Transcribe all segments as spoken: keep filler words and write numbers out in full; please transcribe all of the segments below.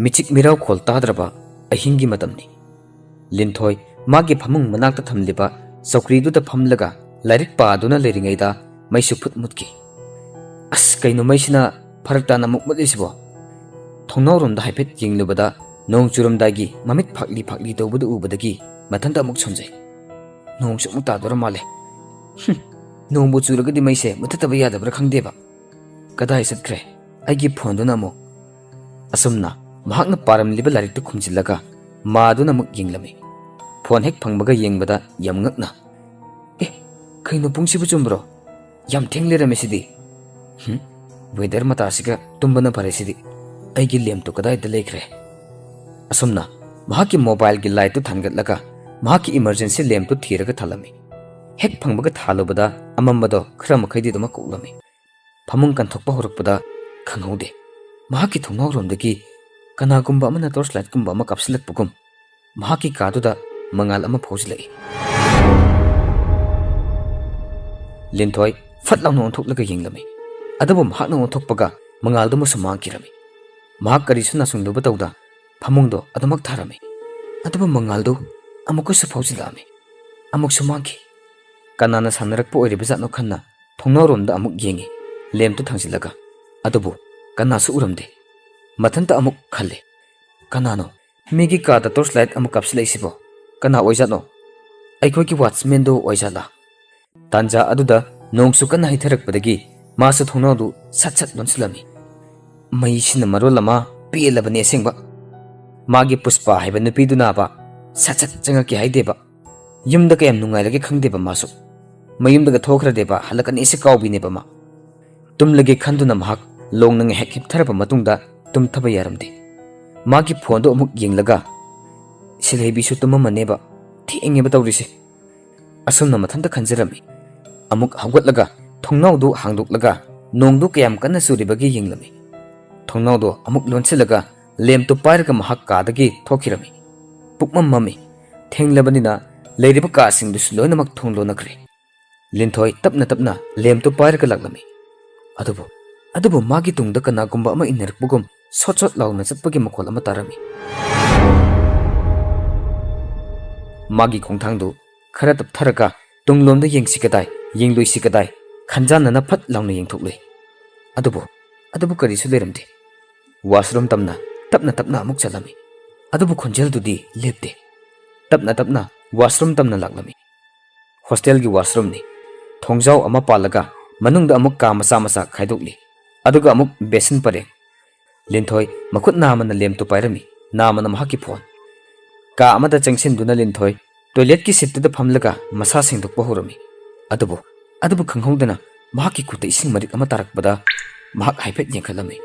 ꯃꯤꯆꯤꯛ ꯃꯤꯔꯥꯎꯈꯣꯜ ꯇꯥꯗ꯭ꯔꯕ ꯑꯍꯤꯡꯒꯤ ꯃꯇꯝꯅꯤ꯫ ꯂꯤꯟꯊꯣꯏ ꯃꯥꯒꯤ ꯐꯃꯨꯡ ꯃꯅꯥꯛꯇ ꯊꯝꯂꯤꯕ ꯆꯧꯀ꯭ꯔꯤꯗꯨꯗ ꯐꯝꯂꯒ ꯂꯥꯏꯔꯤꯛ ꯄꯥꯗꯨꯅ ꯂꯩꯔꯤꯉꯩꯗ ꯃꯩꯁꯨ ꯐꯨꯠ ꯃꯨꯠꯈꯤ꯫ "ꯑꯁ, ꯀꯩꯅꯣ ꯃꯩꯁꯤꯅ ꯐꯔꯛ ꯇꯥꯅ ꯑꯃꯨꯛ ꯃꯨꯠꯂꯤꯁꯤꯕꯣ?" ꯊꯣꯡꯅꯥꯎꯔꯣꯝꯗ ꯍꯥꯏꯐꯦꯠ ꯌꯦꯡꯂꯨꯕꯗ ꯅꯣꯡ ꯆꯨꯔꯝꯗꯥꯏꯒꯤ ꯃꯃꯤꯠ ꯐꯥꯛꯂꯤ ꯐꯥꯛꯂꯤ ꯇꯧꯕꯗꯨ ꯎꯕꯗꯒꯤ ꯃꯊꯟꯇ ꯑꯃꯨꯛ ꯁꯣꯟꯖꯩ꯫ "ꯅꯣꯡꯁꯨ ꯑꯃꯨꯛ ꯇꯥꯗꯣꯔ ꯃꯥꯜꯂꯦ꯫ ꯍꯨꯝ, ꯅꯣꯡꯕꯨ ꯆꯨꯔꯒꯗꯤ ꯃꯩꯁꯦ ꯃꯨꯊꯠꯇꯕ ꯌꯥꯗꯕ꯭ꯔꯥ ꯈꯪꯗꯦꯕ꯫ ꯀꯗꯥꯏ ꯆꯠꯈ꯭ꯔꯦ ꯑꯩꯒꯤ ꯐꯣꯟꯗꯨꯅ ꯑꯃꯨꯛ?" ꯑꯁꯨꯝꯅ ꯃꯍꯥꯛꯅ ꯄꯥꯔꯝꯂꯤꯕ ꯂꯥꯏꯔꯤꯛꯇꯨ ꯈꯨꯝꯖꯤꯜꯂꯒ ꯃꯥꯗꯨꯅ ꯑꯃꯨꯛ ꯌꯦꯡꯂꯝꯃꯤ꯫ ꯐꯣꯟ ꯍꯦꯛ ꯐꯪꯕꯒ ꯌꯦꯡꯕꯗ ꯌꯥꯝ ꯉꯛꯅ, "ꯑꯦ, ꯀꯩꯅꯣ ꯄꯨꯡꯁꯤꯕꯨ ꯆꯨꯝꯕ꯭ꯔꯣ? ꯌꯥꯝ ꯊꯦꯡ ꯂꯩꯔꯝꯃꯦ ꯁꯤꯗꯤ꯫ ꯍꯨꯝ, ꯋꯦꯗꯔ ꯃꯇꯥꯁꯤꯒ ꯇꯨꯝꯕꯅ ꯐꯔꯦ ꯁꯤꯗꯤ꯫ ꯑꯩꯒꯤ ꯂꯦꯝꯞꯇꯨ ꯀꯗꯥꯏꯗ ꯂꯩꯈ꯭ꯔꯦ?" ꯑꯁꯨꯝꯅ ꯃꯍꯥꯛꯀꯤ ꯃꯣꯕꯥꯏꯜꯒꯤ ꯂꯥꯏꯠꯇꯨ ꯊꯥꯟꯒꯠꯂꯒ ꯃꯍꯥꯛꯀꯤ ꯏꯃꯔꯖꯦꯟꯁꯤ ꯂꯦꯝꯞꯇꯨ ꯊꯤꯔꯒ ꯊꯥꯜꯂꯝꯃꯤ꯫ ꯍꯦꯛ ꯐꯪꯕꯒ ꯊꯥꯜꯂꯨꯕꯗ ꯑꯃꯝꯕꯗꯣ ꯈꯔ ꯃꯈꯩꯗꯤ ꯑꯗꯨꯃꯛ ꯀꯣꯛꯂꯝꯃꯤ꯫ ꯐꯃꯨꯡ ꯀꯟꯊꯣꯛꯄ ꯍꯧꯔꯛꯄꯗ ꯈꯪꯍꯧꯗꯦ꯫ ꯃꯍꯥꯛꯀꯤ ꯊꯣꯡꯅꯥꯎꯔꯣꯝꯗꯒꯤ ꯀꯅꯥꯒꯨꯝꯕ ꯑꯃꯅ ꯇꯣꯔꯆ ꯂꯥꯏꯠꯀꯨꯝꯕ ꯑꯃ ꯀꯥꯞꯁꯤꯜꯂꯛꯄꯒꯨꯝ ꯃꯍꯥꯛꯀꯤ ꯀꯥꯗꯨꯗ ꯃꯉꯥꯜ ꯑꯃ ꯐꯥꯎꯖꯤꯜꯂꯛꯏ꯫ ꯂꯤꯟꯊꯣꯏ ꯐꯠ ꯂꯥꯎꯅ ꯑꯣꯟꯊꯣꯛꯂꯒ ꯌꯦꯡꯂꯝꯃꯤ꯫ ꯑꯗꯨꯕꯨ ꯃꯍꯥꯛꯅ ꯑꯣꯟꯊꯣꯛꯄꯒ ꯃꯉꯥꯜꯗꯨꯃꯁꯨ ꯃꯥꯡꯈꯤꯔꯝꯃꯤ꯫ ꯃꯍꯥꯛ ꯀꯔꯤꯁꯨ ꯅꯥꯁꯨꯡꯗꯕ ꯇꯧꯗ ꯐꯃꯨꯡꯗꯣ ꯑꯗꯨꯃꯛ ꯊꯥꯔꯝꯃꯤ꯫ ꯑꯗꯨꯕꯨ ꯃꯉꯥꯜꯗꯨ ꯑꯃꯨꯛꯀꯁꯨ ꯐꯥꯎꯖꯤꯜꯂꯛꯑꯝꯃꯤ꯫ ꯑꯃꯨꯛꯁꯨ ꯃꯥꯡꯈꯤ꯫ ꯀꯅꯥꯅ ꯁꯥꯟꯅꯔꯛꯄ ꯑꯣꯏꯔꯤꯕꯖꯥꯠꯅꯣ ꯈꯟꯅ ꯊꯣꯡꯅꯥꯎꯔꯣꯝꯗ ꯑꯃꯨꯛ ꯌꯦꯡꯉꯤ, ꯂꯦꯝꯞꯇꯨ ꯊꯥꯡꯖꯤꯜꯂꯒ꯫ ꯑꯗꯨꯕꯨ ꯀꯅꯥꯁꯨ ꯎꯔꯝꯗꯦ꯫ ꯃꯊꯟꯇ ꯑꯃꯨꯛ ꯈꯜꯂꯤ, "ꯀꯅꯥꯅꯣ ꯃꯤꯒꯤ ꯀꯥꯗ ꯇꯣꯔꯆ ꯂꯥꯏꯠ ꯑꯃ ꯀꯥꯞꯁꯤꯜꯂꯛꯏꯁꯤꯕꯣ? ꯀꯅꯥ ꯑꯣꯏꯖꯥꯠꯅꯣ? ꯑꯩꯈꯣꯏꯒꯤ ꯋꯥꯠꯆꯃꯦꯟꯗꯣ ꯑꯣꯏꯖꯥꯠꯂꯥ?" ꯇꯥꯟꯖꯥ ꯑꯗꯨꯗ ꯅꯣꯡꯁꯨ ꯀꯟꯅ ꯍꯩꯊꯔꯛꯄꯗꯒꯤ ꯃꯥꯁꯨ ꯊꯣꯡꯅꯥꯎꯗꯨ ꯁꯠ ꯁꯠ ꯂꯣꯟꯁꯤꯜꯂꯝꯃꯤ꯫ ꯃꯩꯁꯤꯅ ꯃꯔꯣꯜ ꯑꯃ ꯄꯦꯜꯂꯕꯅꯦ ꯑꯁꯦꯡꯕ꯫ ꯃꯥꯒꯤ ꯄꯨꯁꯄꯥ ꯍꯥꯏꯕ ꯅꯨꯄꯤꯗꯨꯅꯕ ꯁꯠ ꯁꯠ ꯆꯪꯉꯛꯀꯦ ꯍꯥꯏꯗꯦꯕ꯫ ꯌꯨꯝꯗ ꯀꯌꯥꯝ ꯅꯨꯡꯉꯥꯏꯔꯒꯦ ꯈꯪꯗꯦꯕ ꯃꯥꯁꯨ꯫ ꯃꯌꯨꯝꯗꯒ ꯊꯣꯛꯈ꯭ꯔꯗꯦꯕ ꯍꯜꯂꯛꯀꯅꯤꯁꯦ ꯀꯥꯎꯕꯤꯅꯦꯕ ꯃꯥ꯫ ꯇꯨꯝꯂꯒꯦ ꯈꯟꯗꯨꯅ ꯃꯍꯥꯛ ꯂꯣꯡꯅ ꯉꯥꯏꯍꯥꯛ ꯍꯤꯞꯊꯔꯕ ꯃꯇꯨꯡꯗ ꯇꯨꯝꯊꯕ ꯌꯥꯔꯝꯗꯦ꯫ ꯃꯥꯒꯤ ꯐꯣꯟꯗꯣ ꯑꯃꯨꯛ ꯌꯦꯡꯂꯒ, "ꯁꯤꯂꯩꯕꯤꯁꯨ ꯇꯨꯝꯃꯝꯃꯅꯦꯕ, ꯊꯦꯡꯉꯦꯕ ꯇꯧꯔꯤꯁꯦ"꯫ ꯑꯁꯨꯝꯅ ꯃꯊꯟꯇ ꯈꯟꯖꯔꯝꯃꯤ꯫ ꯑꯃꯨꯛ ꯍꯧꯒꯠꯂꯒ ꯊꯣꯡꯅꯥꯎꯗꯨ ꯍꯥꯡꯗꯣꯛꯂꯒ ꯅꯣꯡꯗꯨ ꯀꯌꯥꯝ ꯀꯟꯅ ꯆꯨꯔꯤꯕꯒꯦ ꯌꯦꯡꯂꯝꯃꯤ꯫ ꯊꯣꯡꯅꯥꯎꯗꯣ ꯑꯃꯨꯛ ꯂꯣꯟꯁꯤꯜꯂꯒ ꯂꯦꯝꯞꯇꯨ ꯄꯥꯏꯔꯒ ꯃꯍꯥꯛ ꯀꯥꯗꯒꯤ ꯊꯣꯛꯈꯤꯔꯝꯃꯤ꯫ ꯄꯨꯛꯃꯝ ꯃꯝꯃꯤ꯫ ꯊꯦꯡꯂꯕꯅꯤꯅ ꯂꯩꯔꯤꯕ ꯀꯥꯁꯤꯡꯗꯨꯁꯨ ꯂꯣꯏꯅꯃꯛ ꯊꯣꯡ ꯂꯣꯟꯅꯈ꯭ꯔꯦ꯫ ꯂꯤꯟꯊꯣꯏ ꯇꯞꯅ ꯇꯞꯅ ꯂꯦꯝꯞꯇꯨ ꯄꯥꯏꯔꯒ ꯂꯥꯛꯂꯝꯃꯤ꯫ ꯑꯗꯨꯕꯨ, ꯑꯗꯨꯕꯨ ꯃꯥꯒꯤ ꯇꯨꯡꯗ ꯀꯅꯥꯒꯨꯝꯕ ꯑꯃ ꯏꯟꯅꯔꯛꯄꯒꯨꯝ ꯁꯣꯠ ꯁꯣꯠ ꯂꯥꯎꯅ ꯆꯠꯄꯒꯤ ꯃꯈꯣꯜ ꯑꯃ ꯇꯥꯔꯝꯃꯤ꯫ ꯃꯥꯒꯤ ꯈꯣꯡꯊꯥꯡꯗꯨ ꯈꯔ ꯇꯞꯊꯔꯒ ꯇꯨꯡꯂꯣꯝꯗ ꯌꯦꯡꯁꯤ ꯀꯗꯥꯏ, ꯌꯦꯡꯂꯣꯏꯁꯤ ꯀꯗꯥꯏ ꯈꯟꯖꯥꯟꯅꯅ ꯐꯠ ꯂꯥꯎꯅ ꯌꯦꯡꯊꯣꯛꯂꯨꯏ꯫ ꯑꯗꯨꯕꯨ, ꯑꯗꯨꯕꯨ ꯀꯔꯤꯁꯨ ꯂꯩꯔꯝꯗꯦ꯫ ꯋꯥꯁꯔꯨꯝ ꯇꯝꯅ ꯇꯞꯅ ꯇꯞꯅ ꯑꯃꯨꯛ ꯆꯠꯂꯝꯃꯤ꯫ ꯑꯗꯨꯕꯨ ꯈꯣꯟꯖꯦꯜꯗꯨꯗꯤ ꯂꯦꯞꯇꯦ꯫ ꯇꯞꯅ ꯇꯞꯅ ꯋꯥꯁꯔꯨꯝ ꯇꯝꯅ ꯂꯥꯛꯂꯝꯃꯤ꯫ ꯍꯣꯁꯇꯦꯜꯒꯤ ꯋꯥꯁꯔꯨꯝꯅꯤ꯫ ꯊꯣꯡꯖꯥꯎ ꯑꯃ ꯄꯥꯜꯂꯒ ꯃꯅꯨꯡꯗ ꯑꯃꯨꯛ ꯀꯥ ꯃꯆꯥ ꯃꯆꯥ ꯈꯥꯏꯗꯣꯛꯂꯤ꯫ ꯑꯗꯨꯒ ꯑꯃꯨꯛ ꯕꯦꯁꯤꯟ ꯄꯔꯦꯡ꯫ ꯂꯤꯟꯊꯣꯏ ꯃꯈꯨꯠ ꯅꯥꯝꯃꯅ ꯂꯦꯝꯇꯨ ꯄꯥꯏꯔꯝꯃꯤ, ꯅꯥꯝꯃꯅ ꯃꯍꯥꯛꯀꯤ ꯐꯣꯟ꯫ ꯀꯥ ꯑꯃꯗ ꯆꯪꯁꯤꯟꯗꯨꯅ ꯂꯤꯟꯊꯣꯏ ꯇꯣꯏꯂꯦꯠꯀꯤ ꯁꯤꯠꯇꯨꯗ ꯐꯝꯂꯒ ꯃꯁꯥ ꯁꯦꯡꯗꯣꯛꯄ ꯍꯧꯔꯝꯃꯤ꯫ ꯑꯗꯨꯕꯨ, ꯑꯗꯨꯕꯨ ꯈꯪꯍꯧꯗꯅ ꯃꯍꯥꯛꯀꯤ ꯈꯨꯠꯇ ꯏꯁꯤꯡ ꯃꯔꯤꯛ ꯑꯃ ꯇꯥꯔꯛꯄꯗ ꯃꯍꯥꯛ ꯍꯥꯏꯐꯦꯠ ꯌꯦꯡꯈꯠꯂꯝꯃꯤ꯫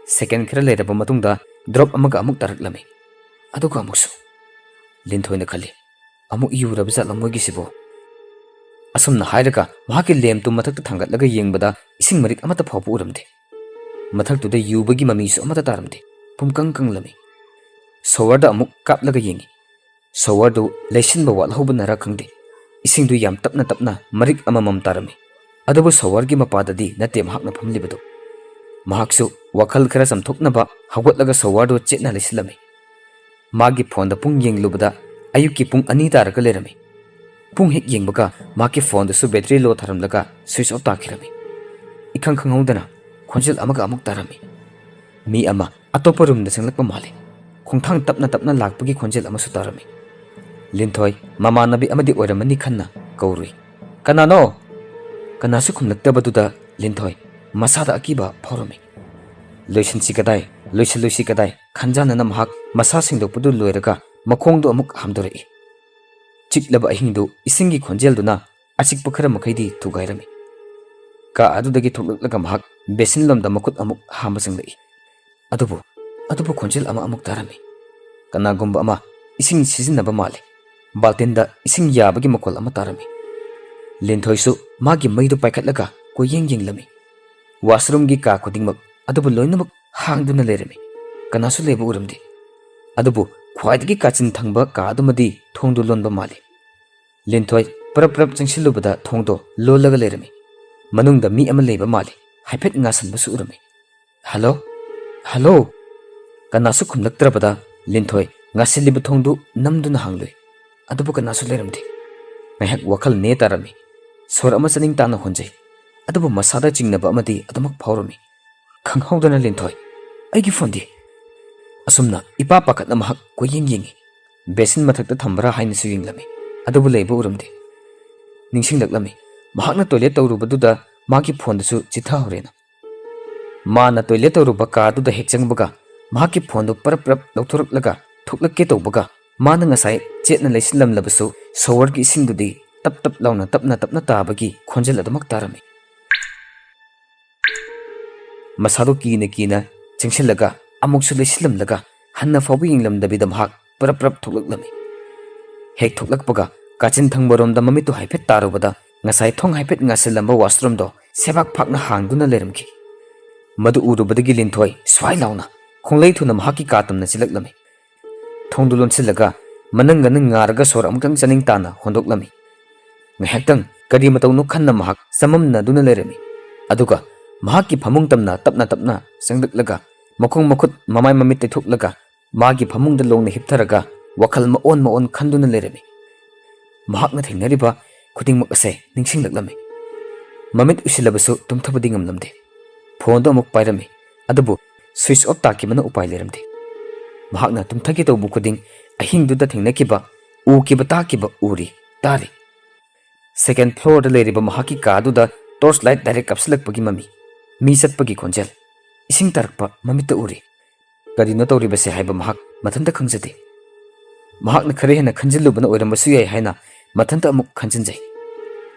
ꯁꯦꯀꯦꯟ ꯈꯔ ꯂꯩꯔꯕ ꯃꯇꯨꯡꯗ ꯗ꯭ꯔꯣꯞ ꯑꯃꯒ ꯑꯃꯨꯛ ꯇꯥꯔꯛꯂꯝꯃꯤ꯫ ꯑꯗꯨꯒ ꯑꯃꯨꯛꯁꯨ꯫ ꯂꯤꯟꯊꯣꯏꯅ ꯈꯜꯂꯤ, "ꯑꯃꯨꯛ ꯌꯨꯔꯕ ꯖꯥꯠꯂꯣ ꯃꯣꯏꯒꯤꯁꯤꯕꯣ?" ꯑꯁꯨꯝꯅ ꯍꯥꯏꯔꯒ ꯃꯍꯥꯛꯀꯤ ꯂꯦꯝꯇꯨ ꯃꯊꯛꯇ ꯊꯥꯡꯒꯠꯂꯒ ꯌꯦꯡꯕꯗ ꯏꯁꯤꯡ ꯃꯔꯤꯛ ꯑꯃꯠꯇ ꯐꯥꯎꯕ ꯎꯔꯝꯗꯦ꯫ ꯃꯊꯛꯇꯨꯗ ꯌꯨꯕꯒꯤ ꯃꯃꯤꯁꯨ ꯑꯃꯠꯇ ꯇꯥꯔꯝꯗꯦ꯫ ꯄꯨꯝꯀꯪ ꯀꯪꯂꯝꯃꯤ꯫ ꯁꯣꯋꯔꯗ ꯑꯃꯨꯛ ꯀꯥꯞꯂꯒ ꯌꯦꯡꯉꯤ꯫ ꯁꯣꯋꯔꯗꯨ ꯂꯩꯁꯤꯟꯕ ꯋꯥꯠꯍꯧꯕꯅꯔ ꯈꯪꯗꯦ, ꯏꯁꯤꯡꯗꯨ ꯌꯥꯝ ꯇꯞꯅ ꯇꯞꯅ ꯃꯔꯤꯛ ꯑꯃꯃꯝ ꯇꯥꯔꯝꯃꯤ꯫ ꯑꯗꯨꯕꯨ ꯁꯣꯋꯔꯒꯤ ꯃꯄꯥꯗꯗꯤ ꯅꯠꯇꯦ ꯃꯍꯥꯛꯅ ꯐꯝꯂꯤꯕꯗꯨ꯫ ꯃꯍꯥꯛꯁꯨ ꯋꯥꯈꯜ ꯈꯔ ꯆꯝꯊꯣꯛꯅꯕ ꯍꯧꯒꯠꯂꯒ ꯁꯣꯋꯔꯗꯨ ꯆꯦꯠꯅ ꯂꯩꯁꯤꯜꯂꯝꯃꯤ꯫ ꯃꯥꯒꯤ ꯐꯣꯟꯗ ꯄꯨꯡ ꯌꯦꯡꯂꯨꯕꯗ ꯑꯌꯨꯛꯀꯤ ꯄꯨꯡ ꯑꯅꯤ ꯇꯥꯔꯒ ꯂꯩꯔꯝꯃꯤ꯫ ꯄꯨꯡ ꯍꯦꯛ ꯌꯦꯡꯕꯒ ꯃꯍꯥꯛꯀꯤ ꯐꯣꯟꯗꯨꯁꯨ ꯕꯦꯇ꯭ꯔꯤ ꯂꯣ ꯊꯥꯔꯝꯂꯒ ꯁ꯭ꯋꯤꯆ ꯑꯣꯐ ꯇꯥꯈꯤꯔꯝꯃꯤ꯫ ꯏꯈꯪ ꯈꯪꯍꯧꯗꯅ ꯈꯣꯟꯖꯦꯜ ꯑꯃꯒ ꯑꯃꯨꯛ ꯇꯥꯔꯝꯃꯤ꯫ ꯃꯤ ꯑꯃ ꯑꯇꯣꯞꯄ ꯔꯨꯝꯗ ꯆꯪꯂꯛꯄ ꯃꯥꯜꯂꯤ꯫ ꯈꯣꯡꯊꯥꯡ ꯇꯞꯅ ꯇꯞꯅ ꯂꯥꯛꯄꯒꯤ ꯈꯣꯟꯖꯦꯜ ꯑꯃꯁꯨ ꯇꯥꯔꯝꯃꯤ꯫ ꯂꯤꯟꯊꯣꯏ ꯃꯃꯥꯟꯅꯕꯤ ꯑꯃꯗꯤ ꯑꯣꯏꯔꯝꯃꯅꯤ ꯈꯟꯅ ꯀꯧꯔꯨꯏ꯫ "ꯀꯅꯥꯅꯣ? ꯀꯅꯥꯁꯨ ꯈꯨꯝꯂꯛꯇꯕꯗꯨꯗ ꯂꯤꯟꯊꯣꯏ ꯃꯁꯥꯗ ꯑꯀꯤꯕ ꯐꯥꯎꯔꯝꯃꯤ꯫ ꯂꯣꯏꯁꯤꯟꯁꯤ ꯀꯗꯥꯏ, ꯂꯣꯏꯁꯤꯜꯂꯣꯏꯁꯤ ꯀꯗꯥꯏ ꯈꯟꯖꯥꯟꯅꯅ ꯃꯍꯥꯛ ꯃꯁꯥ ꯁꯦꯡꯗꯣꯛꯄꯗꯨ ꯂꯣꯏꯔꯒ ꯃꯈꯣꯡꯗꯨ ꯑꯃꯨꯛ ꯍꯥꯝꯗꯣꯔꯛꯏ꯫ ꯆꯤꯛꯂꯕ ꯑꯍꯤꯡꯗꯨ ꯏꯁꯤꯡꯒꯤ ꯈꯣꯟꯖꯦꯜꯗꯨꯅ ꯑꯆꯤꯛꯄ ꯈꯔ ꯃꯈꯩꯗꯤ ꯊꯨꯒꯥꯏꯔꯝꯃꯤ꯫ ꯀꯥ ꯑꯗꯨꯗꯒꯤ ꯊꯣꯛꯂꯛꯂꯒ ꯃꯍꯥꯛ ꯕꯦꯁꯤꯟ ꯂꯣꯝꯗ ꯃꯈꯨꯠ ꯑꯃꯨꯛ ꯍꯥꯝꯕ ꯆꯪꯂꯛꯏ꯫ ꯑꯗꯨꯕꯨ, ꯑꯗꯨꯕꯨ ꯈꯣꯟꯖꯦꯜ ꯑꯃ ꯑꯃꯨꯛ ꯇꯥꯔꯝꯃꯤ꯫ ꯀꯅꯥꯒꯨꯝꯕ ꯑꯃ ꯏꯁꯤꯡ ꯁꯤꯖꯤꯟꯅꯕ ꯃꯥꯜꯂꯤ꯫ ꯕꯥꯜꯇꯤꯟꯗ ꯏꯁꯤꯡ ꯌꯥꯕꯒꯤ ꯃꯈꯣꯜ ꯑꯃ ꯇꯥꯔꯝꯃꯤ꯫ ꯂꯤꯟꯊꯣꯏꯁꯨ ꯃꯥꯒꯤ ꯃꯩꯗꯨ ꯄꯥꯏꯈꯠꯂꯒ ꯀꯣꯏꯌꯦꯡ ꯌꯦꯡꯂꯝꯃꯤ꯫ ꯋꯥꯁꯔꯨꯝꯒꯤ ꯀꯥ ꯈꯨꯗꯤꯡꯃꯛ ꯑꯗꯨꯕꯨ ꯂꯣꯏꯅꯃꯛ ꯍꯥꯡꯗꯨꯅ ꯂꯩꯔꯝꯃꯤ꯫ ꯀꯅꯥꯁꯨ ꯂꯩꯕ ꯎꯔꯝꯗꯦ꯫ ꯑꯗꯨꯕꯨ ꯈ꯭ꯋꯥꯏꯗꯒꯤ ꯀꯥꯆꯤꯟ ꯊꯪꯕ ꯀꯥ ꯑꯗꯨꯃꯗꯤ ꯊꯣꯡꯗꯨ ꯂꯣꯟꯕ ꯃꯥꯜꯂꯤ꯫ ꯂꯤꯟꯊꯣꯏ ꯄꯔꯞ ꯄꯔꯞ ꯆꯪꯁꯤꯜꯂꯨꯕꯗ ꯊꯣꯡꯗꯣ ꯂꯣꯜꯂꯒ ꯂꯩꯔꯝꯃꯤ꯫ ꯃꯅꯨꯡꯗ ꯃꯤ ꯑꯃ ꯂꯩꯕ ꯃꯥꯜꯂꯤ꯫ ꯍꯥꯏꯐꯦꯠ ꯉꯥꯁꯟꯕꯁꯨ ꯎꯔꯝꯃꯤ꯫ "ꯍꯜꯂꯣ?" "ꯍꯜꯂꯣ!" ꯀꯅꯥꯁꯨ ꯈꯨꯝꯂꯛꯇ꯭ꯔꯕꯗ ꯂꯤꯟꯊꯣꯏ ꯉꯥꯁꯤꯜꯂꯤꯕ ꯊꯣꯡꯗꯨ ꯅꯝꯗꯨꯅ ꯍꯥꯡꯂꯨꯏ꯫ ꯑꯗꯨꯕꯨ ꯀꯅꯥꯁꯨ ꯂꯩꯔꯝꯗꯦ꯫ ꯉꯥꯏꯍꯥꯛ ꯋꯥꯈꯜ ꯅꯦ ꯇꯥꯔꯝꯃꯤ꯫ ꯁꯣꯔ ꯑꯃ ꯆꯥꯅꯤꯡ ꯇꯥꯅ ꯍꯣꯟꯖꯩ꯫ ꯑꯗꯨꯕꯨ ꯃꯁꯥꯗ ꯆꯤꯡꯅꯕ ꯑꯃꯗꯤ ꯑꯗꯨꯃꯛ ꯐꯥꯎꯔꯝꯃꯤ꯫ ꯈꯪꯍꯧꯗꯅ ꯂꯤꯟꯊꯣꯏ, "ꯑꯩꯒꯤ ꯐꯣꯟꯗꯤ?" ꯑꯁꯨꯝꯅ ꯏꯄꯥ ꯄꯥꯈꯠꯅ ꯃꯍꯥꯛ ꯀꯣꯏꯌꯦꯡ ꯌꯦꯡꯉꯤ꯫ ꯕꯦꯁꯤꯟ ꯃꯊꯛꯇ ꯊꯝꯕ꯭ꯔꯥ ꯍꯥꯏꯅꯁꯨ ꯌꯦꯡꯂꯝꯃꯤ, ꯑꯗꯨꯕꯨ ꯂꯩꯕ ꯎꯔꯝꯗꯦ꯫ ꯅꯤꯡꯁꯤꯡꯂꯛꯂꯝꯃꯤ, ꯃꯍꯥꯛꯅ ꯇꯣꯏꯂꯦꯠ ꯇꯧꯔꯨꯕꯗꯨꯗ ꯃꯥꯒꯤ ꯐꯣꯟꯗꯨꯁꯨ ꯆꯤꯊꯍꯧꯔꯦꯅ꯫ ꯃꯥꯅ ꯇꯣꯏꯂꯦꯠ ꯇꯧꯔꯨꯕ ꯀꯥꯗꯨꯗ ꯍꯦꯛ ꯆꯪꯕꯒ ꯃꯍꯥꯛꯀꯤ ꯐꯣꯟꯗꯨ ꯄꯔꯞ ꯄꯔꯞ ꯂꯧꯊꯣꯔꯛꯂꯒ ꯊꯣꯛꯂꯛꯀꯦ ꯇꯧꯕꯒ, ꯃꯥꯅ ꯉꯁꯥꯏ ꯆꯦꯠꯅ ꯂꯩꯁꯤꯜꯂꯝꯂꯕꯁꯨ ꯁꯣꯋꯔꯒꯤ ꯏꯁꯤꯡꯗꯨꯗꯤ ꯇꯞ ꯇꯞ ꯂꯥꯎꯅ, ꯇꯞꯅ ꯇꯞꯅ ꯇꯥꯕꯒꯤ ꯈꯣꯟꯖꯦꯜ ꯑꯗꯨꯃꯛ ꯇꯥꯔꯝꯃꯤ꯫ ꯃꯁꯥꯗꯨ ꯀꯤꯅ ꯀꯤꯅ ꯆꯪꯁꯤꯜꯂꯒ ꯑꯃꯨꯛꯁꯨ ꯂꯩꯁꯤꯜꯂꯝꯂꯒ ꯍꯟꯅ ꯐꯥꯎꯕ ꯌꯦꯡꯂꯝꯗꯕꯤꯗ ꯃꯍꯥꯛ ꯄꯔꯞ ꯄꯔꯞ ꯊꯣꯛꯂꯛꯂꯝꯃꯤ꯫ ꯍꯦꯛ ꯊꯣꯛꯂꯛꯄꯒ ꯀꯥꯆꯤꯟ ꯊꯪꯕꯔꯣꯝꯗ ꯃꯃꯤꯠꯇꯨ ꯍꯥꯏꯐꯦꯠ ꯇꯥꯔꯨꯕꯗ ꯉꯁꯥꯏ ꯊꯣꯡ ꯍꯥꯏꯐꯦꯠ ꯉꯥꯁꯤꯜꯂꯝꯕ ꯋꯥꯁꯔꯨꯝꯗꯣ ꯁꯦꯕꯥꯛ ꯐꯥꯛꯅ ꯍꯥꯡꯗꯨꯅ ꯂꯩꯔꯝꯈꯤ꯫ ꯃꯗꯨ ꯎꯔꯨꯕꯗꯒꯤ ꯂꯤꯟꯊꯣꯏ ꯁ꯭ꯋꯥꯏ ꯂꯥꯎꯅ ꯈꯣꯡꯂꯩ ꯊꯨꯅ ꯃꯍꯥꯛꯀꯤ ꯀꯥ ꯇꯝꯅ ꯆꯦꯜꯂꯛꯂꯝꯃꯤ꯫ ꯊꯣꯡꯗꯨ ꯂꯣꯟꯁꯤꯜꯂꯒ ꯃꯅꯪ ꯒꯅꯪ ꯉꯥꯔꯒ ꯁꯣꯔ ꯑꯃꯨꯛꯇꯪ ꯆꯥꯅꯤꯡ ꯇꯥꯅ ꯍꯣꯟꯗꯣꯛꯂꯝꯃꯤ꯫ ꯉꯥꯏꯍꯥꯛꯇꯪ ꯀꯔꯤ ꯃꯇꯧꯅꯣ ꯈꯟꯅ ꯃꯍꯥꯛ ꯆꯃꯝꯅꯗꯨꯅ ꯂꯩꯔꯝꯃꯤ꯫ ꯑꯗꯨꯒ ꯃꯍꯥꯛꯀꯤ ꯐꯃꯨꯡ ꯇꯝꯅ ꯇꯞꯅ ꯇꯞꯅ ꯆꯪꯂꯛꯂꯒ ꯃꯈꯣꯡ ꯃꯈꯨꯠ ꯃꯃꯥꯏ ꯃꯃꯤꯠ ꯇꯩꯊꯣꯛꯂꯒ ꯃꯥꯒꯤ ꯐꯃꯨꯡꯗ ꯂꯣꯡꯅ ꯍꯤꯞꯊꯔꯒ ꯋꯥꯈꯜ ꯃꯑꯣꯟ ꯃꯑꯣꯟ ꯈꯟꯗꯨꯅ ꯂꯩꯔꯝꯃꯤ꯫ ꯃꯍꯥꯛꯅ ꯊꯦꯡꯅꯔꯤꯕ ꯈꯨꯗꯤꯡꯃꯛ ꯑꯁꯦ ꯅꯤꯡꯁꯤꯡꯂꯛꯂꯝꯃꯤ꯫ ꯃꯃꯤꯠ ꯎꯏꯁꯤꯜꯂꯕꯁꯨ ꯇꯨꯝꯊꯕꯗꯤ ꯉꯝꯂꯝꯗꯦ꯫ ꯐꯣꯟꯗꯨ ꯑꯃꯨꯛ ꯄꯥꯏꯔꯝꯃꯤ, ꯑꯗꯨꯕꯨ ꯁ꯭ꯋꯤꯆ ꯑꯣꯐ ꯇꯥꯈꯤꯕꯅ ꯎꯄꯥꯏ ꯂꯩꯔꯝꯗꯦ꯫ ꯃꯍꯥꯛꯅ ꯇꯨꯝꯊꯒꯦ ꯇꯧꯕ ꯈꯨꯗꯤꯡ ꯑꯍꯤꯡꯗꯨꯗ ꯊꯦꯡꯅꯈꯤꯕ, ꯎꯈꯤꯕ, ꯇꯥꯈꯤꯕ ꯎꯔꯤ, ꯇꯥꯔꯤ꯫ ꯁꯦꯀꯦꯟ ꯐ꯭ꯂꯣꯔꯗ ꯂꯩꯔꯤꯕ ꯃꯍꯥꯛꯀꯤ ꯀꯥꯗꯨꯗ ꯇꯣꯔꯆ ꯂꯥꯏꯠ ꯗꯥꯏꯔꯦꯛ ꯀꯥꯞꯁꯤꯜꯂꯛꯄꯒꯤ ꯃꯃꯤ, ꯃꯤ ꯆꯠꯄꯒꯤ ꯈꯣꯟꯖꯦꯜ, ꯏꯁꯤꯡ ꯇꯥꯔꯛꯄ ꯃꯃꯤꯠꯇ ꯎꯔꯤ꯫ ꯀꯔꯤꯅꯣ ꯇꯧꯔꯤꯕꯁꯦ ꯍꯥꯏꯕ ꯃꯍꯥꯛ ꯃꯊꯟꯇ ꯈꯪꯖꯗꯦ꯫ ꯃꯍꯥꯛꯅ ꯈꯔ ꯍꯦꯟꯅ ꯈꯟꯖꯤꯜꯂꯨꯕꯅ ꯑꯣꯏꯔꯝꯕꯁꯨ ꯌꯥꯏ ꯍꯥꯏꯅ ꯃꯊꯟꯇ ꯑꯃꯨꯛ ꯈꯟꯖꯤꯟꯖꯩ꯫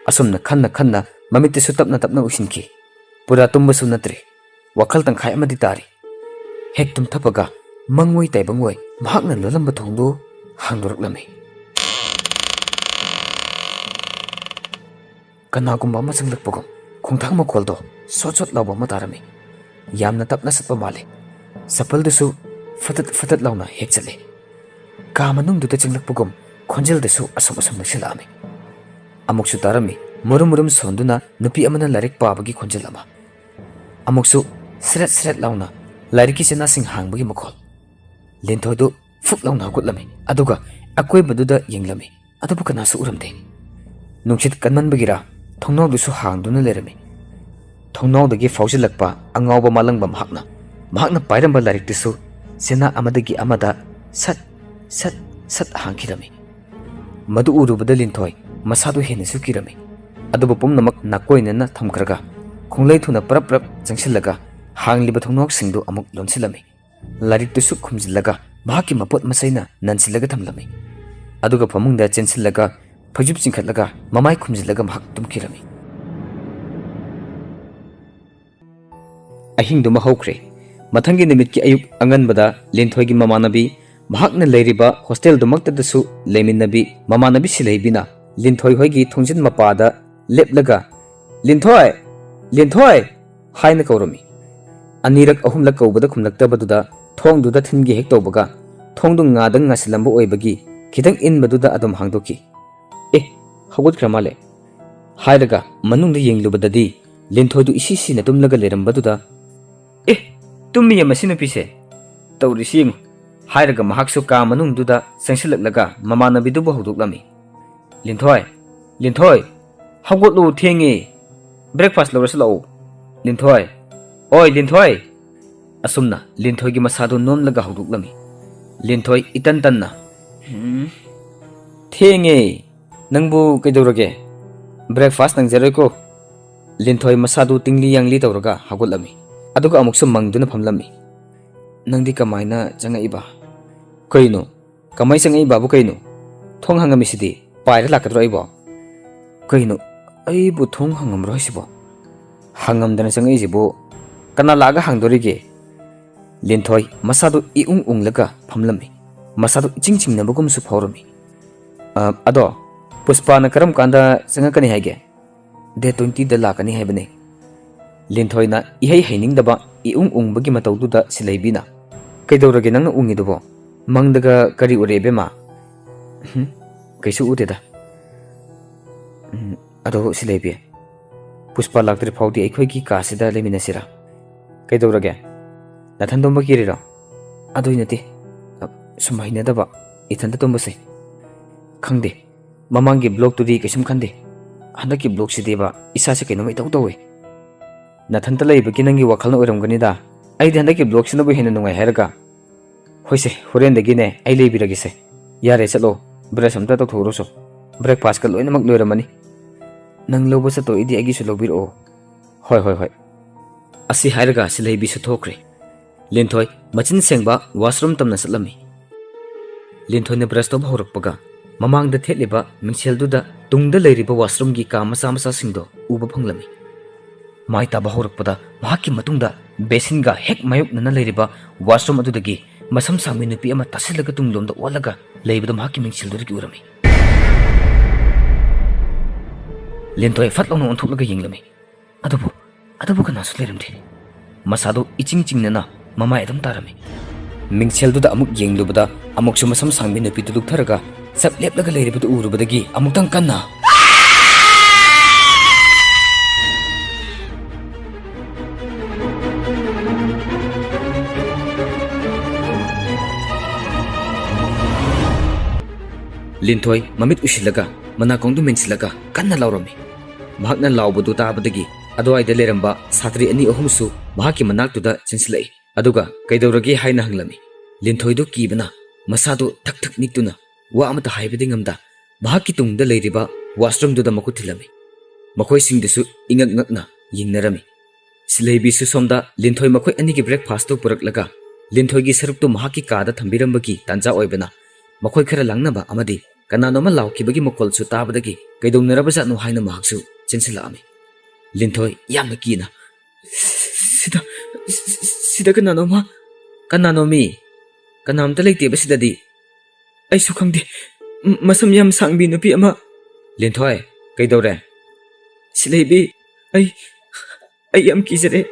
ꯑꯁꯨꯝꯅ ꯈꯟꯅ ꯈꯟꯅ ꯃꯃꯤꯠꯇꯁꯨ ꯇꯞꯅ ꯇꯞꯅ ꯎꯏꯁꯤꯟꯈꯤ꯫ ꯄꯨꯔꯥ ꯇꯨꯝꯕꯁꯨ ꯅꯠꯇ꯭ꯔꯦ꯫ ꯋꯥꯈꯜ ꯇꯪꯈꯥꯏ ꯑꯃꯗꯤ ꯇꯥꯔꯤ꯫ ꯍꯦꯛ ꯇꯨꯝꯊꯕꯒ ꯃꯪꯑꯣꯏ ꯇꯥꯏꯕꯪꯑꯣꯏ ꯃꯍꯥꯛꯅ ꯂꯣꯜꯂꯝꯕ ꯊꯣꯡꯗꯨ ꯍꯥꯡꯗꯣꯔꯛꯂꯝꯃꯤ꯫ ꯀꯅꯥꯒꯨꯝꯕ ꯑꯃ ꯆꯪꯂꯛꯄꯒꯨꯝ ꯈꯣꯡꯊꯥꯡ ꯃꯈꯣꯜꯗꯣ ꯁꯣꯠ ꯁꯣꯠ ꯂꯥꯎꯕ ꯑꯃ ꯇꯥꯔꯝꯃꯤ꯫ ꯌꯥꯝꯅ ꯇꯞꯅ ꯆꯠꯄ ꯃꯥꯜꯂꯤ꯫ ꯆꯄꯜꯗꯨꯁꯨ ꯐꯇꯠ ꯐꯇꯠ ꯂꯥꯎꯅ ꯍꯦꯛ ꯆꯠꯂꯤ꯫ ꯀꯥ ꯃꯅꯨꯡꯗꯨꯗ ꯆꯪꯂꯛꯄꯒꯨꯝ ꯈꯣꯟꯖꯦꯜꯗꯁꯨ ꯑꯁꯨꯝ ꯑꯁꯨꯝ ꯅꯛꯁꯤꯜꯂꯛꯑꯝꯃꯤ꯫ ꯑꯃꯨꯛꯁꯨ ꯇꯥꯔꯝꯃꯤ, ꯃꯨꯔꯨꯝ ꯃꯨꯔꯨꯝ ꯁꯣꯟꯗꯨꯅ ꯅꯨꯄꯤ ꯑꯃꯅ ꯂꯥꯏꯔꯤꯛ ꯄꯥꯕꯒꯤ ꯈꯣꯟꯖꯦꯜ ꯑꯃ꯫ ꯑꯃꯨꯛꯁꯨ ꯁ꯭ꯔꯦꯠ ꯁ꯭ꯔꯦꯠ ꯂꯥꯎꯅ ꯂꯥꯏꯔꯤꯛꯀꯤ ꯆꯦꯅꯥꯁꯤꯡ ꯍꯥꯡꯕꯒꯤ ꯃꯈꯣꯜ꯫ ꯂꯤꯟꯊꯣꯏꯗꯨ ꯐꯨꯛ ꯂꯥꯎꯅ ꯍꯧꯒꯠꯂꯝꯃꯤ, ꯑꯗꯨꯒ ꯑꯀꯣꯏꯕꯗꯨꯗ ꯌꯦꯡꯂꯝꯃꯤ, ꯑꯗꯨꯕꯨ ꯀꯅꯥꯁꯨ ꯎꯔꯝꯗꯦ꯫ ꯅꯨꯡꯁꯤꯠ ꯀꯟꯃꯟꯕꯒꯤꯔ ꯊꯣꯡꯅꯥꯎꯗꯨꯁꯨ ꯍꯥꯡꯗꯨꯅ ꯂꯩꯔꯝꯃꯤ꯫ ꯊꯣꯡꯅꯥꯎꯗꯒꯤ ꯐꯥꯎꯖꯤꯜꯂꯛꯄ ꯑꯉꯥꯎꯕ ꯃꯥꯂꯪꯕ ꯃꯍꯥꯛꯅ, ꯃꯍꯥꯛꯅ ꯄꯥꯏꯔꯝꯕ ꯂꯥꯏꯔꯤꯛꯇꯨꯁꯨ ꯆꯦꯅꯥ ꯑꯃꯗꯒꯤ ꯑꯃꯗ ꯁꯠ ꯁꯠ ꯁꯠ ꯍꯥꯡꯈꯤꯔꯝꯃꯤ꯫ ꯃꯗꯨ ꯎꯔꯨꯕꯗ ꯂꯤꯟꯊꯣꯏ ꯃꯁꯥꯗꯨ ꯍꯦꯟꯅꯁꯨ ꯀꯤꯔꯝꯃꯤ꯫ ꯑꯗꯨꯕꯨ ꯄꯨꯝꯅꯃꯛ ꯅꯥꯀꯣꯏꯅꯅ ꯊꯝꯈ꯭ꯔꯒ ꯈꯣꯡꯂꯩ ꯊꯨꯅ ꯄꯔꯞ ꯄꯔꯞ ꯆꯪꯁꯤꯜꯂꯒ ꯍꯥꯡꯂꯤꯕ ꯊꯣꯡꯅꯥꯎꯁꯤꯡꯗꯨ ꯑꯃꯨꯛ ꯂꯣꯟꯁꯤꯜꯂꯝꯃꯤ꯫ ꯂꯥꯏꯔꯤꯛꯇꯨꯁꯨ ꯈꯨꯝꯖꯤꯜꯂꯒ ꯃꯍꯥꯛꯀꯤ ꯃꯄꯣꯠ ꯃꯆꯩꯅ ꯅꯟꯁꯤꯜꯂꯒ ꯊꯝꯂꯝꯃꯤ꯫ ꯑꯗꯨꯒ ꯐꯃꯨꯡꯗ ꯆꯦꯟꯁꯤꯜꯂꯒ ꯐꯩꯖꯨꯞ ꯆꯤꯡꯈꯠꯂꯒ ꯃꯃꯥꯏ ꯈꯨꯝꯖꯤꯜꯂꯒ ꯃꯍꯥꯛ ꯇꯨꯝꯈꯤꯔꯝꯃꯤ꯫ ꯑꯍꯤꯡꯗꯨꯃ ꯍꯧꯈ꯭ꯔꯦ꯫ ꯃꯊꯪꯒꯤ ꯅꯨꯃꯤꯠꯀꯤ ꯑꯌꯨꯛ ꯑꯉꯟꯕꯗ ꯂꯤꯟꯊꯣꯏꯒꯤ ꯃꯃꯥꯟꯅꯕꯤ, ꯃꯍꯥꯛꯅ ꯂꯩꯔꯤꯕ ꯍꯣꯁꯇꯦꯜꯗꯨꯃꯛꯇꯗꯁꯨ ꯂꯩꯃꯤꯟꯅꯕꯤ ꯃꯃꯥꯟꯅꯕꯤ ꯁꯤꯂꯩꯕꯤꯅ ꯂꯤꯟꯊꯣꯏ ꯍꯣꯏꯒꯤ ꯊꯣꯡꯖꯤꯟ ꯃꯄꯥꯗ ꯂꯦꯞꯂꯒ, "ꯂꯤꯟꯊꯣꯏ! ꯂꯤꯟꯊꯣꯏ!" ꯍꯥꯏꯅ ꯀꯧꯔꯝꯃꯤ꯫ ꯑꯅꯤꯔꯛ ꯑꯍꯨꯝꯂꯛ ꯀꯧꯕꯗ ꯈꯨꯝꯂꯛꯇꯕꯗꯨꯗ ꯊꯣꯡꯗꯨꯗ ꯊꯤꯟꯒꯦ ꯍꯦꯛ ꯇꯧꯕꯒ ꯊꯣꯡꯗꯨ ꯉꯥꯗꯪ ꯉꯥꯁꯤꯜꯂꯝꯕ ꯑꯣꯏꯕꯒꯤ ꯈꯤꯇꯪ ꯏꯟꯕꯗꯨꯗ ꯑꯗꯨꯝ ꯍꯥꯡꯗꯣꯛꯈꯤ꯫ "ꯑꯦ, ꯍꯧꯒꯠꯈ꯭ꯔ ꯃꯥꯜꯂꯦ" ꯍꯥꯏꯔꯒ ꯃꯅꯨꯡꯗ ꯌꯦꯡꯂꯨꯕꯗꯗꯤ ꯂꯤꯟꯊꯣꯏꯗꯨ ꯏꯁꯤ ꯁꯤꯅ ꯇꯨꯝꯂꯒ ꯂꯩꯔꯝꯕꯗꯨꯗ, "ꯑꯦ, ꯇꯨꯝꯃꯤꯌꯦ ꯃꯁꯤ ꯅꯨꯄꯤꯁꯦ, ꯇꯧꯔꯤꯁꯤ ꯌꯦꯡꯉꯨ" ꯍꯥꯏꯔꯒ ꯃꯍꯥꯛꯁꯨ ꯀꯥ ꯃꯅꯨꯡꯗꯨꯗ ꯆꯪꯁꯤꯜꯂꯛꯂꯒ ꯃꯃꯥꯟꯅꯕꯤꯗꯨꯕꯨ ꯍꯧꯗꯣꯛꯂꯝꯃꯤ꯫ "ꯂꯤꯟꯊꯣꯏ, ꯂꯤꯟꯊꯣꯏ, ꯍꯧꯒꯠꯂꯨ, ꯊꯦꯡꯉꯦ, breakfast ꯂꯧꯔꯁꯤ ꯂꯥꯛꯎ, ꯂꯤꯟꯊꯣꯏ, ꯑꯣꯏ ꯂꯤꯟꯊꯣꯏ!" ꯑꯁꯨꯝꯅ ꯂꯤꯟꯊꯣꯏꯒꯤ ꯃꯁꯥꯗꯨ ꯅꯣꯝꯂꯒ ꯍꯧꯗꯣꯛꯂꯝꯃꯤ꯫ ꯂꯤꯟꯊꯣꯏ ꯏꯇꯟ ꯇꯟꯅ, "ꯎꯝ, ꯊꯦꯡꯉꯦ, ꯅꯪꯕꯨ ꯀꯩꯗꯧꯔꯒꯦ? Breakfast ꯅꯪꯖꯔꯣꯏꯀꯣ?" ꯂꯤꯟꯊꯣꯏ ꯃꯁꯥꯗꯨ ꯇꯤꯡꯂꯤ ꯌꯥꯡꯂꯤ ꯇꯧꯔꯒ ꯍꯧꯒꯠꯂꯝꯃꯤ, ꯑꯗꯨꯒ ꯑꯃꯨꯛꯁꯨ ꯃꯪꯗꯨꯅ ꯐꯝꯂꯝꯃꯤ꯫ "ꯅꯪꯗꯤ ꯀꯃꯥꯏꯅ ꯆꯪꯉꯛꯏꯕ?" "ꯀꯩꯅꯣ? ꯀꯃꯥꯏ ꯆꯪꯉꯛꯏꯕꯕꯨ ꯀꯩꯅꯣ? ꯊꯣꯡ ꯍꯥꯡꯉꯝꯃꯤꯁꯤꯗꯤ꯫ ꯄꯥꯏꯔ ꯂꯥꯛꯀꯗ꯭ꯔꯣ ꯑꯩꯕꯣ?" "ꯀꯩꯅꯣ? ꯑꯩꯕꯨ ꯊꯣꯡ ꯍꯥꯡꯉꯝꯕ꯭ꯔꯣ ꯍꯥꯏꯁꯤꯕꯣ? ꯍꯥꯡꯉꯝꯗꯅ ꯆꯪꯉꯛꯏꯁꯤꯕꯨ ꯀꯅꯥ ꯂꯥꯛꯑꯒ ꯍꯥꯡꯗꯣꯔꯤꯒꯦ?" ꯂꯤꯟꯊꯣꯏ ꯃꯁꯥꯗꯨ ꯏꯎꯪ ꯎꯪꯂꯒ ꯐꯝꯂꯝꯃꯤ꯫ ꯃꯁꯥꯗꯨ ꯏꯆꯤꯡ ꯆꯤꯡꯅꯕꯒꯨꯝꯁꯨ ꯐꯥꯎꯔꯝꯃꯤ꯫ "ꯑ, ꯑꯗꯣ ꯄꯨꯁꯄꯥꯅ ꯀꯔꯝ ꯀꯥꯟꯗ ꯆꯪꯉꯛꯀꯅꯤ ꯍꯥꯏꯒꯦ?" "Date twenty ꯗ ꯂꯥꯛꯀꯅꯤ ꯍꯥꯏꯕꯅꯦ꯫" ꯂꯤꯟꯊꯣꯏꯅ ꯏꯍꯩ ꯍꯩꯅꯤꯡꯗꯕ ꯏꯎꯪ ꯎꯪꯕꯒꯤ ꯃꯇꯧꯗꯨꯗ ꯁꯤꯂꯩꯕꯤꯅ, "ꯀꯩꯗꯧꯔꯒꯦ ꯅꯪꯅ ꯎꯪꯉꯤꯗꯨꯕꯣ? ꯃꯪꯗꯒ ꯀꯔꯤ ꯎꯔꯦ ꯏꯕꯦꯝꯃ?" "ꯎꯝ, ꯀꯩꯁꯨ ꯎꯗꯦꯗ꯫" "ꯎꯝ, ꯑꯗꯣ ꯁꯤꯂꯩꯕꯤ, ꯄꯨꯁꯄꯥ ꯂꯥꯛꯇ꯭ꯔꯤ ꯐꯥꯎꯗꯤ ꯑꯩꯈꯣꯏꯒꯤ ꯀꯥꯁꯤꯗ ꯂꯩꯃꯤꯟꯅꯁꯤꯔꯥ? ꯀꯩꯗꯧꯔꯒꯦ?" ꯅꯊꯟ ꯇꯨꯝꯕ ꯀꯤꯔꯤꯔꯣ? ꯑꯗꯨꯏ ꯅꯠꯇꯦ, ꯑ, ꯁꯨꯝ ꯍꯩꯅꯗꯕ, ꯏꯊꯟꯇ ꯇꯨꯝꯕꯁꯦ꯫ ꯈꯪꯗꯦ, ꯃꯃꯥꯡꯒꯤ blockꯇꯨꯗꯤ ꯀꯩꯁꯨꯝ ꯈꯟꯗꯦ, ꯍꯟꯗꯛꯀꯤ blockꯁꯤꯗꯤꯕ ꯏꯁꯥꯁꯦ ꯀꯩꯅꯣꯝ ꯏꯇꯧ ꯇꯧꯋꯦ꯫ ꯅꯊꯟꯇ ꯂꯩꯕꯒꯤ ꯅꯪꯒꯤ ꯋꯥꯈꯜꯅ ꯑꯣꯏꯔꯝꯒꯅꯤꯗ꯫ ꯑꯩꯗꯤ ꯍꯟꯗꯛꯀꯤ blockꯁꯤꯅꯕꯨ ꯍꯦꯟꯅ ꯅꯨꯡꯉꯥꯏ ꯍꯥꯏꯔꯒ꯫ ꯍꯣꯏꯁꯦ, ꯍꯣꯔꯦꯟꯗꯒꯤꯅꯦ ꯑꯩ ꯂꯩꯕꯤꯔꯒꯦꯁꯦ꯫ ꯌꯥꯔꯦ, ꯆꯠꯂꯣ, brush ꯑꯝꯇ ꯇꯧꯊꯣꯛꯎꯔꯣꯁꯣ꯫ Breakfastꯀ ꯂꯣꯏꯅꯃꯛ ꯂꯣꯏꯔꯝꯃꯅꯤ꯫ ꯅꯪ ꯂꯧꯕ ꯆꯠꯇꯣꯏꯗꯤ ꯑꯩꯒꯤꯁꯨ ꯂꯧꯕꯤꯔꯛꯑꯣ꯫ ꯍꯣꯏ, ꯍꯣꯏ, ꯍꯣꯏ꯫ ꯑꯁꯤ ꯍꯥꯏꯔꯒ ꯁꯤꯂꯩꯕꯤꯁꯨ ꯊꯣꯛꯈ꯭ꯔꯦ꯫ ꯂꯤꯟꯊꯣꯏ ꯃꯆꯤꯟ ꯁꯦꯡꯕ washroom ꯇꯝꯅ ꯆꯠꯂꯝꯃꯤ꯫ ꯂꯤꯟꯊꯣꯏꯅ brush ꯇꯧꯕ ꯍꯧꯔꯛꯄꯒ ꯃꯃꯥꯡꯗ ꯊꯦꯠꯂꯤꯕ ꯃꯤꯡꯁꯦꯜꯗꯨꯗ ꯇꯨꯡꯗ ꯂꯩꯔꯤꯕ washroomꯒꯤ ꯀꯥ ꯃꯆꯥ ꯃꯆꯥꯁꯤꯡꯗꯣ ꯎꯕ ꯐꯪꯂꯝꯃꯤ꯫ ꯃꯥꯏ ꯇꯥꯕ ꯍꯧꯔꯛꯄꯗ ꯃꯍꯥꯛꯀꯤ ꯃꯇꯨꯡꯗ basinꯒ ꯍꯦꯛ ꯃꯥꯌꯣꯛꯅꯅ ꯂꯩꯔꯤꯕ washroom ꯑꯗꯨꯗꯒꯤ ꯃꯁꯝ ꯁꯥꯡꯕꯤ ꯅꯨꯄꯤ ꯑꯃ ꯇꯥꯁꯤꯜꯂꯒ ꯇꯨꯡꯂꯣꯝꯗ ꯑꯣꯜꯂꯒ ꯂꯩꯕꯗꯨ ꯃꯍꯥꯛꯀꯤ ꯃꯤꯡꯁꯦꯜꯗꯨꯗꯒꯤ ꯎꯔꯝꯃꯤ꯫ ꯂꯤꯟꯊꯣꯏ ꯐꯠ ꯂꯥꯎꯅ ꯑꯣꯟꯊꯣꯛꯂꯒ ꯌꯦꯡꯂꯝꯃꯤ꯫ ꯑꯗꯨꯕꯨ, ꯑꯗꯨꯕꯨ ꯀꯅꯥꯁꯨ ꯂꯩꯔꯝꯗꯦ꯫ ꯃꯁꯥꯗꯨ ꯏꯆꯤꯡ ꯆꯤꯡꯅꯅ ꯃꯃꯥꯏ ꯑꯗꯨꯝ ꯇꯥꯔꯝꯃꯤ꯫ ꯃꯤꯡꯁꯦꯜꯗꯨꯗ ꯑꯃꯨꯛ ꯌꯦꯡꯂꯨꯕꯗ ꯑꯃꯨꯛꯁꯨ ꯃꯁꯝ ꯁꯥꯡꯕꯤ ꯅꯨꯄꯤꯗꯨ ꯂꯨꯞꯊꯔꯒ ꯆꯞ ꯂꯦꯞꯂꯒ ꯂꯩꯔꯤꯕꯗꯨ ꯎꯔꯨꯕꯗꯒꯤ ꯑꯃꯨꯛꯇꯪ ꯀꯟꯅ ꯂꯤꯟꯊꯣꯏ ꯃꯃꯤꯠ ꯎꯏꯁꯤꯜꯂꯒ ꯃꯅꯥꯀꯣꯡꯗꯨ ꯃꯦꯟꯁꯤꯜꯂꯒ ꯀꯟꯅ ꯂꯥꯎꯔꯝꯃꯤ꯫ ꯃꯍꯥꯛꯅ ꯂꯥꯎꯕꯗꯨ ꯇꯥꯕꯗꯒꯤ ꯑꯗꯨꯋꯥꯏꯗ ꯂꯩꯔꯝꯕ ꯁꯥꯇ꯭ꯔꯤ ꯑꯅꯤ ꯑꯍꯨꯝꯁꯨ ꯃꯍꯥꯛꯀꯤ ꯃꯅꯥꯛꯇꯨꯗ ꯆꯦꯟꯁꯤꯜꯂꯛꯏ꯫ ꯑꯗꯨꯒ ꯀꯩꯗꯧꯔꯒꯦ ꯍꯥꯏꯅ ꯍꯪꯂꯝꯃꯤ꯫ ꯂꯤꯟꯊꯣꯏꯗꯨ ꯀꯤꯕꯅ ꯃꯁꯥꯗꯨ ꯊꯛ ꯊꯛ ꯅꯤꯛꯇꯨꯅ ꯋꯥ ꯑꯃꯠꯇ ꯍꯥꯏꯕꯗꯤ ꯉꯝꯗ ꯃꯍꯥꯛꯀꯤ ꯇꯨꯡꯗ ꯂꯩꯔꯤꯕ washroomꯗꯨꯗ ꯃꯈꯨꯠ ꯊꯤꯜꯂꯝꯃꯤ꯫ ꯃꯈꯣꯏꯁꯤꯡꯗꯨꯁꯨ ꯏꯉꯛ ꯉꯛꯅ ꯌꯦꯡꯅꯔꯝꯃꯤ꯫ ꯁꯤꯂꯩꯕꯤꯁꯨ ꯁꯣꯝꯗ ꯂꯤꯟꯊꯣꯏ ꯃꯈꯣꯏ ꯑꯅꯤꯒꯤ breakfastꯇꯨ ꯄꯨꯔꯛꯂꯒ ꯂꯤꯟꯊꯣꯏꯒꯤ ꯁꯔꯨꯛꯇꯨ ꯃꯍꯥꯛꯀꯤ ꯀꯥꯗ ꯊꯝꯕꯤꯔꯝꯕꯒꯤ ꯇꯥꯟꯖꯥ ꯑꯣꯏꯕꯅ ꯃꯈꯣꯏ ꯈꯔ ꯂꯥꯡꯅꯕ ꯑꯃꯗꯤ ꯀꯅꯥꯅꯣꯃ ꯂꯥꯎꯈꯤꯕꯒꯤ ꯃꯈꯣꯜꯁꯨ ꯇꯥꯕꯗꯒꯤ ꯀꯩꯗꯧꯅꯔꯕꯖꯥꯠꯅꯣ ꯍꯥꯏꯅ ꯃꯍꯥꯛꯁꯨ ꯆꯦꯟꯁꯤꯜꯂꯛꯑꯝꯃꯤ꯫ ꯂꯤꯟꯊꯣꯏ ꯌꯥꯝꯅ ꯀꯤꯅ, "ꯁꯤꯗ, ꯁꯤꯗ ꯀꯅꯥꯅꯣꯃ?" "ꯀꯅꯥꯅꯣꯃꯤ? ꯀꯅꯥꯝꯇ ꯂꯩꯇꯦꯕ ꯁꯤꯗꯗꯤ꯫ ꯑꯩꯁꯨ ꯈꯪꯗꯦ꯫ ꯃ-, ꯃꯁꯝ ꯌꯥꯝ ꯁꯥꯡꯕꯤ ꯅꯨꯄꯤ ꯑꯃ꯫" "ꯂꯤꯟꯊꯣꯏ, ꯀꯩꯗꯧꯔꯦ?" "ꯁꯤꯂꯩꯕꯤ, ꯑꯩ, ꯑꯩ ꯌꯥꯝ ꯀꯤꯖꯔꯦ꯫"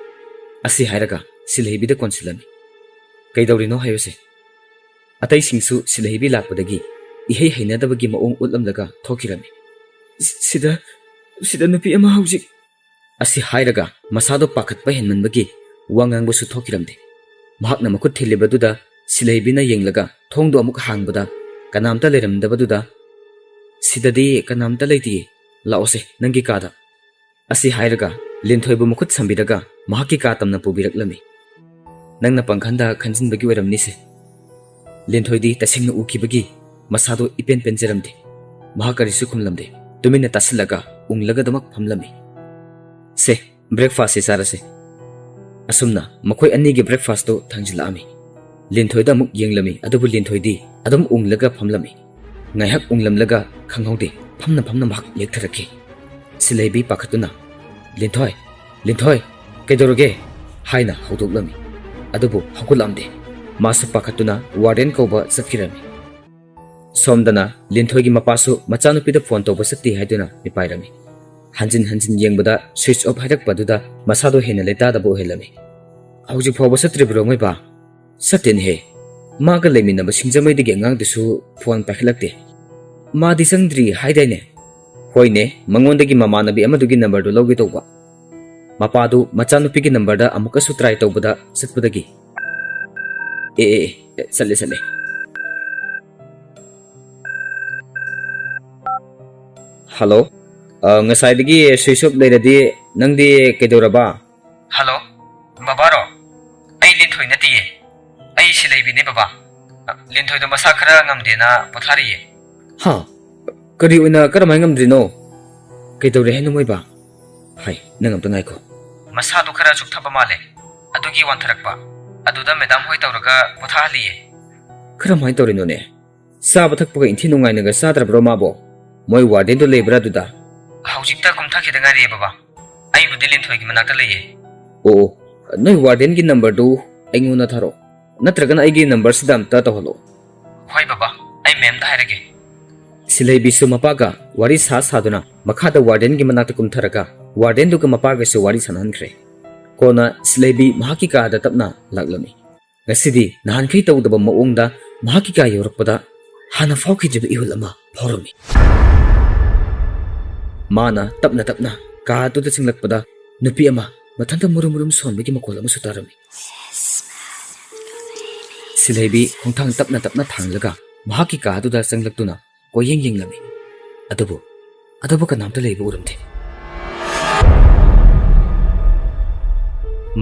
ꯑꯁꯤ ꯍꯥꯏꯔꯒ ꯁꯤꯂꯩꯕꯤꯗ ꯀꯣꯟꯁꯤꯜꯂꯝꯃꯤ꯫ "ꯀꯩꯗꯧꯔꯤꯅꯣ ꯍꯥꯏꯌꯨꯁꯦ?" ꯑꯇꯩꯁꯤꯡꯁꯨ ꯁꯤꯂꯩꯕꯤ ꯂꯥꯛꯄꯗꯒꯤ ꯏꯍꯩ ꯍꯩꯅꯗꯕꯒꯤ ꯃꯑꯣꯡ ꯎꯠꯂꯝꯂꯒ ꯊꯣꯛꯈꯤꯔꯝꯃꯤ꯫ "ꯁꯤꯗ, ꯁꯤꯗ ꯅꯨꯄꯤ ꯑꯃ ꯍꯧꯖꯤꯛ꯫" ꯑꯁꯤ ꯍꯥꯏꯔꯒ ꯃꯁꯥꯗꯣ ꯄꯥꯈꯠꯄ ꯍꯦꯟꯃꯟꯕꯒꯤ ꯋꯥ ꯉꯥꯡꯕꯁꯨ ꯊꯣꯛꯈꯤꯔꯝꯗꯦ꯫ ꯃꯍꯥꯛꯅ ꯃꯈꯨꯠ ꯊꯤꯜꯂꯤꯕꯗꯨꯗ ꯁꯤꯂꯩꯕꯤꯅ ꯌꯦꯡꯂꯒ ꯊꯣꯡꯗꯨ ꯑꯃꯨꯛ ꯍꯥꯡꯕꯗ ꯀꯅꯥꯝꯇ ꯂꯩꯔꯝꯗꯕꯗꯨꯗ, "ꯁꯤꯗꯗꯤ ꯀꯅꯥꯝꯇ ꯂꯩꯇꯤꯌꯦ, ꯂꯥꯛꯑꯣꯁꯦ ꯅꯪꯒꯤ ꯀꯥꯗ" ꯑꯁꯤ ꯍꯥꯏꯔꯒ ꯂꯤꯟꯊꯣꯏꯕꯨ ꯃꯈꯨꯠ ꯁꯝꯕꯤꯔꯒ ꯃꯍꯥꯛꯀꯤ ꯀꯥ ꯇꯝꯅ ꯄꯨꯕꯤꯔꯛꯂꯝꯃꯤ꯫ ꯅꯪꯅ ꯄꯪꯈꯟꯗ ꯈꯟꯖꯤꯟꯕꯒꯤ ꯑꯣꯏꯔꯝꯅꯤꯁꯦ꯫ ꯂꯤꯟꯊꯣꯏꯗꯤ ꯇꯁꯦꯡꯅ ꯎꯈꯤꯕꯒꯤ ꯃꯁꯥꯗꯣ ꯏꯄꯦꯟ ꯄꯦꯟꯖꯔꯝꯗꯦ꯫ ꯃꯍꯥꯛ ꯀꯔꯤꯁꯨ ꯈꯨꯝꯂꯝꯗꯦ꯫ ꯇꯨꯃꯤꯟꯅ ꯇꯥꯁꯤꯜꯂꯒ ꯎꯪꯂꯒꯗꯃꯛ ꯐꯝꯂꯝꯃꯤ꯫ "ꯁꯦ, breakfastꯁꯦ ꯆꯥꯔꯁꯦ"꯫ ꯑꯁꯨꯝꯅ ꯃꯈꯣꯏ ꯑꯅꯤꯒꯤ breakfastꯇꯨ ꯊꯥꯡꯖꯤꯜꯂꯛꯑꯝꯃꯤ꯫ ꯂꯤꯟꯊꯣꯏꯗ ꯑꯃꯨꯛ ꯌꯦꯡꯂꯝꯃꯤ, ꯑꯗꯨꯕꯨ ꯂꯤꯟꯊꯣꯏꯗꯤ ꯑꯗꯨꯝ ꯎꯪꯂꯒ ꯐꯝꯂꯝꯃꯤ꯫ ꯉꯥꯏꯍꯥꯛ ꯎꯪꯂꯝꯂꯒ ꯈꯪꯍꯧꯗꯦ, ꯐꯝꯅ ꯐꯝꯅ ꯃꯍꯥꯛ ꯂꯦꯛꯊꯔꯛꯈꯤ꯫ ꯁꯤꯂꯩꯕꯤ ꯄꯥꯈꯠꯇꯨꯅ, "ꯂꯤꯟꯊꯣꯏ, ꯂꯤꯟꯊꯣꯏ, ꯀꯩꯗꯧꯔꯒꯦ?" ꯍꯥꯏꯅ ꯍꯧꯗꯣꯛꯂꯝꯃꯤ꯫ ꯑꯗꯨꯕꯨ ꯍꯧꯒꯠꯂꯝꯗꯦ꯫ ꯃꯥꯁꯨ ꯄꯥꯈꯠꯇꯨꯅ warden ꯀꯧꯕ ꯆꯠꯈꯤꯔꯝꯃꯤ꯫ ꯁꯣꯝꯗꯅ ꯂꯤꯟꯊꯣꯏꯒꯤ ꯃꯄꯥꯁꯨ ꯃꯆꯥꯅꯨꯄꯤꯗ phone ꯇꯧꯕ ꯆꯠꯇꯦ ꯍꯥꯏꯗꯨꯅ ꯃꯤꯄꯥꯏꯔꯝꯃꯤ꯫ ꯍꯟꯖꯤꯟ ꯍꯟꯖꯤꯟ ꯌꯦꯡꯕꯗ switch off ꯍꯥꯏꯔꯛꯄꯗꯨꯗ ꯃꯁꯥꯗꯣ ꯍꯦꯟꯅ ꯂꯩꯇꯥꯗꯕ ꯑꯣꯏꯍꯜꯂꯝꯃꯤ꯫ "ꯍꯧꯖꯤꯛ ꯐꯥꯎꯕ ꯆꯠꯇ꯭ꯔꯤꯕ꯭ꯔꯣ ꯃꯣꯏꯕꯥ?" "ꯆꯠꯇꯦꯅꯦꯍꯦ꯫ ꯃꯥꯒ ꯂꯩꯃꯤꯟꯅꯕ ꯁꯤꯡꯖꯃꯩꯗꯒꯤ ꯑꯉꯥꯡꯗꯨꯁꯨ phone ꯄꯥꯏꯈꯠꯂꯛꯇꯦ꯫ ꯃꯥꯗꯤ ꯆꯪꯗ꯭ꯔꯤ ꯍꯥꯏꯗꯥꯏꯅꯦ?" "ꯍꯣꯏꯅꯦ, ꯃꯉꯣꯟꯗꯒꯤ ꯃꯃꯥꯟꯅꯕꯤ ꯑꯃꯗꯨꯒꯤ numberꯗꯨ ꯂꯧꯒꯦ ꯇꯧꯕ꯫ ꯃꯄꯥꯗꯨ ꯃꯆꯥꯅꯨꯄꯤꯒꯤ numberꯗ ꯑꯃꯨꯛꯀꯁꯨ try ꯇꯧꯕꯗ ꯆꯠꯄꯗꯒꯤ"꯫ ꯑꯦ, ꯑꯦ, ꯑꯦ, ꯆꯠꯂꯦ, ꯆꯠꯂꯦ꯫ Hello? ꯑ, ꯉꯁꯥꯏꯗꯒꯤ switch off ꯂꯩꯔꯗꯤ ꯅꯪꯗꯤ ꯀꯩꯗꯧꯔꯕ? Hello? ꯕꯕꯥꯔꯣ? ꯑꯩ ꯂꯤꯟꯊꯣꯏ ꯅꯠꯇꯤꯌꯦ꯫ ꯑꯩ ꯁꯤꯂꯩꯕꯤꯅꯦ, ꯕꯕꯥ꯫ ꯂꯤꯟꯊꯣꯏꯗꯣ ꯃꯁꯥ ꯈꯔ ꯉꯝꯗꯦꯅ ꯄꯣꯊꯥꯔꯤꯌꯦ꯫ ꯍꯥ? ꯀꯔꯤ ꯑꯣꯏꯅ ꯀꯔꯝꯍꯥꯏꯅ ꯉꯝꯗ꯭ꯔꯤꯅꯣ? ꯀꯩꯗꯧꯔꯦ ꯍꯥꯏꯅꯣ, ꯃꯣꯏꯕꯥ? ꯍꯥꯏ, ꯅꯪ ꯑꯝꯇ ꯉꯥꯏꯈꯣ꯫ ꯃꯁꯥꯗꯣ ꯈꯔ ꯆꯨꯞꯊꯕ ꯃꯥꯜꯂꯦ꯫ ꯑꯗꯨꯒꯤ ꯋꯥꯟꯊꯔꯛꯄ꯫ ꯑꯗꯨꯗ madam ꯍꯣꯏ ꯇꯧꯔꯒ ꯄꯣꯊꯥꯍꯜꯂꯤꯌꯦ꯫ ꯀꯔꯝꯍꯥꯏꯅ ꯇꯧꯔꯤꯅꯣꯅꯦ? ꯆꯥꯕ ꯊꯛꯄꯒ ꯏꯟꯊꯤ ꯅꯨꯡꯉꯥꯏꯅꯒ ꯆꯥꯗ꯭ꯔꯕ꯭ꯔꯣ ꯃꯥꯕꯣ? ꯃꯣꯏ wardenꯗꯣ ꯂꯩꯕ꯭ꯔꯥ ꯑꯗꯨꯗ? ꯍꯧꯖꯤꯛꯇ ꯀꯨꯝꯊꯈꯤꯗ ꯉꯥꯏꯔꯤꯌꯦ, ꯕꯕꯥ꯫ ꯑꯩꯕꯨꯗꯤ ꯂꯤꯟꯊꯣꯏꯒꯤ ꯃꯅꯥꯛꯇ ꯂꯩꯌꯦ꯫ ꯑꯣ, ꯑꯣ, ꯅꯣꯏ wardenꯒꯤ numberꯗꯨ ꯑꯩꯉꯣꯟꯗ ꯊꯥꯔꯛꯑꯣ꯫ ꯅꯠꯇ꯭ꯔꯒꯅ ꯑꯩꯒꯤ numberꯁꯤꯗ ꯑꯝꯇ ꯇꯧꯍꯜꯂꯣ꯫ ꯍꯣꯏ, ꯕꯕꯥ, ꯑꯩ madamꯗ ꯍꯥꯏꯔꯒꯦ꯫ ꯁꯤꯂꯩꯕꯤꯁꯨ ꯃꯄꯥꯒ ꯋꯥꯔꯤ ꯁꯥ ꯁꯥꯗꯨꯅ ꯃꯈꯥꯗ wardenꯒꯤ ꯃꯅꯥꯛꯇ ꯀꯨꯝꯊꯔꯒ wardenꯗꯨꯒ ꯃꯄꯥꯒꯁꯨ ꯋꯥꯔꯤ ꯁꯥꯟꯅꯍꯟꯈ꯭ꯔꯦ꯫ ꯀꯣꯟꯅ ꯁꯤꯂꯩꯕꯤ ꯃꯍꯥꯛꯀꯤ ꯀꯥꯗ ꯇꯞꯅ ꯂꯥꯛꯂꯝꯃꯤ꯫ ꯉꯁꯤꯗꯤ ꯅꯍꯥꯟꯈꯩ ꯇꯧꯗꯕ ꯃꯑꯣꯡꯗ ꯃꯍꯥꯛꯀꯤ ꯀꯥ ꯌꯧꯔꯛꯄꯗ ꯍꯥꯟꯅ ꯐꯥꯎꯈꯤꯗ꯭ꯔꯤꯕ ꯏꯍꯨꯜ ꯑꯃ ꯐꯥꯎꯔꯝꯃꯤ꯫ ꯃꯥꯅ ꯇꯞꯅ ꯇꯞꯅ ꯀꯥ ꯑꯗꯨꯗ ꯆꯪꯂꯛꯄꯗ ꯅꯨꯄꯤ ꯑꯃ ꯃꯊꯟꯇ ꯃꯨꯔꯨꯝ ꯃꯨꯔꯨꯝ ꯁꯣꯟꯕꯒꯤ ꯃꯈꯣꯜ ꯑꯃꯁꯨ ꯇꯥꯔꯝꯃꯤ꯫ ꯁꯤꯜꯍꯩꯕꯤ ꯈꯣꯡꯊꯥꯡ ꯇꯞꯅ ꯇꯞꯅ ꯊꯥꯡꯂꯒ ꯃꯍꯥꯛꯀꯤ ꯀꯥ ꯑꯗꯨꯗ ꯆꯪꯂꯛꯇꯨꯅ ꯀꯣꯏꯌꯦꯡ ꯌꯦꯡꯂꯝꯃꯤ꯫ ꯑꯗꯨꯕꯨ, ꯑꯗꯨꯕꯨ ꯀꯅꯥꯝꯇ ꯂꯩꯕ ꯎꯔꯝꯗꯦ꯫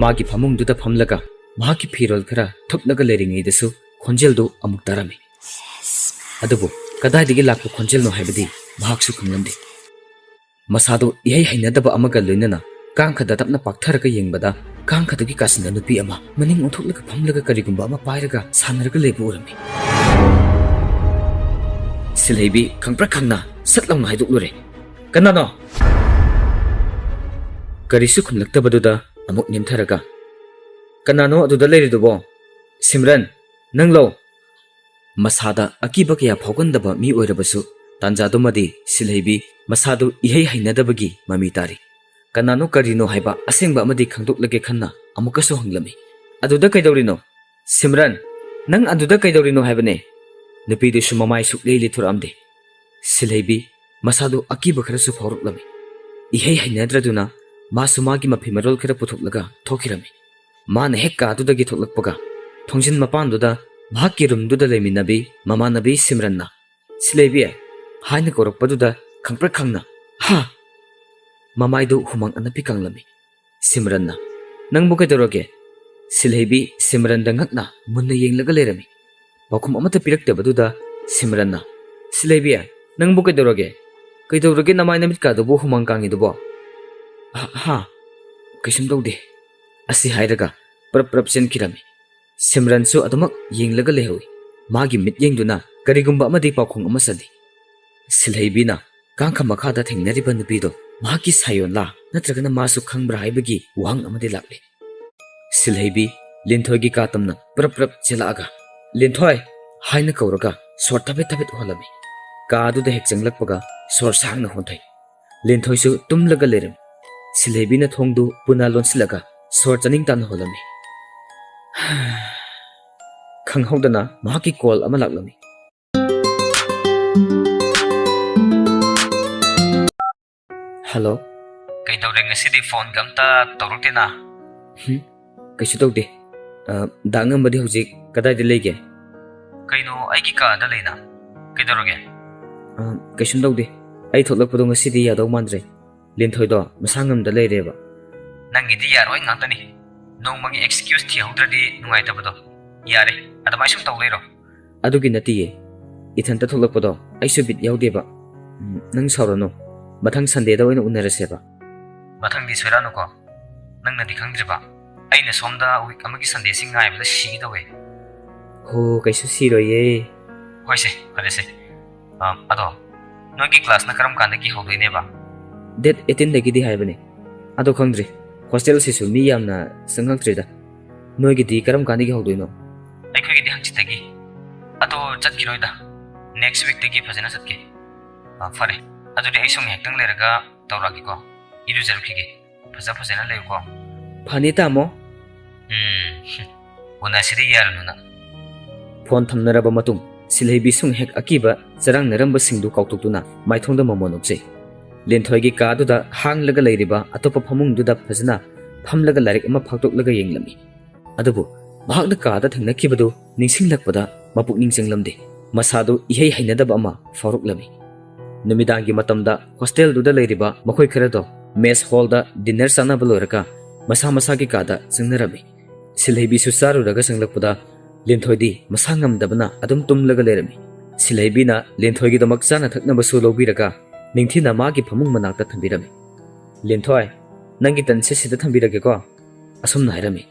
ꯃꯥꯒꯤ ꯐꯃꯨꯡꯗꯨꯗ ꯐꯝꯂꯒ ꯃꯍꯥꯛꯀꯤ ꯐꯤꯔꯣꯜ ꯈꯔ ꯊꯨꯞꯂꯒ ꯂꯩꯔꯤꯉꯩꯗꯁꯨ ꯈꯣꯟꯖꯦꯜꯗꯨ ꯑꯃꯨꯛ ꯇꯥꯔꯝꯃꯤ꯫ ꯑꯗꯨꯕꯨ ꯀꯗꯥꯏꯗꯒꯤ ꯂꯥꯛꯄ ꯈꯣꯟꯖꯦꯜꯅꯣ ꯍꯥꯏꯕꯗꯤ ꯃꯍꯥꯛꯁꯨ ꯈꯪꯂꯝꯗꯦ꯫ ꯃꯁꯥꯗꯨ ꯏꯍꯩ ꯍꯩꯅꯗꯕ ꯑꯃꯒ ꯂꯣꯏꯅꯅ ꯀꯥꯡꯈꯗ ꯇꯞꯅ ꯄꯥꯛꯊꯔꯒ ꯌꯦꯡꯕꯗ, ꯀꯥꯡꯈꯗꯨꯒꯤ ꯀꯥꯆꯤꯟꯗ ꯅꯨꯄꯤ ꯑꯃ ꯃꯅꯤꯡ ꯑꯣꯟꯊꯣꯛꯂꯒ ꯐꯝꯂꯒ ꯀꯔꯤꯒꯨꯝꯕ ꯑꯃ ꯄꯥꯏꯔꯒ ꯁꯥꯟꯅꯔꯒ ꯂꯩꯕ ꯎꯔꯝꯃꯤ꯫ ꯁꯤꯜꯍꯩꯕꯤ ꯈꯪꯄ꯭ꯔꯦꯛ ꯈꯪꯅ ꯁꯠ ꯂꯥꯎꯅ ꯍꯥꯏꯗꯣꯛꯂꯨꯔꯦ, "ꯀꯅꯥꯅꯣ?" ꯀꯔꯤꯁꯨ ꯈꯨꯝꯂꯛꯇꯕꯗꯨꯗ ꯑꯃꯨꯛ ꯅꯦꯝꯊꯔꯒ, "ꯀꯅꯥꯅꯣ ꯑꯗꯨꯗ ꯂꯩꯔꯤꯗꯨꯕꯣ? ꯁꯤꯝꯔꯟ, ꯅꯪꯂꯣ?" ꯃꯁꯥꯗ ꯑꯀꯤꯕ ꯀꯌꯥ ꯐꯥꯎꯒꯟꯗꯕ ꯃꯤ ꯑꯣꯏꯔꯕꯁꯨ, ꯇꯥꯟꯖꯥꯗꯨꯃꯗꯤ ꯁꯤꯜꯍꯩꯕꯤ ꯃꯁꯥꯗꯨ ꯏꯍꯩ ꯍꯩꯅꯗꯕꯒꯤ ꯃꯃꯤ ꯇꯥꯔꯤ꯫ ꯀꯅꯥꯅꯣ ꯀꯔꯤꯅꯣ ꯍꯥꯏꯕ ꯑꯁꯦꯡꯕ ꯑꯃꯗꯤ ꯈꯪꯗꯣꯛꯂꯒꯦ ꯈꯟꯅ ꯑꯃꯨꯛꯀꯁꯨ ꯍꯪꯂꯝꯃꯤ, "ꯑꯗꯨꯗ ꯀꯩꯗꯧꯔꯤꯅꯣ? ꯁꯤꯝꯔꯟ, ꯅꯪ ꯑꯗꯨꯗ ꯀꯩꯗꯧꯔꯤꯅꯣ ꯍꯥꯏꯕꯅꯦ?" ꯅꯨꯄꯤꯗꯨꯁꯨ ꯃꯃꯥꯏ ꯁꯨꯛꯂꯦ ꯂꯦꯊꯣꯔꯛꯑꯝꯗꯦ꯫ ꯁꯤꯜꯍꯩꯕꯤ ꯃꯁꯥꯗꯨ ꯑꯀꯤꯕ ꯈꯔꯁꯨ ꯐꯥꯎꯔꯛꯂꯝꯃꯤ꯫ ꯏꯍꯩ ꯍꯩꯅꯗ꯭ꯔꯗꯨꯅ ꯃꯥꯁꯨ ꯃꯥꯒꯤ ꯃꯐꯤ ꯃꯔꯣꯜ ꯈꯔ ꯄꯨꯊꯣꯛꯂꯒ ꯊꯣꯛꯈꯤꯔꯝꯃꯤ꯫ ꯃꯥꯅ ꯍꯦꯛ ꯀꯥꯗꯨꯗꯒꯤ ꯊꯣꯛꯂꯛꯄꯒ ꯊꯣꯡꯖꯤꯟ ꯃꯄꯥꯟꯗꯨꯗ ꯃꯍꯥꯛꯀꯤ ꯔꯨꯝꯗꯨꯗ ꯂꯩꯃꯤꯟꯅꯕꯤ ꯃꯃꯥꯟꯅꯕꯤ ꯁꯤꯝꯔꯟꯅ, "ꯁꯤꯜꯍꯩꯕꯤ" ꯍꯥꯏꯅ ꯀꯧꯔꯛꯄꯗꯨꯗ ꯈꯪꯄ꯭ꯔꯦꯛ ꯈꯪꯅ, "ꯍꯥ!" ꯃꯃꯥꯏꯗꯨ ꯍꯨꯃꯥꯡ ꯑꯅꯞꯄꯤ ꯀꯪꯂꯝꯃꯤ꯫ ꯁꯤꯝꯔꯟꯅ, "ꯅꯪꯕꯨ ꯀꯩꯗꯧꯔꯒꯦ?" ꯁꯤꯜꯍꯩꯕꯤ ꯁꯤꯝꯔꯟꯗ ꯉꯛꯅ ꯃꯨꯟꯅ ꯌꯦꯡꯂꯒ ꯂꯩꯔꯝꯃꯤ꯫ ꯄꯥꯎꯈꯨꯝ ꯑꯃꯠꯇ ꯄꯤꯔꯛꯇꯕꯗꯨꯗ ꯁꯤꯝꯔꯟꯅ, "ꯁꯤꯜꯍꯩꯕꯤ, ꯅꯪꯕꯨ ꯀꯩꯗꯧꯔꯒꯦ? ꯀꯩꯗꯧꯔꯒꯦ ꯅꯃꯥꯏ ꯅꯃꯤꯠꯀꯥꯗꯨꯕꯨ ꯍꯨꯃꯥꯡ ꯀꯥꯡꯉꯤꯗꯨꯕꯣ?" "ꯍꯥ, ꯍꯥ, ꯀꯩꯁꯨꯝ ꯇꯧꯗꯦ," ꯑꯁꯤ ꯍꯥꯏꯔꯒ ꯄ꯭ꯔꯞ ꯄ꯭ꯔꯞ ꯆꯦꯟꯈꯤꯔꯝꯃꯤ꯫ ꯁꯤꯝꯔꯟꯁꯨ ꯑꯗꯨꯃꯛ ꯌꯦꯡꯂꯒ ꯂꯩꯍꯧꯏ꯫ ꯃꯥꯒꯤ ꯃꯤꯠꯌꯦꯡꯗꯨꯅ ꯀꯔꯤꯒꯨꯝꯕ ꯑꯃꯗꯤ ꯄꯥꯎꯈꯨꯝ ꯑꯃ ꯆꯜꯂꯤ꯫ ꯁꯤꯜꯍꯩꯕꯤꯅ ꯀꯥꯡꯈ ꯃꯈꯥꯗ ꯊꯦꯡꯅꯔꯤꯕ ꯅꯨꯄꯤꯗꯣ ꯃꯍꯥꯛꯀꯤ ꯁꯥꯌꯣꯟꯂꯥ ꯅꯠꯇ꯭ꯔꯒꯅ ꯃꯥꯁꯨ ꯈꯪꯕ꯭ꯔꯥ ꯍꯥꯏꯕꯒꯤ ꯋꯥꯍꯪ ꯑꯃꯗꯤ ꯂꯥꯛꯂꯤ꯫ ꯁꯤꯜꯍꯩꯕꯤ ꯂꯤꯟꯊꯣꯏꯒꯤ ꯀꯥ ꯇꯝꯅ ꯄ꯭ꯔꯞ ꯄ꯭ꯔꯞ ꯆꯦꯜꯂꯛꯑꯒ, "ꯂꯤꯟꯊꯣꯏ!" ꯍꯥꯏꯅ ꯀꯧꯔꯒ ꯁꯣꯔ ꯊꯕꯦꯠ ꯊꯕꯦꯠ ꯍꯣꯜꯂꯝꯃꯤ꯫ ꯀꯥ ꯑꯗꯨꯗ ꯍꯦꯛ ꯆꯪꯂꯛꯄꯒ ꯁꯣꯔ ꯁꯥꯡꯅ ꯍꯣꯟꯊꯩ꯫ ꯂꯤꯟꯊꯣꯏꯁꯨ ꯇꯨꯝꯂꯒ ꯂꯩꯔꯝꯃꯤ꯫ ꯁꯤꯜꯍꯩꯕꯤꯅ ꯊꯣꯡꯗꯨ ꯄꯨꯅ ꯂꯣꯟꯁꯤꯜꯂꯒ ꯁꯣꯔ ꯆꯥꯅꯤꯡ ꯇꯥꯅ ꯍꯣꯜꯂꯝꯃꯤ꯫ ꯈꯪꯍꯧꯗꯅ ꯃꯍꯥꯛꯀꯤ ꯀꯣꯜ ꯑꯃ ꯂꯥꯛꯂꯝꯃꯤ꯫ "ꯍꯜꯂꯣ꯫ ꯀꯩꯗꯧꯔꯦ, ꯉꯁꯤꯗꯤ ꯐꯣꯟꯒ ꯑꯝꯇ ꯇꯧꯔꯛꯇꯦꯅ?" "ꯍꯨꯝ, ꯀꯩꯁꯨ ꯇꯧꯗꯦ꯫ ꯑ, ꯗꯥ ꯉꯝꯕꯗꯤ ꯍꯧꯖꯤꯛ ꯀꯗꯥꯏꯗ ꯂꯩꯒꯦ? ꯀꯩꯅꯣ, ꯑꯩꯒꯤ ꯀꯥꯗ ꯂꯩꯅ꯫ ꯀꯩꯗꯧꯔꯒꯦ? ꯑ, ꯀꯩꯁꯨꯝ ꯇꯧꯗꯦ꯫ ꯑꯩ ꯊꯣꯛꯂꯛꯄꯗꯣ ꯉꯁꯤꯗꯤ ꯌꯥꯗꯧ ꯃꯥꯟꯗ꯭ꯔꯦ꯫ ꯂꯤꯟꯊꯣꯏꯗꯣ ꯃꯁꯥ ꯉꯝꯗ ꯂꯩꯔꯦꯕ꯫ ꯅꯪꯒꯤꯗꯤ ꯌꯥꯔꯣꯏ ꯉꯥꯛꯇꯅꯤ꯫ ꯅꯣꯡꯃꯒꯤ excuse ꯊꯤꯍꯧꯗ꯭ꯔꯗꯤ ꯅꯨꯡꯉꯥꯏꯇꯕꯗꯣ꯫ ꯌꯥꯔꯦ, ꯑꯗꯨꯃꯥꯏ ꯁꯨꯝ ꯇꯧ ꯂꯩꯔꯣ꯫ ꯑꯗꯨꯒꯤ ꯅꯠꯇꯤꯌꯦ꯫ ꯏꯊꯟꯇ ꯊꯣꯛꯂꯛꯄꯗꯣ ꯑꯩꯁꯨ ꯕꯤꯠ ꯌꯥꯎꯗꯦꯕ꯫ ꯎꯝ, ꯅꯪ ꯁꯥꯎꯔꯅꯨ꯫ ꯃꯊꯪ ꯁꯟꯗꯦꯗ ꯑꯣꯏꯅ ꯎꯅꯔꯁꯦꯕ꯫ ꯃꯊꯪꯗꯤ ꯁꯣꯏꯔꯛꯑꯅꯨꯀꯣ꯫ ꯅꯪꯅꯗꯤ ꯈꯪꯗ꯭ꯔꯤꯕ, ꯑꯩꯅ ꯁꯣꯝꯗ ꯋꯤꯛ ꯑꯃꯒꯤ ꯁꯟꯗꯦꯁꯤ ꯉꯥꯏꯕꯗ ꯁꯤꯒꯦ ꯇꯧꯋꯦ꯫ ꯍꯣ, ꯀꯩꯁꯨ ꯁꯤꯔꯣꯏꯌꯦ꯫ ꯍꯣꯏꯁꯦ, ꯐꯔꯦꯁꯦ꯫ ꯑ, ꯑꯗꯣ, ꯅꯣꯏꯒꯤ ꯀ꯭ꯂꯥꯁꯅ ꯀꯔꯝ ꯀꯥꯟꯗꯒꯤ ꯍꯧꯗꯣꯏꯅꯦꯕ? ꯗꯦꯠ ꯑꯩꯠꯇꯤꯟꯗꯒꯤꯗꯤ ꯍꯥꯏꯕꯅꯦ꯫ ꯑꯗꯣ ꯈꯪꯗ꯭ꯔꯤ, ꯍꯣꯁꯇꯦꯜꯁꯤꯁꯨ ꯃꯤ ꯌꯥꯝꯅ ꯆꯪꯉꯛꯇ꯭ꯔꯤꯗ꯫ ꯅꯣꯏꯒꯤꯗꯤ ꯀꯔꯝ ꯀꯥꯟꯗꯒꯤ ꯍꯧꯗꯣꯏꯅꯣ? ꯑꯩꯈꯣꯏꯒꯤꯗꯤ ꯍꯪꯆꯤꯠꯇꯒꯤ꯫ ꯑꯗꯣ ꯆꯠꯈꯤꯔꯣꯏꯗ, ꯅꯦꯛꯁ ꯋꯤꯛꯇꯒꯤ ꯐꯖꯅ ꯆꯠꯀꯦ꯫ ꯑ, ꯐꯔꯦ, ꯑꯗꯨꯗꯤ ꯑꯩꯁꯨ ꯉꯥꯏꯍꯥꯛꯇꯪ ꯂꯩꯔꯒ ꯇꯧꯔꯛꯑꯒꯦꯀꯣ꯫ ꯏꯔꯨꯖꯔꯨꯈꯤꯒꯦ꯫ ꯐꯖ ꯐꯖꯅ ꯂꯩꯌꯨꯀꯣ꯫ ꯐꯅꯤ ꯇꯥꯃꯣ꯫ ꯎꯝ, ꯎꯅꯁꯤꯗꯤ ꯌꯥꯔꯅꯨꯅ꯫ ꯐꯣꯟ ꯊꯝꯅꯔꯕ ꯃꯇꯨꯡ ꯁꯤꯜꯍꯩꯕꯤꯁꯨ ꯉꯥꯏꯍꯥꯛ ꯑꯀꯤꯕ ꯆꯔꯥꯡꯅꯔꯝꯕꯁꯤꯡꯗꯨ ꯀꯥꯎꯊꯣꯛꯇꯨꯅ ꯃꯥꯏꯊꯣꯡꯗ ꯃꯃꯣꯟ ꯎꯞꯆꯩ꯫ ꯂꯤꯟꯊꯣꯏꯒꯤ ꯀꯥꯗꯨꯗ ꯍꯥꯡꯂꯒ ꯂꯩꯔꯤꯕ ꯑꯇꯣꯞꯄ ꯐꯃꯨꯡꯗꯨꯗ ꯐꯖꯅ ꯐꯝꯂꯒ ꯂꯥꯏꯔꯤꯛ ꯑꯃ ꯐꯥꯛꯇꯣꯛꯂꯒ ꯌꯦꯡꯂꯝꯃꯤ꯫ ꯑꯗꯨꯕꯨ ꯃꯍꯥꯛꯅ ꯀꯥꯗ ꯊꯦꯡꯅꯈꯤꯕꯗꯨ ꯅꯤꯡꯁꯤꯡꯂꯛꯄꯗ ꯃꯄꯨꯛꯅꯤꯡ ꯆꯪꯂꯝꯗꯦ꯫ ꯃꯁꯥꯗꯨ ꯏꯍꯩ ꯍꯩꯅꯗꯕ ꯑꯃ ꯐꯥꯎꯔꯛꯂꯝꯃꯤ꯫ ꯅꯨꯃꯤꯗꯥꯡꯒꯤ ꯃꯇꯝꯗ ꯍꯣꯁꯇꯦꯜꯗꯨꯗ ꯂꯩꯔꯤꯕ ꯃꯈꯣꯏ ꯈꯔꯗꯣ ꯃꯦꯁ ꯍꯣꯜꯗ ꯗꯤꯟꯅꯔ ꯆꯥꯅꯕ ꯂꯣꯏꯔꯒ ꯃꯁꯥ ꯃꯁꯥꯒꯤ ꯀꯥꯗ ꯆꯪꯅꯔꯝꯃꯤ꯫ ꯁꯤꯜꯍꯩꯕꯤꯁꯨ ꯆꯥꯔꯨꯔꯒ ꯆꯪꯂꯛꯄꯗ ꯂꯤꯟꯊꯣꯏꯗꯤ ꯃꯁꯥ ꯉꯝꯗꯕꯅ ꯑꯗꯨꯝ ꯇꯨꯝꯂꯒ ꯂꯩꯔꯝꯃꯤ꯫ ꯁꯤꯜꯍꯩꯕꯤꯅ ꯂꯤꯟꯊꯣꯏꯒꯤꯗꯃꯛ ꯆꯥꯅ ꯊꯛꯅꯕꯁꯨ ꯂꯧꯕꯤꯔꯒ ꯅꯤꯡꯊꯤꯅ ꯃꯥꯒꯤ ꯐꯃꯨꯡ ꯃꯅꯥꯛꯇ ꯊꯝꯕꯤꯔꯝꯃꯤ꯫ "ꯂꯤꯟꯊꯣꯏ, ꯅꯪꯒꯤ ꯇꯟꯁꯦ ꯁꯤꯗ ꯊꯝꯕꯤꯔꯒꯦꯀꯣ," ꯑꯁꯨꯝꯅ ꯍꯥꯏꯔꯝꯃꯤ꯫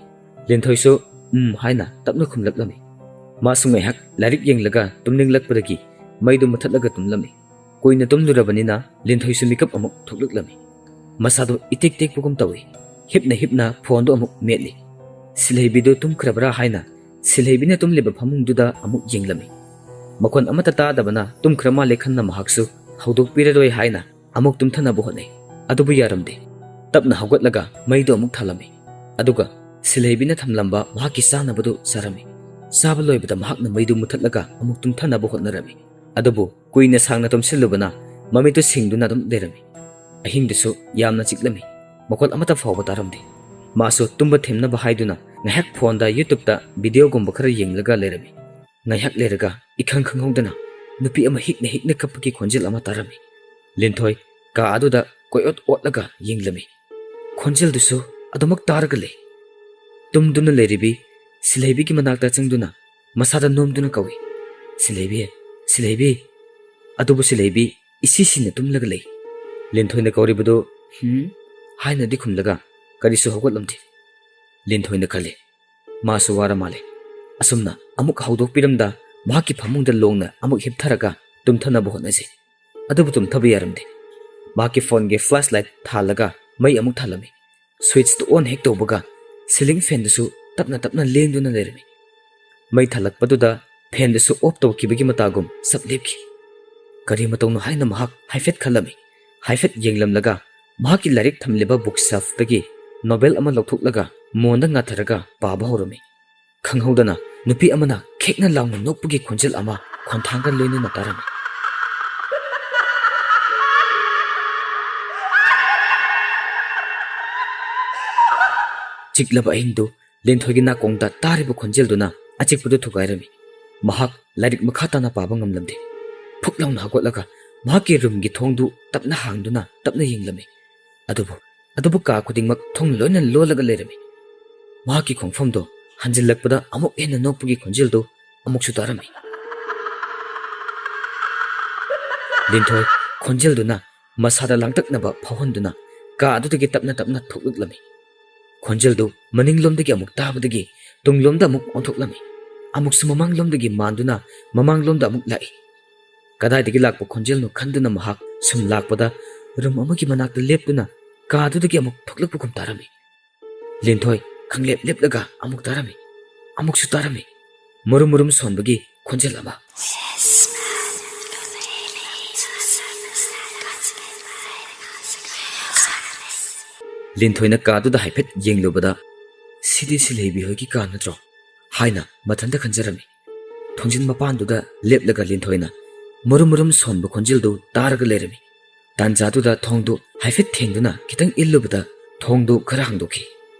ꯂꯤꯟꯊꯣꯏꯁꯨ "ꯎꯝ" ꯍꯥꯏꯅ ꯇꯞꯅ ꯈꯨꯝꯂꯛꯂꯝꯃꯤ꯫ ꯃꯥꯁꯨ ꯉꯥꯏꯍꯥꯛ ꯂꯥꯏꯔꯤꯛ ꯌꯦꯡꯂꯒ ꯇꯨꯝꯅꯤꯡꯂꯛꯄꯗꯒꯤ ꯃꯩꯗꯨ ꯃꯨꯊꯠꯂꯒ ꯇꯨꯝꯂꯝꯃꯤ꯫ ꯀꯨꯏꯅ ꯇꯨꯝꯂꯨꯔꯕꯅꯤꯅ ꯂꯤꯟꯊꯣꯏꯁꯨ ꯃꯤꯀꯞ ꯑꯃꯨꯛ ꯊꯣꯛꯂꯛꯂꯝꯃꯤ꯫ ꯃꯁꯥꯗꯨ ꯏꯇꯦꯛ ꯇꯦꯛꯄꯒꯨꯝ ꯇꯧꯏ꯫ ꯍꯤꯞꯅ ꯍꯤꯞꯅ ꯐꯣꯟꯗꯨ ꯑꯃꯨꯛ ꯃꯦꯠꯂꯤ꯫ ꯁꯤꯜꯍꯩꯕꯤꯗꯨ ꯇꯨꯝꯈ꯭ꯔꯕ꯭ꯔꯥ ꯍꯥꯏꯅ ꯁꯤꯜꯍꯩꯕꯤꯅ ꯇꯨꯝꯂꯤꯕ ꯐꯃꯨꯡꯗꯨꯗ ꯑꯃꯨꯛ ꯌꯦꯡꯂꯝꯃꯤ꯫ ꯃꯈꯣꯟ ꯑꯃꯠꯇ ꯇꯥꯗꯕꯅ ꯇꯨꯝꯈ꯭ꯔ ꯃꯥꯜꯂꯦ ꯈꯟꯅ ꯃꯍꯥꯛꯁꯨ ꯍꯧꯗꯣꯛꯄꯤꯔꯔꯣꯏ ꯍꯥꯏꯅ ꯑꯃꯨꯛ ꯇꯨꯝꯊꯅꯕ ꯍꯣꯠꯅꯩ꯫ ꯑꯗꯨꯕꯨ ꯌꯥꯔꯝꯗꯦ꯫ ꯇꯞꯅ ꯍꯧꯒꯠꯂꯒ ꯃꯩꯗꯨ ꯑꯃꯨꯛ ꯊꯥꯜꯂꯝꯃꯤ꯫ ꯑꯗꯨꯒ ꯁꯤꯜꯍꯩꯕꯤꯅ ꯊꯝꯂꯝꯕ ꯃꯍꯥꯛꯀꯤ ꯆꯥꯅꯕꯗꯨ ꯆꯥꯔꯝꯃꯤ꯫ ꯆꯥꯕ ꯂꯣꯏꯕꯗ ꯃꯍꯥꯛꯅ ꯃꯩꯗꯨ ꯃꯨꯊꯠꯂꯒ ꯑꯃꯨꯛ ꯇꯨꯝꯊꯅꯕ ꯍꯣꯠꯅꯔꯝꯃꯤ꯫ ꯑꯗꯨꯕꯨ ꯀꯨꯏꯅ ꯁꯥꯡꯅ ꯇꯨꯝꯁꯤꯜꯂꯨꯕꯅ ꯃꯃꯤꯠꯇꯨ ꯁꯤꯡꯗꯨꯅ ꯑꯗꯨꯝ ꯂꯩꯔꯝꯃꯤ꯫ ꯑꯍꯤꯡꯗꯨꯁꯨ ꯌꯥꯝꯅ ꯆꯤꯛꯂꯝꯃꯤ꯫ ꯃꯈꯣꯜ ꯑꯃꯠꯇ ꯐꯥꯎꯕ ꯇꯥꯔꯝꯗꯦ꯫ ꯃꯥꯁꯨ ꯇꯨꯝꯕ ꯊꯦꯝꯅꯕ ꯍꯥꯏꯗꯨꯅ ꯉꯥꯏꯍꯥꯛ ꯐꯣꯟꯗ YouTubeꯇ videoꯒꯨꯝꯕ ꯈꯔ ꯌꯦꯡꯂꯒ ꯂꯩꯔꯝꯃꯤ꯫ ꯉꯥꯏꯍꯥꯛ ꯂꯩꯔꯒ ꯏꯈꯪ ꯈꯪꯍꯧꯗꯅ ꯅꯨꯄꯤ ꯑꯃ ꯍꯤꯛꯅ ꯍꯤꯛꯅ ꯀꯞꯄꯒꯤ ꯈꯣꯟꯖꯦꯜ ꯑꯃ ꯇꯥꯔꯝꯃꯤ꯫ ꯂꯤꯟꯊꯣꯏ ꯀꯥ ꯑꯗꯨꯗ ꯀꯣꯏꯑꯣꯠ ꯑꯣꯠꯂꯒ ꯌꯦꯡꯂꯝꯃꯤ꯫ ꯈꯣꯟꯖꯦꯜꯗꯨꯁꯨ ꯑꯗꯨꯃꯛ ꯇꯥꯔꯒ ꯂꯩ꯫ ꯇꯨꯝꯗꯨꯅ ꯂꯩꯔꯤꯕꯤ ꯁꯤꯂꯩꯕꯤꯒꯤ ꯃꯅꯥꯛꯇ ꯆꯪꯗꯨꯅ ꯃꯁꯥꯗ ꯅꯣꯝꯗꯨꯅ ꯀꯧꯏ, "ꯁꯤꯂꯩꯕꯤ, ꯁꯤꯂꯩꯕꯤ!" ꯑꯗꯨꯕꯨ ꯁꯤꯂꯩꯕꯤ ꯏꯁꯤ ꯁꯤꯅ ꯇꯨꯝꯂꯒ ꯂꯩ꯫ ꯂꯤꯟꯊꯣꯏꯅ ꯀꯧꯔꯤꯕꯗꯨ "ꯍꯨꯝ" ꯍꯥꯏꯅꯗꯤ ꯈꯨꯝꯂꯒ ꯀꯔꯤꯁꯨ ꯍꯧꯒꯠꯂꯝꯗꯦ꯫ ꯂꯤꯟꯊꯣꯏꯅ ꯈꯜꯂꯤ, ꯃꯥꯁꯨ ꯋꯥꯔ ꯃꯥꯜꯂꯦ꯫ ꯑꯁꯨꯝꯅ ꯑꯃꯨꯛ ꯍꯧꯗꯣꯛꯄꯤꯔꯝꯗ ꯃꯍꯥꯛꯀꯤ ꯐꯃꯨꯡꯗ ꯂꯣꯡꯅ ꯑꯃꯨꯛ ꯍꯤꯞꯊꯔꯒ ꯇꯨꯝꯊꯅꯕ ꯍꯣꯠꯅꯖꯩ꯫ ꯑꯗꯨꯕꯨ ꯇꯨꯝꯊꯕ ꯌꯥꯔꯝꯗꯦ꯫ ꯃꯍꯥꯛꯀꯤ ꯐꯣꯟꯒꯤ flashlight ꯊꯥꯜꯂꯒ ꯃꯩ ꯑꯃꯨꯛ ꯊꯥꯜꯂꯝꯃꯤ꯫ Switchꯇꯨ on ꯍꯦꯛ ꯇꯧꯕꯒ ceiling fanꯗꯨꯁꯨ ꯇꯞꯅ ꯇꯞꯅ ꯂꯦꯡꯗꯨꯅ ꯂꯩꯔꯝꯃꯤ꯫ ꯃꯩ ꯊꯥꯜꯂꯛꯄꯗꯨꯗ fanꯗꯨꯁꯨ off ꯇꯧꯈꯤꯕꯒꯤ ꯃꯇꯥꯒꯨꯝ ꯁꯞ ꯂꯦꯞꯈꯤ꯫ ꯀꯔꯤ ꯃꯇꯧꯅꯣ ꯍꯥꯏꯅ ꯃꯍꯥꯛ ꯍꯥꯏꯐꯦꯠ ꯈꯜꯂꯝꯃꯤ꯫ ꯍꯥꯏꯐꯦꯠ ꯌꯦꯡꯂꯝꯂꯒ ꯃꯍꯥꯛꯀꯤ ꯂꯥꯏꯔꯤꯛ ꯊꯝꯂꯤꯕ bookshelfꯇꯒꯤ novel ꯑꯃ ꯂꯧꯊꯣꯛꯂꯒ ꯃꯣꯟꯗ ꯉꯥꯊꯔꯒ ꯄꯥꯕ ꯍꯧꯔꯝꯃꯤ꯫ ꯈꯪꯍꯧꯗꯅ ꯅꯨꯄꯤ ꯑꯃꯅ ꯈꯦꯛꯅ ꯂꯥꯎꯅ ꯅꯣꯛꯄꯒꯤ ꯈꯣꯟꯖꯦꯜ ꯑꯃ ꯈꯣꯟꯊꯥꯡꯒ ꯂꯣꯏꯅꯅ ꯇꯥꯔꯝꯃꯤ꯫ ꯆꯤꯛꯂꯕ ꯑꯍꯤꯡꯗꯨ ꯂꯤꯟꯊꯣꯏꯒꯤ ꯅꯥꯀꯣꯡꯗ ꯇꯥꯔꯤꯕ ꯈꯣꯟꯖꯦꯜꯗꯨꯅ ꯑꯆꯤꯛꯄꯗꯨ ꯊꯨꯒꯥꯏꯔꯝꯃꯤ꯫ ꯃꯍꯥꯛ ꯂꯥꯏꯔꯤꯛ ꯃꯈꯥ ꯇꯥꯅ ꯄꯥꯕ ꯉꯝꯂꯝꯗꯦ꯫ ꯐꯨꯛ ꯂꯥꯎꯅ ꯍꯧꯒꯠꯂꯒ ꯃꯍꯥꯛꯀꯤ roomꯒꯤ ꯊꯣꯡꯗꯨ ꯇꯞꯅ ꯍꯥꯡꯗꯨꯅ ꯇꯞꯅ ꯌꯦꯡꯂꯝꯃꯤ꯫ ꯑꯗꯨꯕꯨ, ꯑꯗꯨꯕꯨ ꯀꯥ ꯈꯨꯗꯤꯡꯃꯛ ꯊꯣꯡ ꯂꯣꯏꯅ ꯂꯣꯜꯂꯒ ꯂꯩꯔꯝꯃꯤ꯫ ꯃꯍꯥꯛꯀꯤ ꯈꯣꯡꯐꯝꯗꯣ ꯍꯟꯖꯤꯜꯂꯛꯄꯗ ꯑꯃꯨꯛ ꯍꯦꯟꯅ ꯅꯣꯛꯄꯒꯤ ꯈꯣꯟꯖꯦꯜꯗꯨ ꯑꯃꯨꯛꯁꯨ ꯇꯥꯔꯝꯃꯤ꯫ ꯂꯤꯟꯊꯣꯏ ꯈꯣꯟꯖꯦꯜꯗꯨꯅ ꯃꯁꯥꯗ ꯂꯥꯡꯇꯛꯅꯕ ꯐꯥꯎꯍꯟꯗꯨꯅ ꯀꯥ ꯑꯗꯨꯗꯒꯤ ꯇꯞꯅ ꯇꯞꯅ ꯊꯣꯛꯂꯛꯂꯝꯃꯤ꯫ ꯈꯣꯟꯖꯦꯜꯗꯨ ꯃꯅꯤꯡꯂꯣꯝꯗꯒꯤ ꯑꯃꯨꯛ ꯇꯥꯕꯗꯒꯤ ꯇꯨꯡꯂꯣꯝꯗ ꯑꯃꯨꯛ ꯑꯣꯟꯊꯣꯛꯂꯝꯃꯤ꯫ ꯑꯃꯨꯛꯁꯨ ꯃꯃꯥꯡꯂꯣꯝꯗꯒꯤ ꯃꯥꯟꯗꯨꯅ ꯃꯃꯥꯡꯂꯣꯝꯗ ꯑꯃꯨꯛ ꯂꯥꯛꯏ꯫ ꯀꯗꯥꯏꯗꯒꯤ ꯂꯥꯛꯄ ꯈꯣꯟꯖꯦꯜꯅꯣ ꯈꯟꯗꯨꯅ ꯃꯍꯥꯛ ꯁꯨꯝ ꯂꯥꯛꯄꯗ room ꯑꯃꯒꯤ ꯃꯅꯥꯛꯇ ꯂꯦꯞꯇꯨꯅ ꯀꯥꯗꯨꯗꯒꯤ ꯑꯃꯨꯛ ꯊꯣꯛꯂꯛꯄꯒꯨꯝ ꯇꯥꯔꯝꯃꯤ꯫ ꯂꯤꯟꯊꯣꯏ ꯈꯪꯂꯦꯞ ꯂꯦꯞꯂꯒ ꯑꯃꯨꯛ ꯇꯥꯔꯝꯃꯤ꯫ ꯑꯃꯨꯛꯁꯨ ꯇꯥꯔꯝꯃꯤ꯫ ꯃꯔꯨꯝ ꯃꯔꯨꯝ ꯁꯣꯟꯕꯒꯤ ꯈꯣꯟꯖꯦꯜ ꯑꯃ꯫ ꯂꯤꯟꯊꯣꯏꯅ ꯀꯥꯗꯨꯗ ꯍꯥꯏꯐꯦꯠ ꯌꯦꯡꯂꯨꯕꯗ, "ꯁꯤꯗꯤ ꯁꯤꯂꯩꯕꯤ ꯍꯣꯏꯒꯤ ꯀꯥ ꯅꯠꯇ꯭ꯔꯣ?" ꯍꯥꯏꯅ ꯃꯊꯟꯇ ꯈꯟꯖꯔꯝꯃꯤ꯫ ꯊꯣꯡꯖꯤꯟ ꯃꯄꯥꯟꯗꯨꯗ ꯂꯦꯞꯂꯒ ꯂꯤꯟꯊꯣꯏꯅ ꯃꯔꯨꯝ ꯃꯔꯨꯝ ꯁꯣꯟꯕ ꯈꯣꯟꯖꯦꯜꯗꯨ ꯇꯥꯔꯒ ꯂꯩꯔꯝꯃꯤ꯫ ꯇꯥꯟꯖꯥꯗꯨꯗ ꯊꯣꯡꯗꯨ ꯍꯥꯏꯐꯦꯠ ꯊꯦꯡꯗꯨꯅ ꯈꯤꯇꯪ ꯏꯜꯂꯨꯕꯗ ꯊꯣꯡꯗꯨ ꯈꯔ ꯍꯥꯡꯗꯣꯛꯈꯤ꯫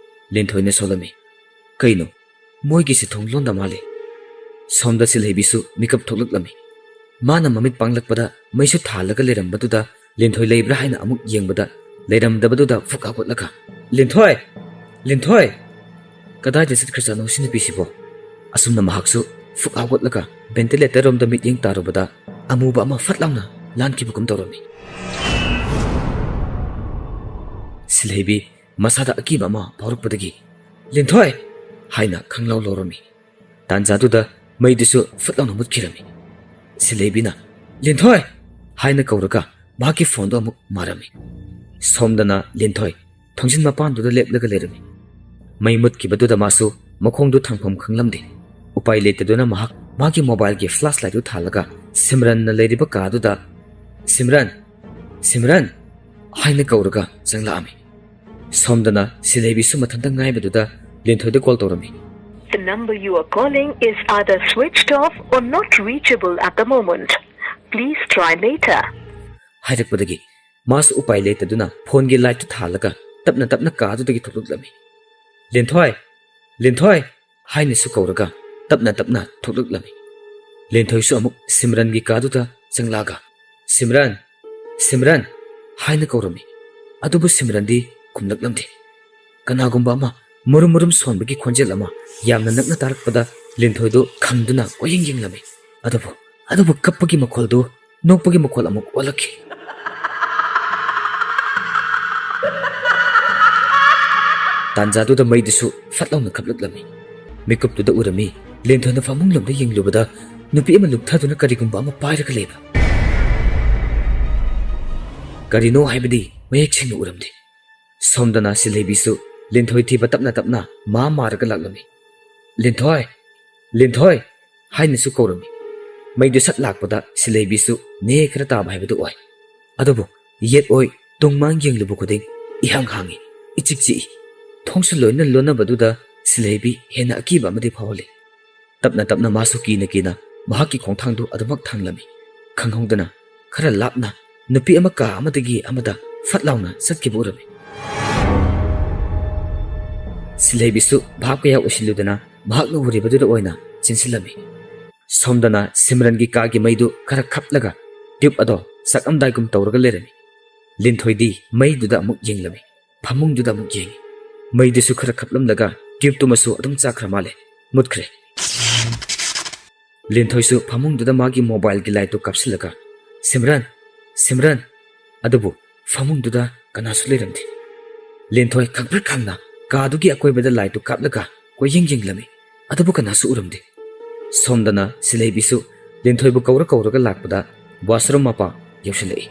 ꯂꯤꯟꯊꯣꯏꯅ ꯁꯣꯜꯂꯝꯃꯤ, "ꯀꯩꯅꯣ? ꯃꯣꯏꯒꯤꯁꯦ ꯊꯣꯡ ꯂꯣꯟꯗ ꯃꯥꯜꯂꯤ꯫" ꯁꯣꯝꯗ ꯁꯤꯜꯍꯩꯕꯤꯁꯨ ꯃꯤꯀꯞ ꯊꯣꯛꯂꯛꯂꯝꯃꯤ꯫ ꯃꯥꯅ ꯃꯃꯤꯠ ꯄꯥꯡꯂꯛꯄꯗ ꯃꯩꯁꯨ ꯊꯥꯜꯂꯒ ꯂꯩꯔꯝꯕꯗꯨꯗ ꯂꯤꯟꯊꯣꯏ ꯂꯩꯕ꯭ꯔꯥ ꯍꯥꯏꯅ ꯑꯃꯨꯛ ꯌꯦꯡꯕꯗ ꯂꯩꯔꯝꯗꯕꯗꯨꯗ ꯐꯨꯛ ꯍꯧꯒꯠꯂꯒ, "ꯂꯤꯟꯊꯣꯏ! ꯂꯤꯟꯊꯣꯏ! ꯀꯗꯥꯏꯗ ꯆꯠꯈ꯭ꯔꯖꯥꯠꯅꯣ ꯁꯤ ꯅꯨꯄꯤꯁꯤꯕꯣ?" ꯑꯁꯨꯝꯅ ꯃꯍꯥꯛꯁꯨ ꯐꯨꯛ ꯍꯧꯒꯠꯂꯒ ventilator ꯔꯣꯝꯗ ꯃꯤꯠꯌꯦꯡ ꯇꯥꯔꯨꯕꯗ ꯑꯃꯨꯕ ꯑꯃ ꯐꯠ ꯂꯥꯎꯅ ꯂꯥꯟꯈꯤꯕꯒꯨꯝ ꯇꯧꯔꯝꯃꯤ꯫ ꯁꯤꯜꯍꯩꯕꯤ ꯃꯁꯥꯗ ꯑꯀꯤꯕ ꯑꯃ ꯐꯥꯎꯔꯛꯄꯗꯒꯤ, "ꯂꯤꯟꯊꯣꯏ!" ꯍꯥꯏꯅ ꯈꯪꯂꯥꯎ ꯂꯥꯎꯔꯝꯃꯤ꯫ ꯇꯥꯟꯖꯥꯗꯨꯗ ꯃꯩꯗꯨꯁꯨ ꯐꯨꯠ ꯂꯥꯎꯅ ꯃꯨꯠꯈꯤꯔꯝꯃꯤ꯫ ꯁꯤꯜꯍꯩꯕꯤꯅ "ꯂꯤꯟꯊꯣꯏ!" ꯍꯥꯏꯅ ꯀꯧꯔꯒ ꯃꯍꯥꯛꯀꯤ ꯐꯣꯟꯗꯣ ꯑꯃꯨꯛ ꯃꯥꯔꯝꯃꯤ꯫ ꯁꯣꯝꯗꯅ ꯂꯤꯟꯊꯣꯏ ꯊꯣꯡꯖꯤꯟ ꯃꯄꯥꯟꯗꯨꯗ ꯂꯦꯞꯂꯒ ꯂꯩꯔꯝꯃꯤ꯫ ꯃꯩ ꯃꯨꯠꯈꯤꯕꯗꯨꯗ ꯃꯥꯁꯨ ꯃꯈꯣꯡꯗꯨ ꯊꯥꯡꯐꯝ ꯈꯪꯂꯝꯗꯦ꯫ ꯎꯄꯥꯏ ꯂꯩꯇꯗꯨꯅ ꯃꯍꯥꯛ ꯃꯥꯒꯤ ꯃꯣꯕꯥꯏꯜꯒꯤ ꯐ꯭ꯂꯥꯁ ꯂꯥꯏꯠꯇꯨ ꯊꯥꯜꯂꯒ ꯁꯤꯝꯔꯟꯅ ꯂꯩꯔꯤꯕ ꯀꯥꯗꯨꯗ, "ꯁꯤꯝꯔꯟ! ꯁꯤꯝꯔꯟ!" ꯍꯥꯏꯅ ꯀꯧꯔꯒ ꯆꯪꯂꯛꯑꯝꯃꯤ꯫ ꯁꯣꯝꯗꯅ ꯁꯤꯜꯍꯩꯕꯤꯁꯨ ꯃꯊꯟꯇ ꯉꯥꯏꯕꯗꯨꯗ ꯂꯤꯟꯊꯣꯏꯗ ꯀꯣꯜ ꯇꯧꯔꯝꯃꯤ꯫ "The number you are calling is either switched off or not reachable at the moment. Please try later." ꯍꯥꯏꯔꯛꯄꯗꯒꯤ ꯃꯥꯁꯨ ꯎꯄꯥꯏ ꯂꯩꯇꯗꯨꯅ ꯐꯣꯟꯒꯤ ꯂꯥꯏꯠꯇꯨ ꯊꯥꯜꯂꯒ ꯇꯞꯅ ꯇꯞꯅ ꯀꯥꯗꯨꯗꯒꯤ ꯊꯣꯛꯂꯛꯂꯝꯃꯤ꯫ "ꯂꯤꯟꯊꯣꯏ! ꯂꯤꯟꯊꯣꯏ!" ꯍꯥꯏꯅꯁꯨ ꯀꯧꯔꯒ ꯇꯞꯅ ꯇꯞꯅ ꯊꯣꯛꯂꯛꯂꯝꯃꯤ꯫ ꯂꯤꯟꯊꯣꯏꯁꯨ ꯑꯃꯨꯛ ꯁꯤꯝꯔꯟꯒꯤ ꯀꯥꯗꯨꯗ ꯆꯪꯂꯛꯑꯒ, "ꯁꯤꯝꯔꯟ! ꯁꯤꯝꯔꯟ!" ꯍꯥꯏꯅ ꯀꯧꯔꯝꯃꯤ꯫ ꯑꯗꯨꯕꯨ ꯁꯤꯝꯔꯟꯗꯤ ꯈꯨꯝꯂꯛꯂꯝꯗꯦ꯫ ꯀꯅꯥꯒꯨꯝꯕ ꯑꯃ ꯃꯔꯨꯝ ꯃꯔꯨꯝ ꯁꯣꯟꯕꯒꯤ ꯈꯣꯟꯖꯦꯜ ꯑꯃ ꯌꯥꯝꯅ ꯅꯛꯅ ꯇꯥꯔꯛꯄꯗ ꯂꯤꯟꯊꯣꯏꯗꯨ ꯈꯪꯗꯨꯅ ꯀꯣꯏꯌꯦꯡ ꯌꯦꯡꯂꯝꯃꯤ꯫ ꯑꯗꯨꯕꯨ, ꯑꯗꯨꯕꯨ ꯀꯞꯄꯒꯤ ꯃꯈꯣꯜꯗꯨ ꯅꯣꯛꯄꯒꯤ ꯃꯈꯣꯜ ꯑꯃꯨꯛ ꯑꯣꯜꯂꯛꯈꯤ꯫ ꯇꯥꯟꯖꯥꯗꯨꯗ ꯃꯩꯗꯨꯁꯨ ꯐꯠ ꯂꯥꯎꯅ ꯈꯞꯂꯛꯂꯝꯃꯤ꯫ ꯃꯤꯀꯨꯞꯇꯨꯗ ꯎꯔꯝꯃꯤ, ꯂꯦꯟꯊꯣꯏꯅ ꯐꯃꯨꯡ ꯂꯣꯝꯗ ꯌꯦꯡꯂꯨꯕꯗ ꯅꯨꯄꯤ ꯑꯃ ꯂꯨꯞꯊꯗꯨꯅ ꯀꯔꯤꯒꯨꯝꯕ ꯑꯃ ꯄꯥꯏꯔꯒ ꯂꯩꯕ꯫ ꯀꯔꯤꯅꯣ ꯍꯥꯏꯕꯗꯤ ꯃꯌꯦꯛ ꯁꯦꯡꯅ ꯎꯔꯝꯗꯦ꯫ ꯁꯣꯝꯗꯅ ꯁꯤꯜꯍꯩꯕꯤꯁꯨ ꯂꯦꯟꯊꯣꯏ ꯊꯤꯕ ꯇꯞꯅ ꯇꯞꯅ ꯃꯥ ꯃꯥꯔꯒ ꯂꯥꯛꯂꯝꯃꯤ꯫ "ꯂꯦꯟꯊꯣꯏ! ꯂꯦꯟꯊꯣꯏ!" ꯍꯥꯏꯅꯁꯨ ꯀꯧꯔꯝꯃꯤ꯫ ꯃꯩꯗꯨ ꯁꯠ ꯂꯥꯛꯄꯗ ꯁꯤꯜꯍꯩꯕꯤꯁꯨ ꯅꯦ ꯈꯔ ꯇꯥꯕ ꯍꯥꯏꯕꯗꯨ ꯑꯣꯏ꯫ ꯑꯗꯨꯕꯨ ꯌꯦꯠ ꯑꯣꯏ ꯇꯨꯡ ꯃꯥꯡ ꯌꯦꯡꯂꯨꯕ ꯈꯨꯗꯤꯡ ꯏꯍꯥꯡ ꯍꯥꯡꯉꯤ, ꯏꯆꯤꯛ ꯆꯤꯛꯏ꯫ ꯊꯣꯡꯁꯨ ꯂꯣꯏꯅ ꯂꯣꯟꯅꯕꯗꯨꯗ ꯁꯤꯜꯍꯩꯕꯤ ꯍꯦꯟꯅ ꯑꯀꯤꯕ ꯑꯃꯗꯤ ꯐꯥꯎꯍꯜꯂꯤ꯫ ꯇꯞꯅ ꯇꯞꯅ ꯃꯥꯁꯨ ꯀꯤꯅ ꯀꯤꯅ ꯃꯍꯥꯛꯀꯤ ꯈꯣꯡꯊꯥꯡꯗꯨ ꯑꯗꯨꯃꯛ ꯊꯥꯡꯂꯝꯃꯤ꯫ ꯈꯪꯍꯧꯗꯅ ꯈꯔ ꯂꯥꯞꯅ ꯅꯨꯄꯤ ꯑꯃ ꯀꯥ ꯑꯃꯗꯒꯤ ꯑꯃꯗ ꯐꯠ ꯂꯥꯎꯅ ꯆꯠꯈꯤꯕ ꯎꯔꯝꯃꯤ꯫ ꯁꯤꯂꯩꯕꯤꯁꯨ ꯚꯥꯞ ꯀꯌꯥ ꯑꯣꯏꯁꯤꯜꯂꯨꯗꯅ ꯃꯍꯥꯛꯅ ꯎꯔꯤꯕꯗꯨꯗ ꯑꯣꯏꯅ ꯆꯦꯟꯁꯤꯜꯂꯝꯃꯤ꯫ ꯁꯣꯝꯗꯅ ꯁꯤꯝꯔꯟꯒꯤ ꯀꯥꯒꯤ ꯃꯩꯗꯨ ꯈꯔ ꯈꯞꯂꯒ ꯇ꯭ꯌꯨꯕ ꯑꯗꯣ ꯆꯥꯛꯂꯝꯗꯥꯏꯒꯨꯝ ꯇꯧꯔꯒ ꯂꯩꯔꯝꯃꯤ꯫ ꯂꯤꯟꯊꯣꯏꯗꯤ ꯃꯩꯗꯨꯗ ꯑꯃꯨꯛ ꯌꯦꯡꯂꯝꯃꯤ, ꯐꯃꯨꯡꯗꯨꯗ ꯑꯃꯨꯛ ꯌꯦꯡꯉꯤ꯫ ꯃꯩꯗꯨꯁꯨ ꯈꯔ ꯈꯞꯂꯝꯂꯒ ꯇ꯭ꯌꯨꯕꯇꯨꯃꯁꯨ ꯑꯗꯨꯝ ꯆꯥꯛꯈ꯭ꯔ ꯃꯥꯜꯂꯦ, ꯃꯨꯠꯈ꯭ꯔꯦ꯫ ꯂꯤꯟꯊꯣꯏꯁꯨ ꯐꯃꯨꯡꯗꯨꯗ ꯃꯥꯒꯤ ꯃꯣꯕꯥꯏꯜꯒꯤ ꯂꯥꯏꯠꯇꯨ ꯀꯥꯞꯁꯤꯜꯂꯒ, "ꯁꯤꯝꯔꯟ, ꯁꯤꯝꯔꯟ!" ꯑꯗꯨꯕꯨ ꯐꯃꯨꯡꯗꯨꯗ ꯀꯅꯥꯁꯨ ꯂꯩꯔꯝꯗꯦ꯫ ꯂꯤꯟꯊꯣꯏ ꯈꯪꯄ꯭ꯔꯦꯛ ꯈꯪꯅ ꯀꯥꯗꯨꯒꯤ ꯑꯀꯣꯏꯕꯗ ꯂꯥꯏꯠꯇꯨ ꯀꯥꯞꯂꯒ ꯀꯣꯏꯌꯦꯡ ꯌꯦꯡꯂꯝꯃꯤ, ꯑꯗꯨꯕꯨ ꯀꯅꯥꯁꯨ ꯎꯔꯝꯗꯦ꯫ ꯁꯣꯝꯗꯅ ꯁꯤꯂꯩꯕꯤꯁꯨ ꯂꯤꯟꯊꯣꯏꯕꯨ ꯀꯧꯔ ꯀꯧꯔꯒ ꯂꯥꯛꯄꯗ ꯋꯥꯁꯔꯨꯝ ꯃꯄꯥ ꯌꯧꯁꯤꯜꯂꯛꯏ꯫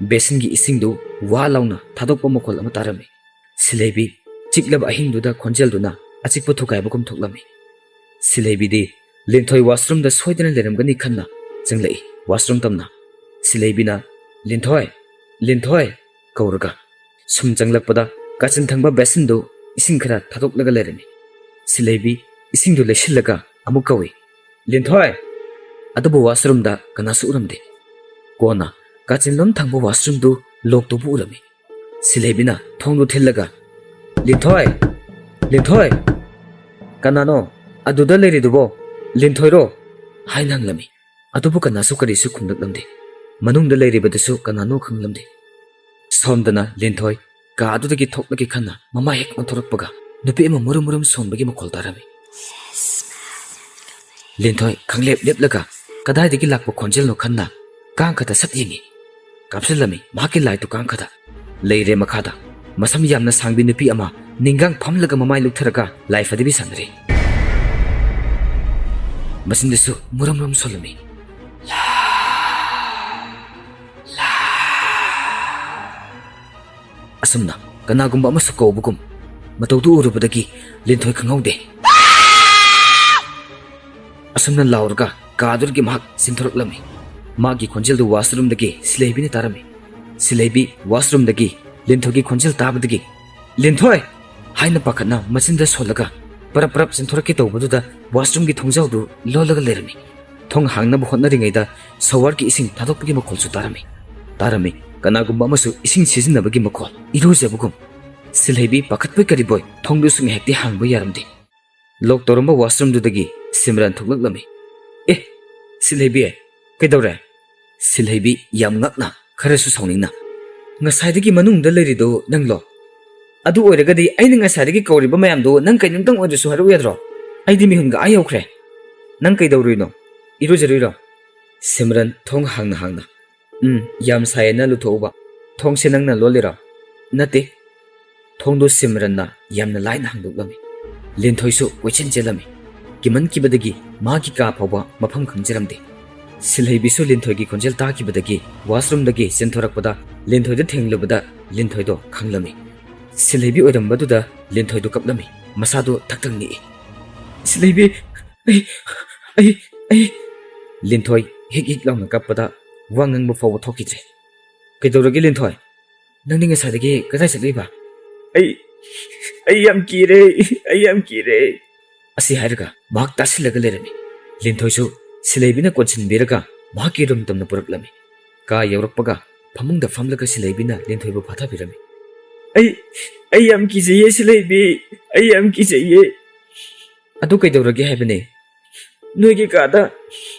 ꯕꯦꯁꯤꯟꯒꯤ ꯏꯁꯤꯡꯗꯨ ꯋꯥ ꯂꯥꯎꯅ ꯊꯥꯗꯣꯛꯄ ꯃꯈꯣꯜ ꯑꯃ ꯇꯥꯔꯝꯃꯤ꯫ ꯁꯤꯂꯩꯕꯤ ꯆꯤꯛꯂꯕ ꯑꯍꯤꯡꯗꯨꯗ ꯈꯣꯟꯖꯦꯜꯗꯨꯅ ꯑꯆꯤꯛꯄ ꯊꯨꯒꯥꯏꯕꯒꯨꯝ ꯊꯣꯛꯂꯝꯃꯤ꯫ ꯁꯤꯂꯩꯕꯤꯗꯤ ꯂꯤꯟꯊꯣꯏ ꯋꯥꯁꯔꯨꯝꯗ ꯁꯣꯏꯗꯅ ꯂꯩꯔꯝꯒꯅꯤ ꯈꯟꯅ ꯆꯪꯂꯛꯏ꯫ ꯋꯥꯁꯔꯨꯝ ꯇꯝꯅ ꯁꯤꯂꯩꯕꯤꯅ, "ꯂꯤꯟꯊꯣꯏ, ꯂꯤꯟꯊꯣꯏ!" ꯀꯧꯔꯒ ꯁꯨꯝ ꯆꯪꯂꯛꯄꯗ ꯀꯥꯆꯤꯟ ꯊꯪꯕ ꯕꯦꯁꯤꯟꯗꯨ ꯏꯁꯤꯡ ꯈꯔ ꯊꯥꯗꯣꯛꯂꯒ ꯂꯩꯔꯝꯃꯤ꯫ ꯁꯤꯂꯩꯕꯤ ꯏꯁꯤꯡꯗꯨ ꯂꯩꯁꯤꯜꯂꯒ ꯑꯃꯨꯛ ꯀꯧꯏ, "ꯂꯤꯟꯊꯣꯏ!" ꯑꯗꯨꯕꯨ ꯋꯥꯁꯔꯨꯝꯗ ꯀꯅꯥꯁꯨ ꯎꯔꯝꯗꯦ꯫ ꯀꯣꯟꯅ ꯀꯥꯆꯤꯟꯂꯣꯝ ꯊꯪꯕ ꯋꯥꯁꯔꯨꯝꯗꯨ ꯂꯣꯛ ꯇꯧꯕ ꯎꯔꯝꯃꯤ꯫ ꯁꯤꯂꯩꯕꯤꯅ ꯊꯣꯡꯗꯨ ꯊꯤꯜꯂꯒ, "ꯂꯤꯟꯊꯣꯏ! ꯂꯤꯟꯊꯣꯏ! ꯀꯅꯥꯅꯣ ꯑꯗꯨꯗ ꯂꯩꯔꯤꯗꯨꯕꯣ? ꯂꯤꯟꯊꯣꯏꯔꯣ?" ꯍꯥꯏꯅ ꯍꯪꯂꯝꯃꯤ꯫ ꯑꯗꯨꯕꯨ ꯀꯅꯥꯁꯨ ꯀꯔꯤꯁꯨ ꯈꯨꯝꯂꯛꯂꯝꯗꯦ꯫ ꯃꯅꯨꯡꯗ ꯂꯩꯔꯤꯕꯗꯨꯁꯨ ꯀꯅꯥꯅꯣ ꯈꯪꯂꯝꯗꯦ꯫ ꯁꯣꯝꯗꯅ ꯂꯤꯟꯊꯣꯏ ꯀꯥ ꯑꯗꯨꯗꯒꯤ ꯊꯣꯛꯂꯒꯦ ꯈꯟꯅ ꯃꯃꯥꯏ ꯍꯦꯛ ꯑꯣꯟꯊꯣꯔꯛꯄꯒ ꯅꯨꯄꯤ ꯑꯃ ꯃꯨꯔꯨꯝ ꯃꯨꯔꯨꯝ ꯁꯣꯟꯕꯒꯤ ꯃꯈꯣꯜ ꯇꯥꯔꯝꯃꯤ꯫ ꯂꯤꯟꯊꯣꯏ ꯈꯪꯂꯦꯞ ꯂꯦꯞꯂꯒ ꯀꯗꯥꯏꯗꯒꯤ ꯂꯥꯛꯄ ꯈꯣꯟꯖꯦꯜꯅꯣ ꯈꯟꯅ ꯀꯥꯡꯈꯗ ꯁꯠ ꯌꯦꯡꯉꯤ꯫ ꯀꯥꯞꯁꯤꯜꯂꯝꯃꯤ ꯃꯍꯥꯛꯀꯤ ꯂꯥꯏꯠꯇꯨ ꯀꯥꯡꯈꯗ꯫ ꯂꯩꯔꯦ ꯃꯈꯥꯗ꯫ ꯃꯁꯝ ꯌꯥꯝꯅ ꯁꯥꯡꯕꯤ ꯅꯨꯄꯤ ꯑꯃ ꯅꯤꯡꯒꯥꯡ ꯐꯝꯂꯒ ꯃꯃꯥꯏ ꯂꯨꯞꯊꯔꯒ ꯂꯥꯏ ꯐꯗꯤꯕꯤ ꯁꯥꯟꯅꯔꯤ꯫ ꯃꯆꯤꯟꯗꯁꯨ ꯃꯨꯔꯨꯝ ꯃꯨꯔꯨꯝ ꯁꯣꯜꯂꯝꯃꯤ꯫ ꯑꯁꯨꯝꯅ ꯀꯅꯥꯒꯨꯝꯕ ꯑꯃꯁꯨ ꯀꯧꯕꯒꯨꯝ ꯃꯇꯧꯗꯨ ꯎꯔꯨꯕꯗꯒꯤ ꯂꯤꯟꯊꯣꯏ ꯈꯪꯍꯧꯗꯦ꯫ ꯑꯁꯨꯝꯅ ꯂꯥꯎꯔꯒ ꯀꯥꯗꯨꯗꯒꯤ ꯃꯍꯥꯛ ꯆꯦꯟꯊꯣꯔꯛꯂꯝꯃꯤ꯫ ꯃꯥꯒꯤ ꯈꯣꯟꯖꯦꯜꯗꯨ ꯋꯥꯁꯔꯨꯝꯗꯒꯤ ꯁꯤꯂꯩꯕꯤꯅ ꯇꯥꯔꯝꯃꯤ꯫ ꯁꯤꯂꯩꯕꯤ ꯋꯥꯁꯔꯨꯝꯗꯒꯤ ꯂꯤꯟꯊꯣꯏꯒꯤ ꯈꯣꯟꯖꯦꯜ ꯇꯥꯕꯗꯒꯤ, "ꯂꯤꯟꯊꯣꯏ!" ꯍꯥꯏꯅ ꯄꯥꯈꯠꯅ ꯃꯆꯤꯟꯗ ꯁꯣꯜꯂꯒ ꯄꯔꯞ ꯄꯔꯞ ꯆꯦꯟꯊꯣꯔꯛꯀꯦ ꯇꯧꯕꯗꯨꯗ ꯋꯥꯁꯔꯨꯝꯒꯤ ꯊꯣꯡꯖꯥꯎꯗꯨ ꯂꯣꯜꯂꯒ ꯂꯩꯔꯝꯃꯤ꯫ ꯊꯣꯡ ꯍꯥꯡꯅꯕ ꯍꯣꯠꯅꯔꯤꯉꯩꯗ ꯁꯣꯋꯔꯒꯤ ꯏꯁꯤꯡ ꯊꯥꯗꯣꯛꯄꯒꯤ ꯃꯈꯣꯜꯁꯨ ꯇꯥꯔꯝꯃꯤ꯫ ꯇꯥꯔꯝꯃꯤ, ꯀꯅꯥꯒꯨꯝꯕ ꯑꯃꯁꯨ ꯏꯁꯤꯡ ꯁꯤꯖꯤꯟꯅꯕꯒꯤ ꯃꯈꯣꯜ, ꯏꯔꯨꯖꯕꯒꯨꯝ꯫ ꯁꯤꯜꯍꯩꯕꯤ ꯄꯥꯈꯠꯄꯣꯏ ꯀꯔꯤꯕꯣꯏ ꯊꯣꯡꯗꯨꯁꯨ ꯉꯥꯏꯍꯥꯛꯇꯤ ꯍꯥꯡꯕ ꯌꯥꯔꯝꯗꯦ꯫ ꯂꯣꯛ ꯇꯧꯔꯝꯕ ꯋꯥꯁꯔꯨꯝꯗꯨꯗꯒꯤ ꯁꯤꯝꯔꯟ ꯊꯣꯛꯂꯛꯂꯝꯃꯤ꯫ "ꯑꯦ, ꯁꯤꯜꯍꯩꯕꯤ, ꯀꯩꯗꯧꯔꯦ?" ꯁꯤꯜꯍꯩꯕꯤ ꯌꯥꯝ ꯉꯛꯅ, ꯈꯔꯁꯨ ꯁꯥꯎꯅꯤꯡꯅ, "ꯉꯁꯥꯏꯗꯒꯤ ꯃꯅꯨꯡꯗ ꯂꯩꯔꯤꯗꯣ ꯅꯪꯂꯣ? ꯑꯗꯨ ꯑꯣꯏꯔꯒꯗꯤ ꯑꯩꯅ ꯉꯁꯥꯏꯗꯒꯤ ꯀꯧꯔꯤꯕ ꯃꯌꯥꯝꯗꯣ ꯅꯪ ꯀꯩꯅꯣꯝꯇꯪ ꯑꯣꯏꯔꯁꯨ ꯍꯥꯏꯔꯛꯎ ꯌꯥꯗ꯭ꯔꯣ? ꯑꯩꯗꯤ ꯃꯤꯍꯨꯟꯒ ꯑꯥ ꯌꯧꯈ꯭ꯔꯦ꯫ ꯅꯪ ꯀꯩꯗꯧꯔꯨꯏꯅꯣ? ꯏꯔꯨꯖꯔꯨꯏꯔꯣ?" ꯁꯤꯝꯔꯟ ꯊꯣꯡ ꯍꯥꯡꯅ ꯍꯥꯡꯅ, "ꯎꯝ, ꯌꯥꯝ ꯁꯥꯏꯌꯦꯅ ꯂꯨꯊꯣꯛꯎꯕ꯫ ꯊꯣꯡꯁꯦ ꯅꯪꯅ ꯂꯣꯜꯂꯤꯔꯣ?" "ꯅꯠꯇꯦ, ꯊꯣꯡꯗꯣ ꯁꯤꯝꯔꯟꯅ ꯌꯥꯝꯅ ꯂꯥꯏꯅ ꯍꯥꯡꯗꯣꯛꯂꯝꯃꯤ꯫ ꯂꯤꯟꯊꯣꯏꯁꯨ ꯀꯣꯏꯆꯦꯟ ꯆꯦꯜꯂꯝꯃꯤ꯫ ꯀꯤꯃꯟꯈꯤꯕꯗꯒꯤ ꯃꯥꯒꯤ ꯀꯥ ꯐꯥꯎꯕ ꯃꯐꯝ ꯈꯪꯖꯔꯝꯗꯦ꯫ ꯁꯤꯜꯍꯩꯕꯤꯁꯨ ꯂꯤꯟꯊꯣꯏꯒꯤ ꯈꯣꯟꯖꯦꯜ ꯇꯥꯈꯤꯕꯗꯒꯤ ꯋꯥꯁꯔꯨꯝꯗꯒꯤ ꯆꯦꯟꯊꯣꯔꯛꯄꯗ ꯂꯤꯟꯊꯣꯏꯗ ꯊꯦꯡꯂꯨꯕꯗ ꯂꯤꯟꯊꯣꯏꯗꯣ ꯈꯪꯂꯝꯃꯤ꯫ ꯁꯤꯜꯍꯩꯕꯤ ꯑꯣꯏꯔꯝꯕꯗꯨꯗ ꯂꯤꯟꯊꯣꯏꯗꯣ ꯀꯞꯂꯝꯃꯤ꯫ ꯃꯁꯥꯗꯣ ꯊꯛ ꯊꯛ ꯅꯤꯛꯏ꯫ "ꯁꯤꯜꯍꯩꯕꯤ, ꯑꯩ, ꯑꯩ, ꯑꯩ!" ꯂꯤꯟꯊꯣꯏ ꯍꯤꯛ ꯍꯤꯛ ꯂꯥꯎꯅ ꯀꯞꯄꯗ ꯋꯥ ꯉꯥꯡꯕ ꯐꯥꯎꯕ ꯊꯣꯛꯈꯤꯗ꯭ꯔꯦ꯫ "ꯀꯩꯗꯧꯔꯒꯦ ꯂꯤꯟꯊꯣꯏ? ꯅꯪꯗꯤ ꯉꯁꯥꯏꯗꯒꯤ ꯀꯗꯥꯏ ꯆꯠꯂꯨꯏꯕ?" "ꯑꯩ, ꯑꯩ ꯌꯥꯝ ꯀꯤꯔꯦ, ꯑꯩ ꯌꯥꯝ ꯀꯤꯔꯦ!" ꯑꯁꯤ ꯍꯥꯏꯔꯒ ꯃꯍꯥꯛ ꯇꯥꯁꯤꯜꯂꯒ ꯂꯩꯔꯝꯃꯤ꯫ ꯂꯤꯟꯊꯣꯏꯁꯨ ꯁꯤꯂꯩꯕꯤꯅ ꯀꯣꯟꯁꯤꯟꯕꯤꯔꯒ ꯃꯍꯥꯛꯀꯤ ꯔꯨꯝ ꯇꯝꯅ ꯄꯨꯔꯛꯂꯝꯃꯤ꯫ ꯀꯥ ꯌꯧꯔꯛꯄꯒ ꯐꯃꯨꯡꯗ ꯐꯝꯂꯒ ꯁꯤꯂꯩꯕꯤꯅ ꯂꯤꯟꯊꯣꯏꯕꯨ ꯐꯥꯊꯕꯤꯔꯝꯃꯤ꯫ "ꯑꯩ, ꯑꯩ ꯌꯥꯝ ꯀꯤꯖꯩꯌꯦ ꯁꯤꯂꯩꯕꯤ, ꯑꯩ ꯌꯥꯝ ꯀꯤꯖꯩꯌꯦ!" "ꯑꯗꯨ ꯀꯩꯗꯧꯔꯒꯦ ꯍꯥꯏꯕꯅꯦ?" "ꯅꯣꯏꯒꯤ ꯀꯥꯗ..."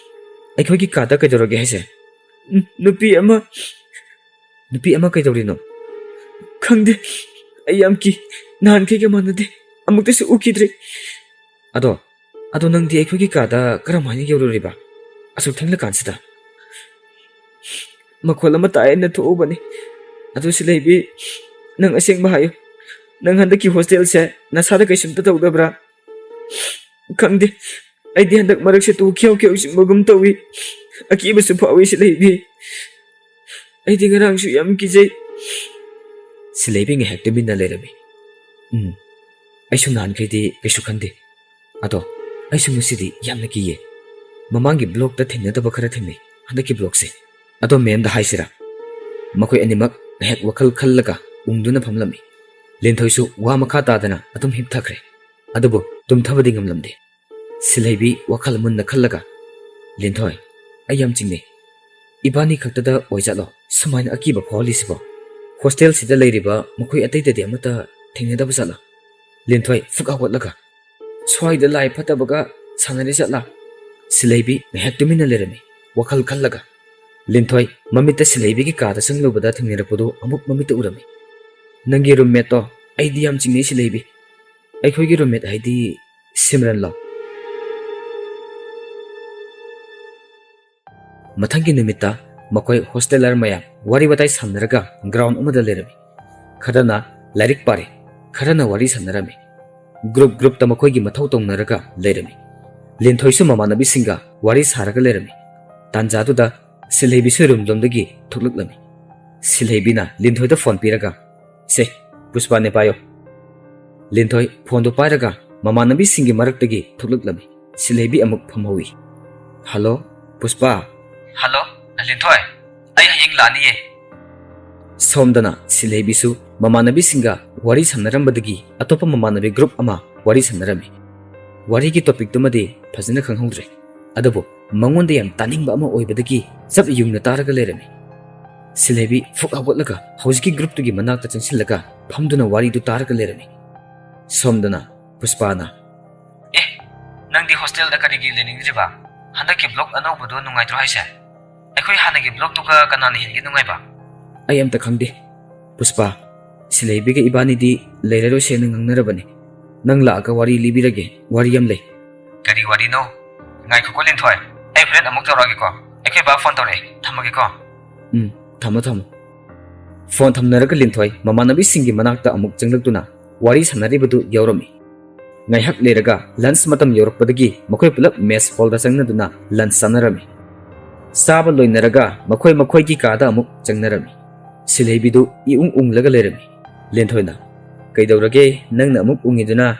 "ꯑꯩꯈꯣꯏꯒꯤ ꯀꯥꯗ ꯀꯩꯗꯧꯔꯒꯦ ꯍꯥꯏꯁꯦ?" "ꯎꯝ, ꯅꯨꯄꯤ ꯑꯃ..." "ꯅꯨꯄꯤ ꯑꯃ ꯀꯩꯗꯧꯔꯤꯅꯣ?" "ꯈꯪꯗꯦ, ꯑꯩ ꯌꯥꯝ ꯀꯤ꯫ ꯅꯍꯥꯟꯈꯩꯒ ꯃꯥꯟꯅꯗꯦ, ꯑꯃꯨꯛꯇꯁꯨ ꯎꯈꯤꯗ꯭ꯔꯤ꯫" "ꯑꯗꯣ, ꯑꯗꯣ ꯅꯪꯗꯤ ꯑꯩꯈꯣꯏꯒꯤ ꯀꯥꯗ ꯀꯔꯝꯍꯥꯏꯅ ꯌꯧꯔꯨꯔꯤꯕ ꯑꯁꯨꯛ ꯊꯦꯡꯂꯀꯥꯟꯁꯤꯗ?" "ꯃꯈꯣꯜ ꯑꯃ ꯇꯥꯏꯌꯦꯅ ꯊꯣꯛꯎꯕꯅꯤ꯫ ꯑꯗꯨ ꯁꯤꯂꯩꯕꯤ, ꯅꯪ ꯑꯁꯦꯡꯕ ꯍꯥꯏꯌꯨ, ꯅꯪ ꯍꯟꯗꯛꯀꯤ ꯍꯣꯁꯇꯦꯜꯁꯦ ꯅꯁꯥꯗ ꯀꯩꯁꯨꯝꯇ ꯇꯧꯗꯕ꯭ꯔꯥ?" "ꯈꯪꯗꯦ, ꯑꯩꯗꯤ ꯍꯟꯗꯛ ꯃꯔꯛꯁꯦ ꯇꯨ ꯈꯤꯌꯥꯎ ꯈꯤꯌꯥꯎ ꯆꯤꯡꯕꯒꯨꯝ ꯇꯧꯏ꯫ ꯑꯀꯤꯕꯁꯨ ꯐꯥꯎꯏ ꯁꯤꯂꯩꯕꯤ꯫ ꯑꯩꯗꯤ ꯉꯔꯥꯡꯁꯨ ꯌꯥꯝ ꯀꯤꯖꯩ꯫" ꯁꯤꯂꯩꯕꯤ ꯉꯥꯏꯍꯥꯛ ꯇꯨꯃꯤꯟꯅ ꯂꯩꯔꯝꯃꯤ꯫ "ꯎꯝ, ꯑꯩꯁꯨ ꯅꯍꯥꯟꯈꯩꯗꯤ ꯀꯩꯁꯨ ꯈꯟꯗꯦ꯫ ꯑꯗꯣ ꯑꯩꯁꯨ ꯉꯁꯤꯗꯤ ꯌꯥꯝꯅ ꯀꯤꯌꯦ꯫ ꯃꯃꯥꯡꯒꯤ ꯕ꯭ꯂꯣꯛꯇ ꯊꯦꯡꯅꯗꯕ ꯈꯔ ꯊꯦꯡꯅꯩ ꯍꯟꯗꯛꯀꯤ ꯕ꯭ꯂꯣꯛꯁꯦ꯫" "ꯑꯗꯣ ꯃꯦꯝꯗ ꯍꯥꯏꯁꯤꯔꯥ?" ꯃꯈꯣꯏ ꯑꯅꯤꯃꯛ ꯉꯥꯏꯍꯥꯛ ꯋꯥꯈꯜ ꯈꯜꯂꯒ ꯎꯪꯗꯨꯅ ꯐꯝꯂꯝꯃꯤ꯫ ꯂꯤꯟꯊꯣꯏꯁꯨ ꯋꯥ ꯃꯈꯥ ꯇꯥꯗꯅ ꯑꯗꯨꯝ ꯍꯤꯞꯊꯈ꯭ꯔꯦ꯫ ꯑꯗꯨꯕꯨ ꯇꯨꯝꯊꯕꯗꯤ ꯉꯝꯂꯝꯗꯦ꯫ ꯁꯤꯂꯩꯕꯤ ꯋꯥꯈꯜ ꯃꯨꯟꯅ ꯈꯜꯂꯒ, "ꯂꯤꯟꯊꯣꯏ, ꯑꯩ ꯌꯥꯝ ꯆꯤꯡꯅꯩ꯫ ꯏꯕꯥꯅꯤ ꯈꯛꯇꯗ ꯑꯣꯏꯖꯥꯠꯂꯣ ꯁꯨꯃꯥꯏꯅ ꯑꯀꯤꯕ ꯐꯥꯎꯍꯜꯂꯤꯁꯤꯕꯣ? ꯍꯣꯁꯇꯦꯜꯁꯤꯗ ꯂꯩꯔꯤꯕ ꯃꯈꯣꯏ ꯑꯇꯩꯗꯗꯤ ꯑꯃꯠꯇ ꯊꯦꯡꯅꯗꯕ ꯖꯥꯠꯂꯥ? ꯂꯤꯟꯊꯣꯏ ꯐꯨꯛ ꯍꯧꯒꯠꯂꯒ, "ꯁ꯭ꯋꯥꯏꯗ ꯂꯥꯏ ꯐꯠꯇꯕꯒ ꯁꯥꯟꯅꯔꯤ ꯖꯥꯠꯂꯥ?" ꯁꯤꯂꯩꯕꯤ ꯉꯥꯏꯍꯥꯛ ꯇꯨꯃꯤꯟꯅ ꯂꯩꯔꯝꯃꯤ, ꯋꯥꯈꯜ ꯈꯜꯂꯒ꯫ ꯂꯤꯟꯊꯣꯏ ꯃꯃꯤꯠꯇ ꯁꯤꯂꯩꯕꯤꯒꯤ ꯀꯥꯗ ꯆꯪꯂꯨꯕꯗ ꯊꯦꯡꯅꯔꯛꯄꯗꯨ ꯑꯃꯨꯛ ꯃꯃꯤꯠꯇ ꯎꯔꯝꯃꯤ꯫ "ꯅꯪꯒꯤ ꯔꯨꯝꯃꯦꯠꯇꯣ ꯑꯩꯗꯤ ꯌꯥꯝ ꯆꯤꯡꯅꯩ ꯁꯤꯂꯩꯕꯤ꯫ ꯑꯩꯈꯣꯏꯒꯤ ꯔꯨꯝꯃꯦꯠ ꯍꯥꯏꯗꯤ ꯁꯤꯝꯔꯟꯂꯣ?" ꯃꯊꯪꯒꯤ ꯅꯨꯃꯤꯠꯇ ꯃꯈꯣꯏ ꯍꯣꯁꯇꯦꯂꯔ ꯃꯌꯥꯝ ꯋꯥꯔꯤ ꯋꯥꯇꯥꯏ ꯁꯥꯟꯅꯔꯒ ꯒ꯭ꯔꯥꯎꯟ ꯑꯃꯗ ꯂꯩꯔꯝꯃꯤ꯫ ꯈꯔꯅ ꯂꯥꯏꯔꯤꯛ ꯄꯥꯔꯤ, ꯈꯔꯅ ꯋꯥꯔꯤ ꯁꯥꯟꯅꯔꯝꯃꯤ꯫ ꯒ꯭ꯔꯨꯞ ꯒ꯭ꯔꯨꯞꯇ ꯃꯈꯣꯏꯒꯤ ꯃꯊꯧ ꯇꯧꯅꯔꯒ ꯂꯩꯔꯝꯃꯤ꯫ ꯂꯤꯟꯊꯣꯏꯁꯨ ꯃꯃꯥꯟꯅꯕꯤꯁꯤꯡꯒ ꯋꯥꯔꯤ ꯁꯥꯔꯒ ꯂꯩꯔꯝꯃꯤ꯫ ꯇꯥꯟꯖꯥꯗꯨꯗ ꯁꯤꯜꯍꯩꯕꯤꯁꯨ ꯔꯨꯝꯂꯣꯝꯗꯒꯤ ꯊꯣꯛꯂꯛꯂꯝꯃꯤ꯫ ꯁꯤꯜꯍꯩꯕꯤꯅ ꯂꯤꯟꯊꯣꯏꯗ ꯐꯣꯟ ꯄꯤꯔꯒ, "ꯁꯦ, ꯄꯨꯁꯄꯥꯅꯦ, ꯄꯥꯏꯌꯣ꯫" ꯂꯤꯟꯊꯣꯏ ꯐꯣꯟꯗꯨ ꯄꯥꯏꯔꯒ ꯃꯃꯥꯟꯅꯕꯤꯁꯤꯡꯒꯤ ꯃꯔꯛꯇꯒꯤ ꯊꯣꯛꯂꯛꯂꯝꯃꯤ꯫ ꯁꯤꯜꯍꯩꯕꯤ ꯑꯃꯨꯛ ꯐꯝꯍꯧꯏ꯫ "ꯍꯜꯂꯣ, ꯄꯨꯁꯄꯥ꯫" "ꯍꯜꯂꯣ, ꯂꯤꯟꯊꯣꯏ꯫ ꯑꯩ ꯍꯌꯦꯡ ꯂꯥꯛꯅꯤꯌꯦ꯫" ꯁꯣꯝꯗꯅ ꯁꯤꯜꯍꯩꯕꯤꯁꯨ ꯃꯃꯥꯟꯅꯕꯤꯁꯤꯡꯒ ꯋꯥꯔꯤ ꯁꯥꯟꯅꯔꯝꯕꯗꯒꯤ ꯑꯇꯣꯞꯄ ꯃꯃꯥꯟꯅꯕꯤ ꯒ꯭ꯔꯨꯞ ꯑꯃ ꯋꯥꯔꯤ ꯁꯥꯟꯅꯔꯝꯃꯤ꯫ ꯋꯥꯔꯤꯒꯤ ꯇꯣꯄꯤꯛꯇꯨꯃꯗꯤ ꯐꯖꯅ ꯈꯪꯍꯧꯗ꯭ꯔꯦ, ꯑꯗꯨꯕꯨ ꯃꯉꯣꯟꯗ ꯌꯥꯝ ꯇꯥꯅꯤꯡꯕ ꯑꯃ ꯑꯣꯏꯕꯗꯒꯤ ꯆꯞ ꯌꯨꯡꯅ ꯇꯥꯔꯒ ꯂꯩꯔꯝꯃꯤ꯫ ꯁꯤꯜꯍꯩꯕꯤ ꯐꯨꯛ ꯍꯧꯒꯠꯂꯒ ꯍꯧꯖꯤꯛꯀꯤ ꯒ꯭ꯔꯨꯞꯇꯨꯒꯤ ꯃꯅꯥꯛꯇ ꯆꯪꯁꯤꯜꯂꯒ ꯐꯝꯗꯨꯅ ꯋꯥꯔꯤꯗꯨ ꯇꯥꯔꯒ ꯂꯩꯔꯝꯃꯤ꯫ ꯁꯣꯝꯗꯅ ꯄꯨꯁꯄꯥꯅ, "ꯑꯦ, ꯅꯪꯗꯤ ꯍꯣꯁꯇꯦꯜꯗ ꯀꯔꯤꯒꯤ ꯂꯩꯅꯤꯡꯗ꯭ꯔꯤꯕ? ꯍꯟꯗꯛꯀꯤ ꯕ꯭ꯂꯣꯛ ꯑꯅꯧꯕꯗꯣ ꯅꯨꯡꯉꯥꯏꯇ꯭ꯔꯣ ꯍꯥꯏꯁꯦ? ꯑꯩꯈꯣꯏ ꯍꯥꯟꯅꯒꯤ ꯕ꯭ꯂꯣꯛꯇꯨꯒ ꯀꯅꯥꯅ ꯍꯦꯟꯒꯦ ꯅꯨꯡꯉꯥꯏꯕ?" "ꯑꯩ ꯑꯝꯇ ꯈꯪꯗꯦ ꯄꯨꯁꯄꯥ꯫ ꯁꯤꯂꯩꯕꯤꯒ ꯏꯕꯥꯅꯤꯗꯤ ꯂꯩꯔꯔꯣꯏꯁꯦꯅ ꯉꯥꯡꯅꯔꯕꯅꯤ꯫ ꯅꯪ ꯂꯥꯛꯑꯒ ꯋꯥꯔꯤ ꯂꯤꯕꯤꯔꯒꯦ, ꯋꯥꯔꯤ ꯑꯃ ꯂꯩ꯫" "ꯀꯔꯤ ꯋꯥꯔꯤꯅꯣ? ꯉꯥꯏꯈꯣꯀꯣ ꯂꯤꯟꯊꯣꯏ, ꯑꯩ ꯍꯣꯔꯦꯟ ꯑꯃꯨꯛ ꯇꯧꯔꯛꯑꯒꯦꯀꯣ꯫ ꯑꯩꯈꯣꯏ ꯕꯥ ꯐꯣꯟ ꯇꯧꯔꯛꯑꯦ, ꯊꯝꯃꯒꯦꯀꯣ꯫" "ꯎꯝ, ꯊꯝꯃꯣ, ꯊꯝꯃꯣ꯫" ꯐꯣꯟ ꯊꯝꯅꯔꯒ ꯂꯤꯟꯊꯣꯏ ꯃꯃꯥꯟꯅꯕꯤꯁꯤꯡꯒꯤ ꯃꯅꯥꯛꯇ ꯑꯃꯨꯛ ꯆꯪꯂꯛꯇꯨꯅ ꯋꯥꯔꯤ ꯁꯥꯟꯅꯔꯤꯕꯗꯨ ꯌꯥꯎꯔꯝꯃꯤ꯫ ꯉꯥꯏꯍꯥꯛ ꯂꯩꯔꯒ ꯂꯟꯁ ꯃꯇꯝ ꯌꯧꯔꯛꯄꯗꯒꯤ ꯃꯈꯣꯏ ꯄꯨꯂꯞ ꯃꯦꯁ ꯍꯣꯜꯗ ꯆꯪꯅꯗꯨꯅ ꯂꯟꯁ ꯆꯥꯅꯔꯝꯃꯤ꯫ ꯆꯥꯕ ꯂꯣꯏꯅꯔꯒ ꯃꯈꯣꯏ ꯃꯈꯣꯏꯒꯤ ꯀꯥꯗ ꯑꯃꯨꯛ ꯆꯪꯅꯔꯝꯃꯤ꯫ ꯁꯤꯜꯍꯩꯕꯤꯗꯨ ꯏꯎꯪ ꯎꯪꯂꯒ ꯂꯩꯔꯝꯃꯤ꯫ ꯂꯤꯟꯊꯣꯏꯅ, "ꯀꯩꯗꯧꯔꯒꯦ ꯅꯪꯅ ꯑꯃꯨꯛ ꯎꯪꯉꯤꯗꯨꯅ?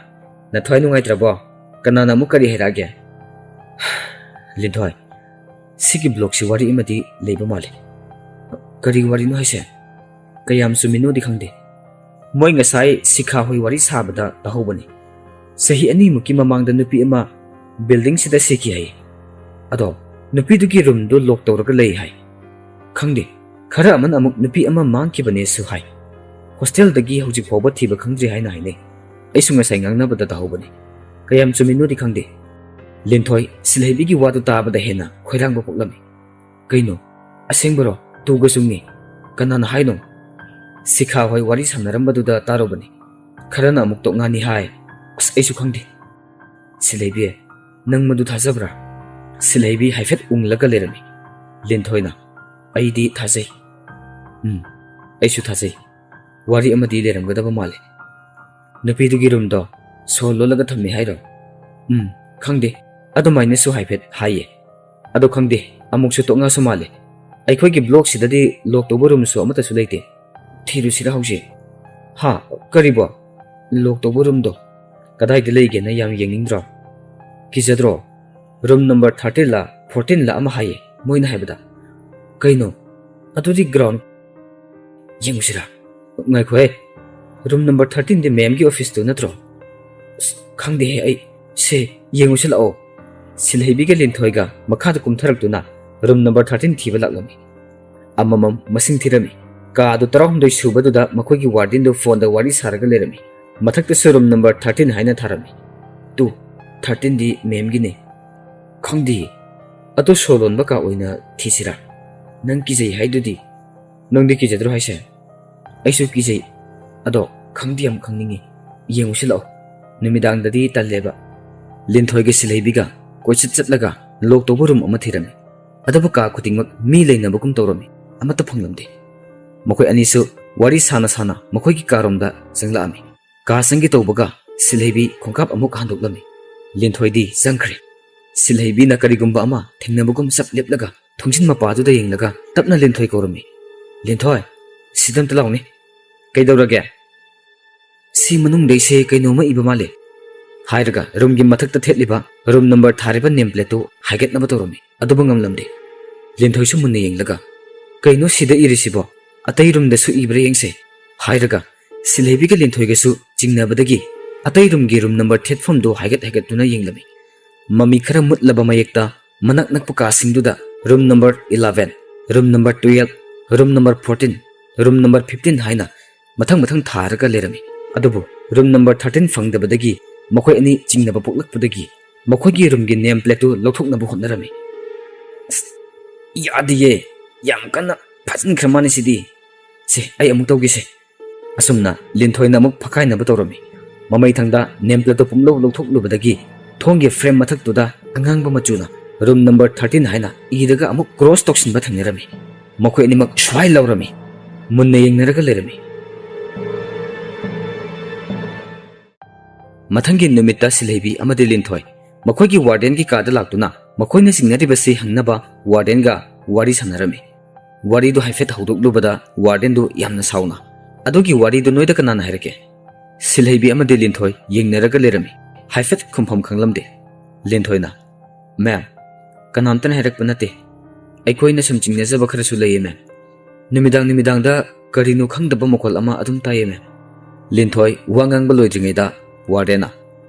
ꯅꯊ꯭ꯋꯥꯏ ꯅꯨꯡꯉꯥꯏꯇ꯭ꯔꯕꯣ? ꯀꯅꯥꯅ ꯑꯃꯨꯛ ꯀꯔꯤ ꯍꯥꯏꯔꯛꯑꯒꯦ?" "ꯂꯤꯟꯊꯣꯏ, ꯁꯤꯒꯤ ꯕ꯭ꯂꯣꯛꯁꯤ ꯋꯥꯔꯤ ꯑꯃꯗꯤ ꯂꯩꯕ ꯃꯥꯜꯂꯤ꯫" "ꯀꯔꯤ ꯋꯥꯔꯤꯅꯣ ꯍꯥꯏꯁꯦ? ꯀꯌꯥꯝ ꯆꯨꯝꯃꯤꯅꯣꯗꯤ ꯈꯪꯗꯦ꯫ ꯃꯣꯏ ꯉꯁꯥꯏ ꯁꯤꯈꯥ ꯍꯣꯏ ꯋꯥꯔꯤ ꯁꯥꯕꯗ ꯇꯥꯍꯧꯕꯅꯤ꯫ ꯆꯍꯤ ꯑꯅꯤꯃꯨꯛꯀꯤ ꯃꯃꯥꯡꯗ ꯅꯨꯄꯤ ꯑꯃ ꯕꯤꯜꯗꯤꯡꯁꯤꯗ ꯁꯤꯈꯤ ꯍꯥꯏ꯫ ꯑꯗꯣ ꯅꯨꯄꯤꯗꯨꯒꯤ ꯔꯨꯝꯗꯨ ꯂꯣꯛ ꯇꯧꯔꯒ ꯂꯩ ꯍꯥꯏ꯫ ꯈꯪꯗꯦ, ꯈꯔ ꯑꯃꯅ ꯑꯃꯨꯛ ꯅꯨꯄꯤ ꯑꯃ ꯃꯥꯡꯈꯤꯕꯅꯦꯁꯨ ꯍꯥꯏ꯫ ꯍꯣꯁꯇꯦꯜꯗꯒꯤ ꯍꯧꯖꯤꯛ ꯐꯥꯎꯕ ꯊꯤꯕ ꯈꯪꯗ꯭ꯔꯤ ꯍꯥꯏꯅ ꯍꯥꯏꯅꯩ꯫ ꯑꯩꯁꯨ ꯉꯁꯥꯏ ꯉꯥꯡꯅꯕꯗ ꯇꯥꯍꯧꯕꯅꯤ꯫ ꯀꯌꯥꯝ ꯆꯨꯝꯃꯤꯅꯣꯗꯤ ꯈꯪꯗꯦ꯫ ꯂꯤꯟꯊꯣꯏ ꯁꯤꯜꯍꯩꯕꯤꯒꯤ ꯋꯥꯗꯨ ꯇꯥꯕꯗ ꯍꯦꯟꯅ ꯈꯣꯏꯔꯥꯡꯕ ꯄꯣꯛꯂꯝꯃꯤ꯫ "ꯀꯩꯅꯣ? ꯑꯁꯦꯡꯕꯔꯣ? ꯇꯨꯒ ꯆꯨꯡꯅꯤ? ꯀꯅꯥꯅ ꯍꯥꯏꯅꯣ?" ꯁꯤꯈꯥ ꯍꯣꯏ ꯋꯥꯔꯤ ꯁꯥꯟꯅꯔꯝꯕꯗꯨꯗ ꯇꯥꯔꯨꯕꯅꯤ꯫ ꯈꯔꯅ ꯑꯃꯨꯛ ꯇꯣꯛꯉꯥꯟꯅꯤ ꯍꯥꯏ꯫ ꯑꯁ, ꯑꯩꯁꯨ ꯈꯪꯗꯦ꯫ "ꯁꯤꯜꯍꯩꯕꯤ, ꯅꯪ ꯃꯗꯨ ꯊꯥꯖꯕ꯭ꯔꯥ?" ꯁꯤꯜꯍꯩꯕꯤ ꯍꯥꯏꯐꯦꯠ ꯎꯪꯂꯒ ꯂꯩꯔꯝꯃꯤ꯫ ꯂꯤꯟꯊꯣꯏꯅ, "ꯑꯩꯗꯤ ꯊꯥꯖꯩ꯫ ꯎꯝ, ꯑꯩꯁꯨ ꯊꯥꯖꯩ꯫ ꯋꯥꯔꯤ ꯑꯃꯗꯤ ꯂꯩꯔꯝꯒꯗꯕ ꯃꯥꯜꯂꯤ꯫ ꯅꯨꯄꯤꯗꯨꯒꯤ ꯔꯨꯝꯗꯣ ꯁꯣ ꯂꯣꯜꯂꯒ ꯊꯝꯃꯤ ꯍꯥꯏꯔꯣ?" "ꯎꯝ, ꯈꯪꯗꯦ꯫ ꯑꯗꯨꯃꯥꯏꯅꯁꯨ ꯍꯥꯏꯐꯦꯠ ꯍꯥꯏꯌꯦ꯫ ꯑꯗꯣ ꯈꯪꯗꯦ, ꯑꯃꯨꯛꯁꯨ ꯇꯣꯛꯅꯁꯨ ꯃꯥꯜꯂꯤ꯫ ꯑꯩꯈꯣꯏꯒꯤ ꯕ꯭ꯂꯣꯛꯁꯤꯗꯗꯤ ꯂꯣꯛ ꯇꯧꯕ ꯔꯨꯝꯁꯨ ꯑꯃꯠꯇꯁꯨ ꯂꯩꯇꯦ꯫ ꯊꯤꯔꯨꯁꯤꯔ ꯍꯧꯖꯤꯛ?" "ꯍꯥ? ꯀꯔꯤꯕꯣ? ꯂꯣꯛ ꯇꯧꯕ ꯔꯨꯝꯗꯣ ꯀꯗꯥꯏꯗ ꯂꯩꯒꯦꯅ ꯌꯥꯝ ꯌꯦꯡꯅꯤꯡꯗ꯭ꯔꯣ? ꯀꯤꯖꯗ꯭ꯔꯣ? ꯔꯨꯝ ꯅꯝꯕꯔ thirteen ꯂ fourteen ꯂ ꯑꯃ ꯍꯥꯏꯌꯦ ꯃꯣꯏꯅ ꯍꯥꯏꯕꯗ꯫ ꯀꯩꯅꯣ? ꯑꯗꯨꯗꯤ ꯒ꯭ꯔꯥꯎꯟ ꯌꯦꯡꯉꯨꯁꯤꯔꯥ? ꯉꯥꯏꯈꯣꯍꯦ, ꯔꯨꯝ ꯅꯝꯕꯔ thirteen ꯗꯤ ꯃꯦꯝꯒꯤ ꯑꯣꯐꯤꯁꯇꯨ ꯅꯠꯇ꯭ꯔꯣ?" "ꯑꯁ, ꯈꯪꯗꯦꯍꯦ ꯑꯩ꯫ ꯁꯦ, ꯌꯦꯡꯉꯨꯁꯤ ꯂꯥꯛꯑꯣ꯫" ꯁꯤꯜꯍꯩꯕꯤꯒ ꯂꯤꯟꯊꯣꯏꯒ ꯃꯈꯥꯗ ꯀꯨꯝꯊꯔꯛꯇꯨꯅ ꯔꯨꯝ ꯅꯝꯕꯔ thirteen ꯊꯤꯕ ꯂꯥꯛꯂꯝꯃꯤ꯫ ꯑꯃꯃꯝ ꯃꯁꯤꯡ ꯊꯤꯔꯝꯃꯤ꯫ ꯀꯥ ꯑꯗꯨ ꯇꯔꯥꯍꯨꯝꯗꯣꯏ ꯁꯨꯕꯗꯨꯗ ꯃꯈꯣꯏꯒꯤ ꯋꯥꯔꯗꯦꯟꯗꯨ ꯐꯣꯟꯗ ꯋꯥꯔꯤ ꯁꯥꯔꯒ ꯂꯩꯔꯝꯃꯤ꯫ ꯃꯊꯛꯇꯁꯨ ꯔꯨꯝ ꯅꯝꯕꯔ thirteen ꯍꯥꯏꯅ ꯊꯥꯔꯝꯃꯤ꯫ "ꯇꯨ, thirteen ꯗꯤ ꯃꯦꯝꯒꯤꯅꯤ꯫ ꯈꯪꯗꯦ, ꯑꯗꯨ ꯁꯣ ꯂꯣꯟꯕ ꯀꯥ ꯑꯣꯏꯅ ꯊꯤꯁꯤꯔꯥ? ꯅꯪ ꯀꯤꯖꯩ ꯍꯥꯏꯗꯨꯗꯤ꯫ ꯅꯪꯗꯤ ꯀꯤꯖꯗ꯭ꯔꯣ ꯍꯥꯏꯁꯦ?" "ꯑꯩꯁꯨ ꯀꯤꯖꯩ꯫ ꯑꯗꯣ ꯈꯪꯗꯤ ꯌꯥꯝ ꯈꯪꯅꯤꯡꯉꯤ꯫ ꯌꯦꯡꯉꯨꯁꯤ ꯂꯥꯛꯑꯣ꯫ ꯅꯨꯃꯤꯗꯥꯡꯗꯗꯤ ꯇꯜꯂꯦꯕ꯫" ꯂꯤꯟꯊꯣꯏꯒ ꯁꯤꯜꯍꯩꯕꯤꯒ ꯀꯣꯏꯆꯠ ꯆꯠꯂꯒ ꯂꯣꯛ ꯇꯧꯕ ꯔꯨꯝ ꯑꯃ ꯊꯤꯔꯝꯃꯤ꯫ ꯑꯗꯨꯕꯨ ꯀꯥ ꯈꯨꯗꯤꯡꯃꯛ ꯃꯤ ꯂꯩꯅꯕꯒꯨꯝ ꯇꯧꯔꯝꯃꯤ꯫ ꯑꯃꯠꯇ ꯐꯪꯂꯝꯗꯦ꯫ ꯃꯈꯣꯏ ꯑꯅꯤꯁꯨ ꯋꯥꯔꯤ ꯁꯥꯅ ꯁꯥꯅ ꯃꯈꯣꯏꯒꯤ ꯀꯥꯔꯣꯝꯗ ꯆꯪꯂꯛꯑꯝꯃꯤ꯫ ꯀꯥ ꯆꯪꯒꯦ ꯇꯧꯕꯒ ꯁꯤꯜꯍꯩꯕꯤ ꯈꯣꯡꯀꯥꯞ ꯑꯃꯨꯛ ꯍꯟꯗꯣꯛꯂꯝꯃꯤ꯫ ꯂꯤꯟꯊꯣꯏꯗꯤ ꯆꯪꯈ꯭ꯔꯦ꯫ ꯁꯤꯜꯍꯩꯕꯤꯅ ꯀꯔꯤꯒꯨꯝꯕ ꯑꯃ ꯊꯦꯡꯅꯕꯒꯨꯝ ꯆꯞ ꯂꯦꯞꯂꯒ ꯊꯣꯡꯖꯤꯟ ꯃꯄꯥꯗꯨꯗ ꯌꯦꯡꯂꯒ ꯇꯞꯅ ꯂꯤꯟꯊꯣꯏ ꯀꯧꯔꯝꯃꯤ꯫ "ꯂꯤꯟꯊꯣꯏ, ꯁꯤꯗ ꯑꯝꯇ ꯂꯥꯛꯎꯅꯦ꯫" "ꯀꯩꯗꯧꯔꯒꯦ?" "ꯁꯤ ꯃꯅꯨꯡꯗꯩꯁꯦ ꯀꯩꯅꯣꯝꯃ ꯏꯕ ꯃꯥꯜꯂꯦ," ꯍꯥꯏꯔꯒ ꯔꯨꯝꯒꯤ ꯃꯊꯛꯇ ꯊꯦꯠꯂꯤꯕ ꯔꯨꯝ ꯅꯝꯕꯔ ꯊꯥꯔꯤꯕ ꯅꯦꯝ ꯄ꯭ꯂꯦꯠꯇꯨ ꯍꯥꯏꯒꯠꯅꯕ ꯇꯧꯔꯝꯃꯤ꯫ ꯑꯗꯨꯕꯨ ꯉꯝꯂꯝꯗꯦ꯫ ꯂꯤꯟꯊꯣꯏꯁꯨ ꯃꯨꯟꯅ ꯌꯦꯡꯂꯒ, "ꯀꯩꯅꯣ ꯁꯤꯗ ꯏꯔꯤꯁꯤꯕꯣ? ꯑꯇꯩ ꯔꯨꯝꯗꯁꯨ ꯏꯕ꯭ꯔꯥ ꯌꯦꯡꯁꯦ," ꯍꯥꯏꯔꯒ ꯁꯤꯜꯍꯩꯕꯤꯒ ꯂꯤꯟꯊꯣꯏꯒꯁꯨ ꯆꯤꯡꯅꯕꯗꯒꯤ ꯑꯇꯩ ꯔꯨꯝꯒꯤ ꯔꯨꯝ ꯅꯝꯕꯔ ꯊꯦꯠꯐꯝꯗꯨ ꯍꯥꯏꯒꯠ ꯍꯥꯏꯒꯠꯇꯨꯅ ꯌꯦꯡꯂꯝꯃꯤ꯫ ꯃꯃꯤ ꯈꯔ ꯃꯨꯠꯂꯕ ꯃꯌꯦꯛꯇ ꯃꯅꯥꯛ ꯅꯛꯄ ꯀꯥꯁꯤꯡꯗꯨꯗ room number eleven, room number twelve, room number fourteen, room number fifteen ꯍꯥꯏꯅ ꯃꯊꯪ ꯃꯊꯪ ꯊꯥꯔꯒ ꯂꯩꯔꯝꯃꯤ꯫ ꯑꯗꯨꯕꯨ ꯔꯨꯝ ꯅꯝꯕꯔ ꯊꯥꯔꯇꯤꯟ ꯐꯪꯗꯕꯗꯒꯤ ꯃꯈꯣꯏ ꯑꯅꯤ ꯆꯤꯡꯅꯕ ꯄꯣꯛꯂꯛꯄꯗꯒꯤ ꯃꯈꯣꯏꯒꯤ ꯔꯨꯝꯒꯤ ꯅꯦꯝ ꯄ꯭ꯂꯦꯠꯇꯨ ꯂꯧꯊꯣꯛꯅꯕ ꯍꯣꯠꯅꯔꯝꯃꯤ꯫ "ꯑꯁ, ꯌꯥꯗꯤꯌꯦ, ꯌꯥꯝ ꯀꯟꯅ ꯐꯥꯖꯤꯟꯈ꯭ꯔ ꯃꯥꯅꯤ ꯁꯤꯗꯤ꯫ ꯁꯦ, ꯑꯩ ꯑꯃꯨꯛ ꯇꯧꯒꯦꯁꯦ꯫" ꯑꯁꯨꯝꯅ ꯂꯤꯟꯊꯣꯏꯅ ꯑꯃꯨꯛ ꯐꯛꯀꯥꯏꯅꯕ ꯇꯧꯔꯝꯃꯤ꯫ ꯃꯃꯩ ꯊꯪꯗ ꯅꯦꯝ ꯄ꯭ꯂꯦꯠꯇꯨ ꯄꯨꯝꯂꯧ ꯂꯧꯊꯣꯛꯂꯨꯕꯗꯒꯤ ꯊꯣꯡꯒꯤ ꯐ꯭ꯔꯦꯝ ꯃꯊꯛꯇꯨꯗ ꯑꯉꯥꯡꯕ ꯃꯆꯨꯅ ꯔꯨꯝ ꯅꯝꯕꯔ ꯊꯥꯔꯇꯤꯟ ꯍꯥꯏꯅ ꯏꯔꯒ ꯑꯃꯨꯛ ꯀ꯭ꯔꯣꯁ ꯇꯧꯁꯤꯟꯕ ꯊꯦꯡꯅꯔꯝꯃꯤ꯫ ꯃꯈꯣꯏ ꯑꯅꯤꯃꯛ ꯁ꯭ꯋꯥꯏ ꯂꯥꯎꯔꯝꯃꯤ꯫ ꯃꯨꯟꯅ ꯌꯦꯡꯅꯔꯒ ꯂꯩꯔꯝꯃꯤ꯫ ꯃꯊꯪꯒꯤ ꯅꯨꯃꯤꯠꯇ ꯁꯤꯜꯍꯩꯕꯤ ꯑꯃꯗꯤ ꯂꯤꯟꯊꯣꯏ ꯃꯈꯣꯏꯒꯤ ꯋꯥꯔꯗꯦꯟꯒꯤ ꯀꯥꯗ ꯂꯥꯛꯇꯨꯅ ꯃꯈꯣꯏꯅ ꯆꯤꯡꯅꯔꯤꯕꯁꯤ ꯍꯪꯅꯕ ꯋꯥꯔꯗꯦꯟꯒ ꯋꯥꯔꯤ ꯁꯥꯟꯅꯔꯝꯃꯤ꯫ ꯋꯥꯔꯤꯗꯨ ꯍꯥꯏꯐꯦꯠ ꯍꯧꯗꯣꯛꯂꯨꯕꯗ ꯋꯥꯔꯗꯦꯟꯗꯨ ꯌꯥꯝꯅ ꯁꯥꯎꯅ, "ꯑꯗꯨꯒꯤ ꯋꯥꯔꯤꯗꯨ ꯅꯣꯏꯗ ꯀꯅꯥꯅ ꯍꯥꯏꯔꯛꯀꯦ?" ꯁꯤꯜꯍꯩꯕꯤ ꯑꯃꯗꯤ ꯂꯤꯟꯊꯣꯏ ꯌꯦꯡꯅꯔꯒ ꯂꯩꯔꯝꯃꯤ꯫ ꯍꯥꯏꯐꯦꯠ ꯈꯨꯝꯐꯝ ꯈꯪꯂꯝꯗꯦ꯫ ꯂꯤꯟꯊꯣꯏꯅ, "ꯃꯦꯝ, ꯀꯅꯥꯝꯇꯅ ꯍꯥꯏꯔꯛꯄ ꯅꯠꯇꯦ꯫ ꯑꯩꯈꯣꯏꯅ ꯁꯨꯝ ꯆꯤꯡꯅꯖꯕ ꯈꯔꯁꯨ ꯂꯩꯌꯦ, ꯃꯦꯝ꯫ ꯅꯨꯃꯤꯗꯥꯡ ꯅꯨꯃꯤꯗꯥꯡꯗ ꯀꯔꯤꯅꯣ ꯈꯪꯗꯕ ꯃꯈꯣꯜ ꯑꯃ ꯑꯗꯨꯝ ꯇꯥꯏꯌꯦ, ꯃꯦꯝ꯫" ꯂꯤꯟꯊꯣꯏ ꯋꯥ ꯉꯥꯡꯕ ꯂꯣꯏꯗ꯭ꯔꯤꯉꯩꯗ ꯋꯥꯔꯗꯦꯟꯅ,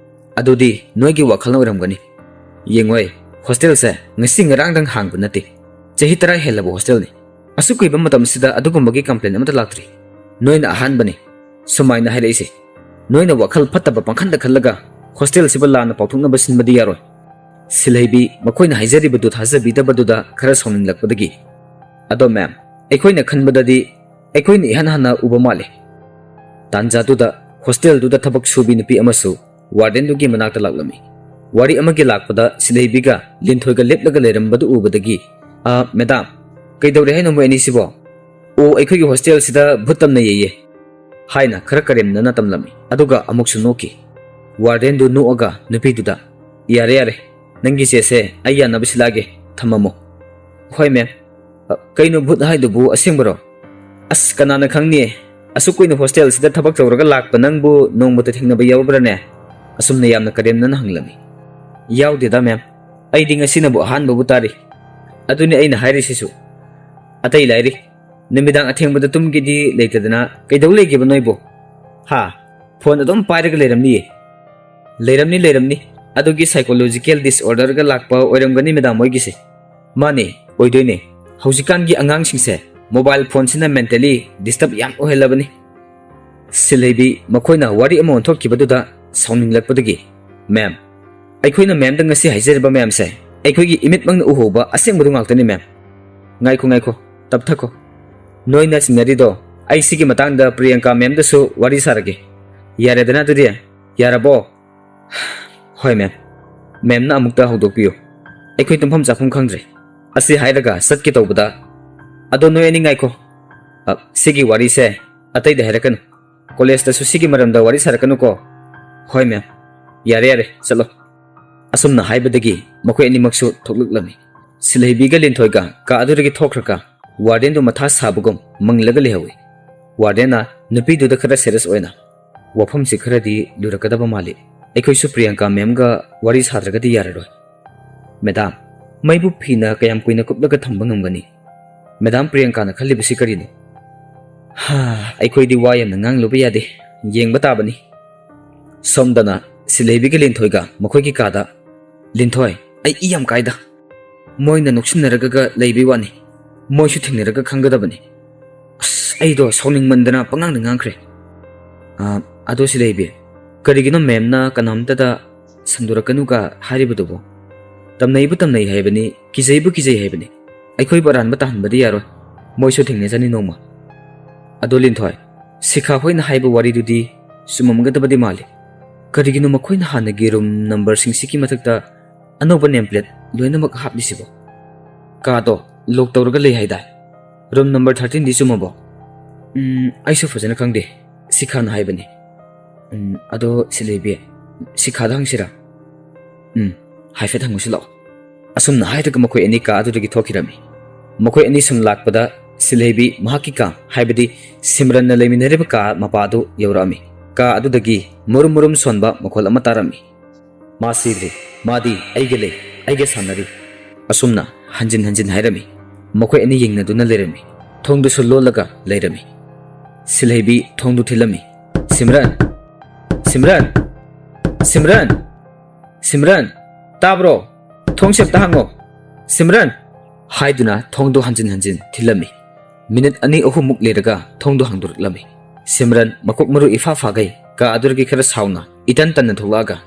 "ꯑꯗꯨꯗꯤ ꯅꯣꯏꯒꯤ ꯋꯥꯈꯜꯅ ꯑꯣꯏꯔꯝꯒꯅꯤ꯫ ꯌꯦꯡꯉꯣꯏ, ꯍꯣꯁꯇꯦꯜꯁꯦ ꯉꯁꯤ ꯉꯔꯥꯡꯗꯪ ꯍꯥꯡꯕ ꯅꯠꯇꯦ꯫ ꯆꯍꯤ ꯇꯔꯥ ꯍꯦꯜꯂꯕ ꯍꯣꯁꯇꯦꯜꯅꯤ꯫ ꯑꯁꯨꯛ ꯀꯨꯏꯕ ꯃꯇꯝꯁꯤꯗ ꯑꯗꯨꯒꯨꯝꯕꯒꯤ ꯀꯝꯄ꯭ꯂꯦꯟ ꯑꯃꯠꯇ ꯂꯥꯛꯇ꯭ꯔꯤ꯫ ꯅꯣꯏꯅ ꯑꯍꯥꯟꯕꯅꯤ ꯁꯨꯃꯥꯏꯅ ꯍꯥꯏꯔꯛꯏꯁꯦ꯫ ꯅꯣꯏꯅ ꯋꯥꯈꯜ ꯐꯠꯇꯕ ꯄꯪꯈꯟꯗ ꯈꯜꯂꯒ ꯍꯣꯁꯇꯦꯜꯁꯤꯕꯨ ꯂꯥꯟꯅ ꯄꯥꯎꯊꯣꯛꯅꯕ ꯁꯤꯟꯕꯗꯤ ꯌꯥꯔꯣꯏ꯫" ꯁꯤꯜꯍꯩꯕꯤ ꯃꯈꯣꯏꯅ ꯍꯥꯏꯖꯔꯤꯕꯗꯨ ꯊꯥꯖꯕꯤꯗꯕꯗꯨꯗ ꯈꯔ ꯁꯥꯎꯅꯤꯡꯂꯛꯄꯗꯒꯤ, "ꯑꯗꯣ ꯃꯦꯝ, ꯑꯩꯈꯣꯏꯅ ꯈꯟꯕꯗꯗꯤ ꯑꯩꯈꯣꯏꯅ ꯏꯍꯥꯟ ꯍꯥꯟꯅ ꯎꯕ ꯃꯥꯜꯂꯤ꯫" ꯇꯥꯟꯖꯥꯗꯨꯗ ꯍꯣꯁꯇꯦꯜꯗꯨꯗ ꯊꯕꯛ ꯁꯨꯕꯤ ꯅꯨꯄꯤ ꯑꯃꯁꯨ ꯋꯥꯔꯗꯦꯟꯗꯨꯒꯤ ꯃꯅꯥꯛꯇ ꯂꯥꯛꯂꯝꯃꯤ꯫ ꯋꯥꯔꯤ ꯑꯃꯒꯤ ꯂꯥꯛꯄꯗ ꯁꯤꯜꯍꯩꯕꯤꯒ ꯂꯤꯟꯊꯣꯏꯒ ꯂꯦꯞꯂꯒ ꯂꯩꯔꯝꯕꯗꯨ ꯎꯕꯗꯒꯤ, "ꯑ, ꯃꯦꯗꯥꯝ, ꯀꯩꯗꯧꯔꯦ ꯍꯥꯏꯅꯣ ꯃꯣꯏ ꯑꯅꯤꯁꯤꯕꯣ?" "ꯑꯣ, ꯑꯩꯈꯣꯏꯒꯤ ꯍꯣꯁꯇꯦꯜꯁꯤꯗ ꯚꯨꯠ ꯇꯝꯅꯩꯌꯦ" ꯍꯥꯏꯅ ꯈꯔ ꯀꯔꯦꯝꯅꯅ ꯇꯝꯂꯝꯃꯤ꯫ ꯑꯗꯨꯒ ꯑꯃꯨꯛꯁꯨ ꯅꯣꯛꯈꯤ꯫ ꯋꯥꯔꯗꯦꯟꯗꯨ ꯅꯣꯛꯑꯒ ꯅꯨꯄꯤꯗꯨꯗ, "ꯌꯥꯔꯦ, ꯌꯥꯔꯦ, ꯅꯪꯒꯤ ꯆꯦꯁꯦ ꯑꯩ ꯌꯥꯅꯕ ꯁꯤꯜꯂꯛꯑꯒꯦ, ꯊꯝꯃꯝꯃꯣ꯫" "ꯍꯣꯏ, ꯃꯦꯝ꯫" "ꯑ, ꯀꯩꯅꯣ, ꯚꯨꯠ ꯍꯥꯏꯗꯨꯕꯨ ꯑꯁꯦꯡꯕꯔꯣ?" "ꯑꯁ, ꯀꯅꯥꯅ ꯈꯪꯅꯤ? ꯑꯁꯨꯛ ꯀꯨꯏꯅ ꯍꯣꯁꯇꯦꯜꯁꯤꯗ ꯊꯕꯛ ꯇꯧꯔꯒ ꯂꯥꯛꯄ ꯅꯪꯕꯨ ꯅꯣꯡꯃꯇ ꯊꯦꯡꯅꯕ ꯌꯥꯎꯕ꯭ꯔꯥꯅꯦ?" ꯑꯁꯨꯝꯅ ꯌꯥꯝꯅ ꯀꯔꯦꯝꯅꯅ ꯍꯪꯂꯝꯃꯤ꯫ "ꯌꯥꯎꯗꯦꯗ, ꯃꯦꯝ꯫ ꯑꯩꯗꯤ ꯉꯁꯤꯅꯕꯨ ꯑꯍꯥꯟꯕꯕꯨ ꯇꯥꯔꯤ꯫ ꯑꯗꯨꯅꯤ ꯑꯩꯅ ꯍꯥꯏꯔꯤꯁꯤꯁꯨ꯫ ꯑꯇꯩ ꯂꯥꯏꯔꯤ, ꯅꯨꯃꯤꯗꯥꯡ ꯑꯊꯦꯡꯕꯗ ꯇꯨꯝꯒꯦꯗꯤ ꯂꯩꯇꯗꯅ ꯀꯩꯗꯧ ꯂꯩꯒꯦꯕ ꯅꯣꯏꯕꯨ? ꯍꯥ? ꯐꯣꯟ ꯑꯗꯨꯝ ꯄꯥꯏꯔꯒ ꯂꯩꯔꯝꯅꯤꯌꯦ꯫" "ꯂꯩꯔꯝꯅꯤ, ꯂꯩꯔꯝꯅꯤ꯫ ꯑꯗꯨꯒꯤ psychological disorderꯒ ꯂꯥꯛꯄ ꯑꯣꯏꯔꯝꯒꯅꯤ, ꯃꯦꯗꯥꯝ, ꯃꯣꯏꯒꯤꯁꯦ꯫" "ꯃꯥꯅꯦ, ꯑꯣꯏꯗꯣꯏꯅꯦ꯫ ꯍꯧꯖꯤꯛꯀꯥꯟꯒꯤ ꯑꯉꯥꯡꯁꯤꯡꯁꯦ ꯃꯣꯕꯥꯏꯜ ꯐꯣꯟꯁꯤꯅ ꯃꯦꯟꯇꯦꯂꯤ ꯗꯤꯁꯇꯔꯕ ꯌꯥꯝ ꯑꯣꯏꯍꯜꯂꯕꯅꯤ꯫ ꯁꯤꯜꯍꯩꯕꯤ ꯃꯈꯣꯏꯅ ꯋꯥꯔꯤ ꯑꯃ ꯑꯣꯟꯊꯣꯛꯈꯤꯕꯗꯨꯗ ꯁꯥꯎꯅꯤꯡꯂꯛꯄꯗꯒꯤ, "ꯃꯦꯝ, ꯑꯩꯈꯣꯏꯅ ꯃꯦꯝꯗ ꯉꯁꯤ ꯍꯥꯏꯖꯔꯤꯕ ꯃꯌꯥꯝꯁꯦ ꯑꯩꯈꯣꯏꯒꯤ ꯏꯃꯤꯠꯃꯛꯅ ꯎꯍꯧꯕ ꯑꯁꯦꯡꯕꯗꯨ ꯉꯥꯛꯇꯅꯤ, ꯃꯦꯝ꯫ ꯉꯥꯏꯈꯣ, ꯉꯥꯏꯈꯣ, ꯇꯞꯊꯈꯣ꯫ ꯅꯣꯏꯅ ꯆꯤꯡꯅꯔꯤꯗꯣ ꯑꯩ ꯁꯤꯒꯤ ꯃꯇꯥꯡꯗ ꯄ꯭ꯔꯤꯌꯥꯡꯀꯥ ꯃꯦꯝꯗꯁꯨ ꯋꯥꯔꯤ ꯁꯥꯔꯒꯦ꯫ ꯌꯥꯔꯦꯗꯅ ꯑꯗꯨꯗꯤ? ꯌꯥꯔꯕꯣ?" "ꯍꯣꯏ, ꯃꯦꯝ꯫ ꯃꯦꯝꯅ ꯑꯃꯨꯛꯇ ꯍꯧꯗꯣꯛꯄꯤꯌꯨ꯫ ꯑꯩꯈꯣꯏ ꯇꯨꯝꯐꯝ ꯆꯥꯐꯝ ꯈꯪꯗ꯭ꯔꯦ꯫" ꯑꯁꯤ ꯍꯥꯏꯔꯒ ꯆꯠꯀꯦ ꯇꯧꯕꯗ, "ꯑꯗꯣ ꯅꯣꯏ ꯑꯅꯤ ꯉꯥꯏꯈꯣ꯫ ꯑ, ꯁꯤꯒꯤ ꯋꯥꯔꯤꯁꯦ ꯑꯇꯩꯗ ꯍꯥꯏꯔꯛꯀꯅꯨ꯫ ꯀꯣꯂꯦꯖꯇꯁꯨ ꯁꯤꯒꯤ ꯃꯔꯝꯗ ꯋꯥꯔꯤ ꯁꯥꯔꯛꯀꯅꯨꯀꯣ꯫" "ꯍꯣꯏ, ꯃꯦꯝ꯫ ꯌꯥꯔꯦ, ꯌꯥꯔꯦ, ꯆꯠꯂꯣ꯫" ꯑꯁꯨꯝꯅ ꯍꯥꯏꯕꯗꯒꯤ ꯃꯈꯣꯏ ꯑꯅꯤꯃꯛꯁꯨ ꯊꯣꯛꯂꯛꯂꯝꯃꯤ꯫ ꯁꯤꯜꯍꯩꯕꯤꯒ ꯂꯤꯟꯊꯣꯏꯒ ꯀꯥ ꯑꯗꯨꯗꯒꯤ ꯊꯣꯛꯈ꯭ꯔꯒ ꯋꯥꯔꯗꯦꯟꯗꯨ ꯃꯊꯥ ꯁꯥꯕꯒꯨꯝ ꯃꯪꯂꯒ ꯂꯩꯍꯧꯏ꯫ ꯋꯥꯔꯗꯦꯟꯅ ꯅꯨꯄꯤꯗꯨꯗ ꯈꯔ ꯁꯦꯔꯤꯌꯁ ꯑꯣꯏꯅ, "ꯋꯥꯐꯝꯁꯤ ꯈꯔꯗꯤ ꯂꯨꯔꯛꯀꯗꯕ ꯃꯥꯜꯂꯤ꯫ ꯑꯩꯈꯣꯏꯁꯨ ꯄ꯭ꯔꯤꯌꯥꯡꯀꯥ ꯃꯦꯝꯒ ꯋꯥꯔꯤ ꯁꯥꯗ꯭ꯔꯒꯗꯤ ꯌꯥꯔꯔꯣꯏ꯫" "ꯃꯦꯗꯥꯝ, ꯃꯩꯕꯨ ꯐꯤꯅ ꯀꯌꯥꯝ ꯀꯨꯏꯅ ꯀꯨꯞꯂꯒ ꯊꯝꯕ ꯉꯝꯒꯅꯤ? ꯃꯦꯗꯥꯝ ꯄ꯭ꯔꯤꯌꯥꯡꯀꯥꯅ ꯈꯜꯂꯤꯕꯁꯤ ꯀꯔꯤꯅꯣ?" "ꯍꯥ, ꯑꯩꯈꯣꯏꯗꯤ ꯋꯥ ꯌꯥꯝꯅ ꯉꯥꯡꯂꯨꯕ ꯌꯥꯗꯦ, ꯌꯦꯡꯕ ꯇꯥꯕꯅꯤ꯫" ꯁꯣꯝꯗꯅ ꯁꯤꯜꯍꯩꯕꯤꯒ ꯂꯤꯟꯊꯣꯏꯒ ꯃꯈꯣꯏꯒꯤ ꯀꯥꯗ, "ꯂꯤꯟꯊꯣꯏ, ꯑꯩ ꯏ ꯌꯥꯝ ꯀꯥꯏꯗ꯫ ꯃꯣꯏꯅ ꯅꯣꯛꯁꯤꯟꯅꯔꯒ ꯂꯩꯕꯩ ꯋꯥꯅꯤ꯫ ꯃꯣꯏꯁꯨ ꯊꯦꯡꯅꯔꯒ ꯈꯪꯒꯗꯕꯅꯤ꯫ ꯑꯁ, ꯑꯩꯗꯣ ꯁꯥꯎꯅꯤꯡꯃꯟꯗꯅ ꯄꯉꯥꯡꯗ ꯉꯥꯡꯈ꯭ꯔꯦ꯫" "ꯑ, ꯑꯗꯣ ꯁꯤꯜꯍꯩꯕꯤ, ꯀꯔꯤꯒꯤꯅꯣ ꯃꯦꯝꯅ ꯀꯅꯥꯝꯇꯗ ꯁꯟꯗꯣꯔꯛꯀꯅꯨꯒ ꯍꯥꯏꯔꯤꯕꯗꯨꯕꯣ? ꯇꯝꯅꯩꯕꯨ ꯇꯝꯅꯩ ꯍꯥꯏꯕꯅꯤ, ꯀꯤꯖꯩꯕꯨ ꯀꯤꯖꯩ ꯍꯥꯏꯕꯅꯤ꯫ ꯑꯩꯈꯣꯏꯕꯨ ꯑꯔꯥꯟꯕ ꯇꯥꯍꯟꯕꯗꯤ ꯌꯥꯔꯣꯏ꯫ ꯃꯣꯏꯁꯨ ꯊꯦꯡꯅꯖꯅꯤ ꯅꯣꯡꯃ꯫" "ꯑꯗꯣ ꯂꯤꯟꯊꯣꯏ, ꯁꯤꯈꯥ ꯍꯣꯏꯅ ꯍꯥꯏꯕ ꯋꯥꯔꯤꯗꯨꯗꯤ ꯆꯨꯝꯃꯝꯒꯗꯕꯗꯤ ꯃꯥꯜꯂꯤ꯫ ꯀꯔꯤꯒꯤꯅꯣ ꯃꯈꯣꯏꯅ ꯍꯥꯟꯅꯒꯤ ꯔꯨꯝ ꯅꯝꯕꯔꯁꯤꯡꯁꯤꯒꯤ ꯃꯊꯛꯇ ꯑꯅꯧꯕ ꯅꯦꯝ ꯄ꯭ꯂꯦꯠ ꯂꯣꯏꯅꯃꯛ ꯍꯥꯞꯂꯤꯁꯤꯕꯣ? ꯀꯥꯗꯣ ꯂꯣꯛ ꯇꯧꯔꯒ ꯂꯩ ꯍꯥꯏꯗꯥꯏ? Room number ꯊꯥꯔꯇꯤꯟꯗꯤ ꯆꯨꯝꯃꯕꯣ?" "ꯎꯝ, ꯑꯩꯁꯨ ꯐꯖꯅ ꯈꯪꯗꯦ꯫ ꯁꯤꯈꯥꯅ ꯍꯥꯏꯕꯅꯤ꯫" "ꯎꯝ, ꯑꯗꯣ ꯁꯤꯜꯍꯩꯕꯤ, ꯁꯤꯈꯥꯗ ꯍꯪꯁꯤꯔꯥ?" "ꯎꯝ, ꯍꯥꯏꯐꯦꯠ ꯍꯪꯉꯨꯁꯤ ꯂꯥꯛꯑꯣ꯫" ꯑꯁꯨꯝꯅ ꯍꯥꯏꯔꯒ ꯃꯈꯣꯏ ꯑꯅꯤ ꯀꯥ ꯑꯗꯨꯗꯒꯤ ꯊꯣꯛꯈꯤꯔꯝꯃꯤ꯫ ꯃꯈꯣꯏ ꯑꯅꯤ ꯁꯨꯝ ꯂꯥꯛꯄꯗ ꯁꯤꯜꯍꯩꯕꯤ ꯃꯍꯥꯛꯀꯤ ꯀꯥ, ꯍꯥꯏꯕꯗꯤ ꯁꯤꯝꯔꯟꯅ ꯂꯩꯃꯤꯟꯅꯔꯤꯕ ꯀꯥ ꯃꯄꯥ ꯑꯗꯨ ꯌꯧꯔꯛꯑꯝꯃꯤ꯫ ꯀꯥ ꯑꯗꯨꯗꯒꯤ ꯃꯨꯔꯨꯝ ꯃꯨꯔꯨꯝ ꯁꯣꯟꯕ ꯃꯈꯣꯜ ꯑꯃ ꯇꯥꯔꯝꯃꯤ꯫ "ꯃꯥ ꯁꯤꯗ꯭ꯔꯤ꯫ ꯃꯥꯗꯤ ꯑꯩꯒ ꯂꯩ, ꯑꯩꯒ ꯁꯥꯟꯅꯔꯤ꯫" ꯑꯁꯨꯝꯅ ꯍꯟꯖꯤꯟ ꯍꯟꯖꯤꯟ ꯍꯥꯏꯔꯝꯃꯤ꯫ ꯃꯈꯣꯏ ꯑꯅꯤ ꯌꯦꯡꯅꯗꯨꯅ ꯂꯩꯔꯝꯃꯤ꯫ ꯊꯣꯡꯗꯨꯁꯨ ꯂꯣꯜꯂꯒ ꯂꯩꯔꯝꯃꯤ꯫ ꯁꯤꯜꯍꯩꯕꯤ ꯊꯣꯡꯗꯨ ꯊꯤꯜꯂꯝꯃꯤ꯫ "ꯁꯤꯝꯔꯟ! ꯁꯤꯝꯔꯟ! ꯁꯤꯝꯔꯟ! ꯁꯤꯝꯔꯟ! ꯇꯥꯕ꯭ꯔꯣ? ꯊꯣꯡꯁꯦ ꯑꯝꯇ ꯍꯥꯡꯉꯣ! ꯁꯤꯝꯔꯟ!" ꯍꯥꯏꯗꯨꯅ ꯊꯣꯡꯗꯨ ꯍꯟꯖꯤꯟ ꯍꯟꯖꯤꯟ ꯊꯤꯜꯂꯝꯃꯤ꯫ ꯃꯤꯅꯤꯠ ꯑꯅꯤ ꯑꯍꯨꯝꯃꯨꯛ ꯂꯩꯔꯒ ꯊꯣꯡꯗꯣ ꯍꯥꯡꯗꯣꯔꯛꯂꯝꯃꯤ꯫ ꯁꯤꯝꯔꯟ ꯃꯀꯣꯛ ꯃꯔꯨ ꯏꯐꯥ ꯐꯥꯒꯩ ꯀꯥ ꯑꯗꯨꯗꯒꯤ ꯈꯔ ꯁꯥꯎꯅ ꯏꯇꯟ ꯇꯟꯅ ꯊꯣꯛꯂꯛꯑꯒ,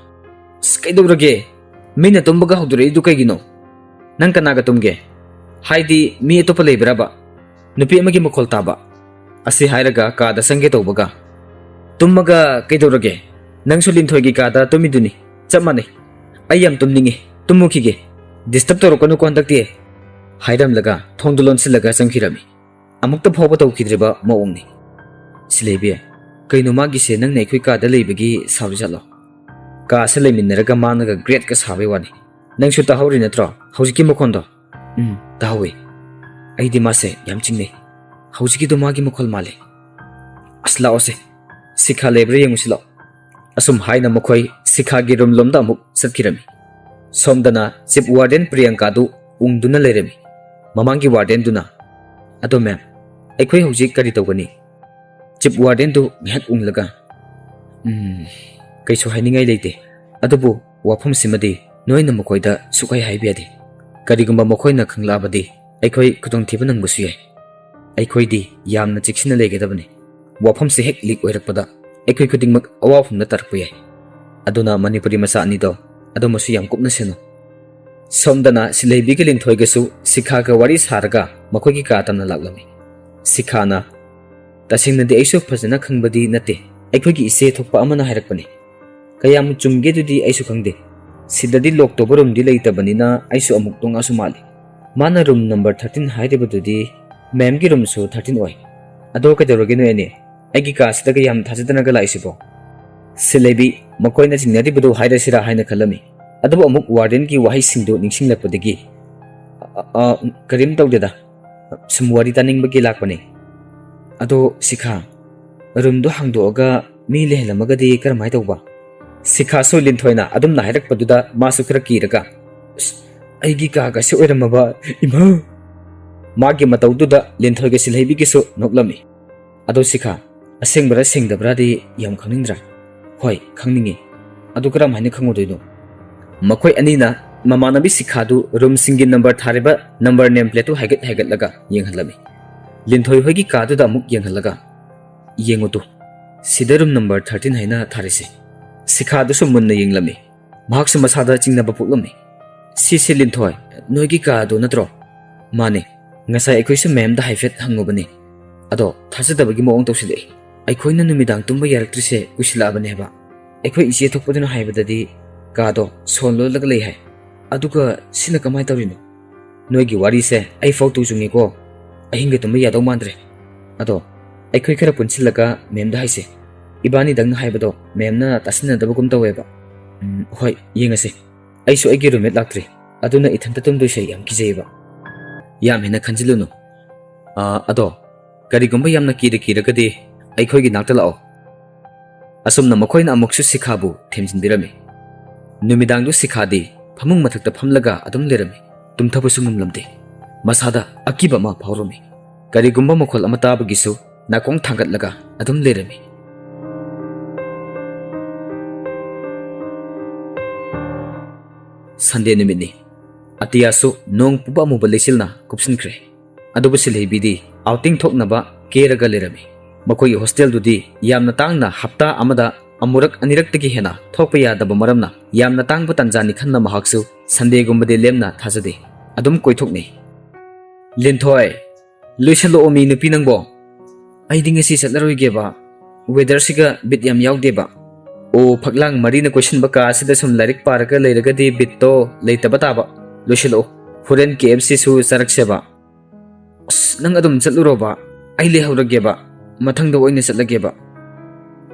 "ꯑꯁ, ꯀꯩꯗꯧꯔꯒꯦ? ꯃꯤꯅ ꯇꯨꯝꯕꯒ ꯍꯧꯗꯣꯔꯛꯏꯗꯨ ꯀꯩꯒꯤꯅꯣ? ꯅꯪ ꯀꯅꯥꯒ ꯇꯨꯝꯒꯦ? ꯍꯥꯏꯗꯤ ꯃꯤ ꯑꯇꯣꯞꯄ ꯂꯩꯕ꯭ꯔꯕ? ꯅꯨꯄꯤ ꯑꯃꯒꯤ ꯃꯈꯣꯜ ꯇꯥꯕ," ꯑꯁꯤ ꯍꯥꯏꯔꯒ ꯀꯥꯗ ꯆꯪꯒꯦ ꯇꯧꯕꯒ, "ꯇꯨꯝꯃꯒ ꯀꯩꯗꯧꯔꯒꯦ? ꯅꯪꯁꯨ ꯂꯤꯟꯊꯣꯏꯒꯤ ꯀꯥꯗ ꯇꯨꯝꯃꯤꯗꯨꯅꯤ, ꯆꯞ ꯃꯥꯟꯅꯩ꯫ ꯑꯩ ꯌꯥꯝ ꯇꯨꯝꯅꯤꯡꯉꯤ, ꯇꯨꯝꯃꯨꯈꯤꯒꯦ꯫ Disturb ꯇꯧꯔꯛꯀꯅꯨꯀꯣ ꯍꯟꯗꯛꯇꯤ," ꯍꯥꯏꯔꯝꯂꯒ ꯊꯣꯡꯗꯨ ꯂꯣꯟꯁꯤꯜꯂꯒ ꯆꯪꯈꯤꯔꯝꯃꯤ꯫ ꯑꯃꯨꯛꯇ ꯐꯥꯎꯕ ꯇꯧꯈꯤꯗ꯭ꯔꯤꯕ ꯃꯑꯣꯡꯅꯤ꯫ "ꯁꯤꯂꯩꯕꯤ, ꯀꯩꯅꯣ ꯃꯥꯒꯤꯁꯦ? ꯅꯪꯅ ꯑꯩꯈꯣꯏ ꯀꯥꯗ ꯂꯩꯕꯒꯤ ꯁꯥꯎꯔꯤꯖꯥꯠꯂꯣ? ꯀꯥꯁꯦ ꯂꯩꯃꯤꯟꯅꯔꯒ ꯃꯥꯅꯒ ꯒ꯭ꯔꯦꯠꯀ ꯁꯥꯕꯩ ꯋꯥꯅꯤ꯫ ꯅꯪꯁꯨ ꯇꯥꯍꯧꯔꯤ ꯅꯠꯇ꯭ꯔꯣ ꯍꯧꯖꯤꯛꯀꯤ ꯃꯈꯣꯟꯗꯣ?" "ꯎꯝ, ꯇꯥꯍꯧꯋꯤ꯫ ꯑꯩꯗꯤ ꯃꯥꯁꯦ ꯌꯥꯝ ꯆꯤꯡꯅꯩ꯫ ꯍꯧꯖꯤꯛꯀꯤꯗꯣ ꯃꯥꯒꯤ ꯃꯈꯣꯜ ꯃꯥꯜꯂꯦ꯫ ꯑꯁ, ꯂꯥꯛꯑꯣꯁꯦ, ꯁꯤꯈꯥ ꯂꯩꯕ꯭ꯔꯥ ꯌꯦꯡꯉꯨꯁꯤ ꯂꯥꯛꯑꯣ꯫" ꯑꯁꯨꯝ ꯍꯥꯏꯅ ꯃꯈꯣꯏ ꯁꯤꯈꯥꯒꯤ ꯔꯨꯝ ꯂꯣꯝꯗ ꯑꯃꯨꯛ ꯆꯠꯈꯤꯔꯝꯃꯤ꯫ ꯁꯣꯝꯗꯅ ꯆꯤꯞ ꯋꯥꯔꯗꯦꯟ ꯄ꯭ꯔꯤꯌꯪꯀꯥꯗꯨ ꯎꯪꯗꯨꯅ ꯂꯩꯔꯝꯃꯤ꯫ ꯃꯃꯥꯡꯒꯤ ꯋꯥꯔꯗꯦꯟꯗꯨꯅ, "ꯑꯗꯣ ꯃꯦꯝ, ꯑꯩꯈꯣꯏ ꯍꯧꯖꯤꯛ ꯀꯔꯤ ꯇꯧꯒꯅꯤ?" ꯆꯤꯞ ꯋꯥꯔꯗꯦꯟꯗꯨ ꯉꯥꯏꯍꯥꯛ ꯎꯪꯂꯒ, "ꯎꯝ, ꯀꯩꯁꯨ ꯍꯥꯏꯅꯤꯡꯉꯥꯏ ꯂꯩꯇꯦ꯫ ꯑꯗꯨꯕꯨ ꯋꯥꯐꯝꯁꯤꯃꯗꯤ ꯅꯣꯏꯅ ꯃꯈꯣꯏꯗ ꯁꯨꯛꯍꯥꯏ ꯍꯥꯏꯕ ꯌꯥꯗꯦ꯫ ꯀꯔꯤꯒꯨꯝꯕ ꯃꯈꯣꯏꯅ ꯈꯪꯂꯛꯑꯕꯗꯤ ꯑꯩꯈꯣꯏ ꯈꯨꯗꯣꯡꯊꯤꯕ ꯅꯪꯕꯁꯨ ꯌꯥꯏ꯫ ꯑꯩꯈꯣꯏꯗꯤ ꯌꯥꯝꯅ ꯆꯦꯛꯁꯤꯟꯅ ꯂꯩꯒꯗꯕꯅꯤ꯫ ꯋꯥꯐꯝꯁꯦ ꯍꯦꯛ ꯂꯤꯛ ꯑꯣꯏꯔꯛꯄꯗ ꯑꯩꯈꯣꯏ ꯈꯨꯗꯤꯡꯃꯛ ꯑꯋꯥꯐꯝꯗ ꯇꯥꯔꯛꯄ ꯌꯥꯏ꯫ ꯑꯗꯨꯅ ꯃꯅꯤꯄꯨꯔꯤ ꯃꯆꯥ ꯑꯅꯤꯗꯣ, ꯑꯗꯨꯃꯁꯨ ꯌꯥꯝ ꯀꯨꯞꯅ ꯁꯦꯟꯅꯧ꯫" ꯁꯣꯝꯗꯅ ꯁꯤꯂꯩꯕꯤꯒ ꯂꯤꯟꯊꯣꯏꯒꯁꯨ ꯁꯤꯈꯥꯒ ꯋꯥꯔꯤ ꯁꯥꯔꯒ ꯃꯈꯣꯏꯒꯤ ꯀꯥ ꯇꯝꯅ ꯂꯥꯛꯂꯝꯃꯤ꯫ ꯁꯤꯈꯥꯅ, "ꯇꯁꯦꯡꯅꯗꯤ ꯑꯩꯁꯨ ꯐꯖꯅ ꯈꯪꯕꯗꯤ ꯅꯠꯇꯦ꯫ ꯑꯩꯈꯣꯏꯒꯤ ꯏꯆꯦ ꯊꯣꯛꯄ ꯑꯃꯅ ꯍꯥꯏꯔꯛꯄꯅꯤ꯫ ꯀꯌꯥꯝ ꯆꯨꯝꯒꯦꯗꯨꯗꯤ ꯑꯩꯁꯨ ꯈꯪꯗꯦ꯫ ꯁꯤꯗꯗꯤ ꯂꯣꯛ ꯇꯧꯕ ꯔꯨꯝꯗꯤ ꯂꯩꯇꯕꯅꯤꯅ ꯑꯩꯁꯨ ꯑꯃꯨꯛ ꯇꯣꯉꯥꯟꯁꯨ ꯃꯥꯜꯂꯤ꯫ ꯃꯥꯅ ꯔꯨꯝ ꯅꯝꯕꯔ ꯊꯥꯔꯇꯤꯟ ꯍꯥꯏꯔꯤꯕꯗꯨꯗꯤ ꯃꯦꯝꯒꯤ ꯔꯨꯝꯁꯨ ꯊꯥꯔꯇꯤꯟ ꯑꯣꯏ꯫ ꯑꯗꯣ ꯀꯩꯗꯧꯔꯒꯦ ꯅꯣꯏ ꯑꯅꯤ? ꯑꯩꯒꯤ ꯀꯥꯁꯤꯗꯒ ꯌꯥꯝ ꯊꯥꯖꯗꯅꯒ ꯂꯥꯛꯏꯁꯤꯕꯣ?" ꯁꯤꯂꯩꯕꯤ, ꯃꯈꯣꯏꯅ ꯆꯤꯡꯅꯔꯤꯕꯗꯨ ꯍꯥꯏꯔꯁꯤꯔꯥ ꯍꯥꯏꯅ ꯈꯜꯂꯝꯃꯤ꯫ ꯑꯗꯨꯕꯨ ꯑꯃꯨꯛ ꯋꯥꯔꯗꯦꯟꯒꯤ ꯋꯥꯍꯩꯁꯤꯡꯗꯨ ꯅꯤꯡꯁꯤꯡꯂꯛꯄꯗꯒꯤ, "ꯑ, ꯑ, ꯀꯔꯤꯝ ꯇꯧꯗꯦꯗ꯫ ꯁꯨꯝ ꯋꯥꯔꯤ ꯇꯥꯅꯤꯡꯕꯒꯤ ꯂꯥꯛꯄꯅꯤ꯫ ꯑꯗꯣ ꯁꯤꯈꯥ, ꯔꯨꯝꯗꯣ ꯍꯥꯡꯗꯣꯛꯑꯒ ꯃꯤ ꯂꯩꯍꯜꯂꯝꯃꯒꯗꯤ ꯀꯔꯝꯍꯥꯏ ꯇꯧꯕ?" ꯁꯤꯈꯥꯁꯨ ꯂꯤꯟꯊꯣꯏꯅ ꯑꯗꯨꯝꯅ ꯍꯥꯏꯔꯛꯄꯗꯨꯗ ꯃꯥꯁꯨ ꯈꯔ ꯀꯤꯔꯒ, "ꯑꯁ, ꯑꯩꯒꯤ ꯀꯥꯒꯁꯦ ꯑꯣꯏꯔꯝꯃꯕ, ꯏꯃꯥ!" ꯃꯥꯒꯤ ꯃꯇꯧꯗꯨꯗ ꯂꯤꯟꯊꯣꯏꯒ ꯁꯤꯂꯩꯕꯤꯒꯤꯁꯨ ꯅꯣꯛꯂꯝꯃꯤ꯫ "ꯑꯗꯣ ꯁꯤꯈꯥ, ꯑꯁꯦꯡꯕꯔꯥ ꯁꯦꯡꯗꯕ꯭ꯔꯥꯗꯤ ꯌꯥꯝ ꯈꯪꯅꯤꯡꯗ꯭ꯔꯥ?" "ꯍꯣꯏ, ꯈꯪꯅꯤꯡꯉꯤ꯫ ꯑꯗꯨ ꯀꯔꯝꯍꯥꯏꯅ ꯈꯪꯉꯨꯗꯣꯏꯅꯣ?" ꯃꯈꯣꯏ ꯑꯅꯤꯅ ꯃꯃꯥꯟꯅꯕꯤ ꯁꯤꯈꯥꯗꯨ ꯔꯨꯝꯁꯤꯡꯒꯤ ꯅꯝꯕꯔ ꯊꯥꯔꯤꯕ ꯅꯝꯕꯔ ꯅꯦꯝ ꯄ꯭ꯂꯦꯠꯇꯨ ꯍꯥꯏꯒꯠ ꯍꯥꯏꯒꯠꯂꯒ ꯌꯦꯡꯍꯜꯂꯝꯃꯤ꯫ ꯂꯤꯟꯊꯣꯏ ꯍꯣꯏꯒꯤ ꯀꯥꯗꯨꯗ ꯑꯃꯨꯛ ꯌꯦꯡꯍꯜꯂꯒ, "ꯌꯦꯡꯉꯨ ꯇꯨ, ꯁꯤꯗ ꯔꯨꯝ ꯅꯝꯕꯔ ꯊꯥꯔꯇꯤꯟ ꯍꯥꯏꯅ ꯊꯥꯔꯤꯁꯦ꯫" ꯁꯤꯈꯥꯗꯨꯁꯨ ꯃꯨꯟꯅ ꯌꯦꯡꯂꯝꯃꯤ꯫ ꯃꯍꯥꯛꯁꯨ ꯃꯁꯥꯗ ꯆꯤꯡꯅꯕ ꯄꯣꯛꯂꯝꯃꯤ꯫ "ꯁꯤꯁꯦ ꯂꯤꯟꯊꯣꯏ, ꯅꯣꯏꯒꯤ ꯀꯥꯗꯣ ꯅꯠꯇ꯭ꯔꯣ?" "ꯃꯥꯅꯦ꯫ ꯉꯁꯥꯏ ꯑꯩꯈꯣꯏꯁꯨ ꯃꯦꯝꯗ ꯍꯥꯏꯐꯦꯠ ꯍꯪꯉꯨꯕꯅꯤ꯫ ꯑꯗꯣ ꯊꯥꯖꯗꯕꯒꯤ ꯃꯑꯣꯡ ꯇꯧꯁꯤꯜꯂꯛꯏ꯫ ꯑꯩꯈꯣꯏꯅ ꯅꯨꯃꯤꯗꯥꯡ ꯇꯨꯝꯕ ꯌꯥꯔꯛꯇ꯭ꯔꯤꯁꯦ ꯀꯨꯏꯁꯤꯜꯂꯛꯑꯕꯅꯦꯕ꯫ ꯑꯩꯈꯣꯏ ꯏꯆꯦ ꯊꯣꯛꯄꯗꯨꯅ ꯍꯥꯏꯕꯗꯗꯤ ꯀꯥꯗꯣ ꯁꯣ ꯂꯣꯜꯂꯒ ꯂꯩ ꯍꯥꯏ꯫ ꯑꯗꯨꯒ ꯁꯤꯅ ꯀꯃꯥꯏꯅ ꯇꯧꯔꯤꯅꯣ? ꯅꯣꯏꯒꯤ ꯋꯥꯔꯤꯁꯦ ꯑꯩ ꯐꯥꯎ ꯇꯨ ꯆꯨꯡꯉꯤꯀꯣ꯫ ꯑꯍꯤꯡꯒ ꯇꯨꯝꯕ ꯌꯥꯗꯧ ꯃꯥꯟꯗ꯭ꯔꯦ꯫ ꯑꯗꯣ ꯑꯩꯈꯣꯏ ꯈꯔ ꯄꯨꯟꯁꯤꯜꯂꯒ ꯃꯦꯝꯗ ꯍꯥꯏꯁꯦ꯫ ꯏꯕꯥꯅꯤꯗꯪꯅ ꯍꯥꯏꯕꯗꯣ ꯃꯦꯝꯅ ꯇꯥꯁꯤꯟꯅꯗꯕꯒꯨꯝ ꯇꯧꯋꯦꯕ꯫" "ꯎꯝ, ꯍꯣꯏ, ꯌꯦꯡꯉꯁꯦ꯫ ꯑꯩꯁꯨ ꯑꯩꯒꯤ ꯔꯨꯝꯃꯦꯠ ꯂꯥꯛꯇ꯭ꯔꯤ꯫ ꯑꯗꯨꯅ ꯏꯊꯟꯇ ꯇꯨꯝꯗꯣꯏꯁꯦ ꯌꯥꯝ ꯀꯤꯖꯩꯌꯦꯕ꯫" "ꯌꯥꯝ ꯍꯦꯟꯅ ꯈꯟꯖꯤꯜꯂꯨꯅꯨ꯫ ꯑꯥ, ꯑꯗꯣ ꯀꯔꯤꯒꯨꯝꯕ ꯌꯥꯝꯅ ꯀꯤꯗ ꯀꯤꯔꯒꯗꯤ ꯑꯩꯈꯣꯏꯒꯤ ꯅꯥꯛꯇ ꯂꯥꯛꯑꯣ꯫" ꯑꯁꯨꯝꯅ ꯃꯈꯣꯏꯅ ꯑꯃꯨꯛꯁꯨ ꯁꯤꯈꯥꯕꯨ ꯊꯦꯝꯖꯤꯟꯕꯤꯔꯝꯃꯤ꯫ ꯅꯨꯃꯤꯗꯥꯡꯗꯨ ꯁꯤꯈꯥꯗꯤ ꯐꯃꯨꯡ ꯃꯊꯛꯇ ꯐꯝꯂꯒ ꯑꯗꯨꯝ ꯂꯩꯔꯝꯃꯤ꯫ ꯇꯨꯝꯊꯕꯁꯨ ꯉꯝꯂꯝꯗꯦ꯫ ꯃꯁꯥꯗ ꯑꯀꯤꯕ ꯑꯃ ꯐꯥꯎꯔꯝꯃꯤ꯫ ꯀꯔꯤꯒꯨꯝꯕ ꯃꯈꯣꯜ ꯑꯃ ꯇꯥꯕꯒꯤꯁꯨ ꯅꯥꯀꯣꯡ ꯊꯥꯡꯒꯠꯂꯒ ꯑꯗꯨꯝ ꯂꯩꯔꯝꯃꯤ꯫ ꯁꯟꯗꯦ ꯅꯨꯃꯤꯠꯅꯤ꯫ ꯑꯇꯤꯌꯥꯁꯨ ꯅꯣꯡ ꯄꯨꯕ ꯑꯃꯨꯕ ꯂꯩꯆꯤꯜꯅ ꯀꯨꯞꯁꯤꯟꯈ꯭ꯔꯦ꯫ ꯑꯗꯨꯕꯨ ꯁꯤꯜꯍꯩꯕꯤꯗꯤ ꯑꯥꯎꯇꯤꯡ ꯊꯣꯛꯅꯕ ꯀꯦꯔꯒ ꯂꯩꯔꯝꯃꯤ꯫ ꯃꯈꯣꯏꯒꯤ ꯍꯣꯁꯇꯦꯜꯗꯨꯗꯤ ꯌꯥꯝꯅ ꯇꯥꯡꯅ ꯍꯞꯇꯥ ꯑꯃꯗ ꯑꯃꯨꯔꯛ ꯑꯅꯤꯔꯛꯇꯒꯤ ꯍꯦꯟꯅ ꯊꯣꯛꯄ ꯌꯥꯗꯕ ꯃꯔꯝꯅ ꯌꯥꯝꯅ ꯇꯥꯡꯕ ꯇꯥꯟꯖꯥꯅꯤ ꯈꯟꯅ ꯃꯍꯥꯛꯁꯨ ꯁꯟꯗꯦꯒꯨꯝꯕꯗꯤ ꯂꯦꯝꯅ ꯊꯥꯖꯗꯦ꯫ ꯑꯗꯨꯝ ꯀꯣꯏꯊꯣꯛꯅꯩ꯫ "ꯂꯤꯟꯊꯣꯏ, ꯂꯣꯏꯁꯜꯂꯛꯑꯣ ꯃꯤ ꯅꯨꯄꯤ ꯅꯪꯕꯣ꯫ ꯑꯩꯗꯤ ꯉꯁꯤ ꯆꯠꯂꯔꯣꯏꯒꯦꯕ꯫ ꯋꯦꯗꯔꯁꯤꯒ ꯕꯤꯠ ꯌꯥꯝ ꯌꯥꯎꯗꯦꯕ꯫ ꯑꯣ, ꯐꯛꯂꯥꯡ ꯃꯔꯤꯅ ꯀꯣꯏꯁꯤꯟꯕ ꯀꯥ ꯑꯁꯤꯗ ꯁꯨꯝ ꯂꯥꯏꯔꯤꯛ ꯄꯥꯔꯒ ꯂꯩꯔꯒꯗꯤ ꯕꯤꯠꯇꯣ ꯂꯩꯇꯕ ꯇꯥꯕ꯫ ꯂꯣꯏꯁꯤꯜꯂꯛꯑꯣ꯫ ꯍꯣꯔꯦꯟ ꯀꯦ ꯑꯦꯐ ꯁꯤꯁꯨ ꯆꯥꯔꯛꯁꯦꯕ꯫" "ꯑꯁ, ꯅꯪ ꯑꯗꯨꯝ ꯆꯠꯂꯨꯔꯣꯕ꯫ ꯑꯩ ꯂꯩꯍꯧꯔꯒꯦꯕ꯫ ꯃꯊꯪꯗ ꯑꯣꯏꯅ ꯆꯠꯂꯒꯦꯕ꯫"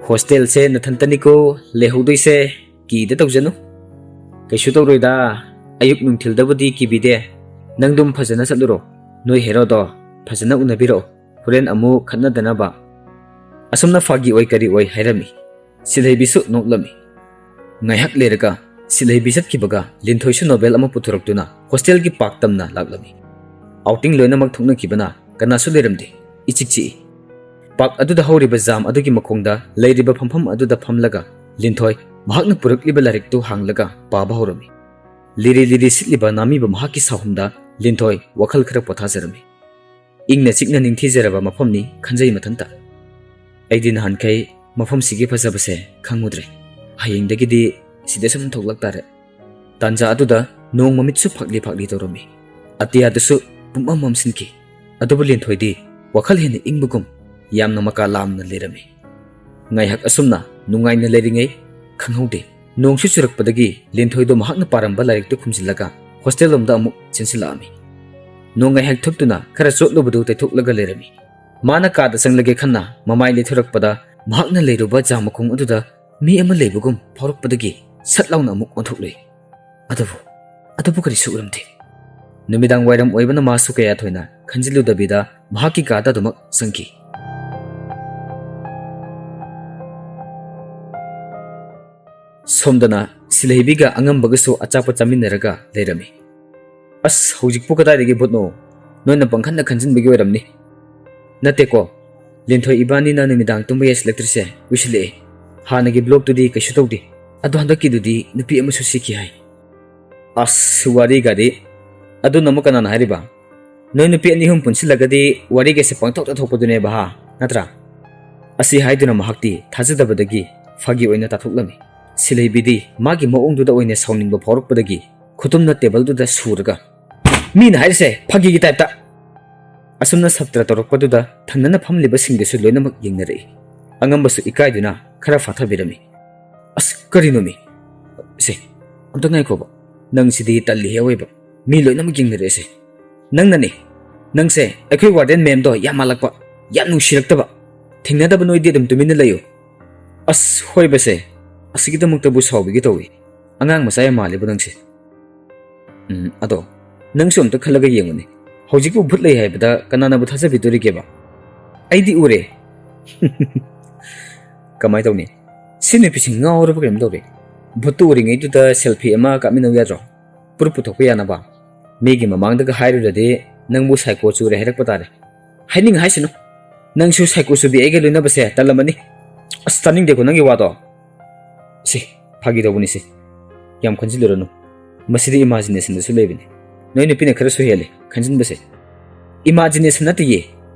"ꯍꯣꯁꯇꯦꯜꯁꯦ ꯅꯊꯟꯇꯅꯤꯀꯣ ꯂꯩꯍꯧꯗꯣꯏꯁꯦ꯫ ꯀꯤꯗ ꯇꯧꯖꯅꯨ꯫ ꯀꯩꯁꯨ ꯇꯧꯔꯣꯏꯗ꯫ ꯑꯌꯨꯛ ꯅꯨꯡꯊꯤꯜꯗꯕꯨꯗꯤ ꯀꯤꯕꯤꯗꯦ꯫ ꯅꯪꯗꯨꯝ ꯐꯖꯅ ꯆꯠꯂꯨꯔꯣ꯫ ꯅꯣꯏ ꯍꯦꯔꯣꯗꯣ ꯐꯖꯅ ꯎꯅꯕꯤꯔꯛꯑꯣ꯫ ꯍꯣꯔꯦꯟ ꯑꯃꯨꯛ ꯈꯠꯅꯗꯅꯕ꯫" ꯑꯁꯨꯝꯅ ꯐꯥꯒꯤ ꯑꯣꯏ ꯀꯔꯤ ꯑꯣꯏ ꯍꯥꯏꯔꯝꯃꯤ꯫ ꯁꯤꯜꯍꯩꯕꯤꯁꯨ ꯅꯣꯛꯂꯝꯃꯤ꯫ ꯉꯥꯏꯍꯥꯛ ꯂꯩꯔꯒ ꯁꯤꯜꯍꯩꯕꯤ ꯆꯠꯈꯤꯕꯒ ꯂꯤꯟꯊꯣꯏꯁꯨ ꯅꯣꯕꯦꯜ ꯑꯃ ꯄꯨꯊꯣꯔꯛꯇꯨꯅ ꯍꯣꯁꯇꯦꯜꯒꯤ ꯄꯥꯛ ꯇꯝꯅ ꯂꯥꯛꯂꯝꯃꯤ꯫ ꯑꯥꯎꯇꯤꯡ ꯂꯣꯏꯅꯃꯛ ꯊꯣꯛꯅꯈꯤꯕꯅ ꯀꯅꯥꯁꯨ ꯂꯩꯔꯝꯗꯦ꯫ ꯏꯆꯤꯛ ꯆꯤꯛꯏ꯫ ꯄꯥꯛ ꯑꯗꯨꯗ ꯍꯧꯔꯤꯕ ꯖꯥꯝ ꯑꯗꯨꯒꯤ ꯃꯈꯣꯡꯗ ꯂꯩꯔꯤꯕ ꯐꯝꯐꯝ ꯑꯗꯨꯗ ꯐꯝꯂꯒ ꯂꯤꯟꯊꯣꯏ ꯃꯍꯥꯛꯅ ꯄꯨꯔꯛꯂꯤꯕ ꯂꯥꯏꯔꯤꯛꯇꯨ ꯍꯥꯡꯂꯒ ꯄꯥꯕ ꯍꯧꯔꯝꯃꯤ꯫ ꯂꯤꯔꯤ ꯂꯤꯔꯤ ꯁꯤꯠꯂꯤꯕ ꯅꯥꯃꯤꯕ ꯃꯍꯥꯛꯀꯤ ꯁꯥꯎꯍꯨꯝꯗ ꯂꯤꯟꯊꯣꯏ ꯋꯥꯈꯜ ꯈꯔ ꯄꯣꯊꯥꯖꯔꯝꯃꯤ꯫ ꯏꯪꯅ ꯆꯤꯛꯅ ꯅꯤꯡꯊꯤꯖꯔꯕ ꯃꯐꯝꯅꯤ ꯈꯟꯖꯩ ꯃꯊꯟꯇ꯫ ꯑꯩꯗꯤ ꯅꯍꯥꯟꯈꯩ ꯃꯐꯝꯁꯤꯒꯤ ꯐꯖꯕꯁꯦ ꯈꯪꯉꯨꯗ꯭ꯔꯦ꯫ ꯍꯌꯦꯡꯗꯒꯤꯗꯤ ꯁꯤꯗ ꯁꯨꯝ ꯊꯣꯛꯂꯛ ꯇꯥꯔꯦ꯫ ꯇꯥꯟꯖꯥ ꯑꯗꯨꯗ ꯅꯣꯡ ꯃꯃꯤꯠꯁꯨ ꯐꯥꯛꯂꯤ ꯐꯥꯛꯂꯤ ꯇꯧꯔꯝꯃꯤ꯫ ꯑꯇꯤꯌꯥꯗꯨꯁꯨ ꯄꯨꯝꯃꯝ ꯃꯝꯁꯤꯟꯈꯤ꯫ ꯑꯗꯨꯕꯨ ꯂꯦꯟꯊꯣꯏꯗꯤ ꯋꯥꯈꯜ ꯍꯦꯟꯅ ꯏꯪꯕꯒꯨꯝ ꯌꯥꯝꯅ ꯃꯀꯥ ꯂꯥꯝꯅ ꯂꯩꯔꯝꯃꯤ꯫ ꯉꯥꯏꯍꯥꯛ ꯑꯁꯨꯝꯅ ꯅꯨꯡꯉꯥꯏꯅ ꯂꯩꯔꯤꯉꯩ ꯈꯪꯍꯧꯗꯦ, ꯅꯣꯡꯁꯨ ꯆꯨꯔꯛꯄꯗꯒꯤ ꯂꯦꯟꯊꯣꯏꯗꯣ ꯃꯍꯥꯛꯅ ꯄꯥꯔꯝꯕ ꯂꯥꯏꯔꯤꯛꯇꯨ ꯈꯨꯝꯖꯤꯜꯂꯒ ꯍꯣꯁꯇꯦꯜ ꯂꯣꯝꯗ ꯑꯃꯨꯛ ꯆꯦꯟꯁꯤꯜꯂꯛꯑꯝꯃꯤ꯫ ꯅꯣꯡ ꯉꯥꯏꯍꯥꯛ ꯊꯨꯞꯇꯨꯅ ꯈꯔ ꯆꯣꯠꯂꯨꯕꯗꯨ ꯇꯩꯊꯣꯛꯂꯒ ꯂꯩꯔꯝꯃꯤ꯫ ꯃꯥꯅ ꯀꯥꯗ ꯆꯪꯂꯒꯦ ꯈꯟꯅ ꯃꯃꯥꯏ ꯂꯩꯊꯣꯔꯛꯄꯗ ꯃꯍꯥꯛꯅ ꯂꯩꯔꯨꯕ ꯖꯥ ꯃꯈꯣꯡ ꯑꯗꯨꯗ ꯃꯤ ꯑꯃ ꯂꯩꯕꯒꯨꯝ ꯐꯥꯎꯔꯛꯄꯗꯒꯤ ꯁꯠ ꯂꯥꯎꯅ ꯑꯃꯨꯛ ꯑꯣꯟꯊꯣꯛꯂꯨꯏ꯫ ꯑꯗꯨꯕꯨ, ꯑꯗꯨꯕꯨ ꯀꯔꯤꯁꯨ ꯎꯔꯝꯗꯦ꯫ ꯅꯨꯃꯤꯗꯥꯡ ꯋꯥꯏꯔꯝ ꯑꯣꯏꯕꯅ ꯃꯥꯁꯨ ꯀꯌꯥ ꯊꯣꯏꯅ ꯈꯟꯖꯤꯜꯂꯨꯗꯕꯤꯗ ꯃꯍꯥꯛꯀꯤ ꯀꯥꯗ ꯑꯗꯨꯃꯛ ꯆꯪꯈꯤ꯫ ꯁꯣꯝꯗꯅ ꯁꯤꯂꯩꯕꯤꯒ ꯑꯉꯝꯕꯒꯁꯨ ꯑꯆꯥꯄꯣꯠ ꯆꯥꯃꯤꯟꯅꯔꯒ ꯂꯩꯔꯝꯃꯤ꯫ "ꯑꯁ, ꯍꯧꯖꯤꯛꯄꯨ ꯀꯗꯥꯏꯗꯒꯤ ꯚꯨꯠꯅꯣ? ꯅꯣꯏꯅ ꯄꯪꯈꯟꯗ ꯈꯟꯖꯤꯟꯕꯒꯤ ꯑꯣꯏꯔꯝꯅꯤ꯫" "ꯅꯠꯇꯦꯀꯣ, ꯂꯦꯟꯊꯣꯏ ꯏꯕꯥꯅꯤꯅ ꯅꯨꯃꯤꯗꯥꯡ ꯇꯨꯝꯕ ꯌꯥꯁꯤꯜꯂꯛꯇ꯭ꯔꯤꯁꯦ ꯀꯨꯏꯁꯤꯜꯂꯛꯑꯦ꯫ ꯍꯥꯟꯅꯒꯤ ꯕ꯭ꯂꯣꯛꯇꯨꯗꯤ ꯀꯩꯁꯨ ꯇꯧꯗꯦ, ꯑꯗꯣ ꯍꯟꯗꯛꯀꯤꯗꯨꯗꯤ ꯅꯨꯄꯤ ꯑꯃꯁꯨ ꯁꯤꯈꯤ ꯍꯥꯏ꯫" "ꯑꯁ, ꯋꯥꯔꯤꯒꯗꯤ꯫ ꯑꯗꯨꯅ ꯑꯃꯨꯛ ꯀꯅꯥꯅ ꯍꯥꯏꯔꯤꯕ? ꯅꯣꯏ ꯅꯨꯄꯤ ꯑꯅꯤ ꯑꯍꯨꯝ ꯄꯨꯟꯁꯤꯜꯂꯒꯗꯤ ꯋꯥꯔꯤꯒꯁꯦ ꯄꯪꯊꯣꯛꯇ ꯊꯣꯛꯄꯗꯨꯅꯦꯕ, ꯍꯥ? ꯅꯠꯇ꯭ꯔꯥ?" ꯑꯁꯤ ꯍꯥꯏꯗꯨꯅ ꯃꯍꯥꯛꯇꯤ ꯊꯥꯖꯗꯕꯗꯒꯤ ꯐꯥꯒꯤ ꯑꯣꯏꯅ ꯇꯥꯊꯣꯛꯂꯝꯃꯤ꯫ ꯁꯤꯂꯩꯕꯤꯗꯤ ꯃꯥꯒꯤ ꯃꯑꯣꯡꯗꯨꯗ ꯑꯣꯏꯅ ꯁꯥꯎꯅꯤꯡꯕ ꯐꯥꯎꯔꯛꯄꯗꯒꯤ ꯈꯨꯇꯨꯝꯅ ꯇꯦꯕꯜꯗꯨꯗ ꯁꯨꯔꯒ, "ꯃꯤꯅ ꯍꯥꯏꯔꯤꯁꯦ ꯐꯥꯒꯤꯒꯤ ꯇꯥꯏꯞꯇ!" ꯑꯁꯨꯝꯅ ꯁꯞꯇ꯭ꯔ ꯇꯧꯔꯛꯄꯗꯨꯗ ꯊꯪꯅꯅ ꯐꯝꯂꯤꯕꯁꯤꯡꯗꯨꯁꯨ ꯂꯣꯏꯅꯃꯛ ꯌꯦꯡꯅꯔꯛꯏ꯫ ꯑꯉꯝꯕꯁꯨ ꯏꯀꯥꯏꯗꯨꯅ ꯈꯔ ꯐꯥꯊꯕꯤꯔꯝꯃꯤ꯫ "ꯑꯁ, ꯀꯔꯤꯅꯣꯃꯤ? ꯁꯦ, ꯑꯝꯇ ꯉꯥꯏꯈꯣꯕ꯫ ꯅꯪꯁꯤꯗꯤ ꯇꯜꯂꯤꯍꯦ ꯑꯑꯣꯏꯕ꯫ ꯃꯤ ꯂꯣꯏꯅꯃꯛ ꯌꯦꯡꯅꯔꯛꯑꯦꯁꯦ꯫ ꯅꯪꯅꯅꯦ꯫ ꯅꯪꯁꯦ ꯑꯩꯈꯣꯏ ꯋꯥꯔꯗꯦꯟ ꯃꯦꯝꯗꯣ ꯌꯥꯝ ꯃꯥꯜꯂꯛꯄ, ꯌꯥꯝ ꯅꯨꯡꯁꯤꯔꯛꯇꯕ꯫ ꯊꯦꯡꯅꯗꯕ ꯅꯣꯏꯗꯤ ꯑꯗꯨꯝ ꯇꯨꯃꯤꯟꯅ ꯂꯩꯌꯨ꯫" "ꯑꯁ, ꯍꯣꯏꯕꯁꯦ, ꯑꯁꯤꯒꯤꯗꯃꯛꯇꯕꯨ ꯁꯥꯎꯕꯤꯒꯦ ꯇꯧꯏ꯫ ꯑꯉꯥꯡ ꯃꯆꯥ ꯌꯥꯝ ꯃꯥꯜꯂꯤꯕꯣ ꯅꯪꯁꯦ꯫" "ꯎꯝ, ꯑꯗꯣ ꯅꯪꯁꯨ ꯑꯝꯇ ꯈꯜꯂꯒ ꯌꯦꯡꯉꯨꯅꯦ꯫ ꯍꯧꯖꯤꯛꯄꯨ ꯚꯨꯠ ꯂꯩ ꯍꯥꯏꯕꯗ ꯀꯅꯥꯅꯕꯨ ꯊꯥꯖꯕꯤꯗꯣꯔꯤꯒꯦꯕ? ꯑꯩꯗꯤ ꯎꯔꯦ꯫" "ꯀꯃꯥꯏ ꯇꯧꯅꯤ? ꯁꯤ ꯅꯨꯄꯤꯁꯤ ꯉꯥꯎꯔꯕ ꯀꯩꯅꯣꯝ ꯇꯧꯔꯦ꯫ ꯚꯨꯠꯇꯨ ꯎꯔꯤꯉꯩꯗꯨꯗ ꯁꯦꯜꯐꯤ ꯑꯃ ꯀꯥꯞꯃꯤꯟꯅꯧ ꯌꯥꯗ꯭ꯔꯣ? ꯄ꯭ꯔꯨꯞ ꯄꯨꯊꯣꯛꯄ ꯌꯥꯅꯕ꯫ ꯃꯤꯒꯤ ꯃꯃꯥꯡꯗꯒ ꯍꯥꯏꯔꯨꯔꯗꯤ ꯅꯪꯕꯨ ꯁꯥꯏꯀꯣ ꯆꯨꯔꯦ ꯍꯥꯏꯔꯛꯄ ꯇꯥꯔꯦ꯫ ꯍꯥꯏꯅꯤꯡ ꯍꯥꯏꯁꯅꯨ꯫ ꯅꯪꯁꯨ ꯁꯥꯏꯀꯣ ꯆꯨꯕꯤ ꯑꯩꯒ ꯂꯣꯏꯅꯕꯁꯦ ꯇꯜꯂꯝꯃꯅꯤ꯫" "ꯑꯁ, ꯇꯥꯅꯤꯡꯗꯦꯀꯣ ꯅꯪꯒꯤ ꯋꯥꯗꯣ꯫" "ꯁꯤ, ꯐꯥꯒꯤ ꯇꯧꯕꯅꯤ ꯁꯤ꯫ ꯌꯥꯝ ꯈꯟꯖꯤꯜꯂꯨꯔꯅꯨ꯫ ꯃꯁꯤꯗꯤ ꯏꯃꯥꯖꯤꯅꯦꯁꯟꯗꯁꯨ ꯂꯩꯕꯅꯤ꯫ ꯅꯣꯏ ꯅꯨꯄꯤꯅ ꯈꯔꯁꯨ ꯍꯦꯜꯂꯤ ꯈꯟꯖꯤꯟꯕꯁꯦ꯫ Imagination ꯅꯠꯇꯤꯌꯦ꯫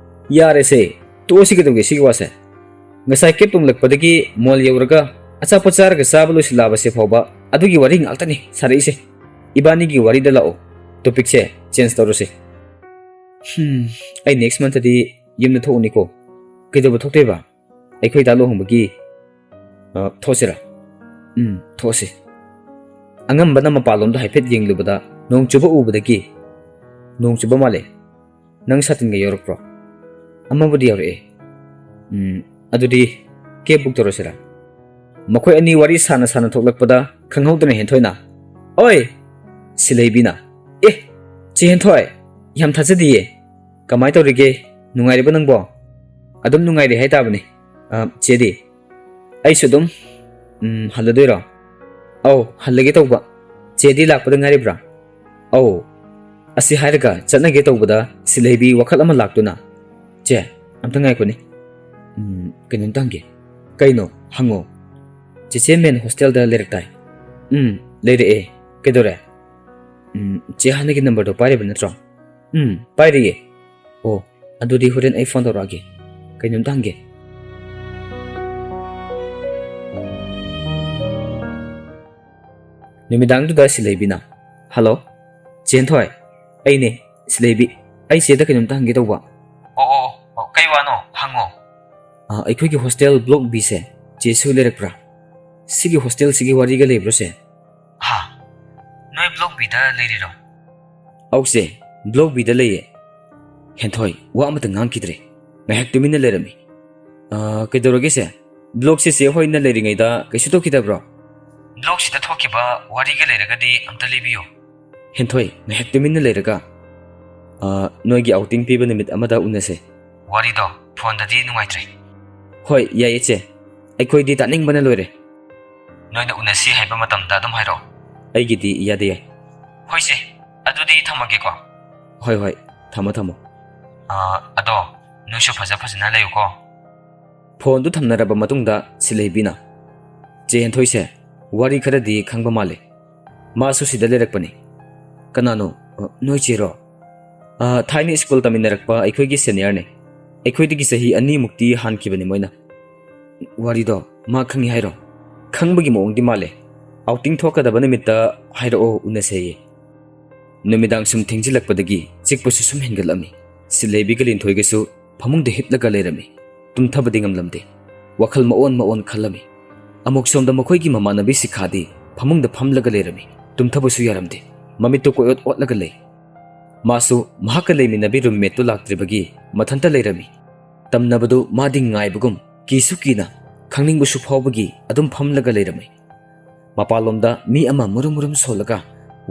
ꯌꯥꯔꯦꯁꯦ, ꯇꯣꯛꯑꯁꯤ, ꯀꯩꯗꯧꯒꯦ ꯁꯤꯒꯤ ꯋꯥꯁꯦ? ꯉꯁꯥꯏ ꯀꯦꯞ ꯇꯣꯡꯂꯛꯄꯗꯒꯤ ꯃꯣꯜ ꯌꯧꯔꯒ ꯑꯆꯥꯄꯣꯠ ꯆꯥꯔꯒ ꯆꯥꯕ ꯂꯣꯏꯁꯤꯜꯂꯛꯑꯕꯁꯦ ꯐꯥꯎꯕ ꯑꯗꯨꯒꯤ ꯋꯥꯔꯤ ꯉꯥꯛꯇꯅꯤ ꯁꯥꯔꯛꯏꯁꯦ꯫ ꯏꯕꯥꯅꯤꯒꯤ ꯋꯥꯔꯤꯗ ꯂꯥꯛꯑꯣ, ꯇꯣꯄꯤꯛꯁꯦ ꯆꯦꯟꯖ ꯇꯧꯔꯁꯤ꯫ ꯍꯝ, ꯑꯩ ꯅꯦꯛꯁ ꯃꯟꯊꯗꯤ ꯌꯨꯝꯗ ꯊꯣꯛꯎꯅꯤꯀꯣ꯫ ꯀꯩꯗꯧꯕ ꯊꯣꯛꯇꯣꯏꯕ? ꯑꯩꯈꯣꯏ ꯗꯥ ꯂꯨꯍꯣꯡꯕꯒꯤ꯫ ꯑ, ꯊꯣꯛꯁꯤꯔꯥ? ꯎꯝ, ꯊꯣꯛꯁꯤ꯫ ꯑꯉꯝꯕꯅ ꯃꯄꯥꯟꯂꯣꯝꯗ ꯍꯥꯏꯐꯦꯠ ꯌꯦꯡꯂꯨꯕꯗ ꯅꯣꯡ ꯆꯨꯕ ꯎꯕꯗꯒꯤ, "ꯅꯣꯡ ꯆꯨꯕ ꯃꯥꯜꯂꯦ꯫ ꯅꯪ ꯁꯥꯇꯤꯟꯒ ꯌꯧꯔꯛꯄ꯭ꯔꯣ?" "ꯑꯃꯕꯨꯗꯤ ꯌꯧꯔꯛꯑꯦ꯫" "ꯎꯝ, ꯑꯗꯨꯗꯤ ꯀꯦꯕ ꯕꯨꯛ ꯇꯧꯔꯁꯤꯔꯥ?" ꯃꯈꯣꯏ ꯑꯅꯤ ꯋꯥꯔꯤ ꯁꯥꯅ ꯁꯥꯅ ꯊꯣꯛꯂꯛꯄꯗ ꯈꯪꯍꯧꯗꯅ ꯍꯦꯟꯊꯣꯏꯅ, "ꯑꯣꯏ!" ꯁꯤꯂꯩꯕꯤꯅ, "ꯑꯦ, ꯆꯦ ꯍꯦꯟꯊꯣꯏ, ꯌꯥꯝ ꯊꯥꯖꯗꯤꯌꯦ꯫ ꯀꯃꯥꯏ ꯇꯧꯔꯤꯒꯦ? ꯅꯨꯡꯉꯥꯏꯔꯤꯕꯣ ꯅꯪꯕꯣ?" "ꯑꯗꯨꯝ ꯅꯨꯡꯉꯥꯏꯔꯤ ꯍꯥꯏꯇꯥꯕꯅꯤ꯫ ꯑ, ꯆꯦꯗꯤ?" "ꯑꯩꯁꯨ ꯑꯗꯨꯝ꯫" "ꯎꯝ, ꯍꯜꯂꯗꯣꯏꯔꯣ?" "ꯑꯧ, ꯍꯜꯂꯒꯦ ꯇꯧꯕ꯫ ꯆꯦꯗꯤ ꯂꯥꯛꯄꯗ ꯉꯥꯏꯔꯤꯕ꯭ꯔꯥ?" "ꯑꯧ꯫ ꯑꯁꯤ ꯍꯥꯏꯔꯒ ꯆꯠꯅꯒꯦ ꯇꯧꯕꯗ ꯁꯤꯂꯩꯕꯤ ꯋꯥꯈꯜ ꯑꯃ ꯂꯥꯛꯇꯨꯅ, "ꯆꯦ, ꯑꯝꯇ ꯉꯥꯏꯈꯣꯅꯦ꯫ ꯎꯝ, ꯀꯩꯅꯣꯝꯇ ꯍꯪꯒꯦ꯫" "ꯀꯩꯅꯣ? ꯍꯪꯉꯣ꯫" "ꯆꯦꯆꯦ ꯃꯦꯟ ꯍꯣꯁꯇꯦꯜꯗ ꯂꯩꯔꯛꯇꯥꯏ?" "ꯎꯝ, ꯂꯩꯔꯛꯑꯦ꯫ ꯀꯩꯗꯧꯔꯦ?" "ꯎꯝ, ꯆꯦ ꯍꯥꯟꯅꯒꯤ ꯅꯝꯕꯔꯗꯣ ꯄꯥꯏꯔꯤꯕ ꯅꯠꯇ꯭ꯔꯣ?" "ꯎꯝ, ꯄꯥꯏꯔꯤꯌꯦ꯫" "ꯑꯣ, ꯑꯗꯨꯗꯤ ꯍꯣꯔꯦꯟ ꯑꯩ ꯐꯣꯟ ꯇꯧꯔꯛꯑꯒꯦ꯫ ꯀꯩꯅꯣꯝꯇ ꯍꯪꯒꯦ꯫" ꯅꯨꯃꯤꯗꯥꯡꯗꯨꯗ ꯁꯤꯂꯩꯕꯤꯅ, "ꯍꯜꯂꯣ, ꯆꯦꯟꯊꯣꯏ, ꯑꯩꯅꯦ, ꯁꯤꯂꯩꯕꯤ꯫ ꯑꯩ ꯆꯦꯗ ꯀꯩꯅꯣꯝꯇ ꯍꯪꯒꯦ ꯇꯧꯕ꯫" "ꯑꯣ, ꯑꯣ, ꯑꯣ, ꯀꯩ ꯋꯥꯅꯣ? ꯍꯪꯉꯣ꯫" "ꯑ, ꯑꯩꯈꯣꯏꯒꯤ ꯍꯣꯁꯇꯦꯜ ꯕ꯭ꯂꯣꯛ ꯕꯤꯁꯦ, ꯆꯦꯁꯨ ꯂꯩꯔꯛꯄ꯭ꯔꯥ? ꯁꯤꯒꯤ ꯍꯣꯁꯇꯦꯜꯁꯤꯒꯤ ꯋꯥꯔꯤꯒ ꯂꯩꯕ꯭ꯔꯣ, ꯆꯦ?" "ꯍꯥ? ꯅꯣꯏ ꯕ꯭ꯂꯣꯛ ꯕꯤꯗ ꯂꯩꯔꯤꯔꯣ?" "ꯑꯧ, ꯆꯦ, ꯕ꯭ꯂꯣꯛ ꯕꯤꯗ ꯂꯩꯌꯦ꯫" ꯍꯦꯟꯊꯣꯏ ꯋꯥ ꯑꯃꯇ ꯉꯥꯡꯈꯤꯗ꯭ꯔꯦ꯫ ꯉꯥꯏꯍꯥꯛ ꯇꯨꯃꯤꯟꯅ ꯂꯩꯔꯝꯃꯤ꯫ "ꯑ, ꯀꯩꯗꯧꯔꯒꯦ, ꯆꯦ? ꯕ꯭ꯂꯣꯛꯁꯦ ꯆꯦ ꯍꯣꯏꯅ ꯂꯩꯔꯤꯉꯩꯗ ꯀꯩꯁꯨ ꯇꯧꯈꯤꯗꯕ꯭ꯔꯣ?" "ꯕ꯭ꯂꯣꯛꯁꯤꯗ ꯊꯣꯛꯈꯤꯕ ꯋꯥꯔꯤꯒ ꯂꯩꯔꯒꯗꯤ ꯑꯝꯇ ꯂꯤꯕꯤꯌꯨ꯫" ꯍꯦꯟꯊꯣꯏ ꯉꯥꯏꯍꯥꯛ ꯇꯨꯃꯤꯟꯅ ꯂꯩꯔꯒ, "ꯑ, ꯅꯣꯏꯒꯤ ꯑꯥꯎꯇꯤꯡ ꯄꯤꯕ ꯅꯨꯃꯤꯠ ꯑꯃꯗ ꯎꯅꯁꯦ꯫" "ꯋꯥꯔꯤꯗꯣ ꯐꯣꯟꯗꯗꯤ ꯅꯨꯡꯉꯥꯏꯇ꯭ꯔꯦ꯫" "ꯍꯣꯏ, ꯌꯥꯏꯌꯦ, ꯆꯦ꯫ ꯑꯩꯈꯣꯏꯗꯤ ꯇꯥꯅꯤꯡꯕꯅ ꯂꯣꯏꯔꯦ꯫" "ꯅꯣꯏꯅ ꯎꯅꯁꯤ ꯍꯥꯏꯕ ꯃꯇꯝꯗ ꯑꯗꯨꯝ ꯍꯥꯏꯔꯛꯑꯣ꯫" "ꯑꯩꯒꯤꯗꯤ ꯏꯌꯥꯗ ꯌꯥꯏ꯫" "ꯍꯣꯏ, ꯆꯦ꯫ ꯑꯗꯨꯗꯤ ꯊꯝꯃꯒꯦꯀꯣ꯫" "ꯍꯣꯏ, ꯍꯣꯏ꯫ ꯊꯝꯃꯣ, ꯊꯝꯃꯣ꯫" "ꯑ, ꯑꯗꯣ ꯅꯣꯏꯁꯨ ꯐꯖ ꯐꯖꯅ ꯂꯩꯌꯨꯀꯣ꯫" ꯐꯣꯟꯗꯨ ꯊꯝꯅꯔꯕ ꯃꯇꯨꯡꯗ ꯁꯤꯂꯩꯕꯤꯅ, "ꯆꯦ ꯍꯦꯟꯊꯣꯏꯁꯦ ꯋꯥꯔꯤ ꯈꯔꯗꯤ ꯈꯪꯕ ꯃꯥꯜꯂꯦ꯫ ꯃꯥꯁꯨ ꯁꯤꯗ ꯂꯩꯔꯛꯄꯅꯤ꯫" "ꯀꯅꯥꯅꯣ? ꯑ, ꯅꯣꯏ ꯆꯦꯔꯣ?" "ꯑ, ꯊꯥꯏꯅ ꯁ꯭ꯀꯨꯜ ꯇꯝꯃꯤꯟꯅꯔꯛꯄ ꯑꯩꯈꯣꯏꯒꯤ ꯁꯦꯅꯤꯌꯔꯅꯦ꯫ ꯑꯩꯈꯣꯏꯗꯒꯤ ꯆꯍꯤ ꯑꯅꯤꯃꯨꯛꯇꯤ ꯍꯥꯟꯈꯤꯕꯅꯤ ꯃꯣꯏꯅ꯫" "ꯋꯥꯔꯤꯗꯣ ꯃꯥ ꯈꯪꯉꯤ ꯍꯥꯏꯔꯣ?" "ꯈꯪꯕꯒꯤ ꯃꯑꯣꯡꯗꯤ ꯃꯥꯜꯂꯦ꯫ ꯑꯥꯎꯇꯤꯡ ꯊꯣꯛꯀꯗꯕ ꯅꯨꯃꯤꯠꯇ ꯍꯥꯏꯔꯛꯑꯣ, ꯎꯅꯁꯦꯌꯦ꯫" ꯅꯨꯃꯤꯗꯥꯡ ꯁꯨꯝ ꯊꯦꯡꯖꯤꯜꯂꯛꯄꯗꯒꯤ ꯆꯤꯛꯄꯁꯨ ꯁꯨꯝ ꯍꯦꯟꯒꯠꯂꯝꯃꯤ꯫ ꯁꯤꯂꯩꯕꯤꯒ ꯂꯤꯟꯊꯣꯏꯒꯁꯨ ꯐꯃꯨꯡꯗ ꯍꯤꯞꯂꯒ ꯂꯩꯔꯝꯃꯤ꯫ ꯇꯨꯝꯊꯕꯗꯤ ꯉꯝꯂꯝꯗꯦ꯫ ꯋꯥꯈꯜ ꯃꯑꯣꯟ ꯃꯑꯣꯟ ꯈꯜꯂꯝꯃꯤ꯫ ꯑꯃꯨꯛ ꯁꯣꯝꯗ ꯃꯈꯣꯏꯒꯤ ꯃꯃꯥꯟꯅꯕꯤ ꯁꯤꯈꯥꯗꯤ ꯐꯃꯨꯡꯗ ꯐꯝꯂꯒ ꯂꯩꯔꯝꯃꯤ꯫ ꯇꯨꯝꯊꯕꯁꯨ ꯌꯥꯔꯝꯗꯦ꯫ ꯃꯃꯤꯠꯇꯨ ꯀꯣꯏꯑꯣꯠ ꯑꯣꯠꯂꯒ ꯂꯩ꯫ ꯃꯥꯁꯨ ꯃꯍꯥꯛꯀ ꯂꯩꯃꯤꯟꯅꯕꯤ ꯔꯨꯝꯃꯦꯠꯇꯨ ꯂꯥꯛꯇ꯭ꯔꯤꯕꯒꯤ ꯃꯊꯟꯇ ꯂꯩꯔꯝꯃꯤ꯫ ꯇꯝꯅꯕꯗꯨ ꯃꯥꯗꯤ ꯉꯥꯏꯕꯒꯨꯝ, ꯀꯤꯁꯨ ꯀꯤꯅ, ꯈꯪꯅꯤꯡꯕꯁꯨ ꯐꯥꯎꯕꯒꯤ ꯑꯗꯨꯝ ꯐꯝꯂꯒ ꯂꯩꯔꯝꯃꯤ꯫ ꯃꯄꯥꯟꯂꯣꯝꯗ ꯃꯤ ꯑꯃ ꯃꯨꯔꯨꯝ ꯃꯨꯔꯨꯝ ꯁꯣꯜꯂꯒ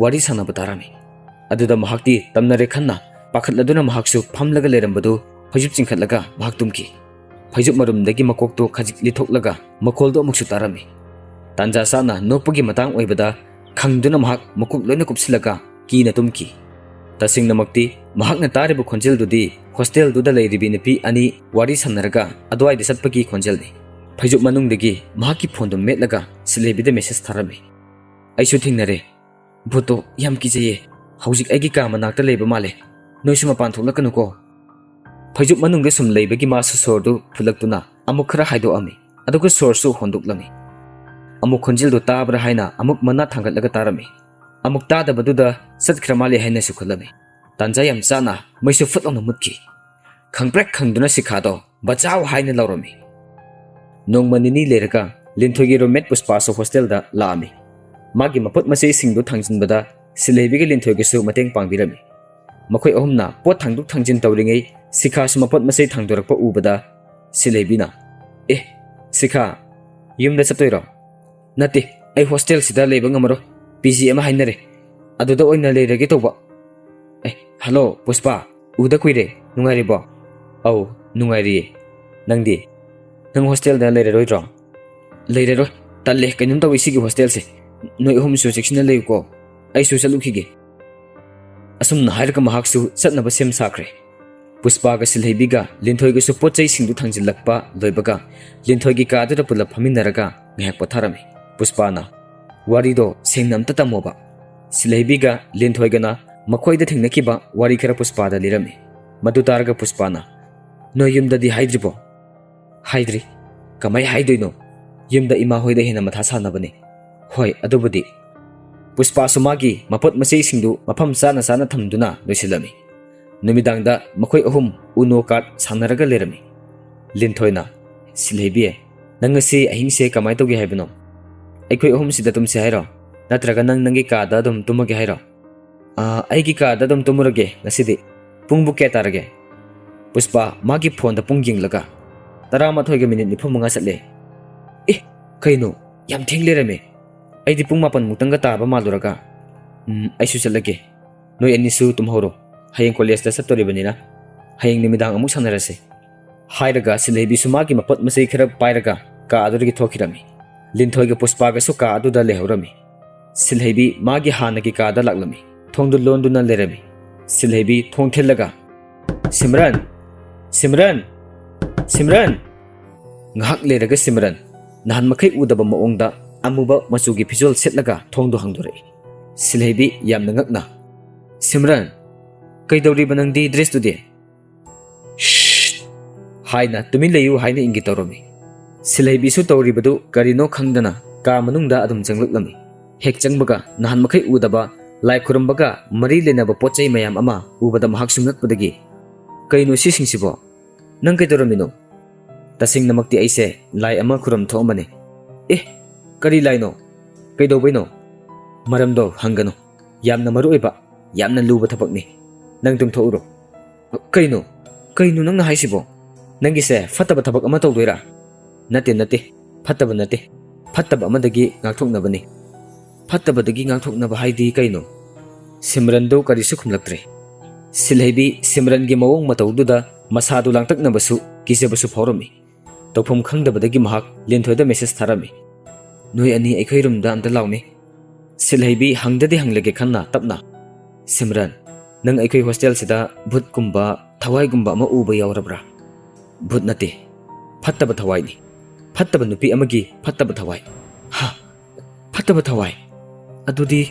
ꯋꯥꯔꯤ ꯁꯥꯟꯅꯕ ꯇꯥꯔꯝꯃꯤ꯫ ꯑꯗꯨꯗ ꯃꯍꯥꯛꯇꯤ ꯇꯝꯅꯔꯦ ꯈꯟꯅ ꯄꯥꯈꯠꯂꯗꯨꯅ ꯃꯍꯥꯛꯁꯨ ꯐꯝꯂꯒ ꯂꯩꯔꯝꯕꯗꯨ ꯐꯩꯖꯨꯞ ꯆꯤꯡꯈꯠꯂꯒ ꯃꯍꯥꯛ ꯇꯨꯝꯈꯤ꯫ ꯐꯩꯖꯨꯞ ꯃꯔꯨꯝꯗꯒꯤ ꯃꯀꯣꯛꯇꯨ ꯈꯖꯤꯛ ꯂꯤꯊꯣꯛꯂꯒ ꯃꯈꯣꯜꯗꯨ ꯑꯃꯨꯛꯁꯨ ꯇꯥꯔꯝꯃꯤ꯫ ꯇꯥꯟꯖꯥ ꯆꯥꯅ ꯅꯣꯛꯄꯒꯤ ꯃꯇꯥꯡ ꯑꯣꯏꯕꯗ ꯈꯪꯗꯨꯅ ꯃꯍꯥꯛ ꯃꯀꯣꯛ ꯂꯣꯏꯅ ꯀꯨꯞꯁꯤꯜꯂꯒ ꯀꯤꯅ ꯇꯨꯝꯈꯤ꯫ ꯇꯁꯦꯡꯅꯃꯛꯇꯤ ꯃꯍꯥꯛꯅ ꯇꯥꯔꯤꯕ ꯈꯣꯟꯖꯦꯜꯗꯨꯗꯤ ꯍꯣꯁꯇꯦꯜꯗꯨꯗ ꯂꯩꯔꯤꯕꯤ ꯅꯨꯄꯤ ꯑꯅꯤ ꯋꯥꯔꯤ ꯁꯥꯟꯅꯔꯒ ꯑꯗꯨꯋꯥꯏꯗ ꯆꯠꯄꯒꯤ ꯈꯣꯟꯖꯦꯜꯅꯤ꯫ ꯐꯩꯖꯨꯞ ꯃꯅꯨꯡꯗꯒꯤ ꯃꯍꯥꯛꯀꯤ ꯐꯣꯟꯗꯨ ꯃꯦꯠꯂꯒ ꯁꯤꯂꯩꯕꯤꯗ ꯃꯦꯁꯦꯖ ꯊꯥꯔꯝꯃꯤ꯫ "ꯑꯩꯁꯨ ꯊꯦꯡꯅꯔꯦ꯫ ꯚꯨꯠꯇꯣ ꯌꯥꯝ ꯀꯤꯖꯩꯌꯦ꯫ ꯍꯧꯖꯤꯛ ꯑꯩꯒꯤ ꯀꯥ ꯃꯅꯥꯛꯇ ꯂꯩꯕ ꯃꯥꯜꯂꯦ꯫ ꯅꯣꯏꯁꯨ ꯃꯄꯥꯟ ꯊꯣꯛꯂꯛꯀꯅꯨꯀꯣ꯫" ꯐꯩꯖꯨꯞ ꯃꯅꯨꯡꯗ ꯁꯨꯝ ꯂꯩꯕꯒꯤ ꯃꯥꯁꯨ ꯁꯣꯔꯗꯨ ꯐꯨꯜꯂꯛꯇꯨꯅ ꯑꯃꯨꯛ ꯈꯔ ꯍꯥꯏꯗꯣꯛꯑꯝꯃꯤ꯫ ꯑꯗꯨꯒ ꯁꯣꯔꯁꯨ ꯍꯣꯟꯗꯣꯛꯂꯝꯃꯤ꯫ ꯑꯃꯨꯛ ꯈꯣꯟꯖꯦꯜꯗꯨ ꯇꯥꯕ꯭ꯔꯥ ꯍꯥꯏꯅ ꯑꯃꯨꯛ ꯃꯅꯥ ꯊꯥꯡꯒꯠꯂꯒ ꯇꯥꯔꯝꯃꯤ꯫ ꯑꯃꯨꯛ ꯇꯥꯗꯕꯗꯨꯗ ꯆꯠꯈ꯭ꯔ ꯃꯥꯜꯂꯦ ꯍꯥꯏꯅꯁꯨ ꯈꯜꯂꯝꯃꯤ꯫ ꯇꯥꯟꯖꯥ ꯌꯥꯝ ꯆꯥꯅ ꯃꯩꯁꯨ ꯐꯨꯠ ꯂꯥꯎꯅ ꯃꯨꯠꯈꯤ꯫ ꯈꯪꯄ꯭ꯔꯦꯛ ꯈꯪꯗꯨꯅ ꯁꯤꯈꯥꯗꯣ "ꯕꯆꯥꯎ" ꯍꯥꯏꯅ ꯂꯥꯎꯔꯝꯃꯤ꯫ ꯅꯣꯡꯃ ꯅꯤꯅꯤ ꯂꯩꯔꯒ ꯂꯤꯟꯊꯣꯏꯒꯤ ꯔꯨꯝꯃꯦꯠ ꯄꯨꯁꯄꯥꯁꯨ ꯍꯣꯁꯇꯦꯜꯗ ꯂꯥꯛꯑꯝꯃꯤ꯫ ꯃꯥꯒꯤ ꯃꯄꯣꯠ ꯃꯆꯩꯁꯤꯡꯗꯨ ꯊꯥꯡꯖꯤꯟꯕꯗ ꯁꯤꯂꯩꯕꯤꯒ ꯂꯤꯟꯊꯣꯏꯒꯁꯨ ꯃꯇꯦꯡ ꯄꯥꯡꯕꯤꯔꯝꯃꯤ꯫ ꯃꯈꯣꯏ ꯑꯍꯨꯝꯅ ꯄꯣꯠ ꯊꯥꯡꯗꯣꯛ ꯊꯥꯡꯖꯤꯟ ꯇꯧꯔꯤꯉꯩ ꯁꯤꯈꯥꯁꯨ ꯃꯄꯣꯠ ꯃꯆꯩ ꯊꯥꯡꯗꯣꯔꯛꯄ ꯎꯕꯗ ꯁꯤꯂꯩꯕꯤꯅ, "ꯑꯦ, ꯁꯤꯈꯥ, ꯌꯨꯝꯗ ꯆꯠꯇꯣꯏꯔꯣ?" "ꯅꯠꯇꯦ, ꯑꯩ ꯍꯣꯁꯇꯦꯜꯁꯤꯗ ꯂꯩꯕ ꯉꯝꯃꯔꯣꯏ꯫ ꯄꯤ ꯖꯤ ꯑꯃ ꯍꯥꯏꯅꯔꯦ, ꯑꯗꯨꯗ ꯑꯣꯏꯅ ꯂꯩꯔꯒꯦ ꯇꯧꯕ꯫" "ꯑꯦ, ꯍꯜꯂꯣ ꯄꯨꯁꯄꯥ, ꯎꯗ ꯀꯨꯏꯔꯦ꯫ ꯅꯨꯡꯉꯥꯏꯔꯤꯕꯣ?" "ꯑꯧ, ꯅꯨꯡꯉꯥꯏꯔꯤꯌꯦ꯫ ꯅꯪꯗꯤ?" "ꯅꯪ ꯍꯣꯁꯇꯦꯜꯗ ꯂꯩꯔꯔꯣꯏꯗ꯭ꯔꯣ?" "ꯂꯩꯔꯔꯣꯏ꯫ ꯇꯜꯂꯦ, ꯀꯩꯅꯣꯝ ꯇꯧꯏ ꯁꯤꯒꯤ ꯍꯣꯁꯇꯦꯜꯁꯦ꯫ ꯅꯣꯏ ꯑꯍꯨꯝꯁꯨ ꯆꯦꯛꯁꯤꯟꯅ ꯂꯩꯌꯨꯀꯣ꯫ ꯑꯩꯁꯨ ꯆꯠꯂꯨꯈꯤꯒꯦ꯫" ꯑꯁꯨꯝꯅ ꯍꯥꯏꯔꯒ ꯃꯍꯥꯛꯁꯨ ꯆꯠꯅꯕ ꯁꯦꯝ ꯁꯥꯈ꯭ꯔꯦ꯫ ꯄꯨꯁꯄꯥꯒ ꯁꯤꯜꯍꯩꯕꯤꯒ ꯂꯤꯟꯊꯣꯏꯒꯁꯨ ꯄꯣꯠ ꯆꯩꯁꯤꯡꯗꯨ ꯊꯥꯡꯖꯤꯜꯂꯛꯄ ꯂꯣꯏꯕꯒ ꯂꯤꯟꯊꯣꯏꯒꯤ ꯀꯥꯗꯨꯗ ꯄꯨꯂꯞ ꯐꯝꯃꯤꯟꯅꯔꯒ ꯉꯥꯏꯍꯥꯛ ꯄꯣꯊꯥꯔꯝꯃꯤ꯫ ꯄꯨꯁꯄꯥꯅ, "ꯋꯥꯔꯤꯗꯣ ꯁꯦꯡꯅ ꯑꯝꯇ ꯇꯝꯃꯣꯕ꯫" ꯁꯤꯜꯍꯩꯕꯤꯒ ꯂꯤꯟꯊꯣꯏꯒꯅ ꯃꯈꯣꯏꯗ ꯊꯦꯡꯅꯈꯤꯕ ꯋꯥꯔꯤ ꯈꯔ ꯄꯨꯁꯄꯥꯗ ꯂꯤꯔꯝꯃꯤ꯫ ꯃꯗꯨ ꯇꯥꯔꯒ ꯄꯨꯁꯄꯥꯅ, "ꯅꯣꯏ ꯌꯨꯝꯗꯗꯤ ꯍꯥꯏꯗ꯭ꯔꯤꯕꯣ?" "ꯍꯥꯏꯗ꯭ꯔꯤ꯫ ꯀꯃꯥꯏ ꯍꯥꯏꯗꯣꯏꯅꯣ? ꯌꯨꯝꯗ ꯏꯃꯥ ꯍꯣꯏꯗ ꯍꯦꯟꯅ ꯃꯊꯥ ꯁꯥꯅꯕꯅꯤ꯫" "ꯍꯣꯏ, ꯑꯗꯨꯕꯨꯗꯤ꯫" ꯄꯨꯁꯄꯥꯁꯨ ꯃꯥꯒꯤ ꯃꯄꯣꯠ ꯃꯆꯩꯁꯤꯡꯗꯨ ꯃꯐꯝ ꯆꯥꯅ ꯆꯥꯅ ꯊꯝꯗꯨꯅ ꯂꯣꯏꯁꯤꯜꯂꯝꯃꯤ꯫ ꯅꯨꯃꯤꯗꯥꯡꯗ ꯃꯈꯣꯏ ꯑꯍꯨꯝ ꯎꯅꯣ ꯀꯥꯔꯠ ꯁꯥꯟꯅꯔꯒ ꯂꯩꯔꯝꯃꯤ꯫ ꯂꯤꯟꯊꯣꯏꯅ, "ꯁꯤꯜꯍꯩꯕꯤ, ꯅꯪ ꯉꯁꯤ ꯑꯍꯤꯡꯁꯦ ꯀꯃꯥꯏ ꯇꯧꯒꯦ ꯍꯥꯏꯕꯅꯣ? ꯑꯩꯈꯣꯏ ꯑꯍꯨꯝꯁꯤꯗ ꯇꯨꯝꯁꯦ ꯍꯥꯏꯔꯣ? ꯅꯠꯇ꯭ꯔꯒ ꯅꯪ ꯅꯪꯒꯤ ꯀꯥꯗ ꯑꯗꯨꯝ ꯇꯨꯝꯃꯒꯦ ꯍꯥꯏꯔꯣ?" "ꯑꯥ, ꯑꯩꯒꯤ ꯀꯥꯗ ꯑꯗꯨꯝ ꯇꯨꯝꯃꯨꯔꯒꯦ ꯉꯁꯤꯗꯤ꯫ ꯄꯨꯡꯕꯨ ꯀꯌꯥ ꯇꯥꯔꯒꯦ?" ꯄꯨꯁꯄꯥ ꯃꯥꯒꯤ ꯐꯣꯟꯗ ꯄꯨꯡ ꯌꯦꯡꯂꯒ, "ꯇꯔꯥꯃꯥꯊꯣꯏꯒ ꯃꯤꯅꯤꯠ ꯅꯤꯐꯨ ꯃꯉꯥ ꯆꯠꯂꯦ꯫" "ꯑꯦ, ꯀꯩꯅꯣ? ꯌꯥꯝ ꯊꯦꯡ ꯂꯩꯔꯝꯃꯦ꯫ ꯑꯩꯗꯤ ꯄꯨꯡ ꯃꯥꯄꯟ ꯃꯨꯛꯇꯪꯒ ꯇꯥꯕ ꯃꯥꯜꯂꯨꯔꯒ꯫ ꯎꯝ, ꯑꯩꯁꯨ ꯆꯠꯂꯒꯦ꯫ ꯅꯣꯏ ꯑꯅꯤꯁꯨ ꯇꯨꯝꯍꯧꯔꯣ꯫ ꯍꯌꯦꯡ ꯀꯣꯂꯦꯖꯇ ꯆꯠꯇꯣꯔꯤꯕꯅꯤꯅ ꯍꯌꯦꯡ ꯅꯨꯃꯤꯗꯥꯡ ꯑꯃꯨꯛ ꯁꯥꯟꯅꯔꯁꯦ꯫" ꯍꯥꯏꯔꯒ ꯁꯤꯜꯍꯩꯕꯤꯁꯨ ꯃꯥꯒꯤ ꯃꯄꯣꯠ ꯃꯆꯩ ꯈꯔ ꯄꯥꯏꯔꯒ ꯀꯥ ꯑꯗꯨꯗꯒꯤ ꯊꯣꯛꯈꯤꯔꯝꯃꯤ꯫ ꯂꯤꯟꯊꯣꯏꯒ ꯄꯨꯁꯄꯥꯒꯁꯨ ꯀꯥ ꯑꯗꯨꯗ ꯂꯩꯍꯧꯔꯝꯃꯤ꯫ ꯁꯤꯜꯍꯩꯕꯤ ꯃꯥꯒꯤ ꯍꯥꯟꯅꯒꯤ ꯀꯥꯗ ꯂꯥꯛꯂꯝꯃꯤ꯫ ꯊꯣꯡꯗꯨ ꯂꯣꯟꯗꯨꯅ ꯂꯩꯔꯝꯃꯤ꯫ ꯁꯤꯜꯍꯩꯕꯤ ꯊꯣꯡ ꯊꯤꯜꯂꯒ, "ꯁꯤꯝꯔꯟ! ꯁꯤꯝꯔꯟ! ꯁꯤꯝꯔꯟ!" ꯉꯥꯏꯍꯥꯛ ꯂꯩꯔꯒ ꯁꯤꯝꯔꯟ ꯅꯍꯥꯟ ꯃꯈꯩ ꯎꯗꯕ ꯃꯑꯣꯡꯗ ꯑꯃꯨꯕ ꯃꯆꯨꯒꯤ ꯐꯤꯖꯣꯜ ꯁꯦꯠꯂꯒ ꯊꯣꯡꯗꯨ ꯍꯥꯡꯗꯣꯔꯛꯏ꯫ ꯁꯤꯜꯍꯩꯕꯤ ꯌꯥꯝꯅ ꯉꯛꯅ, "ꯁꯤꯝꯔꯟ, ꯀꯩꯗꯧꯔꯤꯕ ꯅꯪꯗꯤ ꯗ꯭ꯔꯦꯁꯇꯨꯗꯤ?" "ꯁ꯭ꯁ!" ꯍꯥꯏꯅ ꯇꯨꯃꯤꯟ ꯂꯩꯌꯨ ꯍꯥꯏꯅ ꯏꯪꯒꯤꯠ ꯇꯧꯔꯝꯃꯤ꯫ ꯁꯤꯜꯍꯩꯕꯤꯁꯨ ꯇꯧꯔꯤꯕꯗꯨ ꯀꯔꯤꯅꯣ ꯈꯪꯗꯅ ꯀꯥ ꯃꯅꯨꯡꯗ ꯑꯗꯨꯝ ꯆꯪꯂꯛꯂꯝꯃꯤ꯫ ꯍꯦꯛ ꯆꯪꯕꯒ ꯅꯍꯥꯟ ꯃꯈꯩ ꯎꯗꯕ ꯂꯥꯏ ꯈꯨꯔꯨꯝꯕꯒ ꯃꯔꯤ ꯂꯩꯅꯕ ꯄꯣꯠ ꯆꯩ ꯃꯌꯥꯝ ꯑꯃ ꯎꯕꯗ ꯃꯍꯥꯛꯁꯨ ꯉꯛꯄꯗꯒꯤ, "ꯀꯩꯅꯣ ꯁꯤꯁꯤꯡꯁꯤꯕꯣ? ꯅꯪ ꯀꯩꯗꯧꯔꯝꯃꯤꯅꯣ?" "ꯇꯁꯦꯡꯅꯃꯛꯇꯤ ꯑꯩꯁꯦ ꯂꯥꯏ ꯑꯃ ꯈꯨꯔꯨꯝ ꯊꯣꯛꯑꯝꯕꯅꯤ꯫" "ꯑꯦ, ꯀꯔꯤ ꯂꯥꯏꯅꯣ? ꯀꯩꯗꯧꯕꯩꯅꯣ?" "ꯃꯔꯝꯗꯣ ꯍꯪꯒꯅꯨ꯫ ꯌꯥꯝꯅ ꯃꯔꯨ ꯑꯣꯏꯕ, ꯌꯥꯝꯅ ꯂꯨꯕ ꯊꯕꯛꯅꯤ꯫ ꯅꯪ ꯇꯨꯝꯊꯣꯛꯎꯔꯣ꯫" "ꯀꯩꯅꯣ? ꯀꯩꯅꯣ ꯅꯪꯅ ꯍꯥꯏꯁꯤꯕꯣ? ꯅꯪꯒꯤꯁꯦ ꯐꯠꯇꯕ ꯊꯕꯛ ꯑꯃ ꯇꯧꯗꯣꯏꯔꯥ?" "ꯅꯠꯇꯦ, ꯅꯠꯇꯦ꯫ ꯐꯠꯇꯕ ꯅꯠꯇꯦ꯫ ꯐꯠꯇꯕ ꯑꯃꯗꯒꯤ ꯉꯥꯛꯊꯣꯛꯅꯕꯅꯤ꯫" "ꯐꯠꯇꯕꯗꯒꯤ ꯉꯥꯛꯊꯣꯛꯅꯕ ꯍꯥꯏꯗꯤ ꯀꯩꯅꯣ?" ꯁꯤꯝꯔꯟꯗꯨ ꯀꯔꯤꯁꯨ ꯈꯨꯝꯂꯛꯇ꯭ꯔꯦ꯫ ꯁꯤꯜꯍꯩꯕꯤ ꯁꯤꯝꯔꯟꯒꯤ ꯃꯑꯣꯡ ꯃꯇꯧꯗꯨꯗ ꯃꯁꯥꯗꯨ ꯂꯥꯡꯇꯛꯅꯕꯁꯨ, ꯀꯤꯖꯕꯁꯨ ꯐꯥꯎꯔꯝꯃꯤ꯫ ꯇꯧꯐꯝ ꯈꯪꯗꯕꯗꯒꯤ ꯃꯍꯥꯛ ꯂꯤꯟꯊꯣꯏꯗ ꯃꯦꯁꯦꯖ ꯊꯥꯔꯝꯃꯤ꯫ "ꯅꯣꯏ ꯑꯅꯤ ꯑꯩꯈꯣꯏ ꯔꯨꯝꯗ ꯑꯝꯇ ꯂꯥꯎꯅꯦ꯫" ꯁꯤꯜꯍꯩꯕꯤ ꯍꯪꯗꯗꯤ ꯍꯪꯂꯒꯦ ꯈꯟꯅ ꯇꯞꯅ, "ꯁꯤꯝꯔꯟ, ꯅꯪ ꯑꯩꯈꯣꯏ ꯍꯣꯁꯇꯦꯜꯁꯤꯗ ꯚꯨꯠꯀꯨꯝꯕ, ꯊꯋꯥꯏꯒꯨꯝꯕ ꯑꯃ ꯎꯕ ꯌꯥꯎꯔꯕ꯭ꯔꯥ?" "ꯚꯨꯠ ꯅꯠꯇꯦ, ꯐꯠꯇꯕ ꯊꯋꯥꯏꯅꯤ꯫ ꯐꯠꯇꯕ ꯅꯨꯄꯤ ꯑꯃꯒꯤ ꯐꯠꯇꯕ ꯊꯋꯥꯏ꯫" "ꯍꯥ? ꯐꯠꯇꯕ ꯊꯋꯥꯏ? ꯑꯗꯨꯗꯤ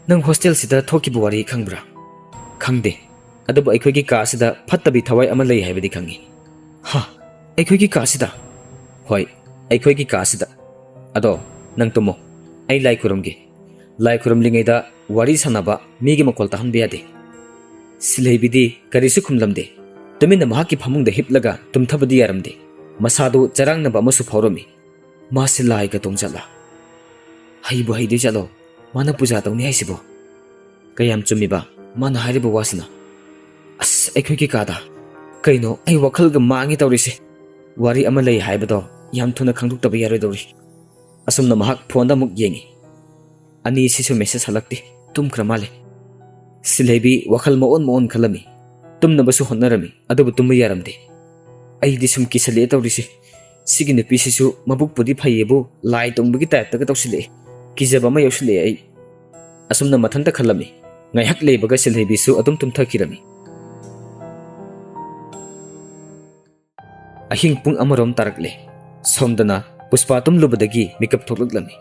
ꯅꯪ ꯍꯣꯁꯇꯦꯜꯁꯤꯗ ꯊꯣꯛꯈꯤꯕ ꯋꯥꯔꯤ ꯈꯪꯕ꯭ꯔꯥ?" "ꯈꯪꯗꯦ, ꯑꯗꯨꯕꯨ ꯑꯩꯈꯣꯏꯒꯤ ꯀꯥ ꯑꯁꯤꯗ ꯐꯠꯇꯕꯤ ꯊꯋꯥꯏ ꯑꯃ ꯂꯩ ꯍꯥꯏꯕꯗꯤ ꯈꯪꯏ꯫" "ꯍꯥ? ꯑꯩꯈꯣꯏꯒꯤ ꯀꯥ ꯑꯁꯤꯗ?" "ꯍꯣꯏ, ꯑꯩꯈꯣꯏꯒꯤ ꯀꯥ ꯑꯁꯤꯗ꯫ ꯑꯗꯣ ꯅꯪ ꯇꯨꯝꯃꯣ, ꯑꯩ ꯂꯥꯏ ꯈꯨꯔꯨꯝꯒꯦ꯫ ꯂꯥꯏ ꯈꯨꯔꯨꯝꯂꯤꯉꯩꯗ ꯋꯥꯔꯤ ꯁꯥꯟꯅꯕ, ꯃꯤꯒꯤ ꯃꯈꯣꯜ ꯇꯥꯍꯟꯕ ꯌꯥꯗꯦ꯫" ꯁꯤꯜꯍꯩꯕꯤꯗꯤ ꯀꯔꯤꯁꯨ ꯈꯨꯝꯂꯝꯗꯦ꯫ ꯇꯨꯃꯤꯟꯅ ꯃꯍꯥꯛꯀꯤ ꯐꯃꯨꯡꯗ ꯍꯤꯞꯂꯒ ꯇꯨꯝꯊꯕꯗꯤ ꯌꯥꯔꯝꯗꯦ꯫ ꯃꯁꯥꯗꯨ ꯆꯔꯥꯡꯅꯕ ꯑꯃꯁꯨ ꯐꯥꯎꯔꯝꯃꯤ꯫ "ꯃꯥꯁꯤ ꯂꯥꯏꯒ ꯇꯣꯡꯖꯠꯂꯥ? ꯍꯩꯕꯨ ꯍꯩꯗꯣꯏ ꯖꯥꯠꯂꯣ ꯃꯥꯅ ꯄꯨꯖꯥ ꯇꯧꯅꯤ ꯍꯥꯏꯁꯤꯕꯣ? ꯀꯌꯥꯝ ꯆꯨꯝꯃꯤꯕ ꯃꯥꯅ ꯍꯥꯏꯔꯤꯕ ꯋꯥꯁꯤꯅ? ꯑꯁ, ꯑꯩꯈꯣꯏꯒꯤ ꯀꯥꯗ꯫ ꯀꯩꯅꯣ, ꯑꯩ ꯋꯥꯈꯜꯒ ꯃꯥꯡꯉꯤ ꯇꯧꯔꯤꯁꯦ꯫ ꯋꯥꯔꯤ ꯑꯃ ꯂꯩ ꯍꯥꯏꯕꯗꯣ ꯌꯥꯝ ꯊꯨꯅ ꯈꯪꯗꯣꯛꯇꯕ ꯌꯥꯔꯣꯏꯗꯧꯔꯤ꯫" ꯑꯁꯨꯝꯅ ꯃꯍꯥꯛ ꯐꯣꯟꯗ ꯑꯃꯨꯛ ꯌꯦꯡꯉꯤ꯫ ꯑꯅꯤꯁꯤꯁꯨ ꯃꯦꯁꯦꯖ ꯍꯜꯂꯛꯇꯦ꯫ ꯇꯨꯝꯈ꯭ꯔ ꯃꯥꯜꯂꯦ꯫ ꯁꯤꯜꯍꯩꯕꯤ ꯋꯥꯈꯜ ꯃꯑꯣꯟ ꯃꯑꯣꯟ ꯈꯜꯂꯝꯃꯤ꯫ ꯇꯨꯝꯅꯕꯁꯨ ꯍꯣꯠꯅꯔꯝꯃꯤ, ꯑꯗꯨꯕꯨ ꯇꯨꯝꯕ ꯌꯥꯔꯝꯗꯦ꯫ "ꯑꯩꯗꯤ ꯁꯨꯝ ꯀꯤꯁꯜꯂꯛꯑꯦ ꯇꯧꯔꯤꯁꯦ꯫ ꯁꯤꯒꯤ ꯅꯨꯄꯤꯁꯤꯁꯨ ꯃꯕꯨꯛꯄꯨꯗꯤ ꯐꯩꯌꯦꯕꯨ, ꯂꯥꯏ ꯇꯣꯡꯕꯒꯤ ꯇꯥꯏꯞꯇꯒ ꯇꯧꯁꯤꯜꯂꯛꯑꯦ꯫ ꯀꯤꯖꯕ ꯑꯃ ꯌꯥꯎꯁꯤꯜꯂꯛꯑꯦ ꯑꯩ꯫" ꯑꯁꯨꯝꯅ ꯃꯊꯟꯇ ꯈꯜꯂꯝꯃꯤ꯫ ꯉꯥꯏꯍꯥꯛ ꯂꯩꯕꯒ ꯁꯤꯜꯍꯩꯕꯤꯁꯨ ꯑꯗꯨꯝ ꯇꯨꯝꯊꯈꯤꯔꯝꯃꯤ꯫ ꯑꯍꯤꯡ ꯄꯨꯡ ꯑꯃꯔꯣꯝ ꯇꯥꯔꯛꯂꯦ꯫ ꯁꯣꯝꯗꯅ ꯄꯨꯁꯄꯥ ꯇꯨꯝꯂꯨꯕꯗꯒꯤ ꯃꯤꯀꯞ ꯊꯣꯛꯂꯛꯂꯝꯃꯤ꯫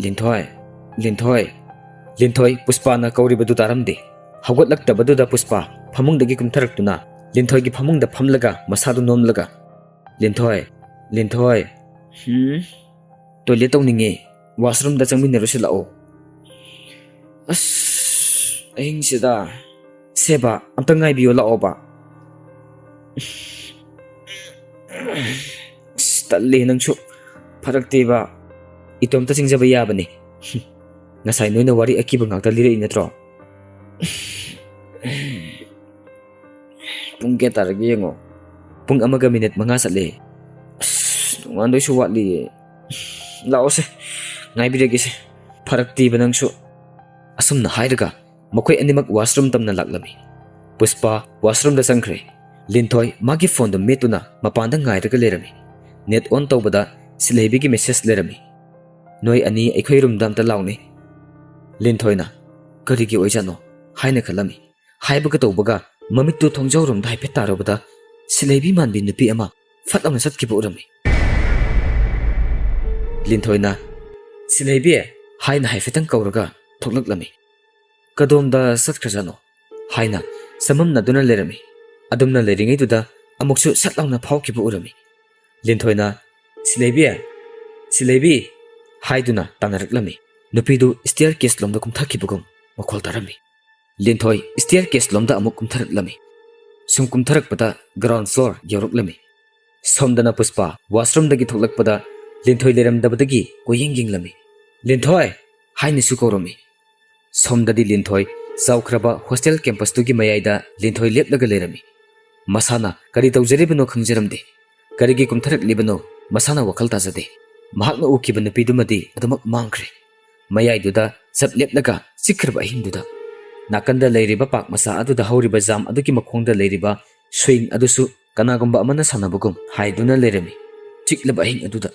"ꯂꯤꯟꯊꯣꯏ, ꯂꯤꯟꯊꯣꯏ꯫" ꯂꯤꯟꯊꯣꯏ ꯄꯨꯁꯄꯥꯅ ꯀꯧꯔꯤꯕꯗꯨ ꯇꯥꯔꯝꯗꯦ꯫ ꯍꯧꯒꯠꯂꯛꯇꯕꯗꯨꯗ ꯄꯨꯁꯄꯥ ꯐꯃꯨꯡꯗꯒꯤ ꯀꯨꯝꯊꯔꯛꯇꯨꯅ ꯂꯤꯟꯊꯣꯏꯒꯤ ꯐꯃꯨꯡꯗ ꯐꯝꯂꯒ ꯃꯁꯥꯗꯨ ꯅꯣꯝꯂꯒ, "ꯂꯤꯟꯊꯣꯏ, ꯂꯤꯟꯊꯣꯏ꯫" "ꯍꯨꯝ?" "ꯇꯣꯏꯂꯦꯠ ꯇꯧꯅꯤꯡꯉꯦ꯫ ꯋꯥꯁꯔꯨꯝꯗ ꯆꯪꯃꯤꯟꯅꯔꯨꯁꯤ ꯂꯥꯛꯑꯣ꯫" "ꯑꯁ, ꯑꯍꯤꯡꯁꯤꯗ꯫ ꯁꯦꯕ, ꯑꯝꯇ ꯉꯥꯏꯕꯤꯌꯣ ꯂꯥꯛꯑꯣꯕ꯫" "ꯑꯁ, ꯇꯜꯂꯦ ꯅꯪꯁꯨ꯫ ꯐꯔꯛꯇꯦꯕ꯫ ꯏꯇꯣꯝꯇ ꯆꯪꯖꯕ ꯌꯥꯕꯅꯤ꯫" "ꯉꯁꯥꯏ ꯅꯣꯏꯅ ꯋꯥꯔꯤ ꯑꯀꯤꯕ ꯉꯥꯛꯇ ꯂꯤꯔꯛꯏ ꯅꯠꯇ꯭ꯔꯣ?" "ꯄꯨꯡ ꯀꯌꯥ ꯇꯥꯔꯒꯦ ꯌꯦꯡꯉꯣ꯫" "ꯄꯨꯡ ꯑꯃꯒ ꯃꯤꯅꯤꯠ ꯃꯉꯥ ꯆꯠꯂꯦ꯫" "ꯑꯁ, ꯅꯣꯡꯉꯥꯟꯗꯣꯏꯁꯨ ꯋꯥꯠꯂꯤꯌꯦ꯫ ꯂꯥꯛꯑꯣꯁꯦ, ꯉꯥꯏꯕꯤꯔꯒꯦꯁꯦ꯫ ꯐꯔꯛꯇꯤꯕ ꯅꯪꯁꯨ꯫" ꯑꯁꯨꯝꯅ ꯍꯥꯏꯔꯒ ꯃꯈꯣꯏ ꯑꯅꯤꯃꯛ ꯋꯥꯁꯔꯨꯝ ꯇꯝꯅ ꯂꯥꯛꯂꯝꯃꯤ꯫ ꯄꯨꯁꯄꯥ ꯋꯥꯁꯔꯨꯝꯗ ꯆꯪꯈ꯭ꯔꯦ꯫ ꯂꯤꯟꯊꯣꯏ ꯃꯥꯒꯤ ꯐꯣꯟꯗꯨ ꯃꯦꯠꯇꯨꯅ ꯃꯄꯥꯟꯗ ꯉꯥꯏꯔꯒ ꯂꯩꯔꯝꯃꯤ꯫ ꯅꯦꯠ ꯑꯣꯟ ꯇꯧꯕꯗ ꯁꯤꯜꯍꯩꯕꯤꯒꯤ ꯃꯦꯁꯦꯖ ꯂꯩꯔꯝꯃꯤ꯫ "ꯅꯣꯏ ꯑꯅꯤ ꯑꯩꯈꯣꯏ ꯔꯨꯝꯗ ꯑꯝꯇ ꯂꯥꯎꯅꯦ꯫" ꯂꯤꯟꯊꯣꯏꯅ "ꯀꯔꯤꯒꯤ ꯑꯣꯏꯖꯥꯠꯅꯣ?" ꯍꯥꯏꯅ ꯈꯜꯂꯝꯃꯤ꯫ ꯍꯥꯏꯕꯒ ꯇꯧꯕꯒ ꯃꯃꯤꯠꯇꯨ ꯊꯣꯡꯖꯥꯎꯔꯣꯝꯗ ꯍꯥꯏꯐꯦꯠ ꯇꯥꯔꯨꯕꯗ ꯁꯤꯜꯍꯩꯕꯤ ꯃꯥꯟꯕꯤ ꯅꯨꯄꯤ ꯑꯃ ꯐꯠ ꯂꯥꯎꯅ ꯆꯠꯈꯤꯕ ꯎꯔꯝꯃꯤ꯫ ꯂꯤꯟꯊꯣꯏꯅ "ꯁꯤꯜꯍꯩꯕꯤ" ꯍꯥꯏꯅ ꯍꯥꯏꯐꯦꯠꯇꯪ ꯀꯧꯔꯒ ꯊꯣꯛꯂꯛꯂꯝꯃꯤ꯫ "ꯀꯗꯣꯝꯗ ꯆꯠꯈ꯭ꯔꯖꯥꯠꯅꯣ? ꯍꯥꯏꯅ ꯆꯃꯝꯅꯗꯨꯅ ꯂꯩꯔꯝꯃꯤ꯫ ꯑꯗꯨꯝꯅ ꯂꯩꯔꯤꯉꯩꯗꯨꯗ ꯑꯃꯨꯛꯁꯨ ꯁꯠ ꯂꯥꯎꯅ ꯐꯥꯎꯈꯤꯕ ꯎꯔꯝꯃꯤ꯫ ꯂꯤꯟꯊꯣꯏꯅ "ꯁꯤꯂꯩꯕꯤ, ꯁꯤꯂꯩꯕꯤ" ꯍꯥꯏꯗꯨꯅ ꯇꯥꯟꯅꯔꯛꯂꯝꯃꯤ꯫ ꯅꯨꯄꯤꯗꯨ staircase ꯂꯣꯝꯗ ꯀꯨꯝꯊꯈꯤꯕꯒꯨꯝ ꯃꯈꯣꯜ ꯇꯥꯔꯝꯃꯤ꯫ ꯂꯤꯟꯊꯣꯏ staircase ꯂꯣꯝꯗ ꯑꯃꯨꯛ ꯀꯨꯝꯊꯔꯛꯂꯝꯃꯤ꯫ ꯁꯨꯝ ꯀꯨꯝꯊꯔꯛꯄꯗ ground floor ꯌꯧꯔꯛꯂꯝꯃꯤ꯫ ꯁꯣꯝꯗꯅ ꯄꯨꯁꯄꯥ washroomꯗꯒꯤ ꯊꯣꯛꯂꯛꯄꯗ ꯂꯤꯟꯊꯣꯏ ꯂꯩꯔꯝꯗꯕꯗꯒꯤ ꯀꯣꯏꯌꯦꯡ ꯌꯦꯡꯂꯝꯃꯤ꯫ "ꯂꯤꯟꯊꯣꯏ" ꯍꯥꯏꯅꯁꯨ ꯀꯧꯔꯝꯃꯤ꯫ ꯁꯣꯝꯗꯗꯤ ꯂꯤꯟꯊꯣꯏ ꯆꯥꯎꯈ꯭ꯔꯕ hostel campusꯇꯨꯒꯤ ꯃꯌꯥꯏꯗ ꯂꯤꯟꯊꯣꯏ ꯂꯦꯞꯂꯒ ꯂꯩꯔꯝꯃꯤ꯫ ꯃꯁꯥꯅ ꯀꯔꯤ ꯇꯧꯖꯔꯤꯕꯅꯣ ꯈꯪꯖꯔꯝꯗꯦ꯫ ꯀꯔꯤꯒꯤ ꯀꯨꯝꯊꯔꯛꯂꯤꯕꯅꯣ ꯃꯁꯥꯅ ꯋꯥꯈꯜ ꯇꯥꯖꯗꯦ꯫ ꯃꯍꯥꯛꯅ ꯎꯈꯤꯕ ꯅꯨꯄꯤꯗꯨꯃꯗꯤ ꯑꯗꯨꯃꯛ ꯃꯥꯡꯈ꯭ꯔꯦ꯫ ꯃꯌꯥꯏꯗꯨꯗ ꯆꯞ ꯂꯦꯞꯂꯒ ꯆꯤꯛꯈ꯭ꯔꯕ ꯑꯍꯤꯡꯗꯨꯗ ꯅꯥꯀꯟꯗ ꯂꯩꯔꯤꯕ park ꯃꯆꯥ ꯑꯗꯨꯗ ꯍꯧꯔꯤꯕ ꯖꯥꯝ ꯑꯗꯨꯒꯤ ꯃꯈꯣꯡꯗ ꯂꯩꯔꯤꯕ swing ꯑꯗꯨꯁꯨ ꯀꯅꯥꯒꯨꯝꯕ ꯑꯃꯅ ꯁꯥꯟꯅꯕꯒꯨꯝ ꯍꯥꯏꯗꯨꯅ ꯂꯩꯔꯝꯃꯤ꯫ ꯆꯤꯛꯂꯕ ꯑꯍꯤꯡ ꯑꯗꯨꯗ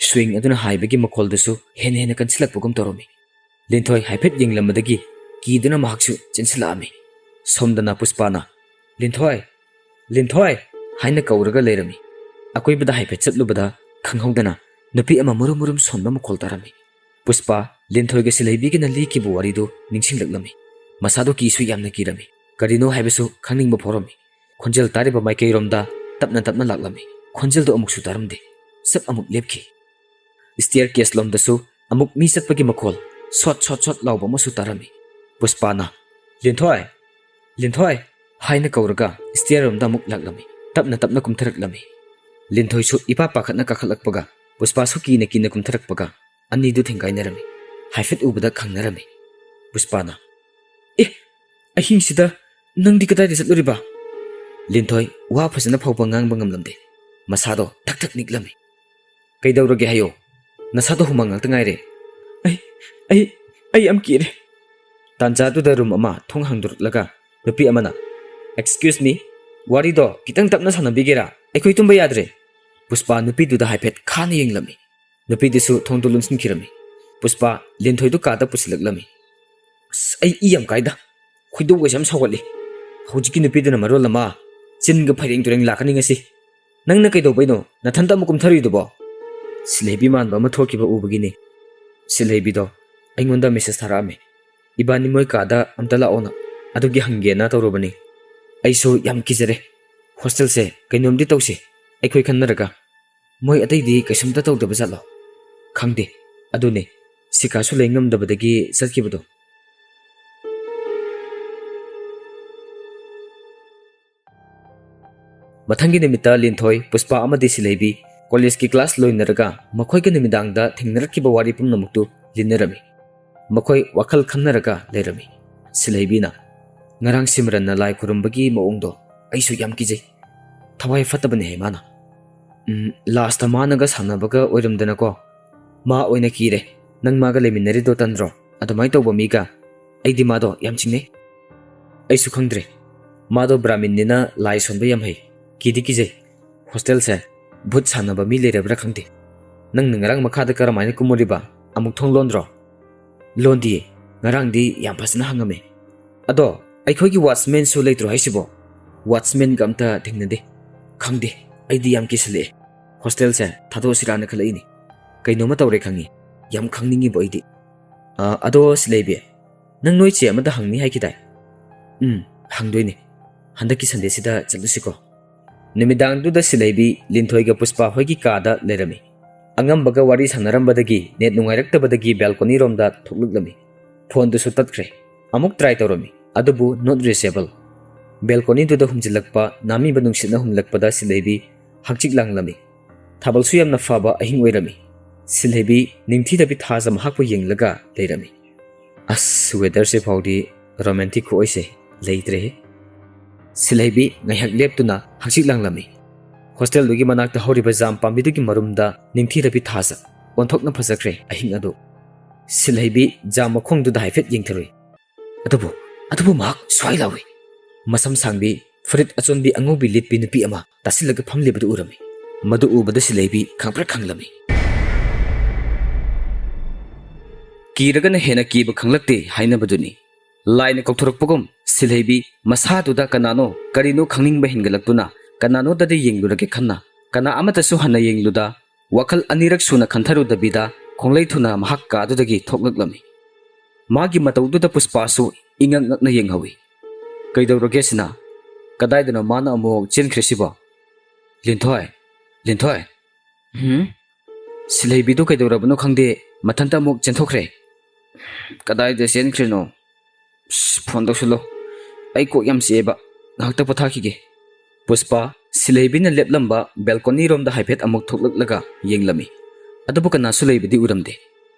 swing ꯑꯗꯨꯅ ꯍꯥꯏꯕꯒꯤ ꯃꯈꯣꯜꯗꯨꯁꯨ ꯍꯦꯟꯅ ꯍꯦꯟꯅ ꯀꯟꯁꯤꯜꯂꯛꯄꯒꯨꯝ ꯇꯧꯔꯝꯃꯤ꯫ ꯂꯤꯟꯊꯣꯏ ꯍꯥꯏꯐꯦꯠ ꯌꯦꯡꯂꯝꯕꯗꯒꯤ ꯀꯤꯗꯨꯅ ꯃꯍꯥꯛꯁꯨ ꯆꯦꯟꯁꯤꯜꯂꯛꯑꯝꯃꯤ꯫ ꯁꯣꯝꯗꯅ ꯄꯨꯁꯄꯥꯅ "ꯂꯤꯟꯊꯣꯏ, ꯂꯤꯟꯊꯣꯏ" ꯍꯥꯏꯅ ꯀꯧꯔꯒ ꯂꯩꯔꯝꯃꯤ꯫ ꯑꯀꯣꯏꯕꯗ ꯍꯥꯏꯐꯦꯠ ꯆꯠꯂꯨꯕꯗ ꯈꯪꯍꯧꯗꯅ ꯅꯨꯄꯤ ꯑꯃ ꯃꯨꯔꯨꯝ ꯃꯨꯔꯨꯝ ꯁꯣꯟꯕ ꯃꯈꯣꯜ ꯇꯥꯔꯝꯃꯤ꯫ ꯄꯨꯁꯄꯥ ꯂꯤꯟꯊꯣꯏꯒ ꯁꯤꯂꯩꯕꯤꯒꯅ ꯂꯤꯈꯤꯕ ꯋꯥꯔꯤꯗꯨ ꯅꯤꯡꯁꯤꯡꯂꯛꯂꯝꯃꯤ꯫ ꯃꯁꯥꯗꯨ ꯀꯤꯁꯨ ꯌꯥꯝꯅ ꯀꯤꯔꯝꯃꯤ꯫ ꯀꯔꯤꯅꯣ ꯍꯥꯏꯕꯁꯨ ꯈꯪꯅꯤꯡꯕ ꯐꯥꯎꯔꯝꯃꯤ꯫ ꯈꯣꯟꯖꯦꯜ ꯇꯥꯔꯤꯕ ꯃꯥꯏꯀꯩꯔꯣꯝꯗ ꯇꯞꯅ ꯇꯞꯅ ꯂꯥꯛꯂꯝꯃꯤ꯫ ꯈꯣꯟꯖꯦꯜꯗꯨ ꯑꯃꯨꯛꯁꯨ ꯇꯥꯔꯝꯗꯦ꯫ ꯆꯞ ꯑꯃꯨꯛ ꯂꯦꯞꯈꯤ꯫ Staircase ꯂꯣꯝꯗꯁꯨ ꯑꯃꯨꯛ ꯃꯤ ꯆꯠꯄꯒꯤ ꯃꯈꯣꯜ ꯁꯣꯠ ꯁꯣꯠ ꯁꯣꯠ ꯂꯥꯎꯕ ꯑꯃꯁꯨ ꯇꯥꯔꯝꯃꯤ꯫ ꯄꯨꯁꯄꯥꯅ "ꯂꯤꯟꯊꯣꯏ, ꯂꯤꯟꯊꯣꯏ" ꯍꯥꯏꯅ ꯀꯧꯔꯒ stair ꯔꯣꯝꯗ ꯑꯃꯨꯛ ꯂꯥꯛꯂꯝꯃꯤ꯫ ꯇꯞꯅ ꯇꯞꯅ ꯀꯨꯝꯊꯔꯛꯂꯝꯃꯤ꯫ ꯂꯤꯟꯊꯣꯏꯁꯨ ꯏꯄꯥ ꯄꯥꯈꯠꯅ ꯀꯥꯈꯠꯂꯛꯄꯒ ꯄꯨꯁꯄꯥꯁꯨ ꯀꯤꯅ ꯀꯤꯅ ꯀꯨꯝꯊꯔꯛꯄꯒ ꯑꯅꯤꯗꯨ ꯊꯦꯡꯒꯥꯏꯅꯔꯝꯃꯤ꯫ ꯍꯥꯏꯐꯦꯠ ꯎꯕꯗ ꯈꯪꯅꯔꯝꯃꯤ꯫ ꯄꯨꯁꯄꯥꯅ, "ꯑꯦ, ꯑꯍꯤꯡꯁꯤꯗ ꯅꯪꯗꯤ ꯀꯗꯥꯏꯗ ꯆꯠꯂꯨꯔꯤꯕ?" ꯂꯤꯟꯊꯣꯏ ꯋꯥ ꯐꯖꯅ ꯐꯥꯎꯕ ꯉꯥꯡꯕ ꯉꯝꯂꯝꯗꯦ꯫ ꯃꯁꯥꯗꯣ ꯊꯛ ꯊꯛ ꯅꯤꯛꯂꯝꯃꯤ꯫ "ꯀꯩꯗꯧꯔꯒꯦ ꯍꯥꯏꯌꯣ? ꯅꯁꯥꯗꯣ ꯍꯨꯃꯥꯡ ꯉꯥꯛꯇ ꯉꯥꯏꯔꯦ꯫" "ꯑꯩ, ꯑꯩ, ꯑꯩ ꯌꯥꯝ ꯀꯤꯔꯦ꯫" ꯇꯥꯟꯖꯥꯗꯨꯗ room ꯑꯃ ꯊꯣꯡ ꯍꯥꯡꯗꯣꯔꯛꯂꯒ ꯅꯨꯄꯤ ꯑꯃꯅ, "Excuse me, ꯋꯥꯔꯤꯗꯣ ꯈꯤꯇꯪ ꯇꯞꯅ ꯁꯥꯟꯅꯕꯤꯒꯦꯔꯥ? ꯑꯩꯈꯣꯏ ꯇꯨꯝꯕ ꯌꯥꯗ꯭ꯔꯦ꯫" ꯄꯨꯁꯄꯥ ꯅꯨꯄꯤꯗꯨꯗ ꯍꯥꯏꯐꯦꯠ ꯈꯥꯅ ꯌꯦꯡꯂꯝꯃꯤ꯫ ꯅꯨꯄꯤꯗꯨꯁꯨ ꯊꯣꯡꯗꯨ ꯂꯣꯟꯁꯤꯟꯈꯤꯔꯝꯃꯤ꯫ ꯄꯨꯁꯄꯥ ꯂꯤꯟꯊꯣꯏꯗꯨ ꯀꯥꯗ ꯄꯨꯁꯤꯜꯂꯛꯂꯝꯃꯤ꯫ "ꯑꯁ, ꯑꯩ ꯏ ꯌꯥꯝ ꯀꯥꯏꯗ꯫ ꯈꯣꯏꯗꯧꯒꯁꯦ ꯌꯥꯝ ꯁꯥꯎꯒꯠꯂꯤ꯫ ꯍꯧꯖꯤꯛꯀꯤ ꯅꯨꯄꯤꯗꯨꯅ ꯃꯔꯣꯜ ꯑꯃ ꯆꯤꯟꯒ ꯐꯩꯔꯦꯡ ꯇꯨꯔꯦꯡ ꯂꯥꯛꯀꯅꯤ ꯉꯁꯤ꯫ ꯅꯪꯅ ꯀꯩꯗꯧꯕꯩꯅꯣ ꯅꯊꯟꯇ ꯑꯃꯨꯛ ꯀꯨꯝꯊꯔꯨꯏꯗꯨꯕꯣ?" "ꯁꯤꯂꯩꯕꯤ ꯃꯥꯟꯕ ꯑꯃ ꯊꯣꯛꯈꯤꯕ ꯎꯕꯒꯤꯅꯤ꯫ ꯁꯤꯂꯩꯕꯤꯗꯣ ꯑꯩꯉꯣꯟꯗ message ꯊꯥꯔꯛꯑꯝꯃꯤ, ꯏꯕꯥꯅꯤ ꯃꯣꯏ ꯀꯥꯗ ꯑꯝꯇ ꯂꯥꯛꯑꯣꯅ꯫ ꯑꯗꯨꯒꯤ ꯍꯪꯒꯦꯅ ꯇꯧꯔꯨꯕꯅꯤ꯫ ꯑꯩꯁꯨ ꯌꯥꯝ ꯀꯤꯖꯔꯦ꯫ ꯍꯣꯁꯇꯦꯜꯁꯦ ꯀꯩꯅꯣꯝꯗꯤ ꯇꯧꯁꯤ, ꯑꯩꯈꯣꯏ ꯈꯟꯅꯔꯒ꯫ ꯃꯣꯏ ꯑꯇꯩꯗꯤ ꯀꯩꯁꯨꯝꯇ ꯇꯧꯗꯕ ꯖꯥꯠꯂꯣ? ꯈꯪꯗꯦ꯫ ꯑꯗꯨꯅꯦ, ꯁꯤꯀꯥꯁꯨ ꯂꯩ ꯉꯝꯗꯕꯗꯒꯤ ꯆꯠꯈꯤꯕꯗꯣ꯫ ꯃꯊꯪꯒꯤ ꯅꯨꯃꯤꯠꯇ ꯂꯤꯟꯊꯣꯏ, ꯄꯨꯁꯄꯥ ꯑꯃꯗꯤ ꯁꯤꯂꯩꯕꯤ ꯀꯣꯂꯦꯖꯀꯤ ꯀ꯭ꯂꯥꯁ ꯂꯣꯏꯅꯔꯒ ꯃꯈꯣꯏꯒ ꯅꯨꯃꯤꯗꯥꯡꯗ ꯊꯦꯡꯅꯔꯛꯈꯤꯕ ꯋꯥꯔꯤ ꯄꯨꯝꯅꯃꯛꯇꯨ ꯂꯤꯟꯅꯔꯝꯃꯤ꯫ ꯃꯈꯣꯏ ꯋꯥꯈꯜ ꯈꯟꯅꯔꯒ ꯂꯩꯔꯝꯃꯤ꯫ ꯁꯤꯂꯩꯕꯤꯅ, "ꯉꯔꯥꯡ ꯁꯤꯃꯔꯟꯅ ꯂꯥꯏ ꯈꯨꯔꯨꯝꯕꯒꯤ ꯃꯑꯣꯡꯗꯣ ꯑꯩꯁꯨ ꯌꯥꯝ ꯀꯤꯖꯩ꯫ ꯊꯋꯥꯏ ꯐꯠꯇꯕꯅꯦ ꯍꯥꯏ ꯃꯥꯅ꯫ ꯎꯝ, ꯂꯥꯁꯇ ꯃꯥꯅꯒ ꯁꯥꯟꯅꯕꯒ ꯑꯣꯏꯔꯝꯗꯅꯀꯣ꯫ ꯃꯥ ꯑꯣꯏꯅ ꯀꯤꯔꯦ꯫ ꯅꯪ ꯃꯥꯒ ꯂꯩꯃꯤꯟꯅꯔꯤꯗꯣ ꯇꯟꯗ꯭ꯔꯣ? ꯑꯗꯨꯃꯥꯏꯅ ꯇꯧꯕ ꯃꯤꯒ꯫ ꯑꯩꯗꯤ ꯃꯥꯗꯣ ꯌꯥꯝ ꯆꯤꯡꯅꯩ꯫ ꯑꯩꯁꯨ ꯈꯪꯗ꯭ꯔꯦ꯫ ꯃꯥꯗꯣ ꯕ꯭ꯔꯥꯍꯃꯤꯟꯅꯤꯅ ꯂꯥꯏ ꯁꯣꯟꯕ ꯌꯥꯝ ꯍꯩ꯫ ꯀꯤꯗꯤ ꯀꯤꯖꯩ꯫ ꯍꯣꯁꯇꯦꯜꯁꯦ ꯚꯨꯠ ꯁꯥꯟꯅꯕ ꯃꯤ ꯂꯩꯔꯕ꯭ꯔꯥ ꯈꯪꯗꯦ꯫ ꯅꯪꯅ ꯉꯔꯥꯡ ꯃꯈꯥꯗ ꯀꯔꯝꯍꯥꯏꯅ ꯀꯨꯝꯃꯨꯔꯤꯕ? ꯑꯃꯨꯛ ꯊꯣꯡ ꯂꯣꯟꯗ꯭ꯔꯣ?" "ꯂꯣꯟꯗꯤꯌꯦ꯫ ꯉꯔꯥꯡꯗꯤ ꯌꯥꯝ ꯐꯖꯅ ꯍꯪꯉꯝꯃꯦ꯫ ꯑꯗꯣ ꯑꯩꯈꯣꯏꯒꯤ ꯋꯥꯠꯆꯃꯦꯟꯁꯨ ꯂꯩꯇ꯭ꯔꯣ ꯍꯥꯏꯁꯤꯕꯣ? ꯋꯥꯠꯆꯃꯦꯟꯒ ꯑꯝꯇ ꯊꯦꯡꯅꯗꯦ꯫ ꯈꯪꯗꯦ, ꯑꯩꯗꯤ ꯌꯥꯝ ꯀꯤꯁꯜꯂꯛꯑꯦ꯫ ꯍꯣꯁꯇꯦꯜꯁꯦ ꯊꯥꯗꯣꯛꯑꯁꯤꯔꯥꯅ ꯈꯜꯂꯛꯏꯅꯦ꯫ ꯀꯩꯅꯣꯝꯃ ꯇꯧꯔꯦ ꯈꯪꯉꯤ꯫ ꯌꯥꯝ ꯈꯪꯅꯤꯡꯉꯤꯕꯣ ꯑꯩꯗꯤ꯫ ꯑ, ꯑꯗꯣ ꯁꯤꯂꯩꯕꯤ, ꯅꯪ ꯅꯣꯏ ꯆꯦ ꯑꯃꯗ ꯍꯪꯅꯤ ꯍꯥꯏꯈꯤꯗꯥꯏ?" "ꯎꯝ, ꯍꯪꯗꯣꯏꯅꯦ꯫ ꯍꯟꯗꯛꯀꯤ ꯁꯟꯗꯦꯁꯤꯗ ꯆꯠꯂꯨꯁꯤꯀꯣ?" ꯅꯨꯃꯤꯗꯥꯡꯗꯨꯗ ꯁꯤꯂꯩꯕꯤ ꯂꯤꯟꯊꯣꯏꯒ ꯄꯨꯁꯄꯥ ꯍꯣꯏꯒꯤ ꯀꯥꯗ ꯂꯩꯔꯝꯃꯤ꯫ ꯑꯉꯝꯕꯒ ꯋꯥꯔꯤ ꯁꯥꯟꯅꯔꯝꯕꯗꯒꯤ ꯅꯦꯠ ꯅꯨꯡꯉꯥꯏꯔꯛꯇꯕꯗꯒꯤ ꯕꯦꯜꯀꯣꯅꯤꯔꯣꯝꯗ ꯊꯣꯛꯂꯛꯂꯝꯃꯤ꯫ ꯐꯣꯟꯗꯨꯁꯨ ꯇꯠꯈ꯭ꯔꯦ꯫ ꯑꯃꯨꯛ ꯇ꯭ꯔꯥꯏ ꯇꯧꯔꯝꯃꯤ, ꯑꯗꯨꯕꯨ not reachable꯫ ꯕꯦꯜꯀꯣꯅꯤꯗꯨꯗ ꯍꯨꯝꯖꯤꯜꯂꯛꯄ ꯅꯥꯃꯤꯕ ꯅꯨꯡꯁꯤꯠꯅ ꯍꯨꯝꯂꯛꯄꯗ ꯁꯤꯂꯩꯕꯤ ꯍꯛꯆꯤꯛ ꯂꯥꯡꯂꯝꯃꯤ꯫ ꯊꯥꯕꯜꯁꯨ ꯌꯥꯝꯅ ꯐꯕ ꯑꯍꯤꯡ ꯑꯣꯏꯔꯝꯃꯤ꯫ ꯁꯤꯂꯩꯕꯤ ꯅꯤꯡꯊꯤꯔꯕꯤ ꯊꯥꯖ ꯃꯍꯥꯛꯄꯨ ꯌꯦꯡꯂꯒ ꯂꯩꯔꯝꯃꯤ꯫ "ꯑꯁ, ꯋꯦꯗꯔꯁꯦ ꯐꯥꯎꯗꯤ ꯔꯣꯃꯥꯟꯇꯤꯛ ꯈꯨꯑꯣꯏꯁꯦ ꯂꯩꯇ꯭ꯔꯦꯍꯦ꯫" ꯁꯤꯂꯩꯕꯤ ꯉꯥꯏꯍꯥꯛ ꯂꯦꯞꯇꯨꯅ ꯍꯛꯆꯤꯛ ꯂꯥꯡꯂꯝꯃꯤ꯫ ꯍꯣꯁꯇꯦꯜꯗꯨꯒꯤ ꯃꯅꯥꯛꯇ ꯍꯧꯔꯤꯕ ꯖꯥꯝ ꯄꯥꯝꯕꯤꯗꯨꯒꯤ ꯃꯔꯨꯝꯗ ꯅꯤꯡꯊꯤꯔꯕꯤ ꯊꯥꯖ ꯑꯣꯟꯊꯣꯛꯅ ꯐꯖꯈ꯭ꯔꯦ ꯑꯍꯤꯡ ꯑꯗꯨ꯫ ꯁꯤꯂꯩꯕꯤ ꯖꯥꯝ ꯃꯈꯣꯡꯗꯨꯗ ꯍꯥꯏꯐꯦꯠ ꯌꯦꯡꯊꯔꯨꯏ꯫ "ꯑꯗꯨꯕꯨ, ꯑꯗꯨꯕꯨ ꯃꯍꯥꯛ ꯁ꯭ꯋꯥꯏ ꯂꯥꯎꯏ!" ꯃꯁꯝ ꯁꯥꯡꯕꯤ, ꯐꯨꯔꯤꯠ ꯑꯆꯣꯟꯕꯤ ꯑꯉꯧꯕꯤ ꯂꯤꯠꯄꯤ ꯅꯨꯄꯤ ꯑꯃ ꯇꯥꯁꯤꯜꯂꯒ ꯐꯝꯂꯤꯕꯗꯨ ꯎꯔꯝꯃꯤ꯫ ꯃꯗꯨ ꯎꯕꯗ ꯁꯤꯂꯩꯕꯤ ꯈꯪꯄ꯭ꯔꯦꯛ ꯈꯪꯂꯝꯃꯤ꯫ "ꯀꯤꯔꯒꯅ ꯍꯦꯟꯅ ꯀꯤꯕ ꯈꯪꯂꯛꯇꯦ" ꯍꯥꯏꯅꯕꯗꯨꯅꯤ꯫ ꯂꯥꯏꯅ ꯀꯧꯊꯣꯔꯛꯄꯒꯨꯝ ꯁꯤꯂꯩꯕꯤ ꯃꯁꯥꯗꯨꯗ ꯀꯅꯥꯅꯣ ꯀꯔꯤꯅꯣ ꯈꯪꯅꯤꯡꯕ ꯍꯦꯟꯒꯠꯂꯛꯇꯨꯅ ꯀꯅꯥꯅꯣꯗꯗꯤ ꯌꯦꯡꯂꯨꯔꯒꯦ ꯈꯟꯅ ꯀꯅꯥ ꯑꯃꯠꯇꯁꯨ ꯍꯟꯅ ꯌꯦꯡꯂꯨꯗ ꯋꯥꯈꯜ ꯑꯅꯤꯔꯛ ꯁꯨꯅ ꯈꯟꯊꯔꯨꯗꯕꯤꯗ ꯈꯣꯡꯂꯩ ꯊꯨꯅ ꯃꯍꯥꯛ ꯀꯥꯗꯨꯗꯒꯤ ꯊꯣꯛꯂꯛꯂꯝꯃꯤ꯫ ꯃꯥꯒꯤ ꯃꯇꯧꯗꯨꯗ ꯄꯨꯁꯄꯥꯁꯨ ꯏꯉꯛ ꯉꯛꯅ ꯌꯦꯡꯍꯧꯏ꯫ "ꯀꯩꯗꯧꯔꯒꯦ ꯁꯤꯅ? ꯀꯗꯥꯏꯗꯅꯣ ꯃꯥꯅ ꯑꯃꯨꯛ ꯆꯦꯟꯈ꯭ꯔꯤꯁꯤꯕꯣ?" "ꯂꯤꯟꯊꯣꯏ, ꯂꯤꯟꯊꯣꯏ!" "ꯍꯨꯝ?" "ꯁꯤꯂꯩꯕꯤꯗꯨ ꯀꯩꯗꯧꯔꯕꯅꯣ ꯈꯪꯗꯦ, ꯃꯊꯟꯇ ꯑꯃꯨꯛ ꯆꯦꯟꯊꯣꯛꯈ꯭ꯔꯦ꯫" "ꯀꯗꯥꯏꯗ ꯆꯦꯟꯈ꯭ꯔꯤꯅꯣ? ꯑꯁ, ꯐꯣꯟ ꯇꯧꯁꯤꯜꯂꯣ꯫ ꯑꯩ ꯀꯣꯛ ꯌꯥꯝ ꯆꯤꯛꯑꯦꯕ, ꯉꯥꯏꯍꯥꯛꯇ ꯄꯣꯊꯥꯈꯤꯒꯦ꯫" ꯄꯨꯁꯄꯥ ꯁꯤꯂꯩꯕꯤꯅ ꯂꯦꯞꯂꯝꯕ ꯕꯦꯜꯀꯣꯅꯤꯔꯣꯝꯗ ꯍꯥꯏꯐꯦꯠ ꯑꯃꯨꯛ ꯊꯣꯛꯂꯛꯂꯒ ꯌꯦꯡꯂꯝꯃꯤ꯫ ꯑꯗꯨꯕꯨ ꯀꯅꯥꯁꯨ ꯂꯩꯕꯗꯤ ꯎꯔꯝꯗꯦ꯫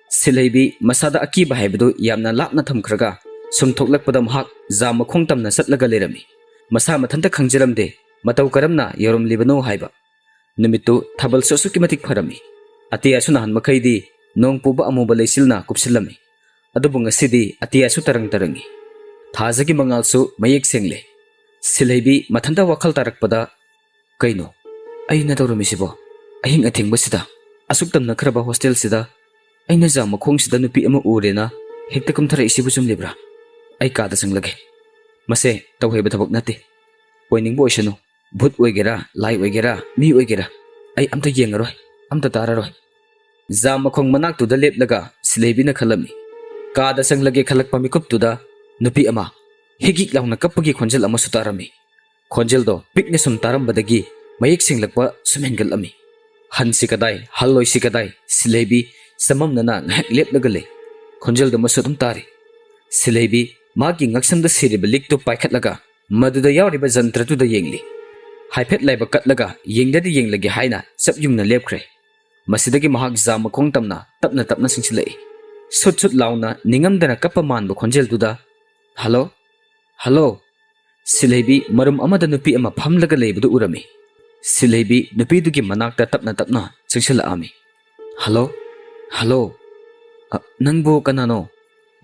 ꯁꯤꯂꯩꯕꯤ ꯃꯁꯥꯗ ꯑꯀꯤꯕ ꯍꯥꯏꯕꯗꯨ ꯌꯥꯝꯅ ꯂꯥꯞꯅ ꯊꯝꯈ꯭ꯔꯒ ꯁꯨꯝ ꯊꯣꯛꯂꯛꯄꯗ ꯃꯍꯥꯛ ꯖꯥꯝ ꯃꯈꯣꯡ ꯇꯝꯅ ꯆꯠꯂꯒ ꯂꯩꯔꯝꯃꯤ꯫ ꯃꯁꯥ ꯃꯊꯟꯇ ꯈꯪꯖꯔꯝꯗꯦ ꯃꯇꯧ ꯀꯔꯝꯅ ꯌꯧꯔꯝꯂꯤꯕꯅꯣ ꯍꯥꯏꯕ꯫ ꯅꯨꯃꯤꯠꯇꯨ ꯊꯥꯕꯜꯁꯨ ꯑꯁꯨꯛꯀꯤ ꯃꯇꯤꯛ ꯐꯔꯝꯃꯤ꯫ ꯑꯇꯤꯌꯥꯁꯨ ꯅꯍꯥꯟ ꯃꯈꯩꯗꯤ ꯅꯣꯡ ꯄꯨꯕ ꯑꯃꯨꯕ ꯂꯩꯆꯤꯜꯅ ꯀꯨꯞꯁꯤꯜꯂꯝꯃꯤ꯫ ꯑꯗꯨꯕꯨ ꯉꯁꯤꯗꯤ ꯑꯇꯤꯌꯥꯁꯨ ꯇꯔꯪ ꯇꯔꯪꯉꯤ꯫ ꯊꯥꯖꯒꯤ ꯃꯉꯥꯜꯁꯨ ꯃꯌꯦꯛ ꯁꯦꯡꯂꯦ꯫ ꯁꯤꯂꯩꯕꯤ ꯃꯊꯟꯇ ꯋꯥꯈꯜ ꯇꯥꯔꯛꯄꯗ, "ꯀꯩꯅꯣ ꯑꯩꯅ ꯇꯧꯔꯝꯃꯤꯁꯤꯕꯣ? ꯑꯍꯤꯡ ꯑꯊꯦꯡꯕꯁꯤꯗ, ꯑꯁꯨꯛ ꯇꯝꯅꯈ꯭ꯔꯕ ꯍꯣꯁꯇꯦꯜꯁꯤꯗ ꯑꯩꯅ ꯖꯥꯝ ꯃꯈꯣꯡꯁꯤꯗ ꯅꯨꯄꯤ ꯑꯃ ꯎꯔꯦꯅ ꯍꯦꯛꯇ ꯀꯨꯝꯊꯔꯛꯏꯁꯤꯕꯨ ꯆꯨꯝꯂꯤꯕ꯭ꯔꯥ? ꯑꯩ ꯀꯥꯗ ꯆꯪꯂꯒꯦ꯫ ꯃꯁꯦ ꯇꯧꯍꯩꯕ ꯊꯕꯛ ꯅꯠꯇꯦ꯫ ꯑꯣꯏꯅꯤꯡꯕ ꯑꯣꯏꯁꯅꯨ꯫ ꯚꯨꯠ ꯑꯣꯏꯒꯦꯔꯥ, ꯂꯥꯏ ꯑꯣꯏꯒꯦꯔꯥ, ꯃꯤ ꯑꯣꯏꯒꯦꯔꯥ, ꯑꯩ ꯑꯝꯇ ꯌꯦꯡꯉꯔꯣꯏ, ꯑꯝꯇ ꯇꯥꯔꯔꯣꯏ꯫" ꯖꯥꯝ ꯃꯈꯣꯡ ꯃꯅꯥꯛꯇꯨꯗ ꯂꯦꯞꯂꯒ ꯁꯤꯂꯩꯕꯤꯅ ꯈꯜꯂꯝꯃꯤ꯫ ꯀꯥꯗ ꯆꯪꯂꯒꯦ ꯈꯜꯂꯛꯄ ꯃꯤꯀꯨꯞꯇꯨꯗ ꯅꯨꯄꯤ ꯑꯃ ꯍꯤꯛ ꯍꯤꯛ ꯂꯥꯎꯅ ꯀꯞꯄꯒꯤ ꯈꯣꯟꯖꯦꯜ ꯑꯃꯁꯨ ꯇꯥꯔꯝꯃꯤ꯫ ꯈꯣꯟꯖꯦꯜꯗꯣ ꯄꯤꯛꯅ ꯁꯨꯝ ꯇꯥꯔꯝꯕꯗꯒꯤ ꯃꯌꯦꯛ ꯁꯦꯡꯂꯛꯄ ꯁꯨꯝ ꯍꯦꯟꯒꯠꯂꯝꯃꯤ꯫ ꯍꯟꯁꯤ ꯀꯗꯥꯏ, ꯍꯜꯂꯣꯏꯁꯤ ꯀꯗꯥꯏ, ꯁꯤꯂꯩꯕꯤ ꯆꯃꯝꯅꯅ ꯉꯥꯏꯍꯥꯛ ꯂꯦꯞꯂꯒ ꯂꯩ꯫ ꯈꯣꯟꯖꯦꯜꯗꯨꯃꯁꯨ ꯑꯗꯨꯝ ꯇꯥꯔꯤ꯫ ꯁꯤꯂꯩꯕꯤ ꯃꯥꯒꯤ ꯉꯛꯁꯝꯗ ꯁꯤꯔꯤꯕ ꯂꯤꯛꯇꯨ ꯄꯥꯏꯈꯠꯂꯒ ꯃꯗꯨꯗ ꯌꯥꯎꯔꯤꯕ ꯖꯟꯇ꯭ꯔꯗꯨꯗ ꯌꯦꯡꯂꯤ꯫ ꯍꯥꯏꯐꯦꯠ ꯂꯥꯏꯕꯛ ꯀꯠꯂꯒ ꯌꯦꯡꯗꯗꯤ ꯌꯦꯡꯂꯒꯦ ꯍꯥꯏꯅ ꯆꯞ ꯌꯨꯡꯅ ꯂꯦꯞꯈ꯭ꯔꯦ꯫ ꯃꯁꯤꯗꯒꯤ ꯃꯍꯥꯛ ꯖꯥꯝ ꯃꯈꯣꯡ ꯇꯝꯅ ꯇꯞꯅ ꯇꯞꯅ ꯆꯪꯁꯤꯜꯂꯛꯏ꯫ ꯁꯨꯠ ꯁꯨꯠ ꯂꯥꯎꯅ ꯅꯤꯡꯉꯝꯗꯅ ꯀꯞꯄ ꯃꯥꯟꯕ ꯈꯣꯟꯖꯦꯜꯗꯨꯗ, "ꯍꯜꯂꯣ, ꯍꯜꯂꯣ!" ꯁꯤꯂꯩꯕꯤ ꯃꯔꯨꯝ ꯑꯃꯗ ꯅꯨꯄꯤ ꯑꯃ ꯐꯝꯂꯒ ꯂꯩꯕꯗꯨ ꯎꯔꯝꯃꯤ꯫ ꯁꯤꯂꯩꯕꯤ ꯅꯨꯄꯤꯗꯨꯒꯤ ꯃꯅꯥꯛꯇ ꯇꯞꯅ ꯇꯞꯅ ꯆꯪꯁꯤꯜꯂꯛꯑꯝꯃꯤ꯫ "Hello, hello! ꯑ, ꯅꯪꯕꯨ ꯀꯅꯥꯅꯣ?"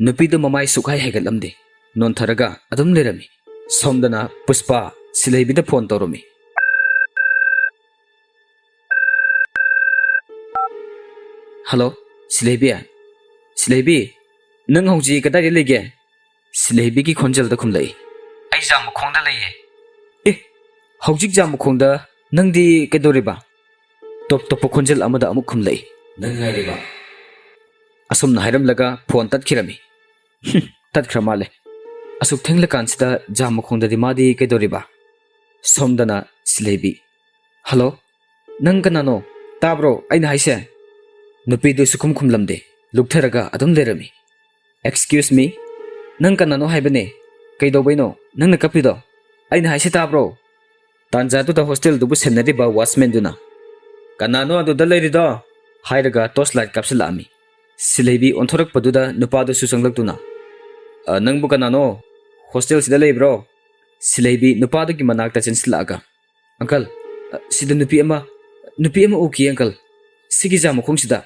ꯅꯨꯄꯤꯗꯨ ꯃꯃꯥꯏ ꯁꯨꯛꯍꯥꯏ ꯍꯥꯏꯒꯠꯂꯝꯗꯦ꯫ ꯅꯣꯟꯊꯔꯒ ꯑꯗꯨꯝ ꯂꯩꯔꯝꯃꯤ꯫ ꯁꯣꯝꯗꯅ ꯄꯨꯁꯄꯥ ꯁꯤꯂꯩꯕꯤꯗ ꯐꯣꯟ ꯇꯧꯔꯝꯃꯤ꯫ "ꯍꯜꯂꯣ, ꯁꯤꯂꯩꯕꯤ? ꯁꯤꯂꯩꯕꯤ, ꯅꯪ ꯍꯧꯖꯤꯛ ꯀꯗꯥꯏꯗ ꯂꯩꯒꯦ?" ꯁꯤꯂꯩꯕꯤꯒꯤ ꯈꯣꯟꯖꯦꯜꯗ ꯈꯨꯝꯂꯛꯏ꯫ "ꯑꯩ ꯖꯥꯝ ꯃꯈꯣꯡꯗ ꯂꯩꯌꯦ꯫" "ꯑꯦ, ꯍꯧꯖꯤꯛ ꯖꯥꯝ ꯃꯈꯣꯡꯗ ꯅꯪꯗꯤ ꯀꯩꯗꯧꯔꯤꯕ?" ꯇꯣꯞ ꯇꯣꯞꯄ ꯈꯣꯟꯖꯦꯜ ꯑꯃꯗ ꯑꯃꯨꯛ ꯈꯨꯝꯂꯛꯏ꯫ "ꯅꯪ ꯉꯥꯏꯔꯤꯕ?" ꯑꯁꯨꯝꯅ ꯍꯥꯏꯔꯝꯂꯒ ꯐꯣꯟ ꯇꯠꯈꯤꯔꯝꯃꯤ꯫ "ꯍꯨꯝ, ꯇꯠꯈ꯭ꯔ ꯃꯥꯜꯂꯦ꯫ ꯑꯁꯨꯛ ꯊꯦꯡꯂꯀꯥꯟꯁꯤꯗ ꯖꯥ ꯃꯈꯣꯡꯗꯗꯤ ꯃꯥꯗꯤ ꯀꯩꯗꯧꯔꯤꯕ? ꯁꯣꯝꯗꯅ ꯁꯤꯂꯩꯕꯤ, "ꯍꯜꯂꯣ, ꯅꯪ ꯀꯅꯥꯅꯣ? ꯇꯥꯕ꯭ꯔꯣ ꯑꯩꯅ ꯍꯥꯏꯁꯦ?" ꯅꯨꯄꯤꯗꯨ ꯁꯨꯈꯨꯝ ꯈꯨꯝꯂꯝꯗꯦ, ꯂꯨꯞꯊꯔꯒ ꯑꯗꯨꯝ ꯂꯩꯔꯝꯃꯤ꯫ "Excuse me, ꯅꯪ ꯀꯅꯥꯅꯣ ꯍꯥꯏꯕꯅꯦ? ꯀꯩꯗꯧꯕꯩꯅꯣ ꯅꯪꯅ ꯀꯞꯄꯤꯗꯣ? ꯑꯩꯅ ꯍꯥꯏꯁꯦ ꯇꯥꯕ꯭ꯔꯣ?" ꯇꯥꯟꯖꯥꯗꯨꯗ ꯍꯣꯁꯇꯦꯜꯗꯨꯕꯨ ꯁꯦꯟꯅꯔꯤꯕ ꯋꯥꯆꯃꯦꯟꯗꯨꯅ, "ꯀꯅꯥꯅꯣ ꯑꯗꯨꯗ ꯂꯩꯔꯤꯗꯣ?" ꯍꯥꯏꯔꯒ ꯇꯣꯔꯆ ꯂꯥꯏꯠ ꯀꯥꯞꯁꯤꯜꯂꯛꯑꯝꯃꯤ꯫ ꯁꯤꯂꯩꯕꯤ ꯑꯣꯟꯊꯣꯔꯛꯄꯗꯨꯗ ꯅꯨꯄꯥꯗꯨꯁꯨ ꯆꯪꯂꯛꯇꯨꯅ, "ꯑ, ꯅꯪꯕꯨ ꯀꯅꯥꯅꯣ? ꯍꯣꯁꯇꯦꯜꯁꯤꯗ ꯂꯩꯕ꯭ꯔꯣ?" ꯁꯤꯂꯩꯕꯤ ꯅꯨꯄꯥꯗꯨꯒꯤ ꯃꯅꯥꯛꯇ ꯆꯦꯟꯁꯤꯜꯂꯛꯑꯒ, "ꯑꯪꯀꯜ, ꯑ, ꯁꯤꯗ ꯅꯨꯄꯤ ꯑꯃ, ꯅꯨꯄꯤ ꯑꯃ ꯎꯈꯤ ꯑꯪꯀꯜ, ꯁꯤꯒꯤ ꯖꯥ ꯃꯈꯣꯡꯁꯤꯗ꯫"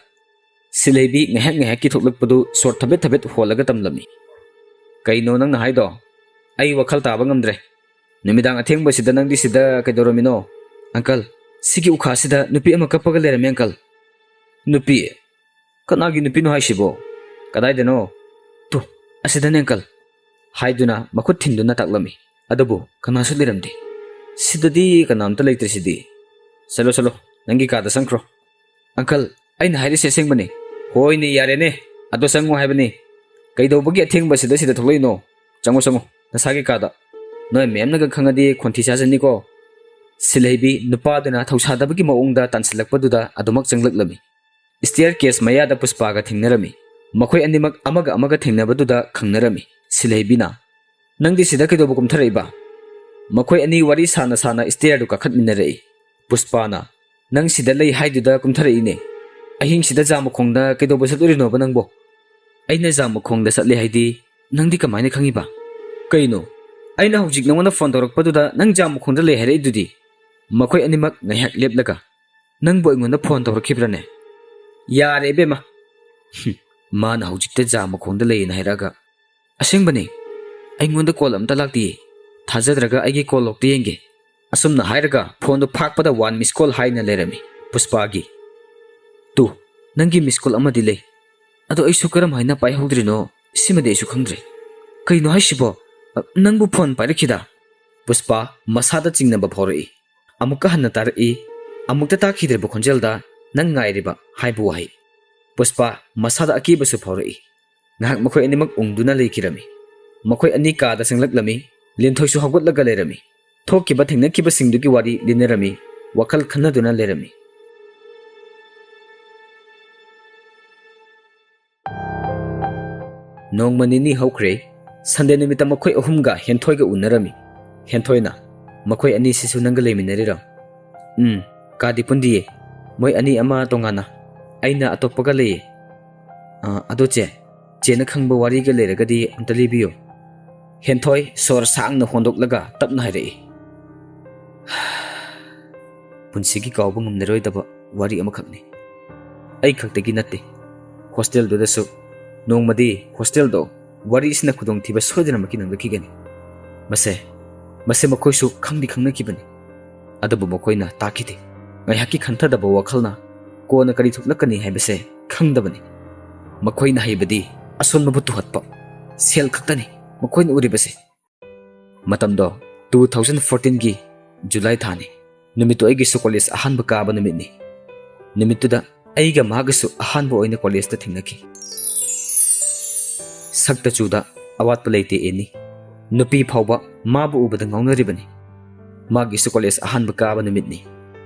ꯁꯤꯂꯩꯕꯤ ꯉꯥꯏꯍꯥꯛ ꯉꯥꯏꯍꯥꯛꯀꯤ ꯊꯣꯛꯂꯛꯄꯗꯨ ꯁꯣꯔ ꯊꯕꯦꯠ ꯊꯕꯦꯠ ꯍꯣꯜꯂꯒ ꯇꯝꯂꯝꯃꯤ꯫ "ꯀꯩꯅꯣ ꯅꯪꯅ ꯍꯥꯏꯗꯣ? ꯑꯩ ꯋꯥꯈꯜ ꯇꯥꯕ ꯉꯝꯗ꯭ꯔꯦ꯫ ꯅꯨꯃꯤꯗꯥꯡ ꯑꯊꯦꯡꯕꯁꯤꯗ ꯅꯪꯗꯤ ꯁꯤꯗ ꯀꯩꯗꯧꯔꯝꯃꯤꯅꯣ?" "ꯑꯪꯀꯜ, ꯁꯤꯒꯤ ꯎꯈꯥꯁꯤꯗ ꯅꯨꯄꯤ ꯑꯃ ꯀꯞꯄꯒ ꯂꯩꯔꯝꯃꯦ ꯑꯪꯀꯜ꯫" "ꯅꯨꯄꯤ? ꯀꯅꯥꯒꯤ ꯅꯨꯄꯤꯅꯣ ꯍꯥꯏꯁꯤꯕꯣ? ꯀꯗꯥꯏꯗꯅꯣ?" "ꯇꯨ, ꯑꯁꯤꯗꯅꯦ ꯑꯪꯀꯜ," ꯍꯥꯏꯗꯨꯅ ꯃꯈꯨꯠ ꯊꯤꯟꯗꯨꯅ ꯇꯥꯛꯂꯝꯃꯤ꯫ ꯑꯗꯨꯕꯨ ꯀꯅꯥꯁꯨ ꯂꯩꯔꯝꯗꯦ꯫ "ꯁꯤꯗꯗꯤ ꯀꯅꯥꯝꯇ ꯂꯩꯇ꯭ꯔꯤꯁꯤꯗꯤ꯫ ꯆꯠꯂꯣ, ꯆꯠꯂꯣ, ꯅꯪꯒꯤ ꯀꯥꯗ ꯆꯪꯈ꯭ꯔꯣ꯫" "ꯑꯪꯀꯜ, ꯑꯩꯅ ꯍꯥꯏꯔꯤꯁꯦ ꯑꯁꯦꯡꯕꯅꯤ꯫" "ꯍꯣꯏꯅꯦ, ꯌꯥꯔꯦꯅꯦ, ꯑꯗꯣ ꯆꯪꯉꯣ ꯍꯥꯏꯕꯅꯤ꯫ ꯀꯩꯗꯧꯕꯒꯤ ꯑꯊꯦꯡꯕꯁꯤꯗ ꯁꯤꯗ ꯊꯣꯛꯂꯛꯏꯅꯣ? ꯆꯪꯉꯣ, ꯆꯪꯉꯣ, ꯅꯁꯥꯒꯤ ꯀꯥꯗ꯫ ꯅꯣꯏ ꯃꯦꯝꯅꯒ ꯈꯪꯉꯗꯤ ꯈꯣꯟꯊꯤ ꯆꯥꯖꯅꯤꯀꯣ꯫" ꯁꯤꯂꯩꯕꯤ ꯅꯨꯄꯥꯗꯨꯅ ꯊꯧꯁꯥꯗꯕꯒꯤ ꯃꯑꯣꯡꯗ ꯇꯥꯟꯁꯤꯜꯂꯛꯄꯗꯨꯗ ꯑꯗꯨꯃꯛ ꯆꯪꯂꯛꯂꯝꯃꯤ꯫ ꯁ꯭ꯇꯦꯌꯔ ꯀꯦꯁ ꯃꯌꯥꯗ ꯄꯨꯁꯄꯥꯒ ꯊꯦꯡꯅꯔꯝꯃꯤ꯫ ꯃꯈꯣꯏ ꯑꯅꯤꯃꯛ ꯑꯃꯒ ꯑꯃꯒ ꯊꯦꯡꯅꯕꯗꯨꯗ ꯈꯪꯅꯔꯝꯃꯤ꯫ ꯁꯤꯂꯩꯕꯤꯅ, "ꯅꯪꯗꯤ ꯁꯤꯗ ꯀꯩꯗꯧꯕ ꯀꯨꯝꯊꯔꯛꯏꯕ?" ꯃꯈꯣꯏ ꯑꯅꯤ ꯋꯥꯔꯤ ꯁꯥꯅ ꯁꯥꯅ ꯁ꯭ꯇꯦꯌꯔꯗꯨ ꯀꯥꯈꯠꯃꯤꯟꯅꯔꯛꯏ꯫ ꯄꯨꯁꯄꯥꯅ, "ꯅꯪ ꯁꯤꯗ ꯂꯩ ꯍꯥꯏꯗꯨꯗ ꯀꯨꯝꯊꯔꯛꯏꯅꯦ꯫ ꯑꯍꯤꯡꯁꯤꯗ ꯖꯥ ꯃꯈꯣꯡꯗ ꯀꯩꯗꯧꯕ ꯆꯠꯂꯨꯔꯤꯅꯣꯕ ꯅꯪꯕꯣ?" "ꯑꯩꯅ ꯖꯥ ꯃꯈꯣꯡꯗ ꯆꯠꯂꯦ ꯍꯥꯏꯗꯤ ꯅꯪꯗꯤ ꯀꯃꯥꯏꯅ ꯈꯪꯉꯤꯕ?" "ꯀꯩꯅꯣ? ꯑꯩꯅ ꯍꯧꯖꯤꯛ ꯅꯉꯣꯟꯗ ꯐꯣꯟ ꯇꯧꯔꯛꯄꯗꯨꯗ ꯅꯪ ꯖꯥ ꯃꯈꯣꯡꯗ ꯂꯩ ꯍꯥꯏꯔꯛꯏꯗꯨꯗꯤ?" ꯃꯈꯣꯏ ꯑꯅꯤꯃꯛ ꯉꯥꯏꯍꯥꯛ ꯂꯦꯞꯂꯒ, "ꯅꯪꯕꯨ ꯑꯩꯉꯣꯟꯗ ꯐꯣꯟ ꯇꯧꯔꯛꯈꯤꯕ꯭ꯔꯥꯅꯦ?" "ꯌꯥꯔꯦ ꯏꯕꯦꯝꯃ꯫ ꯍꯨꯝ, ꯃꯥꯅ ꯍꯧꯖꯤꯛꯇ ꯖꯥ ꯃꯈꯣꯡꯗ ꯂꯩꯌꯦꯅ ꯍꯥꯏꯔꯛꯑꯒ꯫ ꯑꯁꯦꯡꯕꯅꯦ, ꯑꯩꯉꯣꯟꯗ ꯀꯣꯜ ꯑꯝꯇ ꯂꯥꯛꯇꯤꯌꯦ꯫ ꯊꯥꯖꯗ꯭ꯔꯒ ꯑꯩꯒꯤ ꯀꯣꯜ ꯂꯣꯛꯇ ꯌꯦꯡꯒꯦ꯫" ꯑꯁꯨꯝꯅ ꯍꯥꯏꯔꯒ ꯐꯣꯟꯗꯨ ꯐꯥꯛꯄꯗ ꯋꯥꯟ ꯃꯤꯁ ꯀꯣꯜ ꯍꯥꯏꯅ ꯂꯩꯔꯝꯃꯤ ꯄꯨꯁꯄꯥꯒꯤ꯫ "ꯇꯨ, ꯅꯪꯒꯤ ꯃꯤꯁ ꯀꯣꯜ ꯑꯃꯗꯤ ꯂꯩ꯫ ꯑꯗꯣ ꯑꯩꯁꯨ ꯀꯔꯝ ꯍꯥꯏꯅ ꯄꯥꯏꯍꯧꯗ꯭ꯔꯤꯅꯣ, ꯁꯤꯃꯗꯤ ꯑꯩꯁꯨ ꯈꯪꯗ꯭ꯔꯦ꯫ ꯀꯩꯅꯣ ꯍꯥꯏꯁꯤꯕꯣ? ꯑ, ꯅꯪꯕꯨ ꯐꯣꯟ ꯄꯥꯏꯔꯛꯈꯤꯗ?" ꯄꯨꯁꯄꯥ ꯃꯁꯥꯗ ꯆꯤꯡꯅꯕ ꯐꯥꯎꯔꯛꯏ꯫ ꯑꯃꯨꯛꯀ ꯍꯟꯅ ꯇꯥꯔꯛꯏ꯫ ꯑꯃꯨꯛꯇ ꯇꯥꯈꯤꯗ꯭ꯔꯤꯕ ꯈꯣꯟꯖꯦꯜꯗ "ꯅꯪ ꯉꯥꯏꯔꯤꯕ" ꯍꯥꯏꯕ ꯋꯥꯍꯩ꯫ ꯄꯨꯁꯄꯥ ꯃꯁꯥꯗ ꯑꯀꯤꯕꯁꯨ ꯐꯥꯎꯔꯛꯏ꯫ ꯉꯥꯏꯍꯥꯛ ꯃꯈꯣꯏ ꯑꯅꯤꯃꯛ ꯎꯪꯗꯨꯅ ꯂꯩꯈꯤꯔꯝꯃꯤ꯫ ꯃꯈꯣꯏ ꯑꯅꯤ ꯀꯥꯗ ꯆꯪꯂꯛꯂꯝꯃꯤ꯫ ꯂꯤꯟꯊꯣꯏꯁꯨ ꯍꯧꯒꯠꯂꯒ ꯂꯩꯔꯝꯃꯤ꯫ ꯊꯣꯛꯈꯤꯕ ꯊꯦꯡꯅꯈꯤꯕꯁꯤꯡꯗꯨꯒꯤ ꯋꯥꯔꯤ ꯂꯤꯅꯔꯝꯃꯤ꯫ ꯋꯥꯈꯜ ꯈꯟꯅꯗꯨꯅ ꯂꯩꯔꯝꯃꯤ꯫ ꯅꯣꯡꯃ ꯅꯤꯅꯤ ꯍꯧꯈ꯭ꯔꯦ꯫ ꯁꯟꯗꯦ ꯅꯨꯃꯤꯠꯇ ꯃꯈꯣꯏ ꯑꯍꯨꯝꯒ ꯍꯦꯟꯊꯣꯏꯒ ꯎꯅꯔꯝꯃꯤ꯫ ꯍꯦꯟꯊꯣꯏꯅ, "ꯃꯈꯣꯏ ꯑꯅꯤꯁꯤꯁꯨ ꯅꯪꯒ ꯂꯩꯃꯤꯟꯅꯔꯤꯔꯣ?" "ꯎꯝ, ꯀꯥꯗꯤ ꯄꯨꯟꯗꯤꯌꯦ꯫ ꯃꯣꯏ ꯑꯅꯤ ꯑꯃ ꯇꯣꯉꯥꯟꯅ, ꯑꯩꯅ ꯑꯇꯣꯞꯄꯒ ꯂꯩꯌꯦ꯫ ꯑ, ꯑꯗꯣ ꯆꯦ, ꯆꯦꯅ ꯈꯪꯕ ꯋꯥꯔꯤꯒ ꯂꯩꯔꯒꯗꯤ ꯑꯝꯇ ꯂꯤꯕꯤꯌꯨ꯫" ꯍꯦꯟꯊꯣꯏ ꯁꯣꯔ ꯁꯥꯡꯅ ꯍꯣꯟꯗꯣꯛꯂꯒ ꯇꯞꯅ ꯍꯥꯏꯔꯛꯏ, "ꯄꯨꯟꯁꯤꯒꯤ ꯀꯥꯎꯕ ꯉꯝꯂꯔꯣꯏꯗꯕ ꯋꯥꯔꯤ ꯑꯃꯈꯛꯅꯤ꯫ ꯑꯩ ꯈꯛꯇꯒꯤ ꯅꯠꯇꯦ, ꯍꯣꯁꯇꯦꯜꯗꯨꯗꯁꯨ ꯅꯣꯡꯃꯗꯤ ꯍꯣꯁꯇꯦꯜꯗꯣ ꯋꯥꯔꯤꯁꯤꯅ ꯈꯨꯗꯣꯡꯊꯤꯕ ꯁꯣꯏꯗꯅꯃꯛꯀꯤ ꯅꯪꯂꯛꯈꯤꯒꯅꯤ꯫ ꯃꯁꯦ, ꯃꯁꯦ ꯃꯈꯣꯏꯁꯨ ꯈꯪꯗꯤ ꯈꯪꯅꯈꯤꯕꯅꯤ꯫ ꯑꯗꯨꯕꯨ ꯃꯈꯣꯏꯅ ꯇꯥꯛꯈꯤꯗꯦ꯫ ꯉꯥꯏꯍꯥꯛꯀꯤ ꯈꯟꯊꯗꯕ ꯋꯥꯈꯜꯅ ꯀꯣꯟꯅ ꯀꯔꯤ ꯊꯣꯛꯂꯛꯀꯅꯤ ꯍꯥꯏꯕꯁꯦ ꯈꯪꯗꯕꯅꯤ꯫ ꯃꯈꯣꯏꯅ ꯍꯩꯕꯗꯤ ꯑꯁꯣꯟꯕꯕꯨ ꯇꯨꯍꯠꯄ, ꯁꯦꯜ ꯈꯛꯇꯅꯤ ꯃꯈꯣꯏꯅ ꯎꯔꯤꯕꯁꯦ꯫" ꯃꯇꯝꯗꯣ two thousand fourteen ꯒꯤ ꯖꯨꯂꯥꯏ ꯊꯥꯅꯤ꯫ ꯅꯨꯃꯤꯠꯇꯨ ꯑꯩꯒꯤꯁꯨ ꯀꯣꯂꯦꯖ ꯑꯍꯥꯟꯕ ꯀꯥꯕ ꯅꯨꯃꯤꯠꯅꯤ꯫ ꯅꯨꯃꯤꯠꯇꯨꯗ ꯑꯩꯒ ꯃꯥꯒꯁꯨ ꯑꯍꯥꯟꯕ ꯑꯣꯏꯅ ꯀꯣꯂꯦꯖꯇ ꯊꯦꯡꯅꯈꯤ꯫ ꯁꯛꯇ ꯆꯨꯗ ꯑꯋꯥꯠꯄ ꯂꯩꯇꯦ ꯑꯦꯅꯤ꯫ ꯅꯨꯄꯤ ꯐꯥꯎꯕ ꯃꯥꯕꯨ ꯎꯕꯗ ꯉꯥꯎꯅꯔꯤꯕꯅꯤ꯫ ꯃꯥꯒꯤꯁꯨ ꯀꯣꯂꯦꯖ ꯑꯍꯥꯟꯕ ꯀꯥꯕ ꯅꯨꯃꯤꯠꯅꯤ꯫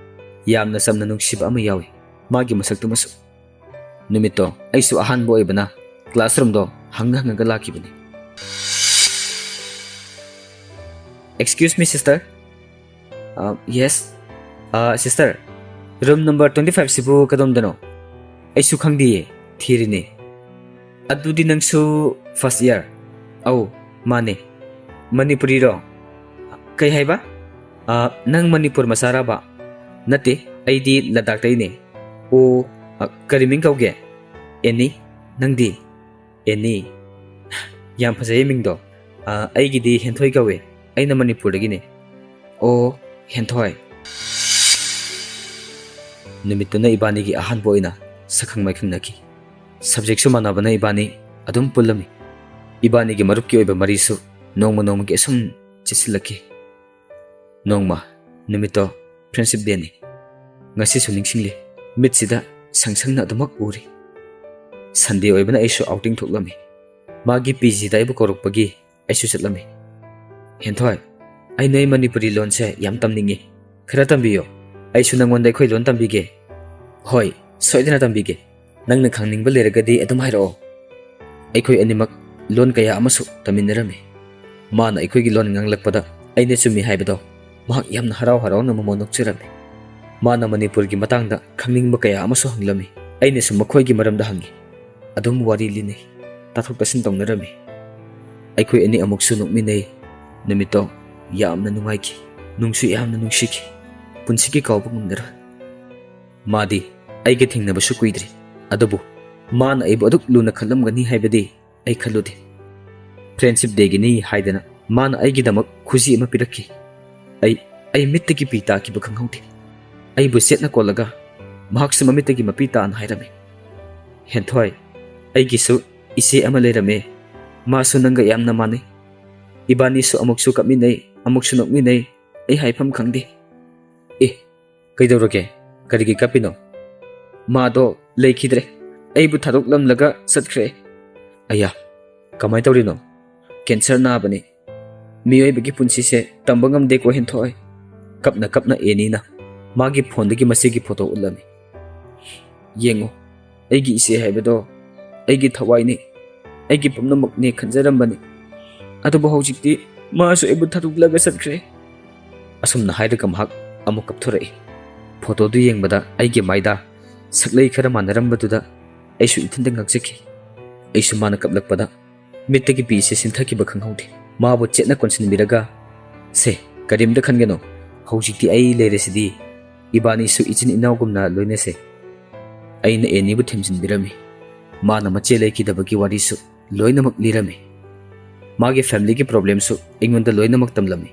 ꯌꯥꯝꯅ ꯆꯝꯅ ꯅꯨꯡꯁꯤꯕ ꯑꯃ ꯌꯥꯎꯏ ꯃꯥꯒꯤ ꯃꯁꯛꯇꯨꯃꯁꯨ꯫ ꯅꯨꯃꯤꯠꯇꯣ ꯑꯩꯁꯨ ꯑꯍꯥꯟꯕ ꯑꯣꯏꯕꯅ ꯀ꯭ꯂꯥꯁꯔꯨꯝꯗꯣ ꯍꯪꯉ ꯍꯪꯉꯒ ꯂꯥꯛꯈꯤꯕꯅꯤ꯫ "Excuse me, sister." "ꯑ, yes." "ꯑ, sister, room number twenty five ꯁꯤꯕꯨ ꯀꯗꯣꯝꯗꯅꯣ?" "ꯑꯩꯁꯨ ꯈꯪꯗꯤꯌꯦ, ꯊꯤꯔꯤꯅꯦ꯫" "ꯑꯗꯨꯗꯤ ꯅꯪꯁꯨ first year?" "ꯑꯧ, ꯃꯥꯅꯦ꯫" "ꯃꯅꯤꯄꯨꯔꯤꯔꯣ?" "ꯀꯩ ꯍꯥꯏꯕ?" "ꯑ, ꯅꯪ ꯃꯅꯤꯄꯨꯔ ꯃꯆꯥꯔꯕ?" "ꯅꯠꯇꯦ, ꯑꯩꯗꯤ ꯂꯗꯥꯛꯇꯩꯅꯦ꯫" "ꯑꯣ, ꯑ, ꯀꯔꯤ ꯃꯤꯡ ꯀꯧꯒꯦ?" "ꯑꯦꯅꯤ꯫ ꯅꯪꯗꯤ?" "ꯑꯦꯅꯤ꯫ ꯌꯥꯝ ꯐꯖꯩꯌꯦ ꯃꯤꯡꯗꯣ꯫ ꯑ, ꯑꯩꯒꯤꯗꯤ ꯍꯦꯟꯊꯣꯏ ꯀꯧꯋꯦ꯫ ꯑꯩꯅ ꯃꯅꯤꯄꯨꯔꯗꯒꯤꯅꯦ꯫" "ꯑꯣ, ꯍꯦꯟꯊꯣꯏ꯫" ꯅꯨꯃꯤꯠꯇꯨꯅ ꯏꯕꯥꯅꯤꯒꯤ ꯑꯍꯥꯟꯕ ꯑꯣꯏꯅ ꯁꯛꯈꯪ ꯃꯥꯏꯈꯪꯅꯈꯤ꯫ Subjectꯁꯨ ꯃꯥꯟꯅꯕꯅ ꯏꯕꯥꯅꯤ ꯑꯗꯨꯝ ꯄꯨꯜꯂꯝꯃꯤ꯫ ꯏꯕꯥꯅꯤꯒꯤ ꯃꯔꯨꯞꯀꯤ ꯑꯣꯏꯕ ꯃꯔꯤꯁꯨ ꯅꯣꯡꯃ ꯅꯣꯡꯃꯒꯤ ꯑꯁꯨꯝ ꯆꯦꯠꯁꯤꯜꯂꯛꯈꯤ꯫ ꯅꯣꯡꯃ ꯅꯨꯃꯤꯠꯇꯣ friendship dayꯅꯤ꯫ ꯉꯁꯤꯁꯨ ꯅꯤꯡꯁꯤꯡꯂꯤ, ꯃꯤꯠꯁꯤꯗ ꯁꯪ ꯁꯪꯅ ꯑꯗꯨꯃꯛ ꯎꯔꯤ꯫ Sunday ꯑꯣꯏꯕꯅ ꯑꯩꯁꯨ outing ꯊꯣꯛꯂꯝꯃꯤ꯫ ꯃꯥꯒꯤ PGꯗ ꯑꯩꯕꯨ ꯀꯧꯔꯛꯄꯒꯤ ꯑꯩꯁꯨ ꯆꯠꯂꯝꯃꯤ꯫ "ꯍꯦꯟꯊꯣꯏ, ꯑꯩ ꯅꯣꯏ ꯃꯅꯤꯄꯨꯔꯤ ꯂꯣꯟꯁꯦ ꯌꯥꯝ ꯇꯝꯅꯤꯡꯉꯤ꯫ ꯈꯔ ꯇꯝꯕꯤꯌꯣ꯫ ꯑꯩꯁꯨ ꯅꯪꯉꯣꯟꯗ ꯑꯩꯈꯣꯏ ꯂꯣꯟ ꯇꯝꯕꯤꯒꯦ꯫" "ꯍꯣꯏ, ꯁꯣꯏꯗꯅ ꯇꯝꯕꯤꯒꯦ꯫ ꯅꯪꯅ ꯈꯪꯅꯤꯡꯕ ꯂꯩꯔꯒꯗꯤ ꯑꯗꯨꯝ ꯍꯥꯏꯔꯛꯑꯣ꯫" ꯑꯩꯈꯣꯏ ꯑꯅꯤꯃꯛ ꯂꯣꯟ ꯀꯌꯥ ꯑꯃꯁꯨ ꯇꯝꯃꯤꯟꯅꯔꯝꯃꯤ꯫ ꯃꯥꯅ ꯑꯩꯈꯣꯏꯒꯤ ꯂꯣꯟ ꯉꯥꯡꯂꯛꯄꯗ ꯑꯩꯅ ꯆꯨꯝꯃꯤ ꯍꯥꯏꯕꯗꯣ ꯃꯍꯥꯛ ꯌꯥꯝꯅ ꯍꯔꯥꯎ ꯍꯔꯥꯎꯅ ꯃꯃꯣꯟ ꯅꯣꯛꯆꯔꯝꯃꯤ꯫ ꯃꯥꯅ ꯃꯅꯤꯄꯨꯔꯒꯤ ꯃꯇꯥꯡꯗ ꯈꯪꯅꯤꯡꯕ ꯀꯌꯥ ꯑꯃꯁꯨ ꯍꯪꯂꯝꯃꯤ꯫ ꯑꯩꯅꯁꯨ ꯃꯈꯣꯏꯒꯤ ꯃꯔꯝꯗ ꯍꯪꯉꯤ꯫ ꯑꯗꯨꯝ ꯋꯥꯔꯤ ꯂꯤꯅꯩ, ꯇꯥꯊꯣꯛ ꯇꯥꯁꯤꯟ ꯇꯧꯅꯔꯝꯃꯤ꯫ ꯑꯩꯈꯣꯏ ꯑꯅꯤ ꯑꯃꯨꯛꯁꯨ ꯅꯣꯛꯃꯤꯟꯅꯩ꯫ ꯅꯨꯃꯤꯠꯇꯣ ꯌꯥꯝꯅ ꯅꯨꯡꯉꯥꯏꯈꯤ, ꯅꯨꯡꯁꯨ ꯌꯥꯝꯅ ꯅꯨꯡꯁꯤꯈꯤ꯫ ꯄꯨꯟꯁꯤꯒꯤ ꯀꯥꯎꯕ ꯉꯝꯂꯔꯣꯏ꯫ ꯃꯥꯗꯤ ꯑꯩꯒ ꯊꯦꯡꯅꯕꯁꯨ ꯀꯨꯏꯗ꯭ꯔꯤ, ꯑꯗꯨꯕꯨ ꯃꯥꯅ ꯑꯩꯕꯨ ꯑꯗꯨꯛ ꯂꯨꯅ ꯈꯜꯂꯝꯒꯅꯤ ꯍꯥꯏꯕꯗꯤ ꯑꯩ ꯈꯜꯂꯨꯗꯦ꯫ Friendship Dayꯒꯤꯅꯤ ꯍꯥꯏꯗꯅ ꯃꯥꯅ ꯑꯩꯒꯤꯗꯃꯛ ꯈꯨꯖꯤ ꯑꯃ ꯄꯤꯔꯛꯈꯤ꯫ ꯑꯩ, ꯑꯩ ꯃꯤꯠꯇꯒꯤ ꯄꯤ ꯇꯥꯈꯤꯕ ꯈꯪꯍꯧꯗꯦ꯫ ꯑꯩꯕꯨ ꯆꯦꯠꯅ ꯀꯣꯜꯂꯒ ꯃꯍꯥꯛꯁꯨ ꯃꯃꯤꯠꯇꯒꯤ ꯃꯄꯤ ꯇꯥꯅ ꯍꯥꯏꯔꯝꯃꯤ, "ꯍꯦꯟꯊꯣꯏ, ꯑꯩꯒꯤꯁꯨ ꯏꯆꯦ ꯑꯃ ꯂꯩꯔꯝꯃꯦ꯫ ꯃꯥꯁꯨ ꯅꯪꯒ ꯌꯥꯝꯅ ꯃꯥꯟꯅꯩ꯫ ꯏꯕꯥꯅꯤꯁꯨ ꯑꯃꯨꯛꯁꯨ ꯀꯞꯃꯤꯟꯅꯩ, ꯑꯃꯨꯛꯁꯨ ꯅꯣꯛꯃꯤꯟꯅꯩ꯫ ꯑꯩ ꯍꯥꯏꯐꯝ ꯈꯪꯗꯦ꯫" "ꯑꯦ, ꯀꯩꯗꯧꯔꯒꯦ? ꯀꯔꯤꯒꯤ ꯀꯞꯄꯤꯅꯣ?" "ꯃꯥꯗꯣ ꯂꯩꯈꯤꯗ꯭ꯔꯦ꯫ ꯑꯩꯕꯨ ꯊꯥꯗꯣꯛꯂꯝꯂꯒ ꯆꯠꯈ꯭ꯔꯦ꯫" "ꯑꯌꯥ, ꯀꯃꯥꯏꯅ ꯇꯧꯔꯤꯅꯣ?" "Cancer ꯅꯥꯕꯅꯤ꯫ ꯃꯤꯑꯣꯏꯕꯒꯤ ꯄꯨꯟꯁꯤꯁꯦ ꯇꯝꯕ ꯉꯝꯗꯦꯀꯣ, ꯍꯦꯟꯊꯣꯏ꯫" ꯀꯞꯅ ꯀꯞꯅ ꯑꯦꯅꯤꯅ ꯃꯥꯒꯤ phoneꯗꯒꯤ ꯃꯆꯦꯒꯤ photo ꯎꯠꯂꯝꯃꯤ꯫ "ꯌꯦꯡꯉꯨ, ꯑꯩꯒꯤ ꯏꯆꯦ ꯍꯥꯏꯕꯗꯣ ꯑꯩꯒꯤ ꯊꯋꯥꯏꯅꯤ, ꯑꯩꯒꯤ ꯄꯨꯝꯅꯃꯛꯅꯤ ꯈꯟꯖꯔꯝꯕꯅꯤ꯫ ꯑꯗꯨꯕꯨ ꯍꯧꯖꯤꯛꯇꯤ ꯃꯥꯁꯨ ꯑꯩꯕꯨ ꯊꯥꯗꯣꯛꯂꯒ ꯆꯠꯈ꯭ꯔꯦ꯫" ꯑꯁꯨꯝꯅ ꯍꯥꯏꯔꯒ ꯃꯍꯥꯛ ꯑꯃꯨꯛ ꯀꯞꯊꯣꯔꯛꯏ꯫ Photoꯗꯨ ꯌꯦꯡꯕꯗ ꯑꯩꯒꯤ ꯃꯥꯏꯗ ꯁꯛꯂꯩ ꯈꯔ ꯃꯥꯟꯅꯔꯝꯕꯗꯨꯗ ꯑꯩꯁꯨ ꯏꯊꯟꯇ ꯉꯛꯆꯈꯤ꯫ ꯑꯩꯁꯨ ꯃꯥꯅ ꯀꯞꯂꯛꯄꯗ ꯃꯤꯠꯇꯒꯤ ꯄꯤꯁꯦ ꯆꯦꯟꯊꯈꯤꯕ ꯈꯪꯍꯧꯗꯦ꯫ ꯃꯥꯕꯨ ꯆꯦꯠꯅ ꯀꯣꯟꯁꯤꯟꯕꯤꯔꯒ, "ꯁꯦ, ꯀꯔꯤꯝꯇ ꯈꯟꯒꯅꯨ, ꯍꯧꯖꯤꯛꯇꯤ ꯑꯩ ꯂꯩꯔꯁꯤꯗꯤ, ꯏꯕꯥꯅꯤꯁꯨ ꯏꯆꯤꯟ ꯏꯅꯥꯎꯒꯨꯝꯅ ꯂꯣꯏꯅꯁꯦ꯫" ꯑꯩꯅ ꯑꯦꯅꯤꯕꯨ ꯊꯦꯝꯖꯤꯟꯕꯤꯔꯝꯃꯤ꯫ ꯃꯥꯅ ꯃꯆꯦ ꯂꯩꯈꯤꯗꯕꯒꯤ ꯋꯥꯔꯤꯁꯨ ꯂꯣꯏꯅꯃꯛ ꯂꯤꯔꯝꯃꯤ꯫ ꯃꯥꯒꯤ familyꯒꯤ problemꯁꯨ ꯑꯩꯉꯣꯟꯗ ꯂꯣꯏꯅꯃꯛ ꯇꯝꯂꯝꯃꯤ꯫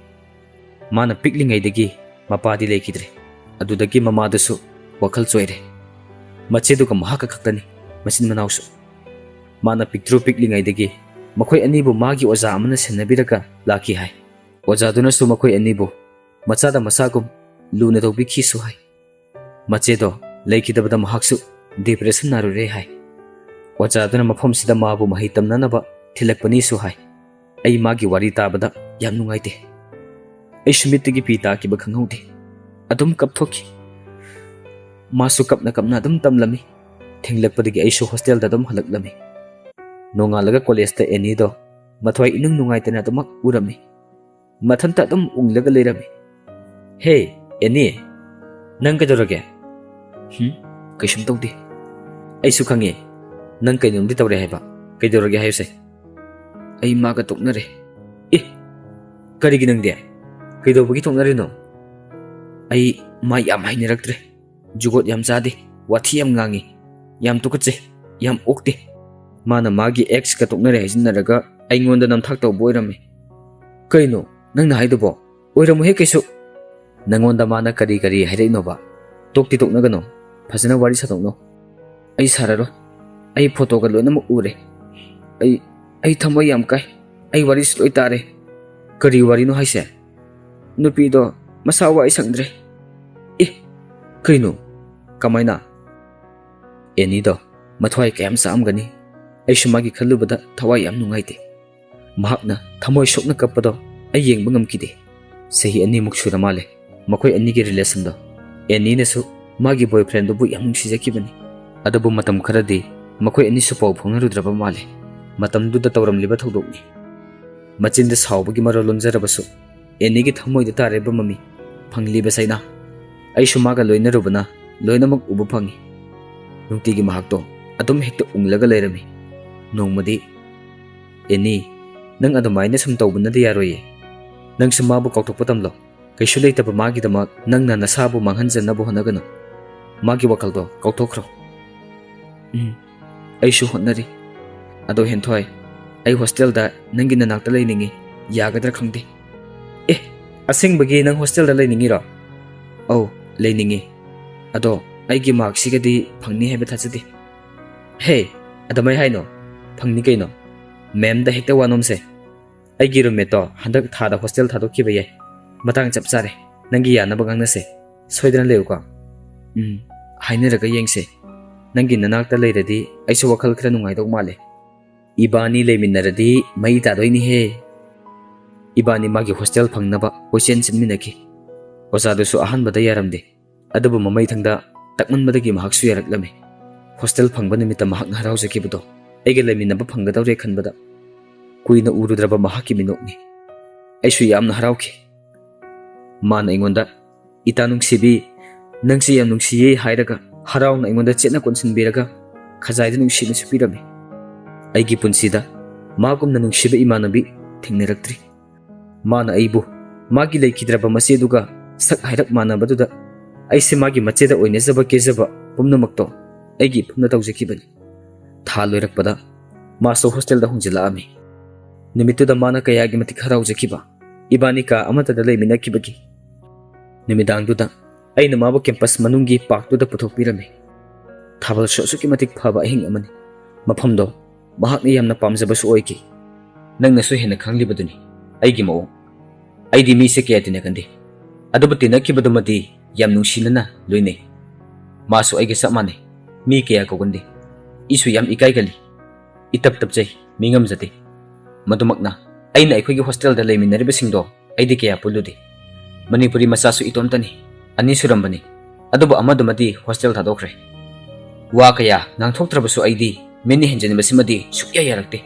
ꯃꯥꯅ ꯄꯤꯛꯂꯤꯉꯩꯗꯒꯤ ꯃꯄꯥꯗꯤ ꯂꯩꯈꯤꯗ꯭ꯔꯦ꯫ ꯑꯗꯨꯗꯒꯤ ꯃꯃꯥꯗꯨꯁꯨ ꯋꯥꯈꯜ ꯆꯣꯏꯔꯦ꯫ ꯃꯆꯦꯗꯨꯒ ꯃꯍꯥꯛꯀ ꯈꯛꯇꯅꯤ, ꯃꯆꯤꯟ ꯃꯅꯥꯎꯁꯨ꯫ ꯃꯥꯅ ꯄꯤꯛꯇ꯭ꯔꯨ ꯄꯤꯛꯂꯤꯉꯩꯗꯒꯤ ꯃꯈꯣꯏ ꯑꯅꯤꯕꯨ ꯃꯥꯒꯤ ꯑꯣꯖꯥ ꯑꯃꯅ ꯁꯦꯟꯅꯕꯤꯔꯒ ꯂꯥꯛꯈꯤ ꯍꯥꯏ꯫ ꯑꯣꯖꯥꯗꯨꯅꯁꯨ ꯃꯈꯣꯏ ꯑꯅꯤꯕꯨ ꯃꯆꯥꯗ ꯃꯆꯥꯒꯨꯝ ꯂꯨꯅ ꯇꯧꯕꯤꯈꯤꯁꯨ ꯍꯥꯏ꯫ ꯃꯆꯦꯗꯣ ꯂꯩꯈꯤꯗꯕꯗ ꯃꯍꯥꯛꯁꯨ depression ꯅꯥꯔꯨꯔꯦ ꯍꯥꯏ꯫ ꯑꯣꯖꯥꯗꯨꯅ ꯃꯐꯝꯁꯤꯗ ꯃꯥꯕꯨ ꯃꯍꯩ ꯇꯝꯅꯅꯕ ꯊꯤꯜꯂꯛꯄꯅꯤꯁꯨ ꯍꯥꯏ꯫ ꯑꯩ ꯃꯥꯒꯤ ꯋꯥꯔꯤ ꯇꯥꯕꯗ ꯌꯥꯝ ꯅꯨꯡꯉꯥꯏꯇꯦ꯫ ꯑꯩꯁꯨ ꯃꯤꯠꯇꯒꯤ ꯄꯤ ꯇꯥꯈꯤꯕ ꯈꯪꯍꯧꯗꯦ꯫ ꯑꯗꯨꯝ ꯀꯞꯊꯣꯛꯈꯤ꯫ ꯃꯥꯁꯨ ꯀꯞꯅ ꯀꯞꯅ ꯑꯗꯨꯝ ꯇꯝꯂꯝꯃꯤ꯫ ꯊꯦꯡꯂꯛꯄꯗꯒꯤ ꯑꯩꯁꯨ ꯍꯣꯁꯇꯦꯜꯗ ꯑꯗꯨꯝ ꯍꯜꯂꯛꯂꯝꯃꯤ꯫ ꯅꯣꯡꯉꯥꯜꯂꯒ ꯀꯣꯂꯦꯖꯇ ꯑꯦꯅꯤꯗꯣ ꯃꯊ꯭ꯋꯥꯏ ꯏꯅꯨꯡ ꯅꯨꯡꯉꯥꯏꯇꯅ ꯑꯗꯨꯃꯛ ꯎꯔꯝꯃꯤ꯫ ꯃꯊꯟꯇ ꯑꯗꯨꯝ ꯎꯪꯂꯒ ꯂꯩꯔꯝꯃꯤ꯫ "ꯍꯦ, ꯑꯦꯅꯤ, ꯅꯪ ꯀꯩꯗꯧꯔꯒꯦ?" "ꯍꯨꯝ, ꯀꯩꯁꯨꯝ ꯇꯧꯗꯦ꯫" "ꯑꯩꯁꯨ ꯈꯪꯉꯦ, ꯅꯪ ꯀꯩꯅꯣꯝꯗꯤ ꯇꯧꯔꯦ ꯍꯥꯏꯕ꯫ ꯀꯩꯗꯧꯔꯒꯦ ꯍꯥꯏꯌꯨꯁꯦ?" "ꯑꯩ ꯃꯥꯒ ꯇꯣꯛꯅꯔꯦ꯫" "ꯑꯦ, ꯀꯔꯤꯒꯤ ꯅꯪꯗꯤ? ꯀꯩꯗꯧꯕꯒꯤ ꯇꯣꯛꯅꯔꯤꯅꯣ?" "ꯑꯩ ꯃꯥ ꯌꯥꯝ ꯍꯩꯅꯔꯛꯇ꯭ꯔꯦ꯫ ꯖꯨꯒꯣꯠ ꯌꯥꯝ ꯆꯥꯗꯦ, ꯋꯥꯊꯤ ꯌꯥꯝ ꯉꯥꯡꯉꯤ, ꯌꯥꯝ ꯇꯨꯀꯠꯆꯩ, ꯌꯥꯝ ꯑꯣꯛꯇꯦ꯫ ꯃꯥꯅ ꯃꯥꯒꯤ ꯑꯦꯛꯁꯀ ꯇꯣꯛꯅꯔꯦ ꯍꯥꯏꯖꯤꯟꯅꯔꯒ ꯑꯩꯉꯣꯟꯗ ꯅꯝꯊꯥꯛ ꯇꯧꯕ ꯑꯣꯏꯔꯝꯃꯤ꯫" "ꯀꯩꯅꯣ ꯅꯪꯅ ꯍꯥꯏꯗꯨꯕꯣ? ꯑꯣꯏꯔꯝꯃꯣꯏꯍꯦ ꯀꯩꯁꯨ꯫ ꯅꯪꯉꯣꯟꯗ ꯃꯥꯅ ꯀꯔꯤ ꯀꯔꯤ ꯍꯥꯏꯔꯛꯏꯅꯣꯕ? ꯇꯣꯛꯇꯤ ꯇꯣꯛꯅꯒꯅꯣ, ꯐꯖꯅ ꯋꯥꯔꯤ ꯁꯥꯗꯣꯛꯅꯧ꯫" "ꯑꯩ ꯁꯥꯔꯔꯣꯏ꯫ ꯑꯩ ꯐꯣꯇꯣꯒ ꯂꯣꯏꯅꯃꯛ ꯎꯔꯦ꯫ ꯑꯩ, ꯑꯩ ꯊꯃꯣꯏ ꯌꯥꯝ ꯀꯥꯏ꯫ ꯑꯩ ꯋꯥꯔꯤꯁꯨ ꯂꯣꯏ ꯇꯥꯔꯦ꯫" "ꯀꯔꯤ ꯋꯥꯔꯤꯅꯣ ꯍꯥꯏꯁꯦ?" "ꯅꯨꯄꯤꯗꯣ ꯃꯁꯥ ꯋꯥꯏ ꯁꯪꯗ꯭ꯔꯦ꯫" "ꯑꯦ, ꯀꯩꯅꯣ? ꯀꯃꯥꯏꯅ?" ꯑꯦꯅꯤꯗꯣ ꯃꯊ꯭ꯋꯥꯏ ꯀꯌꯥꯝ ꯆꯥꯛꯑꯝꯒꯅꯤ꯫ ꯑꯩꯁꯨ ꯃꯥꯒꯤ ꯈꯜꯂꯨꯕꯗ ꯊꯋꯥꯏ ꯌꯥꯝ ꯅꯨꯡꯉꯥꯏꯇꯦ꯫ ꯃꯍꯥꯛꯅ ꯊꯃꯣꯏ ꯁꯣꯛꯅ ꯀꯞꯄꯗꯣ ꯑꯩ ꯌꯦꯡꯕ ꯉꯝꯈꯤꯗꯦ꯫ ꯆꯍꯤ ꯑꯅꯤꯃꯨꯛ ꯁꯨꯔ ꯃꯥꯜꯂꯦ ꯃꯈꯣꯏ ꯑꯅꯤꯒꯤ ꯔꯤꯂꯦꯁꯟꯗꯣ꯫ ꯑꯦꯅꯤꯅꯁꯨ ꯃꯥꯒꯤ ꯕꯣꯏꯐ꯭ꯔꯦꯟꯗꯨꯕꯨ ꯌꯥꯝ ꯅꯨꯡꯁꯤꯖꯈꯤꯕꯅꯤ꯫ ꯑꯗꯨꯕꯨ ꯃꯇꯝ ꯈꯔꯗꯤ ꯃꯈꯣꯏ ꯑꯅꯤꯁꯨ ꯄꯥꯎ ꯐꯥꯎꯅꯔꯨꯗ꯭ꯔꯕ ꯃꯥꯜꯂꯦ꯫ ꯃꯇꯝꯗꯨꯗ ꯇꯧꯔꯝꯂꯤꯕ ꯊꯧꯗꯣꯛꯅꯤ꯫ ꯃꯆꯤꯟꯗ ꯁꯥꯎꯕꯒꯤ ꯃꯔꯣꯜ ꯂꯣꯟꯖꯔꯕꯁꯨ ꯑꯦꯅꯤꯒꯤ ꯊꯃꯣꯏꯗ ꯇꯥꯔꯤꯕ ꯃꯃꯤ ꯐꯪꯂꯤꯕ ꯆꯩꯅꯥ꯫ ꯑꯩꯁꯨ ꯃꯥꯒ ꯂꯣꯏꯅꯔꯨꯕꯅ ꯂꯣꯏꯅꯃꯛ ꯎꯕ ꯐꯪꯉꯤ꯫ ꯅꯨꯡꯇꯤꯒꯤ ꯃꯍꯥꯛꯇꯣ ꯑꯗꯨꯝ ꯍꯦꯛꯇ ꯎꯪꯂꯒ ꯂꯩꯔꯝꯃꯤ꯫ ꯅꯣꯡꯃꯗꯤ, "ꯑꯦꯅꯤ, ꯅꯪ ꯑꯗꯨꯃꯥꯏꯅ ꯁꯨꯝ ꯇꯧꯕꯅꯗꯤ ꯌꯥꯔꯣꯏꯌꯦ꯫ ꯅꯪꯁꯨ ꯃꯥꯕꯨ ꯀꯥꯎꯊꯣꯛꯄ ꯇꯝꯂꯣ꯫ ꯀꯩꯁꯨ ꯂꯩꯇꯕ ꯃꯥꯒꯤꯗꯃꯛ ꯅꯪꯅ ꯅꯁꯥꯕꯨ ꯃꯥꯡꯍꯟꯖꯅꯕ ꯍꯣꯠꯅꯒꯅꯨ꯫ ꯃꯥꯒꯤ ꯋꯥꯈꯜꯗꯣ ꯀꯥꯎꯊꯣꯛꯈ꯭ꯔꯣ꯫" "ꯎꯝ, ꯑꯩꯁꯨ ꯍꯣꯠꯅꯔꯤ꯫ ꯑꯗꯣ ꯍꯦꯟꯊꯣꯏ, ꯑꯩ ꯍꯣꯁꯇꯦꯜꯗ ꯅꯪꯒꯤ ꯅꯅꯥꯛꯇ ꯂꯩꯅꯤꯡꯉꯤ꯫ ꯌꯥꯒꯗ꯭ꯔꯥ ꯈꯪꯗꯦ꯫" "ꯑꯦ, ꯑꯁꯦꯡꯕꯒꯤ ꯅꯪ ꯍꯣꯁꯇꯦꯜꯗ ꯂꯩꯅꯤꯡꯉꯤꯔꯣ?" "ꯑꯧ, ꯂꯩꯅꯤꯡꯉꯤ꯫ ꯑꯗꯣ ꯑꯩꯒꯤ ꯃꯥꯔꯛꯁꯤꯒꯗꯤ ꯐꯪꯅꯤ ꯍꯥꯏꯕ ꯊꯥꯖꯗꯦ꯫" "ꯍꯦ, ꯑꯗꯨꯃꯥꯏ ꯍꯥꯏꯅꯣ꯫ ꯐꯪꯅꯤ ꯀꯩꯅꯣ꯫ ꯃꯦꯝꯗ ꯍꯦꯛꯇ ꯋꯥ ꯅꯣꯝꯁꯦ꯫ ꯑꯩꯒꯤ ꯔꯨꯝꯃꯦꯠꯇꯣ ꯍꯟꯗꯛ ꯊꯥꯗ ꯍꯣꯁꯇꯦꯜ ꯊꯥꯗꯣꯛꯈꯤꯕ ꯌꯥꯏ꯫ ꯃꯇꯥꯡ ꯆꯞ ꯆꯥꯔꯦ꯫ ꯅꯪꯒꯤ ꯌꯥꯅꯕ ꯉꯥꯡꯅꯁꯦ꯫ ꯁꯣꯏꯗꯅ ꯂꯩꯌꯨꯀꯣ꯫" "ꯎꯝ, ꯍꯥꯏꯅꯔꯒ ꯌꯦꯡꯁꯦ꯫ ꯅꯪꯒꯤ ꯅꯅꯥꯛꯇ ꯂꯩꯔꯗꯤ ꯑꯩꯁꯨ ꯋꯥꯈꯜ ꯈꯔ ꯅꯨꯡꯉꯥꯏꯗꯧ ꯃꯥꯜꯂꯦ꯫" "ꯏꯕꯥꯅꯤ ꯂꯩꯃꯤꯟꯅꯔꯗꯤ ꯃꯩ ꯇꯥꯗꯣꯏꯅꯤꯍꯦ"꯫ ꯏꯕꯥꯅꯤ ꯃꯥꯒꯤ ꯍꯣꯁꯇꯦꯜ ꯐꯪꯅꯕ ꯀꯣꯏꯆꯦꯟ ꯆꯦꯟꯃꯤꯟꯅꯈꯤ꯫ ꯑꯣꯖꯥꯗꯨꯁꯨ ꯑꯍꯥꯟꯕꯗ ꯌꯥꯔꯝꯗꯦ, ꯑꯗꯨꯕꯨ ꯃꯃꯩꯊꯪꯗ ꯇꯛꯃꯟꯕꯗꯒꯤ ꯃꯍꯥꯛꯁꯨ ꯌꯥꯔꯛꯂꯝꯃꯤ꯫ ꯍꯣꯁꯇꯦꯜ ꯐꯪꯕ ꯅꯨꯃꯤꯠꯇ ꯃꯍꯥꯛꯅ ꯍꯔꯥꯎꯖꯈꯤꯕꯗꯣ ꯑꯩꯒ ꯂꯩꯃꯤꯟꯅꯕ ꯐꯪꯒꯗꯧꯔꯦ ꯈꯟꯕꯗ ꯀꯨꯏꯅ ꯎꯔꯨꯗ꯭ꯔꯕ ꯃꯍꯥꯛꯀꯤ ꯃꯤꯅꯣꯛꯅꯤ꯫ ꯑꯩꯁꯨ ꯌꯥꯝꯅ ꯍꯔꯥꯎꯈꯤ꯫ ꯃꯥꯅ ꯑꯩꯉꯣꯟꯗ, "ꯏꯇꯥ ꯅꯨꯡꯁꯤꯕꯤ, ꯅꯪꯁꯦ ꯌꯥꯝ ꯅꯨꯡꯁꯤꯌꯦ" ꯍꯥꯏꯔꯒ ꯍꯔꯥꯎꯅ ꯑꯩꯉꯣꯟꯗ ꯆꯦꯠꯅ ꯀꯣꯟꯁꯤꯟꯕꯤꯔꯒ ꯈꯖꯥꯏꯗ ꯅꯨꯡꯁꯤꯅꯁꯨ ꯄꯤꯔꯝꯃꯤ꯫ ꯑꯩꯒꯤ ꯄꯨꯟꯁꯤꯗ ꯃꯥꯒꯨꯝꯅ ꯅꯨꯡꯁꯤꯕ ꯏꯃꯥꯟꯅꯕꯤ ꯊꯦꯡꯅꯔꯛꯇ꯭ꯔꯤ꯫ ꯃꯥꯅ ꯑꯩꯕꯨ ꯃꯥꯒꯤ ꯂꯩꯈꯤꯗ꯭ꯔꯕ ꯃꯆꯦꯗꯨꯒ ꯁꯛ ꯍꯥꯏꯔꯞ ꯃꯥꯟꯅꯕꯗꯨꯗ ꯑꯩꯁꯦ ꯃꯥꯒꯤ ꯃꯆꯦꯗ ꯑꯣꯏꯅꯖꯕ ꯀꯦꯖꯕ ꯄꯨꯝꯅꯃꯛꯇꯣ ꯑꯩꯒꯤ ꯏꯐꯝꯗ ꯇꯧꯖꯈꯤꯕꯅꯤ꯫ ꯊꯥ ꯂꯣꯏꯔꯛꯄꯗ ꯃꯥꯁꯨ ꯍꯣꯁꯇꯦꯜꯗ ꯍꯣꯡꯖꯤꯜꯂꯛꯑꯝꯃꯤ꯫ ꯅꯨꯃꯤꯠꯇꯨꯗ ꯃꯥꯅ ꯀꯌꯥꯒꯤ ꯃꯇꯤꯛ ꯍꯔꯥꯎꯖꯈꯤꯕ꯫ ꯏꯕꯥꯅꯤ ꯀꯥ ꯑꯃꯠꯇꯗ ꯂꯩꯃꯤꯟꯅꯈꯤꯕꯒꯤ꯫ ꯅꯨꯃꯤꯗꯥꯡꯗꯨꯗ ꯑꯩꯅ ꯃꯥꯕꯨ ꯀꯦꯝꯄꯁ ꯃꯅꯨꯡꯒꯤ ꯄꯥꯔꯛꯇꯨꯗ ꯄꯨꯊꯣꯛꯄꯤꯔꯝꯃꯤ꯫ ꯊꯥꯕꯜꯁꯨ ꯑꯁꯨꯛꯀꯤ ꯃꯇꯤꯛ ꯐꯕ ꯑꯍꯤꯡ ꯑꯃꯅꯤ꯫ ꯃꯐꯝꯗꯣ ꯃꯍꯥꯛꯅ ꯌꯥꯝꯅ ꯄꯥꯝꯖꯕꯁꯨ ꯑꯣꯏꯈꯤ꯫ ꯅꯪꯅꯁꯨ ꯍꯦꯟꯅ ꯈꯪꯂꯤꯕꯗꯨꯅꯤ ꯑꯩꯒꯤ ꯃꯑꯣꯡ꯫ ꯑꯩꯗꯤ ꯃꯤꯁꯦ ꯀꯌꯥ ꯇꯤꯟꯅꯒꯟꯗꯦ, ꯑꯗꯨꯕꯨ ꯇꯤꯟꯅꯈꯤꯕꯗꯨꯃꯗꯤ ꯌꯥꯝ ꯅꯨꯡꯁꯤꯅꯅ ꯂꯣꯏꯅꯩ꯫ ꯃꯥꯁꯨ ꯑꯩꯒ ꯆꯞ ꯃꯥꯟꯅꯩ, ꯃꯤ ꯀꯌꯥ ꯀꯧꯒꯟꯗꯦ꯫ ꯑꯩꯁꯨ ꯌꯥꯝ ꯏꯀꯥꯏꯒꯜꯂꯤ, ꯏꯇꯞ ꯇꯞꯆꯩ, ꯃꯤ ꯉꯝꯖꯗꯦ꯫ ꯃꯗꯨꯃꯛꯅ ꯑꯩꯅ ꯑꯩꯈꯣꯏꯒꯤ ꯍꯣꯁꯇꯦꯜꯗ ꯂꯩꯃꯤꯟꯅꯔꯤꯕꯁꯤꯡꯗꯣ ꯑꯩꯗꯤ ꯀꯌꯥ ꯄꯨꯜꯂꯨꯗꯦ꯫ ꯃꯅꯤꯄꯨꯔꯤ ꯃꯆꯥꯁꯨ ꯏꯇꯣꯝꯇꯅꯤ, ꯑꯅꯤ ꯁꯨꯔꯝꯕꯅꯤ, ꯑꯗꯨꯕꯨ ꯑꯃꯗꯨꯃꯗꯤ ꯍꯣꯁꯇꯦꯜ ꯊꯥꯗꯣꯛꯈ꯭ꯔꯦ꯫ ꯋꯥ ꯀꯌꯥ ꯉꯥꯡꯊꯣꯛꯇ꯭ꯔꯕꯁꯨ ꯑꯩꯗꯤ ꯃꯤꯠꯅ ꯍꯦꯟꯖꯤꯟꯕꯁꯤꯃꯗꯤ ꯁꯨꯛꯌꯥ ꯌꯥꯔꯛꯇꯦ꯫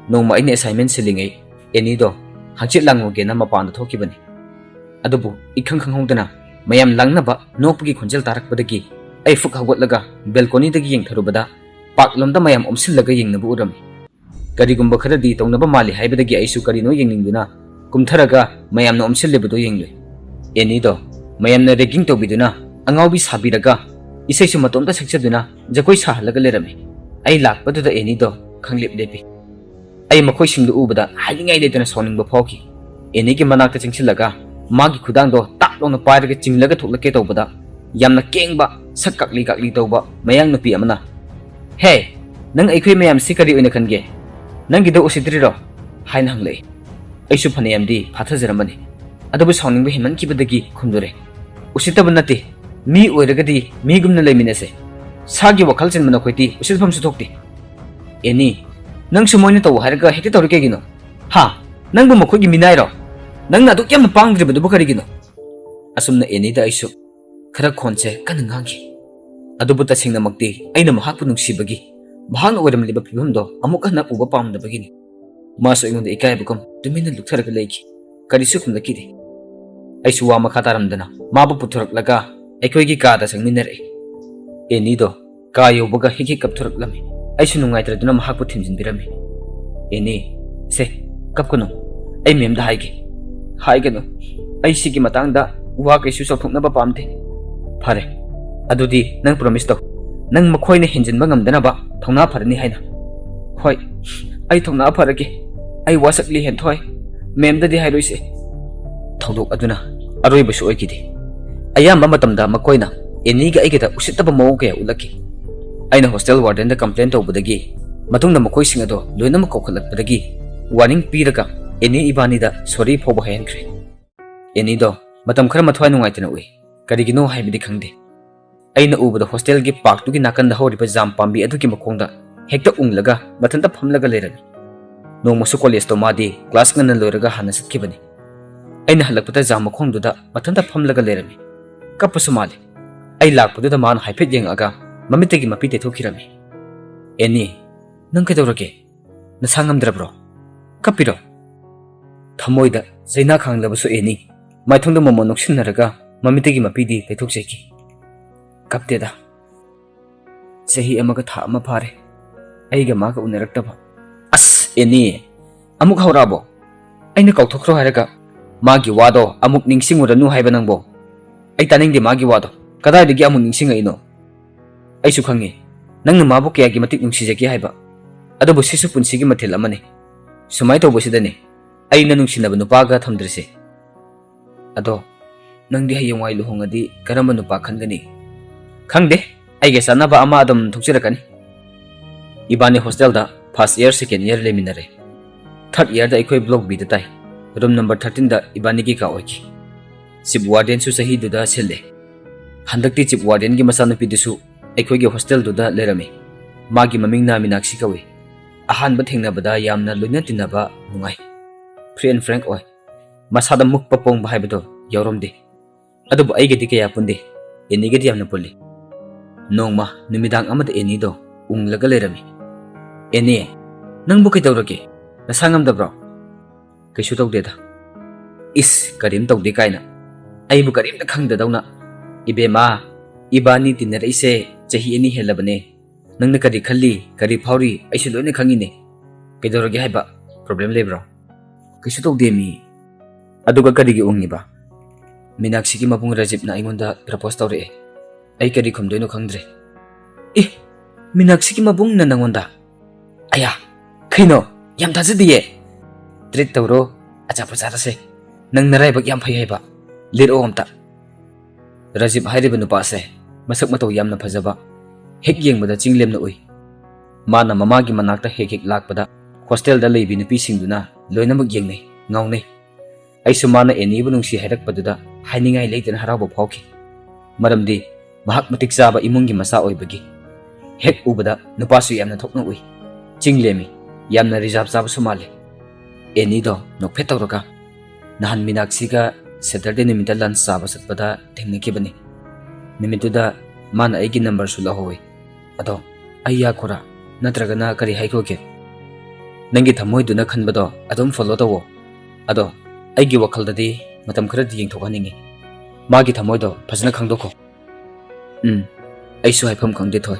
ꯅꯣꯡꯃ ꯑꯩꯅ ꯑꯦꯁꯥꯏꯟꯃꯦꯟ ꯁꯤꯜꯂꯤꯉꯩ ꯑꯦꯅꯤꯗꯣ ꯍꯪꯆꯤꯠ ꯂꯥꯡꯉꯨꯒꯦꯅ ꯃꯄꯥꯟꯗ ꯊꯣꯛꯈꯤꯕꯅꯤ꯫ ꯑꯗꯨꯕꯨ ꯏꯈꯪ ꯈꯪꯍꯧꯗꯅ ꯃꯌꯥꯝ ꯂꯥꯡꯅꯕ ꯅꯣꯛꯄꯒꯤ ꯈꯣꯟꯖꯦꯜ ꯇꯥꯔꯛꯄꯗꯒꯤ ꯑꯩ ꯐꯨꯛ ꯍꯧꯒꯠꯂꯒ ꯕꯦꯜꯀꯣꯅꯤꯗꯒꯤ ꯌꯦꯡꯊꯔꯨꯕꯗ ꯄꯥꯛꯂꯣꯝꯗ ꯃꯌꯥꯝ ꯑꯣꯝꯁꯤꯜꯂꯒ ꯌꯦꯡꯅꯕ ꯎꯔꯝꯃꯤ꯫ ꯀꯔꯤꯒꯨꯝꯕ ꯈꯔꯗꯤ ꯇꯧꯅꯕ ꯃꯥꯜꯂꯤ ꯍꯥꯏꯕꯗꯒꯤ ꯑꯩꯁꯨ ꯀꯔꯤꯅꯣ ꯌꯦꯡꯅꯤꯡꯗꯨꯅ ꯀꯨꯝꯊꯔꯒ ꯃꯌꯥꯝꯅ ꯑꯣꯝꯁꯤꯜꯂꯤꯕꯗꯨ ꯌꯦꯡꯂꯨꯏ꯫ ꯑꯦꯅꯤꯗꯣ ꯃꯌꯥꯝꯅ ꯔꯦꯒꯤꯡ ꯇꯧꯕꯤꯗꯨꯅ ꯑꯉꯥꯎꯕꯤ ꯁꯥꯕꯤꯔꯒ ꯏꯁꯩꯁꯨ ꯃꯇꯣꯝꯇ ꯁꯛꯆꯗꯨꯅ ꯖꯒꯣꯏ ꯁꯥꯍꯜꯂꯒ ꯂꯩꯔꯝꯃꯤ꯫ ꯑꯩ ꯂꯥꯛꯄꯗꯨꯗ ꯑꯦꯅꯤꯗꯣ ꯈꯪꯂꯦꯞ ꯂꯦꯞꯄꯤ꯫ ꯑꯩ ꯃꯈꯣꯏꯁꯤꯡꯗꯨ ꯎꯕꯗ ꯍꯥꯏꯅꯤꯡꯉꯥꯏ ꯂꯩꯇꯅ ꯁꯥꯎꯅꯤꯡꯕ ꯐꯥꯎꯈꯤ꯫ ꯑꯦꯅꯤꯒꯤ ꯃꯅꯥꯛꯇ ꯆꯪꯁꯤꯜꯂꯒ ꯃꯥꯒꯤ ꯈꯨꯗꯥꯡꯗꯣ ꯇꯥꯛ ꯂꯥꯎꯅ ꯄꯥꯏꯔꯒ ꯆꯤꯡꯂꯒ ꯊꯣꯛꯂꯛꯀꯦ ꯇꯧꯕꯗ ꯌꯥꯝꯅ ꯀꯦꯡꯕ, ꯁꯛ ꯀꯥꯛꯂꯤ ꯀꯥꯛꯂꯤ ꯇꯧꯕ ꯃꯌꯥꯡ ꯅꯨꯄꯤ ꯑꯃꯅ, "ꯍꯦ, ꯅꯪ ꯑꯩꯈꯣꯏ ꯃꯌꯥꯝꯁꯤ ꯀꯔꯤ ꯑꯣꯏꯅ ꯈꯟꯒꯦ? ꯅꯪꯒꯤꯗ ꯎꯁꯤꯠꯇ꯭ꯔꯤꯔꯣ?" ꯍꯥꯏꯅ ꯍꯪꯂꯛꯏ꯫ ꯑꯩꯁꯨ ꯐꯅꯌꯥꯝꯗꯤ ꯐꯥꯊꯖꯔꯝꯕꯅꯤ, ꯑꯗꯨꯕꯨ ꯁꯥꯎꯅꯤꯡꯕ ꯍꯦꯟꯃꯟꯈꯤꯕꯗꯒꯤ ꯈꯨꯝꯗꯣꯔꯦ, "ꯎꯁꯤꯠꯇꯕ ꯅꯠꯇꯦ, ꯃꯤ ꯑꯣꯏꯔꯒꯗꯤ ꯃꯤꯒꯨꯝꯅ ꯂꯩꯃꯤꯟꯅꯁꯦ꯫ ꯁꯥꯒꯤ ꯋꯥꯈꯜ ꯆꯦꯟꯕ ꯅꯈꯣꯏꯗꯤ ꯎꯁꯤꯠꯐꯝꯁꯨ ꯊꯣꯛꯇꯦ"꯫ ꯑꯦꯅꯤ, "ꯅꯪꯁꯨ ꯃꯣꯏꯅ ꯇꯧ ꯍꯥꯏꯔꯒ ꯍꯦꯛꯇ ꯇꯧꯔꯤ ꯀꯩꯒꯤꯅꯣ? ꯍꯥ? ꯅꯪꯕꯨ ꯃꯈꯣꯏꯒꯤ ꯃꯤꯅꯥꯏꯔꯣ? ꯅꯪꯅ ꯑꯗꯨꯛ ꯌꯥꯝꯅ ꯄꯥꯡꯗ꯭ꯔꯤꯕꯗꯨꯕꯨ ꯀꯔꯤꯒꯤꯅꯣ?" ꯑꯁꯨꯝꯅ ꯑꯦꯅꯤꯗ ꯑꯩꯁꯨ ꯈꯔ ꯈꯣꯟꯁꯦ ꯀꯟꯅ ꯉꯥꯡꯈꯤ꯫ ꯑꯗꯨꯕꯨ ꯇꯁꯦꯡꯅꯃꯛꯇꯤ ꯑꯩꯅ ꯃꯍꯥꯛꯄꯨ ꯅꯨꯡꯁꯤꯕꯒꯤ, ꯃꯍꯥꯛꯅ ꯑꯣꯏꯔꯝꯂꯤꯕ ꯐꯤꯕꯝꯗꯣ ꯑꯃꯨꯛ ꯍꯟꯅ ꯎꯕ ꯄꯥꯝꯗꯕꯒꯤꯅꯤ꯫ ꯃꯥꯁꯨ ꯑꯩꯉꯣꯟꯗ ꯏꯀꯥꯏꯕꯒꯨꯝ ꯇꯨꯃꯤꯟꯅ ꯂꯨꯞꯊꯔꯒ ꯂꯩꯈꯤ꯫ ꯀꯔꯤꯁꯨ ꯈꯨꯝꯂꯛꯈꯤꯗꯦ꯫ ꯑꯩꯁꯨ ꯋꯥ ꯃꯈꯥ ꯇꯥꯔꯝꯗꯅ ꯃꯥꯕꯨ ꯄꯨꯊꯣꯔꯛꯂꯒ ꯑꯩꯈꯣꯏꯒꯤ ꯀꯥꯗ ꯆꯪꯃꯤꯟꯅꯔꯛꯏ꯫ ꯑꯦꯅꯤꯗꯣ ꯀꯥ ꯌꯧꯕꯒ ꯍꯤꯛ ꯍꯤꯛ ꯀꯞꯊꯣꯔꯛꯂꯝꯃꯤ꯫ ꯑꯩꯁꯨ ꯅꯨꯡꯉꯥꯏꯇ꯭ꯔꯗꯨꯅ ꯃꯍꯥꯛꯄꯨ ꯊꯤꯟꯖꯤꯟꯕꯤꯔꯝꯃꯤ꯫ "ꯑꯦꯅꯤ, ꯁꯦ, ꯀꯞꯀꯅꯨ꯫ ꯑꯩ ꯃꯦꯝꯗ ꯍꯥꯏꯒꯦ꯫" "ꯍꯥꯏꯒꯅꯨ꯫ ꯑꯩ ꯁꯤꯒꯤ ꯃꯇꯥꯡꯗ ꯋꯥ ꯀꯩꯁꯨ ꯆꯥꯎꯊꯣꯛꯅꯕ ꯄꯥꯝꯗꯦ꯫" "ꯐꯔꯦ, ꯑꯗꯨꯗꯤ ꯅꯪ ꯄ꯭ꯔꯣꯃꯤꯁ ꯇꯧ, ꯅꯪ ꯃꯈꯣꯏꯅ ꯍꯦꯟꯖꯤꯟꯕ ꯉꯝꯗꯅꯕ ꯊꯧꯅꯥ ꯐꯔꯅꯤ ꯍꯥꯏꯅ꯫" "ꯍꯣꯏ, ꯑꯩ ꯊꯧꯅꯥ ꯐꯔꯒꯦ꯫ ꯑꯩ ꯋꯥꯁꯛꯂꯤ ꯍꯦꯟꯊꯣꯏ꯫ ꯃꯦꯝꯗꯗꯤ ꯍꯥꯏꯔꯣꯏꯁꯦ꯫" ꯊꯧꯗꯣꯛ ꯑꯗꯨꯅ ꯑꯔꯣꯏꯕꯁꯨ ꯑꯣꯏꯈꯤꯗꯦ꯫ ꯑꯌꯥꯝꯕ ꯃꯇꯝꯗ ꯃꯈꯣꯏꯅ ꯑꯦꯅꯤꯒ ꯑꯩꯒꯗ ꯎꯁꯤꯠꯇꯕ ꯃꯑꯣꯡ ꯀꯌꯥ ꯎꯠꯂꯛꯈꯤ꯫ ꯑꯩꯅ ꯍꯣꯁꯇꯦꯜ ꯋꯥꯔꯗꯦꯟꯗ ꯀꯝꯄ꯭ꯂꯦꯟ ꯇꯧꯕꯗꯒꯤ ꯃꯇꯨꯡꯗ ꯃꯈꯣꯏꯁꯤꯡ ꯑꯗꯣ ꯂꯣꯏꯅꯃꯛ ꯀꯧꯈꯠꯂꯛꯄꯗꯒꯤ ꯋꯥꯔꯅꯤꯡ ꯄꯤꯔꯒ ꯑꯦꯅꯤ ꯏꯕꯥꯅꯤꯗ ꯁꯣꯔꯤ ꯐꯥꯎꯕ ꯍꯥꯏꯍꯟꯈ꯭ꯔꯦ꯫ ꯑꯦꯅꯤꯗꯣ ꯃꯇꯝ ꯈꯔ ꯃꯊ꯭ꯋꯥꯏ ꯅꯨꯡꯉꯥꯏꯇꯅ ꯎꯏ꯫ ꯀꯔꯤꯒꯤꯅꯣ ꯍꯥꯏꯕꯗꯤ ꯈꯪꯗꯦ꯫ ꯑꯩꯅ ꯎꯕꯗ ꯍꯣꯁꯇꯦꯜꯒꯤ ꯄꯥꯔꯛꯇꯨꯒꯤ ꯅꯥꯀꯟꯗ ꯍꯧꯔꯤꯕ ꯖꯥꯝ ꯄꯥꯝꯕꯤ ꯑꯗꯨꯒꯤ ꯃꯈꯣꯡꯗ ꯍꯦꯛꯇ ꯎꯪꯂꯒ ꯃꯊꯟꯇ ꯐꯝꯂꯒ ꯂꯩꯔꯝꯃꯤ꯫ ꯅꯣꯡꯃꯁꯨ ꯀꯣꯂꯦꯖꯇꯣ ꯃꯥꯗꯤ ꯀ꯭ꯂꯥꯁ ꯉꯟꯅ ꯂꯣꯏꯔꯒ ꯍꯥꯟꯅ ꯆꯠꯈꯤꯕꯅꯤ꯫ ꯑꯩꯅ ꯍꯜꯂꯛꯄꯗ ꯖꯥꯝ ꯃꯈꯣꯡꯗꯨꯗ ꯃꯊꯟꯇ ꯐꯝꯂꯒ ꯂꯩꯔꯝꯃꯤ꯫ ꯀꯞꯄꯁꯨ ꯃꯥꯜꯂꯤ꯫ ꯑꯩ ꯂꯥꯛꯄꯗꯨꯗ ꯃꯥꯅ ꯍꯥꯏꯐꯦꯠ ꯌꯦꯡꯉꯛꯑꯒ ꯃꯃꯤꯠꯇꯒꯤ ꯃꯄꯤ ꯇꯩꯊꯣꯛꯈꯤꯔꯝꯃꯤ꯫ "ꯑꯦꯅꯤ, ꯅꯪ ꯀꯩꯗꯧꯔꯒꯦ? ꯅꯁꯥ ꯉꯝꯗ꯭ꯔꯕ꯭ꯔꯣ? ꯀꯞꯄꯤꯔꯣ?" ꯊꯃꯣꯏꯗ ꯆꯩꯅꯥ ꯈꯥꯡꯂꯕꯁꯨ ꯑꯦꯅꯤ ꯃꯥꯏꯊꯣꯡꯗ ꯃꯃꯣꯟ ꯅꯣꯛꯁꯤꯟꯅꯔꯒ ꯃꯃꯤꯠꯇꯒꯤ ꯃꯄꯤꯗꯤ ꯇꯩꯊꯣꯛꯆꯈꯤ꯫ "ꯀꯞꯇꯦꯗ꯫ ꯆꯍꯤ ꯑꯃꯒ ꯊꯥ ꯑꯃ ꯐꯥꯔꯦ ꯑꯩꯒ ꯃꯥꯒ ꯎꯅꯔꯛꯇꯕ꯫" "ꯑꯁ, ꯑꯦꯅꯤ, ꯑꯃꯨꯛ ꯍꯧꯔꯛꯑꯕꯣ? ꯑꯩꯅ ꯀꯥꯎꯊꯣꯛꯈ꯭ꯔꯣ ꯍꯥꯏꯔꯒ ꯃꯥꯒꯤ ꯋꯥꯗꯣ ꯑꯃꯨꯛ ꯅꯤꯡꯁꯤꯡꯉꯨꯔꯅꯨ ꯍꯥꯏꯕ ꯅꯪꯕꯣ꯫ ꯑꯩ ꯇꯥꯅꯤꯡꯗꯦ ꯃꯥꯒꯤ ꯋꯥꯗꯣ꯫ ꯀꯗꯥꯏꯗꯒꯤ ꯑꯃꯨꯛ ꯅꯤꯡꯁꯤꯡꯉꯛꯏꯅꯣ? ꯑꯩꯁꯨ ꯈꯪꯉꯤ ꯅꯪꯅ ꯃꯥꯕꯨ ꯀꯌꯥꯒꯤ ꯃꯇꯤꯛ ꯅꯨꯡꯁꯤꯖꯒꯦ ꯍꯥꯏꯕ꯫ ꯑꯗꯨꯕꯨ ꯁꯤꯁꯨ ꯄꯨꯟꯁꯤꯒꯤ ꯃꯊꯦꯜ ꯑꯃꯅꯤ꯫ ꯁꯨꯃꯥꯏꯅ ꯇꯧꯕꯁꯤꯗꯅꯤ ꯑꯩꯅ ꯅꯨꯡꯁꯤꯅꯕ ꯅꯨꯄꯥꯒ ꯊꯝꯗ꯭ꯔꯤꯁꯦ꯫ ꯑꯗꯣ ꯅꯪꯗꯤ ꯍꯌꯦꯡꯋꯥꯏ ꯂꯨꯍꯣꯡꯉꯗꯤ ꯀꯔꯝꯕ ꯅꯨꯄꯥ ꯈꯟꯒꯅꯤ?" "ꯈꯪꯗꯦ, ꯑꯩꯒ ꯆꯥꯟꯅꯕ ꯑꯃ ꯑꯗꯨꯝ ꯊꯣꯛꯆꯔꯛꯀꯅꯤ꯫" ꯏꯕꯥꯅꯤ ꯍꯣꯁꯇꯦꯜꯗ ꯐꯥꯔꯁ ꯏꯌꯔ, ꯁꯦꯀꯦꯟ ꯏꯌꯔ ꯂꯩꯃꯤꯟꯅꯔꯦ꯫ ꯊꯥꯔꯠ ꯏꯌꯔꯗ ꯑꯩꯈꯣꯏ ꯕ꯭ꯂꯣꯛ ꯕꯤꯗ ꯇꯥꯏ꯫ ꯔꯨꯝ ꯅꯝꯕꯔ ꯊꯥꯔꯇꯤꯟꯗ ꯏꯕꯥꯅꯤꯒꯤ ꯀꯥ ꯑꯣꯏꯈꯤ꯫ ꯆꯤꯞ ꯋꯥꯔꯗꯦꯟꯁꯨ ꯆꯍꯤꯗꯨꯗ ꯁꯤꯜꯂꯦ꯫ ꯍꯟꯗꯛꯇꯤ ꯆꯤꯞ ꯋꯥꯔꯗꯦꯟꯒꯤ ꯃꯆꯥꯅꯨꯄꯤꯗꯨꯁꯨ ꯑꯩꯈꯣꯏꯒꯤ ꯍꯣꯁꯇꯦꯜꯗꯨꯗ ꯂꯩꯔꯝꯃꯤ꯫ ꯃꯥꯒꯤ ꯃꯃꯤꯡꯅ ꯃꯤꯅꯥꯛꯁꯤ ꯀꯧꯏ꯫ ꯑꯍꯥꯟꯕ ꯊꯦꯡꯅꯕꯗ ꯌꯥꯝꯅ ꯂꯣꯏꯅ ꯇꯤꯟꯅꯕ ꯅꯨꯡꯉꯥꯏ꯫ Free and frank ꯑꯣꯏ꯫ ꯃꯁꯥꯗ ꯃꯨꯛꯄ ꯄꯣꯡꯕ ꯍꯥꯏꯕꯗꯣ ꯌꯥꯎꯔꯝꯗꯦ꯫ ꯑꯗꯨꯕꯨ ꯑꯩꯒꯗꯤ ꯀꯌꯥ ꯄꯨꯟꯗꯦ꯫ ꯑꯦꯅꯤꯒꯗꯤ ꯌꯥꯝꯅ ꯄꯨꯜꯂꯤ꯫ ꯅꯣꯡꯃ ꯅꯨꯃꯤꯗꯥꯡ ꯑꯃꯗ ꯑꯦꯅꯤꯗꯣ ꯎꯪꯂꯒ ꯂꯩꯔꯝꯃꯤ꯫ "ꯑꯦꯅꯤ, ꯅꯪꯕꯨ ꯀꯩꯗꯧꯔꯒꯦ? ꯅꯁꯥ ꯉꯝꯗꯕ꯭ꯔꯣ?" "ꯀꯩꯁꯨ ꯇꯧꯗꯦꯗ꯫" "ꯏꯁ, ꯀꯔꯤꯝ ꯇꯧꯗꯦ ꯀꯥꯏꯅ꯫ ꯑꯩꯕꯨ ꯀꯔꯤꯝꯇ ꯈꯪꯗꯗꯧꯅ꯫ ꯏꯕꯦꯝꯃ, ꯏꯕꯥꯅꯤ ꯇꯤꯟꯅꯔꯛꯏꯁꯦ ꯆꯍꯤ ꯑꯅꯤ ꯍꯦꯜꯂꯕꯅꯦ꯫ ꯅꯪꯅ ꯀꯔꯤ ꯈꯜꯂꯤ, ꯀꯔꯤ ꯐꯥꯎꯔꯤ, ꯑꯩꯁꯨ ꯂꯣꯏꯅ ꯈꯪꯉꯤꯅꯦ꯫ ꯀꯩꯗꯧꯔꯒꯦ ꯍꯥꯏꯕ? ꯄ꯭ꯔꯣꯕ꯭ꯂꯦꯝ ꯂꯩꯕ꯭ꯔꯣ?" "ꯀꯩꯁꯨ ꯇꯧꯗꯦ ꯃꯤ꯫" "ꯑꯗꯨꯒ ꯀꯔꯤꯒꯤ ꯎꯪꯉꯤꯕ?" "ꯃꯤꯅꯥꯛꯁꯤꯒꯤ ꯃꯕꯨꯡ ꯔꯥꯖꯤꯞꯅ ꯑꯩꯉꯣꯟꯗ ꯄ꯭ꯔꯄꯣꯁ ꯇꯧꯔꯛꯑꯦ꯫ ꯑꯩ ꯀꯔꯤ ꯈꯨꯝꯗꯣꯏꯅꯣ ꯈꯪꯗ꯭ꯔꯦ꯫" "ꯑꯦ, ꯃꯤꯅꯥꯛꯁꯤꯒꯤ ꯃꯕꯨꯡꯅ ꯅꯪꯉꯣꯟꯗ?" "ꯑꯌꯥ, ꯀꯩꯅꯣ? ꯌꯥꯝ ꯊꯥꯖꯗꯤꯌꯦ꯫" "ꯇ꯭ꯔꯤꯠ ꯇꯧꯔꯣ, ꯑꯆꯥꯄꯣꯠ ꯆꯥꯔꯁꯦ꯫ ꯅꯪ ꯅꯔꯥꯏꯕꯛ ꯌꯥꯝ ꯐꯩ ꯍꯥꯏꯕ꯫ ꯂꯤꯔꯛꯑꯣ ꯑꯝꯇ꯫" ꯔꯥꯖꯤꯞ ꯍꯥꯏꯔꯤꯕ ꯅꯨꯄꯥꯁꯦ ꯃꯁꯛ ꯃꯇꯧ ꯌꯥꯝꯅ ꯐꯖꯕ, ꯍꯦꯛ ꯌꯦꯡꯕꯗ ꯆꯤꯡꯂꯦꯝꯅ ꯎꯏ꯫ ꯃꯥꯅ ꯃꯃꯥꯒꯤ ꯃꯅꯥꯛꯇ ꯍꯦꯛ ꯍꯦꯛ ꯂꯥꯛꯄꯗ ꯍꯣꯁꯇꯦꯜꯗ ꯂꯩꯕꯤ ꯅꯨꯄꯤꯁꯤꯡꯗꯨꯅ ꯂꯣꯏꯅꯃꯛ ꯌꯦꯡꯅꯩ, ꯉꯥꯎꯅꯩ꯫ ꯑꯩꯁꯨ ꯃꯥꯅ ꯑꯦꯅꯤꯕꯨ ꯅꯨꯡꯁꯤ ꯍꯥꯏꯔꯛꯄꯗꯨꯗ ꯍꯥꯏꯅꯤꯡꯉꯥꯏ ꯂꯩꯇꯅ ꯍꯔꯥꯎꯕ ꯐꯥꯎꯈꯤ꯫ ꯃꯔꯝꯗꯤ ꯃꯍꯥꯛ ꯃꯇꯤꯛ ꯆꯥꯕ ꯏꯃꯨꯡꯒꯤ ꯃꯆꯥ ꯑꯣꯏꯕꯒꯤ꯫ ꯍꯦꯛ ꯎꯕꯗ ꯅꯨꯄꯥꯁꯨ ꯌꯥꯝꯅ ꯊꯣꯛꯅ ꯎꯏ꯫ ꯆꯤꯡ ꯂꯦꯝꯃꯤ, ꯌꯥꯝꯅ ꯔꯤꯖꯥꯕ ꯆꯥꯕꯁꯨ ꯃꯥꯜꯂꯤ꯫ ꯑꯦꯅꯤꯗꯣ ꯅꯣꯛꯐꯦꯠ ꯇꯧꯔꯒ, "ꯅꯍꯥꯟ ꯃꯤꯅꯥꯛꯁꯤꯒ ꯁꯦꯇꯔꯗꯦ ꯅꯨꯃꯤꯠꯇ ꯂꯟꯁ ꯆꯥꯕ ꯆꯠꯄꯗ ꯊꯦꯡꯅꯈꯤꯕꯅꯤ꯫ ꯅꯨꯃꯤꯠꯇꯨꯗ ꯃꯥꯅ ꯑꯩꯒꯤ ꯅꯝꯕꯔꯁꯨ ꯂꯧꯍꯧꯋꯤ꯫ ꯑꯗꯣ ꯑꯩ ꯌꯥꯈꯣꯔꯥ? ꯅꯠꯇ꯭ꯔꯒꯅ ꯀꯔꯤ ꯍꯥꯏꯈꯣꯒꯦ? ꯅꯪꯒꯤ ꯊꯃꯣꯏꯗꯨꯅ ꯈꯟꯕꯗꯣ ꯑꯗꯨꯝ ꯐꯣꯂꯣ ꯇꯧꯋꯣ꯫ ꯑꯗꯣ ꯑꯩꯒꯤ ꯋꯥꯈꯜꯗꯗꯤ ꯃꯇꯝ ꯈꯔꯗꯤ ꯌꯦꯡꯊꯣꯛꯍꯟꯅꯤꯡꯉꯤ꯫ ꯃꯥꯒꯤ ꯊꯃꯣꯏꯗꯣ ꯐꯖꯅ ꯈꯪꯗꯣꯛꯈꯣ꯫" "ꯎꯝ, ꯑꯩꯁꯨ ꯍꯥꯏꯐꯝ ꯈꯪꯗꯦ ꯊꯣꯏ꯫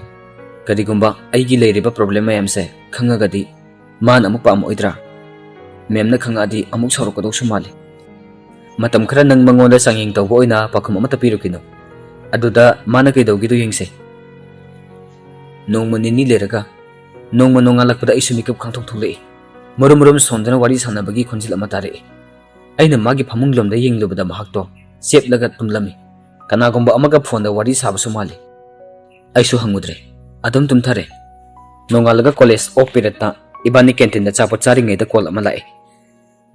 ꯀꯔꯤꯒꯨꯝꯕ ꯑꯩꯒꯤ ꯂꯩꯔꯤꯕ ꯄ꯭ꯔꯣꯕ꯭ꯂꯦꯝ ꯃꯌꯥꯝꯁꯦ ꯈꯪꯉꯒꯗꯤ ꯃꯥꯅ ꯑꯃꯨꯛ ꯄꯥꯝꯃꯛꯑꯣꯏꯗ꯭ꯔꯥ? ꯃꯦꯝꯅ ꯈꯪꯉꯛꯑꯗꯤ ꯑꯃꯨꯛ ꯁꯥꯎꯔꯛꯀꯗꯧꯁꯨ ꯃꯥꯜꯂꯤ꯫ ꯃꯇꯝ ꯈꯔ ꯅꯪ ꯃꯉꯣꯟꯗ ꯆꯥꯡꯌꯦꯡ ꯇꯧꯕ ꯑꯣꯏꯅ ꯄꯥꯎꯈꯨꯝ ꯑꯃꯠꯇ ꯄꯤꯔꯨꯈꯤꯅꯨ꯫ ꯑꯗꯨꯗ ꯃꯥꯅ ꯀꯩꯗꯧꯒꯦꯗꯣ ꯌꯦꯡꯁꯦ꯫" ꯅꯣꯡꯃ ꯅꯤꯅꯤ ꯂꯩꯔꯒ, ꯅꯣꯡꯃ ꯅꯣꯡꯉꯥꯜꯂꯛꯄꯗ ꯑꯩꯁꯨ ꯃꯤꯀꯞ ꯈꯪꯊꯣꯛ ꯊꯣꯛꯂꯛꯏ꯫ ꯃꯔꯨꯝ ꯃꯔꯨꯝ ꯁꯣꯟꯗꯨꯅ ꯋꯥꯔꯤ ꯁꯥꯟꯅꯕꯒꯤ ꯈꯣꯟꯖꯦꯜ ꯑꯃ ꯇꯥꯔꯛꯏ꯫ ꯑꯩꯅ ꯃꯥꯒꯤ ꯐꯃꯨꯡ ꯂꯣꯝꯗ ꯌꯦꯡꯂꯨꯕꯗ ꯃꯍꯥꯛꯇꯣ ꯆꯦꯞꯂꯒ ꯇꯨꯝꯂꯝꯃꯤ꯫ ꯀꯅꯥꯒꯨꯝꯕ ꯑꯃꯒ ꯐꯣꯟꯗ ꯋꯥꯔꯤ ꯁꯥꯕꯁꯨ ꯃꯥꯜꯂꯤ꯫ ꯑꯩꯁꯨ ꯍꯪꯉꯨꯗ꯭ꯔꯦ꯫ ꯑꯗꯨꯝ ꯇꯨꯝꯊꯔꯦ꯫ ꯅꯣꯡꯉꯥꯜꯂꯒ ꯀꯣꯂꯦꯖ ꯑꯣꯐ ꯄꯤꯔꯠꯇ ꯏꯕꯥꯅꯤ ꯀꯦꯟꯇꯤꯟꯗ ꯑꯆꯥꯄꯣꯠ ꯆꯥꯔꯤꯉꯩꯗ ꯀꯣꯜ ꯑꯃ ꯂꯥꯛꯑꯦ꯫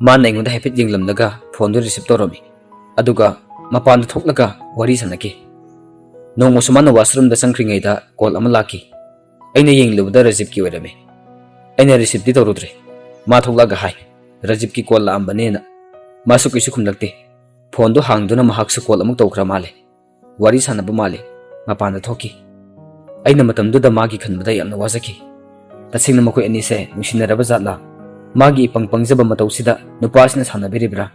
ꯃꯥꯅ ꯑꯩꯉꯣꯟꯗ ꯍꯥꯏꯐꯦꯠ ꯌꯦꯡꯂꯝꯂꯒ ꯐꯣꯟꯗꯨ ꯔꯤꯁꯤꯞ ꯇꯧꯔꯝꯃꯤ꯫ ꯑꯗꯨꯒ ꯃꯄꯥꯟꯗ ꯊꯣꯛꯂꯒ ꯋꯥꯔꯤ ꯁꯥꯟꯅꯈꯤ꯫ ꯅꯣꯡꯃꯁꯨ ꯃꯥꯅ ꯋꯥꯁꯔꯨꯝꯗ ꯆꯪꯈ꯭ꯔꯤꯉꯩꯗ ꯀꯣꯜ ꯑꯃ ꯂꯥꯛꯈꯤ꯫ ꯑꯩꯅ ꯌꯦꯡꯂꯨꯕꯗ ꯔꯖꯤꯞꯀꯤ ꯑꯣꯏꯔꯝꯃꯤ꯫ ꯑꯩꯅ receiveꯇꯤ ꯇꯧꯔꯨꯗ꯭ꯔꯦ꯫ ꯃꯥ ꯊꯣꯛꯂꯛꯑꯒ ꯍꯥꯏ, "ꯔꯥꯖꯤꯕꯀꯤ call ꯂꯥꯛꯑꯝꯕꯅꯦꯅ"꯫ ꯃꯥꯁꯨ ꯀꯩꯁꯨ ꯈꯨꯝꯂꯛꯇꯦ꯫ Phoneꯗꯨ ꯍꯥꯡꯗꯨꯅ ꯃꯍꯥꯛꯁꯨ call ꯑꯃꯨꯛ ꯇꯧꯈ꯭ꯔ ꯃꯥꯜꯂꯦ꯫ ꯋꯥꯔꯤ ꯁꯥꯟꯅꯕ ꯃꯥꯜꯂꯦ꯫ ꯃꯄꯥꯟꯗ ꯊꯣꯛꯈꯤ꯫ ꯑꯩꯅ ꯃꯇꯝꯗꯨꯗ ꯃꯥꯒꯤ ꯈꯟꯕꯗ ꯌꯥꯝꯅ ꯋꯥꯖꯈꯤ꯫ ꯇꯁꯦꯡꯅ ꯃꯈꯣꯏ ꯑꯅꯤꯁꯦ ꯅꯨꯡꯁꯤꯅꯔꯕ ꯖꯥꯠꯂꯥ? ꯃꯥꯒꯤ ꯏꯄꯪ ꯄꯪꯖꯕ ꯃꯇꯧꯁꯤꯗ ꯅꯨꯄꯥꯁꯤꯅ ꯁꯥꯟꯅꯕꯤꯔꯤꯕ꯭ꯔꯥ?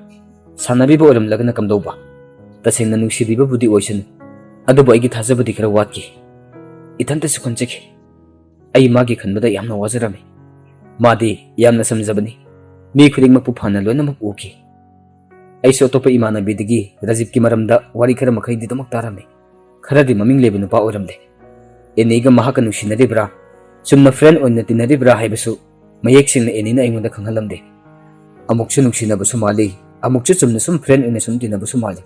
ꯁꯥꯟꯅꯕꯤꯕ ꯑꯣꯏꯔꯝꯂꯒꯅ ꯀꯝꯗꯧꯕ? ꯇꯁꯦꯡꯅ ꯅꯨꯡꯁꯤꯕꯤꯕꯕꯨꯗꯤ ꯑꯣꯏꯁꯅꯨ, ꯑꯗꯨꯕꯨ ꯑꯩꯒꯤ ꯊꯥꯖꯕꯗꯤ ꯈꯔ ꯋꯥꯠꯈꯤ꯫ ꯏꯊꯟꯇꯁꯨ ꯈꯟꯖꯈꯤ꯫ ꯑꯩ ꯃꯥꯒꯤ ꯈꯟꯕꯗ ꯌꯥꯝꯅ ꯋꯥꯖꯔꯝꯃꯤ꯫ ꯃꯥꯗꯤ ꯌꯥꯝꯅ ꯆꯝꯖꯕꯅꯤ꯫ ꯃꯤ ꯈꯨꯗꯤꯡꯃꯛꯄꯨ ꯐꯅ ꯂꯣꯏꯅꯃꯛ ꯎꯈꯤ꯫ ꯑꯩꯁꯨ ꯑꯇꯣꯞꯄ ꯏꯃꯥꯟꯅꯕꯤꯗꯒꯤ ꯔꯥꯖꯤꯕꯀꯤ ꯃꯔꯝꯗ ꯋꯥꯔꯤ ꯈꯔ ꯃꯈꯩꯗꯤ ꯑꯗꯨꯃꯛ ꯇꯥꯔꯝꯃꯤ꯫ ꯈꯔꯗꯤ ꯃꯃꯤꯡ ꯂꯩꯕ ꯅꯨꯄꯥ ꯑꯣꯏꯔꯝꯂꯦ꯫ ꯑꯦꯅꯤꯒ ꯃꯍꯥꯛꯀ ꯅꯨꯡꯁꯤꯅꯔꯤꯕ꯭ꯔꯥ, ꯆꯨꯝꯅ friend ꯑꯣꯏꯅ ꯇꯤꯟꯅꯔꯤꯕ꯭ꯔꯥ ꯍꯥꯏꯕꯁꯨ ꯃꯌꯦꯛ ꯁꯦꯡꯅ ꯑꯦꯅꯤꯅ ꯑꯩꯉꯣꯟꯗ ꯈꯪꯍꯜꯂꯝꯗꯦ꯫ ꯑꯃꯨꯛꯁꯨ ꯅꯨꯡꯁꯤꯅꯕꯁꯨ ꯃꯥꯜꯂꯤ, ꯑꯃꯨꯛꯁꯨ ꯆꯨꯝꯅ ꯁꯨꯝ friend ꯑꯣꯏꯅ ꯁꯨꯝ ꯇꯤꯟꯅꯕꯁꯨ ꯃꯥꯜꯂꯤ꯫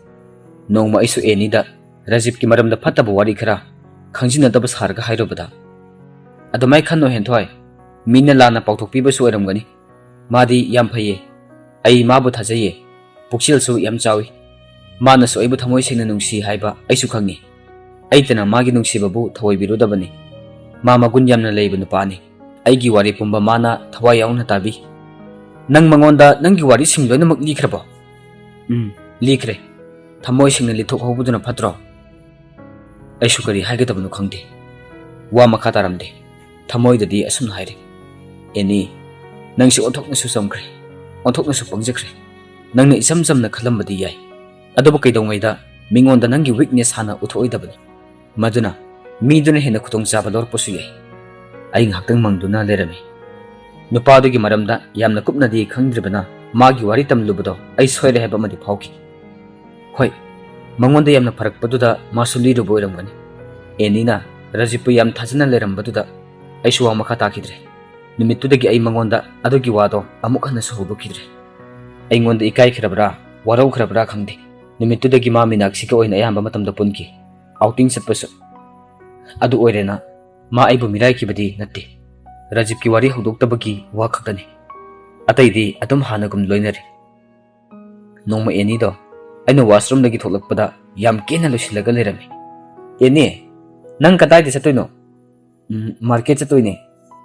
ꯅꯣꯡꯃ ꯑꯩꯁꯨ ꯑꯦꯅꯤꯗ ꯔꯥꯖꯤꯕꯀꯤ ꯃꯔꯝꯗ ꯐꯠꯇꯕ ꯋꯥꯔꯤ ꯈꯔ ꯈꯪꯖꯤꯟꯅꯗꯕ ꯁꯥꯔꯒ ꯍꯥꯏꯔꯨꯕꯗ, "ꯑꯗꯨꯃꯥꯏ ꯈꯟꯅꯣ ꯍꯦꯟꯊꯣꯏ, ꯃꯤꯅ ꯂꯥꯟꯅ ꯄꯥꯎꯊꯣꯛꯄꯤꯕꯁꯨ ꯑꯣꯏꯔꯝꯒꯅꯤ꯫ ꯃꯥꯗꯤ ꯌꯥꯝ ꯐꯩꯌꯦ, ꯑꯩ ꯃꯥꯕꯨ ꯊꯥꯖꯩꯌꯦ, ꯄꯨꯛꯆꯦꯜꯁꯨ ꯌꯥꯝ ꯆꯥꯎꯏ꯫ ꯃꯥꯅꯁꯨ ꯑꯩꯕꯨ ꯊꯃꯣꯏ ꯁꯦꯡꯅ ꯅꯨꯡꯁꯤ ꯍꯥꯏꯕ ꯑꯩꯁꯨ ꯈꯪꯉꯤ꯫ ꯑꯩꯇꯅ ꯃꯥꯒꯤ ꯅꯨꯡꯁꯤꯕꯕꯨ ꯊꯧꯑꯣꯏꯕꯤꯔꯨꯗꯕꯅꯤ꯫ ꯃꯥ ꯃꯒꯨꯟ ꯌꯥꯝꯅ ꯂꯩꯕ ꯅꯨꯄꯥꯅꯤ꯫ ꯑꯩꯒꯤ ꯋꯥꯔꯤ ꯄꯨꯝꯕ ꯃꯥꯅ ꯊꯋꯥꯏ ꯌꯥꯎꯅ ꯇꯥꯕꯤ꯫" "ꯅꯪ ꯃꯉꯣꯟꯗ ꯅꯪꯒꯤ ꯋꯥꯔꯤꯁꯤꯡ ꯂꯣꯏꯅꯃꯛ ꯂꯤꯈ꯭ꯔꯕꯣ?" "ꯎꯝ, ꯂꯤꯈ꯭ꯔꯦ꯫ ꯊꯃꯣꯏ ꯁꯦꯡꯅ ꯂꯤꯊꯣꯛꯍꯧꯕꯗꯨꯅ ꯐꯠꯇ꯭ꯔꯣ?" ꯑꯩꯁꯨ ꯀꯔꯤ ꯍꯥꯏꯒꯗꯕꯅꯣ ꯈꯪꯗꯦ꯫ ꯋꯥ ꯃꯈꯥ ꯇꯥꯔꯝꯗꯦ꯫ ꯊꯃꯣꯏꯗꯗꯤ ꯑꯁꯨꯝꯅ ꯍꯥꯏꯔꯤ, "ꯑꯦꯅꯤ, ꯅꯪꯁꯤ ꯑꯣꯟꯊꯣꯛꯅꯁꯨ ꯆꯝꯈ꯭ꯔꯦ, ꯑꯣꯟꯊꯣꯛꯅꯁꯨ ꯄꯪꯖꯈ꯭ꯔꯦ꯫ ꯅꯪꯅ ꯏꯆꯝ ꯆꯝꯅ ꯈꯜꯂꯝꯕꯗꯤ ꯌꯥꯏ, ꯑꯗꯨꯕꯨ ꯀꯩꯗꯧꯉꯩꯗ ꯃꯤꯉꯣꯟꯗ ꯅꯪꯒꯤ weakness ꯍꯥꯟꯅ ꯎꯠꯊꯣꯛꯑꯣꯏꯗꯕꯅꯤ꯫ ꯃꯗꯨꯅ ꯃꯤꯗꯨꯅ ꯍꯦꯟꯅ ꯈꯨꯗꯣꯡꯆꯥꯕ ꯂꯧꯔꯛꯄꯁꯨ ꯌꯥꯏ꯫" ꯑꯩ ꯉꯥꯏꯍꯥꯛꯇꯪ ꯃꯪꯗꯨꯅ ꯂꯩꯔꯝꯃꯤ꯫ ꯅꯨꯄꯥꯗꯨꯒꯤ ꯃꯔꯝꯗ ꯌꯥꯝꯅ ꯀꯨꯞꯅꯗꯤ ꯈꯪꯗ꯭ꯔꯤꯕꯅ ꯃꯥꯒꯤ ꯋꯥꯔꯤ ꯇꯝꯂꯨꯕꯗꯣ ꯑꯩ ꯁꯣꯏꯔꯦ ꯍꯥꯏꯕ ꯑꯃꯗꯤ ꯐꯥꯎꯈꯤ꯫ ꯍꯣꯏ, ꯃꯉꯣꯟꯗ ꯌꯥꯝꯅ ꯐꯔꯛꯄꯗꯨꯗ ꯃꯥꯁꯨ ꯂꯤꯔꯨꯕ ꯑꯣꯏꯔꯝꯒꯅꯤ꯫ ꯑꯦꯅꯤꯅ ꯔꯥꯖꯤꯕꯄꯨ ꯌꯥꯝ ꯊꯥꯖꯅ ꯂꯩꯔꯝꯕꯗꯨꯗ ꯑꯩꯁꯨ ꯋꯥ ꯃꯈꯥ ꯇꯥꯈꯤꯗ꯭ꯔꯦ꯫ ꯅꯨꯃꯤꯠꯇꯨꯗꯒꯤ ꯑꯩ ꯃꯉꯣꯟꯗ ꯑꯗꯨꯒꯤ ꯋꯥꯗꯣ ꯑꯃꯨꯛ ꯍꯟꯅꯁꯨ ꯍꯧꯗꯣꯛꯈꯤꯗ꯭ꯔꯦ꯫ ꯑꯩꯉꯣꯟꯗ ꯏꯀꯥꯏꯈ꯭ꯔꯕ꯭ꯔꯥ, ꯋꯥꯔꯧꯈ꯭ꯔꯕ꯭ꯔꯥ ꯈꯪꯗꯦ, ꯅꯨꯃꯤꯠꯇꯨꯗꯒꯤ ꯃꯥ ꯃꯤꯅꯥꯛꯁꯤꯒ ꯑꯣꯏꯅ ꯑꯌꯥꯝꯕ ꯃꯇꯝꯗ ꯄꯨꯟꯈꯤ꯫ Outing ꯆꯠꯄꯁꯨ꯫ ꯑꯗꯨ ꯑꯣꯏꯔꯦꯅ ꯃꯥ ꯑꯩꯕꯨ ꯃꯤꯔꯥꯏꯈꯤꯕꯗꯤ ꯅꯠꯇꯦ꯫ ꯔꯥꯖꯤꯕꯀꯤ ꯋꯥꯔꯤ ꯍꯧꯗꯣꯛꯇꯕꯒꯤ ꯋꯥ ꯈꯛꯇꯅꯤ꯫ ꯑꯇꯩꯗꯤ ꯑꯗꯨꯝ ꯍꯥꯟꯅꯒꯨꯝ ꯂꯣꯏꯅꯔꯤ꯫ ꯅꯣꯡꯃ ꯑꯦꯅꯤꯗꯣ ꯑꯩꯅ washroomꯗꯒꯤ ꯊꯣꯛꯂꯛꯄꯗ ꯌꯥꯝ ꯀꯦꯅ ꯂꯣꯏꯁꯤꯜꯂꯒ ꯂꯩꯔꯝꯃꯤ꯫ "ꯑꯦꯅꯤ, ꯅꯪ ꯀꯗꯥꯏꯗ ꯆꯠꯇꯣꯏꯅꯣ?" "ꯎꯝ, market ꯆꯠꯇꯣꯏꯅꯦ꯫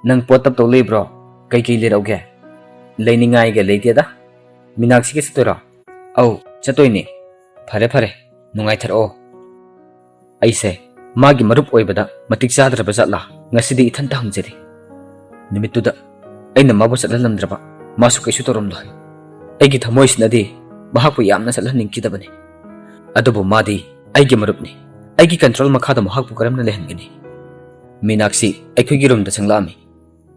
ꯅꯪ ꯄꯣꯠ ꯇꯞꯇꯧ ꯂꯩꯕ꯭ꯔꯣ?" ꯀꯩꯀꯩ ꯂꯩꯔꯛꯎꯒꯦ? ꯂꯩꯅꯤꯡꯉꯥꯏꯒ ꯂꯩꯇꯦꯗ꯫ ꯃꯤꯅꯥꯛꯁꯤꯒ ꯆꯠꯇꯣꯏꯔꯣ? ꯑꯧ, ꯆꯠꯇꯣꯏꯅꯦ꯫ ꯐꯔꯦ ꯐꯔꯦ, ꯅꯨꯡꯉꯥꯏꯊꯔꯛꯑꯣ꯫ ꯑꯩꯁꯦ ꯃꯥꯒꯤ ꯃꯔꯨꯞ ꯑꯣꯏꯕꯗ ꯃꯇꯤꯛ ꯆꯥꯗ꯭ꯔꯕ ꯖꯥꯠꯂꯥ? ꯉꯁꯤꯗꯤ ꯏꯊꯟꯇ ꯍꯪꯖꯔꯤ꯫ ꯅꯨꯃꯤꯠꯇꯨꯗ ꯑꯩꯅ ꯃꯥꯕꯨ ꯆꯠꯍꯜꯂꯝꯗ꯭ꯔꯕ ꯃꯥꯁꯨ ꯀꯩꯁꯨ ꯇꯧꯔꯝꯂꯣꯏ꯫ ꯑꯩꯒꯤ ꯊꯃꯣꯏꯁꯤꯅꯗꯤ ꯃꯍꯥꯛꯄꯨ ꯌꯥꯝꯅ ꯆꯠꯍꯟꯅꯤꯡꯈꯤꯗꯕꯅꯤ꯫ ꯑꯗꯨꯕꯨ ꯃꯥꯗꯤ ꯑꯩꯒꯤ ꯃꯔꯨꯞꯅꯤ꯫ ꯑꯩꯒꯤ ꯀꯟꯇ꯭ꯔꯣꯜ ꯃꯈꯥꯗ ꯃꯍꯥꯛꯄꯨ ꯀꯔꯝꯅ ꯂꯩꯍꯟꯒꯅꯤ? ꯃꯤꯅꯥꯛꯁꯤ ꯑꯩꯈꯣꯏꯒꯤ ꯔꯨꯝꯗ ꯆꯪꯂꯛꯑꯝꯃꯤ꯫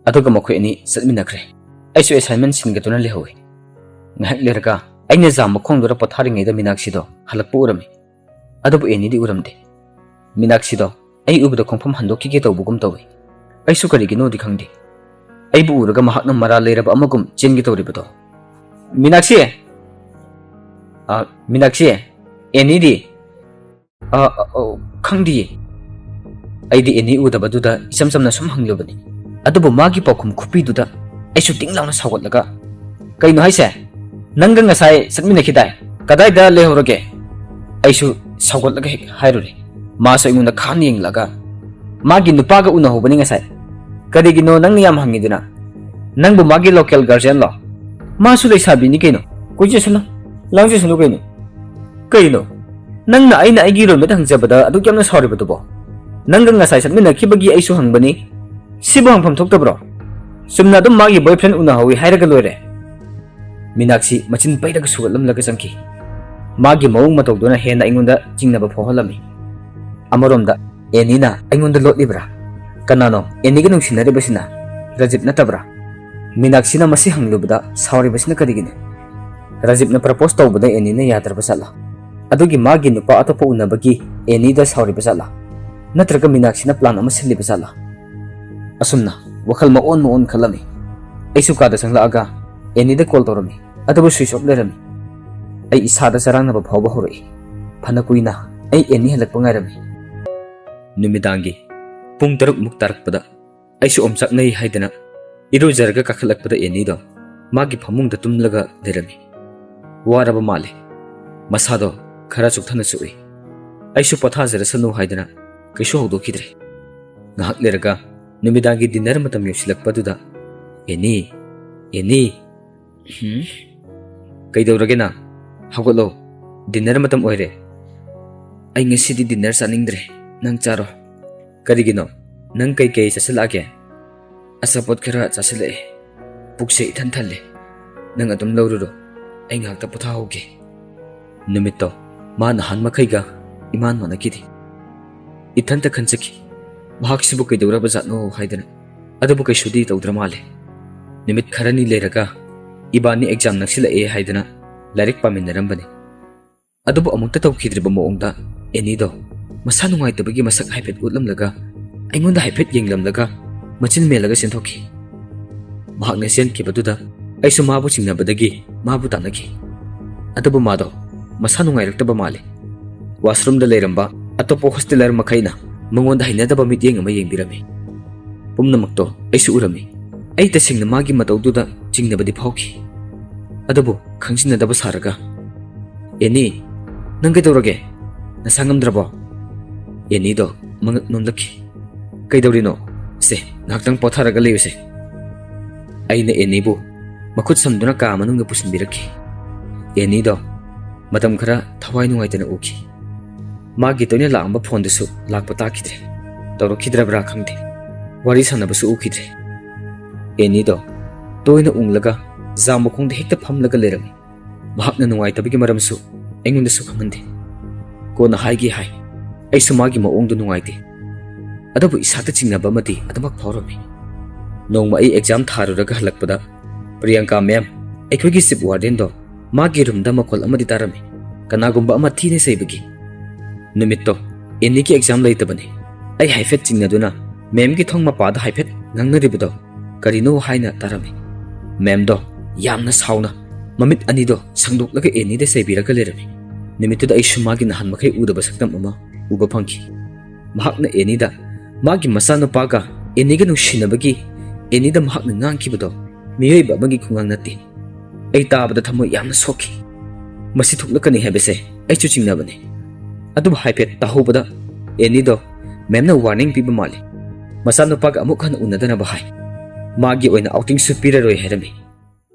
ꯑꯗꯨꯒ ꯃꯈꯣꯏ ꯑꯅꯤ ꯆꯠꯃꯤꯟꯅꯈ꯭ꯔꯦ꯫ ꯑꯩꯁꯨ ꯑꯦꯁꯥꯏꯟꯃꯦꯟ ꯁꯤꯟꯒꯗꯨꯅ ꯂꯩꯍꯧꯏ꯫ ꯉꯥꯏꯍꯥꯛ ꯂꯩꯔꯒ ꯑꯩꯅ ꯖꯥꯝ ꯃꯈꯣꯡꯗꯨꯗ ꯄꯣꯊꯥꯔꯤꯉꯩꯗ ꯃꯤꯅꯥꯛꯁꯤꯗꯣ ꯍꯜꯂꯛꯄ ꯎꯔꯝꯃꯤ꯫ ꯑꯗꯨꯕꯨ ꯑꯦꯅꯤꯗꯤ ꯎꯔꯝꯗꯦ꯫ ꯃꯤꯅꯥꯛꯁꯤꯗꯣ ꯑꯩ ꯎꯕꯗ ꯈꯣꯡꯐꯝ ꯍꯟꯗꯣꯛꯈꯤꯒꯦ ꯇꯧꯕꯒꯨꯝ ꯇꯧꯏ꯫ ꯑꯩꯁꯨ ꯀꯔꯤꯒꯤꯅꯣꯗꯤ ꯈꯪꯗꯦ꯫ ꯑꯩꯕꯨ ꯎꯔꯒ ꯃꯍꯥꯛꯅ ꯃꯔꯥꯜ ꯂꯩꯔꯕ ꯑꯃꯒꯨꯝ ꯆꯦꯟꯒꯦ ꯇꯧꯔꯤꯕꯗꯣ꯫ "ꯃꯤꯅꯥꯛꯁꯤ!" "ꯑ, ꯃꯤꯅꯥꯛꯁꯤ, ꯑꯦꯅꯤꯗꯤ?" "ꯑ, ꯑ, ꯑ, ꯈꯪꯗꯤꯌꯦ꯫" ꯑꯩꯗꯤ ꯑꯦꯅꯤ ꯎꯗꯕꯗꯨꯗ ꯏꯆꯝ ꯆꯝꯅ ꯁꯨꯝ ꯍꯪꯂꯨꯕꯅꯤ꯫ ꯑꯗꯨꯕꯨ ꯃꯥꯒꯤ ꯄꯥꯎꯈꯨꯝ ꯈꯨꯄꯤꯗꯨꯗ ꯑꯩꯁꯨ ꯇꯤꯡ ꯂꯥꯎꯅ ꯁꯥꯎꯒꯠꯂꯒ, "ꯀꯩꯅꯣ ꯍꯥꯏꯁꯦ? ꯅꯪꯒ ꯉꯁꯥꯏ ꯆꯠꯃꯤꯟꯅꯈꯤꯗꯥꯏ? ꯀꯗꯥꯏꯗ ꯂꯩꯍꯧꯔꯒꯦ?" ꯑꯩꯁꯨ ꯁꯥꯎꯒꯠꯂꯒ ꯍꯦꯛ ꯍꯥꯏꯔꯨꯔꯦ꯫ ꯃꯥꯁꯨ ꯑꯩꯉꯣꯟꯗ ꯈꯥꯅ ꯌꯦꯡꯂꯒ, "ꯃꯥꯒꯤ ꯅꯨꯄꯥꯒ ꯎꯅꯍꯧꯕꯅꯤ ꯉꯁꯥꯏ꯫ ꯀꯔꯤꯒꯤꯅꯣ ꯅꯪꯅ ꯌꯥꯝ ꯍꯪꯉꯤꯗꯨꯅ? ꯅꯪꯕꯨ ꯃꯥꯒꯤ ꯂꯣꯀꯦꯜ ꯒꯥꯔꯖꯤꯌꯟꯂꯣ? ꯃꯥꯁꯨ ꯂꯩꯁꯥꯕꯤꯅꯤ ꯀꯩꯅꯣ꯫ ꯀꯣꯏꯆꯠꯁꯅꯨ, ꯂꯥꯡꯖꯁꯅꯨ ꯀꯩꯅꯣ꯫ ꯀꯩꯅꯣ? ꯅꯪꯅ ꯑꯩꯅ ꯑꯩꯒꯤ ꯔꯨꯝꯃꯦꯠ ꯍꯪꯖꯕꯗ ꯑꯗꯨꯛ ꯌꯥꯝꯅ ꯁꯥꯎꯔꯤꯕꯗꯨꯕꯣ? ꯅꯪꯒ ꯉꯁꯥꯏ ꯆꯠꯃꯤꯟꯅꯈꯤꯕꯒꯤ ꯑꯩꯁꯨ ꯍꯪꯕꯅꯤ꯫ ꯁꯤꯕꯨ ꯍꯪꯐꯝ ꯊꯣꯛꯇꯕ꯭ꯔꯣ? ꯆꯨꯝꯅ ꯑꯗꯨꯝ ꯃꯥꯒꯤ ꯕꯣꯏꯐ꯭ꯔꯦꯟ ꯎꯅꯍꯧꯋꯤ ꯍꯥꯏꯔꯒ ꯂꯣꯏꯔꯦ꯫" ꯃꯤꯅꯥꯛꯁꯤ ꯃꯆꯤꯟ ꯄꯩꯔꯒ ꯁꯨꯒꯠꯂꯝꯂꯒ ꯆꯪꯈꯤ꯫ ꯃꯥꯒꯤ ꯃꯑꯣꯡ ꯃꯇꯧꯗꯨꯅ ꯍꯦꯟꯅ ꯑꯩꯉꯣꯟꯗ ꯆꯤꯡꯅꯕ ꯐꯥꯎꯍꯜꯂꯝꯃꯤ꯫ ꯑꯃꯔꯣꯝꯗ ꯑꯦꯅꯤꯅ ꯑꯩꯉꯣꯟꯗ ꯂꯣꯠꯂꯤꯕ꯭ꯔꯥ? ꯀꯅꯥꯅꯣ ꯑꯦꯅꯤꯒ ꯅꯨꯡꯁꯤꯅꯔꯤꯕꯁꯤꯅ? ꯔꯖꯤꯞ ꯅꯠꯇꯕ꯭ꯔꯥ? ꯃꯤꯅꯥꯛꯁꯤꯅ ꯃꯁꯤ ꯍꯪꯂꯨꯕꯗ ꯁꯥꯎꯔꯤꯕꯁꯤꯅ ꯀꯔꯤꯒꯤꯅꯣ? ꯔꯖꯤꯞꯅ ꯄ꯭ꯔꯄꯣꯁ ꯇꯧꯕꯗ ꯑꯦꯅꯤꯅ ꯌꯥꯗ꯭ꯔꯕ ꯖꯥꯠꯂꯥ? ꯑꯗꯨꯒꯤ ꯃꯥꯒꯤ ꯅꯨꯄꯥ ꯑꯇꯣꯞꯄ ꯎꯅꯕꯒꯤ ꯑꯦꯅꯤꯗ ꯁꯥꯎꯔꯤꯕ ꯖꯥꯠꯂꯥ? ꯅꯠꯇ꯭ꯔꯒ ꯃꯤꯅꯥꯛꯁꯤꯅ ꯄ꯭ꯂꯥꯟ ꯑꯃ ꯁꯤꯜꯂꯤꯕ ꯖꯥꯠꯂꯥ? ꯑꯁꯨꯝꯅ ꯋꯥꯈꯜ ꯃꯑꯣꯟ ꯃꯑꯣꯟ ꯈꯜꯂꯝꯃꯤ꯫ ꯑꯩꯁꯨ ꯀꯥꯗ ꯆꯪꯂꯛꯑꯒ ꯑꯦꯅꯤꯗ ꯀꯣꯜ ꯇꯧꯔꯝꯃꯤ, ꯑꯗꯨꯕꯨ ꯁ꯭ꯋꯤꯆ ꯑꯣꯐ ꯂꯩꯔꯝꯃꯤ꯫ ꯑꯩ ꯏꯁꯥꯗ ꯆꯔꯥꯡꯅꯕ ꯐꯥꯎꯕ ꯍꯧꯔꯛꯏ꯫ ꯐꯅ ꯀꯨꯏꯅ ꯑꯩ ꯑꯦꯅꯤ ꯍꯜꯂꯛꯄ ꯉꯥꯏꯔꯝꯃꯤ꯫ ꯅꯨꯃꯤꯗꯥꯡꯒꯤ ꯄꯨꯡ ꯇꯔꯨꯛ ꯃꯨꯛ ꯇꯥꯔꯛꯄꯗ ꯑꯩꯁꯨ ꯑꯣꯝꯆꯥꯛꯅꯩ ꯍꯥꯏꯗꯅ ꯏꯔꯨꯖꯔꯒ ꯀꯥꯈꯠꯂꯛꯄꯗ ꯑꯦꯅꯤꯗꯣ ꯃꯥꯒꯤ ꯐꯃꯨꯡꯗ ꯇꯨꯝꯂꯒ ꯂꯩꯔꯝꯃꯤ꯫ ꯋꯥꯔꯕ ꯃꯥꯜꯂꯦ꯫ ꯃꯁꯥꯗꯣ ꯈꯔ ꯆꯣꯛꯊꯅꯁꯨ ꯎꯏ꯫ ꯑꯩꯁꯨ ꯄꯣꯊꯥꯖꯔꯁꯅꯨ ꯍꯥꯏꯗꯅ ꯀꯩꯁꯨ ꯍꯧꯗꯣꯛꯈꯤꯗ꯭ꯔꯦ꯫ ꯉꯥꯏꯍꯥꯛ ꯂꯩꯔꯒ ꯅꯨꯃꯤꯗꯥꯡꯒꯤ ꯗꯤꯟꯅꯔ ꯃꯇꯝ ꯌꯧꯁꯤꯜꯂꯛꯄꯗꯨꯗ "ꯑꯦꯅꯤ, ꯑꯦꯅꯤ!" "ꯍꯨꯝ? ꯀꯩꯗꯧꯔꯒꯦ ꯅꯪ? ꯍꯧꯒꯠꯂꯣ, ꯗꯤꯟꯅꯔ ꯃꯇꯝ ꯑꯣꯏꯔꯦ꯫" "ꯑꯩ ꯉꯁꯤꯗꯤ ꯗꯤꯟꯅꯔ ꯆꯥꯅꯤꯡꯗ꯭ꯔꯦ, ꯅꯪ ꯆꯥꯔꯣ꯫" "ꯀꯔꯤꯒꯤꯅꯣ? ꯅꯪ ꯀꯩꯀꯩ ꯆꯥꯁꯤꯜꯂꯛꯑꯒꯦ?" "ꯑꯆꯥꯄꯣꯠ ꯈꯔ ꯆꯥꯁꯤꯜꯂꯛꯑꯦ, ꯄꯨꯛꯁꯦ ꯏꯊꯟ ꯊꯜꯂꯦ꯫ ꯅꯪ ꯑꯗꯨꯝ ꯂꯧꯔꯨꯔꯣ, ꯑꯩ ꯉꯥꯏꯍꯥꯛꯇ ꯄꯣꯊꯥꯍꯧꯒꯦ꯫" ꯅꯨꯃꯤꯠꯇꯣ ꯃꯥ ꯅꯍꯥꯟ ꯃꯈꯩꯒ ꯏꯃꯥꯟ ꯃꯥꯟꯅꯈꯤꯗꯦ꯫ ꯏꯊꯟꯇ ꯈꯟꯖꯈꯤ, "ꯃꯍꯥꯛꯁꯤꯕꯨ ꯀꯩꯗꯧꯔꯕ ꯖꯥꯠꯅꯣ?" ꯍꯥꯏꯗꯅ꯫ ꯑꯗꯨꯕꯨ ꯀꯩꯁꯨꯗꯤ ꯇꯧꯗ꯭ꯔ ꯃꯥꯜꯂꯦ꯫ ꯅꯨꯃꯤꯠ ꯈꯔꯅꯤ ꯂꯩꯔꯒ ꯏꯕꯥꯅꯤ ꯑꯦꯛꯖꯥꯝ ꯅꯛꯁꯤꯜꯂꯛꯑꯦ ꯍꯥꯏꯗꯅ ꯂꯥꯏꯔꯤꯛ ꯄꯥꯃꯤꯟꯅꯔꯝꯕꯅꯤ꯫ ꯑꯗꯨꯕꯨ ꯑꯃꯨꯛꯇ ꯇꯧꯈꯤꯗ꯭ꯔꯤꯕ ꯃꯑꯣꯡꯗ ꯑꯦꯅꯤꯗꯣ ꯃꯁꯥ ꯅꯨꯡꯉꯥꯏꯇꯕꯒꯤ ꯃꯁꯛ ꯍꯥꯏꯐꯦꯠ ꯎꯠꯂꯝꯂꯒ, ꯑꯩꯉꯣꯟꯗ ꯍꯥꯏꯐꯦꯠ ꯌꯦꯡꯂꯝꯂꯒ ꯃꯆꯤꯟ ꯃꯦꯜꯂꯒ ꯆꯦꯟꯊꯣꯛꯈꯤ꯫ ꯃꯍꯥꯛꯅ ꯆꯦꯟꯈꯤꯕꯗꯨꯗ ꯑꯩꯁꯨ ꯃꯥꯕꯨ ꯆꯤꯡꯅꯕꯗꯒꯤ ꯃꯥꯕꯨ ꯇꯥꯟꯅꯈꯤ꯫ ꯑꯗꯨꯕꯨ ꯃꯥꯗꯣ ꯃꯁꯥ ꯅꯨꯡꯉꯥꯏꯔꯛꯇꯕ ꯃꯥꯜꯂꯤ꯫ ꯋꯥꯁꯔꯨꯝꯗ ꯂꯩꯔꯝꯕ ꯑꯇꯣꯞꯄ ꯍꯣꯁꯇꯦꯂꯔ ꯃꯈꯩꯅ ꯃꯉꯣꯟꯗ ꯍꯩꯅꯗꯕ ꯃꯤꯠꯌꯦꯡ ꯑꯃ ꯌꯦꯡꯕꯤꯔꯝꯃꯤ꯫ ꯄꯨꯝꯅꯃꯛꯇꯣ ꯑꯩꯁꯨ ꯎꯔꯝꯃꯤ꯫ ꯑꯩ ꯇꯁꯦꯡꯅ ꯃꯥꯒꯤ ꯃꯇꯧꯗꯨꯗ ꯆꯤꯡꯅꯕꯗꯤ ꯐꯥꯎꯈꯤ꯫ ꯑꯗꯨꯕꯨ ꯈꯪꯖꯤꯟꯅꯗꯕ ꯁꯥꯔꯒ, "ꯑꯦꯅꯤ, ꯅꯪ ꯀꯩꯗꯧꯔꯒꯦ? ꯅꯁꯥ ꯉꯝꯗ꯭ꯔꯕꯣ?" ꯑꯦꯅꯤꯗꯣ ꯃꯉꯛ ꯅꯣꯝꯂꯛꯈꯤ꯫ "ꯀꯩꯗꯧꯔꯤꯅꯣ? ꯁꯦ, ꯉꯥꯏꯍꯥꯛꯇꯪ ꯄꯣꯊꯥꯔꯒ ꯂꯩꯌꯨꯁꯦ꯫" ꯑꯩꯅ ꯑꯦꯅꯤꯕꯨ ꯃꯈꯨꯠ ꯁꯝꯗꯨꯅ ꯀꯥ ꯃꯅꯨꯡꯗ ꯄꯨꯁꯤꯟꯕꯤꯔꯛꯈꯤ꯫ ꯑꯦꯅꯤꯗꯣ ꯃꯇꯝ ꯈꯔ ꯊꯋꯥꯏ ꯅꯨꯡꯉꯥꯏꯇꯅ ꯎꯈꯤ꯫ ꯃꯥꯒꯤ ꯇꯣꯏꯅ ꯂꯥꯛꯑꯝꯕ ꯐꯣꯟꯗꯨꯁꯨ ꯂꯥꯛꯄ ꯇꯥꯈꯤꯗ꯭ꯔꯦ꯫ ꯇꯧꯔꯛꯈꯤꯗ꯭ꯔꯕ꯭ꯔꯥ ꯈꯪꯗꯦ, ꯋꯥꯔꯤ ꯁꯥꯟꯅꯕꯁꯨ ꯎꯈꯤꯗ꯭ꯔꯦ꯫ ꯑꯦꯅꯤꯗꯣ ꯇꯣꯏꯅ ꯎꯪꯂꯒ ꯖꯥꯝ ꯃꯈꯣꯡꯗ ꯍꯦꯛꯇ ꯐꯝꯂꯒ ꯂꯩꯔꯝꯃꯤ꯫ ꯃꯍꯥꯛꯅ ꯅꯨꯡꯉꯥꯏꯇꯕꯒꯤ ꯃꯔꯝꯁꯨ ꯑꯩꯉꯣꯟꯗꯁꯨ ꯈꯪꯍꯟꯗꯦ꯫ ꯀꯣꯟꯅ ꯍꯥꯏꯒꯦ ꯍꯥꯏ꯫ ꯑꯩꯁꯨ ꯃꯥꯒꯤ ꯃꯑꯣꯡꯗꯨ ꯅꯨꯡꯉꯥꯏꯇꯦ꯫ ꯑꯗꯨꯕꯨ ꯏꯁꯥꯗ ꯆꯤꯡꯅꯕ ꯑꯃꯗꯤ ꯑꯗꯨꯃꯛ ꯐꯥꯎꯔꯝꯃꯤ꯫ ꯅꯣꯡꯃ ꯑꯩ ꯑꯦꯛꯖꯥꯝ ꯊꯥꯔꯨꯔꯒ ꯍꯜꯂꯛꯄꯗ, "ꯄ꯭ꯔꯤꯌꯥꯡꯀꯥ ꯃꯦꯝ, ꯑꯩꯈꯣꯏꯒꯤ ꯆꯤꯞ ꯋꯥꯔꯗꯦꯟꯗꯣ ꯃꯥꯒꯤ ꯔꯨꯝꯗ ꯃꯈꯣꯜ ꯑꯃꯗꯤ ꯇꯥꯔꯝꯃꯤ, ꯀꯅꯥꯒꯨꯝꯕ ꯑꯃ ꯊꯤꯅ ꯆꯩꯕꯒꯤ꯫" ꯅꯨꯃꯤꯠꯇꯣ ꯑꯦꯅꯤꯒꯤ ꯑꯦꯛꯖꯥꯝ ꯂꯩꯇꯕꯅꯤ꯫ ꯑꯩ ꯍꯥꯏꯐꯦꯠ ꯆꯤꯡꯅꯗꯨꯅ ꯃꯦꯝꯒꯤ ꯊꯣꯡ ꯃꯄꯥꯗ ꯍꯥꯏꯐꯦꯠ ꯉꯥꯡꯅꯔꯤꯕꯗꯣ ꯀꯔꯤꯅꯣ ꯍꯥꯏꯅ ꯇꯥꯔꯝꯃꯤ꯫ ꯃꯦꯝꯗꯣ ꯌꯥꯝꯅ ꯁꯥꯎꯅ ꯃꯃꯤꯠ ꯑꯅꯤꯗꯣ ꯁꯥꯡꯗꯣꯛꯂꯒ ꯑꯦꯅꯤꯗ ꯆꯩꯕꯤꯔꯒ ꯂꯩꯔꯝꯃꯤ꯫ ꯅꯨꯃꯤꯠꯇꯨꯗ ꯑꯩꯁꯨ ꯃꯥꯒꯤ ꯅꯍꯥꯟ ꯃꯈꯩ ꯎꯗꯕ ꯁꯛꯇꯝ ꯑꯃ ꯎꯕ ꯐꯪꯈꯤ꯫ ꯃꯍꯥꯛꯅ ꯑꯦꯅꯤꯗ ꯃꯥꯒꯤ ꯃꯆꯥꯅꯨꯄꯥꯒ ꯑꯦꯅꯤꯒ ꯅꯨꯡꯁꯤꯅꯕꯒꯤ ꯑꯦꯅꯤꯗ ꯃꯍꯥꯛꯅ ꯉꯥꯡꯈꯤꯕꯗꯣ ꯃꯤꯑꯣꯏꯕ ꯑꯃꯒꯤ ꯈꯣꯡꯉꯥꯡ ꯅꯠꯇꯦ꯫ ꯑꯩ ꯇꯥꯕꯗ ꯊꯃꯣꯏ ꯌꯥꯝꯅ ꯁꯣꯛꯈꯤ꯫ ꯃꯁꯤ ꯊꯣꯛꯂꯛꯀꯅꯤ ꯍꯥꯏꯕꯁꯦ ꯑꯩꯁꯨ ꯆꯤꯡꯅꯕꯅꯤ꯫ ꯑꯗꯨꯕꯨ ꯍꯥꯏꯐꯦꯠ ꯇꯥꯍꯧꯕꯗ ꯑꯦꯅꯤꯗꯣ ꯃꯦꯝꯅ ꯋꯥꯔꯅꯤꯡ ꯄꯤꯕ ꯃꯥꯜꯂꯤ꯫ ꯃꯆꯥꯅꯨꯄꯥꯒ ꯑꯃꯨꯛ ꯍꯟꯅ ꯎꯅꯗꯅꯕ ꯍꯥꯏ꯫ ꯃꯥꯒꯤ ꯑꯣꯏꯅ ꯑꯥꯎꯇꯤꯡꯁꯨ ꯄꯤꯔꯔꯣꯏ ꯍꯥꯏꯔꯝꯃꯤ꯫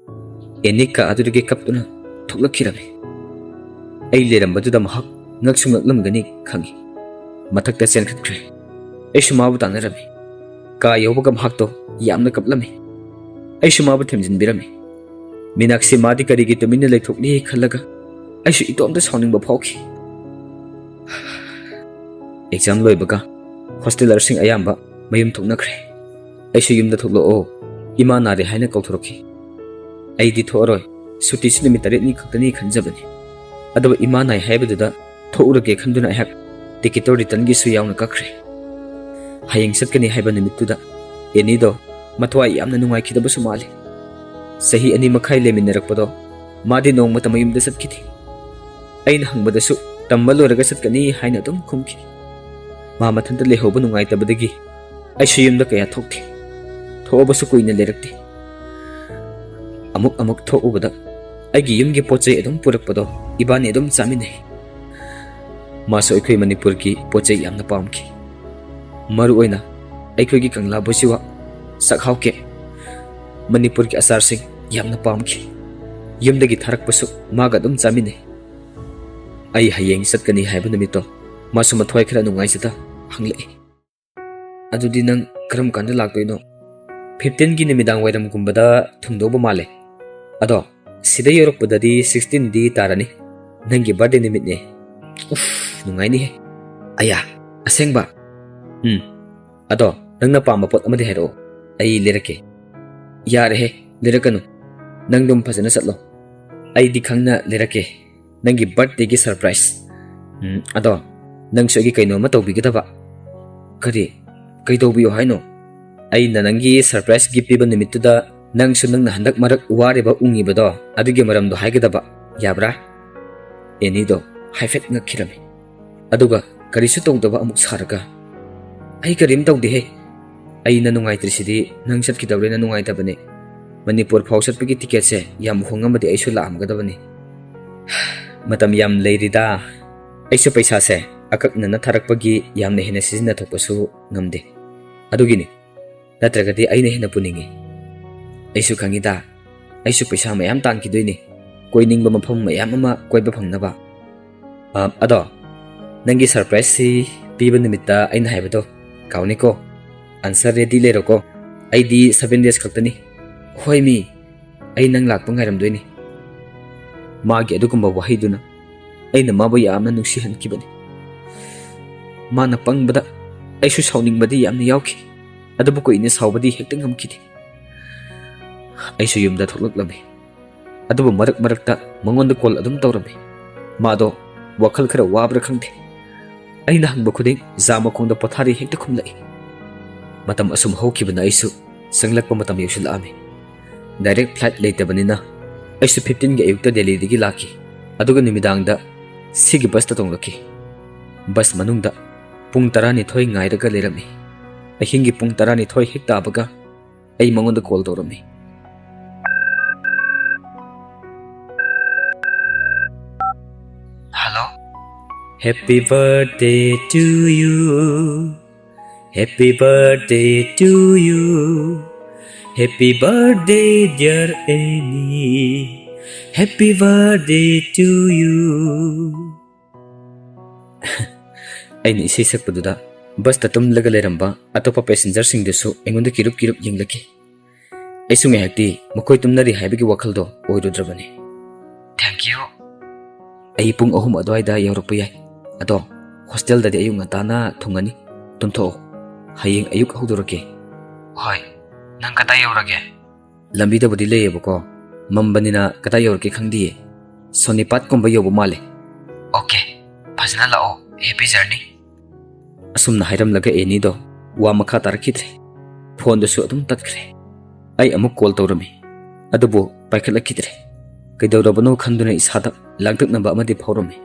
ꯑꯦꯅꯤ ꯀꯥ ꯑꯗꯨꯗꯒꯤ ꯀꯞꯇꯨꯅ ꯊꯣꯛꯂꯛꯈꯤꯔꯝꯃꯤ꯫ ꯑꯩ ꯂꯩꯔꯝꯕꯗꯨꯗ ꯃꯍꯥꯛ ꯉꯛꯁꯨ ꯉꯛꯂꯝꯒꯅꯤ ꯈꯪꯏ꯫ ꯃꯊꯛꯇ ꯆꯦꯟꯈꯠꯈ꯭ꯔꯦ꯫ ꯑꯩꯁꯨ ꯃꯥꯕꯨ ꯇꯥꯟꯅꯔꯝꯃꯤ꯫ ꯀꯥ ꯌꯧꯕꯒ ꯃꯍꯥꯛꯇꯣ ꯌꯥꯝꯅ ꯀꯞꯂꯝꯃꯤ꯫ ꯑꯩꯁꯨ ꯃꯥꯕꯨ ꯊꯦꯝꯖꯤꯟꯕꯤꯔꯝꯃꯤ꯫ ꯃꯤꯅꯥꯛꯁꯤ ꯃꯥꯗꯤ ꯀꯔꯤꯒꯤ ꯇꯨꯃꯤꯟꯅ ꯂꯩꯊꯣꯛꯂꯤ ꯈꯜꯂꯒ ꯑꯩꯁꯨ ꯏꯇꯣꯝꯇ ꯁꯥꯎꯅꯤꯡꯕ ꯐꯥꯎꯈꯤ꯫ ꯑꯦꯛꯖꯥꯝ ꯂꯣꯏꯕꯒ ꯍꯣꯁꯇꯦꯂꯔꯁꯤꯡ ꯑꯌꯥꯝꯕ ꯃꯌꯨꯝ ꯊꯣꯛꯅꯈ꯭ꯔꯦ꯫ ꯑꯩꯁꯨ ꯌꯨꯝꯗ ꯊꯣꯛꯂꯛꯑꯣ, ꯏꯃꯥ ꯅꯥꯔꯦ ꯍꯥꯏꯅ ꯀꯧꯊꯣꯔꯛꯈꯤ꯫ ꯑꯩꯗꯤ ꯊꯣꯛꯑꯔꯣꯏ, ꯁꯨꯇꯤꯁꯨ ꯅꯨꯃꯤꯠ ꯇꯔꯦꯠꯅꯤ ꯈꯛꯇꯅꯤ ꯈꯟꯖꯕꯅꯤ꯫ ꯑꯗꯨꯕꯨ ꯏꯃꯥ ꯅꯥꯏ ꯍꯥꯏꯕꯗꯨꯗ ꯊꯣꯛꯎꯔꯒꯦ ꯈꯟꯗꯨꯅ ꯑꯩꯍꯥꯛ ꯇꯤꯀꯦꯠꯇꯣ ꯔꯤꯇꯟꯒꯤꯁꯨ ꯌꯥꯎꯅ ꯀꯛꯈ꯭ꯔꯦ꯫ ꯍꯌꯦꯡ ꯆꯠꯀꯅꯤ ꯍꯥꯏꯕ ꯅꯨꯃꯤꯠꯇꯨꯗ ꯑꯦꯅꯤꯗꯣ ꯃꯊ꯭ꯋꯥꯏ ꯌꯥꯝꯅ ꯅꯨꯡꯉꯥꯏꯈꯤꯗꯕꯁꯨ ꯃꯥꯜꯂꯤ꯫ ꯆꯍꯤ ꯑꯅꯤ ꯃꯈꯥꯏ ꯂꯩꯃꯤꯟꯅꯔꯛꯄꯗꯣ ꯃꯥꯗꯤ ꯅꯣꯡꯃꯇ ꯃꯌꯨꯝꯗ ꯆꯠꯈꯤꯗꯦ꯫ ꯑꯩꯅ ꯍꯪꯕꯗꯁꯨ ꯇꯝꯕ ꯂꯣꯏꯔꯒ ꯆꯠꯀꯅꯤ ꯍꯥꯏꯅ ꯑꯗꯨꯝ ꯈꯨꯝꯈꯤ꯫ ꯃꯥ ꯃꯊꯟꯇ ꯂꯩꯍꯧꯕ ꯅꯨꯡꯉꯥꯏꯇꯕꯗꯒꯤ ꯑꯩꯁꯨ ꯌꯨꯝꯗ ꯀꯌꯥ ꯊꯣꯛꯇꯦ꯫ ꯊꯣꯛꯑꯕꯁꯨ ꯀꯨꯏꯅ ꯂꯩꯔꯛꯇꯦ꯫ ꯑꯃꯨꯛ ꯑꯃꯨꯛ ꯊꯣꯛꯎꯕꯗ ꯑꯩꯒꯤ ꯌꯨꯝꯒꯤ ꯄꯣꯠ ꯆꯩ ꯑꯗꯨꯝ ꯄꯨꯔꯛꯄꯗꯣ ꯏꯕꯥꯅꯤ ꯑꯗꯨꯝ ꯆꯥꯃꯤꯟꯅꯩ꯫ ꯃꯥꯁꯨ ꯑꯩꯈꯣꯏ ꯃꯅꯤꯄꯨꯔꯒꯤ ꯄꯣꯠ ꯆꯩ ꯌꯥꯝꯅ ꯄꯥꯝꯈꯤ꯫ ꯃꯔꯨꯑꯣꯏꯅ ꯑꯩꯈꯣꯏꯒꯤ ꯀꯪꯂꯥ ꯕꯣꯏꯁꯤꯋꯥ, ꯆꯥꯛꯍꯥꯎ ꯀꯦꯛ, ꯃꯅꯤꯄꯨꯔꯒꯤ ꯑꯆꯥꯔꯁꯤꯡ ꯌꯥꯝꯅ ꯄꯥꯝꯈꯤ꯫ ꯌꯨꯝꯗꯒꯤ ꯊꯥꯔꯛꯄꯁꯨ ꯃꯥꯒ ꯑꯗꯨꯝ ꯆꯥꯃꯤꯟꯅꯩ꯫ ꯑꯩ ꯍꯌꯦꯡ ꯆꯠꯀꯅꯤ ꯍꯥꯏꯕ ꯅꯨꯃꯤꯠꯇꯣ ꯃꯥꯁꯨ ꯃꯊ꯭ꯋꯥꯏ ꯈꯔ ꯅꯨꯡꯉꯥꯏꯖꯗ ꯍꯪꯂꯛꯏ꯫ "ꯑꯗꯨꯗꯤ ꯅꯪ ꯀꯔꯝ ꯀꯥꯟꯗ ꯂꯥꯛꯇꯣꯏꯅꯣ?" "ꯐꯤꯐꯇꯤꯟꯒꯤ ꯅꯨꯃꯤꯗꯥꯡ ꯋꯥꯏꯔꯝꯒꯨꯝꯕꯗ ꯊꯨꯡꯗꯧꯕ ꯃꯥꯜꯂꯦ꯫ ꯑꯗꯣ ꯁꯤꯗ ꯌꯧꯔꯛꯄꯗꯗꯤ ꯁꯤꯛꯁꯇꯤꯟꯗꯤ ꯇꯥꯔꯅꯤ꯫ ꯅꯪꯒꯤ ꯕꯥꯔꯗꯦ ꯅꯨꯃꯤꯠꯅꯦ꯫ ꯎꯐ, ꯅꯨꯡꯉꯥꯏꯅꯤꯍꯦ꯫ ꯑꯌꯥ, ꯑꯁꯦꯡꯕ?" "ꯎꯝ꯫ ꯑꯗꯣ ꯅꯪꯅ ꯄꯥꯝꯕ ꯄꯣꯠ ꯑꯃꯗꯤ ꯍꯥꯏꯔꯛꯑꯣ, ꯑꯩ ꯂꯩꯔꯛꯀꯦ꯫" "ꯌꯥꯔꯦꯍꯦ, ꯂꯩꯔꯛꯀꯅꯨ꯫ ꯅꯪ ꯑꯗꯨꯝ ꯐꯖꯅ ꯆꯠꯂꯣ꯫ ꯑꯩꯗꯤ ꯈꯪꯅ ꯂꯩꯔꯛꯀꯦ, ꯅꯪꯒꯤ ꯕꯥꯔꯗꯦꯒꯤ ꯁꯔꯄ꯭ꯔꯥꯏꯖ꯫ ꯎꯝ, ꯑꯗꯣ ꯅꯪꯁꯨ ꯑꯩꯒꯤ ꯀꯩꯅꯣꯝꯃ ꯇꯧꯕꯤꯒꯗꯕ꯫" "ꯀꯔꯤ? ꯀꯩꯗꯧꯕꯤꯌꯣ ꯍꯥꯏꯅꯣ?" "ꯑꯩꯅ ꯅꯪꯒꯤ ꯁꯔꯄ꯭ꯔꯥꯏꯖ ꯒꯤꯐ ꯄꯤꯕ ꯅꯨꯃꯤꯠꯇꯨꯗ ꯅꯪꯁꯨ ꯅꯪꯅ ꯍꯟꯗꯛ ꯃꯔꯛ ꯋꯥꯔꯤꯕ ꯎꯡꯉꯤꯕꯗꯣ ꯑꯗꯨꯒꯤ ꯃꯔꯝꯗꯣ ꯍꯥꯏꯒꯗꯕ, ꯌꯥꯕ꯭ꯔꯥ?" ꯑꯦꯅꯤꯗꯣ ꯍꯥꯏꯐꯦꯠ ꯉꯛꯈꯤꯔꯝꯃꯤ꯫ ꯑꯗꯨꯒ ꯀꯔꯤꯁꯨ ꯇꯧꯗꯕ ꯑꯃꯨꯛ ꯁꯥꯔꯒ, "ꯑꯩ ꯀꯔꯤꯝ ꯇꯧꯗꯦꯍꯦ꯫ ꯑꯩꯅ ꯅꯨꯡꯉꯥꯏꯇ꯭ꯔꯤꯁꯤꯗꯤ ꯅꯪ ꯆꯠꯈꯤꯗꯧꯔꯦꯅ ꯅꯨꯡꯉꯥꯏꯇꯕꯅꯦ꯫ ꯃꯅꯤꯄꯨꯔ ꯐꯥꯎ ꯆꯠꯄꯒꯤ ꯇꯤꯀꯦꯠꯁꯦ ꯌꯥꯝ ꯍꯣꯡꯉꯝꯃꯗꯤ ꯑꯩꯁꯨ ꯂꯥꯛꯑꯝꯒꯗꯕꯅꯤ꯫ ꯃꯇꯝ ꯌꯥꯝ ꯂꯩꯔꯤꯗ꯫ ꯑꯩꯁꯨ ꯄꯩꯁꯥꯁꯦ ꯑꯀꯛꯅꯅ ꯊꯥꯔꯛꯄꯒꯤ ꯌꯥꯝꯅ ꯍꯦꯟꯅ ꯁꯤꯖꯤꯟꯅꯊꯣꯛꯄꯁꯨ ꯉꯝꯗꯦ꯫ ꯑꯗꯨꯒꯤꯅꯤ꯫ ꯅꯠꯇ꯭ꯔꯒꯗꯤ ꯑꯩꯅ ꯍꯦꯟꯅ ꯄꯨꯅꯤꯡꯉꯤ꯫ ꯑꯩꯁꯨ ꯈꯪꯉꯤꯗ, ꯑꯩꯁꯨ ꯄꯩꯁꯥ ꯃꯌꯥꯝ ꯇꯥꯟꯈꯤꯗꯣꯏꯅꯤ, ꯀꯣꯏꯅꯤꯡꯕ ꯃꯐꯝ ꯃꯌꯥꯝ ꯑꯃ ꯀꯣꯏꯕ ꯐꯪꯅꯕ꯫ ꯑ, ꯑꯗꯣ ꯅꯪꯒꯤ ꯁꯔꯄ꯭ꯔꯥꯏꯖꯁꯤ ꯄꯤꯕ ꯅꯨꯃꯤꯠꯇ ꯑꯩꯅ ꯍꯥꯏꯕꯗꯣ ꯀꯥꯎꯅꯤꯀꯣ꯫ Answer ready ꯂꯩꯔꯣꯀꯣ꯫ ꯑꯩꯗꯤ ꯁꯚꯦꯟ ꯗꯦꯖ ꯈꯛꯇꯅꯤ꯫ ꯍꯣꯏ ꯃꯤ, ꯑꯩ ꯅꯪ ꯂꯥꯛꯄ ꯉꯥꯏꯔꯝꯗꯣꯏꯅꯤ꯫ ꯃꯥꯒꯤ ꯑꯗꯨꯒꯨꯝꯕ ꯋꯥꯍꯩꯗꯨꯅ ꯑꯩꯅ ꯃꯥꯕꯨ ꯌꯥꯝꯅ ꯅꯨꯡꯁꯤꯍꯟꯈꯤꯕꯅꯤ꯫ ꯃꯥꯅ ꯄꯪꯕꯗ ꯑꯩꯁꯨ ꯁꯥꯎꯅꯤꯡꯕꯗꯤ ꯌꯥꯝꯅ ꯌꯥꯎꯈꯤ, ꯑꯗꯨꯕꯨ ꯀꯨꯏꯅ ꯁꯥꯎꯕꯗꯤ ꯍꯦꯛꯇ ꯉꯝꯈꯤꯗꯦ꯫ ꯑꯩꯁꯨ ꯌꯨꯝꯗ ꯊꯣꯛꯂꯛꯂꯝꯃꯤ, ꯑꯗꯨꯕꯨ ꯃꯔꯛ ꯃꯔꯛꯇ ꯃꯉꯣꯟꯗ ꯀꯣꯜ ꯑꯗꯨꯝ ꯇꯧꯔꯝꯃꯤ꯫ ꯃꯥꯗꯣ ꯋꯥꯈꯜ ꯈꯔ ꯋꯥꯕ꯭ꯔꯥ ꯈꯪꯗꯦ, ꯑꯩꯅ ꯍꯪꯕ ꯈꯨꯗꯤꯡ ꯖꯥ ꯃꯈꯣꯡꯗ ꯄꯣꯊꯥꯔꯤ ꯍꯦꯛꯇ ꯈꯨꯝꯂꯛꯏ꯫ ꯃꯇꯝ ꯑꯁꯨꯝ ꯍꯧꯈꯤꯕꯅ ꯑꯩꯁꯨ ꯆꯪꯂꯛꯄ ꯃꯇꯝ ꯌꯧꯁꯤꯜꯂꯛꯑꯝꯃꯤ꯫ ꯗꯥꯏꯔꯦꯛ ꯐ꯭ꯂꯥꯏꯠ ꯂꯩꯇꯕꯅꯤꯅ ꯑꯩꯁꯨ ꯐꯤꯐꯇꯤꯟꯒꯤ ꯑꯌꯨꯛꯇ ꯗꯦꯜꯂꯤꯗꯒꯤ ꯂꯥꯛꯈꯤ, ꯑꯗꯨꯒ ꯅꯨꯃꯤꯗꯥꯡꯗ ꯁꯤꯒꯤ ꯕꯁꯇ ꯇꯣꯡꯂꯛꯈꯤ꯫ ꯕꯁ ꯃꯅꯨꯡꯗ ꯄꯨꯡ ꯇꯔꯥꯅꯤꯊꯣꯏ ꯉꯥꯏꯔꯒ ꯂꯩꯔꯝꯃꯤ꯫ ꯑꯍꯤꯡꯒꯤ ꯄꯨꯡ ꯇꯔꯥꯅꯤꯊꯣꯏ ꯍꯦꯛ ꯇꯥꯕꯒ ꯑꯩ ꯃꯉꯣꯟꯗ ꯀꯣꯜ ꯇꯧꯔꯝꯃꯤ꯫ Hello. Happy birthday to you. Happy birthday to you. Happy birthday, dear Annie. Happy birthday to you. ꯑꯩꯅ ꯏꯁꯩ ꯁꯛꯄꯗꯨꯗ ꯕꯁꯇ ꯇꯨꯝꯂꯒ ꯂꯩꯔꯝꯕ ꯑꯇꯣꯞꯄ ꯄꯦꯁꯦꯟꯖꯔꯁꯤꯡꯗꯨꯁꯨ ꯑꯩꯉꯣꯟꯗ ꯀꯤꯔꯨꯞ ꯀꯤꯔꯨꯞ ꯌꯦꯡꯂꯛꯈꯤ꯫ ꯑꯩꯁꯨ ꯉꯥꯏꯍꯥꯛꯇꯤ ꯃꯈꯣꯏ ꯇꯨꯝꯅꯔꯤ ꯍꯥꯏꯕꯒꯤ ꯋꯥꯈꯜꯗꯣ ꯑꯣꯏꯔꯨꯗ꯭ꯔꯕꯅꯤ꯫ Thank you. ꯑꯩ ꯄꯨꯡ ꯑꯍꯨꯝ ꯑꯗꯨꯋꯥꯏꯗ ꯌꯧꯔꯛꯄ ꯌꯥꯏ꯫ ꯑꯗꯣ ꯍꯣꯁꯇꯦꯜꯗꯗꯤ ꯑꯌꯨꯛ ꯉꯟꯇꯥꯅ ꯊꯨꯡꯉꯅꯤ꯫ ꯇꯨꯝꯊꯣꯛꯑꯣ꯫ ꯍꯌꯦꯡ ꯑꯌꯨꯛ ꯍꯧꯗꯣꯔꯛꯀꯦ꯫ ꯍꯣꯏ꯫ ꯅꯪ ꯀꯗꯥꯏ ꯌꯧꯔꯒꯦ? ꯂꯝꯕꯤꯗꯕꯨꯗꯤ ꯂꯩꯌꯦꯕꯀꯣ, ꯃꯝꯕꯅꯤꯅ ꯀꯗꯥꯏ ꯌꯧꯔꯛꯀꯦ ꯈꯪꯗꯤꯌꯦ꯫ ꯁꯣꯅꯤꯄꯥꯠꯀꯨꯝꯕ ꯌꯧꯕ ꯃꯥꯜꯂꯦ꯫ Okay, ꯐꯖꯅ ꯂꯥꯛꯑꯣ꯫ Happy journey. ꯑꯁꯨꯝꯅ ꯍꯥꯏꯔꯝꯂꯒ ꯑꯦꯅꯤꯗꯣ ꯋꯥ ꯃꯈꯥ ꯇꯥꯔꯛꯈꯤꯗ꯭ꯔꯦ꯫ ꯐꯣꯟꯗꯨꯁꯨ ꯑꯗꯨꯝ ꯇꯠꯈ꯭ꯔꯦ꯫ ꯑꯩ ꯑꯃꯨꯛ ꯀꯣꯜ ꯇꯧꯔꯝꯃꯤ, ꯑꯗꯨꯕꯨ ꯄꯥꯏꯈꯠꯂꯛꯈꯤꯗ꯭ꯔꯦ꯫ ꯀꯩꯗꯧꯔꯕꯅꯣ ꯈꯟꯗꯨꯅ ꯏꯁꯥꯗ ꯂꯥꯡꯇꯛꯅꯕ ꯑꯃꯗꯤ ꯐꯥꯎꯔꯝꯃꯤ꯫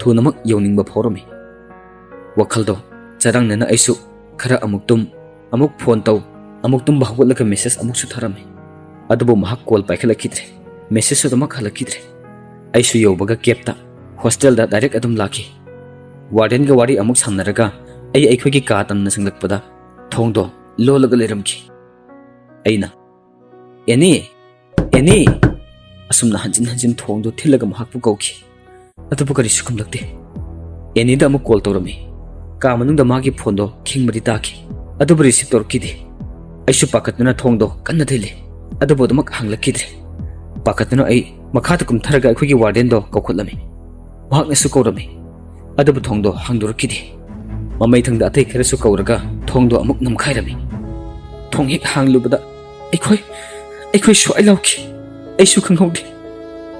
ꯊꯨꯅꯃꯛ ꯌꯧꯅꯤꯡꯕ ꯐꯥꯎꯔꯝꯃꯤ꯫ ꯋꯥꯈꯜꯗꯣ ꯆꯔꯥꯡꯅꯅ ꯑꯩꯁꯨ ꯈꯔ ꯑꯃꯨꯛ ꯇꯨꯝ, ꯑꯃꯨꯛ ꯐꯣꯟ ꯇꯧ, ꯑꯃꯨꯛ ꯇꯨꯝꯕ ꯍꯧꯒꯠꯂꯒ ꯃꯦꯁꯦꯖ ꯑꯃꯨꯛꯁꯨ ꯊꯥꯔꯝꯃꯤ꯫ ꯑꯗꯨꯕꯨ ꯃꯍꯥꯛ ꯀꯣꯜ ꯄꯥꯏꯈꯠꯂꯛꯈꯤꯗ꯭ꯔꯦ꯫ ꯃꯦꯁꯦꯖꯁꯨ ꯑꯗꯨꯃꯛ ꯍꯜꯂꯛꯈꯤꯗ꯭ꯔꯦ꯫ ꯑꯩꯁꯨ ꯌꯧꯕꯒ ꯀꯦꯞꯇ ꯍꯣꯁꯇꯦꯜꯗ ꯗꯥꯏꯔꯦꯛ ꯑꯗꯨꯝ ꯂꯥꯛꯈꯤ꯫ ꯋꯥꯔꯗꯦꯟꯒ ꯋꯥꯔꯤ ꯑꯃꯨꯛ ꯁꯥꯟꯅꯔꯒ ꯑꯩ ꯑꯩꯈꯣꯏꯒꯤ ꯀꯥ ꯇꯝꯅ ꯆꯪꯂꯛꯄꯗ ꯊꯣꯡꯗꯣ ꯂꯣꯜꯂꯒ ꯂꯩꯔꯝꯈꯤ꯫ ꯑꯩꯅ, "ꯑꯦꯅꯤ, ꯑꯦꯅꯤ!" ꯑꯁꯨꯝꯅ ꯍꯟꯖꯤꯟ ꯍꯟꯖꯤꯟ ꯊꯣꯡꯗꯣ ꯊꯤꯜꯂꯒ ꯃꯍꯥꯛꯄꯨ ꯀꯧꯈꯤ꯫ ꯑꯗꯨꯕꯨ ꯀꯔꯤꯁꯨ ꯈꯨꯝꯂꯛꯇꯦ꯫ ꯑꯦꯅꯤꯗ ꯑꯃꯨꯛ ꯀꯣꯜ ꯇꯧꯔꯝꯃꯤ꯫ ꯀꯥ ꯃꯅꯨꯡꯗ ꯃꯥꯒꯤ ꯐꯣꯟꯗꯣ ꯈꯤꯡꯕꯗꯤ ꯇꯥꯈꯤ, ꯑꯗꯨꯕꯨ ꯔꯤꯁꯤꯞ ꯇꯧꯔꯛꯈꯤꯗꯦ꯫ ꯑꯩꯁꯨ ꯄꯥꯈꯠꯇꯨꯅ ꯊꯣꯡꯗꯣ ꯀꯟꯅ ꯊꯤꯜꯂꯤ, ꯑꯗꯨꯕꯨ ꯑꯗꯨꯃꯛ ꯍꯥꯡꯂꯛꯈꯤꯗ꯭ꯔꯦ꯫ ꯄꯥꯈꯠꯇꯨꯅ ꯑꯩ ꯃꯈꯥꯗ ꯀꯨꯝꯊꯔꯒ ꯑꯩꯈꯣꯏꯒꯤ ꯋꯥꯔꯗꯦꯟꯗꯣ ꯀꯧꯈꯠꯂꯝꯃꯤ꯫ ꯃꯍꯥꯛꯅꯁꯨ ꯀꯧꯔꯝꯃꯤ, ꯑꯗꯨꯕꯨ ꯊꯣꯡꯗꯣ ꯍꯥꯡꯗꯣꯔꯛꯈꯤꯗꯦ꯫ ꯃꯃꯩꯊꯪꯗ ꯑꯇꯩ ꯈꯔꯁꯨ ꯀꯧꯔꯒ ꯊꯣꯡꯗꯣ ꯑꯃꯨꯛ ꯅꯝꯈꯥꯏꯔꯝꯃꯤ꯫ ꯊꯣꯡ ꯍꯦꯛ ꯍꯥꯡꯂꯨꯕꯗ ꯑꯩꯈꯣꯏ, ꯑꯩꯈꯣꯏ ꯁ꯭ꯋꯥꯏ ꯂꯥꯎꯈꯤ꯫ ꯑꯩꯁꯨ ꯈꯪꯍꯧꯗꯦ꯫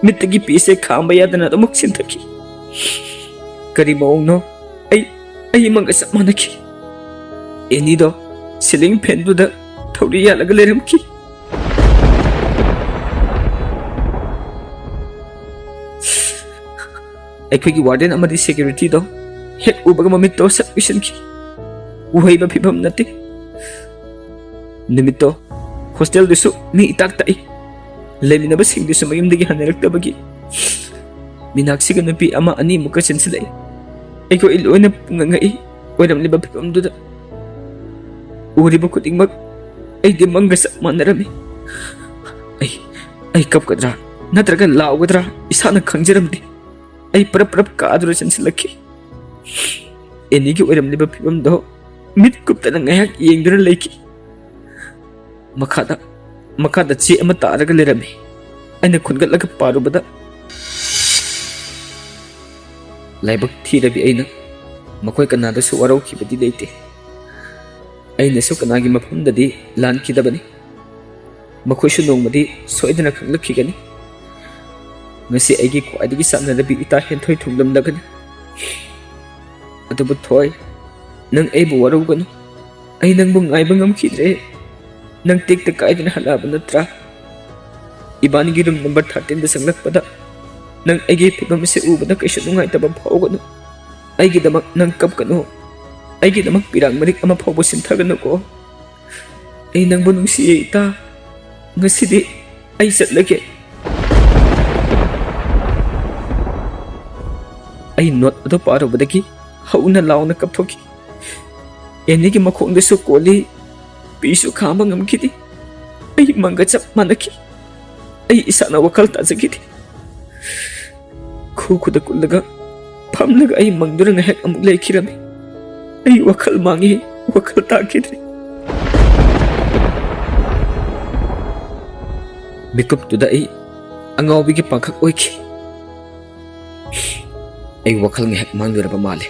ꯃꯤꯠꯇꯒꯤ ꯄꯤꯁꯦ ꯈꯥꯝꯕ ꯌꯥꯗꯅ ꯑꯗꯨꯃꯛ ꯆꯦꯟꯊꯈꯤ꯫ ꯀꯔꯤ ꯃꯑꯣꯡꯅꯣ? ꯑꯩ, ꯑꯩ ꯃꯪꯒ ꯆꯞ ꯃꯥꯟꯅꯈꯤ꯫ ꯑꯦꯅꯤꯗꯣ ꯁꯤꯂꯤꯡ ꯐꯦꯟꯗꯨꯗ ꯊꯧꯔꯤ ꯌꯥꯜꯂꯒ ꯂꯩꯔꯝꯈꯤ꯫ ꯑꯩꯈꯣꯏꯒꯤ ꯋꯥꯔꯗꯦꯟ ꯑꯃꯗꯤ ꯁꯦꯀ꯭ꯌꯨꯔꯤꯇꯤꯗꯣ ꯍꯦꯛ ꯎꯕꯒ ꯃꯃꯤꯠꯇꯣ ꯁꯠ ꯎꯏꯁꯤꯟꯈꯤ꯫ ꯎꯍꯩꯕ ꯐꯤꯕꯝ ꯅꯠꯇꯦ꯫ ꯅꯨꯃꯤꯠꯇꯣ ꯍꯣꯁꯇꯦꯜꯗꯨꯁꯨ ꯃꯤ ꯏꯇꯥꯛ ꯇꯥꯛꯏ꯫ ꯂꯩꯃꯤꯟꯅꯕꯁꯤꯡꯗꯨꯁꯨ ꯃꯌꯨꯝꯗꯒꯤ ꯍꯟꯅꯔꯛꯇꯕꯒꯤ ꯃꯤꯅꯥꯛꯁꯤꯒ ꯅꯨꯄꯤ ꯑꯃ ꯑꯅꯤꯃꯨꯛꯀ ꯆꯦꯟꯁꯤꯜꯂꯛꯏ꯫ ꯑꯩꯈꯣꯏ ꯂꯣꯏꯅ ꯄꯨꯡꯉꯛ ꯉꯛꯏ꯫ ꯑꯣꯏꯔꯝꯂꯤꯕ ꯐꯤꯕꯝꯗꯨꯗ ꯎꯔꯤꯕ ꯈꯨꯗꯤꯡꯃꯛ ꯑꯩꯗꯤ ꯃꯪꯒ ꯆꯞ ꯃꯥꯟꯅꯔꯝꯃꯤ꯫ ꯑꯩ, ꯑꯩ ꯀꯞꯀꯗ꯭ꯔꯥ ꯅꯠꯇ꯭ꯔꯒ ꯂꯥꯎꯒꯗ꯭ꯔꯥ ꯏꯁꯥꯅ ꯈꯪꯖꯔꯝꯗꯦ꯫ ꯑꯩ ꯄꯔꯞ ꯄꯔꯞ ꯀꯥꯗꯨꯅ ꯆꯦꯟꯁꯤꯜꯂꯛꯈꯤ꯫ ꯑꯦꯅꯤꯒꯤ ꯑꯣꯏꯔꯝꯂꯤꯕ ꯐꯤꯕꯝꯗꯣ ꯃꯤꯠ ꯀꯨꯞꯇꯅ ꯉꯥꯏꯍꯥꯛ ꯌꯦꯡꯗꯨꯅ ꯂꯩꯈꯤ꯫ ꯃꯈꯥꯗ, ꯃꯈꯥꯗ ꯆꯦ ꯑꯃ ꯇꯥꯔꯒ ꯂꯩꯔꯝꯃꯤ꯫ ꯑꯩꯅ ꯈꯨꯟꯒꯠꯂꯒ ꯄꯥꯔꯨꯕꯗ, ꯂꯥꯏꯕꯛ ꯊꯤꯔꯕꯤ ꯑꯩꯅ ꯃꯈꯣꯏ ꯀꯅꯥꯗꯁꯨ ꯋꯥꯔꯧꯈꯤꯕꯗꯤ ꯂꯩꯇꯦ꯫ ꯑꯩꯅꯁꯨ ꯀꯅꯥꯒꯤ ꯃꯐꯝꯗꯗꯤ ꯂꯥꯟꯈꯤꯗꯕꯅꯤ꯫ ꯃꯈꯣꯏꯁꯨ ꯅꯣꯡꯃꯗꯤ ꯁꯣꯏꯗꯅ ꯈꯪꯂꯛꯈꯤꯒꯅꯤ꯫ ꯉꯁꯤ ꯑꯩꯒꯤ ꯈ꯭ꯋꯥꯏꯗꯒꯤ ꯆꯥꯟꯅꯔꯕꯤ ꯏꯇꯥ ꯍꯦꯟꯊꯣꯏ ꯊꯨꯡꯂꯝꯂꯒꯅꯤ꯫ ꯑꯗꯨꯕꯨ ꯊꯣꯏ, ꯅꯪ ꯑꯩꯕꯨ ꯋꯥꯔꯧꯒꯅꯨ꯫ ꯑꯩ ꯅꯪꯕꯨ ꯉꯥꯏꯕ ꯉꯝꯈꯤꯗ꯭ꯔꯦ꯫ ꯅꯪ ꯇꯦꯛꯇ ꯀꯥꯏꯗꯅ ꯍꯜꯂꯛꯑꯕ ꯅꯠꯇ꯭ꯔꯥ? ꯏꯕꯥꯅꯤꯒꯤ ꯔꯨꯝ ꯅꯝꯕꯔ ꯊꯥꯔꯇꯤꯟꯗ ꯆꯪꯂꯛꯄꯗ ꯅꯪ ꯑꯩꯒꯤ ꯐꯤꯕꯝ ꯑꯁꯤ ꯎꯕꯗ ꯀꯩꯁꯨ ꯅꯨꯡꯉꯥꯏꯇꯕ ꯐꯥꯎꯒꯅꯨ꯫ ꯑꯩꯒꯤꯗꯃꯛ ꯅꯪ ꯀꯞꯀꯅꯨ꯫ ꯑꯩꯒꯤꯗꯃꯛ ꯄꯤꯔꯥꯡ ꯃꯔꯤꯛ ꯑꯃ ꯐꯥꯎꯕ ꯁꯤꯟꯊꯒꯅꯨꯀꯣ꯫ ꯑꯩ ꯅꯪꯕꯨ ꯅꯨꯡꯁꯤꯌꯦ ꯏꯇꯥ꯫ ꯉꯁꯤꯗꯤ ꯑꯩ ꯆꯠꯂꯒꯦ꯫ ꯑꯩ ꯅꯣꯠ ꯑꯗꯨ ꯄꯥꯔꯨꯕꯗꯒꯤ ꯍꯧꯅ ꯂꯥꯎꯅ ꯀꯞꯊꯣꯛꯈꯤ꯫ ꯑꯦꯅꯤꯒꯤ ꯃꯈꯣꯡꯗꯁꯨ ꯀꯣꯜꯂꯤ, ꯄꯤꯁꯨ ꯈꯥꯡꯕ ꯉꯝꯈꯤꯗꯦ꯫ ꯑꯩ ꯃꯪꯒ ꯆꯞ ꯃꯥꯟꯅꯈꯤ꯫ ꯑꯩ ꯏꯁꯥꯅ ꯋꯥꯈꯜ ꯇꯥꯖꯈꯤꯗꯦ꯫ ꯈꯨ ꯈꯨꯗ ꯀꯨꯠꯂꯒ ꯐꯝꯂꯒ ꯑꯩ ꯃꯪꯗꯨꯅ ꯉꯥꯏꯍꯥꯛ ꯑꯃꯨꯛ ꯂꯩꯈꯤꯔꯝꯃꯤ꯫ ꯑꯩ ꯋꯥꯈꯜ ꯃꯥꯡꯉꯤ, ꯋꯥꯈꯜ ꯇꯥꯈꯤꯗ꯭ꯔꯦ꯫ ꯃꯤꯀꯨꯞꯇꯨꯗ ꯑꯩ ꯑꯉꯥꯎꯕꯤꯒꯤ ꯄꯥꯡꯈꯛ ꯑꯣꯏꯈꯤ꯫ ꯑꯩ ꯋꯥꯈꯜ ꯉꯥꯏꯍꯥꯛ ꯃꯥꯡꯂꯨꯔꯕ ꯃꯥꯜꯂꯦ꯫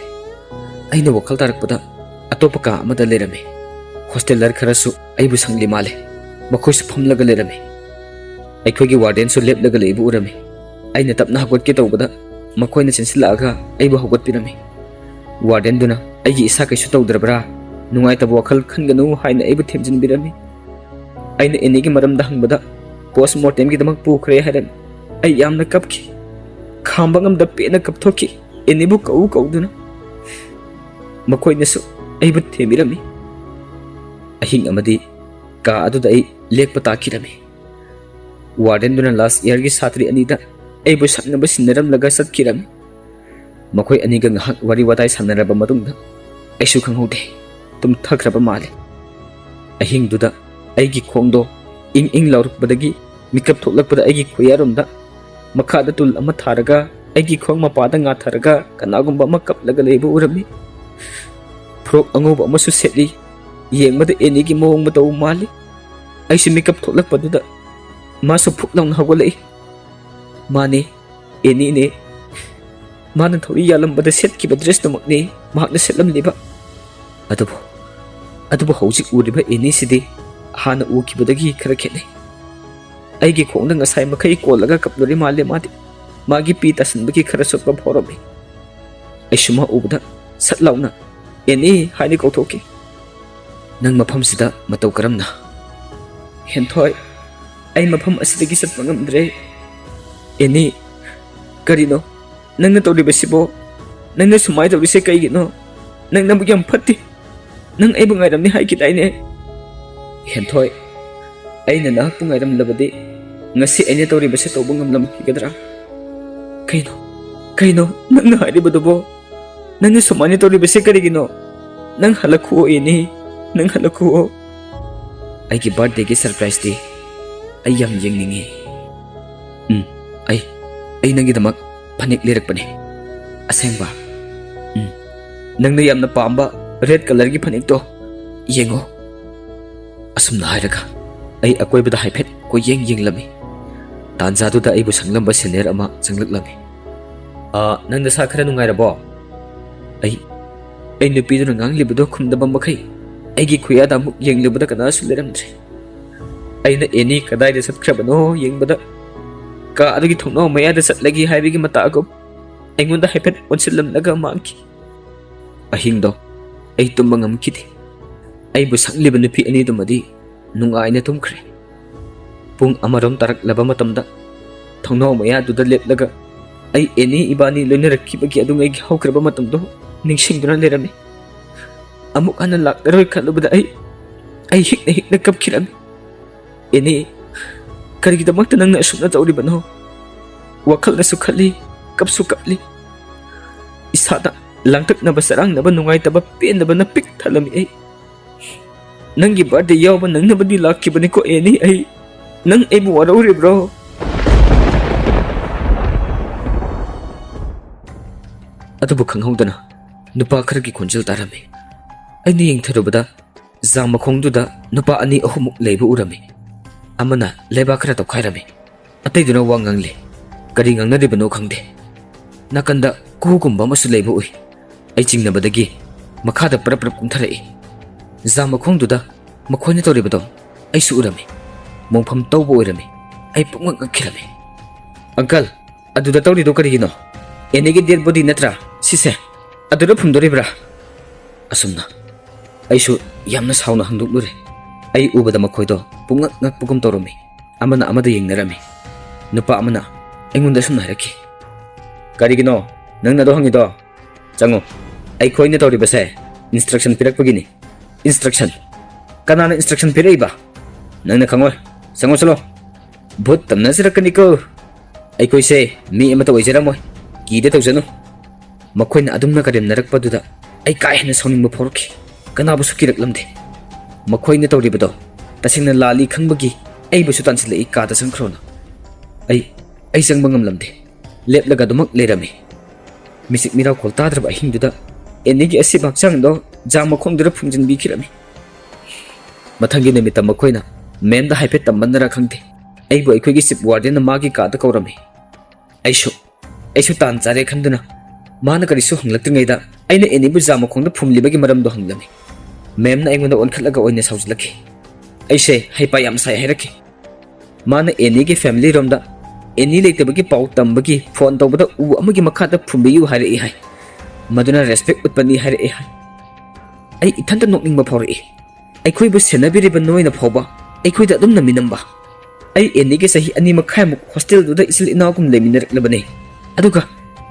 ꯑꯩꯅ ꯋꯥꯈꯜ ꯇꯥꯔꯛꯄꯗ ꯑꯇꯣꯞꯄ ꯀꯥ ꯑꯃꯗ ꯂꯩꯔꯝꯃꯤ꯫ ꯍꯣꯁꯇꯦꯂꯔ ꯈꯔꯁꯨ ꯑꯩꯕꯨ ꯁꯪꯂꯤ ꯃꯥꯜꯂꯦ꯫ ꯃꯈꯣꯏꯁꯨ ꯐꯝꯂꯒ ꯂꯩꯔꯝꯃꯤ꯫ ꯑꯩꯈꯣꯏꯒꯤ ꯋꯥꯔꯗꯦꯟꯁꯨ ꯂꯦꯞꯂꯒ ꯂꯩꯕ ꯎꯔꯝꯃꯤ꯫ ꯑꯩꯅ ꯇꯞꯅ ꯍꯧꯒꯠꯀꯦ ꯇꯧꯕꯗ ꯃꯈꯣꯏꯅ ꯆꯦꯟꯁꯤꯜꯂꯛꯑꯒ ꯑꯩꯕꯨ ꯍꯧꯒꯠꯄꯤꯔꯝꯃꯤ꯫ ꯋꯥꯔꯗꯦꯟꯗꯨꯅ ꯑꯩꯒꯤ ꯏꯁꯥ ꯀꯩꯁꯨ ꯇꯧꯗ꯭ꯔꯕ꯭ꯔꯥ, ꯅꯨꯡꯉꯥꯏꯇꯕ ꯋꯥꯈꯜ ꯈꯟꯒꯅꯨ ꯍꯥꯏꯅ ꯑꯩꯕꯨ ꯊꯦꯝꯖꯤꯟꯕꯤꯔꯝꯃꯤ꯫ ꯑꯩꯅ ꯑꯦꯅꯤꯒꯤ ꯃꯔꯝꯗ ꯍꯪꯕꯗ ꯄꯣꯁꯃꯣꯔꯇꯦꯝꯒꯤꯗꯃꯛ ꯄꯨꯈ꯭ꯔꯦ ꯍꯥꯏꯔꯝꯃꯤ꯫ ꯑꯩ ꯌꯥꯝꯅ ꯀꯞꯈꯤ꯫ ꯈꯥꯝꯕ ꯉꯝꯗ ꯄꯦꯟꯅ ꯀꯞꯊꯣꯛꯈꯤ꯫ ꯑꯦꯅꯤꯕꯨ ꯀꯧ ꯀꯧꯗꯨꯅ ꯃꯈꯣꯏꯅꯁꯨ ꯑꯩꯕꯨ ꯊꯦꯝꯕꯤꯔꯝꯃꯤ꯫ ꯑꯍꯤꯡ ꯑꯃꯗꯤ ꯀꯥ ꯑꯗꯨꯗ ꯑꯩ ꯂꯦꯛꯄ ꯇꯥꯈꯤꯔꯝꯃꯤ꯫ ꯋꯥꯔꯗꯦꯟꯗꯨꯅ ꯂꯥꯁ ꯏꯌꯥꯔꯒꯤ ꯁꯥꯇ꯭ꯔꯤ ꯑꯅꯤꯗ ꯑꯩꯕꯨ ꯁꯛꯅꯕ ꯁꯤꯟꯅꯔꯝꯂꯒ ꯆꯠꯈꯤꯔꯝꯃꯤ꯫ ꯃꯈꯣꯏ ꯑꯅꯤꯒ ꯉꯥꯏꯍꯥꯛ ꯋꯥꯔꯤ ꯋꯥꯇꯥꯏ ꯁꯥꯟꯅꯔꯕ ꯃꯇꯨꯡꯗ ꯑꯩꯁꯨ ꯈꯪꯍꯧꯗꯦ, ꯇꯨꯝꯊꯈ꯭ꯔꯕ ꯃꯥꯜꯂꯦ꯫ ꯑꯍꯤꯡꯗꯨꯗ ꯑꯩꯒꯤ ꯈꯣꯡꯗꯣ ꯏꯪ ꯏꯪ ꯂꯥꯎꯔꯛꯄꯗꯒꯤ ꯃꯤꯀꯞ ꯊꯣꯛꯂꯛꯄꯗ ꯑꯩꯒꯤ ꯈꯨꯌꯥꯔꯣꯝꯗ ꯃꯈꯥꯗ ꯇꯨꯜ ꯑꯃ ꯊꯥꯔꯒ ꯑꯩꯒꯤ ꯈꯣꯡ ꯃꯄꯥꯗ ꯉꯥꯊꯔꯒ ꯀꯅꯥꯒꯨꯝꯕ ꯑꯃ ꯀꯞꯂꯒ ꯂꯩꯕ ꯎꯔꯝꯃꯤ꯫ ꯐ꯭ꯔꯣꯛ ꯑꯉꯧꯕ ꯑꯃꯁꯨ ꯁꯦꯠꯂꯤ꯫ ꯌꯦꯡꯕꯗ ꯑꯦꯅꯤꯒꯤ ꯃꯑꯣꯡ ꯃꯇꯧ ꯃꯥꯜꯂꯤ꯫ ꯑꯩꯁꯨ ꯃꯤꯀꯞ ꯊꯣꯛꯂꯛꯄꯗꯨꯗ ꯃꯥꯁꯨ ꯐꯨꯛ ꯂꯥꯎꯅ ꯍꯧꯒꯠꯂꯛꯏ꯫ ꯃꯥꯅꯦ, ꯑꯦꯅꯤꯅꯦ꯫ ꯃꯥꯅ ꯊꯧꯔꯤ ꯌꯥꯜꯂꯝꯕꯗ ꯁꯦꯠꯈꯤꯕ ꯗ꯭ꯔꯦꯁꯇꯨꯃꯛꯅꯤ ꯃꯍꯥꯛꯅ ꯁꯦꯠꯂꯝꯂꯤꯕ꯫ ꯑꯗꯨꯕꯨ, ꯑꯗꯨꯕꯨ ꯍꯧꯖꯤꯛ ꯎꯔꯤꯕ ꯑꯦꯅꯤꯁꯤꯗꯤ ꯍꯥꯟꯅ ꯎꯈꯤꯕꯗꯒꯤ ꯈꯔ ꯈꯦꯠꯅꯩ꯫ ꯑꯩꯒꯤ ꯈꯣꯡꯗ ꯉꯁꯥꯏ ꯃꯈꯩ ꯀꯣꯜꯂꯒ ꯀꯞꯂꯨꯔꯤ ꯃꯥꯜꯂꯦ ꯃꯥꯗꯤ꯫ ꯃꯥꯒꯤ ꯄꯤ ꯇꯥꯁꯤꯟꯕꯒꯤ ꯈꯔ ꯆꯣꯠꯄ ꯐꯥꯎꯔꯝꯃꯤ꯫ ꯑꯩꯁꯨ ꯃꯥ ꯎꯕꯗ ꯁꯠ ꯂꯥꯎꯅ "ꯑꯦꯅꯤ" ꯍꯥꯏꯅ ꯀꯧꯊꯣꯛꯈꯤ꯫ "ꯅꯪ ꯃꯐꯝꯁꯤꯗ ꯃꯇꯧ ꯀꯔꯝꯅ?" "ꯍꯦꯟꯊꯣꯏ, ꯑꯩ ꯃꯐꯝ ꯑꯁꯤꯗꯒꯤ ꯆꯠꯄ ꯉꯝꯗ꯭ꯔꯦ꯫" "ꯑꯦꯅꯤ, ꯀꯔꯤꯅꯣ ꯅꯪꯅ ꯇꯧꯔꯤꯕꯁꯤꯕꯣ? ꯅꯪꯅ ꯁꯨꯃꯥꯏꯅ ꯇꯧꯔꯤꯁꯦ ꯀꯩꯒꯤꯅꯣ? ꯅꯪ ꯅꯕꯨꯛ ꯌꯥꯝ ꯐꯠꯇꯦ꯫ ꯅꯪ ꯑꯩꯕꯨ ꯉꯥꯏꯔꯝꯅꯤ ꯍꯥꯏꯈꯤꯗꯥꯏꯅꯦ?" "ꯍꯦꯟꯊꯣꯏ, ꯑꯩꯅ ꯅꯍꯥꯛꯄꯨ ꯉꯥꯏꯔꯝꯂꯕꯗꯤ ꯉꯁꯤ ꯑꯩꯅ ꯇꯧꯔꯤꯕꯁꯦ ꯇꯧꯕ ꯉꯝꯂꯝꯈꯤꯒꯗ꯭ꯔꯥ?" "ꯀꯩꯅꯣ, ꯀꯩꯅꯣ ꯅꯪꯅ ꯍꯥꯏꯔꯤꯕꯗꯨꯕꯣ? ꯅꯪꯅ ꯁꯨꯃꯥꯏꯅ ꯇꯧꯔꯤꯕꯁꯦ ꯀꯔꯤꯒꯤꯅꯣ? ꯅꯪ ꯍꯜꯂꯛꯈꯨꯑꯣ ꯑꯦꯅꯤ, ꯅꯪ ꯍꯜꯂꯛꯈꯨꯑꯣ꯫" ꯑꯩꯒꯤ ꯕꯥꯔꯊꯗꯦꯒꯤ ꯁꯔꯄ꯭ꯔꯥꯏꯖꯇꯤ ꯑꯩ ꯌꯥꯝ ꯌꯦꯡꯅꯤꯡꯉꯤ꯫ ꯎꯝ, ꯑꯩ, ꯑꯩ ꯅꯪꯒꯤꯗꯃꯛ ꯐꯅꯦꯛ ꯂꯩꯔꯛꯄꯅꯦ꯫ ꯑꯁꯦꯡꯕ? ꯎꯝ, ꯅꯪꯅ ꯌꯥꯝꯅ ꯄꯥꯝꯕ ꯔꯦꯗ ꯀꯂꯔꯒꯤ ꯐꯅꯦꯛꯇꯣ ꯌꯦꯡꯉꯣ꯫ ꯑꯁꯨꯝꯅ ꯍꯥꯏꯔꯒ ꯑꯩ ꯑꯀꯣꯏꯕꯗ ꯍꯥꯏꯐꯦꯠ ꯀꯣꯏꯌꯦꯡ ꯌꯦꯡꯂꯝꯃꯤ꯫ ꯇꯥꯟꯖꯥꯗꯨꯗ ꯑꯩꯕꯨ ꯁꯪꯂꯝꯕ ꯁꯦꯅꯤꯌꯔ ꯑꯃ ꯆꯪꯂꯛꯂꯝꯃꯤ꯫ "ꯑ, ꯅꯪ ꯅꯁꯥ ꯈꯔ ꯅꯨꯡꯉꯥꯏꯔꯕꯣ?" ꯑꯩ, ꯑꯩ ꯅꯨꯄꯤꯗꯨꯅ ꯉꯥꯡꯂꯤꯕꯗꯣ ꯈꯨꯝꯗꯕ ꯃꯈꯩ ꯑꯩꯒꯤ ꯈꯨꯌꯥꯗ ꯑꯃꯨꯛ ꯌꯦꯡꯂꯨꯕꯗ ꯀꯅꯥꯁꯨ ꯂꯩꯔꯝꯗ꯭ꯔꯦ꯫ ꯑꯩꯅ "ꯑꯦꯅꯤ ꯀꯗꯥꯏꯗ ꯆꯠꯈ꯭ꯔꯕꯅꯣ?" ꯌꯦꯡꯕꯗ ꯀꯥ ꯑꯗꯨꯒꯤ ꯊꯣꯡꯅꯥꯎ ꯃꯌꯥꯗ ꯆꯠꯂꯒꯦ ꯍꯥꯏꯕꯒꯤ ꯃꯇꯥꯒꯨꯝ ꯑꯩꯉꯣꯟꯗ ꯍꯥꯏꯐꯦꯠ ꯑꯣꯟꯁꯤꯜꯂꯝꯂꯒ ꯃꯥꯡꯈꯤ꯫ ꯑꯍꯤꯡꯗꯣ ꯑꯩ ꯇꯨꯝꯕ ꯉꯝꯈꯤꯗꯦ꯫ ꯑꯩꯕꯨ ꯁꯛꯂꯤꯕ ꯅꯨꯄꯤ ꯑꯅꯤꯗꯨꯃꯗꯤ ꯅꯨꯡꯉꯥꯏꯅ ꯇꯨꯝꯈ꯭ꯔꯦ꯫ ꯄꯨꯡ ꯑꯃꯔꯣꯝ ꯇꯥꯔꯛꯂꯕ ꯃꯇꯝꯗ ꯊꯣꯡꯅꯥꯎ ꯃꯌꯥꯗꯨꯗ ꯂꯦꯞꯂꯒ ꯑꯩ ꯑꯦꯅꯤ ꯏꯕꯥꯅꯤ ꯂꯣꯏꯅꯔꯛꯈꯤꯕꯒꯤ ꯑꯗꯨꯉꯩꯒꯤ ꯍꯧꯈ꯭ꯔꯕ ꯃꯇꯝꯗꯣ ꯅꯤꯡꯁꯤꯡꯗꯨꯅ ꯂꯩꯔꯝꯃꯤ꯫ ꯑꯃꯨꯛ ꯍꯟꯅ ꯂꯥꯛꯂꯔꯣꯏ ꯈꯜꯂꯨꯕꯗ ꯑꯩ, ꯑꯩ ꯍꯤꯛꯅ ꯍꯤꯛꯅ ꯀꯞꯈꯤꯔꯝꯃꯤ꯫ "ꯑꯦꯅꯤ, ꯀꯔꯤꯒꯤꯗꯃꯛꯇ ꯅꯪꯅ ꯑꯁꯨꯝꯅ ꯇꯧꯔꯤꯕꯅꯣ?" ꯋꯥꯈꯜꯅꯁꯨ ꯈꯜꯂꯤ, ꯀꯞꯁꯨ ꯀꯞꯂꯤ꯫ ꯏꯁꯥꯗ ꯂꯥꯡꯇꯛꯅꯕ, ꯆꯔꯥꯡꯅꯕ, ꯅꯨꯡꯉꯥꯏꯇꯕ, ꯄꯦꯟꯗꯕꯅ ꯄꯤꯛ ꯊꯜꯂꯝꯃꯤ ꯑꯩ꯫ "ꯅꯪꯒꯤ ꯕꯥꯔꯊꯗꯦ ꯌꯥꯎꯕ ꯅꯪꯅꯕꯗꯤ ꯂꯥꯛꯈꯤꯕꯅꯤꯀꯣ ꯑꯦꯅꯤ꯫ ꯑꯩ, ꯅꯪ ꯑꯩꯕꯨ ꯋꯥꯔꯧꯔꯤꯕ꯭ꯔꯣ?" ꯑꯗꯨꯕꯨ ꯈꯪꯍꯧꯗꯅ ꯅꯨꯄꯥ ꯈꯔꯒꯤ ꯈꯣꯟꯖꯦꯜ ꯇꯥꯔꯝꯃꯤ꯫ ꯑꯩꯅ ꯌꯦꯡꯊꯔꯨꯕꯗ ꯖꯥꯝ ꯃꯈꯣꯡꯗꯨꯗ ꯅꯨꯄꯥ ꯑꯅꯤ ꯑꯍꯨꯝꯃꯨꯛ ꯂꯩꯕ ꯎꯔꯝꯃꯤ꯫ ꯑꯃꯅ ꯂꯩꯕꯥꯛ ꯈꯔ ꯇꯧꯈꯥꯏꯔꯝꯃꯤ꯫ ꯑꯇꯩꯗꯨꯅ ꯋꯥ ꯉꯥꯡꯂꯤ꯫ ꯀꯔꯤ ꯉꯥꯡꯅꯔꯤꯕꯅꯣ ꯈꯪꯗꯦ꯫ ꯅꯥꯀꯟꯗ ꯀꯨꯒꯨꯝꯕ ꯑꯃꯁꯨ ꯂꯩꯕ ꯎꯏ꯫ ꯑꯩ ꯆꯤꯡꯅꯕꯗꯒꯤ ꯃꯈꯥꯗ ꯄꯔꯞ ꯄꯔꯞ ꯀꯨꯝꯊꯔꯛꯏ꯫ ꯖꯥꯝ ꯃꯈꯣꯡꯗꯨꯗ ꯃꯈꯣꯏꯅ ꯇꯧꯔꯤꯕꯗꯣ ꯑꯩꯁꯨ ꯎꯔꯝꯃꯤ꯫ ꯃꯣꯡꯐꯝ ꯇꯧꯕ ꯑꯣꯏꯔꯝꯃꯤ꯫ ꯑꯩ ꯄꯨꯡꯉꯛ ꯉꯛꯈꯤꯔꯝꯃꯤ꯫ "ꯑꯪꯀꯜ, ꯑꯗꯨꯗ ꯇꯧꯔꯤꯗꯣ ꯀꯔꯤꯒꯤꯅꯣ? ꯑꯦꯅꯤꯒꯤ ꯗꯦꯗ ꯕꯣꯗꯤ ꯅꯠꯇ꯭ꯔꯥ ꯁꯤꯁꯦ? ꯑꯗꯨꯗ ꯐꯨꯝꯗꯣꯔꯤꯕ꯭ꯔꯥ?" ꯑꯁꯨꯝꯅ ꯑꯩꯁꯨ ꯌꯥꯝꯅ ꯁꯥꯎꯅ ꯍꯪꯗꯣꯛꯂꯨꯔꯦ꯫ ꯑꯩ ꯎꯕꯗ ꯃꯈꯣꯏꯗꯣ ꯄꯨꯡꯉꯛ ꯉꯛꯄꯒꯨꯝ ꯇꯧꯔꯝꯃꯤ꯫ ꯑꯃꯅ ꯑꯃꯗ ꯌꯦꯡꯅꯔꯝꯃꯤ꯫ ꯅꯨꯄꯥ ꯑꯃꯅ ꯑꯩꯉꯣꯟꯗ ꯑꯁꯨꯝꯅ ꯍꯥꯏꯔꯛꯈꯤ, "ꯀꯔꯤꯒꯤꯅꯣ ꯅꯪꯅ ꯑꯗꯨ ꯍꯪꯉꯤꯗꯣ? ꯆꯪꯉꯣ, ꯑꯩꯈꯣꯏꯅ ꯇꯧꯔꯤꯕꯁꯦ ꯏꯟꯁꯇ꯭ꯔꯛꯁꯟ ꯄꯤꯔꯛꯄꯒꯤꯅꯤ꯫" "ꯏꯟꯁꯇ꯭ꯔꯛꯁꯟ? ꯀꯅꯥꯅ ꯏꯟꯁꯇ꯭ꯔꯛꯁꯟ ꯄꯤꯔꯛꯏꯕ? ꯅꯪꯅ ꯈꯪꯉꯣꯏ꯫ ꯆꯪꯉꯣ ꯆꯠꯂꯣ꯫ ꯚꯨꯠ ꯇꯝꯅꯖꯔꯛꯀꯅꯤꯀꯣ꯫ ꯑꯩꯈꯣꯏꯁꯦ ꯃꯤ ꯑꯃꯠꯇ ꯑꯣꯏꯖꯔꯝꯃꯣꯏ꯫ ꯀꯤꯗ ꯇꯧꯖꯅꯨ꯫" ꯃꯈꯣꯏꯅ ꯑꯗꯨꯝꯅ ꯀꯔꯦꯝꯅꯔꯛꯄꯗꯨꯗ ꯑꯩ ꯀꯥ ꯍꯦꯟꯅ ꯁꯥꯎꯅꯤꯡꯕ ꯐꯥꯎꯔꯛꯈꯤ꯫ ꯀꯅꯥꯕꯨꯁꯨ ꯀꯤꯔꯛꯂꯝꯗꯦ꯫ ꯃꯈꯣꯏꯅ ꯇꯧꯔꯤꯕꯗꯣ ꯇꯁꯦꯡꯅ ꯂꯥꯜꯂꯤ ꯈꯪꯕꯒꯤ ꯑꯩꯕꯨꯁꯨ ꯇꯥꯟꯁꯤꯜꯂꯛꯏ ꯀꯥꯗ ꯆꯪꯈ꯭ꯔꯣꯅ꯫ ꯑꯩ ꯑꯩ ꯆꯪꯕ ꯉꯝꯂꯝꯗꯦ꯫ ꯂꯦꯞꯂꯒ ꯑꯗꯨꯃꯛ ꯂꯩꯔꯝꯃꯤ꯫ ꯃꯤꯆꯤꯛ ꯃꯤꯔꯥꯎꯈꯣꯜ ꯇꯥꯗ꯭ꯔꯕ ꯑꯍꯤꯡꯗꯨꯗ ꯑꯦꯅꯤꯒꯤ ꯑꯁꯤꯕ ꯍꯛꯆꯥꯡꯗꯣ ꯖꯥꯝ ꯃꯈꯣꯡꯗꯨꯗ ꯐꯨꯝꯖꯤꯟꯕꯤꯈꯤꯔꯝꯃꯤ꯫ ꯃꯊꯪꯒꯤ ꯅꯨꯃꯤꯠꯇ ꯃꯈꯣꯏꯅ ꯃꯦꯝꯗ ꯍꯥꯏꯐꯦꯠ ꯇꯝꯕꯅꯔ ꯈꯪꯗꯦ, ꯑꯩꯕꯨ ꯑꯩꯈꯣꯏꯒꯤ ꯆꯤꯞ ꯋꯥꯔꯗꯦꯟꯅ ꯃꯥꯒꯤ ꯀꯥꯗ ꯀꯧꯔꯝꯃꯤ꯫ ꯑꯩꯁꯨ ꯑꯩꯁꯨ ꯇꯥꯟ ꯆꯥꯔꯦ ꯈꯟꯗꯨꯅ ꯃꯥꯅ ꯀꯔꯤꯁꯨ ꯍꯪꯂꯛꯇ꯭ꯔꯤꯉꯩꯗ ꯑꯩꯅ ꯑꯦꯅꯤꯕꯨ ꯖꯥꯝ ꯃꯈꯣꯡꯗ ꯐꯨꯝꯂꯤꯕꯒꯤ ꯃꯔꯝꯗꯣ ꯍꯪꯂꯝꯃꯤ꯫ ꯃꯦꯝꯅ ꯑꯩꯉꯣꯟꯗ ꯑꯣꯟꯈꯠꯂꯒ ꯑꯣꯏꯅ ꯁꯥꯎꯖꯤꯜꯂꯛꯈꯤ꯫ ꯑꯩꯁꯦ ꯍꯩꯄꯥ ꯌꯥꯝ ꯁꯥꯏ ꯍꯥꯏꯔꯛꯈꯤ꯫ ꯃꯥꯅ ꯑꯦꯅꯤꯒꯤ ꯐꯦꯃꯤꯂꯤ ꯔꯣꯝꯗ ꯑꯦꯅꯤ ꯂꯩꯇꯕꯒꯤ ꯄꯥꯎ ꯇꯝꯕꯒꯤ ꯐꯣꯟ ꯇꯧꯕꯗ ꯎ ꯑꯃꯒꯤ ꯃꯈꯥꯗ ꯐꯨꯝꯕꯤꯌꯨ ꯍꯥꯏꯔꯛꯏ ꯍꯥꯏ꯫ ꯃꯗꯨꯅ ꯔꯦꯁꯄꯦꯛ ꯎꯠꯄꯅꯤ ꯍꯥꯏꯔꯛꯏ ꯍꯥꯏ꯫ ꯑꯩ ꯏꯊꯟꯇ ꯅꯣꯛꯅꯤꯡꯕ ꯐꯥꯎꯔꯛꯏ꯫ ꯑꯩꯈꯣꯏꯕꯨ ꯁꯦꯟꯅꯕꯤꯔꯤꯕ ꯅꯣꯏꯅ ꯐꯥꯎꯕ ꯑꯩꯈꯣꯏꯗ ꯑꯗꯨꯝꯅ ꯃꯤꯅꯝꯕ꯫ ꯑꯩ ꯑꯦꯅꯤꯒꯤ ꯆꯍꯤ ꯑꯅꯤ ꯃꯈꯥꯏꯃꯨꯛ ꯍꯣꯁꯇꯦꯜꯗꯨꯗ ꯏꯆꯤꯜ ꯏꯅꯥꯎꯒꯨꯝ ꯂꯩꯃꯤꯟꯅꯔꯛꯂꯕꯅꯤ꯫ ꯑꯗꯨꯒ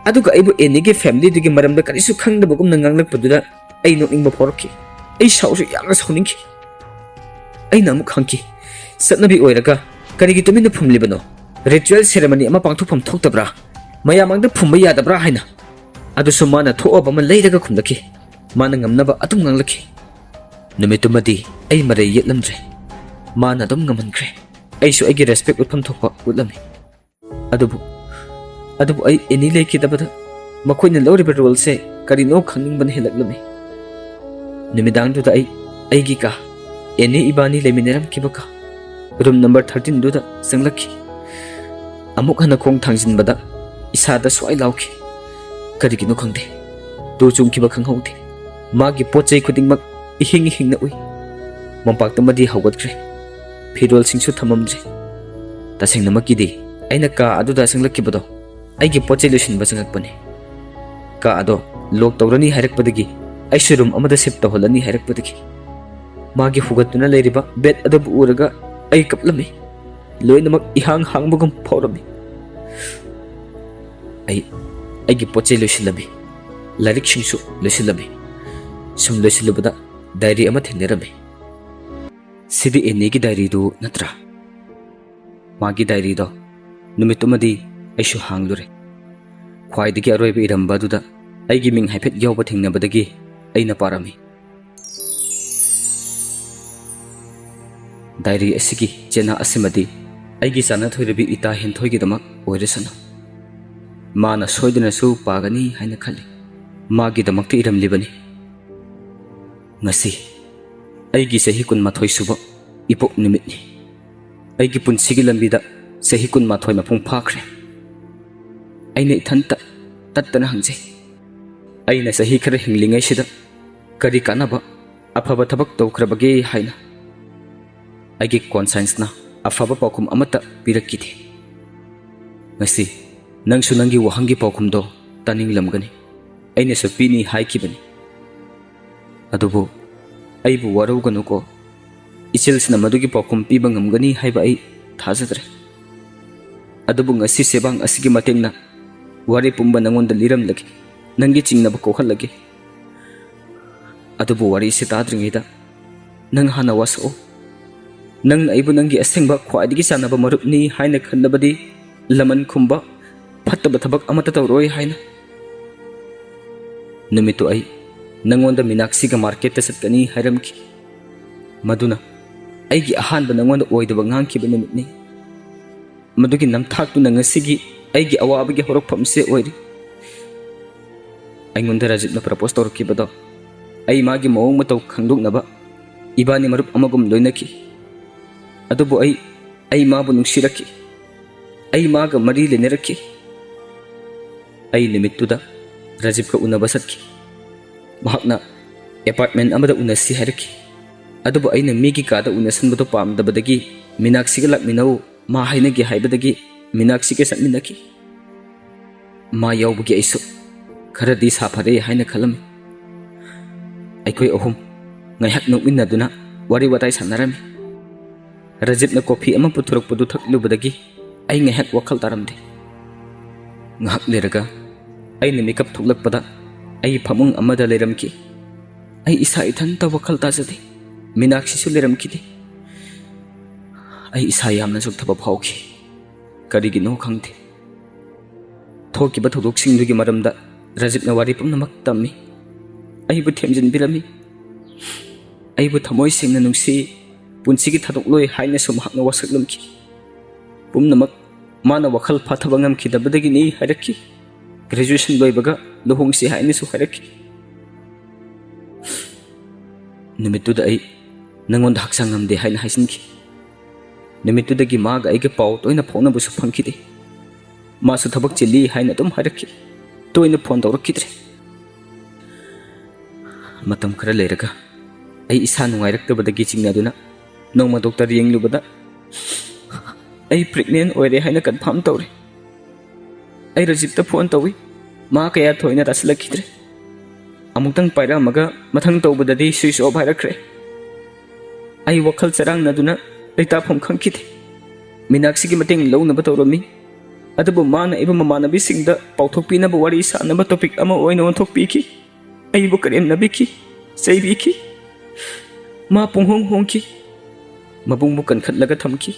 ꯑꯗꯨꯒ ꯑꯩꯕꯨ ꯑꯦꯅꯤꯒꯤ ꯐꯦꯃꯤꯂꯤꯗꯨꯒꯤ ꯃꯔꯝꯗ ꯀꯔꯤꯁꯨ ꯈꯪꯗꯕꯒꯨꯝꯅ ꯉꯥꯡꯂꯛꯄꯗꯨꯗ ꯑꯩ ꯅꯣꯛꯅꯤꯡꯕ ꯐꯥꯎꯔꯛꯈꯤ꯫ ꯑꯩ ꯁꯥꯎꯁꯨ ꯌꯥꯝꯅ ꯁꯥꯎꯅꯤꯡꯈꯤ꯫ ꯑꯩꯅ ꯑꯃꯨꯛ ꯍꯪꯈꯤ, "ꯆꯠꯅꯕꯤ ꯑꯣꯏꯔꯒ ꯀꯔꯤꯒꯤ ꯇꯨꯃꯤꯟꯅ ꯐꯨꯝꯂꯤꯕꯅꯣ? ꯔꯤꯆꯨꯑꯦꯜ ꯁꯦꯔꯦꯃꯅꯤ ꯑꯃ ꯄꯥꯡꯊꯣꯛꯐꯝ ꯊꯣꯛꯇꯕ꯭ꯔꯥ? ꯃꯌꯥꯝ ꯃꯥꯡꯗ ꯐꯨꯝꯕ ꯌꯥꯗꯕ꯭ꯔꯥ?" ꯍꯥꯏꯅ꯫ ꯑꯗꯨꯁꯨ ꯃꯥꯅ ꯊꯣꯛꯑꯕ ꯑꯃ ꯂꯩꯔꯒ ꯈꯨꯝꯂꯛꯈꯤ꯫ ꯃꯥꯅ ꯉꯝꯅꯕ ꯑꯗꯨꯝ ꯉꯥꯡꯂꯛꯈꯤ꯫ ꯅꯨꯃꯤꯠꯇꯨꯃꯗꯤ ꯑꯩ ꯃꯔꯩ ꯌꯦꯠꯂꯝꯗ꯭ꯔꯦ꯫ ꯃꯥꯅ ꯑꯗꯨꯝ ꯉꯝꯍꯟꯈ꯭ꯔꯦ꯫ ꯑꯩꯁꯨ ꯑꯩꯒꯤ ꯔꯦꯁꯄꯦꯛ ꯎꯠꯐꯝ ꯊꯣꯛꯄ ꯎꯠꯂꯝꯃꯤ꯫ ꯑꯗꯨꯕꯨ ꯑꯗꯨꯕꯨ ꯑꯩ ꯑꯦꯅꯤ ꯂꯩꯈꯤꯗꯕꯗ ꯃꯈꯣꯏꯅ ꯂꯧꯔꯤꯕ ꯔꯣꯜꯁꯦ ꯀꯔꯤꯅꯣ ꯈꯪꯅꯤꯡꯕꯅ ꯍꯦꯜꯂꯛꯂꯝꯃꯤ꯫ ꯅꯨꯃꯤꯗꯥꯡꯗꯨꯗ ꯑꯩ ꯑꯩꯒꯤ ꯀꯥ, ꯑꯦꯅꯤ ꯏꯕꯥꯅꯤ ꯂꯩꯃꯤꯟꯅꯔꯝꯈꯤꯕ ꯀꯥ, ꯔꯨꯝ ꯅꯝꯕꯔ ꯊꯥꯔꯇꯤꯟꯗꯨꯗ ꯆꯪꯂꯛꯈꯤ꯫ ꯑꯃꯨꯛ ꯍꯟꯅ ꯈꯣꯡ ꯊꯥꯡꯖꯤꯟꯕꯗ ꯏꯁꯥꯗ ꯁ꯭ꯋꯥꯏ ꯂꯥꯎꯈꯤ꯫ ꯀꯔꯤꯒꯤꯅꯣ ꯈꯪꯗꯦ, ꯇꯨ ꯆꯣꯡꯈꯤꯕ ꯈꯪꯍꯧꯗꯦ꯫ ꯃꯥꯒꯤ ꯄꯣꯠ ꯆꯩ ꯈꯨꯗꯤꯡꯃꯛ ꯏꯍꯤꯡ ꯏꯍꯤꯡꯅ ꯎꯏ꯫ ꯃꯣꯝꯄꯥꯛꯇꯨꯃꯗꯤ ꯍꯧꯒꯠꯈ꯭ꯔꯦ꯫ ꯐꯤꯔꯣꯜꯁꯤꯡꯁꯨ ꯊꯝꯃꯝꯗ꯭ꯔꯦ꯫ ꯇꯁꯦꯡꯅꯃꯛꯀꯤꯗꯤ ꯑꯩꯅ ꯀꯥ ꯑꯗꯨꯗ ꯆꯪꯂꯛꯈꯤꯕꯗꯣ ꯑꯩꯒꯤ ꯄꯣꯠ ꯆꯩ ꯂꯣꯏꯁꯤꯟꯕ ꯆꯪꯂꯛꯄꯅꯤ꯫ ꯀꯥ ꯑꯗꯣ ꯂꯣꯛ ꯇꯧꯔꯅꯤ ꯍꯥꯏꯔꯛꯄꯗꯒꯤ, ꯑꯩꯁꯨ ꯔꯨꯝ ꯑꯃꯗ ꯁꯤꯐ ꯇꯧꯍꯜꯂꯅꯤ ꯍꯥꯏꯔꯛꯄꯗꯒꯤ, ꯃꯥꯒꯤ ꯍꯨꯒꯠꯇꯨꯅ ꯂꯩꯔꯤꯕ ꯕꯦꯗ ꯑꯗꯨꯕꯨ ꯎꯔꯒ ꯑꯩ ꯀꯞꯂꯝꯃꯤ꯫ ꯂꯣꯏꯅꯃꯛ ꯏꯍꯥꯡ ꯍꯥꯡꯕꯒꯨꯝ ꯐꯥꯎꯔꯝꯃꯤ꯫ ꯑꯩ ꯑꯩꯒꯤ ꯄꯣꯠ ꯆꯩ ꯂꯣꯏꯁꯤꯜꯂꯝꯃꯤ꯫ ꯂꯥꯏꯔꯤꯛꯁꯤꯡꯁꯨ ꯂꯣꯏꯁꯤꯜꯂꯝꯃꯤ꯫ ꯁꯨꯝ ꯂꯣꯏꯁꯤꯜꯂꯨꯕꯗ ꯗꯥꯏꯔꯤ ꯑꯃ ꯊꯦꯡꯅꯔꯝꯃꯤ꯫ "ꯁꯤꯗꯤ ꯑꯦꯅꯤꯒꯤ ꯗꯥꯏꯔꯤꯗꯨ ꯅꯠꯇ꯭ꯔꯥ?" ꯃꯥꯒꯤ ꯗꯥꯏꯔꯤꯗꯣ ꯅꯨꯃꯤꯠꯇꯨꯃꯗꯤ ꯑꯩꯁꯨ ꯍꯥꯡꯂꯨꯔꯦ꯫ ꯈ꯭ꯋꯥꯏꯗꯒꯤ ꯑꯔꯣꯏꯕ ꯏꯔꯝꯕ ꯑꯗꯨꯗ ꯑꯩꯒꯤ ꯃꯤꯡ ꯍꯥꯏꯐꯦꯠ ꯌꯥꯎꯕ ꯊꯦꯡꯅꯕꯗꯒꯤ ꯑꯩꯅ ꯄꯥꯔꯝꯃꯤ꯫ ꯗꯥꯏꯔꯤ ꯑꯁꯤꯒꯤ ꯆꯦꯅꯥ ꯑꯁꯤꯃꯗꯤ ꯑꯩꯒꯤ ꯆꯥꯅꯊꯣꯏꯔꯕꯤ ꯏꯇꯥ ꯍꯦꯟꯊꯣꯏꯒꯤꯗꯃꯛ ꯑꯣꯏꯔꯁꯅꯨ꯫ ꯃꯥꯅ ꯁꯣꯏꯗꯅꯁꯨ ꯄꯥꯒꯅꯤ ꯍꯥꯏꯅ ꯈꯜꯂꯤ꯫ ꯃꯥꯒꯤꯗꯃꯛꯇ ꯏꯔꯝꯂꯤꯕꯅꯤ꯫ ꯉꯁꯤ ꯑꯩꯒꯤ ꯆꯍꯤ ꯀꯨꯟꯃꯥꯊꯣꯏ ꯁꯨꯕ ꯏꯄꯣꯛ ꯅꯨꯃꯤꯠꯅꯤ꯫ ꯑꯩꯒꯤ ꯄꯨꯟꯁꯤꯒꯤ ꯂꯝꯕꯤꯗ ꯆꯍꯤ ꯀꯨꯟꯃꯥꯊꯣꯏ ꯃꯄꯨꯡ ꯐꯥꯈ꯭ꯔꯦ꯫ ꯑꯩꯅ ꯏꯊꯟꯇ ꯇꯠꯇꯅ ꯍꯪꯖꯩ, ꯑꯩꯅ ꯆꯍꯤ ꯈꯔ ꯍꯤꯡꯂꯤꯉꯩꯁꯤꯗ ꯀꯔꯤ ꯀꯥꯟꯅꯕ ꯑꯐꯕ ꯊꯕꯛ ꯇꯧꯈ꯭ꯔꯕꯒꯦ ꯍꯥꯏꯅ꯫ ꯑꯩꯒꯤ ꯀꯣꯟꯁꯥꯏꯟꯁꯅ ꯑꯐꯕ ꯄꯥꯎꯈꯨꯝ ꯑꯃꯠꯇ ꯄꯤꯔꯛꯈꯤꯗꯦ꯫ ꯉꯁꯤ ꯅꯪꯁꯨ ꯅꯪꯒꯤ ꯋꯥꯍꯪꯒꯤ ꯄꯥꯎꯈꯨꯝꯗꯣ ꯇꯥꯅꯤꯡꯂꯝꯒꯅꯤ꯫ ꯑꯩꯅꯁꯨ ꯄꯤꯅꯤ ꯍꯥꯏꯈꯤꯕꯅꯤ꯫ ꯑꯗꯨꯕꯨ ꯑꯩꯕꯨ ꯋꯥꯔꯧꯒꯅꯨꯀꯣ꯫ ꯏꯆꯦꯜꯁꯤꯅ ꯃꯗꯨꯒꯤ ꯄꯥꯎꯈꯨꯝ ꯄꯤꯕ ꯉꯝꯒꯅꯤ ꯍꯥꯏꯕ ꯑꯩ ꯊꯥꯖꯗ꯭ꯔꯦ꯫ ꯑꯗꯨꯕꯨ ꯉꯁꯤ ꯆꯦꯕꯥꯡ ꯑꯁꯤꯒꯤ ꯃꯇꯦꯡꯅ ꯋꯥꯔꯤ ꯄꯨꯝꯕ ꯅꯪꯉꯣꯟꯗ ꯂꯤꯔꯝꯂꯒꯦ꯫ ꯅꯪꯒꯤ ꯆꯤꯡꯅꯕ ꯀꯣꯛꯍꯜꯂꯒꯦ꯫ ꯑꯗꯨꯕꯨ ꯋꯥꯔꯤꯁꯤ ꯇꯥꯗ꯭ꯔꯤꯉꯩꯗ ꯅꯪ ꯍꯥꯟꯅ ꯋꯥꯁꯛꯑꯣ꯫ ꯅꯪꯅ ꯑꯩꯕꯨ ꯅꯪꯒꯤ ꯑꯁꯦꯡꯕ ꯈ꯭ꯋꯥꯏꯗꯒꯤ ꯆꯥꯟꯅꯕ ꯃꯔꯨꯞꯅꯤ ꯍꯥꯏꯅ ꯈꯜꯂꯕꯗꯤ ꯂꯃꯟ ꯈꯨꯝꯕ ꯐꯠꯇꯕ ꯊꯕꯛ ꯑꯃꯠꯇ ꯇꯧꯔꯣꯏ ꯍꯥꯏꯅ꯫ ꯅꯨꯃꯤꯠꯇꯨ ꯑꯩ ꯅꯪꯉꯣꯟꯗ ꯃꯤꯅꯥꯛꯁꯤꯒ ꯃꯥꯔꯀꯦꯠꯇ ꯆꯠꯀꯅꯤ ꯍꯥꯏꯔꯝꯈꯤ꯫ ꯃꯗꯨꯅ ꯑꯩꯒꯤ ꯑꯍꯥꯟꯕ ꯅꯪꯉꯣꯟꯗ ꯑꯣꯏꯗꯕ ꯉꯥꯡꯈꯤꯕ ꯅꯨꯃꯤꯠꯅꯤ꯫ ꯃꯗꯨꯒꯤ ꯅꯝꯊꯥꯛꯇꯨꯅ ꯉꯁꯤꯒꯤ ꯑꯩꯒꯤ ꯑꯋꯥꯕꯒꯤ ꯍꯧꯔꯛꯐꯝꯁꯦ ꯑꯣꯏꯔꯤ꯫ ꯑꯩꯉꯣꯟꯗ ꯔꯥꯖꯤꯕꯅ ꯄ꯭ꯔꯄꯣꯁ ꯇꯧꯔꯛꯈꯤꯕꯗꯣ ꯑꯩ ꯃꯥꯒꯤ ꯃꯑꯣꯡ ꯃꯇꯧ ꯈꯪꯗꯣꯛꯅꯕ ꯏꯕꯥꯅꯤ ꯃꯔꯨꯞ ꯑꯃꯒꯨꯝ ꯂꯣꯏꯅꯈꯤ꯫ ꯑꯗꯨꯕꯨ ꯑꯩ, ꯑꯩ ꯃꯥꯕꯨ ꯅꯨꯡꯁꯤꯔꯛꯈꯤ꯫ ꯑꯩ ꯃꯥꯒ ꯃꯔꯤ ꯂꯩꯅꯔꯛꯈꯤ꯫ ꯑꯩ ꯅꯨꯃꯤꯠꯇꯨꯗ ꯔꯥꯖꯤꯕꯀ ꯎꯅꯕ ꯆꯠꯈꯤ꯫ ꯃꯍꯥꯛꯅ ꯑꯦꯄꯥꯔꯠꯃꯦꯟ ꯑꯃꯗ ꯎꯅꯁꯤ ꯍꯥꯏꯔꯛꯈꯤ꯫ ꯑꯗꯨꯕꯨ ꯑꯩꯅ ꯃꯤꯒꯤ ꯀꯥꯗ ꯎꯅꯁꯟꯕꯗꯨ ꯄꯥꯝꯗꯕꯗꯒꯤ ꯃꯤꯅꯥꯛꯁꯤꯒ ꯂꯥꯛꯃꯤꯟꯅꯧ, ꯃꯥ ꯍꯥꯏꯅꯒꯦ ꯍꯥꯏꯕꯗꯒꯤ ꯃꯤꯅꯥꯛꯁꯤꯒ ꯆꯠꯃꯤꯟꯅꯈꯤ꯫ ꯃꯥ ꯌꯥꯎꯕꯒꯤ ꯑꯩꯁꯨ ꯈꯔꯗꯤ ꯁꯥꯐꯔꯦ ꯍꯥꯏꯅ ꯈꯜꯂꯝꯃꯤ꯫ ꯑꯩꯈꯣꯏ ꯑꯍꯨꯝ ꯉꯥꯏꯍꯥꯛ ꯅꯣꯛꯃꯤꯟꯅꯗꯨꯅ ꯋꯥꯔꯤ ꯋꯥꯇꯥꯏ ꯁꯥꯟꯅꯔꯝꯃꯤ꯫ ꯔꯥꯖꯤꯕꯅ ꯀꯣꯐꯤ ꯑꯃ ꯄꯨꯊꯣꯔꯛꯄꯗꯨ ꯊꯛꯂꯨꯕꯗꯒꯤ ꯑꯩ ꯉꯥꯏꯍꯥꯛ ꯋꯥꯈꯜ ꯇꯥꯔꯝꯗꯦ꯫ ꯉꯥꯏꯍꯥꯛ ꯂꯩꯔꯒ ꯑꯩꯅ ꯃꯤꯀꯞ ꯊꯣꯛꯂꯛꯄꯗ ꯑꯩ ꯐꯃꯨꯡ ꯑꯃꯗ ꯂꯩꯔꯝꯈꯤ꯫ ꯑꯩ ꯏꯁꯥ ꯏꯊꯟꯇ ꯋꯥꯈꯜ ꯇꯥꯖꯗꯦ꯫ ꯃꯤꯅꯥꯛꯁꯤꯁꯨ ꯂꯩꯔꯝꯈꯤꯗꯦ꯫ ꯑꯩ ꯏꯁꯥ ꯌꯥꯝꯅ ꯆꯣꯛꯊꯕ ꯐꯥꯎꯈꯤ꯫ ꯀꯔꯤꯒꯤꯅꯣ ꯈꯪꯗꯦ꯫ ꯊꯣꯛꯈꯤꯕ ꯊꯧꯗꯣꯛꯁꯤꯡꯗꯨꯒꯤ ꯃꯔꯝꯗ ꯔꯥꯖꯤꯕꯅ ꯋꯥꯔꯤ ꯄꯨꯝꯅꯃꯛ ꯇꯝꯃꯤ꯫ ꯑꯩꯕꯨ ꯊꯦꯝꯖꯤꯟꯕꯤꯔꯝꯃꯤ꯫ ꯑꯩꯕꯨ ꯊꯃꯣꯏ ꯁꯦꯡꯅ ꯅꯨꯡꯁꯤ꯫ ꯄꯨꯟꯁꯤꯒꯤ ꯊꯥꯗꯣꯛꯂꯣꯏ ꯍꯥꯏꯅꯁꯨ ꯃꯍꯥꯛꯅ ꯋꯥꯁꯛꯂꯝꯈꯤ꯫ ꯄꯨꯝꯅꯃꯛ ꯃꯥꯅ ꯋꯥꯈꯜ ꯐꯥꯊꯕ ꯉꯝꯈꯤꯗꯕꯗꯒꯤꯅꯤ ꯍꯥꯏꯔꯛꯈꯤ꯫ "Graduation ꯂꯣꯏꯕꯒ ꯂꯨꯍꯣꯡꯁꯤ" ꯍꯥꯏꯅꯁꯨ ꯍꯥꯏꯔꯛꯈꯤ꯫ ꯅꯨꯃꯤꯠꯇꯨꯗ ꯑꯩ ꯅꯪꯉꯣꯟꯗ ꯍꯛꯆꯥꯡ ꯉꯝꯗꯦ ꯍꯥꯏꯅ ꯍꯥꯏꯖꯤꯟꯈꯤ꯫ ꯅꯨꯃꯤꯠꯇꯨꯗꯒꯤ ꯃꯥꯒ ꯑꯩꯒ ꯄꯥꯎ ꯇꯣꯏꯅ ꯐꯥꯎꯅꯕꯁꯨ ꯐꯪꯈꯤꯗꯦ꯫ ꯃꯥꯁꯨ ꯊꯕꯛ ꯆꯤꯜꯂꯤ ꯍꯥꯏꯅ ꯑꯗꯨꯝ ꯍꯥꯏꯔꯛꯈꯤ꯫ ꯇꯣꯏꯅ ꯐꯣꯟ ꯇꯧꯔꯛꯈꯤꯗ꯭ꯔꯦ꯫ ꯃꯇꯝ ꯈꯔ ꯂꯩꯔꯒ ꯑꯩ ꯏꯁꯥ ꯅꯨꯡꯉꯥꯏꯔꯛꯇꯕꯗꯒꯤ ꯆꯤꯡꯅꯗꯨꯅ ꯅꯣꯡꯃ ꯗꯣꯛꯇꯔ ꯌꯦꯡꯂꯨꯕꯗ ꯑꯩ pregnant ꯑꯣꯏꯔꯦ ꯍꯥꯏꯅ confirm ꯇꯧꯔꯦ꯫ ꯑꯩ ꯔꯖꯤꯞꯇ ꯐꯣꯟ ꯇꯧꯏ꯫ ꯃꯥ ꯀꯌꯥ ꯊꯣꯏꯅ ꯇꯥꯁꯤꯜꯂꯛꯈꯤꯗ꯭ꯔꯦ꯫ ꯑꯃꯨꯛꯇꯪ ꯄꯥꯏꯔꯛꯑꯝꯃꯒ ꯃꯊꯪ ꯇꯧꯕꯗꯗꯤ switch off ꯍꯥꯏꯔꯛꯈ꯭ꯔꯦ꯫ ꯑꯩ ꯋꯥꯈꯜ ꯆꯔꯥꯡꯅꯗꯨꯅ ꯂꯩꯇꯥꯐꯝ ꯈꯪꯈꯤꯗꯦ꯫ ꯃꯤꯅꯥꯛꯁꯤꯒꯤ ꯃꯇꯦꯡ ꯂꯧꯅꯕ ꯇꯧꯔꯝꯃꯤ꯫ ꯑꯗꯨꯕꯨ ꯃꯥꯅ ꯑꯩꯕꯨ ꯃꯃꯥꯟꯅꯕꯤꯁꯤꯡꯗ ꯄꯥꯎꯊꯣꯛꯄꯤꯅꯕ ꯋꯥꯔꯤ ꯁꯥꯅꯕ topic ꯑꯃ ꯑꯣꯏꯅ ꯑꯣꯟꯊꯣꯛꯄꯤꯈꯤ꯫ ꯑꯩꯕꯨ ꯀꯔꯦꯝꯅꯕꯤꯈꯤ, ꯆꯩꯕꯤꯈꯤ꯫ ꯃꯥ ꯄꯨꯡꯍꯣꯡ ꯍꯣꯡꯈꯤ꯫ ꯃꯕꯨꯡꯕꯨ ꯀꯟꯈꯠꯂꯒ ꯊꯝꯈꯤ꯫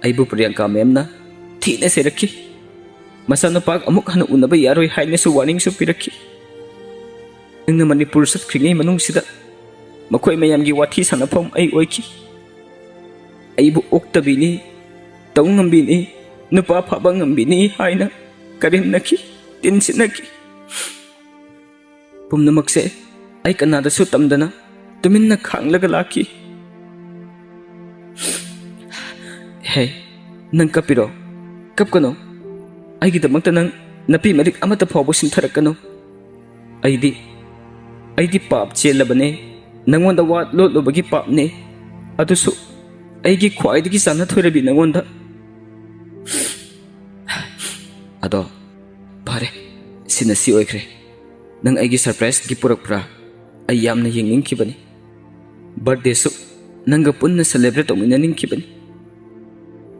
ꯑꯩꯕꯨ ꯄ꯭ꯔꯤꯌꯥꯡꯀꯥ ꯃꯦꯝꯅ ꯊꯤꯅ ꯆꯩꯔꯛꯈꯤ꯫ ꯃꯆꯥꯅꯨꯄꯥ ꯑꯃꯨꯛ ꯍꯟꯅ ꯎꯅꯕ ꯌꯥꯔꯣꯏ ꯍꯥꯏꯅꯁꯨ warningꯁꯨ ꯄꯤꯔꯛꯈꯤ꯫ ꯅꯪꯅ ꯃꯅꯤꯄꯨꯔ ꯆꯠꯈ꯭ꯔꯤꯉꯩ ꯃꯅꯨꯡꯁꯤꯗ ꯃꯈꯣꯏ ꯃꯌꯥꯝꯒꯤ ꯋꯥꯊꯤ ꯁꯥꯟꯅꯐꯝ ꯑꯩ ꯑꯣꯏꯈꯤ꯫ ꯑꯩꯕꯨ ꯑꯣꯛꯇꯕꯤꯅꯤ, ꯇꯧ ꯉꯝꯕꯤꯅꯤ, ꯅꯨꯄꯥ ꯐꯥꯕ ꯉꯝꯕꯤꯅꯤ ꯍꯥꯏꯅ ꯀꯔꯦꯝꯅꯈꯤ, ꯇꯤꯟꯁꯤꯠꯅꯈꯤ꯫ ꯄꯨꯝꯅꯃꯛꯁꯦ ꯑꯩ ꯀꯅꯥꯗꯁꯨ ꯇꯝꯗꯅ ꯇꯨꯃꯤꯟꯅ ꯈꯥꯡꯂꯒ ꯂꯥꯛꯈꯤ꯫ ꯍꯦ, ꯅꯪ ꯀꯞꯄꯤꯔꯣ? ꯀꯞꯀꯅꯨ꯫ ꯑꯩꯒꯤꯗꯃꯛꯇ ꯅꯪ ꯅꯄꯤ ꯃꯔꯤꯛ ꯑꯃꯠꯇ ꯐꯥꯎꯕ ꯁꯤꯟꯊꯔꯛꯀꯅꯨ꯫ ꯑꯩꯗꯤ, ꯑꯩꯗꯤ ꯄꯥꯞ ꯆꯦꯜꯂꯕꯅꯦ꯫ ꯅꯉꯣꯟꯗ ꯋꯥ ꯂꯣꯠꯂꯨꯕꯒꯤ ꯄꯥꯞꯅꯦ꯫ ꯑꯗꯨꯁꯨ ꯑꯩꯒꯤ ꯈ꯭ꯋꯥꯏꯗꯒꯤ ꯆꯥꯟꯅꯊꯣꯏꯔꯕꯤ ꯅꯉꯣꯟꯗ꯫ ꯑꯗꯣ, ꯐꯔꯦ, ꯁꯤꯅ ꯁꯤ ꯑꯣꯏꯈ꯭ꯔꯦ꯫ ꯅꯪ ꯑꯩꯒꯤ surprise gift ꯄꯨꯔꯛꯄ꯭ꯔꯥ? ꯑꯩ ꯌꯥꯝꯅ ꯌꯦꯡꯅꯤꯡꯈꯤꯕꯅꯤ꯫ Birthdayꯁꯨ ꯅꯪꯒ ꯄꯨꯟꯅ celebrate ꯇꯧꯃꯤꯟꯅꯅꯤꯡꯈꯤꯕꯅꯤ꯫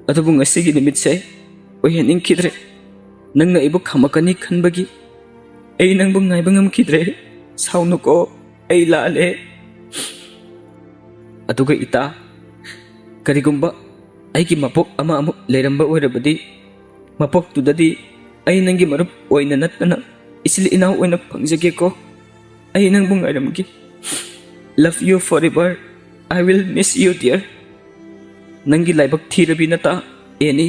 ꯑꯗꯨꯕꯨ ꯉꯁꯤꯒꯤ ꯅꯨꯃꯤꯠꯁꯦ ꯑꯣꯏꯍꯟꯅꯤꯡꯈꯤꯗ꯭ꯔꯦ꯫ ꯅꯪꯅ ꯑꯩꯕꯨ ꯈꯥꯝꯃꯛꯀꯅꯤ ꯈꯟꯕꯒꯤ ꯑꯩ ꯅꯪꯕꯨ ꯉꯥꯏꯕ ꯉꯝꯈꯤꯗ꯭ꯔꯦ꯫ ꯁꯥꯎꯅꯨꯀꯣ, ꯑꯩ ꯂꯥꯜꯂꯦ꯫ ꯑꯗꯨꯒ ꯏꯇꯥ, ꯀꯔꯤꯒꯨꯝꯕ ꯑꯩꯒꯤ ꯃꯄꯣꯛ ꯑꯃ ꯑꯃꯨꯛ ꯂꯩꯔꯝꯕ ꯑꯣꯏꯔꯕꯗꯤ, ꯃꯄꯣꯛꯇꯨꯗꯗꯤ ꯑꯩ ꯅꯪꯒꯤ ꯃꯔꯨꯞ ꯑꯣꯏꯅ ꯅꯠꯇꯅ ꯏꯆꯤꯜ ꯏꯅꯥꯎ ꯑꯣꯏꯅ ꯐꯪꯖꯒꯦꯀꯣ꯫ ꯑꯩ ꯅꯪꯕꯨ ꯉꯥꯏꯔꯝꯒꯦ꯫ Love you forever, I will miss you, dear. ꯅꯪꯒꯤ ꯂꯥꯏꯕꯛ ꯊꯤꯔꯕꯤ ꯅꯇꯥ, ꯑꯦꯅꯤ꯫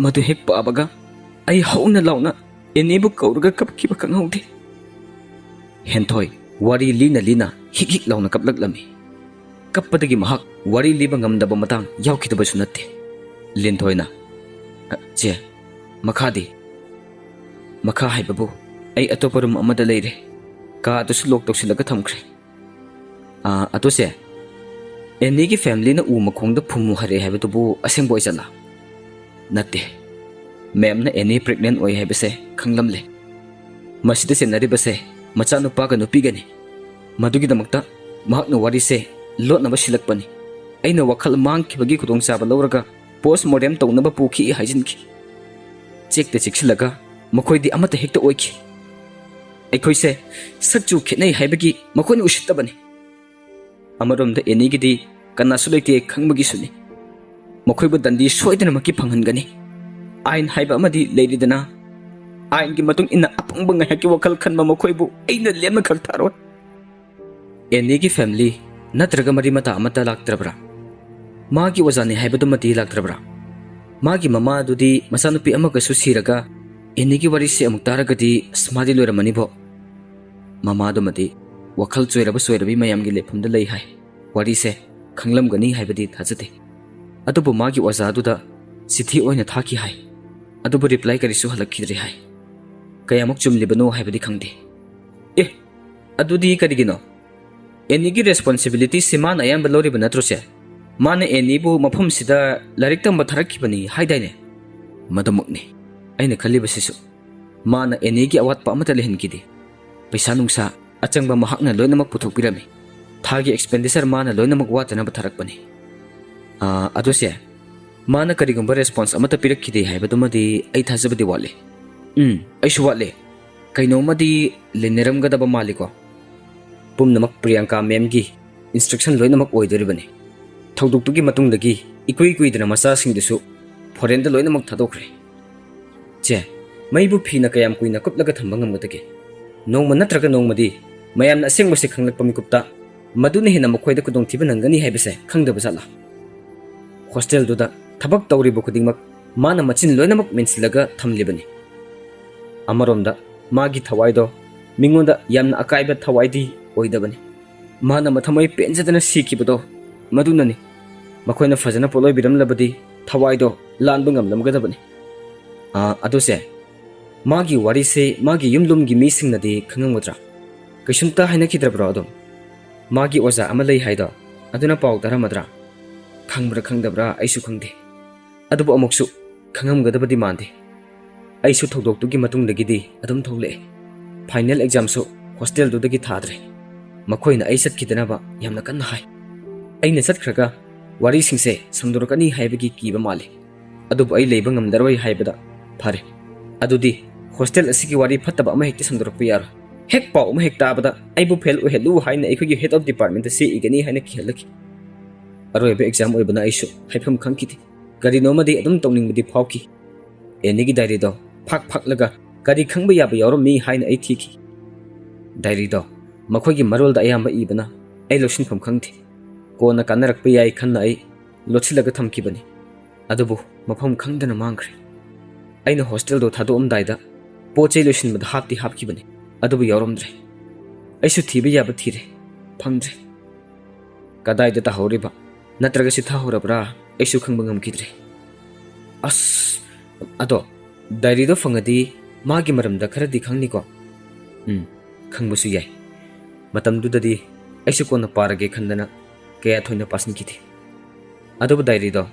ꯃꯗꯨ ꯍꯦꯛ ꯄꯥꯕꯒ ꯑꯩ ꯍꯧꯅ ꯂꯥꯎꯅ ꯑꯦꯅꯤꯕꯨ ꯀꯧꯔꯒ ꯀꯞꯈꯤꯕ ꯈꯪꯍꯧꯗꯦ꯫ ꯍꯦꯟꯊꯣꯏ ꯋꯥꯔꯤ ꯂꯤꯅ ꯂꯤꯅ ꯍꯤꯛ ꯍꯤꯛ ꯂꯥꯎꯅ ꯀꯞꯂꯛꯂꯝꯃꯤ꯫ ꯀꯞꯄꯗꯒꯤ ꯃꯍꯥꯛ ꯋꯥꯔꯤ ꯂꯤꯕ ꯉꯝꯗꯕ ꯃꯇꯥꯡ ꯌꯥꯎꯈꯤꯗꯕꯁꯨ ꯅꯠꯇꯦ꯫ ꯂꯤꯟꯊꯣꯏꯅ, "ꯑ, ꯆꯦ, ꯃꯈꯥꯗꯤ?" "ꯃꯈꯥ ꯍꯥꯏꯕꯕꯨ, ꯑꯩ ꯑꯇꯣꯞꯄ ꯔꯨꯝ ꯑꯃꯗ ꯂꯩꯔꯦ꯫ ꯀꯥ ꯑꯗꯨꯁꯨ ꯂꯣꯛ ꯇꯧꯁꯤꯜꯂꯒ ꯊꯝꯈ꯭ꯔꯦ꯫ ꯑꯥ, ꯑꯗꯨ ꯆꯦ, ꯑꯦꯅꯤꯒꯤ ꯐꯦꯃꯤꯂꯤꯅ ꯎ ꯃꯈꯣꯡꯗ ꯐꯨꯝꯃꯨ ꯍꯥꯏꯔꯛꯑꯦ ꯍꯥꯏꯕꯗꯨꯕꯨ ꯑꯁꯦꯡꯕ ꯑꯣꯏꯖꯥꯠꯂꯥ?" "ꯅꯠꯇꯦ꯫ ꯃꯦꯝꯅ ꯑꯦꯅꯤ ꯄ꯭ꯔꯦꯒꯅꯦꯟ ꯑꯣꯏ ꯍꯥꯏꯕꯁꯦ ꯈꯪꯂꯝꯂꯦ꯫ ꯃꯁꯤꯗ ꯆꯦꯟꯅꯔꯤꯕꯁꯦ ꯃꯆꯥꯅꯨꯄꯥꯒ ꯅꯨꯄꯤꯒꯅꯤ꯫ ꯃꯗꯨꯒꯤꯗꯃꯛꯇ ꯃꯍꯥꯛꯅ ꯋꯥꯔꯤꯁꯦ ꯂꯣꯠꯅꯕ ꯁꯤꯜꯂꯛꯄꯅꯤ꯫ ꯑꯩꯅ ꯋꯥꯈꯜ ꯃꯥꯡꯈꯤꯕꯒꯤ ꯈꯨꯗꯣꯡꯆꯥꯕ ꯂꯧꯔꯒ ꯄꯣꯁ ꯃꯣꯔꯇꯦꯝ ꯇꯧꯅꯕ ꯄꯨꯈꯤ ꯍꯥꯏꯖꯤꯟꯈꯤ꯫ ꯆꯦꯛꯇ ꯆꯦꯛꯁꯤꯜꯂꯒ ꯃꯈꯣꯏꯗꯤ ꯑꯃꯠꯇ ꯍꯦꯛꯇ ꯑꯣꯏꯈꯤ꯫ ꯑꯩꯈꯣꯏꯁꯦ ꯁꯛꯆꯨ ꯈꯦꯠꯅꯩ ꯍꯥꯏꯕꯒꯤ ꯃꯈꯣꯏꯅ ꯎꯁꯤꯠꯇꯕꯅꯤ꯫ ꯑꯃꯔꯣꯝꯗ ꯑꯦꯅꯤꯒꯤꯗꯤ ꯀꯅꯥꯁꯨ ꯂꯩꯇꯦ ꯈꯪꯕꯒꯤꯁꯨꯅꯤ꯫ ꯃꯈꯣꯏꯕꯨ ꯗꯟꯗꯤ ꯁꯣꯏꯗꯅꯃꯛꯀꯤ ꯐꯪꯍꯟꯒꯅꯤ꯫ ꯑꯥꯏꯟ ꯍꯥꯏꯕ ꯑꯃꯗꯤ ꯂꯩꯔꯤꯗꯅ꯫ ꯑꯥꯏꯟꯒꯤ ꯃꯇꯨꯡ ꯏꯟꯅ ꯑꯄꯪꯕ ꯉꯥꯏꯍꯥꯛꯀꯤ ꯋꯥꯈꯜ ꯈꯟꯕ ꯃꯈꯣꯏꯕꯨ ꯑꯩꯅ ꯂꯦꯝꯅ ꯈꯛ ꯊꯥꯔꯣꯏ꯫" "ꯑꯦꯅꯤꯒꯤ ꯐꯦꯃꯤꯂꯤ ꯅꯠꯇ꯭ꯔꯒ ꯃꯔꯤ ꯃꯇꯥ ꯑꯃꯠꯇ ꯂꯥꯛꯇ꯭ꯔꯕ꯭ꯔꯥ?" "ꯃꯥꯒꯤ ꯑꯣꯖꯥꯅꯤ ꯍꯥꯏꯕꯗꯨꯃꯗꯤ ꯂꯥꯛꯇ꯭ꯔꯕ꯭ꯔꯥ? ꯃꯥꯒꯤ ꯃꯃꯥ ꯑꯗꯨꯗꯤ ꯃꯆꯥꯅꯨꯄꯤ ꯑꯃꯒꯁꯨ ꯁꯤꯔꯒ ꯑꯦꯅꯤꯒꯤ ꯋꯥꯔꯤꯁꯦ ꯑꯃꯨꯛ ꯇꯥꯔꯒꯗꯤ ꯑꯁ ꯃꯥꯗꯤ ꯂꯣꯏꯔꯝꯃꯅꯤꯕꯣ꯫ ꯃꯃꯥꯗꯨꯃꯗꯤ ꯋꯥꯈꯜ ꯆꯣꯏꯔꯕ ꯆꯣꯏꯔꯕꯤ ꯃꯌꯥꯝꯒꯤ ꯂꯩꯐꯝꯗ ꯂꯩ ꯍꯥꯏ꯫ ꯋꯥꯔꯤꯁꯦ ꯈꯪꯂꯝꯒꯅꯤ ꯍꯥꯏꯕꯗꯤ ꯊꯥꯖꯗꯦ꯫ ꯑꯗꯨꯕꯨ ꯃꯥꯒꯤ ꯑꯣꯖꯥꯗꯨꯗ ꯆꯤꯊꯤ ꯑꯣꯏꯅ ꯊꯥꯈꯤ ꯍꯥꯏ꯫ ꯑꯗꯨꯕꯨ ꯔꯤꯄ꯭ꯂꯥꯏ ꯀꯔꯤꯁꯨ ꯍꯜꯂꯛꯈꯤꯗ꯭ꯔꯦ ꯍꯥꯏ꯫ ꯀꯌꯥꯃꯨꯛ ꯆꯨꯝꯂꯤꯕꯅꯣ ꯍꯥꯏꯕꯗꯤ ꯈꯪꯗꯦ꯫" "ꯑꯦ, ꯑꯗꯨꯗꯤ ꯀꯔꯤꯒꯤꯅꯣ? ꯑꯦꯅꯤꯒꯤ ꯔꯦꯁꯄꯣꯟꯁꯤꯕꯤꯂꯤꯇꯤꯁꯦ ꯃꯥꯅ ꯑꯌꯥꯝꯕ ꯂꯧꯔꯤꯕ ꯅꯠꯇ꯭ꯔꯣ ꯁꯦ? ꯃꯥꯅ ꯑꯦꯅꯤꯕꯨ ꯃꯐꯝꯁꯤꯗ ꯂꯥꯏꯔꯤꯛ ꯇꯝꯕ ꯊꯥꯔꯛꯈꯤꯕꯅꯤ ꯍꯥꯏꯗꯥꯏꯅꯦ?" "ꯃꯗꯨꯃꯛꯅꯤ ꯑꯩꯅ ꯈꯜꯂꯤꯕꯁꯤꯁꯨ꯫ ꯃꯥꯅ ꯑꯦꯅꯤꯒꯤ ꯑꯋꯥꯠꯄ ꯑꯃꯠꯇ ꯂꯩꯍꯟꯈꯤꯗꯦ꯫ ꯄꯩꯁꯥ ꯅꯨꯡꯁꯥ ꯑꯆꯪꯕ ꯃꯍꯥꯛꯅ ꯂꯣꯏꯅꯃꯛ ꯄꯨꯊꯣꯛꯄꯤꯔꯝꯃꯤ꯫ ꯊꯥꯒꯤ ꯑꯦꯛꯁꯄꯦꯟꯗꯤꯆꯔ ꯃꯥꯅ ꯂꯣꯏꯅꯃꯛ ꯋꯥꯠꯇꯅꯕ ꯊꯥꯔꯛꯄꯅꯤ꯫ ꯑꯥ, ꯑꯗꯨ ꯁꯦ, ꯃꯥꯅ ꯀꯔꯤꯒꯨꯝꯕ ꯔꯦꯁꯄꯣꯟꯁ ꯑꯃꯠꯇ ꯄꯤꯔꯛꯈꯤꯗꯦ ꯍꯥꯏꯕꯗꯨꯃꯗꯤ ꯑꯩ ꯊꯥꯖꯕꯗꯤ ꯋꯥꯠꯂꯤ꯫" "ꯎꯝ, ꯑꯩꯁꯨ ꯋꯥꯠꯂꯤ꯫ ꯀꯩꯅꯣꯝꯃꯗꯤ ꯂꯩꯅꯔꯝꯒꯗꯕ ꯃꯥꯜꯂꯤꯀꯣ꯫" "ꯄꯨꯝꯅꯃꯛ ꯄ꯭ꯔꯤꯌꯥꯡꯀꯥ ꯃꯦꯝꯒꯤ ꯏꯟꯁꯇ꯭ꯔꯛꯁꯟ ꯂꯣꯏꯅꯃꯛ ꯑꯣꯏꯗꯣꯔꯤꯕꯅꯤ꯫ ꯊꯧꯗꯣꯛꯇꯨꯒꯤ ꯃꯇꯨꯡꯗꯒꯤ ꯏꯀꯨꯏ ꯀꯨꯏꯗꯅ ꯃꯆꯥꯁꯤꯡꯗꯨꯁꯨ ꯐꯣꯔꯦꯟꯗ ꯂꯣꯏꯅꯃꯛ ꯊꯥꯗꯣꯛꯈ꯭ꯔꯦ꯫ ꯆꯦ, ꯃꯩꯕꯨ ꯐꯤꯅ ꯀꯌꯥꯝ ꯀꯨꯏꯅ ꯀꯨꯞꯂꯒ ꯊꯝꯕ ꯉꯝꯒꯗꯒꯦ? ꯅꯣꯡꯃ ꯅꯠꯇ꯭ꯔꯒ ꯅꯣꯡꯃꯗꯤ ꯃꯌꯥꯝꯅ ꯑꯁꯦꯡꯕꯁꯦ ꯈꯪꯂꯛꯄ ꯃꯤꯀꯨꯞꯇ ꯃꯗꯨꯅ ꯍꯦꯟꯅ ꯃꯈꯣꯏꯗ ꯈꯨꯗꯣꯡꯊꯤꯕ ꯅꯪꯒꯅꯤ ꯍꯥꯏꯕꯁꯦ ꯈꯪꯗꯕ ꯖꯥꯠꯂꯥ? ꯍꯣꯁꯇꯦꯜꯗꯨꯗ ꯊꯕꯛ ꯇꯧꯔꯤꯕ ꯈꯨꯗꯤꯡꯃꯛ ꯃꯥꯅ ꯃꯆꯤꯟ ꯂꯣꯏꯅꯃꯛ ꯃꯦꯟꯁꯤꯜꯂꯒ ꯊꯝꯂꯤꯕꯅꯤ꯫ ꯑꯃꯔꯣꯝꯗ ꯃꯥꯒꯤ ꯊꯋꯥꯏꯗꯣ ꯃꯤꯉꯣꯟꯗ ꯌꯥꯝꯅ ꯑꯀꯥꯏꯕ ꯊꯋꯥꯏꯗꯤ ꯑꯣꯏꯗꯕꯅꯤ꯫ ꯃꯥꯅ ꯃꯊꯃꯣꯏ ꯄꯦꯟꯖꯗꯅ ꯁꯤꯈꯤꯕꯗꯣ ꯃꯗꯨꯅꯅꯤ꯫ ꯃꯈꯣꯏꯅ ꯐꯖꯅ ꯄꯣꯠꯂꯣꯏꯕꯤꯔꯝꯂꯕꯗꯤ ꯊꯋꯥꯏꯗꯣ ꯂꯥꯟꯕ ꯉꯝꯂꯝꯒꯗꯕꯅꯤ꯫ ꯑꯥ, ꯑꯗꯨꯁꯦ, ꯃꯥꯒꯤ ꯋꯥꯔꯤꯁꯦ ꯃꯥꯒꯤ ꯌꯨꯝꯂꯣꯝꯒꯤ ꯃꯤꯁꯤꯡꯅꯗꯤ ꯈꯪꯉꯝꯒꯗ꯭ꯔꯥ? ꯀꯩꯁꯨꯝꯇ ꯍꯥꯏꯅꯈꯤꯗ꯭ꯔꯕ꯭ꯔꯣ ꯑꯗꯨꯝ? ꯃꯥꯒꯤ ꯑꯣꯖꯥ ꯑꯃ ꯂꯩ ꯍꯥꯏꯗꯣ, ꯑꯗꯨꯅ ꯄꯥꯎ ꯇꯥꯔꯝꯃꯗ꯭ꯔꯥ? ꯈꯪꯕ꯭ꯔꯥ ꯈꯪꯗꯕ꯭ꯔꯥ ꯑꯩꯁꯨ ꯈꯪꯗꯦ꯫ ꯑꯗꯨꯕꯨ ꯑꯃꯨꯛꯁꯨ ꯈꯪꯉꯝꯒꯗꯕꯗꯤ ꯃꯥꯟꯗꯦ꯫ ꯑꯩꯁꯨ ꯊꯧꯗꯣꯛꯇꯨꯒꯤ ꯃꯇꯨꯡꯗꯒꯤꯗꯤ ꯑꯗꯨꯝ ꯊꯣꯛꯂꯛꯑꯦ꯫ ꯐꯥꯏꯅꯦꯜ ꯑꯦꯛꯖꯥꯝꯁꯨ ꯍꯣꯁꯇꯦꯜꯗꯨꯗꯒꯤ ꯊꯥꯗ꯭ꯔꯦ꯫ ꯃꯈꯣꯏꯅ ꯑꯩ ꯆꯠꯈꯤꯗꯅꯕ ꯌꯥꯝꯅ ꯀꯟꯅ ꯍꯥꯏ꯫ ꯑꯩꯅ ꯆꯠꯈ꯭ꯔꯒ ꯋꯥꯔꯤꯁꯤꯡꯁꯦ ꯁꯟꯗꯣꯔꯛꯀꯅꯤ ꯍꯥꯏꯕꯒꯤ ꯀꯤꯕ ꯃꯥꯜꯂꯤ꯫ ꯑꯗꯨꯕꯨ ꯑꯩ ꯂꯩꯕ ꯉꯝꯂꯔꯣꯏ ꯍꯥꯏꯕꯗ ꯐꯔꯦ꯫ ꯑꯗꯨꯗꯤ ꯍꯣꯁꯇꯦꯜ ꯑꯁꯤꯒꯤ ꯋꯥꯔꯤ ꯐꯠꯇꯕ ꯑꯃ ꯍꯦꯛꯇ ꯁꯟꯗꯣꯔꯛꯄ ꯌꯥꯔꯣꯏ꯫ ꯍꯦꯛ ꯄꯥꯎ ꯑꯃ ꯍꯦꯛ ꯇꯥꯕꯗ ꯑꯩꯕꯨ ꯐꯦꯜ ꯑꯣꯏꯍꯜꯂꯨ ꯍꯥꯏꯅ ꯑꯩꯈꯣꯏꯒꯤ ꯍꯦꯗ ꯑꯣꯐ ꯗꯤꯄꯥꯔꯠꯃꯦꯟꯇ ꯆꯦ ꯏꯒꯅꯤ ꯍꯥꯏꯅ ꯀꯤꯍꯜꯂꯛꯈꯤ꯫ ꯑꯔꯣꯏꯕ ꯑꯦꯛꯖꯥꯝ ꯑꯣꯏꯕꯅ ꯑꯩꯁꯨ ꯍꯥꯏꯐꯝ ꯈꯪꯈꯤꯗꯦ꯫ ꯀꯔꯤꯅꯣꯃꯗꯤ ꯑꯗꯨꯝ ꯇꯧꯅꯤꯡꯕꯗꯤ ꯐꯥꯎꯈꯤ꯫ ꯑꯦꯅꯤꯒꯤ ꯗꯥꯏꯔꯤꯗꯣ ꯐꯥꯛ ꯐꯥꯛꯂꯒ ꯀꯔꯤ ꯈꯪꯕ ꯌꯥꯕ ꯌꯥꯎꯔꯝꯃꯤ ꯍꯥꯏꯅ ꯑꯩ ꯊꯤꯈꯤ꯫ ꯗꯥꯏꯔꯤꯗꯣ ꯃꯈꯣꯏꯒꯤ ꯃꯔꯣꯜꯗ ꯑꯌꯥꯝꯕ ꯏꯕꯅ ꯑꯩ ꯂꯧꯁꯤꯟꯐꯝ ꯈꯪꯗꯦ꯫ ꯀꯣꯟꯅ ꯀꯥꯟꯅꯔꯛꯄ ꯌꯥꯏ ꯈꯟꯅ ꯑꯩ ꯂꯣꯠꯁꯤꯜꯂꯒ ꯊꯝꯈꯤꯕꯅꯤ꯫ ꯑꯗꯨꯕꯨ ꯃꯐꯝ ꯈꯪꯗꯅ ꯃꯥꯡꯈ꯭ꯔꯦ꯫ ꯑꯩꯅ ꯍꯣꯁꯇꯦꯜꯗꯣ ꯊꯥꯗꯣꯛꯑꯝꯗꯥꯏꯗ ꯄꯣꯠ ꯆꯩ ꯂꯣꯏꯁꯤꯟꯕꯗ ꯍꯥꯞꯇꯤ ꯍꯥꯞꯈꯤꯕꯅꯤ, ꯑꯗꯨꯕꯨ ꯌꯥꯎꯔꯝꯗ꯭ꯔꯦ꯫ ꯑꯩꯁꯨ ꯊꯤꯕ ꯌꯥꯕ ꯊꯤꯔꯦ, ꯐꯪꯗ꯭ꯔꯦ꯫ ꯀꯗꯥꯏꯗ ꯇꯥꯍꯧꯔꯤꯕ? ꯅꯠꯇ꯭ꯔꯒ ꯆꯤꯠꯊꯍꯧꯔꯕ꯭ꯔꯥ? ꯑꯩꯁꯨ ꯈꯪꯕ ꯉꯝꯈꯤꯗ꯭ꯔꯦ꯫ ꯑꯁ, ꯑꯗꯣ ꯗꯥꯏꯔꯤꯗꯣ ꯐꯪꯉꯗꯤ ꯃꯥꯒꯤ ꯃꯔꯝꯗ ꯈꯔꯗꯤ ꯈꯪꯅꯤꯀꯣ? ꯎꯝ, ꯈꯪꯕꯁꯨ ꯌꯥꯏ꯫ ꯃꯇꯝꯗꯨꯗꯗꯤ ꯑꯩꯁꯨ ꯀꯣꯟꯅ ꯄꯥꯔꯒꯦ ꯈꯟꯗꯅ ꯀꯌꯥ ꯊꯣꯏꯅ ꯄꯥꯁꯤꯟꯈꯤꯗꯦ꯫ ꯑꯗꯨꯕꯨ ꯗꯥꯏꯔꯤꯗꯣ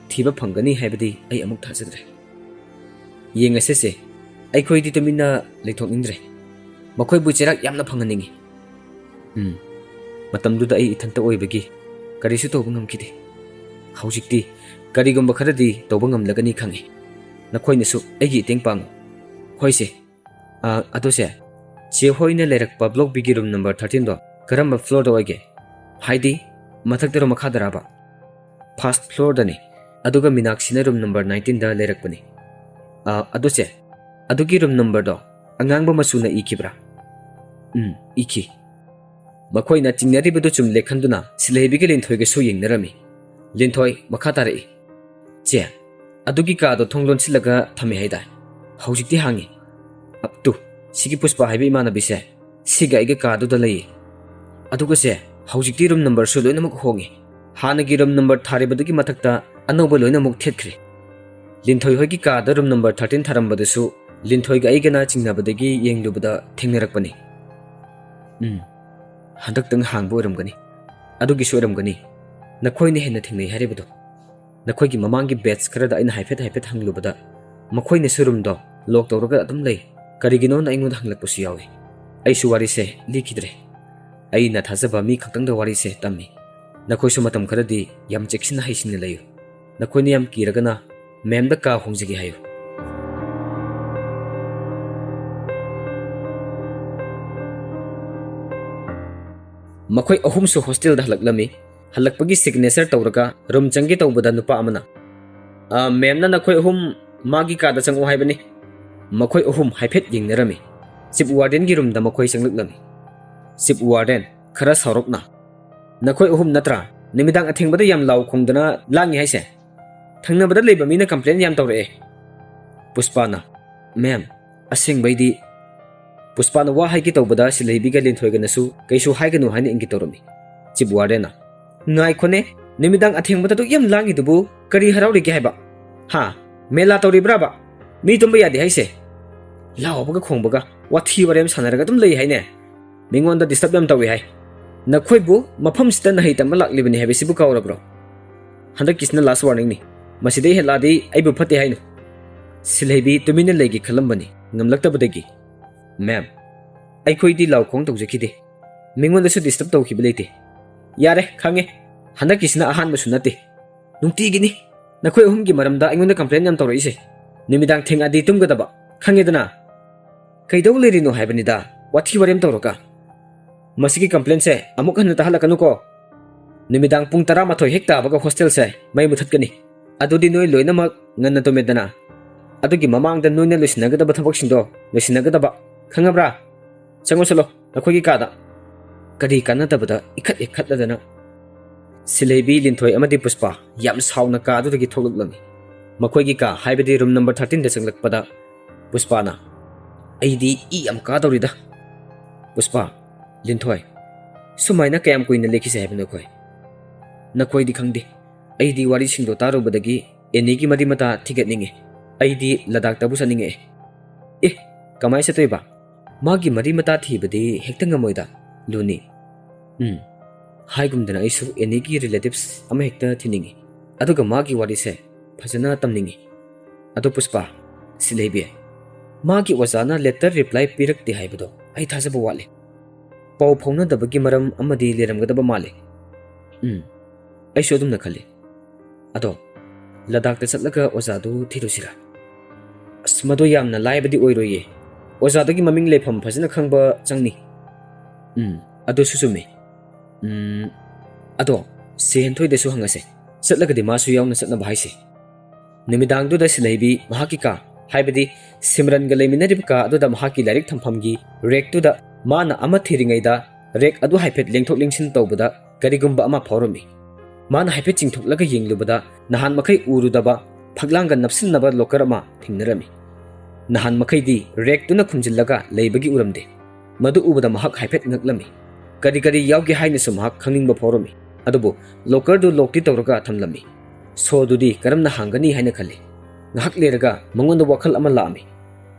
ꯊꯤꯕ ꯐꯪꯒꯅꯤ ꯍꯥꯏꯕꯗꯤ ꯑꯩ ꯑꯃꯨꯛ ꯊꯥꯖꯗ꯭ꯔꯦ꯫ ꯌꯦꯡꯉꯁꯤꯁꯦ, ꯑꯩꯈꯣꯏꯗꯤ ꯇꯨꯃꯤꯟꯅ ꯂꯩꯊꯣꯛꯅꯤꯡꯗ꯭ꯔꯦ꯫ ꯃꯈꯣꯏꯕꯨ ꯆꯩꯔꯥꯛ ꯌꯥꯝꯅ ꯐꯪꯍꯟꯅꯤꯡꯉꯤ꯫ ꯎꯝ, ꯃꯇꯝꯗꯨꯗ ꯑꯩ ꯏꯊꯟꯇ ꯑꯣꯏꯕꯒꯤ ꯀꯔꯤꯁꯨ ꯇꯧꯕ ꯉꯝꯈꯤꯗꯦ꯫ ꯍꯧꯖꯤꯛꯇꯤ ꯀꯔꯤꯒꯨꯝꯕ ꯈꯔꯗꯤ ꯇꯧꯕ ꯉꯝꯂꯒꯅꯤ ꯈꯪꯉꯤ꯫ ꯅꯈꯣꯏꯅꯁꯨ ꯑꯩꯒꯤ ꯃꯇꯦꯡ ꯄꯥꯡꯉꯨ꯫ ꯍꯣꯏꯁꯦ, ꯑ, ꯑꯗꯨꯁꯦ, ꯆꯦ ꯍꯣꯏꯅ ꯂꯩꯔꯛꯄ ꯕ꯭ꯂꯣꯛ ꯕꯤꯒꯤ ꯔꯨꯝ ꯅꯝꯕꯔ ꯊꯥꯔꯇꯤꯟꯗꯣ ꯀꯔꯝꯕ ꯐ꯭ꯂꯣꯔꯗ ꯑꯣꯏꯒꯦ? ꯍꯥꯏꯗꯤ ꯃꯊꯛꯇꯔꯣ ꯃꯈꯥꯗꯔꯕ? ꯐꯥꯔꯁꯠ ꯐ꯭ꯂꯣꯔꯗꯅꯤ꯫ ꯑꯗꯨꯒ ꯃꯤꯅꯥꯛꯁꯤꯅ ꯔꯨꯝ ꯅꯝꯕꯔ ꯅꯥꯏꯟꯇꯤꯟꯗ ꯂꯩꯔꯛꯄꯅꯤ꯫ ꯑ, ꯑꯗꯨꯁꯦ, ꯑꯗꯨꯒꯤ ꯔꯨꯝ ꯅꯝꯕꯔꯗꯣ ꯑꯉꯥꯡꯕ ꯃꯆꯨꯅ ꯏꯈꯤꯕ꯭ꯔꯥ? ꯎꯝ, ꯏꯈꯤ꯫ ꯃꯈꯣꯏꯅ ꯆꯤꯡꯅꯔꯤꯕꯗꯨ ꯆꯨꯝꯂꯦ ꯈꯟꯗꯨꯅ ꯁꯤꯜꯍꯩꯕꯤꯒ ꯂꯤꯟꯊꯣꯏꯒꯁꯨ ꯌꯦꯡꯅꯔꯝꯃꯤ꯫ ꯂꯤꯟꯊꯣꯏ ꯃꯈꯥ ꯇꯥꯔꯛꯏ, "ꯆꯦ, ꯑꯗꯨꯒꯤ ꯀꯥꯗꯣ ꯊꯣꯡ ꯂꯣꯟꯁꯤꯜꯂꯒ ꯊꯝꯃꯦ ꯍꯥꯏꯗꯥꯏ? ꯍꯧꯖꯤꯛꯇꯤ ꯍꯥꯡꯉꯤ꯫ ꯑꯞ ꯇꯨ, ꯁꯤꯒꯤ ꯄꯨꯁꯄꯥ ꯍꯥꯏꯕ ꯏꯃꯥꯟꯅꯕꯤꯁꯦ ꯁꯤꯒ ꯑꯩꯒ ꯀꯥꯗꯨꯗ ꯂꯩꯌꯦ꯫ ꯑꯗꯨꯒ ꯆꯦ, ꯍꯧꯖꯤꯛꯇꯤ ꯔꯨꯝ ꯅꯝꯕꯔꯁꯨ ꯂꯣꯏꯅꯃꯛ ꯍꯣꯡꯉꯦ꯫ ꯍꯥꯟꯅꯒꯤ ꯔꯨꯝ ꯅꯝꯕꯔ ꯊꯥꯔꯤꯕꯗꯨꯒꯤ ꯃꯊꯛꯇ ꯑꯅꯧꯕ ꯂꯣꯏꯅꯃꯛ ꯊꯦꯠꯈ꯭ꯔꯦ꯫ ꯂꯤꯟꯊꯣꯏ ꯍꯣꯏꯒꯤ ꯀꯥꯗ ꯔꯨꯝ ꯅꯝꯕꯔ thirteen ꯊꯥꯔꯝꯕꯗꯁꯨ ꯂꯤꯟꯊꯣꯏꯒ ꯑꯩꯒꯅ ꯆꯤꯡꯅꯕꯗꯒꯤ ꯌꯦꯡꯂꯨꯕꯗ ꯊꯦꯡꯅꯔꯛꯄꯅꯤ꯫ ꯎꯝ, ꯍꯟꯗꯛꯇꯪ ꯍꯥꯡꯕ ꯑꯣꯏꯔꯝꯒꯅꯤ꯫ ꯑꯗꯨꯒꯤꯁꯨ ꯑꯣꯏꯔꯝꯒꯅꯤ꯫ ꯅꯈꯣꯏꯅ ꯍꯦꯟꯅ ꯊꯦꯡꯅꯩ ꯍꯥꯏꯔꯤꯕꯗꯣ꯫ ꯅꯈꯣꯏꯒꯤ ꯃꯃꯥꯡꯒꯤ ꯕꯦꯠꯁ ꯈꯔꯗ ꯑꯩꯅ ꯍꯥꯏꯐꯦꯠ ꯍꯥꯏꯐꯦꯠ ꯍꯪꯂꯨꯕꯗ ꯃꯈꯣꯏꯅꯁꯨ ꯔꯨꯝꯗꯣ ꯂꯣꯛ ꯇꯧꯔꯒ ꯑꯗꯨꯝ ꯂꯩ꯫ ꯀꯔꯤꯒꯤꯅꯣꯅ ꯑꯩꯉꯣꯟꯗ ꯍꯪꯂꯛꯄꯁꯨ ꯌꯥꯎꯏ꯫ ꯑꯩꯁꯨ ꯋꯥꯔꯤꯁꯦ ꯂꯤꯈꯤꯗ꯭ꯔꯦ꯫ ꯑꯩꯅ ꯊꯥꯖꯕ ꯃꯤ ꯈꯛꯇꯪꯗ ꯋꯥꯔꯤꯁꯦ ꯇꯝꯃꯤ꯫ ꯅꯈꯣꯏꯁꯨ ꯃꯇꯝ ꯈꯔꯗꯤ ꯌꯥꯝ ꯆꯦꯛꯁꯤꯟꯅ ꯍꯩꯁꯤꯡꯅ ꯂꯩꯌꯨ꯫ ꯅꯈꯣꯏꯅ ꯌꯥꯝ ꯀꯤꯔꯒꯅ ꯃꯦꯝꯗ ꯀꯥ ꯍꯣꯡꯖꯒꯦ ꯍꯥꯏꯌꯨ꯫ ꯃꯈꯣꯏ ꯑꯍꯨꯝꯁꯨ ꯍꯣꯁꯇꯦꯜꯗ ꯍꯜꯂꯛꯂꯝꯃꯤ꯫ ꯍꯜꯂꯛꯄꯒꯤ ꯁꯤꯒꯅꯦꯆꯔ ꯇꯧꯔꯒ ꯔꯨꯝ ꯆꯪꯒꯦ ꯇꯧꯕꯗ ꯅꯨꯄꯥ ꯑꯃꯅ, "ꯑ, ꯃꯦꯝꯅ ꯅꯈꯣꯏ ꯑꯍꯨꯝ ꯃꯥꯒꯤ ꯀꯥꯗ ꯆꯪꯉꯛꯑꯣ ꯍꯥꯏꯕꯅꯤ"꯫ ꯃꯈꯣꯏ ꯑꯍꯨꯝ ꯍꯥꯏꯐꯦꯠ ꯌꯦꯡꯅꯔꯝꯃꯤ꯫ ꯆꯤꯞ ꯋꯥꯔꯗꯦꯟꯒꯤ ꯔꯨꯝꯗ ꯃꯈꯣꯏ ꯆꯪꯂꯛꯂꯝꯃꯤ꯫ ꯆꯤꯞ ꯋꯥꯔꯗꯦꯟ ꯈꯔ ꯁꯥꯎꯔꯞꯅ, "ꯅꯈꯣꯏ ꯑꯍꯨꯝ ꯅꯠꯇ꯭ꯔꯥ ꯅꯨꯃꯤꯗꯥꯡ ꯑꯊꯦꯡꯕꯗ ꯌꯥꯝ ꯂꯥꯎ ꯈꯣꯡꯗꯅ ꯂꯥꯡꯉꯤ ꯍꯥꯏꯁꯦ? ꯊꯪꯅꯕꯗ ꯂꯩꯕ ꯃꯤꯅ ꯀꯝꯄ꯭ꯂꯦꯟ ꯌꯥꯝ ꯇꯧꯔꯛꯑꯦ"꯫ ꯄꯨꯁꯄꯥꯅ, "ꯃꯦꯝ, ꯑꯁꯦꯡꯕꯩꯗꯤ"꯫ ꯄꯨꯁꯄꯥꯅ ꯋꯥ ꯍꯥꯏꯒꯦ ꯇꯧꯕꯗ ꯁꯤꯜꯍꯩꯕꯤꯒ ꯂꯤꯟꯊꯣꯏꯒꯅꯁꯨ ꯀꯩꯁꯨ ꯍꯥꯏꯒꯅꯨ ꯍꯥꯏꯅ ꯏꯪꯒꯤꯠ ꯇꯧꯔꯝꯃꯤ꯫ ꯆꯤꯞ ꯋꯥꯔꯗꯦꯟꯅ, "ꯉꯥꯏꯈꯣꯅꯦ, ꯅꯨꯃꯤꯗꯥꯡ ꯑꯊꯦꯡꯕꯗ ꯑꯗꯨꯛ ꯌꯥꯝ ꯂꯥꯡꯉꯤꯗꯨꯕꯨ ꯀꯔꯤ ꯍꯔꯥꯎꯔꯤꯒꯦ ꯍꯥꯏꯕ? ꯍꯥ? ꯃꯦꯂꯥ ꯇꯧꯔꯤꯕ꯭ꯔꯥꯕ? ꯃꯤ ꯇꯨꯝꯕ ꯌꯥꯗꯦ ꯍꯥꯏꯁꯦ? ꯂꯥꯎꯕꯒ ꯈꯣꯡꯕꯒ ꯋꯥꯊꯤ ꯋꯥꯔꯦꯝ ꯁꯥꯟꯅꯔꯒ ꯑꯗꯨꯝ ꯂꯩ ꯍꯥꯏꯅꯦ? ꯃꯤꯉꯣꯟꯗ ꯗꯤꯁꯇꯔꯕ ꯌꯥꯝ ꯇꯧꯏ ꯍꯥꯏ꯫ ꯅꯈꯣꯏꯕꯨ ꯃꯐꯝꯁꯤꯗ ꯅꯍꯩ ꯇꯝꯕ ꯂꯥꯛꯂꯤꯕꯅꯤ ꯍꯥꯏꯕꯁꯤꯕꯨ ꯀꯥꯎꯔꯕ꯭ꯔꯣ? ꯍꯟꯗꯛꯀꯤꯁꯤꯅ ꯂꯥꯁ ꯋꯥꯔꯅꯤꯡꯅꯤ꯫ ꯃꯁꯤꯗꯩ ꯍꯦꯜꯂꯛꯑꯗꯤ ꯑꯩꯕꯨ ꯐꯠꯇꯦ ꯍꯥꯏꯅꯨ"꯫ ꯁꯤꯜꯍꯩꯕꯤ ꯇꯨꯃꯤꯟꯅ ꯂꯩꯒꯦ ꯈꯜꯂꯝꯕꯅꯤ, ꯉꯝꯂꯛꯇꯕꯗꯒꯤ, "ꯃꯦꯝ, ꯑꯩꯈꯣꯏꯗꯤ ꯂꯥꯎ ꯈꯣꯡ ꯇꯧꯖꯈꯤꯗꯦ꯫ ꯃꯤꯉꯣꯟꯗꯁꯨ ꯗꯤꯁꯇꯔꯕ ꯇꯧꯈꯤꯕ ꯂꯩꯇꯦ"꯫ "ꯌꯥꯔꯦ, ꯈꯪꯉꯦ꯫ ꯍꯟꯗꯛꯀꯤꯁꯤꯅ ꯑꯍꯥꯟꯕꯁꯨ ꯅꯠꯇꯦ꯫ ꯅꯨꯡꯇꯤꯒꯤꯅꯤ ꯅꯈꯣꯏ ꯑꯍꯨꯝꯒꯤ ꯃꯔꯝꯗ ꯑꯩꯉꯣꯟꯗ ꯀꯝꯄ꯭ꯂꯦꯟ ꯌꯥꯝ ꯇꯧꯔꯛꯏꯁꯦ꯫ ꯅꯨꯃꯤꯗꯥꯡ ꯊꯦꯡꯉꯗꯤ ꯇꯨꯝꯒꯗꯕ, ꯈꯪꯉꯦꯗꯅ꯫ ꯀꯩꯗꯧ ꯂꯩꯔꯤꯅꯣ ꯍꯥꯏꯕꯅꯤꯗ, ꯋꯥꯊꯤ ꯋꯥꯔꯦꯝ ꯇꯧꯔꯒ꯫ ꯃꯁꯤꯒꯤ ꯀꯝꯄ꯭ꯂꯦꯟꯁꯦ ꯑꯃꯨꯛ ꯍꯟꯅ ꯇꯥꯍꯜꯂꯛꯀꯅꯨꯀꯣ꯫ ꯅꯨꯃꯤꯗꯥꯡ ꯄꯨꯡ ꯇꯔꯥꯃꯥꯊꯣꯏ ꯍꯦꯛ ꯇꯥꯕꯒ ꯍꯣꯁꯇꯦꯜꯁꯦ ꯃꯩ ꯃꯨꯊꯠꯀꯅꯤ꯫ ꯑꯗꯨꯗꯤ ꯅꯣꯏ ꯂꯣꯏꯅꯃꯛ ꯉꯟꯅ ꯇꯨꯝꯃꯦꯗꯅ꯫ ꯑꯗꯨꯒꯤ ꯃꯃꯥꯡꯗ ꯅꯣꯏꯅ ꯂꯣꯏꯁꯤꯟꯅꯒꯗꯕ ꯊꯕꯛꯁꯤꯡꯗꯣ ꯂꯣꯏꯁꯤꯟꯅꯒꯗꯕ, ꯈꯪꯉꯕ꯭ꯔꯥ? ꯆꯪꯉꯣ ꯆꯠꯂꯣ"꯫ ꯑꯩꯈꯣꯏꯒꯤ ꯀꯥꯗ ꯀꯔꯤ ꯀꯥꯟꯅꯗꯕꯗ ꯏꯈꯠ ꯏꯈꯠꯂꯗꯅ ꯁꯤꯂꯩꯕꯤ, ꯂꯤꯟꯊꯣꯏ ꯑꯃꯗꯤ ꯄꯨꯁꯄꯥ ꯌꯥꯝ ꯁꯥꯎꯅ ꯀꯥ ꯑꯗꯨꯗꯒꯤ ꯊꯣꯛꯂꯛꯂꯝꯃꯤ꯫ ꯃꯈꯣꯏꯒꯤ ꯀꯥ ꯍꯥꯏꯕꯗꯤ ꯔꯨꯝ ꯅꯝꯕꯔ ꯊꯥꯔꯇꯤꯟꯗ ꯆꯪꯂꯛꯄꯗ ꯄꯨꯁꯄꯥꯅ, "ꯑꯩꯗꯤ ꯏ ꯌꯥꯝ ꯀꯥꯗꯧꯔꯤꯗ꯫ ꯄꯨꯁꯄꯥ, ꯂꯤꯟꯊꯣꯏ, ꯁꯨꯃꯥꯏꯅ ꯀꯌꯥꯝ ꯀꯨꯏꯅ ꯂꯦꯛꯈꯤꯁꯦ ꯍꯥꯏꯕꯅꯣ ꯑꯩꯈꯣꯏ? ꯅꯈꯣꯏꯗꯤ ꯈꯪꯗꯦ, ꯑꯩꯗꯤ ꯋꯥꯔꯤꯁꯤꯡꯗꯣ ꯇꯥꯔꯨꯕꯗꯒꯤ ꯑꯦꯅꯤꯒꯤ ꯃꯔꯤ ꯃꯇꯥ ꯊꯤꯒꯠꯅꯤꯡꯉꯦ꯫ ꯑꯩꯗꯤ ꯂꯗꯥꯛꯇꯕꯨ ꯆꯠꯅꯤꯡꯉꯛꯑꯦ꯫" "ꯑꯦ, ꯀꯃꯥꯏ ꯆꯠꯇꯣꯏꯕ? ꯃꯥꯒꯤ ꯃꯔꯤ ꯃꯇꯥ ꯊꯤꯕꯗꯤ ꯍꯦꯛꯇ ꯉꯝꯃꯣꯏꯗ, ꯂꯨꯅꯤ꯫" "ꯎꯝ, ꯍꯥꯏꯒꯨꯝꯗꯅ ꯑꯩꯁꯨ ꯑꯦꯅꯤꯒꯤ ꯔꯤꯂꯦꯇꯤꯚꯁ ꯑꯃ ꯍꯦꯛꯇ ꯊꯤꯅꯤꯡꯉꯤ, ꯑꯗꯨꯒ ꯃꯥꯒꯤ ꯋꯥꯔꯤꯁꯦ ꯐꯖꯅ ꯇꯝꯅꯤꯡꯉꯤ꯫ ꯑꯗꯣ ꯄꯨꯁꯄꯥ, ꯁꯤꯂꯩꯕꯤ, ꯃꯥꯒꯤ ꯑꯣꯖꯥꯅ ꯂꯦꯇꯔ ꯔꯤꯄ꯭ꯂꯥꯏ ꯄꯤꯔꯛꯇꯦ ꯍꯥꯏꯕꯗꯣ ꯑꯩ ꯊꯥꯖꯕ ꯋꯥꯠꯂꯤ꯫ ꯄꯥꯎ ꯐꯥꯎꯅꯗꯕꯒꯤ ꯃꯔꯝ ꯑꯃꯗꯤ ꯂꯩꯔꯝꯒꯗꯕ ꯃꯥꯜꯂꯤ꯫" "ꯎꯝ, ꯑꯩꯁꯨ ꯑꯗꯨꯝꯅ ꯈꯜꯂꯤ꯫ ꯑꯗꯣ ꯂꯗꯥꯛꯇ ꯆꯠꯂꯒ ꯑꯣꯖꯥꯗꯨ ꯊꯤꯔꯨꯁꯤꯔꯥ?" "ꯑꯁ, ꯃꯗꯨ ꯌꯥꯝꯅ ꯂꯥꯏꯕꯗꯤ ꯑꯣꯏꯔꯣꯏꯌꯦ꯫ ꯑꯣꯖꯥꯗꯨꯒꯤ ꯃꯃꯤꯡ ꯂꯩꯐꯝ ꯐꯖꯅ ꯈꯪꯕ ꯆꯪꯅꯤ꯫" "ꯎꯝ, ꯑꯗꯨꯁꯨ ꯆꯨꯝꯃꯤ꯫ ꯎꯝ, ꯑꯗꯣ ꯁꯦ ꯍꯦꯟꯊꯣꯏꯗꯁꯨ ꯍꯪꯉꯁꯦ, ꯆꯠꯂꯒꯗꯤ ꯃꯥꯁꯨ ꯌꯥꯎꯅ ꯆꯠꯅꯕ ꯍꯥꯏꯁꯦ꯫" ꯅꯨꯃꯤꯗꯥꯡꯗꯨꯗ ꯁꯤꯂꯩꯕꯤ ꯃꯍꯥꯛꯀꯤ ꯀꯥ, ꯍꯥꯏꯕꯗꯤ ꯁꯤꯝꯔꯟꯒ ꯂꯩꯃꯤꯟꯅꯔꯤꯕ ꯀꯥ ꯑꯗꯨꯗ ꯃꯍꯥꯛꯀꯤ ꯂꯥꯏꯔꯤꯛ ꯊꯝꯐꯝꯒꯤ ꯔꯦꯛꯇꯨꯗ ꯃꯥꯅ ꯑꯃ ꯊꯤꯔꯤꯉꯩꯗ ꯔꯦꯛ ꯑꯗꯨ ꯍꯥꯏꯐꯦꯠ ꯂꯦꯡꯊꯣꯛ ꯂꯦꯡꯁꯤꯟ ꯇꯧꯕꯗ ꯀꯔꯤꯒꯨꯝꯕ ꯑꯃ ꯐꯥꯎꯔꯝꯃꯤ꯫ ꯃꯥꯅ ꯍꯥꯏꯐꯦꯠ ꯆꯤꯡꯊꯣꯛꯂꯒ ꯌꯦꯡꯂꯨꯕꯗ ꯅꯍꯥꯟ ꯃꯈꯩ ꯎꯔꯨꯗꯕ ꯐꯛꯂꯥꯡꯒ ꯅꯞꯁꯤꯟꯅꯕ ꯂꯣꯀꯔ ꯑꯃ ꯊꯦꯡꯅꯔꯝꯃꯤ꯫ ꯅꯍꯥꯟ ꯃꯈꯩꯗꯤ ꯔꯦꯛꯇꯨꯅ ꯈꯨꯝꯖꯤꯜꯂꯒ ꯂꯩꯕꯒꯤ ꯎꯔꯝꯗꯦ꯫ ꯃꯗꯨ ꯎꯕꯗ ꯃꯍꯥꯛ ꯍꯥꯏꯐꯦꯠ ꯉꯛꯂꯝꯃꯤ꯫ ꯀꯔꯤ ꯀꯔꯤ ꯌꯥꯎꯒꯦ ꯍꯥꯏꯅꯁꯨ ꯃꯍꯥꯛ ꯈꯪꯅꯤꯡꯕ ꯐꯥꯎꯔꯝꯃꯤ꯫ ꯑꯗꯨꯕꯨ ꯂꯣꯀꯔꯗꯨ ꯂꯣꯛꯇꯤ ꯇꯧꯔꯒ ꯊꯝꯂꯝꯃꯤ꯫ ꯁꯣꯗꯨꯗꯤ ꯀꯔꯝꯅ ꯍꯥꯡꯒꯅꯤ ꯍꯥꯏꯅ ꯈꯜꯂꯤ꯫ ꯉꯥꯏꯍꯥꯛ ꯂꯩꯔꯒ ꯃꯉꯣꯟꯗ ꯋꯥꯈꯜ ꯑꯃ ꯂꯥꯛꯑꯝꯃꯤ꯫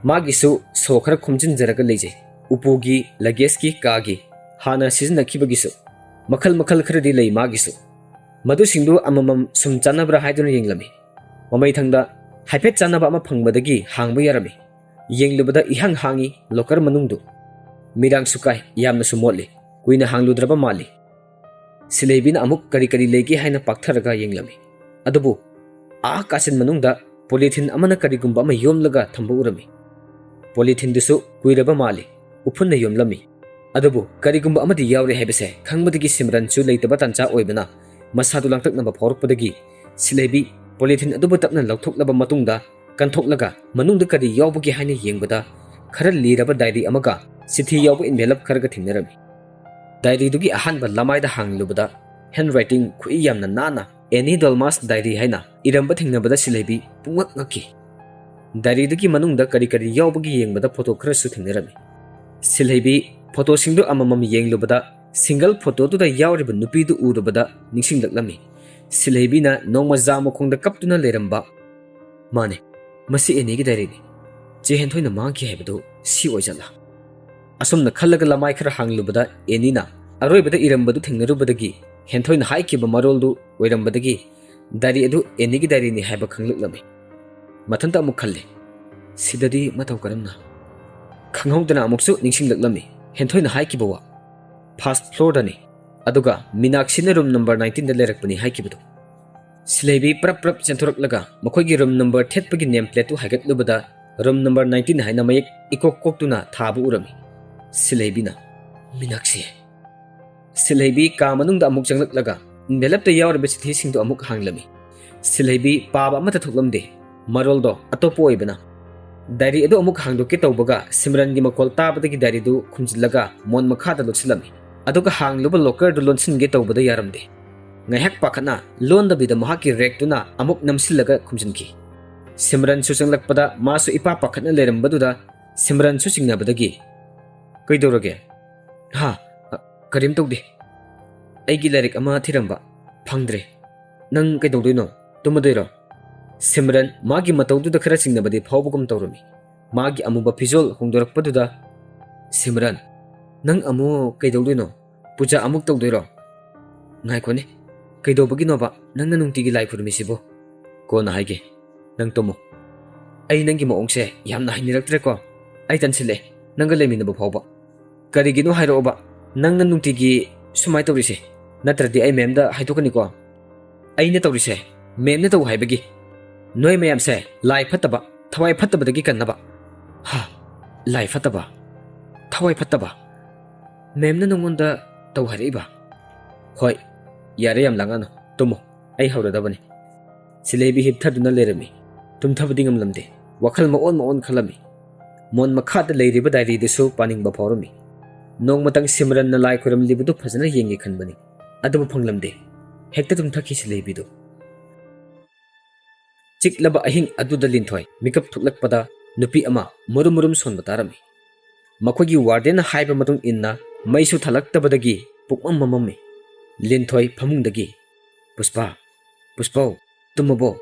ꯃꯥꯒꯤꯁꯨ ꯁꯣ ꯈꯔ ꯈꯣꯝꯖꯤꯟꯖꯔꯒ ꯂꯩꯖꯩ꯫ ꯎꯄꯨꯒꯤ, ꯂꯒꯦꯖꯀꯤ, ꯀꯥꯒꯤ, ꯍꯥꯟꯅ ꯁꯤꯖꯤꯟꯅꯈꯤꯕꯒꯤꯁꯨ꯫ ꯃꯈꯜ ꯃꯈꯜ ꯈꯔꯗꯤ ꯂꯩ ꯃꯥꯒꯤꯁꯨ꯫ ꯃꯗꯨꯁꯤꯡꯗꯨ ꯑꯃꯃꯝ ꯁꯨꯝ ꯆꯥꯟꯅꯕ꯭ꯔꯥ ꯍꯥꯏꯗꯨꯅ ꯌꯦꯡꯂꯝꯃꯤ꯫ ꯃꯃꯩꯊꯪꯗ ꯍꯥꯏꯐꯦꯠ ꯆꯥꯟꯅꯕ ꯑꯃ ꯐꯪꯕꯗꯒꯤ ꯍꯥꯡꯕ ꯌꯥꯔꯝꯃꯤ꯫ ꯌꯦꯡꯂꯨꯕꯗ ꯏꯍꯥꯡ ꯍꯥꯡꯉꯤ ꯂꯣꯀꯔ ꯃꯅꯨꯡꯗꯨ꯫ ꯃꯤꯔꯥꯡꯁꯨ ꯀꯥꯏ, ꯌꯥꯝꯅꯁꯨ ꯃꯣꯠꯂꯤ꯫ ꯀꯨꯏꯅ ꯍꯥꯡꯂꯨꯗ꯭ꯔꯕ ꯃꯥꯜꯂꯤ꯫ ꯁꯤꯂꯩꯕꯤꯅ ꯑꯃꯨꯛ ꯀꯔꯤ ꯀꯔꯤ ꯂꯩꯒꯦ ꯍꯥꯏꯅ ꯄꯥꯛꯊꯔꯒ ꯌꯦꯡꯂꯝꯃꯤ꯫ ꯑꯗꯨꯕꯨ ꯑꯥ ꯀꯥꯆꯤꯟ ꯃꯅꯨꯡꯗ ꯄꯣꯂꯤꯊꯤꯟ ꯑꯃꯅ ꯀꯔꯤꯒꯨꯝꯕ ꯑꯃ ꯌꯣꯝꯂꯒ ꯊꯝꯕ ꯎꯔꯝꯃꯤ꯫ ꯄꯣꯂꯤꯊꯤꯟꯗꯨꯁꯨ ꯀꯨꯏꯔꯕ ꯃꯥꯜꯂꯤ, ꯎꯐꯨꯟꯅ ꯌꯣꯝꯂꯝꯃꯤ꯫ ꯑꯗꯨꯕꯨ ꯀꯔꯤꯒꯨꯝꯕ ꯑꯃꯗꯤ ꯌꯥꯎꯔꯦ ꯍꯥꯏꯕꯁꯦ ꯈꯪꯕꯗꯒꯤ ꯁꯤꯝꯔꯟꯁꯨ ꯂꯩꯇꯕ ꯇꯥꯟꯖꯥ ꯑꯣꯏꯕꯅ ꯃꯁꯥꯗꯨ ꯂꯥꯡꯇꯛꯅꯕ ꯐꯥꯎꯔꯛꯄꯗꯒꯤ ꯁꯤꯂꯩꯕꯤ ꯄꯣꯂꯤꯊꯤꯟ ꯑꯗꯨꯕꯨ ꯇꯞꯅ ꯂꯧꯊꯣꯛꯂꯕ ꯃꯇꯨꯡꯗ ꯀꯟꯊꯣꯛꯂꯒ ꯃꯅꯨꯡꯗ ꯀꯔꯤ ꯌꯥꯎꯕꯒꯦ ꯍꯥꯏꯅ ꯌꯦꯡꯕꯗ ꯈꯔ ꯂꯤꯔꯕ ꯗꯥꯏꯔꯤ ꯑꯃꯒ ꯆꯤꯊꯤ ꯌꯥꯎꯕ ꯏꯟꯚꯦꯂꯞ ꯈꯔꯒ ꯊꯦꯡꯅꯔꯝꯃꯤ꯫ ꯗꯥꯏꯔꯤꯗꯨꯒꯤ ꯑꯍꯥꯟꯕ ꯂꯃꯥꯏꯗ ꯍꯥꯡꯂꯨꯕꯗ, ꯍꯦꯟ ꯔꯥꯏꯇꯤꯡ ꯈꯨꯏ ꯌꯥꯝꯅ ꯅꯥꯟꯅ "ꯑꯦꯅꯤ ꯗꯣꯜꯃꯥꯁ ꯗꯥꯏꯔꯤ" ꯍꯥꯏꯅ ꯏꯔꯝꯕ ꯊꯦꯡꯅꯕꯗ ꯁꯤꯜꯍꯩꯕꯤ ꯄꯨꯡꯉꯛ ꯉꯛꯈꯤ꯫ ꯗꯥꯏꯔꯤꯗꯨꯒꯤ ꯃꯅꯨꯡꯗ ꯀꯔꯤ ꯀꯔꯤ ꯌꯥꯎꯕꯒꯦ ꯌꯦꯡꯕꯗ ꯐꯣꯇꯣ ꯈꯔꯁꯨ ꯊꯦꯡꯅꯔꯝꯃꯤ꯫ ꯁꯤꯜꯍꯩꯕꯤ ꯐꯣꯇꯣꯁꯤꯡꯗꯨ ꯑꯃꯃꯝ ꯌꯦꯡꯂꯨꯕꯗ, ꯁꯤꯡꯒꯜ ꯐꯣꯇꯣꯗꯨꯗ ꯌꯥꯎꯔꯤꯕ ꯅꯨꯄꯤꯗꯨ ꯎꯔꯨꯕꯗ ꯅꯤꯡꯁꯤꯡꯂꯛꯂꯝꯃꯤ꯫ ꯁꯤꯜꯍꯩꯕꯤꯅ ꯅꯣꯡꯃ ꯖꯥ ꯃꯈꯣꯡꯗ ꯀꯞꯇꯨꯅ ꯂꯩꯔꯝꯕ꯫ "ꯃꯥꯅꯦ, ꯃꯁꯤ ꯑꯦꯅꯤꯒꯤ ꯗꯥꯏꯔꯤꯅꯤ꯫ ꯆꯦ ꯍꯦꯟꯊꯣꯏꯅ ꯃꯥꯡꯈꯤ ꯍꯥꯏꯕꯗꯨ ꯁꯤ ꯑꯣꯏꯖꯠꯂꯥ?" ꯑꯁꯨꯝꯅ ꯈꯜꯂꯒ ꯂꯃꯥꯏ ꯈꯔ ꯍꯥꯡꯂꯨꯕꯗ, ꯑꯦꯅꯤꯅ ꯑꯔꯣꯏꯕꯗ ꯏꯔꯝꯕꯗꯨ ꯊꯦꯡꯅꯔꯨꯕꯗꯒꯤ, ꯍꯦꯟꯊꯣꯏꯅ ꯍꯥꯏꯈꯤꯕ ꯃꯔꯣꯜꯗꯨ ꯑꯣꯏꯔꯝꯕꯗꯒꯤ, ꯗꯥꯏꯔꯤ ꯑꯗꯨ ꯑꯦꯅꯤꯒꯤ ꯗꯥꯏꯔꯤꯅꯤ ꯍꯥꯏꯕ ꯈꯪꯂꯛꯂꯝꯃꯤ꯫ ꯃꯊꯟꯇ ꯑꯃꯨꯛ ꯈꯜꯂꯤ, "ꯁꯤꯗꯗꯤ ꯃꯇꯧ ꯀꯔꯝꯅ?" ꯈꯪꯍꯧꯗꯅ ꯑꯃꯨꯛꯁꯨ ꯅꯤꯡꯁꯤꯡꯂꯛꯂꯝꯃꯤ ꯍꯦꯟꯊꯣꯏꯅ ꯍꯥꯏꯈꯤꯕ ꯋꯥ, "ꯐꯥꯔꯁ ꯐ꯭ꯂꯣꯔꯗꯅꯤ, ꯑꯗꯨꯒ ꯃꯤꯅꯥꯛꯁꯤꯅ ꯔꯨꯝ ꯅꯝꯕꯔ ꯅꯥꯏꯟꯇꯤꯟꯗ ꯂꯩꯔꯛꯄꯅꯤ" ꯍꯥꯏꯈꯤꯕꯗꯨ꯫ ꯁꯤꯜꯍꯩꯕꯤ ꯄ꯭ꯔꯞ ꯄ꯭ꯔꯞ ꯆꯦꯟꯊꯣꯔꯛꯂꯒ ꯃꯈꯣꯏꯒꯤ ꯔꯨꯝ ꯅꯝꯕꯔ ꯊꯦꯠꯄꯒꯤ ꯅꯦꯝ ꯄ꯭ꯂꯦꯠꯇꯨ ꯍꯥꯏꯒꯠꯂꯨꯕꯗ, ꯔꯨꯝ ꯅꯝꯕꯔ ꯅꯥꯏꯟꯇꯤꯟ ꯍꯥꯏꯅ ꯃꯌꯦꯛ ꯏꯀꯣꯛ ꯀꯣꯛꯇꯨꯅ ꯊꯥꯕ ꯎꯔꯝꯃꯤ꯫ ꯁꯤꯜꯍꯩꯕꯤꯅ, "ꯃꯤꯅꯥꯛꯁꯤ!" ꯁꯤꯜꯍꯩꯕꯤ ꯀꯥ ꯃꯅꯨꯡꯗ ꯑꯃꯨꯛ ꯆꯪꯂꯛꯂꯒ ꯏꯟꯚꯦꯂꯞꯇ ꯌꯥꯎꯔꯤꯕ ꯆꯤꯊꯤꯁꯤꯡꯗꯨ ꯑꯃꯨꯛ ꯍꯥꯡꯂꯝꯃꯤ꯫ ꯁꯤꯜꯍꯩꯕꯤ ꯄꯥꯕ ꯑꯃꯠꯇ ꯊꯣꯛꯂꯝꯗꯦ꯫ ꯃꯔꯣꯜꯗꯣ ꯑꯇꯣꯞꯄ ꯑꯣꯏꯕꯅ꯫ ꯗꯥꯏꯔꯤ ꯑꯗꯨ ꯑꯃꯨꯛ ꯍꯥꯡꯗꯣꯛꯀꯦ ꯇꯧꯕꯒ, ꯁꯤꯝꯔꯟꯒꯤ ꯃꯈꯣꯜ ꯇꯥꯕꯗꯒꯤ ꯗꯥꯏꯔꯤꯗꯨ ꯈꯨꯝꯖꯤꯜꯂꯒ ꯃꯣꯟ ꯃꯈꯥꯗ ꯂꯣꯠꯁꯤꯜꯂꯝꯃꯤ꯫ ꯑꯗꯨꯒ ꯍꯥꯡꯂꯨꯕ ꯂꯣꯀꯔꯗꯨ ꯂꯣꯟꯁꯤꯟꯒꯦ ꯇꯧꯕꯗ ꯌꯥꯔꯝꯗꯦ꯫ ꯉꯥꯏꯍꯥꯛ ꯄꯥꯈꯠꯅ ꯂꯣꯟꯗꯕꯤꯗ ꯃꯍꯥꯛꯀꯤ ꯔꯦꯛꯇꯨꯅ ꯑꯃꯨꯛ ꯅꯝꯁꯤꯜꯂꯒ ꯈꯨꯝꯖꯤꯟꯈꯤ꯫ ꯁꯤꯝꯔꯟꯁꯨ ꯆꯪꯂꯛꯄꯗ, ꯃꯥꯁꯨ ꯏꯄꯥ ꯄꯥꯈꯠꯅ ꯂꯩꯔꯝꯕꯗꯨꯗ ꯁꯤꯝꯔꯟꯁꯨ ꯆꯤꯡꯅꯕꯗꯒꯤ, "ꯀꯩꯗꯧꯔꯒꯦ?" "ꯍꯥ? ꯑ, ꯀꯔꯤꯝ ꯇꯧꯗꯦ꯫ ꯑꯩꯒꯤ ꯂꯥꯏꯔꯤꯛ ꯑꯃ ꯊꯤꯔꯝꯕ, ꯐꯪꯗ꯭ꯔꯦ꯫ ꯅꯪ ꯀꯩꯗꯧꯗꯣꯏꯅꯣ? ꯇꯨꯝꯃꯗꯣꯏꯔꯣ?" ꯁꯤꯝꯔꯟ ꯃꯥꯒꯤ ꯃꯇꯧꯗꯨꯗ ꯈꯔ ꯆꯤꯡꯅꯕꯗꯤ ꯐꯥꯎꯕꯒꯨꯝ ꯇꯧꯔꯝꯃꯤ꯫ ꯃꯥꯒꯤ ꯑꯃꯨꯕ ꯐꯤꯖꯣꯜ ꯍꯣꯡꯗꯣꯔꯛꯄꯗꯨꯗ, "ꯁꯤꯝꯔꯟ, ꯅꯪ ꯑꯃꯨꯛ ꯀꯩꯗꯧꯗꯣꯏꯅꯣ? ꯄꯨꯖꯥ ꯑꯃꯨꯛ ꯇꯧꯗꯣꯏꯔꯣ?" "ꯉꯥꯏꯈꯣꯅꯦ, ꯀꯩꯗꯧꯕꯒꯤꯅꯣꯕ ꯅꯪꯅ ꯅꯨꯡꯇꯤꯒꯤ ꯂꯥꯏ ꯈꯨꯔꯨꯝꯃꯤꯁꯤꯕꯣ?" "ꯀꯣꯟꯅ ꯍꯥꯏꯒꯦ, ꯅꯪ ꯇꯨꯝꯃꯣ꯫ ꯑꯩ ꯅꯪꯒꯤ ꯃꯑꯣꯡꯁꯦ ꯌꯥꯝꯅ ꯍꯩꯅꯔꯛꯇ꯭ꯔꯦꯀꯣ꯫ ꯑꯩ ꯇꯟꯁꯤꯜꯂꯦ, ꯅꯪꯒ ꯂꯩꯃꯤꯟꯅꯕ ꯐꯥꯎꯕ꯫ ꯀꯔꯤꯒꯤꯅꯣ ꯍꯥꯏꯔꯛꯑꯣꯕ ꯅꯪꯅ ꯅꯨꯡꯇꯤꯒꯤ ꯁꯨꯃꯥꯏꯅ ꯇꯧꯔꯤꯁꯦ? ꯅꯠꯇ꯭ꯔꯗꯤ ꯑꯩ ꯃꯦꯝꯗ ꯍꯥꯏꯗꯣꯛꯀꯅꯤꯀꯣ꯫ ꯑꯩꯅ ꯇꯧꯔꯤꯁꯦ ꯃꯦꯝꯅ ꯇꯧ ꯍꯥꯏꯕꯒꯤ꯫ ꯅꯣꯏ ꯃꯌꯥꯝꯁꯦ ꯂꯥꯏ ꯐꯠꯇꯕ, ꯊꯋꯥꯏ ꯐꯠꯇꯕꯗꯒꯤ ꯀꯟꯅꯕ꯫" "ꯍꯥ? ꯂꯥꯏ ꯐꯠꯇꯕ? ꯊꯋꯥꯏ ꯐꯠꯇꯕ? ꯃꯦꯝꯅ ꯅꯉꯣꯟꯗ ꯇꯧ ꯍꯥꯏꯔꯛꯏꯕ?" "ꯍꯣꯏ, ꯌꯥꯔꯦ, ꯌꯥꯝ ꯂꯥꯡꯉꯛꯑꯅꯨ, ꯇꯨꯝꯃꯣ, ꯑꯩ ꯍꯧꯔꯗꯕꯅꯤ꯫" ꯁꯤꯂꯩꯕꯤ ꯍꯤꯞꯊꯗꯨꯅ ꯂꯩꯔꯝꯃꯤ꯫ ꯇꯨꯝꯊꯕꯗꯤ ꯉꯝꯂꯝꯗꯦ꯫ ꯋꯥꯈꯜ ꯃꯑꯣꯟ ꯃꯑꯣꯟ ꯈꯜꯂꯝꯃꯤ꯫ ꯃꯣꯟ ꯃꯈꯥꯗ ꯂꯩꯔꯤꯕ ꯗꯥꯏꯔꯤꯗꯨꯁꯨ ꯄꯥꯅꯤꯡꯕ ꯐꯥꯎꯔꯝꯃꯤ꯫ ꯅꯣꯡꯃꯇꯪ ꯁꯤꯃꯔꯟꯅ ꯂꯥꯏ ꯈꯣꯏꯔꯝꯂꯤꯕꯗꯨ ꯐꯖꯅ ꯌꯦꯡꯒꯦ ꯈꯟꯕꯅꯤ, ꯑꯗꯨꯕꯨ ꯐꯪꯂꯝꯗꯦ꯫ ꯍꯦꯛꯇ ꯇꯨꯝꯊꯈꯤ ꯁꯤꯂꯩꯕꯤꯗꯨ꯫ ꯆꯤꯛꯂꯕ ꯑꯍꯤꯡ ꯑꯗꯨꯗ ꯂꯤꯟꯊꯣꯏ ꯃꯤꯀꯞ ꯊꯣꯛꯂꯛꯄꯗ ꯅꯨꯄꯤ ꯑꯃ ꯃꯨꯔꯨꯝ ꯃꯨꯔꯨꯝ ꯁꯣꯟꯕ ꯇꯥꯔꯝꯃꯤ꯫ ꯃꯈꯣꯏꯒꯤ ꯋꯥꯔꯗꯦꯟꯅ ꯍꯥꯏꯕ ꯃꯇꯨꯡ ꯏꯟꯅ ꯃꯩꯁꯨ ꯊꯥꯜꯂꯛꯇꯕꯗꯒꯤ ꯄꯨꯡꯃꯝ ꯃꯝꯃꯝꯃꯤ꯫ ꯂꯤꯟꯊꯣꯏ ꯐꯃꯨꯡꯗꯒꯤ, "ꯄꯨꯁꯄꯥ, ꯄꯨꯁꯄꯧ, ꯇꯨꯝꯃꯕꯣ?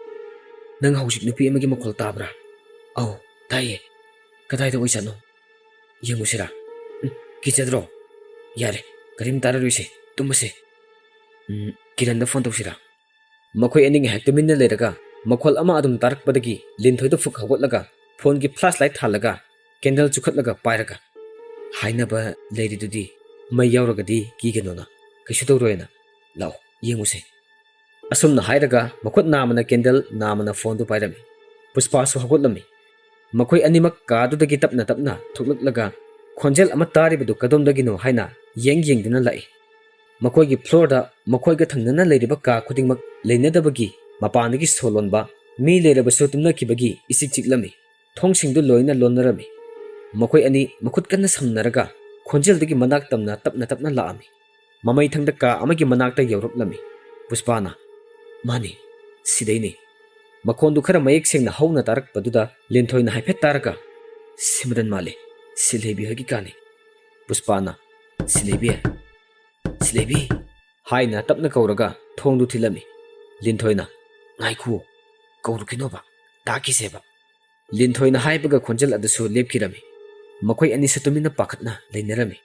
ꯅꯪ ꯍꯧꯖꯤꯛ ꯅꯨꯄꯤ ꯑꯃꯒꯤ ꯃꯈꯣꯜ ꯇꯥꯕ꯭ꯔꯥ?" "ꯑꯧ, ꯇꯥꯏꯌꯦ꯫ ꯀꯗꯥꯏꯗ ꯑꯣꯏꯖꯥꯠꯅꯣ? ꯌꯦꯡꯉꯨꯁꯤꯔꯥ?" "ꯎꯝ, ꯀꯤꯖꯗ꯭ꯔꯣ? ꯌꯥꯔꯦ, ꯀꯔꯤꯝ ꯇꯥꯔꯔꯣꯏꯁꯦ, ꯇꯨꯝꯃꯁꯦ꯫ ꯎꯝ, ꯀꯤꯔꯟꯗ ꯐꯣꯟ ꯇꯧꯁꯤꯔꯥ?" ꯃꯈꯣꯏ ꯑꯅꯤ ꯉꯥꯏꯍꯥꯛ ꯇꯨꯃꯤꯟꯅ ꯂꯩꯔꯒ ꯃꯈꯣꯜ ꯑꯃ ꯑꯗꯨꯝ ꯇꯥꯔꯛꯄꯗꯒꯤ ꯂꯤꯟꯊꯣꯏꯗꯣ ꯐꯨꯛ ꯍꯧꯒꯠꯂꯒ ꯐꯣꯟꯒꯤ ꯐ꯭ꯂꯥꯁ ꯂꯥꯏꯠ ꯊꯥꯜꯂꯒ ꯀꯦꯟꯗꯜ ꯆꯨꯈꯠꯂꯒ ꯄꯥꯏꯔꯒ, "ꯍꯥꯏꯅꯕ ꯂꯩꯔꯤꯗꯨꯗꯤ, ꯃꯩ ꯌꯥꯎꯔꯒꯗꯤ ꯀꯤꯒꯅꯣꯅ, ꯀꯩꯁꯨ ꯇꯧꯔꯣꯏꯅ꯫ ꯂꯥꯛꯑꯣ, ꯌꯦꯡꯉꯨꯁꯦ"꯫ ꯑꯁꯨꯝꯅ ꯍꯥꯏꯔꯒ ꯃꯈꯨꯠ ꯅꯥꯝꯃꯅ ꯀꯦꯟꯗꯜ, ꯅꯥꯝꯃꯅ ꯐꯣꯟꯗꯨ ꯄꯥꯏꯔꯝꯃꯤ꯫ ꯄꯨꯁꯄꯥꯁꯨ ꯍꯧꯒꯠꯂꯝꯃꯤ꯫ ꯃꯈꯣꯏ ꯑꯅꯤꯃꯛ ꯀꯥꯗꯨꯗꯒꯤ ꯇꯞꯅ ꯇꯞꯅ ꯊꯣꯛꯂꯛꯂꯒ ꯈꯣꯟꯖꯦꯜ ꯑꯃ ꯇꯥꯔꯤꯕꯗꯨ ꯀꯗꯣꯝꯗꯒꯤꯅꯣ ꯍꯥꯏꯅ ꯌꯦꯡ ꯌꯦꯡꯗꯨꯅ ꯂꯥꯛꯏ꯫ ꯃꯈꯣꯏꯒꯤ ꯐ꯭ꯂꯣꯔꯗ ꯃꯈꯣꯏꯒ ꯊꯪꯅꯅ ꯂꯩꯔꯤꯕ ꯀꯥ ꯈꯨꯗꯤꯡꯃꯛ ꯂꯩꯅꯗꯕꯒꯤ ꯃꯄꯥꯟꯗꯒꯤ ꯁꯣ ꯂꯣꯟꯕ, ꯃꯤ ꯂꯩꯔꯕꯁꯨ ꯇꯨꯝꯅꯈꯤꯕꯒꯤ ꯏꯆꯤꯛ ꯆꯤꯛꯂꯝꯃꯤ꯫ ꯊꯣꯡꯁꯤꯡꯗꯨ ꯂꯣꯏꯅ ꯂꯣꯟꯅꯔꯝꯃꯤ꯫ ꯃꯈꯣꯏ ꯑꯅꯤ ꯃꯈꯨꯠ ꯀꯟꯅ ꯁꯝꯅꯔꯒ ꯈꯣꯟꯖꯦꯜꯗꯒꯤ ꯃꯅꯥꯛ ꯇꯝꯅ ꯇꯞꯅ ꯇꯞꯅ ꯂꯥꯛꯑꯝꯃꯤ꯫ ꯃꯃꯩꯊꯪꯗ ꯀꯥ ꯑꯃꯒꯤ ꯃꯅꯥꯛꯇ ꯌꯧꯔꯛꯂꯝꯃꯤ꯫ ꯄꯨꯁꯄꯥꯅ, "ꯃꯥꯅꯤ, ꯁꯤꯗꯩꯅꯤ"꯫ ꯃꯈꯣꯟꯗꯨ ꯈꯔ ꯃꯌꯦꯛ ꯁꯦꯡꯅ ꯍꯧꯅ ꯇꯥꯔꯛꯄꯗꯨꯗ ꯂꯤꯟꯊꯣꯏꯅ ꯍꯥꯏꯐꯦꯠ ꯇꯥꯔꯒ, "ꯁꯤꯃꯔꯟ ꯃꯥꯜꯂꯦ, ꯁꯤꯂꯩꯕꯤ ꯍꯣꯏꯒꯤ ꯀꯥꯅꯤ"꯫ ꯄꯨꯁꯄꯥꯅ, "ꯁꯤꯂꯩꯕꯤ, ꯁꯤꯂꯩꯕꯤ" ꯍꯥꯏꯅ ꯇꯞꯅ ꯀꯧꯔꯒ ꯊꯣꯡꯗꯨ ꯊꯤꯜꯂꯝꯃꯤ꯫ ꯂꯤꯟꯊꯣꯏꯅ, "ꯉꯥꯏꯈꯨꯋꯣ, ꯀꯧꯔꯨꯈꯤꯅꯣꯕ, ꯇꯥꯈꯤꯁꯦꯕ"꯫ ꯂꯤꯟꯊꯣꯏꯅ ꯍꯥꯏꯕꯒ ꯈꯣꯟꯖꯦꯜ ꯑꯗꯨꯁꯨ ꯂꯦꯞꯈꯤꯔꯝꯃꯤ꯫ ꯃꯈꯣꯏ ꯑꯅꯤꯁꯨ ꯇꯨꯃꯤꯟꯅ ꯄꯥꯈꯠꯅ ꯂꯩꯅꯔꯝꯃꯤ꯫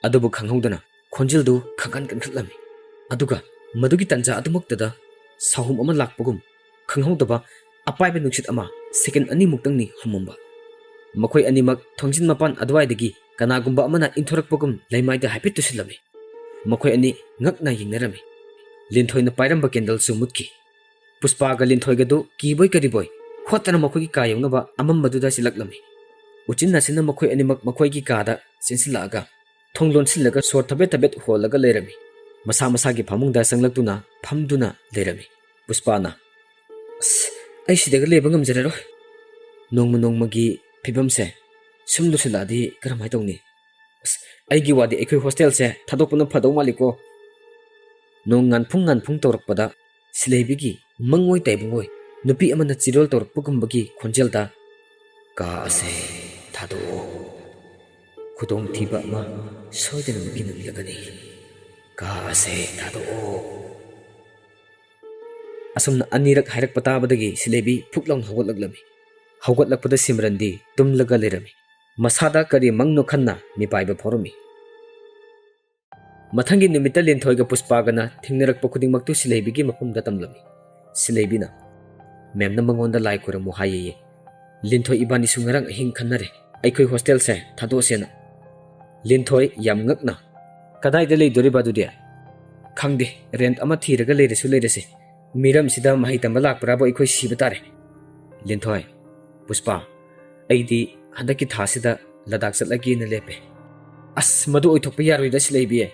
ꯑꯗꯨꯕꯨ ꯈꯪꯍꯧꯗꯅ ꯈꯣꯟꯖꯦꯜꯗꯨ ꯈꯪꯀꯟ ꯀꯟꯈꯠꯂꯝꯃꯤ꯫ ꯑꯗꯨꯒ ꯃꯗꯨꯒꯤ ꯇꯟꯖꯥ ꯑꯗꯨꯃꯛꯇꯗ ꯁꯥꯍꯨꯝ ꯑꯃ ꯂꯥꯛꯄꯒꯨꯝ ꯈꯪꯍꯧꯗꯕ ꯑꯄꯥꯏꯕ ꯅꯨꯡꯁꯤꯠ ꯑꯃ ꯁꯦꯀꯦꯟ ꯑꯅꯤꯃꯨꯛꯇꯪꯅꯤ ꯍꯨꯝꯃꯝꯕ꯫ ꯃꯈꯣꯏ ꯑꯅꯤꯃꯛ ꯊꯣꯡꯖꯤꯟ ꯃꯄꯥꯟ ꯑꯗꯨꯋꯥꯏꯗꯒꯤ ꯀꯅꯥꯒꯨꯝꯕ ꯑꯃꯅ ꯏꯟꯊꯣꯔꯛꯄꯒꯨꯝ ꯂꯩꯃꯥꯏꯗ ꯍꯥꯏꯐꯦꯠ ꯇꯨꯁꯤꯜꯂꯝꯃꯤ꯫ ꯃꯈꯣꯏ ꯑꯅꯤ ꯉꯛꯅ ꯌꯦꯡꯅꯔꯝꯃꯤ꯫ ꯂꯤꯟꯊꯣꯏꯅ ꯄꯥꯏꯔꯝꯕ ꯀꯦꯟꯗꯜꯁꯨ ꯃꯨꯠꯈꯤ꯫ ꯄꯨꯁꯄꯥꯒ ꯂꯤꯟꯊꯣꯏꯒꯗꯨ ꯀꯤꯕꯣꯏ ꯀꯔꯤꯕꯣꯏ ꯍꯣꯠꯇꯅ ꯃꯈꯣꯏꯒꯤ ꯀꯥ ꯌꯧꯅꯕ ꯑꯃꯝꯕꯗꯨꯗ ꯆꯦꯜꯂꯛꯂꯝꯃꯤ꯫ ꯎꯆꯤꯟ ꯅꯥꯆꯤꯟꯅ ꯃꯈꯣꯏ ꯑꯅꯤꯃꯛ ꯃꯈꯣꯏꯒꯤ ꯀꯥꯗ ꯆꯦꯟꯁꯤꯜꯂꯛꯑꯒ ꯊꯣꯡ ꯂꯣꯟꯁꯤꯜꯂꯒ ꯁꯣꯔ ꯊꯕꯦꯠ ꯊꯕꯦꯠ ꯍꯣꯜꯂꯒ ꯂꯩꯔꯝꯃꯤ꯫ ꯃꯁꯥ ꯃꯁꯥꯒꯤ ꯐꯃꯨꯡꯗ ꯆꯪꯂꯛꯇꯨꯅ ꯐꯝꯗꯨꯅ ꯂꯩꯔꯝꯃꯤ꯫ ꯄꯨꯁꯄꯥꯅ, "ꯑꯁ, ꯑꯩ ꯁꯤꯗꯒ ꯂꯩꯕ ꯉꯝꯖꯔꯔꯣꯏ꯫ ꯅꯣꯡꯃ ꯅꯣꯡꯃꯒꯤ ꯐꯤꯕꯝꯁꯦ ꯁꯨꯝ ꯂꯨꯁꯤꯜꯂꯛꯑꯗꯤ ꯀꯔꯝꯍꯥꯏꯅ ꯇꯧꯅꯤ? ꯑꯁ, ꯑꯩꯒꯤ ꯋꯥꯗꯤ ꯑꯩꯈꯣꯏ ꯍꯣꯁꯇꯦꯜꯁꯦ ꯊꯥꯗꯣꯛꯄꯅ ꯐꯗꯧ ꯃꯥꯜꯂꯤꯀꯣ꯫ ꯅꯣꯡ ꯉꯥꯟꯐꯨꯡ ꯉꯥꯟꯐꯨꯡ ꯇꯧꯔꯛꯄꯗ ꯁꯤꯂꯩꯕꯤꯒꯤ ꯃꯪꯑꯣꯏ ꯇꯥꯏꯕꯪꯑꯣꯏ ꯅꯨꯄꯤ ꯑꯃꯅ ꯆꯤꯔꯣꯜ ꯇꯧꯔꯛꯄꯒꯨꯝꯕꯒꯤ ꯈꯣꯟꯖꯦꯜꯗ, "ꯀꯥ ꯑꯁꯦ ꯊꯥꯗꯣꯛꯑꯣ꯫ ꯈꯨꯗꯣꯡꯊꯤꯕ ꯑꯃ ꯁꯣꯏꯗꯅꯃꯛꯀꯤ ꯅꯪꯂꯒꯅꯤ꯫ ꯀꯥ ꯑꯁꯦ ꯊꯥꯗꯣꯛꯑꯣ"꯫ ꯑꯁꯨꯝꯅ ꯑꯅꯤꯔꯛ ꯍꯥꯏꯔꯛꯄ ꯇꯥꯕꯗꯒꯤ ꯁꯤꯂꯩꯕꯤ ꯐꯨꯛ ꯂꯥꯎꯅ ꯍꯧꯒꯠꯂꯛꯂꯝꯃꯤ꯫ ꯍꯧꯒꯠꯂꯛꯄꯗ ꯁꯤꯃꯔꯟꯗꯤ ꯇꯨꯝꯂꯒ ꯂꯩꯔꯝꯃꯤ꯫ ꯃꯁꯥꯗ ꯀꯔꯤ ꯃꯪꯅꯣ ꯈꯟꯅ ꯃꯤꯄꯥꯏꯕ ꯐꯥꯎꯔꯝꯃꯤ꯫ ꯃꯊꯪꯒꯤ ꯅꯨꯃꯤꯠꯇ ꯂꯤꯟꯊꯣꯏꯒ ꯄꯨꯁꯄꯥꯒꯅ ꯊꯦꯡꯅꯔꯛꯄ ꯈꯨꯗꯤꯡꯃꯛꯇꯨ ꯁꯤꯂꯩꯕꯤꯒꯤ ꯃꯐꯝꯗ ꯇꯝꯂꯝꯃꯤ꯫ ꯁꯤꯂꯩꯕꯤꯅ, "ꯃꯦꯝꯅ ꯃꯉꯣꯟꯗ ꯂꯥꯏ ꯈꯣꯏꯔꯝꯃꯨ ꯍꯥꯏꯌꯦꯌꯦ꯫ ꯂꯤꯟꯊꯣꯏ ꯏꯕꯥꯅꯤꯁꯨ ꯉꯔꯥꯡ ꯑꯍꯤꯡ ꯈꯟꯅꯔꯦ, ꯑꯩꯈꯣꯏ ꯍꯣꯁꯇꯦꯜꯁꯦ ꯊꯥꯗꯣꯛꯑꯁꯦꯅ"꯫ ꯂꯤꯟꯊꯣꯏ ꯌꯥꯝ ꯉꯛꯅ, "ꯀꯗꯥꯏꯗ ꯂꯩꯗꯣꯔꯤꯕ ꯑꯗꯨꯗꯤ?" "ꯈꯪꯗꯦ, ꯔꯦꯟꯠ ꯑꯃ ꯊꯤꯔꯒ ꯂꯩꯔꯁꯨ ꯂꯩꯔꯁꯤ꯫ ꯃꯤꯔꯝꯁꯤꯗ ꯃꯍꯩ ꯇꯝꯕ ꯂꯥꯛꯄ꯭ꯔꯥꯕꯨ ꯑꯩꯈꯣꯏ ꯁꯤꯕ ꯇꯥꯔꯦ"꯫ ꯂꯤꯟꯊꯣꯏ, "ꯄꯨꯁꯄꯥ, ꯑꯩꯗꯤ ꯍꯟꯗꯛꯀꯤ ꯊꯥꯁꯤꯗ ꯂꯗꯥꯛ ꯆꯠꯂꯒꯦꯅ ꯂꯦꯞꯄꯦ"꯫ "ꯑꯁ, ꯃꯗꯨ ꯑꯣꯏꯊꯣꯛꯄ ꯌꯥꯔꯣꯏꯗ ꯁꯤꯂꯩꯕꯤ꯫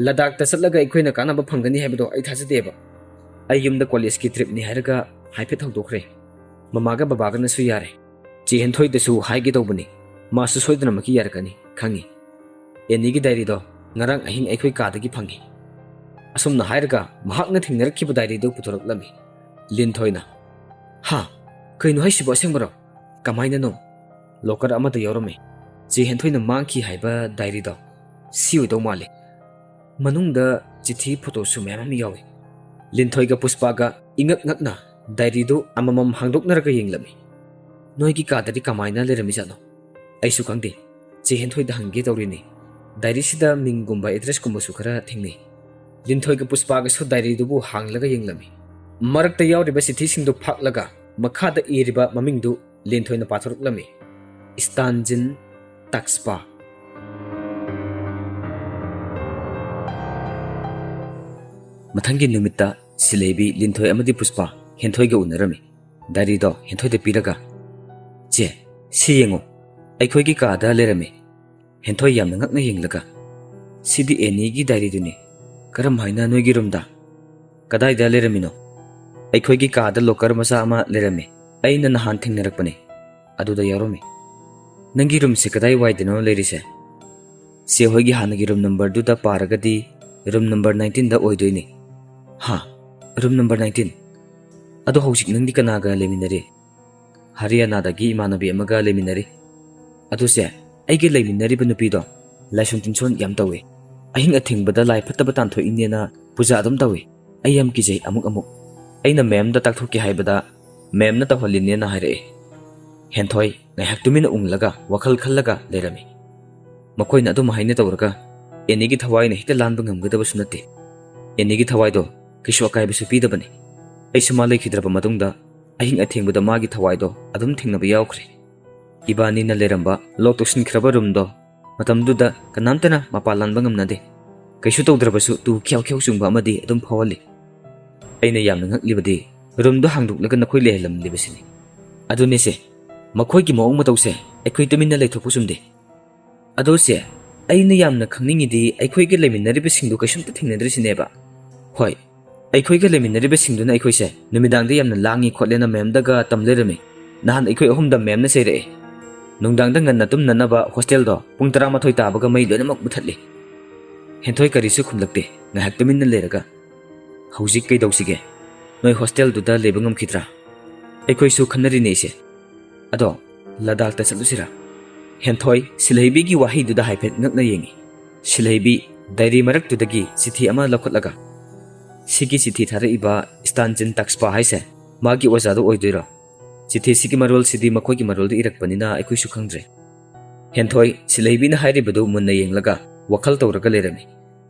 ꯂꯗꯥꯛꯇ ꯆꯠꯂꯒ ꯑꯩꯈꯣꯏꯅ ꯀꯥꯟꯅꯕ ꯐꯪꯒꯅꯤ ꯍꯥꯏꯕꯗꯣ ꯑꯩ ꯊꯥꯖꯗꯦꯕ꯫ ꯑꯩ ꯌꯨꯝꯗ ꯀꯣꯂꯦꯖꯀꯤ ꯇ꯭ꯔꯤꯞꯅꯤ ꯍꯥꯏꯔꯒ ꯍꯥꯏꯐꯦꯠ ꯍꯧꯗꯣꯛꯈ꯭ꯔꯦ꯫ ꯃꯃꯥꯒ ꯕꯕꯥꯒꯅꯁꯨ ꯌꯥꯔꯦ꯫ ꯆꯦ ꯍꯦꯟꯊꯣꯏꯗꯁꯨ ꯍꯥꯏꯒꯦ ꯇꯧꯕꯅꯤ, ꯃꯥꯁꯨ ꯁꯣꯏꯗꯅꯃꯛꯀꯤ ꯌꯥꯔꯛꯀꯅꯤ ꯈꯪꯉꯤ꯫ ꯑꯦꯅꯤꯒꯤ ꯗꯥꯏꯔꯤꯗꯣ ꯉꯔꯥꯡ ꯑꯍꯤꯡ ꯑꯩꯈꯣꯏ ꯀꯥꯗꯒꯤ ꯐꯪꯉꯤ"꯫ ꯑꯁꯨꯝꯅ ꯍꯥꯏꯔꯒ ꯃꯍꯥꯛꯅ ꯊꯦꯡꯅꯔꯛꯈꯤꯕ ꯗꯥꯏꯔꯤꯗꯨ ꯄꯨꯊꯣꯔꯛꯂꯝꯃꯤ꯫ ꯂꯤꯟꯊꯣꯏꯅ, "ꯍꯥ? ꯀꯩꯅꯣ ꯍꯥꯏꯁꯤꯕꯣ, ꯑꯁꯦꯡꯕꯔꯣ? ꯀꯃꯥꯏꯅꯅꯣ?" "ꯂꯣꯀꯔ ꯑꯃꯗ ꯌꯥꯎꯔꯝꯃꯤ꯫ ꯆꯦ ꯍꯦꯟꯊꯣꯏꯅ ꯃꯥꯡꯈꯤ ꯍꯥꯏꯕ ꯗꯥꯏꯔꯤꯗꯣ ꯁꯤ ꯑꯣꯏꯗꯧ ꯃꯥꯜꯂꯤ꯫ ꯃꯅꯨꯡꯗ ꯆꯤꯊꯤ, ꯐꯣꯇꯣꯁꯨ ꯃꯌꯥꯝ ꯑꯃ ꯌꯥꯎꯏ"꯫ ꯂꯤꯟꯊꯣꯏꯒ ꯄꯨꯁꯄꯥꯒ ꯏꯉꯛ ꯉꯛꯅ ꯗꯥꯏꯔꯤꯗꯨ ꯑꯃꯃꯝ ꯍꯥꯡꯗꯣꯛꯅꯔꯒ ꯌꯦꯡꯂꯝꯃꯤ꯫ "ꯅꯣꯏꯒꯤ ꯀꯥꯗꯗꯤ ꯀꯃꯥꯏꯅ ꯂꯩꯔꯝꯃꯤꯖꯥꯠꯅꯣ? ꯑꯩꯁꯨ ꯈꯪꯗꯦ꯫ ꯆꯦ ꯍꯦꯟꯊꯣꯏꯗ ꯍꯪꯒꯦ ꯇꯧꯔꯤꯅꯤ꯫ ꯗꯥꯏꯔꯤꯁꯤꯗ ꯃꯤꯡꯒꯨꯝꯕ ꯑꯦꯗ꯭ꯔꯦꯁꯀꯨꯝꯕꯁꯨ ꯈꯔ ꯊꯦꯡꯅꯩ"꯫ ꯂꯤꯟꯊꯣꯏꯒ ꯄꯨꯁꯄꯥꯒꯁꯨ ꯗꯥꯏꯔꯤꯗꯨꯕꯨ ꯍꯥꯡꯂꯒ ꯌꯦꯡꯂꯝꯃꯤ꯫ ꯃꯔꯛꯇ ꯌꯥꯎꯔꯤꯕ ꯆꯤꯊꯤꯁꯤꯡꯗꯨ ꯐꯥꯛꯂꯒ ꯃꯈꯥꯗ ꯏꯔꯤꯕ ꯃꯃꯤꯡꯗꯨ ꯂꯤꯟꯊꯣꯏꯅ ꯄꯥꯊꯣꯔꯛꯂꯝꯃꯤ꯫ "ꯁ꯭ꯇꯥꯟꯖꯤꯟ ꯇꯛꯁꯄꯥ"꯫ ꯃꯊꯪꯒꯤ ꯅꯨꯃꯤꯠꯇ ꯁꯤꯂꯩꯕꯤ, ꯂꯤꯟꯊꯣꯏ ꯑꯃꯗꯤ ꯄꯨꯁꯄꯥ ꯍꯦꯟꯊꯣꯏꯒ ꯎꯅꯔꯝꯃꯤ꯫ ꯗꯥꯏꯔꯤꯗꯣ ꯍꯦꯟꯊꯣꯏꯗ ꯄꯤꯔꯒ, "ꯆꯦ, ꯁꯤ ꯌꯦꯡꯉꯨ, ꯑꯩꯈꯣꯏꯒꯤ ꯀꯥꯗ ꯂꯩꯔꯝꯃꯤ"꯫ ꯍꯦꯟꯊꯣꯏ ꯌꯥꯝꯅ ꯉꯛꯅ ꯌꯦꯡꯂꯒ, "ꯁꯤꯗꯤ ꯑꯦꯅꯤꯒꯤ ꯗꯥꯏꯔꯤꯗꯨꯅꯤ꯫ ꯀꯔꯝ ꯍꯥꯏꯅ ꯅꯣꯏꯒꯤ ꯔꯨꯝꯗ? ꯀꯗꯥꯏꯗ ꯂꯩꯔꯝꯃꯤꯅꯣ?" "ꯑꯩꯈꯣꯏꯒꯤ ꯀꯥꯗ ꯂꯣꯀꯔ ꯃꯆꯥ ꯑꯃ ꯂꯩꯔꯝꯃꯤ꯫ ꯑꯩꯅ ꯅꯍꯥꯟ ꯊꯦꯡꯅꯔꯛꯄꯅꯤ꯫ ꯑꯗꯨꯗ ꯌꯥꯎꯔꯝꯃꯤ"꯫ "ꯅꯪꯒꯤ ꯔꯨꯝꯁꯦ ꯀꯗꯥꯏ ꯋꯥꯏꯗꯅꯣ ꯂꯩꯔꯤꯁꯦ?" "ꯆꯦ ꯍꯣꯏꯒꯤ ꯍꯥꯟꯅꯒꯤ ꯔꯨꯝ ꯅꯝꯕꯔꯗꯨꯗ ꯄꯥꯔꯒꯗꯤ ꯔꯨꯝ ꯅꯝꯕꯔ ꯅꯥꯏꯟꯇꯤꯟꯗ ꯑꯣꯏꯗꯣꯏꯅꯤ꯫" "ꯍꯥ? Room number nineteen? ꯑꯗꯣ ꯍꯧꯖꯤꯛ ꯅꯪꯗꯤ ꯀꯅꯥꯒ ꯂꯩꯃꯤꯟꯅꯔꯤ?" "ꯍꯔꯤꯌꯥꯅꯥꯗꯒꯤ ꯏꯃꯥꯟꯅꯕꯤ ꯑꯃꯒ ꯂꯩꯃꯤꯟꯅꯔꯤ꯫" "ꯑꯗꯨ ꯆꯦ, ꯑꯩꯒ ꯂꯩꯃꯤꯟꯅꯔꯤꯕ ꯅꯨꯄꯤꯗꯣ ꯂꯥꯏꯁꯣꯟ ꯇꯤꯟꯁꯣꯟ ꯌꯥꯝ ꯇꯧꯏ꯫ ꯑꯍꯤꯡ ꯑꯊꯦꯡꯕꯗ ꯂꯥꯏ ꯐꯠꯇꯕ ꯇꯥꯟꯊꯣꯛꯏꯅꯦꯅ ꯄꯨꯖꯥ ꯑꯗꯨꯝ ꯇꯧꯏ꯫ ꯑꯩ ꯌꯥꯝ ꯀꯤꯖꯩ꯫ ꯑꯃꯨꯛ ꯑꯃꯨꯛ ꯑꯩꯅ ꯃꯦꯝꯗ ꯇꯥꯛꯊꯣꯛꯀꯦ ꯍꯥꯏꯕꯗ ꯃꯦꯝꯅ ꯇꯧꯍꯜꯂꯤꯅꯦꯅ ꯍꯥꯏꯔꯛꯑꯦ꯫" ꯍꯦꯟꯊꯣꯏ ꯉꯥꯏꯍꯥꯛ ꯇꯨꯃꯤꯟꯅ ꯎꯪꯂꯒ ꯋꯥꯈꯜ ꯈꯜꯂꯒ ꯂꯩꯔꯝꯃꯤ꯫ ꯃꯈꯣꯏꯅ ꯑꯗꯨꯝ ꯍꯥꯏꯅ ꯇꯧꯔꯒ ꯑꯦꯅꯤꯒꯤ ꯊꯋꯥꯏꯅ ꯍꯦꯛꯇ ꯂꯥꯟꯕ ꯉꯝꯒꯗꯕꯁꯨ ꯅꯠꯇꯦ꯫ ꯑꯦꯅꯤꯒꯤ ꯊꯋꯥꯏꯗꯣ ꯀꯩꯁꯨ ꯑꯀꯥꯏꯕꯁꯨ ꯄꯤꯗꯕꯅꯤ꯫ ꯑꯩꯁꯨ ꯃꯥ ꯂꯩꯈꯤꯗ꯭ꯔꯕ ꯃꯇꯨꯡꯗ ꯑꯍꯤꯡ ꯑꯊꯦꯡꯕꯗ ꯃꯥꯒꯤ ꯊꯋꯥꯏꯗꯣ ꯑꯗꯨꯝ ꯊꯦꯡꯅꯕ ꯌꯥꯎꯈ꯭ꯔꯦ꯫ ꯏꯕꯥꯅꯤꯅ ꯂꯩꯔꯝꯕ ꯂꯣꯛ ꯇꯧꯁꯤꯟꯈ꯭ꯔꯕ ꯔꯨꯝꯗꯣ ꯃꯇꯝꯗꯨꯗ ꯀꯅꯥꯝꯇꯅ ꯃꯄꯥꯟ ꯂꯥꯟꯕ ꯉꯝꯅꯗꯦ꯫ ꯀꯩꯁꯨ ꯇꯧꯗ꯭ꯔꯕꯁꯨ ꯇꯨ ꯈ꯭ꯌꯥꯎ ꯈ꯭ꯌꯥꯎ ꯆꯨꯡꯕ ꯑꯃꯗꯤ ꯑꯗꯨꯝ ꯐꯥꯎꯍꯜꯂꯤ꯫ ꯑꯩꯅ ꯌꯥꯝꯅ ꯉꯛꯂꯤꯕꯗꯤ ꯔꯨꯝꯗꯣ ꯍꯥꯡꯗꯣꯛꯂꯒ ꯅꯈꯣꯏ ꯂꯩꯍꯜꯂꯝꯂꯤꯕꯁꯤꯅꯤ꯫ ꯑꯗꯨꯅꯤꯁꯦ, ꯃꯈꯣꯏꯒꯤ ꯃꯑꯣꯡ ꯃꯇꯧꯁꯦ ꯑꯩꯈꯣꯏ ꯇꯨꯃꯤꯟꯅ ꯂꯩꯊꯣꯛꯄ ꯆꯨꯝꯗꯦ꯫ ꯑꯗꯣ ꯁꯦ, ꯑꯩꯅ ꯌꯥꯝꯅ ꯈꯪꯅꯤꯡꯉꯤꯗꯤ ꯑꯩꯈꯣꯏꯒ ꯂꯩꯃꯤꯟꯅꯔꯤꯕꯁꯤꯡꯗꯨ ꯀꯩꯁꯨꯝꯇ ꯊꯦꯡꯅꯗ꯭ꯔꯤꯁꯤꯅꯦꯕ꯫ ꯍꯣꯏ, ꯑꯩꯈꯣꯏꯒ ꯂꯩꯃꯤꯟꯅꯔꯤꯕꯁꯤꯡꯗꯨꯅ ꯑꯩꯈꯣꯏꯁꯦ ꯅꯨꯃꯤꯗꯥꯡꯗ ꯌꯥꯝꯅ ꯂꯥꯡꯉꯤ ꯈꯣꯠꯂꯦꯅ ꯃꯦꯝꯗꯒ ꯇꯝ ꯂꯩꯔꯝꯃꯤ꯫ ꯅꯍꯥꯟ ꯑꯩꯈꯣꯏ ꯑꯍꯨꯝꯗ ꯃꯦꯝꯅ ꯆꯩꯔꯛꯑꯦ꯫ ꯅꯨꯡꯗꯥꯡꯗ ꯉꯟꯅ ꯇꯨꯝꯅꯅꯕ ꯍꯣꯁꯇꯦꯜꯗꯣ ꯄꯨꯡ ꯇꯔꯥꯃꯥꯊꯣꯏ ꯇꯥꯕꯒ ꯃꯩ ꯂꯣꯏꯅꯃꯛ ꯃꯨꯊꯠꯂꯤ꯫ ꯍꯦꯟꯊꯣꯏ ꯀꯔꯤꯁꯨ ꯈꯨꯝꯂꯛꯇꯦ꯫ ꯉꯥꯏꯍꯥꯛ ꯇꯨꯃꯤꯟꯅ ꯂꯩꯔꯒ, "ꯍꯧꯖꯤꯛ ꯀꯩꯗꯧꯁꯤꯒꯦ? ꯅꯣꯏ ꯍꯣꯁꯇꯦꯜꯗꯨꯗ ꯂꯩꯕ ꯉꯝꯈꯤꯗ꯭ꯔꯥ?" "ꯑꯩꯈꯣꯏꯁꯨ ꯈꯟꯅꯔꯤꯅꯦ ꯏꯆꯦ꯫ ꯑꯗꯣ ꯂꯗꯥꯛꯇ ꯆꯠꯂꯨꯁꯤꯔꯥ?" ꯍꯦꯟꯊꯣꯏ ꯁꯤꯜꯍꯩꯕꯤꯒꯤ ꯋꯥꯍꯩꯗꯨꯗ ꯍꯥꯏꯐꯦꯠ ꯉꯛꯅ ꯌꯦꯡꯉꯤ꯫ ꯁꯤꯜꯍꯩꯕꯤ ꯗꯥꯏꯔꯤ ꯃꯔꯛꯇꯨꯗꯒꯤ ꯆꯤꯊꯤ ꯑꯃ ꯂꯧꯈꯠꯂꯒ, "ꯁꯤꯒꯤ ꯆꯤꯊꯤ ꯊꯥꯔꯛꯏꯕ ꯁ꯭ꯇꯥꯟꯖꯤꯟ ꯇꯥꯛꯁꯄꯥ ꯍꯥꯏꯁꯦ ꯃꯥꯒꯤ ꯑꯣꯖꯥꯗꯣ ꯑꯣꯏꯗꯣꯏꯔꯣ? ꯆꯤꯊꯤꯁꯤꯒꯤ ꯃꯔꯣꯜꯁꯤꯗꯤ ꯃꯈꯣꯏꯒꯤ ꯃꯔꯣꯜꯗ ꯏꯔꯛꯄꯅꯤꯅ ꯑꯩꯈꯣꯏꯁꯨ ꯈꯪꯗ꯭ꯔꯦ꯫" ꯍꯦꯟꯊꯣꯏ ꯁꯤꯜꯍꯩꯕꯤꯅ ꯍꯥꯏꯔꯤꯕꯗꯨ ꯃꯨꯟꯅ ꯌꯦꯡꯂꯒ ꯋꯥꯈꯜ ꯇꯧꯔꯒ ꯂꯩꯔꯝꯃꯤ꯫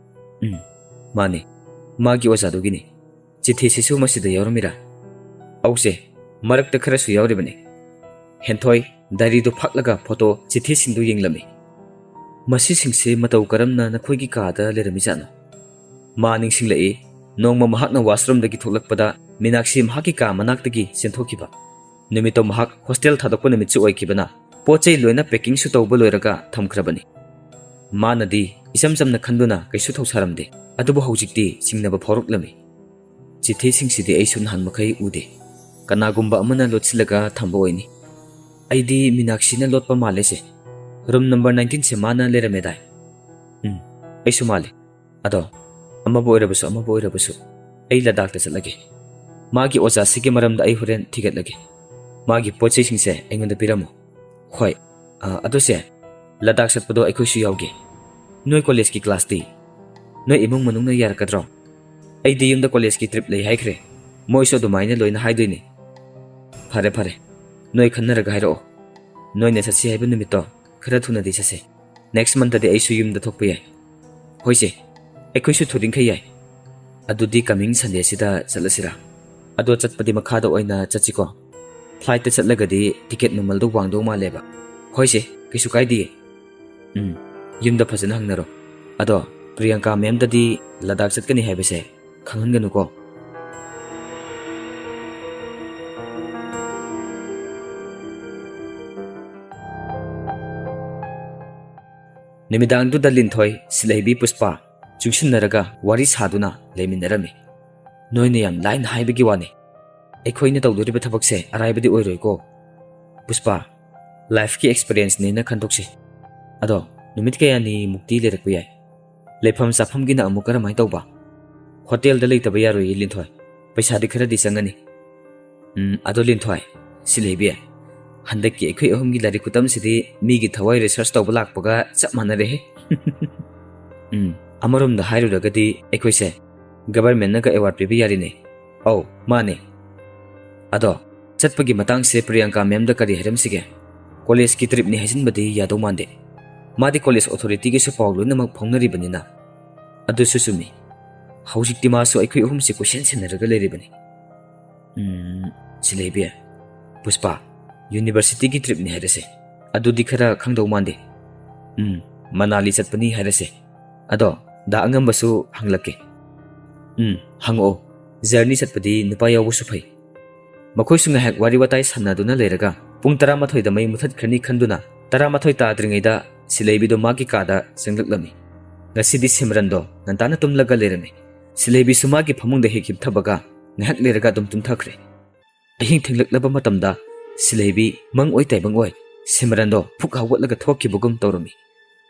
"ꯎꯝ, ꯃꯥꯅꯤ, ꯃꯥꯒꯤ ꯑꯣꯖꯥꯗꯨꯒꯤꯅꯤ꯫ ꯆꯤꯊꯤꯁꯤꯁꯨ ꯃꯁꯤꯗ ꯌꯥꯎꯔꯝꯃꯤꯔꯥ?" "ꯑꯧꯁꯦ, ꯃꯔꯛꯇ ꯈꯔꯁꯨ ꯌꯥꯎꯔꯤꯕꯅꯤ꯫" ꯍꯦꯟꯊꯣꯏ ꯗꯥꯏꯔꯤꯗꯨ ꯐꯥꯛꯂꯒ ꯐꯣꯇꯣ ꯆꯤꯊꯤꯁꯤꯡꯗꯨ ꯌꯦꯡꯂꯝꯃꯤ꯫ "ꯃꯁꯤꯁꯤꯡꯁꯦ ꯃꯇꯧ ꯀꯔꯝꯅ ꯅꯈꯣꯏꯒꯤ ꯀꯥꯗ ꯂꯩꯔꯝꯃꯤꯖꯥꯠꯅꯣ?" ꯃꯥ ꯅꯤꯡꯁꯤꯡꯂꯛꯏ꯫ ꯅꯣꯡꯃ ꯃꯍꯥꯛꯅ ꯋꯥꯁꯔꯨꯝꯗꯒꯤ ꯊꯣꯛꯂꯛꯄꯗ ꯃꯤꯅꯥꯛꯁꯤ ꯃꯍꯥꯛꯀꯤ ꯀꯥ ꯃꯅꯥꯛꯇꯒꯤ ꯆꯦꯟꯊꯣꯛꯈꯤꯕ꯫ ꯅꯨꯃꯤꯠꯇꯣ ꯃꯍꯥꯛ ꯍꯣꯁꯇꯦꯜ ꯊꯥꯗꯣꯛꯄ ꯅꯨꯃꯤꯠꯁꯨ ꯑꯣꯏꯈꯤꯕꯅ ꯄꯣꯠ ꯆꯩ ꯂꯣꯏꯅ ꯄꯦꯀꯤꯡꯁꯨ ꯇꯧꯕ ꯂꯣꯏꯔꯒ ꯊꯝꯈ꯭ꯔꯕꯅꯤ꯫ ꯃꯥꯅꯗꯤ ꯏꯆꯝ ꯆꯝꯅ ꯈꯟꯗꯨꯅ ꯀꯩꯁꯨ ꯊꯧꯁꯥꯔꯝꯗꯦ꯫ ꯑꯗꯨꯕꯨ ꯍꯧꯖꯤꯛꯇꯤ ꯆꯤꯡꯅꯕ ꯐꯥꯎꯔꯛꯂꯝꯃꯤ꯫ "ꯆꯤꯊꯤꯁꯤꯡꯁꯤꯗꯤ ꯑꯩꯁꯨ ꯅꯍꯥꯟ ꯃꯈꯩ ꯎꯗꯦ꯫ ꯀꯅꯥꯒꯨꯝꯕ ꯑꯃꯅ ꯂꯣꯠꯁꯤꯜꯂꯒ ꯊꯝꯕ ꯑꯣꯏꯅꯤ꯫" ꯑꯩꯗꯤ ꯃꯤꯅꯥꯛꯁꯤꯅ ꯂꯣꯠꯄ ꯃꯥꯜꯂꯦ ꯁꯦ꯫ ꯔꯨꯝ ꯅꯝꯕꯔ ꯅꯥꯏꯟꯇꯤꯟꯁꯦ ꯃꯥꯅ ꯂꯩꯔꯝꯃꯦꯗꯥꯏ? ꯎꯝ, ꯑꯩꯁꯨ ꯃꯥꯜꯂꯦ꯫ ꯑꯗꯣ, ꯑꯃꯕꯨ ꯑꯣꯏꯔꯕꯁꯨ, ꯑꯃꯕꯨ ꯑꯣꯏꯔꯕꯁꯨ, ꯑꯩ ꯂꯗꯥꯛꯇ ꯆꯠꯂꯒꯦ꯫ ꯃꯥꯒꯤ ꯑꯣꯖꯥꯁꯤꯒꯤ ꯃꯔꯝꯗ ꯑꯩ ꯍꯣꯔꯦꯟ ꯊꯤꯒꯠꯂꯒꯦ꯫ ꯃꯥꯒꯤ ꯄꯣꯠ ꯆꯩꯁꯤꯡꯁꯦ ꯑꯩꯉꯣꯟꯗ ꯄꯤꯔꯝꯃꯨ꯫ ꯍꯣꯏ꯫ ꯑ, ꯑꯗꯨ ꯁꯦ, ꯂꯗꯥꯛ ꯆꯠꯄꯗꯣ ꯑꯩꯈꯣꯏꯁꯨ ꯌꯥꯎꯒꯦ꯫ ꯅꯣꯏ ꯀꯣꯂꯦꯖꯀꯤ ꯀ꯭ꯂꯥꯁꯇꯤ? ꯅꯣꯏ ꯏꯃꯨꯡ ꯃꯅꯨꯡꯅ ꯌꯥꯔꯛꯀꯗ꯭ꯔꯣ? ꯑꯩꯗꯤ ꯌꯨꯝꯗ ꯀꯣꯂꯦꯖꯀꯤ ꯇ꯭ꯔꯤꯞ ꯂꯩ ꯍꯥꯏꯈ꯭ꯔꯦ꯫ ꯃꯣꯏꯁꯨ ꯑꯗꯨꯃꯥꯏꯅ ꯂꯣꯏꯅ ꯍꯥꯏꯗꯣꯏꯅꯦ꯫ ꯐꯔꯦ, ꯐꯔꯦ꯫ ꯅꯣꯏ ꯈꯟꯅꯔꯒ ꯍꯥꯏꯔꯛꯑꯣ꯫ ꯅꯣꯏꯅ ꯆꯠꯁꯤ ꯍꯥꯏꯕ ꯅꯨꯃꯤꯠꯇꯣ ꯈꯔ ꯊꯨꯅꯗꯤ ꯆꯠꯁꯦ꯫ ꯅꯦꯛꯁ ꯃꯟꯊꯗꯤ ꯑꯩꯁꯨ ꯌꯨꯝꯗ ꯊꯣꯛꯄ ꯌꯥꯏ꯫ ꯍꯣꯏ ꯁꯦ, ꯑꯩꯈꯣꯏꯁꯨ ꯊꯨꯔꯤꯡꯈꯩ ꯌꯥꯏ꯫ ꯑꯗꯨꯗꯤ ꯀꯃꯤꯡ ꯁꯟꯗꯦꯁꯤꯗ ꯆꯠꯂꯁꯤꯔꯥ? ꯑꯗꯣ ꯆꯠꯄꯗꯤ ꯃꯈꯥꯗ ꯑꯣꯏꯅ ꯆꯠꯁꯤꯀꯣ꯫ ꯐ꯭ꯂꯥꯏꯠꯇ ꯆꯠꯂꯒꯗꯤ ꯇꯤꯀꯦꯠ ꯃꯃꯜꯗꯣ ꯋꯥꯡꯗꯧ ꯃꯥꯜꯂꯦꯕ꯫ ꯍꯣꯏ ꯁꯦ, ꯀꯩꯁꯨ ꯀꯥꯏꯗꯤꯌꯦ꯫ ꯎꯝ, ꯌꯨꯝꯗ ꯐꯖꯅ ꯍꯪꯅꯔꯣ꯫ ꯑꯗꯣ ꯄ꯭ꯔꯤꯌꯥꯡꯀꯥ ꯃꯦꯝꯗꯗꯤ ꯂꯗꯥꯛ ꯆꯠꯀꯅꯤ ꯍꯥꯏꯕꯁꯦ ꯈꯪꯍꯟꯒꯅꯨꯀꯣ꯫ ꯅꯨꯃꯤꯗꯥꯡꯗꯨꯗ ꯂꯤꯟꯊꯣꯏ, ꯁꯤꯂꯩꯕꯤ, ꯄꯨꯁꯄꯥ ꯆꯨꯡꯁꯤꯟꯅꯔꯒ ꯋꯥꯔꯤ ꯁꯥꯗꯨꯅ ꯂꯩꯃꯤꯟꯅꯔꯝꯃꯤ꯫ ꯅꯣꯏꯅ ꯌꯥꯝ ꯂꯥꯏꯅ ꯍꯥꯏꯕꯒꯤ ꯋꯥꯅꯤ꯫ ꯑꯩꯈꯣꯏꯅ ꯇꯧꯗꯣꯔꯤꯕ ꯊꯕꯛꯁꯦ ꯑꯔꯥꯏꯕꯗꯤ ꯑꯣꯏꯔꯣꯏꯀꯣ꯫ ꯄꯨꯁꯄꯥ, ꯂꯥꯏꯐꯀꯤ ꯑꯦꯛꯁꯄꯤꯔꯤꯌꯦꯟꯁꯅꯦꯅ ꯈꯟꯗꯣꯛꯁꯤ꯫ ꯑꯗꯣ ꯅꯨꯃꯤꯠ ꯀꯌꯥꯅꯤꯃꯨꯛꯇꯤ ꯂꯩꯔꯛꯄ ꯌꯥꯏ? ꯂꯩꯐꯝ ꯆꯥꯐꯝꯒꯤꯅ ꯑꯃꯨꯛ ꯀꯔꯝꯍꯥꯏꯅ ꯇꯧꯕ? ꯍꯣꯇꯦꯜꯗ ꯂꯩꯇꯕ ꯌꯥꯔꯣꯏꯌꯦ, ꯂꯤꯟꯊꯣꯏ꯫ ꯄꯩꯁꯥꯗꯤ ꯈꯔꯗꯤ ꯆꯪꯒꯅꯤ꯫ ꯎꯝ, ꯑꯗꯣ ꯂꯤꯟꯊꯣꯏ, ꯁꯤꯂꯩꯕꯤ, ꯍꯟꯗꯛꯀꯤ ꯑꯩꯈꯣꯏ ꯑꯍꯨꯝꯒꯤ ꯂꯥꯏꯔꯤꯛ ꯈꯨꯇꯝꯁꯤꯗꯤ ꯃꯤꯒꯤ ꯊꯋꯥꯏ ꯔꯤꯁꯔꯁ ꯇꯧꯕ ꯂꯥꯛꯄꯒ ꯆꯞ ꯃꯥꯟꯅꯔꯦꯍꯦ꯫ ꯎꯝ, ꯑꯃꯔꯣꯝꯗ ꯍꯥꯏꯔꯨꯔꯒꯗꯤ ꯑꯩꯈꯣꯏꯁꯦ ꯒꯕꯔꯃꯦꯟꯠꯅꯒ ꯑꯦꯋꯥꯔꯗ ꯄꯤꯕ ꯌꯥꯔꯤꯅꯦ꯫ ꯑꯧ, ꯃꯥꯅꯦ꯫ ꯑꯗꯣ ꯆꯠꯄꯒꯤ ꯃꯇꯥꯡꯁꯦ ꯄ꯭ꯔꯤꯌꯥꯡꯀꯥ ꯃꯦꯝꯗ ꯀꯔꯤ ꯍꯥꯏꯔꯝꯁꯤꯒꯦ? ꯀꯣꯂꯦꯖꯀꯤ ꯇ꯭ꯔꯤꯞꯅꯤ ꯍꯥꯏꯖꯤꯟꯕꯗꯤ ꯌꯥꯗꯧ ꯃꯥꯟꯗꯦ꯫ ꯃꯥꯗꯤ ꯀꯣꯂꯦꯖ ꯑꯣꯊꯣꯔꯤꯇꯤꯒꯤꯁꯨ ꯄꯥꯎ ꯂꯣꯏꯅꯃꯛ ꯐꯥꯎꯅꯔꯤꯕꯅꯤꯅ꯫ ꯑꯗꯨꯁꯨ ꯆꯨꯝꯃꯤ꯫ ꯍꯧꯖꯤꯛꯇꯤ ꯃꯥꯁꯨ ꯑꯩꯈꯣꯏ ꯑꯍꯨꯝꯁꯦ ꯀꯣꯏꯁꯦꯟ ꯁꯦꯟꯅꯔꯒ ꯂꯩꯔꯤꯕꯅꯤ꯫ ꯎꯝ, ꯁꯤꯂꯩꯕꯤ, ꯄꯨꯁꯄꯥ, ꯌꯨꯅꯤꯚꯔꯁꯤꯇꯤꯒꯤ ꯇ꯭ꯔꯤꯞꯅꯤ ꯍꯥꯏꯔꯁꯦ꯫ ꯑꯗꯨꯗꯤ ꯈꯔ ꯈꯪꯗꯧ ꯃꯥꯟꯗꯦ꯫ ꯎꯝ, ꯃꯅꯥꯂꯤ ꯆꯠꯄꯅꯤ ꯍꯥꯏꯔꯁꯦ꯫ ꯑꯗꯣ ꯗꯥ ꯑꯉꯝꯕꯁꯨ ꯍꯪꯂꯛꯀꯦ꯫ ꯎꯝ, ꯍꯪꯉꯛꯑꯣ꯫ ꯖꯔꯅꯤ ꯆꯠꯄꯗꯤ ꯅꯨꯄꯥ ꯌꯥꯎꯕꯁꯨ ꯐꯩ꯫ ꯃꯈꯣꯏꯁꯨ ꯉꯥꯏꯍꯥꯛ ꯋꯥꯔꯤ ꯋꯥꯇꯥꯏ ꯁꯥꯟꯅꯗꯨꯅ ꯂꯩꯔꯒ ꯄꯨꯡ ꯇꯔꯥꯃꯥꯊꯣꯏꯗ ꯃꯩ ꯃꯨꯊꯠꯈ꯭ꯔꯅꯤ ꯈꯟꯗꯨꯅ ꯇꯔꯥꯃꯥꯊꯣꯏ ꯇꯥꯗ꯭ꯔꯤꯉꯩꯗ ꯁꯤꯂꯩꯕꯤꯗꯣ ꯃꯥꯒꯤ ꯀꯥꯗ ꯆꯪꯂꯛꯂꯝꯃꯤ꯫ ꯉꯁꯤꯗꯤ ꯁꯤꯝꯔꯟꯗꯣ ꯉꯟꯇꯥꯅ ꯇꯨꯝꯂꯒ ꯂꯩꯔꯝꯃꯤ꯫ ꯁꯤꯂꯩꯕꯤꯁꯨ ꯃꯥꯒꯤ ꯐꯃꯨꯡꯗ ꯍꯦꯛ ꯍꯤꯞꯊꯕꯒ ꯉꯥꯏꯍꯥꯛ ꯂꯩꯔꯒ ꯑꯗꯨꯝ ꯇꯨꯝꯊꯈ꯭ꯔꯦ꯫ ꯑꯍꯤꯡ ꯊꯦꯡꯂꯛꯂꯕ ꯃꯇꯝꯗ ꯁꯤꯂꯩꯕꯤ ꯃꯪ ꯑꯣꯏ ꯇꯥꯏꯕꯪ ꯑꯣꯏ ꯁꯤꯃꯔꯟꯗꯣ ꯐꯨꯛ ꯍꯧꯒꯠꯂꯒ ꯊꯣꯛꯈꯤꯕꯒꯨꯝ ꯇꯧꯔꯝꯃꯤ꯫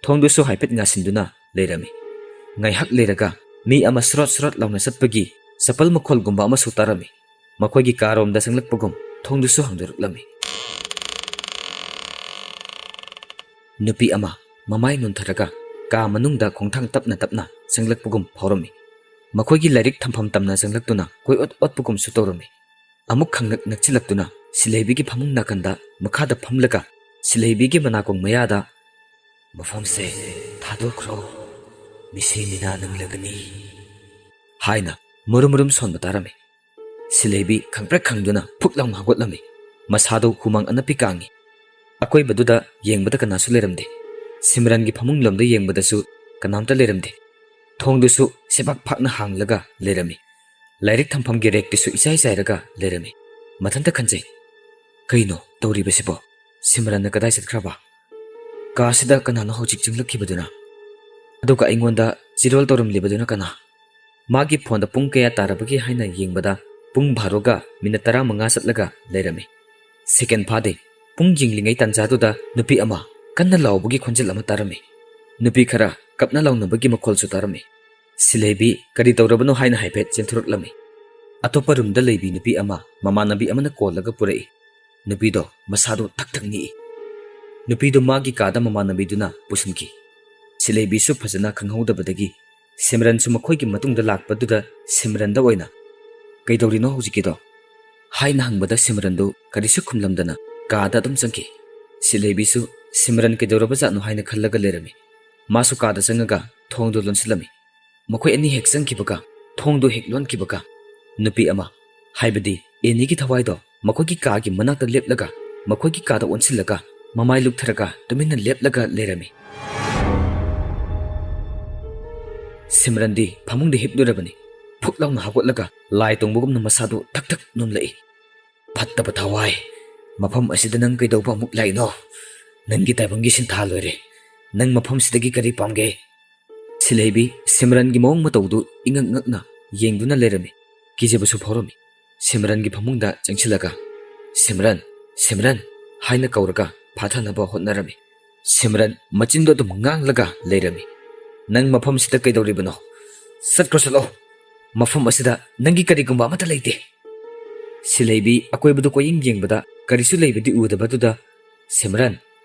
ꯊꯣꯡꯗꯨꯁꯨ ꯍꯥꯏꯐꯦꯠ ꯉꯥꯁꯤꯟꯗꯨꯅ ꯂꯩꯔꯝꯃꯤ꯫ ꯉꯥꯏꯍꯥꯛ ꯂꯩꯔꯒ ꯃꯤ ꯑꯃ ꯁ꯭ꯔꯣꯠ ꯁ꯭ꯔꯣꯠ ꯂꯥꯎꯅ ꯆꯠꯄꯒꯤ ꯆꯄꯜ ꯃꯈꯣꯜꯒꯨꯝꯕ ꯑꯃꯁꯨ ꯇꯥꯔꯝꯃꯤ꯫ ꯃꯈꯣꯏꯒꯤ ꯀꯥꯔꯣꯝꯗ ꯆꯪꯂꯛꯄꯒꯨꯝ ꯊꯣꯡꯗꯨꯁꯨ ꯍꯥꯡꯗꯣꯔꯛꯂꯝꯃꯤ꯫ ꯅꯨꯄꯤ ꯑꯃ ꯃꯃꯥꯏ ꯅꯣꯟꯊꯔꯒ ꯀꯥ ꯃꯅꯨꯡꯗ ꯈꯣꯡꯊꯥꯡ ꯇꯞꯅ ꯇꯞꯅ ꯆꯪꯂꯛꯄꯒꯨꯝ ꯐꯥꯎꯔꯝꯃꯤ꯫ ꯃꯈꯣꯏꯒꯤ ꯂꯥꯏꯔꯤꯛ ꯊꯝꯐꯝ ꯇꯝꯅ ꯆꯪꯂꯛꯇꯨꯅ ꯀꯣꯏꯑꯣꯠ ꯑꯣꯠꯄꯒꯨꯝꯁꯨ ꯇꯧꯔꯝꯃꯤ꯫ ꯑꯃꯨꯛ ꯈꯪꯅꯛ ꯅꯛꯁꯤꯜꯂꯛꯇꯨꯅ ꯁꯤꯂꯩꯕꯤꯒꯤ ꯐꯃꯨꯡ ꯅꯥꯀꯟꯗ ꯃꯈꯥꯗ ꯐꯝꯂꯒ ꯁꯤꯂꯩꯕꯤꯒꯤ ꯃꯅꯥꯀꯣꯡ ꯃꯌꯥꯗ "ꯃꯐꯝꯁꯦ ꯊꯥꯗꯣꯛꯈ꯭ꯔꯣ, ꯃꯤꯁꯤ ꯃꯤꯅꯥ ꯅꯪꯂꯒꯅꯤ" ꯍꯥꯏꯅ ꯃꯨꯔꯨꯝ ꯃꯨꯔꯨꯝ ꯁꯣꯟꯕ ꯇꯥꯔꯝꯃꯤ꯫ ꯁꯤꯂꯩꯕꯤ ꯈꯪꯄ꯭ꯔꯦꯛ ꯈꯪꯗꯨꯅ ꯐꯨꯛ ꯂꯥꯎꯅ ꯍꯧꯒꯠꯂꯝꯃꯤ꯫ ꯃꯁꯥꯗꯨ ꯍꯨꯃꯥꯡ ꯑꯅꯞꯄꯤ ꯀꯥꯡꯉꯤ꯫ ꯑꯀꯣꯏꯕꯗꯨꯗ ꯌꯦꯡꯕꯗ ꯀꯅꯥꯁꯨ ꯂꯩꯔꯝꯗꯦ꯫ ꯁꯤꯃꯔꯟꯒꯤ ꯐꯃꯨꯡ ꯂꯣꯝꯗ ꯌꯦꯡꯕꯗꯁꯨ ꯀꯅꯥꯝꯇ ꯂꯩꯔꯝꯗꯦ꯫ ꯊꯣꯡꯗꯨꯁꯨ ꯁꯦꯕꯥꯛ ꯐꯥꯛꯅ ꯍꯥꯡꯂꯒ ꯂꯩꯔꯝꯃꯤ꯫ ꯂꯥꯏꯔꯤꯛ ꯊꯝꯐꯝꯒꯤ ꯔꯦꯛꯇꯨꯁꯨ ꯏꯆꯥꯏ ꯆꯥꯏꯔꯒ ꯂꯩꯔꯝꯃꯤ꯫ ꯃꯊꯟꯇ ꯈꯟꯖꯩ, "ꯀꯩꯅꯣ ꯇꯧꯔꯤꯕꯁꯤꯕꯣ? ꯁꯤꯃꯔꯟꯅ ꯀꯗꯥꯏ ꯆꯠꯈ꯭ꯔꯕ? ꯀꯥꯁꯤꯗ ꯀꯅꯥꯅꯣ ꯍꯧꯖꯤꯛ ꯆꯪꯂꯛꯈꯤꯕꯗꯨꯅ? ꯑꯗꯨꯒ ꯑꯩꯉꯣꯟꯗ ꯆꯤꯔꯣꯜ ꯇꯧꯔꯝꯂꯤꯕꯗꯨꯅ ꯀꯅꯥ?" ꯃꯥꯒꯤ ꯐꯣꯟꯗ ꯄꯨꯡ ꯀꯌꯥ ꯇꯥꯔꯕꯒꯦ ꯍꯥꯏꯅ ꯌꯦꯡꯕꯗ ꯄꯨꯡ ꯚꯥꯔꯣꯒ ꯃꯤꯅꯠ ꯇꯔꯥꯃꯉꯥ ꯆꯠꯂꯒ ꯂꯩꯔꯝꯃꯤ꯫ ꯁꯦꯀꯦꯟ ꯐꯥꯗꯦ꯫ ꯄꯨꯡ ꯌꯦꯡꯂꯤꯉꯩ ꯇꯥꯟꯖꯥꯗꯨꯗ ꯅꯨꯄꯤ ꯑꯃ ꯀꯟꯅ ꯂꯥꯎꯕꯒꯤ ꯈꯣꯟꯖꯦꯜ ꯑꯃ ꯇꯥꯔꯝꯃꯤ꯫ ꯅꯨꯄꯤ ꯈꯔ ꯀꯞꯅ ꯂꯥꯎꯅꯕꯒꯤ ꯃꯈꯣꯜꯁꯨ ꯇꯥꯔꯝꯃꯤ꯫ ꯁꯤꯂꯩꯕꯤ ꯀꯔꯤ ꯇꯧꯔꯕꯅꯣ ꯍꯥꯏꯅ ꯍꯥꯏꯐꯦꯠ ꯆꯦꯟꯊꯣꯔꯛꯂꯝꯃꯤ꯫ ꯑꯇꯣꯞꯄ ꯔꯨꯝꯗ ꯂꯩꯕꯤ ꯅꯨꯄꯤ ꯑꯃ ꯃꯃꯥꯟꯅꯕꯤ ꯑꯃꯅ ꯀꯣꯜꯂꯒ ꯄꯨꯔꯛꯏ꯫ ꯅꯨꯄꯤꯗꯣ ꯃꯁꯥꯗꯣ ꯊꯛ ꯊꯛ ꯅꯤꯛꯏ꯫ ꯅꯨꯄꯤꯗꯣ ꯃꯥꯒꯤ ꯀꯥꯗ ꯃꯃꯥꯟꯅꯕꯤꯗꯨꯅ ꯄꯨꯁꯤꯟꯈꯤ꯫ ꯁꯤꯂꯩꯕꯤꯁꯨ ꯐꯖꯅ ꯈꯪꯍꯧꯗꯕꯗꯒꯤ ꯁꯤꯃꯔꯟꯁꯨ ꯃꯈꯣꯏꯒꯤ ꯃꯇꯨꯡꯗ ꯂꯥꯛꯄꯗꯨꯗ ꯁꯤꯃꯔꯟꯗ ꯑꯣꯏꯅ "ꯀꯩꯗꯧꯔꯤꯅꯣ ꯍꯧꯖꯤꯛꯀꯤꯗꯣ?" ꯍꯥꯏꯅ ꯍꯪꯕꯗ ꯁꯤꯃꯔꯟꯗꯨ ꯀꯔꯤꯁꯨ ꯈꯨꯝꯂꯝꯗꯅ ꯀꯥꯗ ꯑꯗꯨꯝ ꯆꯪꯈꯤ꯫ ꯁꯤꯂꯩꯕꯤꯁꯨ ꯁꯤꯃꯔꯟ ꯀꯩꯗꯧꯔꯕꯖꯥꯠꯅꯣ ꯍꯥꯏꯅ ꯈꯜꯂꯒ ꯂꯩꯔꯝꯃꯤ꯫ ꯃꯥꯁꯨ ꯀꯥꯗ ꯆꯪꯉꯒ ꯊꯣꯡꯗꯨ ꯂꯣꯟꯁꯤꯜꯂꯝꯃꯤ꯫ ꯃꯈꯣꯏ ꯑꯅꯤ ꯍꯦꯛ ꯆꯪꯈꯤꯕꯒ, ꯊꯣꯡꯗꯨ ꯍꯦꯛ ꯂꯣꯟꯈꯤꯕꯒ, ꯅꯨꯄꯤ ꯑꯃ, ꯍꯥꯏꯕꯗꯤ ꯑꯦꯅꯤꯒꯤ ꯊꯋꯥꯏꯗꯣ ꯃꯈꯣꯏꯒꯤ ꯀꯥꯒꯤ ꯃꯅꯥꯛꯇ ꯂꯦꯞꯂꯒ, ꯃꯈꯣꯏꯒꯤ ꯀꯥꯗ ꯑꯣꯟꯁꯤꯜꯂꯒ, ꯃꯃꯥꯏ ꯂꯨꯛꯊꯔꯒ ꯇꯨꯃꯤꯟꯅ ꯂꯦꯞꯂꯒ ꯂꯩꯔꯝꯃꯤ꯫ ꯁꯤꯃꯔꯟꯗꯤ ꯐꯃꯨꯡꯗ ꯍꯤꯞꯂꯨꯔꯕꯅꯤ꯫ ꯐꯨꯛ ꯂꯥꯎꯅ ꯍꯧꯒꯠꯂꯒ ꯂꯥꯏ ꯇꯣꯡꯕꯒꯨꯝꯅ ꯃꯁꯥꯗꯨ ꯊꯛ ꯊꯛ ꯅꯣꯝꯂꯛꯏ꯫ "ꯐꯠꯇꯕ ꯊꯋꯥꯏ, ꯃꯐꯝ ꯑꯁꯤꯗ ꯅꯪ ꯀꯩꯗꯧꯕ ꯑꯃꯨꯛ ꯂꯥꯛꯏꯅꯣ? ꯅꯪꯒꯤ ꯇꯥꯏꯕꯪꯒꯤ ꯁꯤꯟꯊꯥ ꯂꯣꯏꯔꯦ꯫ ꯅꯪ ꯃꯐꯝꯁꯤꯗꯒꯤ ꯀꯔꯤ ꯄꯥꯝꯒꯦ?" ꯁꯤꯂꯩꯕꯤ ꯁꯤꯃꯔꯟꯒꯤ ꯃꯑꯣꯡ ꯃꯇꯧꯗꯨ ꯏꯉꯛ ꯉꯛꯅ ꯌꯦꯡꯗꯨꯅ ꯂꯩꯔꯝꯃꯤ꯫ ꯀꯤꯖꯕꯁꯨ ꯐꯥꯎꯔꯝꯃꯤ꯫ ꯁꯤꯃꯔꯟꯒꯤ ꯐꯃꯨꯡꯗ ꯆꯪꯁꯤꯜꯂꯒ, "ꯁꯤꯃꯔꯟ, "ꯁꯤꯝꯔꯟ" ꯍꯥꯏꯅ ꯀꯧꯔꯒ ꯐꯥꯊꯅꯕ ꯍꯣꯠꯅꯔꯝꯃꯤ꯫ ꯁꯤꯝꯔꯟ ꯃꯆꯤꯟꯗꯣ ꯑꯗꯨꯝ ꯉꯥꯡꯂꯒ ꯂꯩꯔꯝꯃꯤ꯫ "ꯅꯪ ꯃꯐꯝꯁꯤꯗ ꯀꯩꯗꯧꯔꯤꯕꯅꯣ? ꯆꯠꯈ꯭ꯔꯣ, ꯆꯠꯂꯣ꯫ ꯃꯐꯝ ꯑꯁꯤꯗ ꯅꯪꯒꯤ ꯀꯔꯤꯒꯨꯝꯕ ꯑꯃꯠꯇ ꯂꯩꯇꯦ꯫" ꯁꯤꯂꯩꯕꯤ ꯑꯀꯣꯏꯕꯗꯨ ꯀꯣꯏꯌꯦꯡ ꯌꯦꯡꯕꯗ ꯀꯔꯤꯁꯨ ꯂꯩꯕꯗꯤ ꯎꯗꯕꯗꯨꯗ, "ꯁꯤꯝꯔꯟ,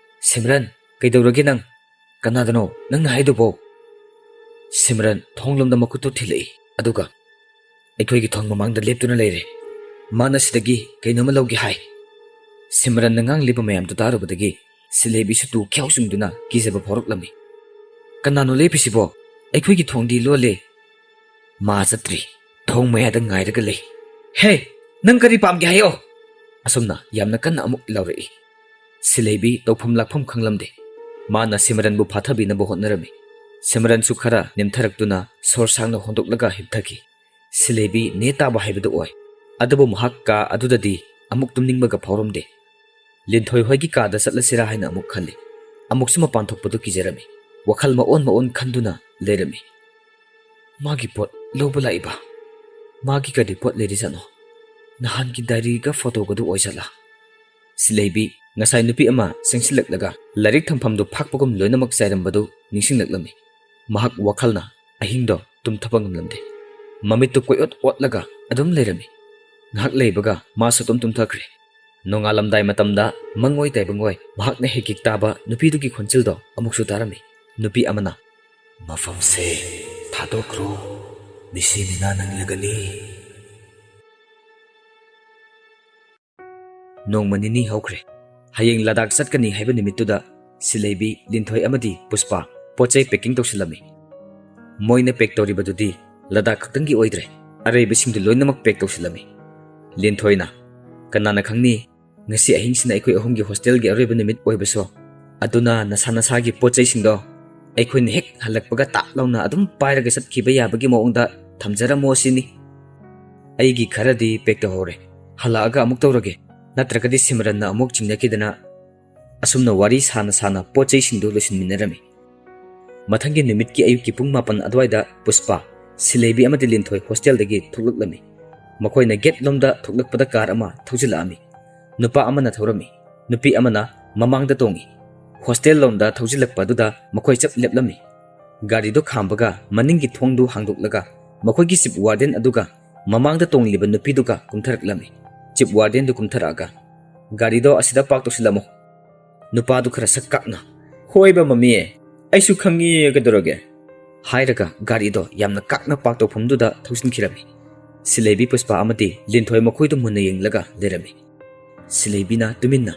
ꯁꯤꯝꯔꯟ, ꯀꯩꯗꯧꯔꯒꯦ ꯅꯪ? ꯀꯅꯥꯗꯅꯣ ꯅꯪꯅ ꯍꯥꯏꯗꯨꯕꯣ?" ꯁꯤꯝꯔꯟ ꯊꯣꯡꯂꯣꯝꯗ ꯃꯈꯨꯠꯇꯨ ꯊꯤꯜꯂꯛꯏ, ꯑꯗꯨꯒ, "ꯑꯩꯈꯣꯏꯒꯤ ꯊꯣꯡ ꯃꯃꯥꯡꯗ ꯂꯦꯞꯇꯨꯅ ꯂꯩꯔꯦ꯫ ꯃꯥꯅ ꯁꯤꯗꯒꯤ ꯀꯩꯅꯣꯝꯃ ꯂꯧꯒꯦ ꯍꯥꯏ꯫" ꯁꯤꯝꯔꯟꯅ ꯉꯥꯡꯂꯤꯕ ꯃꯌꯥꯝꯗꯨ ꯇꯥꯔꯨꯕꯗꯒꯤ ꯁꯤꯂꯩꯕꯤꯁꯨ ꯇꯨ ꯈ꯭ꯌꯥꯎ ꯆꯨꯡꯗꯨꯅ ꯀꯤꯖꯕ ꯐꯥꯎꯔꯛꯂꯝꯃꯤ꯫ "ꯀꯅꯥꯅꯣ ꯂꯦꯞꯄꯤꯁꯤꯕꯣ? ꯑꯩꯈꯣꯏꯒꯤ ꯊꯣꯡꯗꯤ ꯂꯣꯜꯂꯦ꯫" "ꯃꯥ ꯆꯠꯇ꯭ꯔꯤ꯫ ꯊꯣꯡ ꯃꯌꯥꯗ ꯉꯥꯏꯔꯒ ꯂꯩ꯫" "ꯍꯦ, ꯅꯪ ꯀꯔꯤ ꯄꯥꯝꯒꯦ ꯍꯥꯏꯌꯣ?" ꯑꯁꯨꯝꯅ ꯌꯥꯝꯅ ꯀꯟꯅ ꯑꯃꯨꯛ ꯂꯥꯎꯔꯛꯏ꯫ ꯁꯤꯂꯩꯕꯤ ꯇꯧꯐꯝ ꯂꯥꯛꯐꯝ ꯈꯪꯂꯝꯗꯦ꯫ ꯃꯥꯅ ꯁꯤꯃꯔꯟꯕꯨ ꯐꯥꯊꯕꯤꯅꯕ ꯍꯣꯠꯅꯔꯝꯃꯤ꯫ ꯁꯤꯃꯔꯟꯁꯨ ꯈꯔ ꯅꯦꯝꯊꯔꯛꯇꯨꯅ ꯁꯣꯔ ꯁꯥꯡꯅ ꯍꯣꯟꯗꯣꯛꯂꯒ ꯍꯤꯞꯊꯈꯤ꯫ ꯁꯤꯂꯩꯕꯤ ꯅꯦ ꯇꯥꯕ ꯍꯥꯏꯕꯗꯨ ꯑꯣꯏ꯫ ꯑꯗꯨꯕꯨ ꯃꯍꯥꯛ ꯀꯥ ꯑꯗꯨꯗꯗꯤ ꯑꯃꯨꯛ ꯇꯨꯝꯅꯤꯡꯕꯒ ꯐꯥꯎꯔꯝꯗꯦ꯫ ꯂꯤꯟꯊꯣꯏ ꯍꯣꯏꯒꯤ ꯀꯥꯗ ꯆꯠꯂꯁꯤꯔꯥ ꯍꯥꯏꯅ ꯑꯃꯨꯛ ꯈꯜꯂꯤ꯫ ꯑꯃꯨꯛꯁꯨ ꯃꯄꯥꯟ ꯊꯣꯛꯄꯗꯨ ꯀꯤꯖꯔꯝꯃꯤ꯫ ꯋꯥꯈꯜ ꯃꯑꯣꯟ ꯃꯑꯣꯟ ꯈꯟꯗꯨꯅ ꯂꯩꯔꯝꯃꯤ꯫ "ꯃꯥꯒꯤ ꯄꯣꯠ ꯂꯧꯕ ꯂꯥꯛꯏꯕ, ꯃꯥꯒꯤ ꯀꯔꯤ ꯄꯣꯠ ꯂꯩꯔꯤꯖꯥꯠꯅꯣ? ꯅꯍꯥꯟꯒꯤ ꯗꯥꯏꯔꯤꯒ ꯐꯣꯇꯣꯒꯗꯨ ꯑꯣꯏꯖꯥꯠꯂꯥ?" ꯁꯤꯂꯩꯕꯤ ꯉꯁꯥꯏ ꯅꯨꯄꯤ ꯑꯃ ꯆꯪꯁꯤꯜꯂꯛꯂꯒ ꯂꯥꯏꯔꯤꯛ ꯊꯝꯐꯝꯗꯨ ꯐꯥꯛꯄꯒꯨꯝ ꯂꯣꯏꯅꯃꯛ ꯆꯥꯏꯔꯝꯕꯗꯨ ꯅꯤꯡꯁꯤꯡꯂꯛꯂꯝꯃꯤ꯫ ꯃꯍꯥꯛ ꯋꯥꯈꯜꯅ ꯑꯍꯤꯡꯗꯣ ꯇꯨꯝꯊꯕ ꯉꯝꯂꯝꯗꯦ꯫ ꯃꯃꯤꯠꯇꯨ ꯀꯣꯏꯑꯣꯠ ꯑꯣꯠꯂꯒ ꯑꯗꯨꯝ ꯂꯩꯔꯝꯃꯤ꯫ ꯉꯥꯏꯍꯥꯛ ꯂꯩꯕꯒ ꯃꯥꯁꯨ ꯇꯨꯝ ꯇꯨꯝꯊꯈ꯭ꯔꯦ꯫ ꯅꯣꯡꯉꯥꯜꯂꯝꯗꯥꯏ ꯃꯇꯝꯗ ꯃꯪꯑꯣꯏ ꯇꯥꯏꯕꯪꯑꯣꯏ ꯃꯍꯥꯛꯅ ꯍꯦꯛ ꯍꯦꯛ ꯇꯥꯕ ꯅꯨꯄꯤꯗꯨꯒꯤ ꯈꯣꯟꯖꯦꯜꯗꯣ ꯑꯃꯨꯛꯁꯨ ꯇꯥꯔꯝꯃꯤ꯫ ꯅꯨꯄꯤ ꯑꯃꯅ, "ꯃꯐꯝꯁꯦ ꯊꯥꯗꯣꯛꯈ꯭ꯔꯣ, ꯃꯤꯁꯤ ꯃꯤꯅꯥ ꯅꯪꯂꯒꯅꯤ꯫" ꯅꯣꯡꯃ ꯅꯤꯅꯤ ꯍꯧꯈ꯭ꯔꯦ꯫ ꯍꯌꯦꯡ ꯂꯗꯥꯛ ꯆꯠꯀꯅꯤ ꯍꯥꯏꯕ ꯅꯨꯃꯤꯠꯇꯨꯗ ꯁꯤꯂꯩꯕꯤ, ꯂꯤꯟꯊꯣꯏ ꯑꯃꯗꯤ ꯄꯨꯁꯄꯥ ꯄꯣꯠ ꯆꯩ packing ꯇꯧꯁꯤꯜꯂꯝꯃꯤ꯫ ꯃꯣꯏꯅ pack ꯇꯧꯔꯤꯕꯗꯨꯗꯤ ꯂꯗꯥꯛ ꯈꯛꯇꯪꯒꯤ ꯑꯣꯏꯗ꯭ꯔꯦ, ꯑꯔꯩꯕꯁꯤꯡꯗꯨ ꯂꯣꯏꯅꯃꯛ pack ꯇꯧꯁꯤꯜꯂꯝꯃꯤ꯫ ꯂꯤꯟꯊꯣꯏꯅ, "ꯀꯅꯥꯅ ꯈꯪꯅꯤ, ꯉꯁꯤ ꯑꯍꯤꯡꯁꯤꯅ ꯑꯩꯈꯣꯏ ꯑꯍꯨꯝꯒꯤ hostelꯒꯤ ꯑꯔꯣꯏꯕ ꯅꯨꯃꯤꯠ ꯑꯣꯏꯕꯁꯨ꯫ ꯑꯗꯨꯅ ꯅꯁꯥ ꯅꯁꯥꯒꯤ ꯄꯣꯠ ꯆꯩꯁꯤꯡꯗꯣ ꯑꯩꯈꯣꯏꯅ ꯍꯦꯛ ꯍꯜꯂꯛꯄꯒ ꯇꯥꯞ ꯂꯥꯎꯅ ꯑꯗꯨꯝ ꯄꯥꯏꯔꯒ ꯆꯠꯈꯤꯕ ꯌꯥꯕꯒꯤ ꯃꯑꯣꯡꯗ ꯊꯝꯖꯔꯝꯃꯣ ꯁꯤꯅꯤ꯫ ꯑꯩꯒꯤ ꯈꯔꯗꯤ pack ꯇꯧꯍꯧꯔꯦ, ꯍꯜꯂꯛꯑꯒ ꯑꯃꯨꯛ ꯇꯧꯔꯒꯦ, ꯅꯠꯇ꯭ꯔꯒꯗꯤ ꯁꯤꯃꯔꯟꯅ ꯑꯃꯨꯛ ꯆꯤꯡꯅꯈꯤꯗꯅ꯫" ꯑꯁꯨꯝꯅ ꯋꯥꯔꯤ ꯁꯥꯅ ꯁꯥꯅ ꯄꯣꯠ ꯆꯩꯁꯤꯡꯗꯨ ꯂꯣꯏꯁꯤꯟꯃꯤꯟꯅꯔꯝꯃꯤ꯫ ꯃꯊꯪꯒꯤ ꯅꯨꯃꯤꯠꯀꯤ ꯑꯌꯨꯛꯀꯤ ꯄꯨꯡ ꯃꯥꯄꯟ ꯑꯗꯨꯋꯥꯏꯗ ꯄꯨꯁꯄꯥ, ꯁꯤꯂꯩꯕꯤ ꯑꯃꯗꯤ ꯂꯤꯟꯊꯣꯏ hostelꯗꯒꯤ ꯊꯣꯛꯂꯛꯂꯝꯃꯤ꯫ ꯃꯈꯣꯏꯅ gate ꯂꯣꯝꯗ ꯊꯣꯛꯂꯛꯄꯗ car ꯑꯃ ꯊꯧꯖꯤꯜꯂꯛꯑꯝꯃꯤ꯫ ꯅꯨꯄꯥ ꯑꯃꯅ ꯊꯧꯔꯝꯃꯤ, ꯅꯨꯄꯤ ꯑꯃꯅ ꯃꯃꯥꯡꯗ ꯇꯣꯡꯉꯤ꯫ ꯍꯣꯁꯇꯦꯜ ꯂꯣꯝꯗ ꯊꯧꯖꯤꯜꯂꯛꯄ ꯑꯗꯨꯗ ꯃꯈꯣꯏ ꯆꯞ ꯂꯦꯞꯂꯝꯃꯤ꯫ ꯒꯥꯔꯤꯗꯨ ꯈꯥꯝꯕꯒ ꯃꯅꯤꯡꯒꯤ ꯊꯣꯡꯗꯨ ꯍꯥꯡꯗꯣꯛꯂꯒ ꯃꯈꯣꯏꯒꯤ ꯆꯤꯞ ꯋꯥꯔꯗꯦꯟ ꯑꯗꯨꯒ ꯃꯃꯥꯡꯗ ꯇꯣꯡꯂꯤꯕ ꯅꯨꯄꯤꯗꯨꯒ ꯀꯨꯝꯊꯔꯛꯂꯝꯃꯤ꯫ ꯆꯤꯞ ꯋꯥꯔꯗꯦꯟꯗꯨ ꯀꯨꯝꯊꯔꯛꯑꯒ, "ꯒꯥꯔꯤꯗꯣ ꯑꯁꯤꯗ ꯄꯥꯔꯛ ꯇꯧꯁꯤꯜꯂꯝꯃꯨ꯫" ꯅꯨꯄꯥꯗꯨ ꯈꯔ ꯁꯛ ꯀꯥꯛꯅ, "ꯍꯣꯏꯕ ꯃꯃꯤ, ꯑꯩꯁꯨ ꯈꯪꯉꯤ, ꯀꯩꯗꯧꯔꯒꯦ?" ꯍꯥꯏꯔꯒ ꯒꯥꯔꯤꯗꯣ ꯌꯥꯝꯅ ꯀꯥꯛꯅ ꯄꯥꯔꯛ ꯇꯧꯐꯝꯗꯨꯗ ꯊꯧꯖꯤꯟꯈꯤꯔꯝꯃꯤ꯫ ꯁꯤꯂꯩꯕꯤ, ꯄꯨꯁꯄꯥ ꯑꯃꯗꯤ ꯂꯤꯟꯊꯣꯏ ꯃꯈꯣꯏꯗꯨ ꯃꯨꯟꯅ ꯌꯦꯡꯂꯒ ꯂꯩꯔꯝꯃꯤ꯫ ꯁꯤꯂꯩꯕꯤꯅ ꯇꯨꯃꯤꯟꯅ,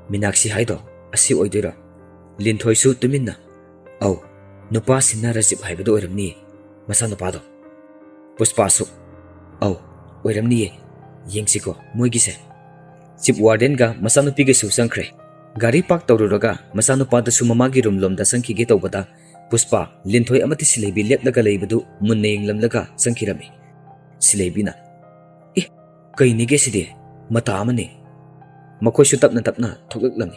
"ꯃꯤꯅꯥꯛꯁꯤ ꯍꯥꯏꯗꯣ ꯑꯁꯤ ꯑꯣꯏꯗꯣꯏꯔꯣ?" ꯂꯤꯟꯊꯣꯏꯁꯨ ꯇꯨꯃꯤꯟꯅ, "ꯑꯧ, ꯅꯨꯄꯥꯁꯤꯅ ꯔꯖꯤꯞ ꯍꯥꯏꯕꯗꯨ ꯑꯣꯏꯔꯝꯅꯤꯌꯦ, ꯃꯆꯥꯅꯨꯄꯥꯗꯣ꯫" ꯄꯨꯁꯄꯥꯁꯨ, "ꯑꯧ, ꯑꯣꯏꯔꯝꯅꯤꯌꯦ, ꯌꯦꯡꯁꯤꯀꯣ ꯃꯣꯏꯒꯤꯁꯦ꯫" ꯆꯤꯞ ꯋꯥꯔꯗꯦꯟꯒ ꯃꯆꯥꯅꯨꯄꯤꯒꯁꯨ ꯆꯪꯈ꯭ꯔꯦ꯫ ꯒꯥꯔꯤ ꯄꯥꯔꯛ ꯇꯧꯔꯨꯔꯒ ꯃꯆꯥꯅꯨꯄꯥꯗꯨꯁꯨ ꯃꯃꯥꯒꯤ ꯔꯨꯝ ꯂꯣꯝꯗ ꯆꯪꯈꯤꯒꯦ ꯇꯧꯕꯗ, ꯄꯨꯁꯄꯥ, ꯂꯤꯟꯊꯣꯏ ꯑꯃꯗꯤ ꯁꯤꯂꯩꯕꯤ ꯂꯦꯞꯂꯒ ꯂꯩꯕꯗꯨ ꯃꯨꯟꯅ ꯌꯦꯡꯂꯝꯂꯒ ꯆꯪꯈꯤꯔꯝꯃꯤ꯫ ꯁꯤꯂꯩꯕꯤꯅ, "ꯑꯦ, ꯀꯩꯅꯤꯒꯦ ꯁꯤꯗꯤ? ꯃꯇꯥ ꯑꯃꯅꯤ꯫" ꯃꯈꯣꯏꯁꯨ ꯇꯞꯅ ꯇꯞꯅ ꯊꯣꯛꯂꯛꯂꯝꯃꯤ꯫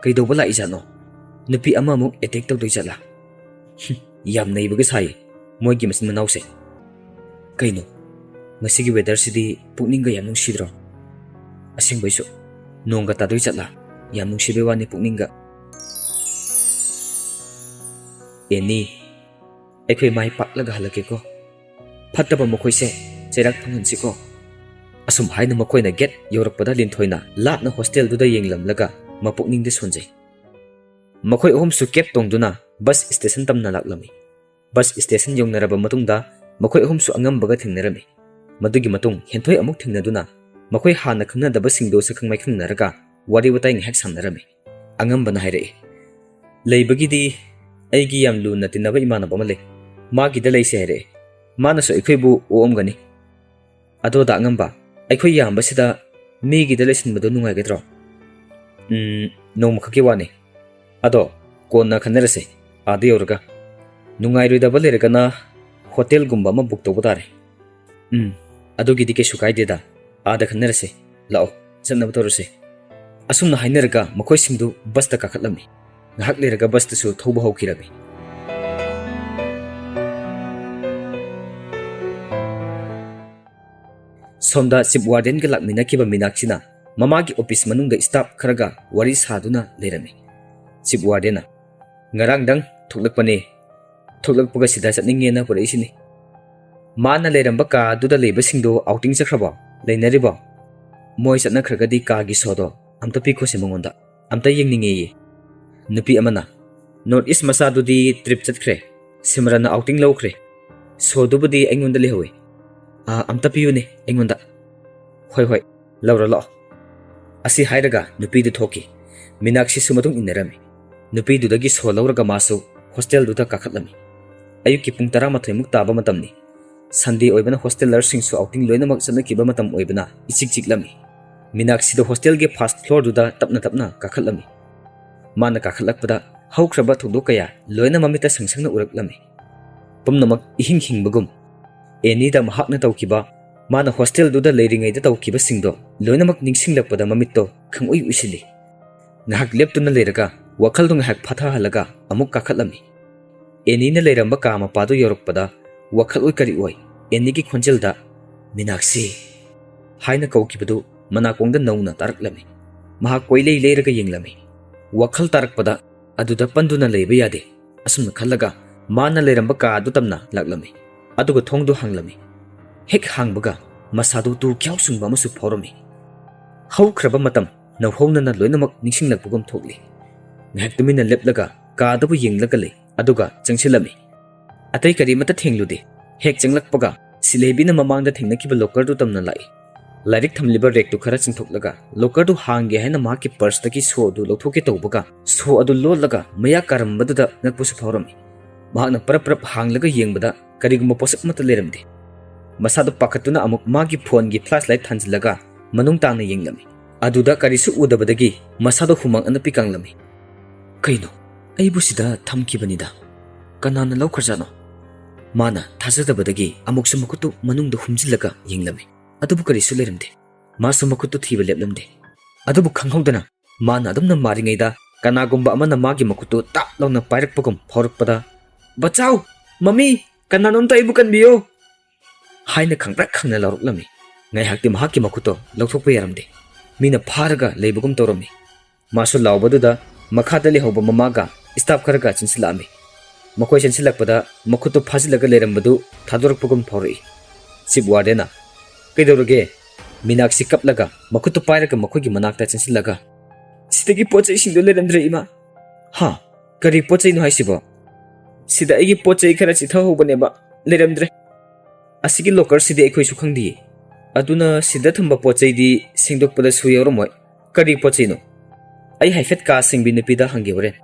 "ꯀꯩꯗꯧꯕ ꯂꯥꯛꯏꯖꯥꯠꯅꯣ? ꯅꯨꯄꯤ ꯑꯃꯃꯨꯛ ꯑꯦꯇꯦꯛ ꯇꯧꯗꯣꯏ ꯖꯥꯠꯂꯥ? ꯍꯨꯝ, ꯌꯥꯝ ꯅꯩꯕꯒ ꯁꯥꯏꯌꯦ ꯃꯣꯏꯒꯤ ꯃꯆꯤꯟ ꯃꯅꯥꯎꯁꯦ꯫ ꯀꯩꯅꯣ, ꯉꯁꯤꯒꯤ ꯋꯦꯗꯔꯁꯤꯗꯤ ꯄꯨꯛꯅꯤꯡꯒ ꯌꯥꯝ ꯅꯨꯡꯁꯤꯗ꯭ꯔꯣ? ꯑꯁꯦꯡꯕꯩꯁꯨ, ꯅꯣꯡꯒ ꯇꯥꯗꯣꯏ ꯖꯥꯠꯂꯥ? ꯌꯥꯝ ꯅꯨꯡꯁꯤꯕꯩ ꯋꯥꯅꯤ ꯄꯨꯛꯅꯤꯡꯒ꯫ ꯑꯦꯅꯤ, ꯑꯩꯈꯣꯏ ꯃꯥꯏ ꯄꯥꯛꯂꯒ ꯍꯜꯂꯛꯀꯦꯀꯣ꯫ ꯐꯠꯇꯕ ꯃꯈꯣꯏꯁꯦ ꯆꯩꯔꯥꯛ ꯐꯪꯍꯟꯁꯤꯀꯣ꯫" ꯑꯁꯨꯝ ꯍꯥꯏꯅ ꯃꯈꯣꯏꯅ ꯒꯦꯠ ꯌꯧꯔꯛꯄꯗ ꯂꯤꯟꯊꯣꯏꯅ ꯂꯥꯞꯅ ꯍꯣꯁꯇꯦꯜꯗꯨꯗ ꯌꯦꯡꯂꯝꯂꯒ ꯃꯄꯨꯛꯅꯤꯡꯗꯤ ꯁꯣꯟꯖꯩ꯫ ꯃꯈꯣꯏ ꯑꯍꯨꯝꯁꯨ ꯀꯦꯕ ꯇꯣꯡꯗꯨꯅ ꯕꯁ ꯁ꯭ꯇꯦꯁꯟ ꯇꯝꯅ ꯂꯥꯛꯂꯝꯃꯤ꯫ ꯕꯁ ꯁ꯭ꯇꯦꯁꯟ ꯌꯧꯅꯔꯕ ꯃꯇꯨꯡꯗ ꯃꯈꯣꯏ ꯑꯍꯨꯝꯁꯨ ꯑꯉꯝꯕꯒ ꯊꯦꯡꯅꯔꯝꯃꯤ꯫ ꯃꯗꯨꯒꯤ ꯃꯇꯨꯡ ꯍꯦꯟꯊꯣꯏ ꯑꯃꯨꯛ ꯊꯦꯡꯅꯗꯨꯅ ꯃꯈꯣꯏ ꯍꯥꯟꯅ ꯈꯪꯅꯗꯕꯁꯤꯡꯗꯨ ꯁꯛꯈꯪ ꯃꯥꯏꯈꯪꯅꯔꯒ ꯋꯥꯔꯤ ꯋꯥꯇꯥꯏ ꯉꯥꯏꯍꯥꯛ ꯁꯥꯟꯅꯔꯝꯃꯤ꯫ ꯑꯉꯝꯕꯅ ꯍꯥꯏꯔꯛꯏ, "ꯂꯩꯕꯒꯤꯗꯤ ꯑꯩꯒꯤ ꯌꯥꯝ ꯂꯨꯅ ꯇꯤꯟꯅꯕ ꯏꯃꯥꯟꯅꯕ ꯑꯃ ꯂꯩ꯫ ꯃꯥꯒꯤꯗ ꯂꯩꯁꯦ ꯍꯥꯏꯔꯛꯑꯦ꯫ ꯃꯥꯅꯁꯨ ꯑꯩꯈꯣꯏꯕꯨ ꯑꯣꯛꯑꯝꯒꯅꯤ꯫ ꯑꯗꯣ ꯗꯥ ꯑꯉꯝꯕ, ꯑꯩꯈꯣꯏ ꯌꯥꯝꯕꯁꯤꯗ ꯃꯤꯒꯤꯗ ꯂꯩꯁꯤꯟꯕꯗꯣ ꯅꯨꯡꯉꯥꯏꯒꯗ꯭ꯔꯣ?" "ꯎꯝ, ꯅꯣꯡꯃꯈꯛꯀꯤ ꯋꯥꯅꯤ꯫ ꯑꯗꯣ ꯀꯣꯟꯅ ꯈꯟꯅꯔꯁꯦ, ꯑꯥꯗ ꯌꯧꯔꯒ꯫ ꯅꯨꯡꯉꯥꯏꯔꯣꯏꯗꯕ ꯂꯩꯔꯒꯅ ꯍꯣꯇꯦꯜꯒꯨꯝꯕ ꯑꯃ ꯕꯨꯛ ꯇꯧꯕ ꯇꯥꯔꯦ꯫" "ꯎꯝ, ꯑꯗꯨꯒꯤꯗꯤ ꯀꯩꯁꯨ ꯀꯥꯏꯗꯦꯗ꯫ ꯑꯥꯗ ꯈꯟꯅꯔꯁꯦ꯫ ꯂꯥꯛꯑꯣ, ꯆꯠꯅꯕ ꯇꯧꯔꯁꯦ꯫" ꯑꯁꯨꯝꯅ ꯍꯥꯏꯅꯔꯒ ꯃꯈꯣꯏꯁꯤꯡꯗꯨ ꯕꯁꯇ ꯀꯥꯈꯠꯂꯝꯃꯤ꯫ ꯉꯥꯏꯍꯥꯛ ꯂꯩꯔꯒ ꯕꯁꯇꯨꯁꯨ ꯊꯧꯕ ꯍꯧꯈꯤꯔꯝꯃꯤ꯫ ꯁꯣꯝꯗ ꯆꯤꯞ ꯋꯥꯔꯗꯦꯟꯒ ꯂꯥꯛꯃꯤꯟꯅꯈꯤꯕ ꯃꯤꯅꯥꯛꯁꯤꯅ ꯃꯃꯥꯒꯤ ꯑꯣꯐꯤꯁ ꯃꯅꯨꯡꯗ ꯁ꯭ꯇꯥꯐ ꯈꯔꯒ ꯋꯥꯔꯤ ꯁꯥꯗꯨꯅ ꯂꯩꯔꯝꯃꯤ꯫ ꯆꯤꯐ ꯋꯥꯔꯗꯦꯟꯅ, "ꯉꯔꯥꯡꯗꯪ ꯊꯣꯛꯂꯛꯄꯅꯦ꯫ ꯊꯣꯛꯂꯛꯄꯒ ꯁꯤꯗ ꯆꯠꯅꯤꯡꯉꯦꯅ ꯄꯨꯔꯛꯏꯁꯤꯅꯤ꯫ ꯃꯥꯅ ꯂꯩꯔꯝꯕ ꯀꯥꯗꯨꯗ ꯂꯩꯕꯁꯤꯡꯗꯣ ꯑꯥꯎꯇꯤꯡ ꯆꯠꯈ꯭ꯔꯕꯣ? ꯂꯩꯅꯔꯤꯕꯣ? ꯃꯣꯏ ꯆꯠꯅꯈ꯭ꯔꯒꯗꯤ ꯀꯥꯒꯤ ꯁꯣꯗꯣ ꯑꯝꯇ ꯄꯤꯈꯣꯁꯦ ꯃꯉꯣꯟꯗ꯫ ꯑꯝꯇ ꯌꯦꯡꯅꯤꯡꯉꯦꯌꯦ꯫" ꯅꯨꯄꯤ ꯑꯃꯅ, "ꯅꯣꯔꯠ ꯏꯁ ꯃꯆꯥꯗꯨꯗꯤ ꯇ꯭ꯔꯤꯞ ꯆꯠꯈ꯭ꯔꯦ꯫ ꯁꯤꯃꯔꯟꯅ ꯑꯥꯎꯇꯤꯡ ꯂꯧꯈ꯭ꯔꯦ꯫ ꯁꯣꯗꯨꯕꯨꯗꯤ ꯑꯩꯉꯣꯟꯗ ꯂꯩꯍꯧꯋꯤ꯫ ꯑꯥ, ꯑꯝꯇ ꯄꯤꯌꯨꯅꯦ ꯑꯩꯉꯣꯟꯗ꯫" "ꯍꯣꯏ, ꯍꯣꯏ, ꯂꯧꯔꯣ ꯂꯥꯛꯑꯣ꯫" ꯑꯁꯤ ꯍꯥꯏꯔꯒ ꯅꯨꯄꯤꯗꯨ ꯊꯣꯛꯈꯤ꯫ ꯃꯤꯅꯥꯛꯁꯤꯁꯨ ꯃꯇꯨꯡ ꯏꯟꯅꯔꯝꯃꯤ꯫ ꯅꯨꯄꯤꯗꯨꯗꯒꯤ ꯁꯣ ꯂꯧꯔꯒ ꯃꯥꯁꯨ ꯍꯣꯁꯇꯦꯜꯗꯨꯗ ꯀꯥꯈꯠꯂꯝꯃꯤ꯫ ꯑꯌꯨꯛꯀꯤ ꯄꯨꯡ ꯇꯔꯥꯃꯥꯊꯣꯏꯃꯨꯛ ꯇꯥꯕ ꯃꯇꯝꯅꯤ꯫ ꯁꯟꯗꯦ ꯑꯣꯏꯕꯅ ꯍꯣꯁꯇꯦꯂꯔꯁꯤꯡꯁꯨ ꯑꯥꯎꯇꯤꯡ ꯂꯣꯏꯅꯃꯛ ꯆꯠꯅꯈꯤꯕ ꯃꯇꯝ ꯑꯣꯏꯕꯅ ꯏꯆꯤꯛ ꯆꯤꯛꯂꯝꯃꯤ꯫ ꯃꯤꯅꯥꯛꯁꯤꯗꯨ ꯍꯣꯁꯇꯦꯜꯒꯤ ꯐꯥꯔꯁꯠ ꯐ꯭ꯂꯣꯔꯗꯨꯗ ꯇꯞꯅ ꯇꯞꯅ ꯀꯥꯈꯠꯂꯝꯃꯤ꯫ ꯃꯥꯅ ꯀꯥꯈꯠꯂꯛꯄꯗ ꯍꯧꯈ꯭ꯔꯕ ꯊꯧꯗꯣꯛ ꯀꯌꯥ ꯂꯣꯏꯅ ꯃꯃꯤꯠꯇ ꯁꯪ ꯁꯪꯅ ꯎꯔꯛꯂꯝꯃꯤ꯫ ꯄꯨꯝꯅꯃꯛ ꯏꯍꯤꯡ ꯍꯤꯡꯕꯒꯨꯝ꯫ ꯑꯦꯅꯤꯗ ꯃꯍꯥꯛꯅ ꯇꯧꯈꯤꯕ, ꯃꯥꯅ ꯍꯣꯁꯇꯦꯜꯗꯨꯗ ꯂꯩꯔꯤꯉꯩꯗ ꯇꯧꯈꯤꯕꯁꯤꯡꯗꯣ ꯂꯣꯏꯅꯃꯛ ꯅꯤꯡꯁꯤꯡꯂꯛꯄꯗ ꯃꯃꯤꯠꯇꯣ ꯈꯪꯎꯏ ꯎꯏꯁꯤꯜꯂꯤ꯫ ꯉꯥꯏꯍꯥꯛ ꯂꯦꯞꯇꯨꯅ ꯂꯩꯔꯒ ꯋꯥꯈꯜꯗꯣ ꯉꯥꯏꯍꯥꯛ ꯐꯥꯊꯍꯜꯂꯒ ꯑꯃꯨꯛ ꯀꯥꯈꯠꯂꯝꯃꯤ꯫ ꯑꯦꯅꯤꯅ ꯂꯩꯔꯝꯕ ꯀꯥ ꯃꯄꯥꯗꯨ ꯌꯧꯔꯛꯄꯗ ꯋꯥꯈꯜ ꯑꯣꯏ ꯀꯔꯤ ꯑꯣꯏ ꯑꯦꯅꯤꯒꯤ ꯈꯣꯟꯖꯦꯜꯗ, "ꯃꯤꯅꯥꯛꯁꯤ" ꯍꯥꯏꯅ ꯀꯧꯈꯤꯕꯗꯨ ꯃꯅꯥꯀꯣꯡꯗ ꯅꯧꯅ ꯇꯥꯔꯛꯂꯝꯃꯤ꯫ ꯃꯍꯥꯛ ꯀꯣꯏꯂꯩ ꯂꯩꯔꯒ ꯌꯦꯡꯂꯝꯃꯤ꯫ ꯋꯥꯈꯜ ꯇꯥꯔꯛꯄꯗ ꯑꯗꯨꯗ ꯄꯟꯗꯨꯅ ꯂꯩꯕ ꯌꯥꯗꯦ꯫ ꯑꯁꯨꯝꯅ ꯈꯜꯂꯒ ꯃꯥꯅ ꯂꯩꯔꯝꯕ ꯀꯥ ꯑꯗꯨ ꯇꯝꯅ ꯂꯥꯛꯂꯝꯃꯤ꯫ ꯑꯗꯨꯒ ꯊꯣꯡꯗꯨ ꯍꯥꯡꯂꯝꯃꯤ꯫ ꯍꯦꯛ ꯍꯥꯡꯕꯒ ꯃꯁꯥꯗꯨ ꯇꯨ ꯈ꯭ꯌꯥꯎ ꯆꯨꯡꯕ ꯑꯃꯁꯨ ꯐꯥꯎꯔꯝꯃꯤ꯫ ꯍꯧꯈ꯭ꯔꯕ ꯃꯇꯝ ꯅꯧꯍꯧꯅꯅ ꯂꯣꯏꯅꯃꯛ ꯅꯤꯡꯁꯤꯡꯂꯛꯄꯒꯨꯝ ꯊꯣꯛꯂꯤ꯫ ꯉꯥꯏꯍꯥꯛ ꯇꯨꯃꯤꯟꯅ ꯂꯦꯞꯂꯒ ꯀꯥꯗꯕꯨ ꯌꯦꯡꯂꯒ ꯂꯩ, ꯑꯗꯨꯒ ꯆꯪꯁꯤꯜꯂꯝꯃꯤ꯫ ꯑꯇꯩ ꯀꯔꯤꯃꯠꯇ ꯊꯦꯡꯂꯨꯗꯦ꯫ ꯍꯦꯛ ꯆꯪꯂꯛꯄꯒ ꯁꯤꯂꯦꯕꯤꯅ ꯃꯃꯥꯡꯗ ꯊꯦꯡꯅꯈꯤꯕ ꯂꯣꯀꯔꯗꯨ ꯇꯝꯅ ꯂꯥꯛꯏ꯫ ꯂꯥꯏꯔꯤꯛ ꯊꯝꯂꯤꯕ ꯔꯦꯛꯇꯨ ꯈꯔ ꯆꯤꯡꯊꯣꯛꯂꯒ ꯂꯣꯀꯔꯗꯨ ꯍꯥꯡꯒꯦ ꯍꯥꯏꯅ ꯃꯍꯥꯛꯀꯤ ꯄꯔꯁꯇꯒꯤ ꯁꯣ ꯑꯗꯨ ꯂꯧꯊꯣꯛꯀꯦ ꯇꯧꯕꯒ ꯁꯣ ꯑꯗꯨ ꯂꯣꯠꯂꯒ ꯃꯌꯥ ꯀꯥꯔꯝꯕꯗꯨꯗ ꯉꯛꯄꯁꯨ ꯐꯥꯎꯔꯝꯃꯤ꯫ ꯃꯍꯥꯛꯅ ꯄꯔꯞ ꯄꯔꯞ ꯍꯥꯡꯂꯒ ꯌꯦꯡꯕꯗ ꯀꯔꯤꯒꯨꯝꯕ ꯄꯣꯠꯁꯛ ꯑꯃꯠꯇ ꯂꯩꯔꯝꯗꯦ꯫ ꯃꯁꯥꯗꯨ ꯄꯥꯈꯠꯇꯨꯅ ꯑꯃꯨꯛ ꯃꯥꯒꯤ ꯐꯣꯟꯒꯤ ꯐ꯭ꯂꯥꯁ ꯂꯥꯏꯠ ꯊꯥꯟꯖꯤꯜꯂꯒ ꯃꯅꯨꯡ ꯇꯥꯡꯅ ꯌꯦꯡꯂꯝꯃꯤ꯫ ꯑꯗꯨꯗ ꯀꯔꯤꯁꯨ ꯎꯗꯕꯗꯒꯤ ꯃꯁꯥꯗꯨ ꯍꯨꯃꯥꯡ ꯑꯅꯞꯄꯤ ꯀꯪꯂꯝꯃꯤ꯫ "ꯀꯩꯅꯣ? ꯑꯩꯕꯨ ꯁꯤꯗ ꯊꯝꯈꯤꯕꯅꯤꯗ꯫ ꯀꯅꯥꯅ ꯂꯧꯈ꯭ꯔꯖꯥꯠꯅꯣ?" ꯃꯥꯅ ꯊꯥꯖꯗꯕꯗꯒꯤ ꯑꯃꯨꯛꯁꯨ ꯃꯈꯨꯠꯇꯨ ꯃꯅꯨꯡꯗ ꯍꯨꯝꯖꯤꯜꯂꯒ ꯌꯦꯡꯂꯝꯃꯤ꯫ ꯑꯗꯨꯕꯨ ꯀꯔꯤꯁꯨ ꯂꯩꯔꯝꯗꯦ꯫ ꯃꯥꯁꯨ ꯃꯈꯨꯠꯇꯨ ꯊꯤꯕ ꯂꯦꯞꯂꯝꯗꯦ꯫ ꯑꯗꯨꯕꯨ ꯈꯪꯍꯧꯗꯅ ꯃꯥꯅ ꯑꯗꯨꯝꯅ ꯃꯥꯔꯤꯉꯩꯗ ꯀꯅꯥꯒꯨꯝꯕ ꯑꯃꯅ ꯃꯥꯒꯤ ꯃꯈꯨꯠꯇꯨ ꯇꯥꯞ ꯂꯥꯎꯅ ꯄꯥꯏꯔꯛꯄꯒꯨꯝ ꯐꯥꯎꯔꯛꯄꯗ, "ꯕꯆꯥꯎ! ꯃꯃꯤ! ꯀꯅꯥꯅꯣꯝꯇ ꯑꯩꯕꯨ ꯀꯟꯕꯤꯌꯨ!" ꯍꯥꯏꯅ ꯈꯪꯄ꯭ꯔꯦꯛ ꯈꯪꯅ ꯂꯥꯎꯔꯛꯂꯝꯃꯤ꯫ ꯉꯥꯏꯍꯥꯛꯇꯤ ꯃꯍꯥꯛꯀꯤ ꯃꯈꯨꯠꯇꯣ ꯂꯧꯊꯣꯛꯄ ꯌꯥꯔꯝꯗꯦ꯫ ꯃꯤꯅ ꯐꯥꯔꯒ ꯂꯩꯕꯒꯨꯝ ꯇꯧꯔꯝꯃꯤ꯫ ꯃꯥꯁꯨ ꯂꯥꯎꯕꯗꯨꯗ ꯃꯈꯥꯗ ꯂꯩꯍꯧꯕ ꯃꯃꯥꯒ staff ꯈꯔꯒ ꯆꯦꯟꯁꯤꯜꯂꯛꯑꯝꯃꯤ꯫ ꯃꯈꯣꯏ ꯆꯦꯟꯁꯤꯜꯂꯛꯄꯗ ꯃꯈꯨꯠꯇꯨ ꯐꯥꯖꯤꯜꯂꯒ ꯂꯩꯔꯝꯕꯗꯨ ꯊꯥꯗꯣꯔꯛꯄꯒꯨꯝ ꯐꯥꯎꯔꯛꯏ꯫ ꯆꯤꯞ ꯋꯥꯔꯗꯦꯟꯅ, "ꯀꯩꯗꯧꯔꯒꯦ?" ꯃꯤꯅꯥꯛꯁꯤ ꯀꯞꯂꯒ ꯃꯈꯨꯠꯇꯨ ꯄꯥꯏꯔꯒ ꯃꯈꯣꯏꯒꯤ ꯃꯅꯥꯛꯇ ꯆꯦꯟꯁꯤꯜꯂꯒ, "ꯁꯤꯗꯒꯤ ꯄꯣꯠ ꯆꯩꯁꯤꯡꯗꯨ ꯂꯩꯔꯝꯗ꯭ꯔꯦ, ꯏꯃꯥ!" "ꯍꯥ? ꯀꯔꯤ ꯄꯣꯠ ꯆꯩꯅꯣ ꯍꯥꯏꯁꯤꯕꯣ?" "ꯁꯤꯗ ꯑꯩꯒꯤ ꯄꯣꯠ ꯆꯩ ꯈꯔ ꯆꯤꯊꯍꯧꯕꯅꯦꯕ, ꯂꯩꯔꯝꯗ꯭ꯔꯦ꯫ ꯑꯁꯤꯒꯤ ꯂꯣꯀꯔꯁꯤꯗꯤ ꯑꯩꯈꯣꯏꯁꯨ ꯈꯪꯗꯤꯌꯦ꯫ ꯑꯗꯨꯅ ꯁꯤꯗ ꯊꯝꯕ ꯄꯣꯠ ꯆꯩꯗꯤ ꯁꯦꯡꯗꯣꯛꯄꯗꯁꯨ ꯌꯥꯎꯔꯝꯃꯣꯏ꯫ ꯀꯔꯤ ꯄꯣꯠ ꯆꯩꯅꯣ?" ꯑꯩ ꯍꯥꯏꯐꯦꯠ ꯀꯥ ꯁꯦꯡꯕꯤ ꯅꯨꯄꯤꯗ ꯍꯪꯒꯦ ꯍꯣꯔꯦꯟ꯫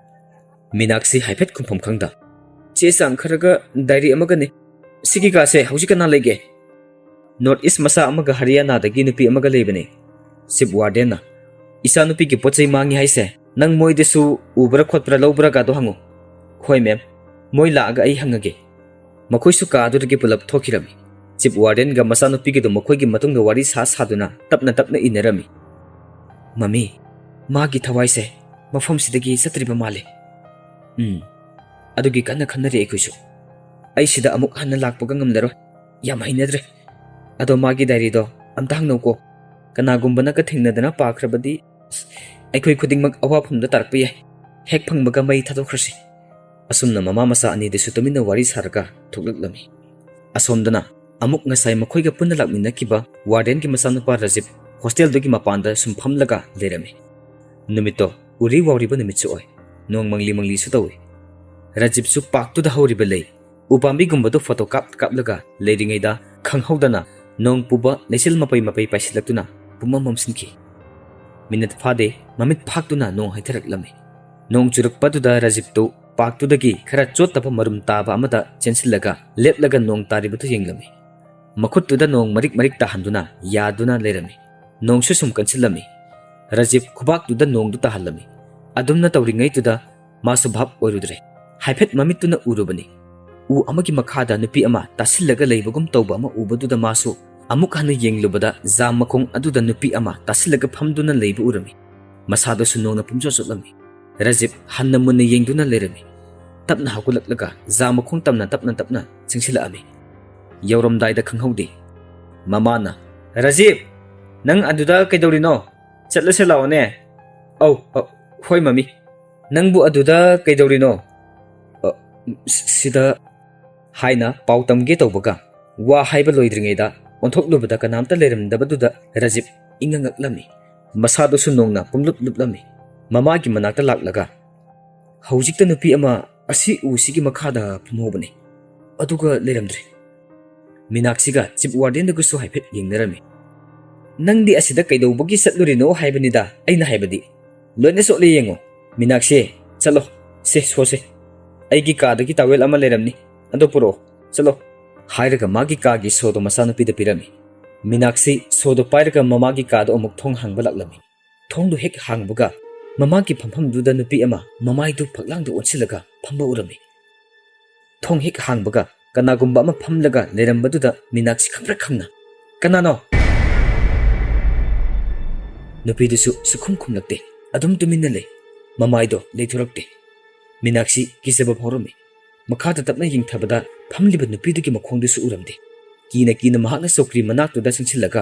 ꯃꯤꯅꯥꯛꯁꯤ ꯍꯥꯏꯐꯦꯠ ꯈꯨꯝꯐꯝ ꯈꯪꯗ, "ꯆꯦ ꯆꯥꯡ ꯈꯔꯒ ꯗꯥꯏꯔꯤ ꯑꯃꯒꯅꯤ꯫ ꯁꯤꯒꯤ ꯀꯥꯁꯦ ꯍꯧꯖꯤꯛ ꯀꯅꯥ ꯂꯩꯒꯦ?" "ꯅꯣꯔꯠ ꯏꯁ ꯃꯆꯥ ꯑꯃꯒ ꯍꯔꯤꯌꯥꯅꯥꯗꯒꯤ ꯅꯨꯄꯤ ꯑꯃꯒ ꯂꯩꯕꯅꯦ, ꯆꯤꯞ ꯋꯥꯔꯗꯦꯟꯅ꯫ ꯏꯆꯥꯅꯨꯄꯤꯒꯤ ꯄꯣꯠ ꯆꯩ ꯃꯥꯡꯉꯤ ꯍꯥꯏꯁꯦ ꯅꯪ ꯃꯣꯏꯗꯁꯨ ꯎꯕ꯭ꯔꯥ ꯈꯣꯠꯄ꯭ꯔꯥ ꯂꯧꯕ꯭ꯔꯥꯒꯗꯣ ꯍꯪꯉꯨ꯫" "ꯍꯣꯏ ꯃꯦꯝ, ꯃꯣꯏ ꯂꯥꯛꯑꯒ ꯑꯩ ꯍꯪꯉꯒꯦ꯫" ꯃꯈꯣꯏꯁꯨ ꯀꯥ ꯑꯗꯨꯗꯒꯤ ꯄꯨꯂꯞ ꯊꯣꯛꯈꯤꯔꯝꯃꯤ꯫ ꯆꯤꯞ ꯋꯥꯔꯗꯦꯟꯒ ꯃꯆꯥꯅꯨꯄꯤꯒꯗꯨ ꯃꯈꯣꯏꯒꯤ ꯃꯇꯨꯡꯗ ꯋꯥꯔꯤ ꯁꯥ ꯁꯥꯗꯨꯅ ꯇꯞꯅ ꯇꯞꯅ ꯏꯟꯅꯔꯝꯃꯤ꯫ "ꯃꯃꯤ, ꯃꯥꯒꯤ ꯊꯋꯥꯏꯁꯦ ꯃꯐꯝꯁꯤꯗꯒꯤ ꯆꯠꯇ꯭ꯔꯤꯕ ꯃꯥꯜꯂꯦ꯫" "ꯎꯝ, ꯑꯗꯨꯒꯤ ꯀꯟꯅ ꯈꯟꯅꯔꯤ ꯑꯩꯈꯣꯏꯁꯨ꯫ ꯑꯩ ꯁꯤꯗ ꯑꯃꯨꯛ ꯍꯟꯅ ꯂꯥꯛꯄꯒ ꯉꯝꯂꯔꯣꯏ꯫ ꯌꯥꯝ ꯍꯩꯅꯗ꯭ꯔꯦ꯫ ꯑꯗꯣ ꯃꯥꯒꯤ ꯗꯥꯏꯔꯤꯗꯣ ꯑꯝꯇ ꯍꯪꯅꯧꯀꯣ꯫ ꯀꯅꯥꯒꯨꯝꯕꯅꯒ ꯊꯦꯡꯅꯗꯅ ꯄꯥꯈ꯭ꯔꯕꯗꯤ ꯑꯩꯈꯣꯏ ꯈꯨꯗꯤꯡꯃꯛ ꯑꯋꯥꯐꯝꯗ ꯇꯥꯔꯛꯄ ꯌꯥꯏ꯫ ꯍꯦꯛ ꯐꯪꯕꯒ ꯃꯩ ꯊꯥꯗꯣꯛꯈ꯭ꯔꯁꯤ꯫" ꯑꯁꯨꯝꯅ ꯃꯃꯥ ꯃꯆꯥ ꯑꯅꯤꯗꯨꯁꯨ ꯇꯨꯃꯤꯟꯅ ꯋꯥꯔꯤ ꯁꯥꯔꯒ ꯊꯣꯛꯂꯛꯂꯝꯃꯤ꯫ ꯑꯁꯣꯝꯗꯅ ꯑꯃꯨꯛ ꯉꯁꯥꯏ ꯃꯈꯣꯏꯒ ꯄꯨꯟꯅ ꯂꯥꯛꯃꯤꯟꯅꯈꯤꯕ ꯋꯥꯔꯗꯦꯟꯒꯤ ꯃꯆꯥꯅꯨꯄꯥ ꯔꯥꯖꯤꯕ ꯍꯣꯁꯇꯦꯜꯗꯨꯒꯤ ꯃꯄꯥꯟꯗ ꯁꯨꯝ ꯐꯝꯂꯒ ꯂꯩꯔꯝꯃꯤ꯫ ꯅꯨꯃꯤꯠꯇꯣ ꯎꯔꯤ ꯋꯥꯎꯔꯤꯕ ꯅꯨꯃꯤꯠꯁꯨ ꯑꯣꯏ꯫ ꯅꯣꯡ ꯃꯪꯂꯤ ꯃꯪꯂꯤꯁꯨ ꯇꯧꯏ꯫ ꯔꯥꯖꯤꯕꯁꯨ ꯄꯥꯔꯛꯇꯨꯗ ꯍꯧꯔꯤꯕ ꯂꯩ ꯎꯄꯥꯝꯕꯤꯒꯨꯝꯕꯗꯨ ꯐꯣꯇꯣ ꯀꯥꯞ ꯀꯥꯞꯂꯒ ꯂꯩꯔꯤꯉꯩꯗ ꯈꯪꯍꯧꯗꯅ ꯅꯣꯡ ꯄꯨꯕ ꯂꯩꯆꯤꯜ ꯃꯄꯩ ꯃꯄꯩ ꯄꯥꯏꯁꯤꯜꯂꯛꯇꯨꯅ ꯄꯨꯝꯃꯝ ꯃꯝꯁꯤꯟꯈꯤ꯫ ꯃꯤꯅꯤꯠ ꯐꯥꯗꯦ, ꯃꯃꯤꯠ ꯐꯥꯛꯇꯨꯅ ꯅꯣꯡ ꯍꯩꯊꯔꯛꯂꯝꯃꯤ꯫ ꯅꯣꯡ ꯆꯨꯔꯛꯄꯗꯨꯗ ꯔꯥꯖꯤꯕꯇꯨ ꯄꯥꯔꯛꯇꯨꯗꯒꯤ ꯈꯔ ꯆꯣꯠꯇꯕ ꯃꯔꯨꯝ ꯇꯥꯕ ꯑꯃꯗ ꯆꯦꯟꯁꯤꯜꯂꯒ ꯂꯦꯞꯂꯒ ꯅꯣꯡ ꯇꯥꯔꯤꯕꯗꯨ ꯌꯦꯡꯂꯝꯃꯤ꯫ ꯃꯈꯨꯠꯇꯨꯗ ꯅꯣꯡ ꯃꯔꯤꯛ ꯃꯔꯤꯛ ꯇꯥꯍꯟꯗꯨꯅ ꯌꯥꯗꯨꯅ ꯂꯩꯔꯝꯃꯤ꯫ ꯅꯣꯡꯁꯨ ꯁꯨꯝ ꯀꯟꯁꯤꯜꯂꯝꯃꯤ꯫ ꯔꯥꯖꯤꯕ ꯈꯨꯕꯥꯛꯇꯨꯗ ꯅꯣꯡꯗꯨ ꯇꯥꯍꯜꯂꯝꯃꯤ꯫ ꯑꯗꯨꯝꯅ ꯇꯧꯔꯤꯉꯩꯗꯨꯗ ꯃꯥꯁꯨ ꯚꯥꯞ ꯑꯣꯏꯔꯨꯗ꯭ꯔꯦ꯫ ꯍꯥꯏꯐꯦꯠ ꯃꯃꯤꯠꯇꯨꯅ ꯎꯔꯨꯕꯅꯤ꯫ ꯎ ꯑꯃꯒꯤ ꯃꯈꯥꯗ ꯅꯨꯄꯤ ꯑꯃ ꯇꯥꯁꯤꯜꯂꯒ ꯂꯩꯕꯒꯨꯝ ꯇꯧꯕ ꯑꯃ ꯎꯕꯗꯨꯗ ꯃꯥꯁꯨ ꯑꯃꯨꯛ ꯍꯟꯅ ꯌꯦꯡꯂꯨꯕꯗ ꯖꯥꯝ ꯃꯈꯣꯡ ꯑꯗꯨꯗ ꯅꯨꯄꯤ ꯑꯃ ꯇꯥꯁꯤꯜꯂꯒ ꯐꯝꯗꯨꯅ ꯂꯩꯕ ꯎꯔꯝꯃꯤ꯫ ꯃꯁꯥꯗꯨꯁꯨ ꯅꯣꯡꯅ ꯄꯨꯝꯆꯣꯠ ꯆꯣꯠꯂꯝꯃꯤ꯫ ꯔꯥꯖꯤꯕ ꯍꯟꯅ ꯃꯨꯟꯅ ꯌꯦꯡꯗꯨꯅ ꯂꯩꯔꯝꯃꯤ꯫ ꯇꯞꯅ ꯍꯧꯒꯠꯂꯛꯂꯒ ꯖꯥꯝ ꯃꯈꯣꯡ ꯇꯝꯅ ꯇꯞꯅ ꯇꯞꯅ ꯆꯪꯁꯤꯜꯂꯛꯑꯝꯃꯤ꯫ ꯌꯧꯔꯝꯗꯥꯏꯗ ꯈꯪꯍꯧꯗꯦ꯫ ꯃꯃꯥꯅ, "ꯔꯥꯖꯤꯕ, ꯅꯪ ꯑꯗꯨꯗ ꯀꯩꯗꯧꯔꯤꯅꯣ?" "ꯆꯠꯂꯁꯦ ꯂꯥꯛꯑꯣꯅꯦ꯫" "ꯑꯧ, ꯑ, ꯍꯣꯏ ꯃꯃꯤ꯫ ꯅꯪꯕꯨ ꯑꯗꯨꯗ ꯀꯩꯗꯧꯔꯤꯅꯣ?" "ꯑ, ꯁ-, ꯁꯤꯗ" ꯍꯥꯏꯅ ꯄꯥꯎ ꯇꯝꯒꯦ ꯇꯧꯕꯒ, ꯋꯥ ꯍꯥꯏꯕ ꯂꯣꯏꯗ꯭ꯔꯤꯉꯩꯗ ꯑꯣꯟꯊꯣꯛꯂꯨꯕꯗ ꯀꯅꯥꯝꯇ ꯂꯩꯔꯝꯗꯕꯗꯨꯗ ꯔꯥꯖꯤꯕ ꯏꯉꯛ ꯉꯛꯂꯝꯃꯤ꯫ ꯃꯁꯥꯗꯨꯁꯨ ꯅꯣꯡꯅ ꯄꯨꯝꯂꯨꯞ ꯂꯨꯞꯂꯝꯃꯤ꯫ ꯃꯃꯥꯒꯤ ꯃꯅꯥꯛꯇ ꯂꯥꯛꯂꯒ, "ꯍꯧꯖꯤꯛꯇ ꯅꯨꯄꯤ ꯑꯃ ꯑꯁꯤ ꯎꯁꯤꯒꯤ ꯃꯈꯥꯗ ꯐꯝꯍꯧꯕꯅꯤ, ꯑꯗꯨꯒ ꯂꯩꯔꯝꯗ꯭ꯔꯦ꯫" ꯃꯤꯅꯥꯛꯁꯤꯒ ꯆꯤꯞ ꯋꯥꯔꯗꯦꯟꯗꯨꯒꯁꯨ ꯍꯥꯏꯐꯦꯠ ꯌꯦꯡꯅꯔꯝꯃꯤ꯫ "ꯅꯪꯗꯤ ꯑꯁꯤꯗ ꯀꯩꯗꯧꯕꯒꯤ ꯆꯠꯂꯨꯔꯤꯅꯣ ꯍꯥꯏꯕꯅꯤꯗ, ꯑꯩꯅ ꯍꯥꯏꯕꯗꯤ꯫ ꯂꯣꯏꯅ ꯆꯣꯠꯂꯦ ꯌꯦꯡꯉꯣ꯫ ꯃꯤꯅꯥꯛꯁꯤ, ꯆꯠꯂꯣ, ꯁꯦ, ꯁꯣꯁꯦ꯫ ꯑꯩꯒꯤ ꯀꯥꯗꯒꯤ ꯇꯥꯋꯦꯜ ꯑꯃ ꯂꯩꯔꯝꯅꯤ, ꯑꯗꯣ ꯄꯨꯔꯛꯑꯣ, ꯆꯠꯂꯣ꯫" ꯍꯥꯏꯔꯒ ꯃꯥꯒꯤ ꯀꯥꯒꯤ ꯁꯣꯗꯣ ꯃꯆꯥꯅꯨꯄꯤꯗ ꯄꯤꯔꯝꯃꯤ꯫ ꯃꯤꯅꯥꯛꯁꯤ ꯁꯣꯗꯣ ꯄꯥꯏꯔꯒ ꯃꯃꯥꯒꯤ ꯀꯥꯗ ꯑꯃꯨꯛ ꯊꯣꯡ ꯍꯥꯡꯕ ꯂꯥꯛꯂꯝꯃꯤ꯫ ꯊꯣꯡꯗꯨ ꯍꯦꯛ ꯍꯥꯡꯕꯒ ꯃꯃꯥꯒꯤ ꯐꯝꯐꯝꯗꯨꯗ ꯅꯨꯄꯤ ꯑꯃ ꯃꯃꯥꯏꯗꯨ ꯐꯛꯂꯥꯡꯗ ꯑꯣꯟꯁꯤꯜꯂꯒ ꯐꯝꯕ ꯎꯔꯝꯃꯤ꯫ ꯊꯣꯡ ꯍꯦꯛ ꯍꯥꯡꯕꯒ ꯀꯅꯥꯒꯨꯝꯕ ꯑꯃ ꯐꯝꯂꯒ ꯂꯩꯔꯝꯕꯗꯨꯗ ꯃꯤꯅꯥꯛꯁꯤ ꯈꯪꯄ꯭ꯔꯦꯛ ꯈꯪꯅ, "ꯀꯅꯥꯅꯣ?" ꯅꯨꯄꯤꯗꯨꯁꯨ ꯁꯨꯈꯨꯝ ꯈꯨꯝꯂꯛꯇꯦ꯫ ꯑꯗꯨꯝ ꯇꯨꯃꯤꯟꯅ ꯂꯩ꯫ ꯃꯃꯥꯏꯗꯣ ꯂꯩꯊꯣꯔꯛꯇꯦ꯫ ꯃꯤꯅꯥꯛꯁꯤ ꯀꯤꯖꯕ ꯐꯥꯎꯔꯝꯃꯤ꯫ ꯃꯈꯥꯗ ꯇꯞꯅ ꯌꯦꯡꯊꯕꯗ ꯐꯝꯂꯤꯕ ꯅꯨꯄꯤꯗꯨꯒꯤ ꯃꯈꯣꯡꯗꯨꯁꯨ ꯎꯔꯝꯗꯦ꯫ ꯀꯤꯅ ꯀꯤꯅ ꯃꯍꯥꯛꯅ ꯆꯧꯀ꯭ꯔꯤ ꯃꯅꯥꯛꯇꯨꯗ ꯆꯪꯁꯤꯜꯂꯒ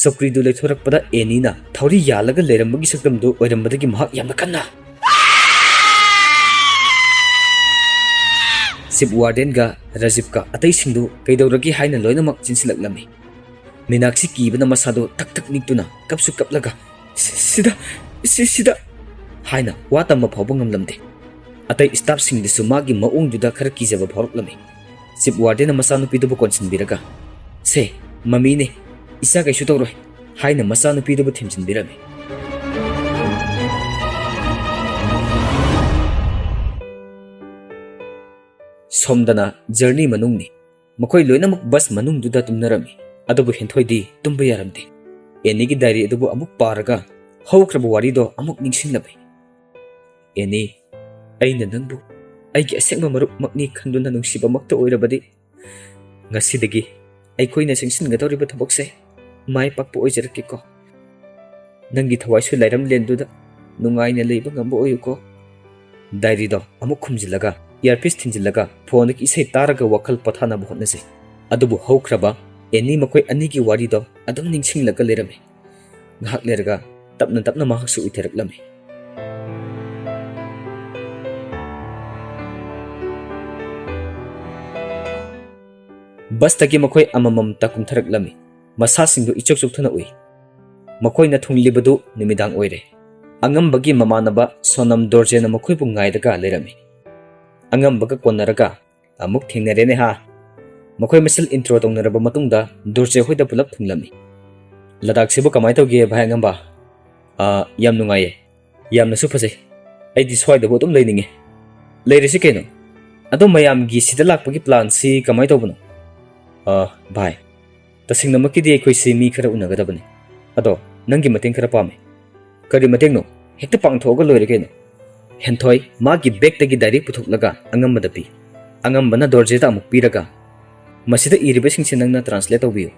ꯆꯧꯀ꯭ꯔꯤꯗꯨ ꯂꯩꯊꯣꯔꯛꯄꯗ ꯑꯦꯅꯤꯅ ꯊꯧꯔꯤ ꯌꯥꯜꯂꯒ ꯂꯩꯔꯝꯕꯒꯤ ꯁꯛꯇꯝꯗꯨ ꯑꯣꯏꯔꯝꯕꯗꯒꯤ ꯃꯍꯥꯛ ꯌꯥꯝꯅ ꯀꯟꯅ, ꯆꯤꯞ ꯋꯥꯔꯗꯦꯟꯒ ꯔꯥꯖꯤꯕꯀ ꯑꯇꯩꯁꯤꯡꯗꯨ ꯀꯩꯗꯧꯔꯒꯦ ꯍꯥꯏꯅ ꯂꯣꯏꯅꯃꯛ ꯆꯦꯟꯁꯤꯜꯂꯛꯂꯝꯃꯤ꯫ ꯃꯤꯅꯥꯛꯁꯤ ꯀꯤꯕꯅ ꯃꯁꯥꯗꯨ ꯊꯛ ꯊꯛ ꯅꯤꯛꯇꯨꯅ ꯀꯞꯁꯨ ꯀꯞꯂꯒ, "ꯁꯤ-, ꯁꯤꯗ, ꯁꯤ-, ꯁꯤꯗ" ꯍꯥꯏꯅ ꯋꯥ ꯇꯝꯕ ꯐꯥꯎꯕ ꯉꯝꯂꯝꯗꯦ꯫ ꯑꯇꯩ ꯁ꯭ꯇꯥꯐꯁꯤꯡꯗꯨꯁꯨ ꯃꯥꯒꯤ ꯃꯑꯣꯡꯗꯨꯗ ꯈꯔ ꯀꯤꯖꯕ ꯐꯥꯎꯔꯛꯂꯝꯃꯤ꯫ ꯆꯤꯞ ꯋꯥꯔꯗꯦꯟꯅ ꯃꯆꯥꯅꯨꯄꯤꯗꯨꯕꯨ ꯀꯣꯟꯁꯤꯟꯕꯤꯔꯒ, "ꯁꯦ, ꯃꯃꯤꯅꯦ, ꯏꯆꯥ ꯀꯩꯁꯨ ꯇꯧꯔꯣꯏ" ꯍꯥꯏꯅ ꯃꯆꯥꯅꯨꯄꯤꯗꯨꯕꯨ ꯊꯦꯝꯖꯤꯟꯕꯤꯔꯝꯃꯤ꯫ ꯁꯣꯝꯗꯅ ꯖꯔꯅꯤ ꯃꯅꯨꯡꯅꯤ꯫ ꯃꯈꯣꯏ ꯂꯣꯏꯅꯃꯛ ꯕꯁ ꯃꯅꯨꯡꯗꯨꯗ ꯇꯨꯝꯅꯔꯝꯃꯤ꯫ ꯑꯗꯨꯕꯨ ꯍꯦꯟꯊꯣꯏꯗꯤ ꯇꯨꯝꯕ ꯌꯥꯔꯝꯗꯦ꯫ ꯑꯦꯅꯤꯒꯤ ꯗꯥꯏꯔꯤ ꯑꯗꯨꯕꯨ ꯑꯃꯨꯛ ꯄꯥꯔꯒ ꯍꯧꯈ꯭ꯔꯕ ꯋꯥꯔꯤꯗꯣ ꯑꯃꯨꯛ ꯅꯤꯡꯁꯤꯡꯂꯝꯃꯤ꯫ "ꯑꯦꯅꯤ, ꯑꯩꯅ ꯅꯪꯕꯨ ꯑꯩꯒꯤ ꯑꯁꯦꯡꯕ ꯃꯔꯨꯞꯃꯛꯅꯤ ꯈꯟꯗꯨꯅ ꯅꯨꯡꯁꯤꯕꯃꯛꯇ ꯑꯣꯏꯔꯕꯗꯤ, ꯉꯁꯤꯗꯒꯤ ꯑꯩꯈꯣꯏꯅ ꯆꯪꯁꯤꯟꯒꯗꯧꯔꯤꯕ ꯊꯕꯛꯁꯦ ꯃꯥꯏ ꯄꯥꯛꯄ ꯑꯣꯏꯖꯔꯛꯀꯦꯀꯣ꯫ ꯅꯪꯒꯤ ꯊꯋꯥꯏꯁꯨ ꯂꯥꯏꯔꯝꯂꯦꯟꯗꯨꯗ ꯅꯨꯡꯉꯥꯏꯅ ꯂꯩꯕ ꯉꯝꯕ ꯑꯣꯏꯌꯨꯀꯣ꯫" ꯗꯥꯏꯔꯤꯗꯣ ꯑꯃꯨꯛ ꯈꯨꯝꯖꯤꯜꯂꯒ, ꯏꯌꯥꯔꯄꯤꯁ ꯊꯤꯟꯖꯤꯜꯂꯒ, ꯐꯣꯟꯗꯒꯤ ꯏꯁꯩ ꯇꯥꯔꯒ ꯋꯥꯈꯜ ꯄꯣꯊꯥꯅꯕ ꯍꯣꯠꯅꯖꯩ꯫ ꯑꯗꯨꯕꯨ ꯍꯧꯈ꯭ꯔꯕ ꯑꯦꯅꯤ ꯃꯈꯣꯏ ꯑꯅꯤꯒꯤ ꯋꯥꯔꯤꯗꯣ ꯑꯗꯨꯝ ꯅꯤꯡꯁꯤꯡꯂꯒ ꯂꯩꯔꯝꯃꯤ꯫ ꯉꯥꯏꯍꯥꯛ ꯂꯩꯔꯒ ꯇꯞꯅ ꯇꯞꯅ ꯃꯍꯥꯛꯁꯨ ꯎꯏꯊꯔꯛꯂꯝꯃꯤ꯫ ꯕꯁꯇꯒꯤ ꯃꯈꯣꯏ ꯑꯃꯃꯝꯇ ꯀꯨꯝꯊꯔꯛꯂꯝꯃꯤ꯫ ꯃꯁꯥꯁꯤꯡꯗꯨ ꯏꯆꯣꯛ ꯆꯣꯛꯊꯅ ꯎꯏ꯫ ꯃꯈꯣꯏꯅ ꯊꯨꯡꯂꯤꯕꯗꯨ ꯅꯨꯃꯤꯗꯥꯡ ꯑꯣꯏꯔꯦ꯫ ꯑꯉꯝꯕꯒꯤ ꯃꯃꯥꯟꯅꯕ ꯁꯣꯅꯝ ꯗꯣꯔꯖꯦꯅ ꯃꯈꯣꯏꯕꯨ ꯉꯥꯏꯔꯒ ꯂꯩꯔꯝꯃꯤ꯫ ꯑꯉꯝꯕꯒ ꯀꯣꯟꯅꯔꯒ, "ꯑꯃꯨꯛ ꯊꯦꯡꯅꯔꯦꯅꯦ ꯍꯥ?" ꯃꯈꯣꯏ ꯃꯁꯦꯜ intro ꯇꯧꯅꯔꯕ ꯃꯇꯨꯡꯗ ꯗꯣꯔꯖꯦ ꯍꯣꯏꯗ ꯄꯨꯂꯞ ꯊꯨꯡꯂꯝꯃꯤ꯫ "ꯂꯗꯥꯛꯁꯤꯕꯨ ꯀꯃꯥꯏꯅ ꯇꯧꯒꯦ ꯚꯥꯏ ꯑꯉꯝꯕ?" "ꯑꯥ, ꯌꯥꯝ ꯅꯨꯡꯉꯥꯏꯌꯦ꯫ ꯌꯥꯝꯅꯁꯨ ꯐꯖꯩ꯫ ꯑꯩꯗꯤ ꯁ꯭ꯋꯥꯏꯗꯕꯨ ꯑꯗꯨꯝ ꯂꯩꯅꯤꯡꯉꯦ꯫" "ꯂꯩꯔꯁꯤ ꯀꯩꯅꯣ꯫ ꯑꯗꯣ ꯃꯌꯥꯝꯒꯤ ꯁꯤꯗ ꯂꯥꯛꯄꯒꯤ planꯁꯤ ꯀꯃꯥꯏꯅ ꯇꯧꯕꯅꯣ?" "ꯑꯥ, ꯚꯥꯏ, ꯇꯁꯦꯡꯅꯃꯛꯀꯤꯗꯤ ꯑꯩꯈꯣꯏꯁꯤ ꯃꯤ ꯈꯔ ꯎꯅꯒꯗꯕꯅꯤ꯫ ꯑꯗꯣ ꯅꯪꯒꯤ ꯃꯇꯦꯡ ꯈꯔ ꯄꯥꯝꯃꯤ꯫" "ꯀꯔꯤ ꯃꯇꯦꯡꯅꯣ? ꯍꯦꯛꯇ ꯄꯥꯡꯊꯣꯛꯑꯒ ꯂꯣꯏꯔꯦ ꯀꯩꯅꯣ꯫" ꯍꯦꯟꯊꯣꯏ ꯃꯥꯒꯤ ꯕꯦꯒꯇꯒꯤ diary ꯄꯨꯊꯣꯛꯂꯒ ꯑꯉꯝꯕꯗ ꯄꯤ꯫ ꯑꯉꯝꯕꯅ ꯗꯣꯔꯖꯦꯗ ꯑꯃꯨꯛ ꯄꯤꯔꯒ, "ꯃꯁꯤꯗ ꯏꯔꯤꯕꯁꯤꯡꯁꯦ ꯅꯪꯅ translate ꯇꯧꯕꯤꯌꯨ꯫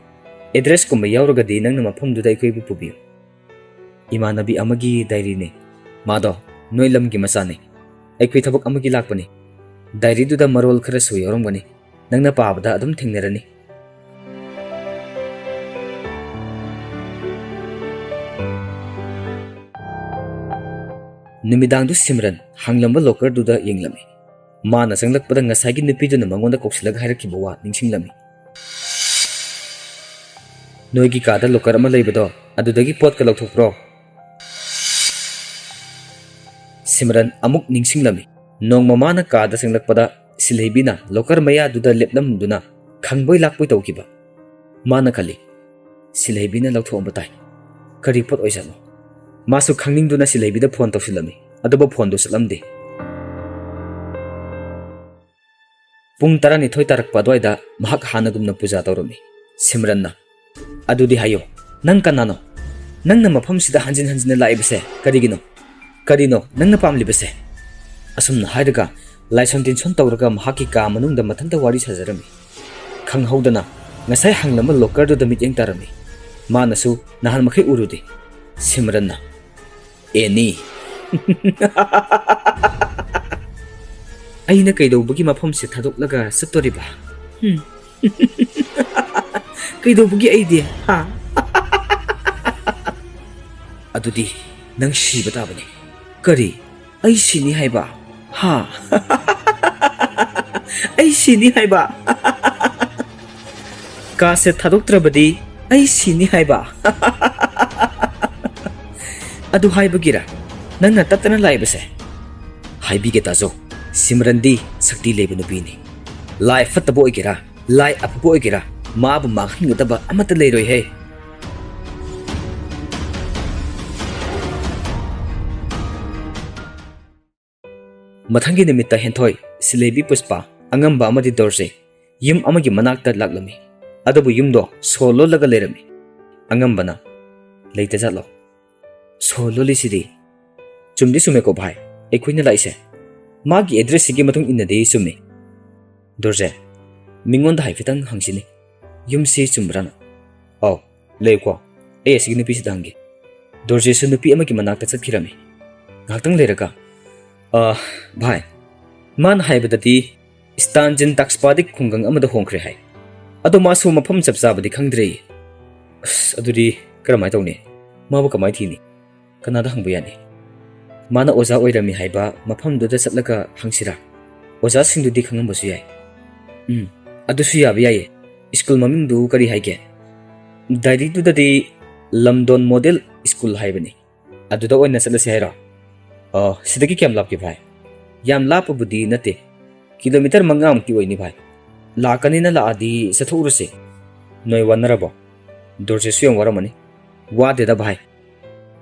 Addressꯀꯨꯝꯕ ꯌꯥꯎꯔꯒꯗꯤ ꯅꯪꯅ ꯃꯐꯝꯗꯨꯗ ꯑꯩꯈꯣꯏꯕꯨ ꯄꯨꯕꯤꯌꯨ꯫" "ꯏꯃꯥꯟꯅꯕꯤ ꯑꯃꯒꯤ diaryꯅꯤ꯫ ꯃꯥꯗꯣ ꯅꯣꯏ ꯂꯝꯒꯤ ꯃꯆꯥꯅꯤ꯫ ꯑꯩꯈꯣꯏ ꯊꯕꯛ ꯑꯃꯒꯤ ꯂꯥꯛꯄꯅꯤ꯫ Diaryꯗꯨꯗ ꯃꯔꯣꯜ ꯈꯔꯁꯨ ꯌꯥꯎꯔꯝꯒꯅꯤ꯫ ꯅꯪꯅ ꯄꯥꯕꯗ ꯑꯗꯨꯝ ꯊꯦꯡꯅꯔꯅꯤ꯫" ꯅꯨꯃꯤꯗꯥꯡꯗꯨ ꯁꯤꯝꯔꯟ ꯍꯥꯡꯂꯝꯕ locker ꯗꯨꯗ ꯌꯦꯡꯂꯝꯃꯤ꯫ ꯃꯥꯅ ꯆꯪꯂꯛꯄꯗ ꯉꯁꯥꯏꯒꯤ ꯅꯨꯄꯤꯗꯨꯅ ꯃꯉꯣꯟꯗ ꯀꯧꯁꯤꯜꯂꯒ ꯍꯥꯏꯔꯛꯈꯤꯕ ꯋꯥ ꯅꯤꯡꯁꯤꯡꯂꯝꯃꯤ꯫ "ꯅꯣꯏꯒꯤ ꯀꯥꯗ locker ꯑꯃ ꯂꯩꯕꯗꯣ, ꯑꯗꯨꯗꯒꯤ ꯄꯣꯠꯀ ꯂꯧꯊꯣꯛꯄ꯭ꯔꯣ?" ꯁꯤꯝꯔꯟ ꯑꯃꯨꯛ ꯅꯤꯡꯁꯤꯡꯂꯝꯃꯤ꯫ ꯅꯣꯡꯃ ꯃꯥꯅ ꯀꯥꯗ ꯆꯪꯂꯛꯄꯗ ꯁꯤꯜꯍꯩꯕꯤꯅ locker ꯃꯌꯥꯗꯨꯗ ꯂꯦꯞꯂꯝꯗꯨꯅ ꯈꯪꯕꯣꯏ ꯂꯥꯛꯄꯣꯏ ꯇꯧꯈꯤꯕ꯫ ꯃꯥꯅ ꯈꯜꯂꯤ, "ꯁꯤꯜꯍꯩꯕꯤꯅ ꯂꯧꯊꯣꯛꯑꯝꯕ ꯇꯥꯏ꯫ ꯀꯔꯤ ꯄꯣꯠ ꯑꯣꯏꯖꯥꯠꯅꯣ?" ꯃꯥꯁꯨ ꯈꯪꯅꯤꯡꯗꯨꯅ ꯁꯤꯜꯍꯩꯕꯤꯗ phone ꯇꯧꯁꯤꯜꯂꯝꯃꯤ, ꯑꯗꯨꯕꯨ phoneꯗꯨ ꯆꯠꯂꯝꯗꯦ꯫ ꯄꯨꯡ ꯇꯔꯥꯅꯤꯊꯣꯏ ꯇꯥꯔꯛꯄ ꯑꯗꯨꯋꯥꯏꯗ ꯃꯍꯥꯛ ꯍꯥꯟꯅꯒꯨꯝꯅ ꯄꯨꯖꯥ ꯇꯧꯔꯝꯃꯤ꯫ ꯁꯤꯝꯔꯟꯅ, "ꯑꯗꯨꯗꯤ ꯍꯥꯏꯌꯣ, ꯅꯪ ꯀꯅꯥꯅꯣ? ꯅꯪꯅ ꯃꯐꯝꯁꯤꯗ ꯍꯟꯖꯤꯟ ꯍꯟꯖꯤꯟꯅ ꯂꯥꯛꯏꯕꯁꯦ ꯀꯔꯤꯒꯤꯅꯣ? ꯀꯔꯤꯅꯣ ꯅꯪꯅ ꯄꯥꯝꯂꯤꯕꯁꯦ?" ꯑꯁꯨꯝꯅ ꯍꯥꯏꯔꯒ ꯂꯥꯏꯁꯣꯟ ꯇꯤꯟꯁꯣꯟ ꯇꯧꯔꯒ ꯃꯍꯥꯛꯀꯤ ꯀꯥ ꯃꯅꯨꯡꯗ ꯃꯊꯟꯇ ꯋꯥꯔꯤ ꯁꯥꯖꯔꯝꯃꯤ꯫ ꯈꯪꯍꯧꯗꯅ ꯉꯁꯥꯏ ꯍꯥꯡꯂꯝꯕ locker ꯗꯨꯗ ꯃꯤꯠꯌꯦꯡ ꯇꯥꯔꯝꯃꯤ꯫ ꯃꯥꯅꯁꯨ ꯅꯍꯥꯟ ꯃꯈꯩ ꯎꯔꯨꯗꯦ꯫ ꯁꯤꯝꯔꯟꯅ, "ꯑꯦꯅꯤ, ꯑꯩꯅ ꯀꯩꯗꯧꯕꯒꯤ ꯃꯐꯝꯁꯦ ꯊꯥꯗꯣꯛꯂꯒ ꯆꯠꯇꯣꯔꯤꯕ? ꯍꯨꯝ꯫ ꯀꯩꯗꯧꯕꯒꯤ ꯑꯩꯗꯤ? ꯍꯥ?" "ꯑꯗꯨꯗꯤ ꯅꯪ ꯁꯤꯕ ꯇꯥꯕꯅꯤ꯫" "ꯀꯔꯤ? ꯑꯩ ꯁꯤꯅꯤ ꯍꯥꯏꯕ? ꯍꯥ?" "ꯑꯩ ꯁꯤꯅꯤ ꯍꯥꯏꯕ?" "ꯀꯥꯁꯦ ꯊꯥꯗꯣꯛꯇ꯭ꯔꯕꯗꯤ ꯑꯩ ꯁꯤꯅꯤ ꯍꯥꯏꯕ?" "ꯑꯗꯨ ꯍꯥꯏꯕꯒꯤꯔ ꯅꯪꯅ ꯇꯠꯇꯅ ꯂꯥꯛꯏꯕꯁꯦ?" "ꯍꯥꯏꯕꯤꯒꯦ ꯇꯥꯖꯧ, ꯁꯤꯃꯔꯟꯗꯤ ꯁꯛꯇꯤ ꯂꯩꯕ ꯅꯨꯄꯤꯅꯤ꯫ ꯂꯥꯏ ꯐꯠꯇꯕ ꯑꯣꯏꯒꯦꯔꯥ, ꯂꯥꯏ ꯑꯐꯕ ꯑꯣꯏꯒꯦꯔꯥ, ꯃꯥꯕꯨ ꯃꯥꯡꯍꯟꯒꯗꯕ ꯑꯃꯠꯇ ꯂꯩꯔꯣꯏꯍꯦ꯫" ꯃꯊꯪꯒꯤ ꯅꯨꯃꯤꯠꯇ ꯍꯦꯟꯊꯣꯏ, ꯁꯤꯂꯩꯕꯤ ꯄꯨꯁꯄꯥ, ꯑꯉꯝꯕ ꯑꯃꯗꯤ ꯗꯣꯔꯖꯦ ꯌꯨꯝ ꯑꯃꯒꯤ ꯃꯅꯥꯛꯇ ꯂꯥꯛꯂꯝꯃꯤ꯫ ꯑꯗꯨꯕꯨ ꯌꯨꯝꯗꯣ ꯁꯣ ꯂꯣꯜꯂꯒ ꯂꯩꯔꯝꯃꯤ꯫ ꯑꯉꯝꯕꯅ, "ꯂꯩꯇꯖꯥꯠꯂꯣ? ꯁꯣ ꯂꯣꯜꯂꯤꯁꯤꯗꯤ?" "ꯆꯨꯝꯗꯤ ꯆꯨꯝꯃꯦꯀꯣ ꯚꯥꯏ, ꯑꯩꯈꯣꯏꯅ ꯂꯥꯛꯏꯁꯦ꯫ ꯃꯥꯒꯤ ꯑꯦꯗ꯭ꯔꯦꯁꯁꯤꯒꯤ ꯃꯇꯨꯡ ꯏꯟꯅꯗꯤ ꯆꯨꯝꯃꯤ꯫" ꯗꯣꯔꯖꯦ, "ꯃꯤꯉꯣꯟꯗ ꯍꯥꯏꯐꯦꯠꯇꯪ ꯍꯪꯁꯤꯅꯦ, ꯌꯨꯝꯁꯤ ꯆꯨꯝꯕ꯭ꯔꯥꯅ?" "ꯑꯧ, ꯂꯩꯌꯨꯀꯣ, ꯑꯩ ꯑꯁꯤꯒꯤ ꯅꯨꯄꯤꯁꯤꯗ ꯍꯪꯒꯦ꯫" ꯗꯣꯔꯖꯦꯁꯨ ꯅꯨꯄꯤ ꯑꯃꯒꯤ ꯃꯅꯥꯛꯇ ꯆꯠꯈꯤꯔꯝꯃꯤ꯫ ꯉꯥꯏꯍꯥꯛꯇꯪ ꯂꯩꯔꯒ, "ꯑ, ꯚꯥꯏ, ꯃꯥꯅ ꯍꯥꯏꯕꯗꯗꯤ ꯁ꯭ꯇꯥꯟꯖꯤꯟ ꯇꯥꯛꯁꯄꯥꯗꯤꯛ ꯈꯨꯡꯒꯪ ꯑꯃꯗ ꯍꯣꯡꯈ꯭ꯔꯦ ꯍꯥꯏ꯫ ꯑꯗꯣ ꯃꯥꯁꯨ ꯃꯐꯝ ꯆꯞ ꯆꯥꯕꯗꯤ ꯈꯪꯗ꯭ꯔꯦ꯫" "ꯑꯁ, ꯑꯗꯨꯗꯤ ꯀꯔꯝꯍꯥꯏꯅ ꯇꯧꯅꯤ? ꯃꯥꯕꯨ ꯀꯃꯥꯏꯅ ꯊꯤꯅꯤ? ꯀꯅꯥꯗ ꯍꯪꯕ ꯌꯥꯅꯤ? ꯃꯥꯅ ꯑꯣꯖꯥ ꯑꯣꯏꯔꯝꯃꯤ ꯍꯥꯏꯕ ꯃꯐꯝꯗꯨꯗ ꯆꯠꯂꯒ ꯍꯪꯁꯤꯔꯥ? ꯑꯣꯖꯥꯁꯤꯡꯗꯨꯗꯤ ꯈꯪꯉꯝꯕꯁꯨ ꯌꯥꯏ꯫" "ꯎꯝ, ꯑꯗꯨꯁꯨ ꯌꯥꯕ ꯌꯥꯏꯌꯦ꯫ ꯁ꯭ꯀꯨꯜ ꯃꯃꯤꯡꯗꯨ ꯀꯔꯤ ꯍꯥꯏꯒꯦ?" "ꯗꯥꯏꯔꯤꯗꯨꯗꯗꯤ ꯂꯝꯗꯣꯟ ꯃꯣꯗꯦꯜ ꯁ꯭ꯀꯨꯜ ꯍꯥꯏꯕꯅꯤ꯫ ꯑꯗꯨꯗ ꯑꯣꯏꯅ ꯆꯠꯂꯁꯤ ꯍꯥꯏꯔꯣ?" "ꯑ, ꯁꯤꯗꯒꯤ ꯀꯌꯥꯝ ꯂꯥꯞꯀꯦ ꯚꯥꯏ?" "ꯌꯥꯝ ꯂꯥꯞꯄꯕꯨꯗꯤ ꯅꯠꯇꯦ, ꯀꯤꯂꯣꯃꯤꯇꯔ ꯃꯉꯥꯃꯨꯛꯇꯤ ꯑꯣꯏꯅꯤ ꯚꯥꯏ꯫ ꯂꯥꯛꯀꯅꯤꯅ ꯂꯥꯛꯑꯗꯤ ꯆꯠꯊꯣꯛꯎꯔꯁꯦ꯫ ꯅꯣꯏ ꯋꯥꯅꯔꯕꯣ? ꯗꯣꯔꯖꯦꯁꯨ ꯌꯥꯝ ꯋꯥꯔꯝꯃꯅꯤ꯫" "ꯋꯥꯗꯦꯗ ꯚꯥꯏ꯫"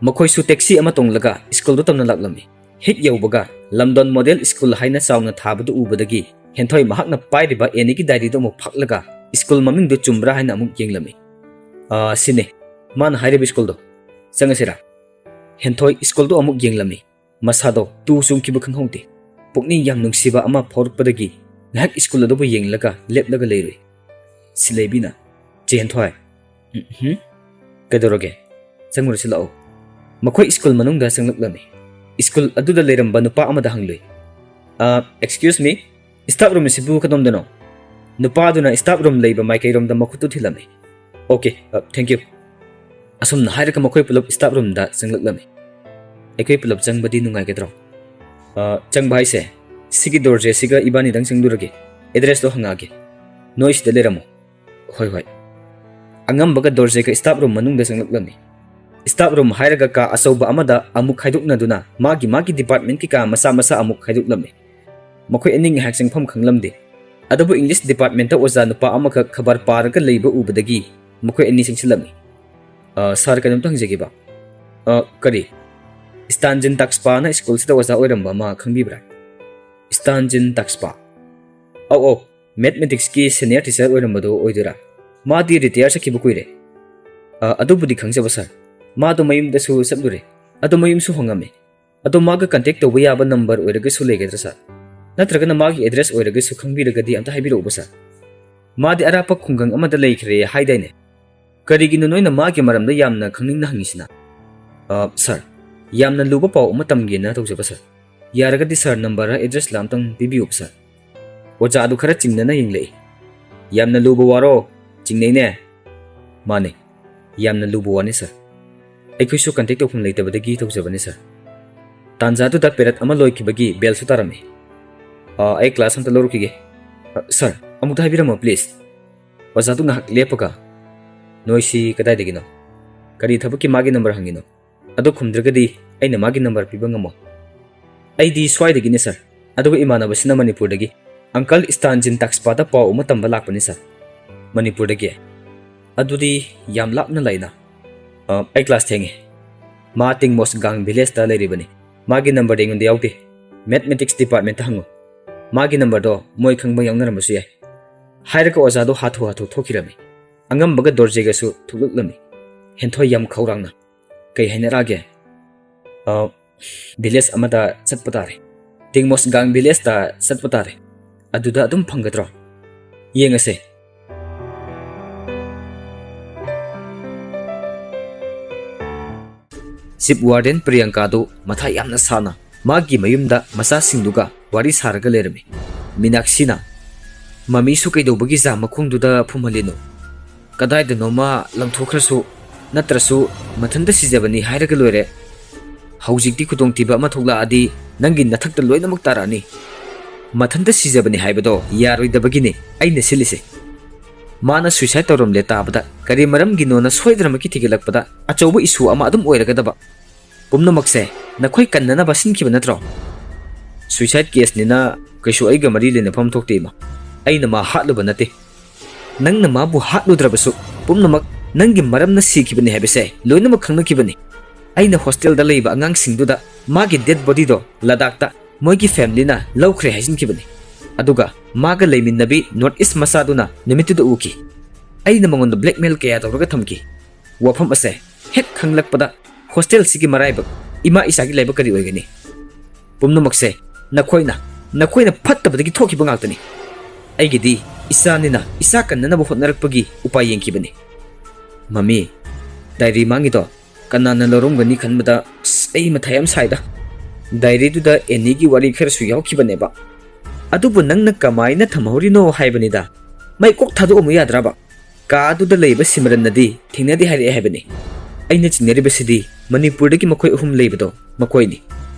ꯃꯈꯣꯏꯁꯨ ꯇꯦꯛꯁꯤ ꯑꯃ ꯇꯣꯡꯂꯒ ꯁ꯭ꯀꯨꯜꯗꯨ ꯇꯝꯅ ꯂꯥꯛꯂꯝꯃꯤ꯫ ꯍꯦꯛ ꯌꯧꯕꯒ ꯂꯝꯗꯣꯟ ꯃꯣꯗꯦꯜ ꯁ꯭ꯀꯨꯜ ꯍꯥꯏꯅ ꯆꯥꯎꯅ ꯊꯥꯕꯗꯨ ꯎꯕꯗꯒꯤ ꯍꯦꯟꯊꯣꯏ ꯃꯍꯥꯛꯅ ꯄꯥꯏꯔꯤꯕ ꯑꯦꯅꯤꯒꯤ ꯗꯥꯏꯔꯤꯗꯨ ꯑꯃꯨꯛ ꯐꯥꯛꯂꯒ ꯁ꯭ꯀꯨꯜ ꯃꯃꯤꯡꯗꯨ ꯆꯨꯝꯕ꯭ꯔꯥ ꯍꯥꯏꯅ ꯑꯃꯨꯛ ꯌꯦꯡꯂꯝꯃꯤ꯫ "ꯑ, ꯁꯤꯅꯤ ꯃꯥꯅ ꯍꯥꯏꯔꯤꯕ ꯁ꯭ꯀꯨꯜꯗꯣ꯫ ꯆꯪꯉꯁꯤꯔꯥ?" ꯍꯦꯟꯊꯣꯏ ꯁ꯭ꯀꯨꯜꯗꯨ ꯑꯃꯨꯛ ꯌꯦꯡꯂꯝꯃꯤ꯫ ꯃꯁꯥꯗꯣ ꯇꯨ ꯆꯨꯡꯈꯤꯕ ꯈꯪꯍꯧꯗꯦ꯫ ꯄꯨꯛꯅꯤꯡ ꯌꯥꯝ ꯅꯨꯡꯁꯤꯕ ꯑꯃ ꯐꯥꯎꯔꯛꯄꯗꯒꯤ ꯉꯥꯏꯍꯥꯛ ꯁ꯭ꯀꯨꯜ ꯑꯗꯨꯕꯨ ꯌꯦꯡꯂꯒ ꯂꯦꯞꯂꯒ ꯂꯩꯔꯨꯏ꯫ ꯁꯤꯂꯩꯕꯤꯅ, "ꯆꯦ ꯍꯦꯟꯊꯣꯏ꯫" "ꯎꯝ, ꯍꯨꯝ? ꯀꯩꯗꯧꯔꯒꯦ? ꯆꯪꯉꯨꯔꯁꯤ ꯂꯥꯛꯑꯣ꯫" ꯃꯈꯣꯏ ꯁ꯭ꯀꯨꯜ ꯃꯅꯨꯡꯗ ꯆꯪꯂꯛꯂꯝꯃꯤ꯫ ꯁ꯭ꯀꯨꯜ ꯑꯗꯨꯗ ꯂꯩꯔꯝꯕ ꯅꯨꯄꯥ ꯑꯃꯗ ꯍꯪꯂꯨꯏ꯫ "ꯑ, excuse me, staff room ꯑꯁꯤꯕꯨ ꯀꯗꯣꯝꯗꯅꯣ?" ꯅꯨꯄꯥꯗꯨꯅ staff room ꯂꯩꯕ ꯃꯥꯏꯀꯩꯔꯣꯝꯗ ꯃꯈꯨꯠꯇꯨ ꯊꯤꯜꯂꯝꯃꯤ꯫ "Okay, ꯑ, thank you꯫" ꯑꯁꯨꯝꯅ ꯍꯥꯏꯔꯒ ꯃꯈꯣꯏ ꯄꯨꯂꯞ staff roomꯗ ꯆꯪꯂꯛꯂꯝꯃꯤ꯫ "ꯑꯩꯈꯣꯏ ꯄꯨꯂꯞ ꯆꯪꯕꯗꯤ ꯅꯨꯡꯉꯥꯏꯒꯗ꯭ꯔꯣ?" "ꯑ, ꯆꯪꯕ ꯍꯥꯏꯁꯦ, ꯁꯤꯒꯤ ꯗꯣꯔꯖꯦꯁꯤꯒ ꯏꯕꯥꯅꯤꯗꯪ ꯆꯪꯂꯨꯔꯒꯦ꯫ ꯑꯦꯗ꯭ꯔꯦꯁꯇꯣ ꯍꯪꯉꯛꯑꯒꯦ꯫ ꯅꯣꯏ ꯁꯤꯗ ꯂꯩꯔꯝꯃꯣ꯫" "ꯍꯣꯏ, ꯍꯣꯏ꯫" ꯑꯉꯝꯕꯒ ꯗꯣꯔꯖꯦꯒ staff room ꯃꯅꯨꯡꯗ ꯆꯪꯂꯛꯂꯝꯃꯤ꯫ Staff room ꯍꯥꯏꯔꯒ ꯀꯥ ꯑꯆꯧꯕ ꯑꯃꯗ ꯑꯃꯨꯛ ꯈꯥꯏꯗꯣꯛꯅꯗꯨꯅ ꯃꯥꯒꯤ ꯃꯥꯒꯤ departmentꯀꯤ ꯀꯥ ꯃꯆꯥ ꯃꯆꯥ ꯑꯃꯨꯛ ꯈꯥꯏꯗꯣꯛꯂꯝꯃꯤ꯫ ꯃꯈꯣꯏ ꯑꯅꯤ ꯉꯥꯏꯍꯥꯛ ꯆꯪꯐꯝ ꯈꯪꯂꯝꯗꯦ꯫ ꯑꯗꯨꯕꯨ English departmentꯇ ꯑꯣꯖꯥ ꯅꯨꯄꯥ ꯑꯃꯈꯛ ꯈꯕꯔ ꯄꯥꯔꯒ ꯂꯩꯕ ꯎꯕꯗꯒꯤ ꯃꯈꯣꯏ ꯑꯅꯤ ꯆꯪꯁꯤꯜꯂꯝꯃꯤ꯫ "ꯑ, sir, ꯀꯩꯅꯣꯝꯇ ꯍꯪꯖꯒꯦꯕ꯫" "ꯑ, ꯀꯔꯤ?" "ꯁ꯭ꯇꯥꯟꯖꯤꯟ ꯇꯥꯛꯁꯄꯥꯅ ꯁ꯭ꯀꯨꯜꯁꯤꯗ ꯑꯣꯖꯥ ꯑꯣꯏꯔꯝꯕ ꯑꯃ ꯈꯪꯕꯤꯕ꯭ꯔꯥ?" "ꯁ꯭ꯇꯥꯟꯖꯤꯟ ꯇꯥꯛꯁꯄꯥ?" "ꯑꯧ, ꯑꯧ, mathematicsꯀꯤ senior teacher ꯑꯣꯏꯔꯝꯕꯗꯣ ꯑꯣꯏꯗꯣꯏꯔꯥ? ꯃꯥꯗꯤ retire ꯆꯠꯈꯤꯕ ꯀꯨꯏꯔꯦ꯫" "ꯑ, ꯑꯗꯨꯕꯨꯗꯤ ꯈꯪꯖꯕ, sir꯫ ꯃꯥꯗꯣ ꯃꯌꯨꯝꯗꯁꯨ ꯆꯠꯂꯨꯔꯦ꯫ ꯑꯗꯣ ꯃꯌꯨꯝꯁꯨ ꯍꯣꯡꯉꯝꯃꯦ꯫ ꯑꯗꯣ ꯃꯥꯒ contact ꯇꯧꯕ ꯌꯥꯕ number ꯑꯣꯏꯔꯒꯁꯨ ꯂꯩꯒꯗ꯭ꯔꯥ, sir? ꯅꯠꯇ꯭ꯔꯒꯅ ꯃꯥꯒꯤ address ꯑꯣꯏꯔꯒꯁꯨ ꯈꯪꯕꯤꯔꯒꯗꯤ ꯑꯝꯇ ꯍꯥꯏꯕꯤꯔꯛꯎꯕ, sir꯫ ꯃꯥꯗꯤ ꯑꯔꯥꯞꯄ ꯈꯨꯡꯒꯪ ꯑꯃꯗ ꯂꯩꯈ꯭ꯔꯦ ꯍꯥꯏꯗꯥꯏꯅꯦ? ꯀꯔꯤꯒꯤꯅꯣ ꯅꯣꯏꯅ ꯃꯥꯒꯤ ꯃꯔꯝꯗ ꯌꯥꯝꯅ ꯈꯪꯅꯤꯡꯅ ꯍꯪꯉꯤꯁꯤꯅ?" "ꯑ, sir, ꯌꯥꯝꯅ ꯂꯨꯕ ꯄꯥꯎ ꯑꯃ ꯇꯝꯒꯦꯅ ꯇꯧꯖꯕ, sir꯫ ꯌꯥꯔꯒꯗꯤ, sir, numberꯔ addressꯂ ꯑꯝꯇꯪ ꯄꯤꯕꯤꯌꯨꯕ, sir꯫" ꯑꯣꯖꯥ ꯑꯗꯨ ꯈꯔ ꯆꯤꯡꯅꯅ ꯌꯦꯡꯂꯛꯏ꯫ "ꯌꯥꯝꯅ ꯂꯨꯕ ꯋꯥꯔꯣ? ꯆꯤꯡꯅꯩꯅꯦ꯫" "ꯃꯥꯅꯦ, ꯌꯥꯝꯅ ꯂꯨꯕ ꯋꯥꯅꯤ, sir꯫ ꯑꯩꯈꯣꯏꯁꯨ contact ꯇꯧꯐꯝ ꯂꯩꯇꯕꯗꯒꯤ ꯇꯧꯖꯕꯅꯤ, sir꯫ ꯇꯥꯟꯖꯥꯗꯨꯗ period ꯑꯃ ꯂꯣꯏꯈꯤꯕꯒꯤ bellꯁꯨ ꯇꯥꯔꯝꯃꯤ꯫ ꯑ, ꯑꯩ class ꯑꯝꯇ ꯂꯧꯔꯨꯈꯤꯒꯦ꯫" "ꯑ, sir, ꯑꯃꯨꯛꯇ ꯍꯥꯏꯕꯤꯔꯝꯃꯣ, please꯫" ꯑꯣꯖꯥꯗꯨ ꯉꯥꯏꯍꯥꯛ ꯂꯦꯞꯄꯒ, "ꯅꯣꯏꯁꯤ ꯀꯗꯥꯏꯗꯒꯤꯅꯣ? ꯀꯔꯤ ꯊꯕꯛꯀꯤ ꯃꯥꯒꯤ number ꯍꯪꯉꯤꯅꯣ? ꯑꯗꯨ ꯈꯨꯝꯗ꯭ꯔꯒꯗꯤ ꯑꯩꯅ ꯃꯥꯒꯤ number ꯄꯤꯕ ꯉꯝꯃꯣꯏ꯫" "ꯑꯩꯗꯤ ꯁ꯭ꯋꯥꯏꯗꯒꯤꯅꯤ, sir꯫ ꯑꯗꯨꯒ ꯏꯃꯥꯟꯅꯕꯁꯤꯅ ꯃꯅꯤꯄꯨꯔꯗꯒꯤ꯫ Uncle ꯁ꯭ꯇꯥꯟꯖꯤꯟ ꯇꯥꯛꯁꯄꯥꯗ ꯄꯥꯎ ꯑꯃ ꯇꯝꯕ ꯂꯥꯛꯄꯅꯤ, sir꯫" "ꯃꯅꯤꯄꯨꯔꯗꯒꯤ? ꯑꯗꯨꯗꯤ ꯌꯥꯝ ꯂꯥꯞꯅ ꯂꯥꯛꯏꯅ꯫" "ꯑ, ꯑꯩ class ꯊꯦꯡꯉꯦ꯫ ꯃꯥ ꯇꯤꯡꯃꯣꯁ ꯒꯥꯡ villageꯇ ꯂꯩꯔꯤꯕꯅꯤ꯫ ꯃꯥꯒꯤ numberꯗꯤ ꯑꯩꯉꯣꯟꯗ ꯌꯥꯎꯗꯦ꯫ Mathematics departmentꯇ ꯍꯪꯉꯨ꯫ ꯃꯥꯒꯤ numberꯗꯣ ꯃꯣꯏ ꯈꯪꯕ ꯌꯥꯎꯅꯔꯝꯕꯁꯨ ꯌꯥꯏ꯫" ꯍꯥꯏꯔꯒ ꯑꯣꯖꯥꯗꯣ ꯍꯥꯊꯨ ꯍꯥꯊꯨ ꯊꯣꯛꯈꯤꯔꯝꯃꯤ꯫ ꯑꯉꯝꯕꯒ ꯗꯣꯔꯖꯦꯒꯁꯨ ꯊꯣꯛꯂꯛꯂꯝꯃꯤ꯫ ꯍꯦꯟꯊꯣꯏ ꯌꯥꯝ ꯈꯧꯔꯥꯡꯅ, "ꯀꯩ ꯍꯥꯏꯅꯔꯛꯑꯒꯦ?" "ꯑ, village ꯑꯃꯗ ꯆꯠꯄ ꯇꯥꯔꯦ꯫ ꯇꯤꯡꯃꯣꯁ ꯒꯥꯡ villageꯇ ꯆꯠꯄ ꯇꯥꯔꯦ꯫ ꯑꯗꯨꯗ ꯑꯗꯨꯝ ꯐꯪꯒꯗ꯭ꯔꯣ? ꯌꯦꯡꯉꯁꯦ꯫" Chief warden ꯄ꯭ꯔꯤꯌꯪꯀꯥꯗꯨ ꯃꯊꯥ ꯌꯥꯝꯅ ꯁꯥꯅ ꯃꯥꯒꯤ ꯃꯌꯨꯝꯗ ꯃꯆꯥꯁꯤꯡꯗꯨꯒ ꯋꯥꯔꯤ ꯁꯥꯔꯒ ꯂꯩꯔꯝꯃꯤ꯫ ꯃꯤꯅꯥꯛꯁꯤꯅ, "ꯃꯃꯤꯁꯨ ꯀꯩꯗꯧꯕꯒꯤ ꯖꯥ ꯃꯈꯣꯡꯗꯨꯗ ꯐꯨꯝꯍꯜꯂꯤꯅꯣ? ꯀꯗꯥꯏꯗꯅꯣꯃ ꯂꯪꯊꯣꯛꯈ꯭ꯔꯁꯨ ꯅꯠꯇ꯭ꯔꯁꯨ ꯃꯊꯟꯇ ꯁꯤꯖꯕꯅꯤ ꯍꯥꯏꯔꯒ ꯂꯣꯏꯔꯦ꯫ ꯍꯧꯖꯤꯛꯇꯤ ꯈꯨꯗꯣꯡꯊꯤꯕ ꯑꯃ ꯊꯣꯛꯂꯛꯑꯗꯤ ꯅꯪꯒꯤ ꯅꯊꯛꯇ ꯂꯣꯏꯅꯃꯛ ꯇꯥꯔꯛꯑꯅꯤ꯫ ꯃꯊꯟꯇ ꯁꯤꯖꯕꯅꯤ ꯍꯥꯏꯕꯗꯣ ꯌꯥꯔꯣꯏꯗꯕꯒꯤꯅꯤ ꯑꯩꯅ ꯁꯤꯜꯂꯤꯁꯦ꯫ ꯃꯥꯅ suicide ꯇꯧꯔꯝꯂꯦ ꯇꯥꯕꯗ ꯀꯔꯤ ꯃꯔꯝꯒꯤꯅꯣꯅ ꯁꯣꯏꯗꯅꯃꯛꯀꯤ ꯊꯤꯒꯠꯂꯛꯄꯗ ꯑꯆꯧꯕ issue ꯑꯃ ꯑꯗꯨꯝ ꯑꯣꯏꯔꯒꯗꯕ꯫ ꯄꯨꯝꯅꯃꯛꯁꯦ ꯅꯈꯣꯏ ꯀꯟꯅꯅꯕ ꯁꯤꯟꯈꯤꯕ ꯅꯠꯇ꯭ꯔꯣ? Suicide caseꯅꯤꯅ ꯀꯩꯁꯨ ꯑꯩꯒ ꯃꯔꯤ ꯂꯩꯅꯐꯝ ꯊꯣꯛꯇꯦ, ꯏꯃꯥ꯫ ꯑꯩꯅ ꯃꯥ ꯍꯥꯠꯂꯨꯕ ꯅꯠꯇꯦ꯫ ꯅꯪꯅ ꯃꯥꯕꯨ ꯍꯥꯠꯂꯨꯗ꯭ꯔꯕꯁꯨ ꯄꯨꯝꯅꯃꯛ ꯅꯪꯒꯤ ꯃꯔꯝꯅ ꯁꯤꯈꯤꯕꯅꯤ ꯍꯥꯏꯕꯁꯦ ꯂꯣꯏꯅꯃꯛ ꯈꯪꯅꯈꯤꯕꯅꯤ꯫ ꯑꯩꯅ hostelꯗ ꯂꯩꯕ ꯑꯉꯥꯡꯁꯤꯡꯗꯨꯗ ꯃꯥꯒꯤ dead bodyꯗꯣ ꯂꯗꯥꯛꯇ ꯃꯣꯏꯒꯤ familyꯅ ꯂꯧꯈ꯭ꯔꯦ ꯍꯥꯏꯖꯤꯟꯈꯤꯕꯅꯤ꯫ ꯑꯗꯨꯒ ꯃꯥꯒ ꯂꯩꯃꯤꯟꯅꯕꯤ North East ꯃꯆꯥꯗꯨꯅ ꯅꯨꯃꯤꯠꯇꯨꯗ ꯎꯈꯤ꯫ ꯑꯩꯅ ꯃꯉꯣꯟꯗ blackmail ꯀꯌꯥ ꯇꯧꯔꯒ ꯊꯝꯈꯤ꯫ ꯋꯥꯐꯝ ꯑꯁꯦ ꯍꯦꯛ ꯈꯪꯂꯛꯄꯗ hostelꯁꯤꯒꯤ ꯃꯔꯥꯏꯕꯛ, ꯏꯃꯥ ꯏꯆꯥꯒꯤ ꯂꯥꯏꯕꯛ ꯀꯔꯤ ꯑꯣꯏꯒꯅꯤ? ꯄꯨꯝꯅꯃꯛꯁꯦ ꯅꯈꯣꯏꯅ, ꯅꯈꯣꯏꯅ ꯐꯠꯇꯕꯗꯒꯤ ꯊꯣꯛꯈꯤꯕ ꯉꯥꯛꯇꯅꯤ꯫ ꯑꯩꯒꯤꯗꯤ ꯏꯆꯥꯅꯤꯅ ꯏꯆꯥ ꯀꯟꯅꯅꯕ ꯍꯣꯠꯅꯔꯛꯄꯒꯤ ꯎꯄꯥꯏ ꯌꯦꯡꯈꯤꯕꯅꯤ꯫ ꯃꯃꯤ, diary ꯃꯥꯡꯉꯤꯗꯣ ꯀꯅꯥꯅ ꯂꯧꯔꯝꯒꯅꯤ ꯈꯟꯕꯗ, ꯑꯁ, ꯑꯩ ꯃꯊꯥ ꯌꯥꯝ ꯁꯥꯏꯗ꯫ Diaryꯗꯨꯗ Annieꯒꯤ ꯋꯥꯔꯤ ꯈꯔꯁꯨ ꯌꯥꯎꯈꯤꯕꯅꯦꯕ꯫ ꯑꯗꯨꯕꯨ ꯅꯪꯅ ꯀꯃꯥꯏꯅ ꯊꯝꯍꯧꯔꯤꯅꯣ ꯍꯥꯏꯕꯅꯤꯗ꯫ ꯃꯩ ꯀꯣꯛ ꯊꯥꯗꯣꯛꯑꯝꯃꯨ ꯌꯥꯗ꯭ꯔꯕ? ꯀꯥ ꯑꯗꯨꯗ ꯂꯩꯕ ꯁꯤꯃꯔꯟꯅꯗꯤ ꯊꯦꯡꯅꯗꯦ ꯍꯥꯏꯔꯛꯑꯦ ꯍꯥꯏꯕꯅꯤ꯫ ꯑꯩꯅ ꯆꯤꯡꯅꯔꯤꯕꯁꯤꯗꯤ ꯃꯅꯤꯄꯨꯔꯗꯒꯤ ꯃꯈꯣꯏ ꯑꯍꯨꯝ ꯂꯩꯕꯗꯣ ꯃꯈꯣꯏꯅꯤ꯫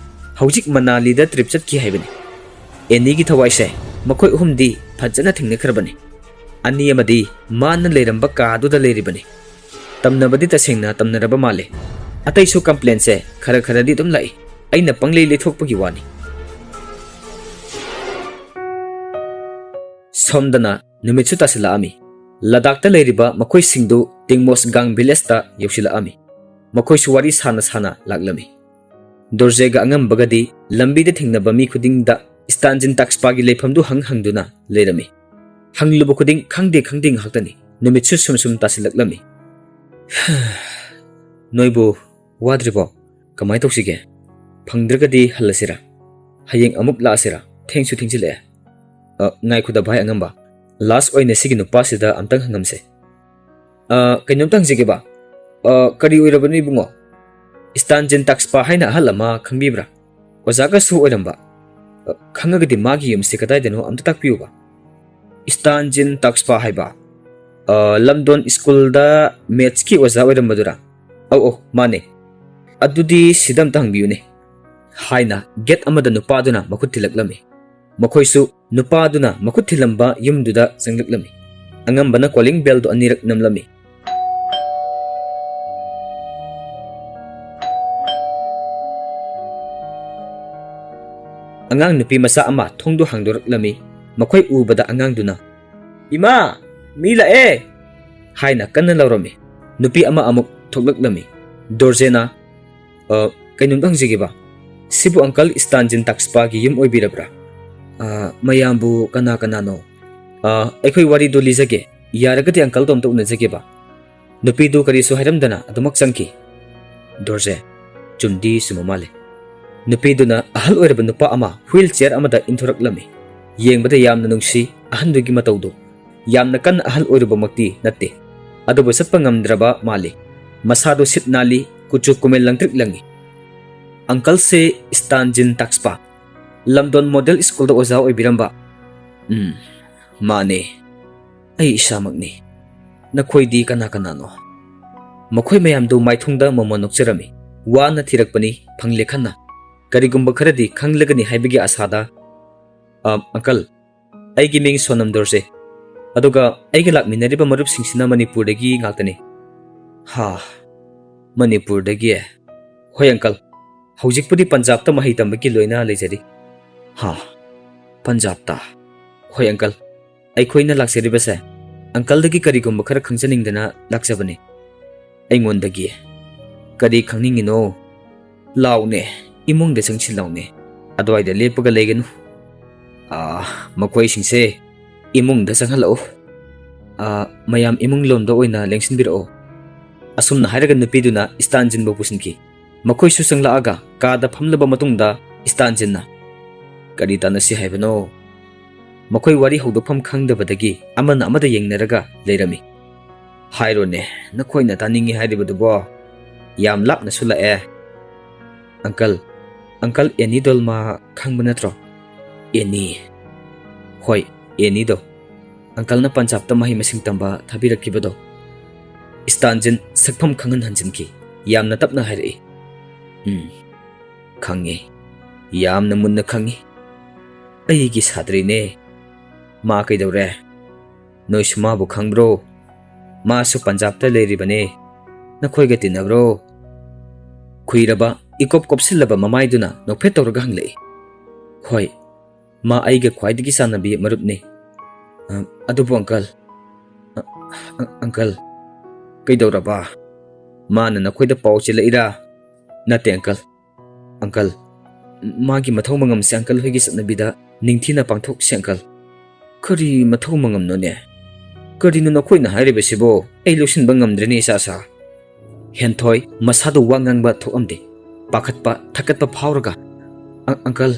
ꯍꯧꯖꯤꯛ ꯃꯅꯥꯂꯤꯗ trip ꯆꯠꯈꯤ ꯍꯥꯏꯕꯅꯤ꯫ Annieꯒꯤ ꯊꯋꯥꯏꯁꯦ ꯃꯈꯣꯏ ꯑꯍꯨꯝꯗꯤ ꯐꯖꯅ ꯊꯦꯡꯅꯈ꯭ꯔꯕꯅꯤ꯫ ꯑꯅꯤ ꯑꯃꯗꯤ ꯃꯥꯅ ꯂꯩꯔꯝꯕ ꯀꯥ ꯑꯗꯨꯗ ꯂꯩꯔꯤꯕꯅꯤ꯫ ꯇꯝꯅꯕꯗꯤ ꯇꯁꯦꯡꯅ ꯇꯝꯅꯔꯕ ꯃꯥꯜꯂꯦ꯫ ꯑꯇꯩꯁꯨ complainꯁꯦ ꯈꯔ ꯈꯔꯗꯤ ꯑꯗꯨꯝ ꯂꯥꯛꯏ꯫ ꯑꯩꯅ ꯄꯪꯂꯩ ꯂꯩꯊꯣꯛꯄꯒꯤ ꯋꯥꯅꯤ꯫ ꯁꯣꯝꯗꯅ ꯅꯨꯃꯤꯠꯁꯨ ꯇꯥꯁꯤꯜꯂꯛꯑꯝꯃꯤ꯫ ꯂꯗꯥꯛꯇ ꯂꯩꯔꯤꯕ ꯃꯈꯣꯏꯁꯤꯡꯗꯨ ꯇꯤꯡꯃꯣꯁꯒꯥꯡ villageꯇ ꯌꯧꯁꯤꯜꯂꯛꯑꯝꯃꯤ꯫ ꯃꯈꯣꯏꯁꯨ ꯋꯥꯔꯤ ꯁꯥꯅ ꯁꯥꯅ ꯂꯥꯛꯂꯝꯃꯤ꯫ ꯗꯣꯔꯖꯦꯒ ꯑꯉꯝꯕꯒꯗꯤ ꯂꯝꯕꯤꯗ ꯊꯦꯡꯅꯕ ꯃꯤ ꯈꯨꯗꯤꯡꯗ ꯁ꯭ꯇꯥꯟꯖꯤꯟ ꯇꯥꯛꯁꯄꯥꯒꯤ ꯂꯩꯐꯝꯗꯨ ꯍꯪ ꯍꯪꯗꯨꯅ ꯂꯩꯔꯝꯃꯤ꯫ ꯍꯪꯂꯨꯕ ꯈꯨꯗꯤꯡ ꯈꯪꯗꯦ ꯈꯪꯗꯦ ꯉꯥꯏꯍꯥꯛꯇꯅꯤ꯫ ꯅꯨꯃꯤꯠꯁꯨ ꯁꯨꯝ ꯁꯨꯝ ꯇꯥꯁꯤꯜꯂꯛꯂꯝꯃꯤ꯫ ꯅꯣꯏꯕꯨ ꯋꯥꯗ꯭ꯔꯤꯕꯣ? ꯀꯃꯥꯏ ꯇꯧꯁꯤꯒꯦ? ꯐꯪꯗ꯭ꯔꯒꯗꯤ ꯍꯜꯂꯁꯤꯔꯥ? ꯍꯌꯦꯡ ꯑꯃꯨꯛ ꯂꯥꯛꯑꯁꯤꯔꯥ? ꯊꯦꯡꯁꯨ ꯊꯦꯡꯖꯤꯜꯂꯛꯑꯦ꯫ ꯑ, ꯉꯥꯏꯈꯣꯗ ꯚꯥꯏ ꯑꯉꯝꯕ꯫ Last ꯑꯣꯏꯅ ꯁꯤꯒꯤ ꯅꯨꯄꯥꯁꯤꯗ ꯑꯝꯇꯪ ꯍꯪꯉꯝꯁꯦ꯫ ꯑ, ꯀꯩꯅꯣꯝꯇ ꯍꯪꯖꯒꯦꯕ꯫ ꯑ, ꯀꯔꯤ ꯑꯣꯏꯔꯕꯅꯣ ꯏꯕꯨꯡꯉꯣ? ꯁ꯭ꯇꯥꯟꯖꯤꯟ ꯇꯥꯛꯁꯄꯥ ꯍꯥꯏꯅ ꯑꯍꯜ ꯑꯃ ꯈꯪꯕꯤꯕ꯭ꯔꯥ? ꯑꯣꯖꯥꯒꯁꯨ ꯑꯣꯏꯔꯝꯕ꯫ ꯑ, ꯈꯪꯉꯒꯗꯤ ꯃꯥꯒꯤ ꯌꯨꯝꯁꯦ ꯀꯗꯥꯏꯗꯅꯣ ꯑꯝꯇ ꯇꯥꯛꯄꯤꯌꯨꯕ꯫ ꯁ꯭ꯇꯥꯟꯖꯤꯟ ꯇꯥꯛꯁꯄꯥ ꯍꯥꯏꯕ? ꯑ, ꯂꯝꯗꯣꯟ ꯁ꯭ꯀꯨꯜꯗ ꯃꯦꯠꯁꯀꯤ ꯑꯣꯖꯥ ꯑꯣꯏꯔꯝꯕꯗꯨꯔꯥ? ꯑꯧ, ꯑꯧ, ꯃꯥꯅꯦ꯫ "ꯑꯗꯨꯗꯤ ꯁꯤꯗ ꯑꯝꯇ ꯍꯪꯕꯤꯌꯨꯅꯦ", ꯍꯥꯏꯅ ꯒꯦꯠ ꯑꯃꯗ ꯅꯨꯄꯥꯗꯨꯅ ꯃꯈꯨꯠ ꯊꯤꯜꯂꯛꯂꯝꯃꯤ꯫ ꯃꯈꯣꯏꯁꯨ ꯅꯨꯄꯥꯗꯨꯅ ꯃꯈꯨꯠ ꯊꯤꯜꯂꯝꯕ ꯌꯨꯝꯗꯨꯗ ꯆꯪꯂꯛꯂꯝꯃꯤ꯫ ꯑꯉꯝꯕꯅ ꯀꯣꯂꯤꯡ ꯕꯦꯜꯗꯨ ꯑꯅꯤꯔꯛ ꯅꯝꯂꯝꯃꯤ꯫ ꯑꯉꯥꯡ ꯅꯨꯄꯤ ꯃꯆꯥ ꯑꯃ ꯊꯣꯡꯗꯨ ꯍꯥꯡꯗꯣꯔꯛꯂꯝꯃꯤ꯫ ꯃꯈꯣꯏ ꯎꯕꯗ ꯑꯉꯥꯡꯗꯨꯅ, "ꯏꯃꯥ, ꯃꯤ ꯂꯥꯛꯑꯦ!" ꯍꯥꯏꯅ ꯀꯟꯅ ꯂꯥꯎꯔꯝꯃꯤ꯫ ꯅꯨꯄꯤ ꯑꯃ ꯑꯃꯨꯛ ꯊꯣꯛꯂꯛꯂꯝꯃꯤ꯫ ꯗꯣꯔꯖꯦꯅ, "ꯑ, ꯀꯩꯅꯣꯝꯇ ꯍꯪꯖꯒꯦꯕ꯫ ꯁꯤꯕꯨ ꯑꯪꯀꯜ ꯁ꯭ꯇꯥꯟꯖꯤꯟ ꯇꯥꯛꯁꯄꯥꯒꯤ ꯌꯨꯝ ꯑꯣꯏꯕꯤꯔꯕ꯭ꯔꯥ? ꯑ, ꯃꯌꯥꯝꯕꯨ ꯀꯅꯥ ꯀꯅꯥꯅꯣ? ꯑ, ꯑꯩꯈꯣꯏ ꯋꯥꯔꯤꯗꯨ ꯂꯤꯖꯒꯦ꯫ ꯌꯥꯔꯒꯗꯤ ꯑꯪꯀꯜꯗꯣ ꯑꯝꯇ ꯎꯅꯖꯒꯦꯕ꯫" ꯅꯨꯄꯤꯗꯨ ꯀꯔꯤꯁꯨ ꯍꯥꯏꯔꯝꯗꯅ ꯑꯗꯨꯃꯛ ꯆꯪꯈꯤ꯫ ꯗꯣꯔꯖꯦ, ꯆꯨꯝꯗꯤ ꯆꯨꯝꯕ ꯃꯥꯜꯂꯦ꯫ ꯅꯨꯄꯤꯗꯨꯅ ꯑꯍꯜ ꯑꯣꯏꯔꯕ ꯅꯨꯄꯥ ꯑꯃ ꯋꯤꯜ ꯆꯤꯌꯔ ꯑꯃꯗ ꯏꯟꯊꯣꯔꯛꯂꯝꯃꯤ꯫ ꯌꯦꯡꯕꯗ ꯌꯥꯝꯅ ꯅꯨꯡꯁꯤ ꯑꯍꯟꯗꯨꯒꯤ ꯃꯇꯧꯗꯨ꯫ ꯌꯥꯝꯅ ꯀꯟꯅ ꯑꯍꯜ ꯑꯣꯏꯔꯨꯕꯃꯛꯇꯤ ꯅꯠꯇꯦ, ꯑꯗꯨꯕꯨ ꯆꯠꯄ ꯉꯝꯗ꯭ꯔꯕ ꯃꯥꯜꯂꯤ꯫ ꯃꯁꯥꯗꯨ ꯁꯤꯠ ꯅꯥꯜꯂꯤ, ꯀꯨꯆꯨ ꯀꯨꯃꯦꯜ ꯂꯪꯇ꯭ꯔꯤꯛ ꯂꯪꯉꯤ꯫ "ꯑꯪꯀꯜꯁꯦ ꯁ꯭ꯇꯥꯟꯖꯤꯟ ꯇꯥꯛꯁꯄꯥ, ꯂꯝꯗꯣꯟ ꯃꯣꯗꯦꯜ ꯁ꯭ꯀꯨꯜꯗ ꯑꯣꯖꯥ ꯑꯣꯏꯕꯤꯔꯝꯕ?" "ꯎꯝ, ꯃꯥꯅꯦ, ꯑꯩ ꯏꯁꯥꯃꯛꯅꯤ꯫ ꯅꯈꯣꯏꯗꯤ ꯀꯅꯥ ꯀꯅꯥꯅꯣ?" ꯃꯈꯣꯏ ꯃꯌꯥꯝꯗꯨ ꯃꯥꯏꯊꯣꯡꯗ ꯃꯃꯣꯟ ꯅꯣꯛꯆꯔꯝꯃꯤ꯫ ꯋꯥꯅ ꯊꯤꯔꯛꯄꯅꯤ, ꯐꯪꯂꯦ ꯈꯟꯅ꯫ ꯀꯔꯤꯒꯨꯝꯕ ꯈꯔꯗꯤ ꯈꯪꯂꯒꯅꯤ ꯍꯥꯏꯕꯒꯤ ꯑꯥꯁꯥꯗ, "ꯑ, ꯑꯪꯀꯜ, ꯑꯩꯒꯤ ꯃꯤꯡ ꯁꯣꯅꯝ ꯗꯣꯔꯖꯦ꯫ ꯑꯗꯨꯒ ꯑꯩꯒ ꯂꯥꯛꯃꯤꯟꯅꯔꯤꯕ ꯃꯔꯨꯞꯁꯤꯡꯁꯤꯅ ꯃꯅꯤꯄꯨꯔꯗꯒꯤ ꯉꯥꯛꯇꯅꯤ꯫" "ꯍꯥ, ꯃꯅꯤꯄꯨꯔꯗꯒꯤ?" "ꯍꯣꯏ, ꯑꯪꯀꯜ꯫ ꯍꯧꯖꯤꯛꯄꯨꯗꯤ ꯄꯟꯖꯥꯕꯇ ꯃꯍꯩ ꯇꯝꯕꯒꯤ ꯂꯣꯏꯅ ꯂꯩꯖꯔꯤ꯫" "ꯍꯥ, ꯄꯟꯖꯥꯕꯇ?" "ꯍꯣꯏ, ꯑꯪꯀꯜ꯫ ꯑꯩꯈꯣꯏꯅ ꯂꯥꯛꯆꯔꯤꯕꯁꯦ ꯑꯪꯀꯜꯗꯒꯤ ꯀꯔꯤꯒꯨꯝꯕ ꯈꯔ ꯈꯪꯖꯅꯤꯡꯗꯅ ꯂꯥꯛꯆꯕꯅꯤ꯫" "ꯑꯩꯉꯣꯟꯗꯒꯤ ꯀꯔꯤ ꯈꯪꯅꯤꯡꯉꯤꯅꯣ? ꯂꯥꯎꯅꯦ, ꯏꯃꯨꯡꯗ ꯆꯪꯁꯤꯜꯂꯥꯎꯅꯦ꯫ ꯑꯗꯨꯋꯥꯏꯗ ꯂꯦꯞꯄꯒ ꯂꯩꯒꯅꯨ꯫ ꯑꯥ, ꯃꯈꯣꯏꯁꯤꯡꯁꯦ ꯏꯃꯨꯡꯗ ꯆꯪꯍꯜꯂꯛꯎ꯫ ꯑꯥ, ꯃꯌꯥꯝ ꯏꯃꯨꯡ ꯂꯣꯝꯗ ꯑꯣꯏꯅ ꯂꯦꯡꯁꯤꯟꯕꯤꯔꯛꯑꯣ꯫" ꯑꯁꯨꯝꯅ ꯍꯥꯏꯔꯒ ꯅꯨꯄꯤꯗꯨꯅ ꯁ꯭ꯇꯥꯟꯖꯤꯟꯕꯨ ꯄꯨꯁꯤꯟꯈꯤ꯫ ꯃꯈꯣꯏꯁꯨ ꯆꯪꯂꯛꯑꯒ ꯀꯥꯗ ꯐꯝꯂꯕ ꯃꯇꯨꯡꯗ ꯁ꯭ꯇꯥꯟꯖꯤꯟꯅ, "ꯀꯔꯤ ꯇꯥꯟꯅꯁꯤ ꯍꯥꯏꯕꯅꯣ?" ꯃꯈꯣꯏ ꯋꯥꯔꯤ ꯍꯧꯗꯣꯛꯐꯝ ꯈꯪꯗꯕꯗꯒꯤ ꯑꯃꯅ ꯑꯃꯗ ꯌꯦꯡꯅꯔꯒ ꯂꯩꯔꯝꯃꯤ꯫ "ꯍꯥꯏꯔꯣꯅꯦ, ꯅꯈꯣꯏꯅ ꯇꯥꯅꯤꯡꯉꯤ ꯍꯥꯏꯔꯤꯕꯗꯨꯕꯣ? ꯌꯥꯝ ꯂꯥꯞꯅꯁꯨ ꯂꯥꯛꯑꯦ꯫" "ꯑꯪꯀꯜ, ꯑꯪꯀꯜ ꯑꯦꯅꯤ ꯗꯣꯜꯃꯥ ꯈꯪꯕ ꯅꯠꯇ꯭ꯔꯣ?" "ꯑꯦꯅꯤ?" "ꯍꯣꯏ, ꯑꯦꯅꯤꯗꯣ꯫ ꯑꯪꯀꯜꯅ ꯄꯟꯖꯥꯕꯇ ꯃꯍꯩ ꯃꯁꯤꯡ ꯇꯝꯕ ꯊꯥꯕꯤꯔꯛꯈꯤꯕꯗꯣ?" ꯁ꯭ꯇꯥꯟꯖꯤꯟ ꯁꯛꯐꯝ ꯈꯪꯍꯟ ꯍꯟꯖꯤꯟꯈꯤ꯫ ꯌꯥꯝꯅ ꯇꯞꯅ ꯍꯥꯏꯔꯛꯏ, "ꯎꯝ, ꯈꯪꯉꯦ꯫ ꯌꯥꯝꯅ ꯃꯨꯟꯅ ꯈꯪꯉꯤ꯫ ꯑꯩꯒꯤ ꯁꯥꯇ꯭ꯔꯤꯅꯦ꯫ ꯃꯥ ꯀꯩꯗꯧꯔꯦ? ꯅꯣꯏꯁꯨ ꯃꯥꯕꯨ ꯈꯪꯕ꯭ꯔꯣ? ꯃꯥꯁꯨ ꯄꯟꯖꯥꯕꯇ ꯂꯩꯔꯤꯕꯅꯦ꯫ ꯅꯈꯣꯏꯒ ꯇꯤꯟꯅꯕ꯭ꯔꯣ?" ꯈꯨꯏꯔꯕ, ꯏꯀꯣꯞ ꯀꯣꯞꯁꯤꯜꯂꯕ ꯃꯃꯥꯏꯗꯨꯅ ꯅꯣꯛꯐꯦꯠ ꯇꯧꯔꯒ ꯍꯪꯂꯛꯏ꯫ "ꯍꯣꯏ, ꯃꯥ ꯑꯩꯒ ꯈ꯭ꯋꯥꯏꯗꯒꯤ ꯆꯥꯟꯅꯕꯤ ꯃꯔꯨꯞꯅꯤ꯫" "ꯑ, ꯑꯗꯨꯕꯨ ꯑꯪꯀꯜ, ꯑ, ꯑ, ꯑꯪꯀꯜ, ꯀꯩꯗꯧꯔꯕ? ꯃꯥꯅ ꯅꯈꯣꯏꯗ ꯄꯥꯎ ꯆꯦꯜꯂꯛꯏꯔꯥ?" "ꯅꯠꯇꯦ ꯑꯪꯀꯜ꯫ ꯑꯪꯀꯜ, ꯃꯥꯒꯤ ꯃꯊꯧ ꯃꯉꯝꯁꯦ ꯑꯪꯀꯜ ꯍꯣꯏꯒꯤ ꯆꯠꯅꯕꯤꯗ ꯅꯤꯡꯊꯤꯅ ꯄꯥꯡꯊꯣꯛꯁꯦ ꯑꯪꯀꯜ꯫" "ꯀꯔꯤ ꯃꯊꯧ ꯃꯉꯝꯅꯣꯅꯦ? ꯀꯔꯤꯅꯣ ꯅꯈꯣꯏꯅ ꯍꯥꯏꯔꯤꯕꯁꯤꯕꯣ? ꯑꯩ ꯂꯧꯁꯤꯟꯕ ꯉꯝꯗ꯭ꯔꯦꯅꯦ ꯏꯆꯥꯁꯥ꯫" ꯍꯦꯟꯊꯣꯏ ꯃꯁꯥꯗꯨ ꯋꯥ ꯉꯥꯡꯕ ꯊꯣꯛꯂꯝꯗꯦ꯫ ꯄꯥꯈꯠꯄ, ꯊꯛꯀꯠꯄ ꯐꯥꯎꯔꯒ, "ꯑ-, ꯑꯪꯀꯜ,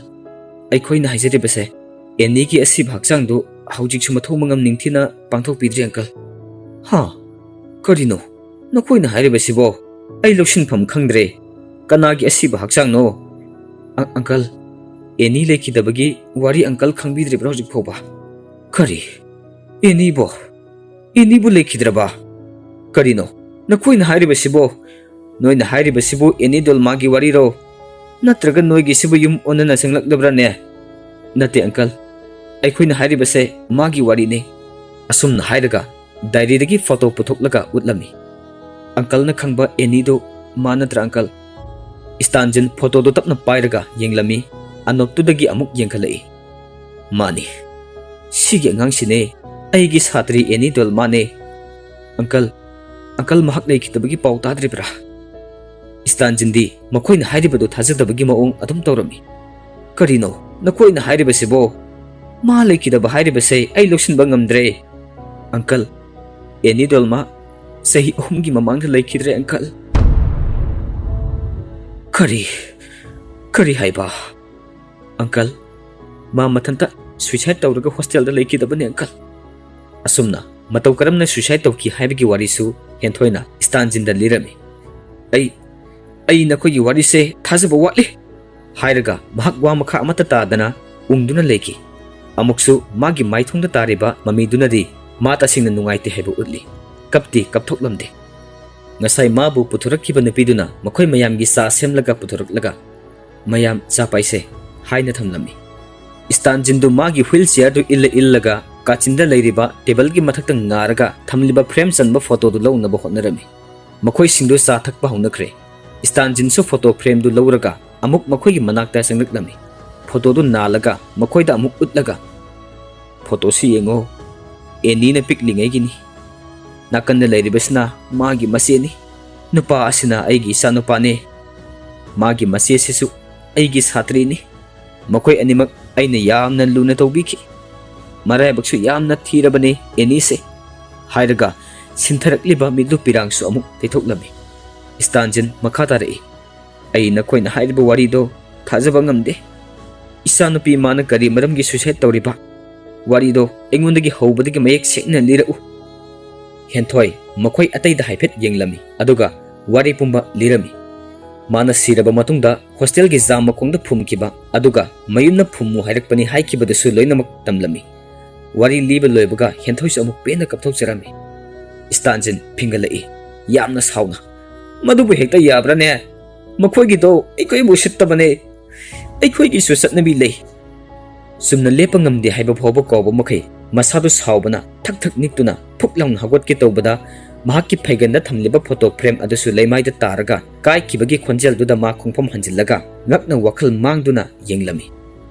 ꯑꯩꯈꯣꯏꯅ ꯍꯥꯏꯖꯔꯤꯕꯁꯦ ꯑꯦꯅꯤꯒꯤ ꯑꯁꯤꯕ ꯍꯛꯆꯥꯡꯗꯨ ꯍꯧꯖꯤꯛꯁꯨ ꯃꯊꯧ ꯃꯉꯝ ꯅꯤꯡꯊꯤꯅ ꯄꯥꯡꯊꯣꯛꯄꯤꯗ꯭ꯔꯤ ꯑꯪꯀꯜ꯫" "ꯍꯥ? ꯀꯔꯤꯅꯣ ꯅꯈꯣꯏꯅ ꯍꯥꯏꯔꯤꯕꯁꯤꯕꯣ? ꯑꯩ ꯂꯧꯁꯤꯟꯐꯝ ꯈꯪꯗ꯭ꯔꯦ꯫ ꯀꯅꯥꯒꯤ ꯑꯁꯤꯕ ꯍꯛꯆꯥꯡꯅꯣ?" "ꯑ-, ꯑꯪꯀꯜ, ꯑꯦꯅꯤ ꯂꯩꯈꯤꯗꯕꯒꯤ ꯋꯥꯔꯤ ꯑꯪꯀꯜ ꯈꯪꯕꯤꯗ꯭ꯔꯤꯕ꯭ꯔꯥ ꯍꯧꯖꯤꯛ ꯐꯥꯎꯕ?" "ꯀꯔꯤ? ꯑꯦꯅꯤꯕꯣ? ꯑꯦꯅꯤꯕꯨ ꯂꯩꯈꯤꯗ꯭ꯔꯕ? ꯀꯔꯤꯅꯣ ꯅꯈꯣꯏꯅ ꯍꯥꯏꯔꯤꯕꯁꯤꯕꯣ? ꯅꯣꯏꯅ ꯍꯥꯏꯔꯤꯕꯁꯤꯕꯨ ꯑꯦꯅꯤ ꯗꯣꯜꯃꯥꯒꯤ ꯋꯥꯔꯤꯔꯣ? ꯅꯠꯇ꯭ꯔꯒ ꯅꯣꯏꯒꯤꯁꯤꯕꯨ ꯌꯨꯝ ꯑꯣꯟꯅꯅ ꯆꯪꯂꯛꯂꯕ꯭ꯔꯥꯅꯦ?" "ꯅꯠꯇꯦ ꯑꯪꯀꯜ, ꯑꯩꯈꯣꯏꯅ ꯍꯥꯏꯔꯤꯕꯁꯦ ꯃꯥꯒꯤ ꯋꯥꯔꯤꯅꯤ꯫" ꯑꯁꯨꯝꯅ ꯍꯥꯏꯔꯒ ꯗꯥꯏꯔꯤꯗꯒꯤ ꯐꯣꯇꯣ ꯄꯨꯊꯣꯛꯂꯒ ꯎꯠꯂꯝꯃꯤ꯫ "ꯑꯪꯀꯜꯅ ꯈꯪꯕ ꯑꯦꯅꯤꯗꯨ ꯃꯥ ꯅꯠꯇ꯭ꯔꯥ ꯑꯪꯀꯜ?" ꯁ꯭ꯇꯥꯟꯖꯤꯟ ꯐꯣꯇꯣꯗꯨ ꯇꯞꯅ ꯄꯥꯏꯔꯒ ꯌꯦꯡꯂꯝꯃꯤ꯫ ꯑꯅꯣꯞꯇꯨꯗꯒꯤ ꯑꯃꯨꯛ ꯌꯦꯡꯈꯠꯂꯛꯏ꯫ "ꯃꯥꯅꯤ꯫ ꯁꯤꯒꯤ ꯑꯉꯥꯡꯁꯤꯅꯦ꯫ ꯑꯩꯒꯤ ꯁꯥꯇ꯭ꯔꯤ ꯑꯦꯅꯤ ꯗꯣꯜꯃꯥꯅꯦ꯫ ꯑꯪꯀꯜ, ꯑꯪꯀꯜ ꯃꯍꯥꯛ ꯂꯩꯈꯤꯗꯕꯒꯤ ꯄꯥꯎ ꯇꯥꯗ꯭ꯔꯤꯕ꯭ꯔꯥ?" ꯁ꯭ꯇꯥꯟꯖꯤꯟꯗꯤ ꯃꯈꯣꯏꯅ ꯍꯥꯏꯔꯤꯕꯗꯨ ꯊꯥꯖꯗꯕꯒꯤ ꯃꯑꯣꯡ ꯑꯗꯨꯝ ꯇꯧꯔꯝꯃꯤ꯫ "ꯀꯔꯤꯅꯣ ꯅꯈꯣꯏꯅ ꯍꯥꯏꯔꯤꯕꯁꯤꯕꯣ? ꯃꯥ ꯂꯩꯈꯤꯗꯕ ꯍꯥꯏꯔꯤꯕꯁꯦ ꯑꯩ ꯂꯧꯁꯤꯟꯕ ꯉꯝꯗ꯭ꯔꯦ꯫ ꯑꯪꯀꯜ, ꯑꯦꯅꯤ ꯗꯣꯜꯃꯥ ꯆꯍꯤ ꯑꯍꯨꯝꯒꯤ ꯃꯃꯥꯡꯗ ꯂꯩꯈꯤꯗ꯭ꯔꯦ, ꯑꯪꯀꯜ꯫" "ꯀꯔꯤ? ꯀꯔꯤ ꯍꯥꯏꯕ?" "ꯑꯪꯀꯜ, ꯃꯥ ꯃꯊꯟꯇ ꯁꯨꯏꯁꯥꯏꯗ ꯇꯧꯔꯒ ꯍꯣꯁꯇꯦꯜꯗ ꯂꯩꯈꯤꯗꯕꯅꯦ, ꯑꯪꯀꯜ꯫" ꯑꯁꯨꯝꯅ ꯃꯇꯧ ꯀꯔꯝꯅ ꯁꯨꯏꯁꯥꯏꯗ ꯇꯧꯈꯤ ꯍꯥꯏꯕꯒꯤ ꯋꯥꯔꯤꯁꯨ ꯍꯦꯟꯊꯣꯏꯅ ꯁ꯭ꯇꯥꯟꯖꯤꯟꯗ ꯂꯤꯔꯝꯃꯤ꯫ "ꯑꯩ, ꯑꯩ ꯅꯈꯣꯏꯒꯤ ꯋꯥꯔꯤꯁꯦ ꯊꯥꯖꯕ ꯋꯥꯠꯂꯤ!" ꯍꯥꯏꯔꯒ ꯃꯍꯥꯛ ꯋꯥ ꯃꯈꯥ ꯑꯃꯠꯇ ꯇꯥꯗꯅ ꯎꯪꯗꯨꯅ ꯂꯩꯈꯤ꯫ ꯑꯃꯨꯛꯁꯨ ꯃꯥꯒꯤ ꯃꯥꯏꯊꯣꯡꯗ ꯇꯥꯔꯤꯕ ꯃꯃꯤꯗꯨꯅꯗꯤ ꯃꯥ ꯇꯁꯦꯡꯅ ꯅꯨꯡꯉꯥꯏꯇꯦ ꯍꯥꯏꯕ ꯎꯠꯂꯤ꯫ ꯀꯞꯇꯤ ꯀꯞꯊꯣꯛꯂꯝꯗꯦ꯫ ꯉꯁꯥꯏ ꯃꯥꯕꯨ ꯄꯨꯊꯣꯔꯛꯈꯤꯕ ꯅꯨꯄꯤꯗꯨꯅ ꯃꯈꯣꯏ ꯃꯌꯥꯝꯒꯤ ꯆꯥ ꯁꯦꯝꯂꯒ ꯄꯨꯊꯣꯔꯛꯂꯒ, "ꯃꯌꯥꯝ ꯆꯥ ꯄꯥꯏꯁꯦ" ꯍꯥꯏꯅ ꯊꯝꯂꯝꯃꯤ꯫ ꯁ꯭ꯇꯥꯟꯖꯤꯟꯗꯨ ꯃꯥꯒꯤ ꯍ꯭ꯋꯤꯜ ꯆꯤꯌꯔꯗꯨ ꯏꯜꯂ ꯏꯜꯂꯒ ꯀꯥꯆꯤꯟꯗ ꯂꯩꯔꯤꯕ ꯇꯦꯕꯜꯒꯤ ꯃꯊꯛꯇ ꯉꯥꯔꯒ ꯊꯝꯂꯤꯕ ꯐ꯭ꯔꯦꯝ ꯆꯟꯕ ꯐꯣꯇꯣꯗꯨ ꯂꯧꯅꯕ ꯍꯣꯠꯅꯔꯝꯃꯤ꯫ ꯃꯈꯣꯏꯁꯤꯡꯗꯨ ꯆꯥ ꯊꯛꯄ ꯍꯧꯅꯈ꯭ꯔꯦ꯫ ꯁ꯭ꯇꯥꯟꯖꯤꯟꯁꯨ ꯐꯣꯇꯣ ꯐ꯭ꯔꯦꯝꯗꯨ ꯂꯧꯔꯒ ꯑꯃꯨꯛ ꯃꯈꯣꯏꯒꯤ ꯃꯅꯥꯛꯇ ꯆꯪꯂꯛꯂꯝꯃꯤ꯫ ꯐꯣꯇꯣꯗꯨ ꯅꯥꯜꯂꯒ ꯃꯈꯣꯏꯗ ꯑꯃꯨꯛ ꯎꯠꯂꯒ, "ꯐꯣꯇꯣꯁꯤ ꯌꯦꯡꯉꯣ, ꯑꯦꯅꯤꯅ ꯄꯤꯛꯂꯤꯉꯩꯒꯤꯅꯤ꯫ ꯅꯥꯀꯟꯗ ꯂꯩꯔꯤꯕꯁꯤꯅ ꯃꯥꯒꯤ ꯃꯆꯦꯅꯤ꯫ ꯅꯨꯄꯥ ꯑꯁꯤꯅ ꯑꯩꯒꯤ ꯏꯆꯥꯅꯨꯄꯥꯅꯦ꯫ ꯃꯥꯒꯤ ꯃꯆꯦꯁꯤꯁꯨ ꯑꯩꯒꯤ ꯁꯥꯇ꯭ꯔꯤꯅꯤ꯫ ꯃꯈꯣꯏ ꯑꯅꯤꯃꯛ ꯑꯩꯅ ꯌꯥꯝꯅ ꯂꯨꯅ ꯇꯧꯕꯤꯈꯤ꯫ ꯃꯔꯥꯏꯕꯛꯁꯨ ꯌꯥꯝꯅ ꯊꯤꯔꯕꯅꯤ ꯑꯦꯅꯤꯁꯦ" ꯍꯥꯏꯔꯒ ꯁꯤꯟꯊꯔꯛꯂꯤꯕ ꯃꯤꯠꯂꯨ ꯄꯤꯔꯥꯡꯁꯨ ꯑꯃꯨꯛ ꯇꯩꯊꯣꯛꯂꯝꯃꯤ꯫ ꯁ꯭ꯇꯥꯟꯖꯤꯟ ꯃꯈꯥ ꯇꯥꯔꯛꯏ, "ꯑꯩ ꯅꯈꯣꯏꯅ ꯍꯥꯏꯔꯤꯕ ꯋꯥꯔꯤꯗꯣ ꯊꯥꯖꯕ ꯉꯝꯗꯦ꯫ ꯏꯆꯥꯅꯨꯄꯤ ꯃꯥꯅ ꯀꯔꯤ ꯃꯔꯝꯒꯤ ꯁꯨꯏꯁꯥꯏꯗ ꯇꯧꯔꯤꯕ? ꯋꯥꯔꯤꯗꯣ ꯑꯩꯉꯣꯟꯗꯒꯤ ꯍꯧꯕꯗꯒꯤ ꯃꯌꯦꯛ ꯁꯦꯡꯅ ꯂꯤꯔꯛꯎ꯫" ꯍꯦꯟꯊꯣꯏ ꯃꯈꯣꯏ ꯑꯇꯩꯗ ꯍꯥꯏꯐꯦꯠ ꯌꯦꯡꯂꯝꯃꯤ, ꯑꯗꯨꯒ ꯋꯥꯔꯤ ꯄꯨꯝꯕ ꯂꯤꯔꯝꯃꯤ꯫ ꯃꯥꯅ ꯁꯤꯔꯕ ꯃꯇꯨꯡꯗ ꯍꯣꯁꯇꯦꯜꯒꯤ ꯖꯥꯝ ꯃꯈꯣꯡꯗ ꯐꯨꯝꯈꯤꯕ, ꯑꯗꯨꯒ ꯃꯌꯨꯝꯅ ꯐꯨꯝꯃꯨ ꯍꯥꯏꯔꯛꯄꯅꯤ ꯍꯥꯏꯈꯤꯕꯗꯨꯁꯨ ꯂꯣꯏꯅꯃꯛ ꯇꯝꯂꯝꯃꯤ꯫ ꯋꯥꯔꯤ ꯂꯤꯕ ꯂꯣꯏꯕꯒ ꯍꯦꯟꯊꯣꯏꯁꯨ ꯑꯃꯨꯛ ꯄꯦꯟꯅ ꯀꯞꯊꯣꯛꯆꯔꯝꯃꯤ꯫ ꯁ꯭ꯇꯥꯟꯖꯤꯟ ꯐꯤꯡꯒꯠꯂꯛꯏ, ꯌꯥꯝꯅ ꯁꯥꯎꯅ, "ꯃꯗꯨꯕꯨ ꯍꯦꯛꯇ ꯌꯥꯕ꯭ꯔꯥꯅꯦ? ꯃꯈꯣꯏꯒꯤꯗꯣ ꯑꯩꯈꯣꯏꯕꯨ ꯎꯁꯤꯠꯇꯕꯅꯦ꯫ ꯑꯩꯈꯣꯏꯒꯤꯁꯨ ꯆꯠꯅꯕꯤ ꯂꯩ꯫" ꯆꯨꯝꯅ ꯂꯦꯞꯄ ꯉꯝꯗꯦ ꯍꯥꯏꯕ ꯐꯥꯎꯕ ꯀꯥꯎꯕ ꯃꯈꯩ ꯃꯁꯥꯗꯨ ꯁꯥꯎꯕꯅ ꯊꯛ ꯊꯛ ꯅꯤꯛꯇꯨꯅ ꯐꯨꯛ ꯂꯥꯎꯅ ꯍꯧꯒꯠꯀꯦ ꯇꯧꯕꯗ, ꯃꯍꯥꯛꯀꯤ ꯐꯩꯒꯟꯗ ꯊꯝꯂꯤꯕ ꯐꯣꯇꯣ ꯐ꯭ꯔꯦꯝ ꯑꯗꯨꯁꯨ ꯂꯩꯃꯥꯏꯗ ꯇꯥꯔꯒ ꯀꯥꯏꯈꯤꯕꯒꯤ ꯈꯣꯟꯖꯦꯜꯗꯨꯗ ꯃꯥ ꯈꯣꯡꯐꯝ ꯍꯟꯖꯤꯜꯂꯒ ꯉꯛꯅ ꯋꯥꯈꯜ ꯃꯥꯡꯗꯨꯅ ꯌꯦꯡꯂꯝꯃꯤ꯫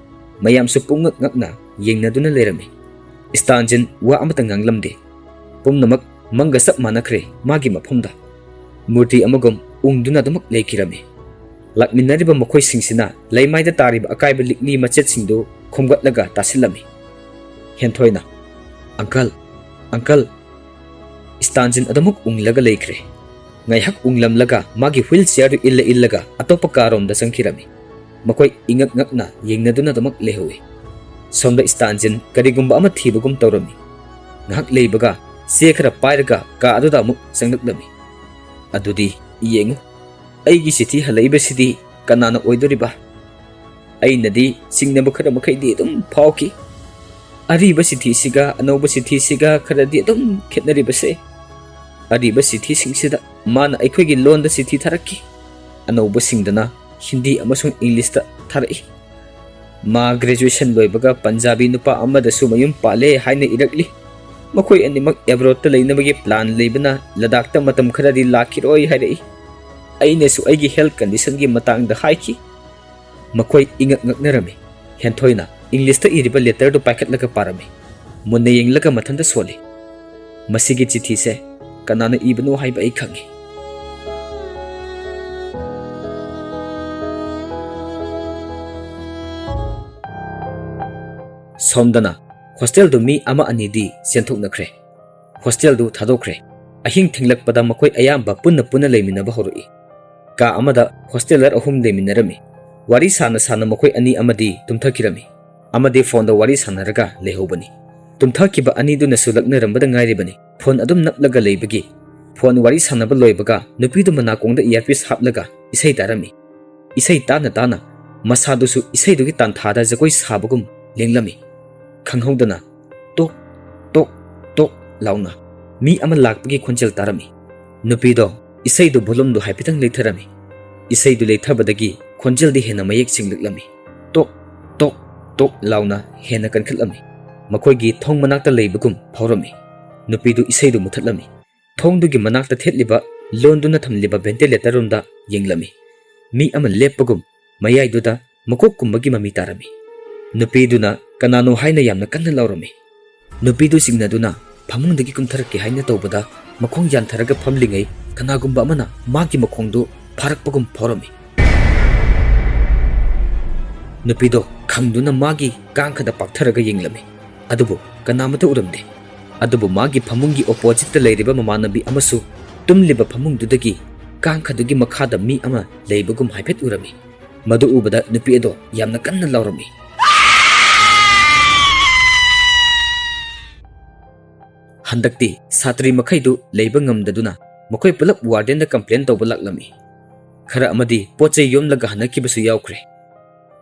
ꯃꯌꯥꯝꯁꯨ ꯄꯨꯡꯉꯛ ꯉꯛꯅ ꯌꯦꯡꯅꯗꯨꯅ ꯂꯩꯔꯝꯃꯤ꯫ ꯁ꯭ꯇꯥꯟꯖꯤꯟ ꯋꯥ ꯑꯃꯠꯇ ꯉꯥꯡꯂꯝꯗꯦ꯫ ꯄꯨꯝꯅꯃꯛ ꯃꯪꯒ ꯆꯞ ꯃꯥꯟꯅꯈ꯭ꯔꯦ ꯃꯥꯒꯤ ꯃꯐꯝꯗ꯫ ꯃꯨꯔꯇꯤ ꯑꯃꯒꯨꯝ ꯎꯪꯗꯨꯅ ꯑꯗꯨꯃꯛ ꯂꯩꯈꯤꯔꯝꯃꯤ꯫ ꯂꯥꯛꯃꯤꯟꯅꯔꯤꯕ ꯃꯈꯣꯏꯁꯤꯡꯁꯤꯅ ꯂꯩꯃꯥꯏꯗ ꯇꯥꯔꯤꯕ ꯑꯀꯥꯏꯕ ꯂꯤꯛꯂꯤ ꯃꯆꯦꯠꯁꯤꯡꯗꯨ ꯈꯣꯝꯒꯠꯂꯒ ꯇꯥꯁꯤꯜꯂꯝꯃꯤ꯫ ꯍꯦꯟꯊꯣꯏꯅ, "ꯑꯪꯀꯜ, ꯑꯪꯀꯜ!" ꯁ꯭ꯇꯥꯟꯖꯤꯟ ꯑꯗꯨꯃꯛ ꯎꯪꯂꯒ ꯂꯩꯈ꯭ꯔꯦ꯫ ꯉꯥꯏꯍꯥꯛ ꯎꯪꯂꯝꯂꯒ ꯃꯥꯒꯤ ꯍ꯭ꯋꯤꯜ ꯆꯤꯌꯔꯗꯨ ꯏꯜꯂ ꯏꯜꯂꯒ ꯑꯇꯣꯞꯄ ꯀꯥꯔꯣꯝꯗ ꯆꯪꯈꯤꯔꯝꯃꯤ꯫ ꯃꯈꯣꯏ ꯏꯉꯛ ꯉꯛꯅ ꯌꯦꯡꯅꯗꯨꯅ ꯑꯗꯨꯃꯛ ꯂꯩꯍꯧꯏ꯫ ꯁꯣꯝꯗ ꯁ꯭ꯇꯥꯟꯖꯤꯟ ꯀꯔꯤꯒꯨꯝꯕ ꯑꯃ ꯊꯤꯕꯒꯨꯝ ꯇꯧꯔꯝꯃꯤ꯫ ꯉꯥꯏꯍꯥꯛ ꯂꯩꯕꯒ ꯆꯦ ꯈꯔ ꯄꯥꯏꯔꯒ ꯀꯥ ꯑꯗꯨꯗ ꯑꯃꯨꯛ ꯆꯪꯂꯛꯂꯝꯃꯤ꯫ "ꯑꯗꯨꯗꯤ ꯌꯦꯡꯉꯨ, ꯑꯩꯒꯤ ꯆꯤꯊꯤ ꯍꯜꯂꯛꯏꯕꯁꯤꯗꯤ ꯀꯅꯥꯅ ꯑꯣꯏꯗꯣꯔꯤꯕ? ꯑꯩꯅꯗꯤ ꯆꯤꯡꯅꯕ ꯈꯔ ꯃꯈꯩꯗꯤ ꯑꯗꯨꯝ ꯐꯥꯎꯈꯤ꯫ ꯑꯔꯤꯕ ꯆꯤꯊꯤꯁꯤꯒ ꯑꯅꯧꯕ ꯆꯤꯊꯤꯁꯤꯒ ꯈꯔꯗꯤ ꯑꯗꯨꯝ ꯈꯦꯠꯅꯔꯤꯕꯁꯦ꯫ ꯑꯔꯤꯕ ꯆꯤꯊꯤꯁꯤꯡꯁꯤꯗ ꯃꯥꯅ ꯑꯩꯈꯣꯏꯒꯤ ꯂꯣꯟꯗ ꯆꯤꯊꯤ ꯊꯥꯔꯛꯈꯤ꯫ ꯑꯅꯧꯕꯁꯤꯡꯗꯅ ꯍꯤꯟꯗꯤ ꯑꯃꯁꯨꯡ ꯏꯪꯂꯤꯁꯇ ꯊꯥꯔꯛꯏ꯫ ꯃꯥ graduation ꯂꯣꯏꯕꯒ ꯄꯟꯖꯥꯕꯤ ꯅꯨꯄꯥ ꯑꯃꯗꯁꯨ ꯃꯌꯨꯝ ꯄꯥꯜꯂꯦ ꯍꯥꯏꯅ ꯏꯔꯛꯂꯤ꯫ ꯃꯈꯣꯏ ꯑꯅꯤꯃꯛ abroadꯇ ꯂꯩꯅꯕꯒꯤ plan ꯂꯩꯕꯅ ꯂꯗꯥꯈꯇ ꯃꯇꯝ ꯈꯔꯗꯤ ꯂꯥꯛꯈꯤꯔꯣꯏ ꯍꯥꯏꯔꯛꯏ꯫ ꯑꯩꯅꯁꯨ ꯑꯩꯒꯤ health conditionꯒꯤ ꯃꯇꯥꯡꯗ ꯍꯥꯏꯈꯤ꯫ ꯃꯈꯣꯏ ꯏꯉꯛ ꯉꯛꯅꯔꯝꯃꯤ꯫ ꯍꯦꯟꯊꯣꯏꯅ ꯏꯪꯂꯤꯁꯇ ꯏꯔꯤꯕ letterꯗꯨ ꯄꯥꯏꯈꯠꯂꯒ ꯄꯥꯔꯝꯃꯤ꯫ ꯃꯨꯟꯅ ꯌꯦꯡꯂꯒ ꯃꯊꯟꯇ ꯁꯣꯜꯂꯤ꯫ ꯃꯁꯤꯒꯤ ꯆꯤꯊꯤꯁꯦ ꯀꯅꯥꯅ ꯏꯕꯅꯣ ꯍꯥꯏꯕ ꯑꯩ ꯈꯪꯏ꯫ ꯁꯣꯝꯗꯅ hostelꯗꯨ ꯃꯤ ꯑꯃ ꯑꯅꯤꯗꯤ ꯆꯦꯟꯊꯣꯛꯅꯈ꯭ꯔꯦ꯫ Hostelꯗꯨ ꯊꯥꯗꯣꯛꯈ꯭ꯔꯦ꯫ ꯑꯍꯤꯡ ꯊꯦꯡꯂꯛꯄꯗ ꯃꯈꯣꯏ ꯑꯌꯥꯝꯕ ꯄꯨꯟꯅ ꯄꯨꯟꯅ ꯂꯩꯃꯤꯟꯅꯕ ꯍꯧꯔꯛꯏ꯫ ꯀꯥ ꯑꯃꯗ hosteler ꯑꯍꯨꯝ ꯂꯩꯃꯤꯟꯅꯔꯝꯃꯤ꯫ ꯋꯥꯔꯤ ꯁꯥꯅ ꯁꯥꯅ ꯃꯈꯣꯏ ꯑꯅꯤ ꯑꯃꯗꯤ ꯇꯨꯝꯊꯈꯤꯔꯝꯃꯤ꯫ ꯑꯃꯗꯤ phoneꯗ ꯋꯥꯔꯤ ꯁꯥꯟꯅꯔꯒ ꯂꯩꯍꯧꯕꯅꯤ꯫ ꯇꯨꯝꯊꯈꯤꯕ ꯑꯅꯤꯗꯨꯅꯁꯨ ꯂꯛꯅꯔꯝꯕꯗ ꯉꯥꯏꯔꯤꯕꯅꯤ꯫ Phone ꯑꯗꯨꯝ ꯅꯞꯂꯒ ꯂꯩꯕꯒꯤ phone ꯋꯥꯔꯤ ꯁꯥꯟꯅꯕ ꯂꯣꯏꯕꯒ ꯅꯨꯄꯤꯗꯨ ꯃꯅꯥꯀꯣꯡꯗ earpiece ꯍꯥꯞꯂꯒ ꯏꯁꯩ ꯇꯥꯔꯝꯃꯤ꯫ ꯏꯁꯩ ꯇꯥꯅ ꯇꯥꯅ ꯃꯁꯥꯗꯨꯁꯨ ꯏꯁꯩꯗꯨꯒꯤ ꯇꯥꯟꯊꯥꯗ ꯖꯒꯣꯏ ꯁꯥꯕꯒꯨꯝ ꯂꯦꯡꯂꯝꯃꯤ꯫ ꯈꯪꯍꯧꯗꯅ ꯇꯣꯛ, ꯇꯣꯛ, ꯇꯣꯛ ꯂꯥꯎꯅ ꯃꯤ ꯑꯃ ꯂꯥꯛꯄꯒꯤ ꯈꯣꯟꯖꯦꯜ ꯇꯥꯔꯝꯃꯤ꯫ ꯅꯨꯄꯤꯗꯣ ꯏꯁꯩꯗꯨ volumeꯗꯨ ꯍꯥꯏꯐꯦꯠꯇꯪ ꯂꯩꯊꯔꯝꯃꯤ꯫ ꯏꯁꯩꯗꯨ ꯂꯩꯊꯕꯗꯒꯤ ꯈꯣꯟꯖꯦꯜꯗꯤ ꯍꯦꯟꯅ ꯃꯌꯦꯛ ꯁꯦꯡꯂꯛꯂꯝꯃꯤ꯫ ꯇꯣꯛ, ꯇꯣꯛ, ꯇꯣꯛ ꯂꯥꯎꯅ ꯍꯦꯟꯅ ꯀꯟꯈꯠꯂꯝꯃꯤ꯫ ꯃꯈꯣꯏꯒꯤ ꯊꯣꯡ ꯃꯅꯥꯛꯇ ꯂꯩꯕꯒꯨꯝ ꯐꯥꯎꯔꯝꯃꯤ꯫ ꯅꯨꯄꯤꯗꯨ ꯏꯁꯩꯗꯨ ꯃꯨꯊꯠꯂꯝꯃꯤ꯫ ꯊꯣꯡꯗꯨꯒꯤ ꯃꯅꯥꯛꯇ ꯊꯦꯠꯂꯤꯕ ꯂꯣꯟꯗꯨꯅ ꯊꯝꯂꯤꯕ ventilator roomꯗ ꯌꯦꯡꯂꯝꯃꯤ꯫ ꯃꯤ ꯑꯃ ꯂꯦꯞꯄꯒꯨꯝ ꯃꯌꯥꯏꯗꯨꯗ ꯃꯀꯣꯛ ꯀꯨꯝꯕꯒꯤ ꯃꯃꯤ ꯇꯥꯔꯝꯃꯤ꯫ ꯅꯨꯄꯤꯗꯨꯅ ꯀꯅꯥꯅꯣ ꯍꯥꯏꯅ ꯌꯥꯝꯅ ꯀꯟꯅ ꯂꯥꯎꯔꯝꯃꯤ꯫ ꯅꯨꯄꯤꯗꯨ ꯆꯤꯡꯅꯗꯨꯅ ꯐꯃꯨꯡꯗꯒꯤ ꯀꯨꯝꯊꯔꯛꯀꯦ ꯍꯥꯏꯅ ꯇꯧꯕꯗ ꯃꯈꯣꯡ ꯌꯥꯟꯊꯔꯒ ꯐꯝꯂꯤꯉꯩ ꯀꯅꯥꯒꯨꯝꯕ ꯑꯃꯅ ꯃꯥꯒꯤ ꯃꯈꯣꯡꯗꯨ ꯐꯥꯔꯛꯄꯒꯨꯝ ꯐꯥꯎꯔꯝꯃꯤ꯫ ꯅꯨꯄꯤꯗꯣ ꯈꯪꯗꯨꯅ ꯃꯥꯒꯤ ꯀꯥꯡꯈꯗ ꯄꯥꯛꯊꯔꯒ ꯌꯦꯡꯂꯝꯃꯤ꯫ ꯑꯗꯨꯕꯨ ꯀꯅꯥꯃꯠꯇ ꯎꯔꯝꯗꯦ꯫ ꯑꯗꯨꯕꯨ ꯃꯥꯒꯤ ꯐꯃꯨꯡꯒꯤ oppositeꯇ ꯂꯩꯔꯤꯕ ꯃꯃꯥꯟꯅꯕꯤ ꯑꯃꯁꯨ ꯇꯨꯝꯂꯤꯕ ꯐꯃꯨꯡꯗꯨꯗꯒꯤ ꯀꯥꯡꯈꯗꯨꯒꯤ ꯃꯈꯥꯗ ꯃꯤ ꯑꯃ ꯂꯩꯕꯒꯨꯝ ꯍꯥꯏꯐꯦꯠ ꯎꯔꯝꯃꯤ꯫ ꯃꯗꯨ ꯎꯕꯗ ꯅꯨꯄꯤ ꯑꯗꯣ ꯌꯥꯝꯅ ꯀꯟꯅ ꯂꯥꯎꯔꯝꯃꯤ꯫ ꯍꯟꯗꯛꯇꯤ ꯁꯥꯇ꯭ꯔꯤ ꯃꯈꯩꯗꯨ ꯂꯩꯕ ꯉꯝꯗꯗꯨꯅ ꯃꯈꯣꯏ ꯄꯨꯂꯞ wardenꯗ complain ꯇꯧꯕ ꯂꯥꯛꯂꯝꯃꯤ꯫ ꯈꯔ ꯑꯃꯗꯤ ꯄꯣꯠ ꯆꯩ ꯌꯣꯝꯂꯒ ꯍꯟꯅꯈꯤꯕꯁꯨ ꯌꯥꯎꯈ꯭ꯔꯦ꯫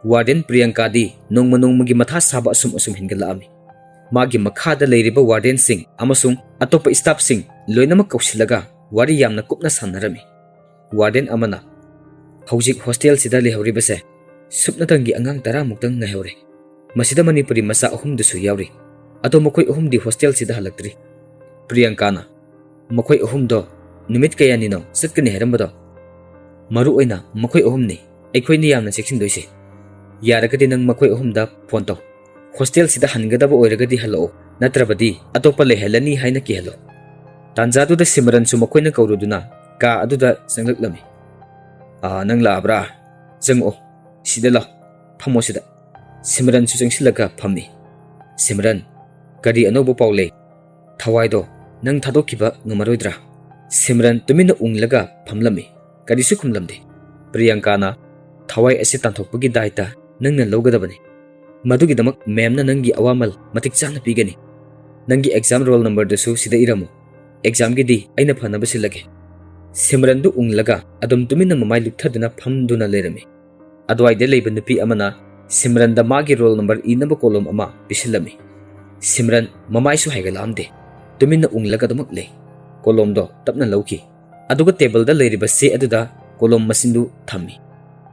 Warden ꯄ꯭ꯔꯤꯌꯪꯀꯥꯗꯤ ꯅꯣꯡꯃ ꯅꯣꯡꯃꯒꯤ ꯃꯊꯥ ꯁꯥꯕ ꯑꯁꯨꯝ ꯑꯁꯨꯝ ꯍꯦꯟꯒꯠꯂꯛꯂꯝꯃꯤ꯫ ꯃꯥꯒꯤ ꯃꯈꯥꯗ ꯂꯩꯔꯤꯕ ꯋꯥꯔꯗꯦꯟꯁꯤꯡ ꯑꯃꯁꯨꯡ ꯑꯇꯣꯞꯄ ꯁ꯭ꯇꯥꯐꯁꯤꯡ ꯂꯣꯏꯅꯃꯛ ꯀꯧꯁꯤꯜꯂꯒ ꯋꯥꯔꯤ ꯌꯥꯝꯅ ꯀꯨꯞꯅ ꯁꯥꯟꯅꯔꯝꯃꯤ꯫ ꯋꯥꯔꯗꯦꯟ ꯑꯃꯅ, "ꯍꯧꯖꯤꯛ ꯍꯣꯁꯇꯦꯜꯁꯤꯗ ꯂꯩꯍꯧꯔꯤꯕꯁꯦ ꯁꯨꯞꯅꯇꯪꯒꯤ ꯑꯉꯥꯡ ꯇꯔꯥꯃꯨꯛꯇꯪ ꯉꯥꯏꯍꯧꯔꯦ꯫ ꯃꯁꯤꯗ ꯃꯅꯤꯄꯨꯔꯤ ꯃꯆꯥ ꯑꯍꯨꯝꯗꯨꯁꯨ ꯌꯥꯎꯔꯤ꯫ ꯑꯗꯣ ꯃꯈꯣꯏ ꯑꯍꯨꯝꯗꯤ ꯍꯣꯁꯇꯦꯜꯁꯤꯗ ꯍꯜꯂꯛꯇ꯭ꯔꯤ꯫" ꯄ꯭ꯔꯤꯌꯥꯡꯀꯥꯅ, "ꯃꯈꯣꯏ ꯑꯍꯨꯝꯗꯣ ꯅꯨꯃꯤꯠ ꯀꯌꯥꯅꯤꯅꯣ ꯆꯠꯀꯅꯤ ꯍꯥꯏꯔꯝꯕꯗꯣ? ꯃꯔꯨ ꯑꯣꯏꯅ ꯃꯈꯣꯏ ꯑꯍꯨꯝꯅꯤ ꯑꯩꯈꯣꯏꯅ ꯌꯥꯝꯅ ꯆꯦꯛꯁꯤꯟꯗꯣꯏꯁꯦ꯫ ꯌꯥꯔꯒꯗꯤ ꯅꯪ ꯃꯈꯣꯏ ꯑꯍꯨꯝꯗ ꯐꯣꯟ ꯇꯧ꯫ ꯍꯣꯁꯇꯦꯜꯁꯤꯗ ꯍꯟꯒꯗꯕ ꯑꯣꯏꯔꯒꯗꯤ ꯍꯜꯂꯛꯑꯣ, ꯅꯠꯇ꯭ꯔꯕꯗꯤ ꯑꯇꯣꯞꯄ ꯂꯩꯍꯜꯂꯅꯤ ꯍꯥꯏꯅ ꯀꯤꯍꯜꯂꯣ꯫" ꯇꯥꯟꯖꯥꯗꯨꯗ ꯁꯤꯃꯔꯟꯁꯨ ꯃꯈꯣꯏꯅ ꯀꯧꯔꯨꯗꯨꯅ ꯀꯥ ꯑꯗꯨꯗ ꯆꯪꯂꯛꯂꯝꯃꯤ꯫ "ꯑꯥ, ꯅꯪ ꯂꯥꯛꯑꯕ꯭ꯔꯥ? ꯆꯪꯉꯛꯑꯣ, ꯁꯤꯗ ꯂꯥꯎ, ꯐꯝꯃꯣ ꯁꯤꯗ꯫" ꯁꯤꯃꯔꯟꯁꯨ ꯆꯪꯁꯤꯜꯂꯒ ꯐꯝꯃꯤ꯫ "ꯁꯤꯃꯔꯟ, ꯀꯔꯤ ꯑꯅꯧꯕ ꯄꯥꯎ ꯂꯩ? ꯊꯋꯥꯏꯗꯣ ꯅꯪ ꯊꯥꯗꯣꯛꯈꯤꯕ ꯉꯝꯃꯔꯣꯏꯗ꯭ꯔꯥ?" ꯁꯤꯃꯔꯟ ꯇꯨꯃꯤꯟꯅ ꯎꯪꯂꯒ ꯐꯝꯂꯝꯃꯤ꯫ ꯀꯔꯤꯁꯨ ꯈꯨꯝꯂꯝꯗꯦ꯫ ꯄ꯭ꯔꯤꯌꯥꯡꯀꯥꯅ, "ꯊꯋꯥꯏ ꯑꯁꯤ ꯇꯥꯟꯊꯣꯛꯄꯒꯤ ꯗꯥꯏꯇ ꯅꯪꯅ ꯂꯧꯒꯗꯕꯅꯤ꯫ ꯃꯗꯨꯒꯤꯗꯃꯛ ꯃꯦꯝꯅ ꯅꯪꯒꯤ ꯑꯋꯥꯃꯜ ꯃꯇꯤꯛ ꯆꯥꯅ ꯄꯤꯒꯅꯤ꯫ ꯅꯪꯒꯤ ꯑꯦꯛꯖꯥꯝ ꯔꯣꯜ ꯅꯝꯕꯔꯗꯨꯁꯨ ꯁꯤꯗ ꯏꯔꯝꯃꯨ꯫ ꯑꯦꯛꯖꯥꯝꯒꯤꯗꯤ ꯑꯩꯅ ꯐꯅꯕ ꯁꯤꯜꯂꯒꯦ꯫" ꯁꯤꯃꯔꯟꯗꯨ ꯎꯪꯂꯒ ꯑꯗꯨꯝ ꯇꯨꯃꯤꯟꯅ ꯃꯃꯥꯏ ꯂꯨꯞꯊꯗꯨꯅ ꯐꯝꯗꯨꯅ ꯂꯩꯔꯝꯃꯤ꯫ ꯑꯗꯨꯋꯥꯏꯗ ꯂꯩꯕ ꯅꯨꯄꯤ ꯑꯃꯅ ꯁꯤꯃꯔꯟꯗ ꯃꯥꯒꯤ ꯔꯣꯜ ꯅꯝꯕꯔ ꯏꯅꯕ ꯀꯣꯂꯣꯝ ꯑꯃ ꯄꯤꯁꯤꯜꯂꯝꯃꯤ꯫ ꯁꯤꯃꯔꯟ ꯃꯃꯥꯏꯁꯨ ꯍꯥꯏꯒꯠꯂꯛꯑꯝꯗꯦ꯫ ꯇꯨꯃꯤꯟꯅ ꯎꯪꯂꯒ ꯑꯗꯨꯃꯛ ꯂꯩ꯫ ꯀꯣꯂꯣꯝꯗꯣ ꯇꯞꯅ ꯂꯧꯈꯤ꯫ ꯑꯗꯨꯒ ꯇꯦꯕꯜꯗ ꯂꯩꯔꯤꯕ ꯆꯦ ꯑꯗꯨꯗ ꯀꯣꯂꯣꯝ ꯃꯁꯤꯡꯗꯨ ꯊꯝꯃꯤ꯫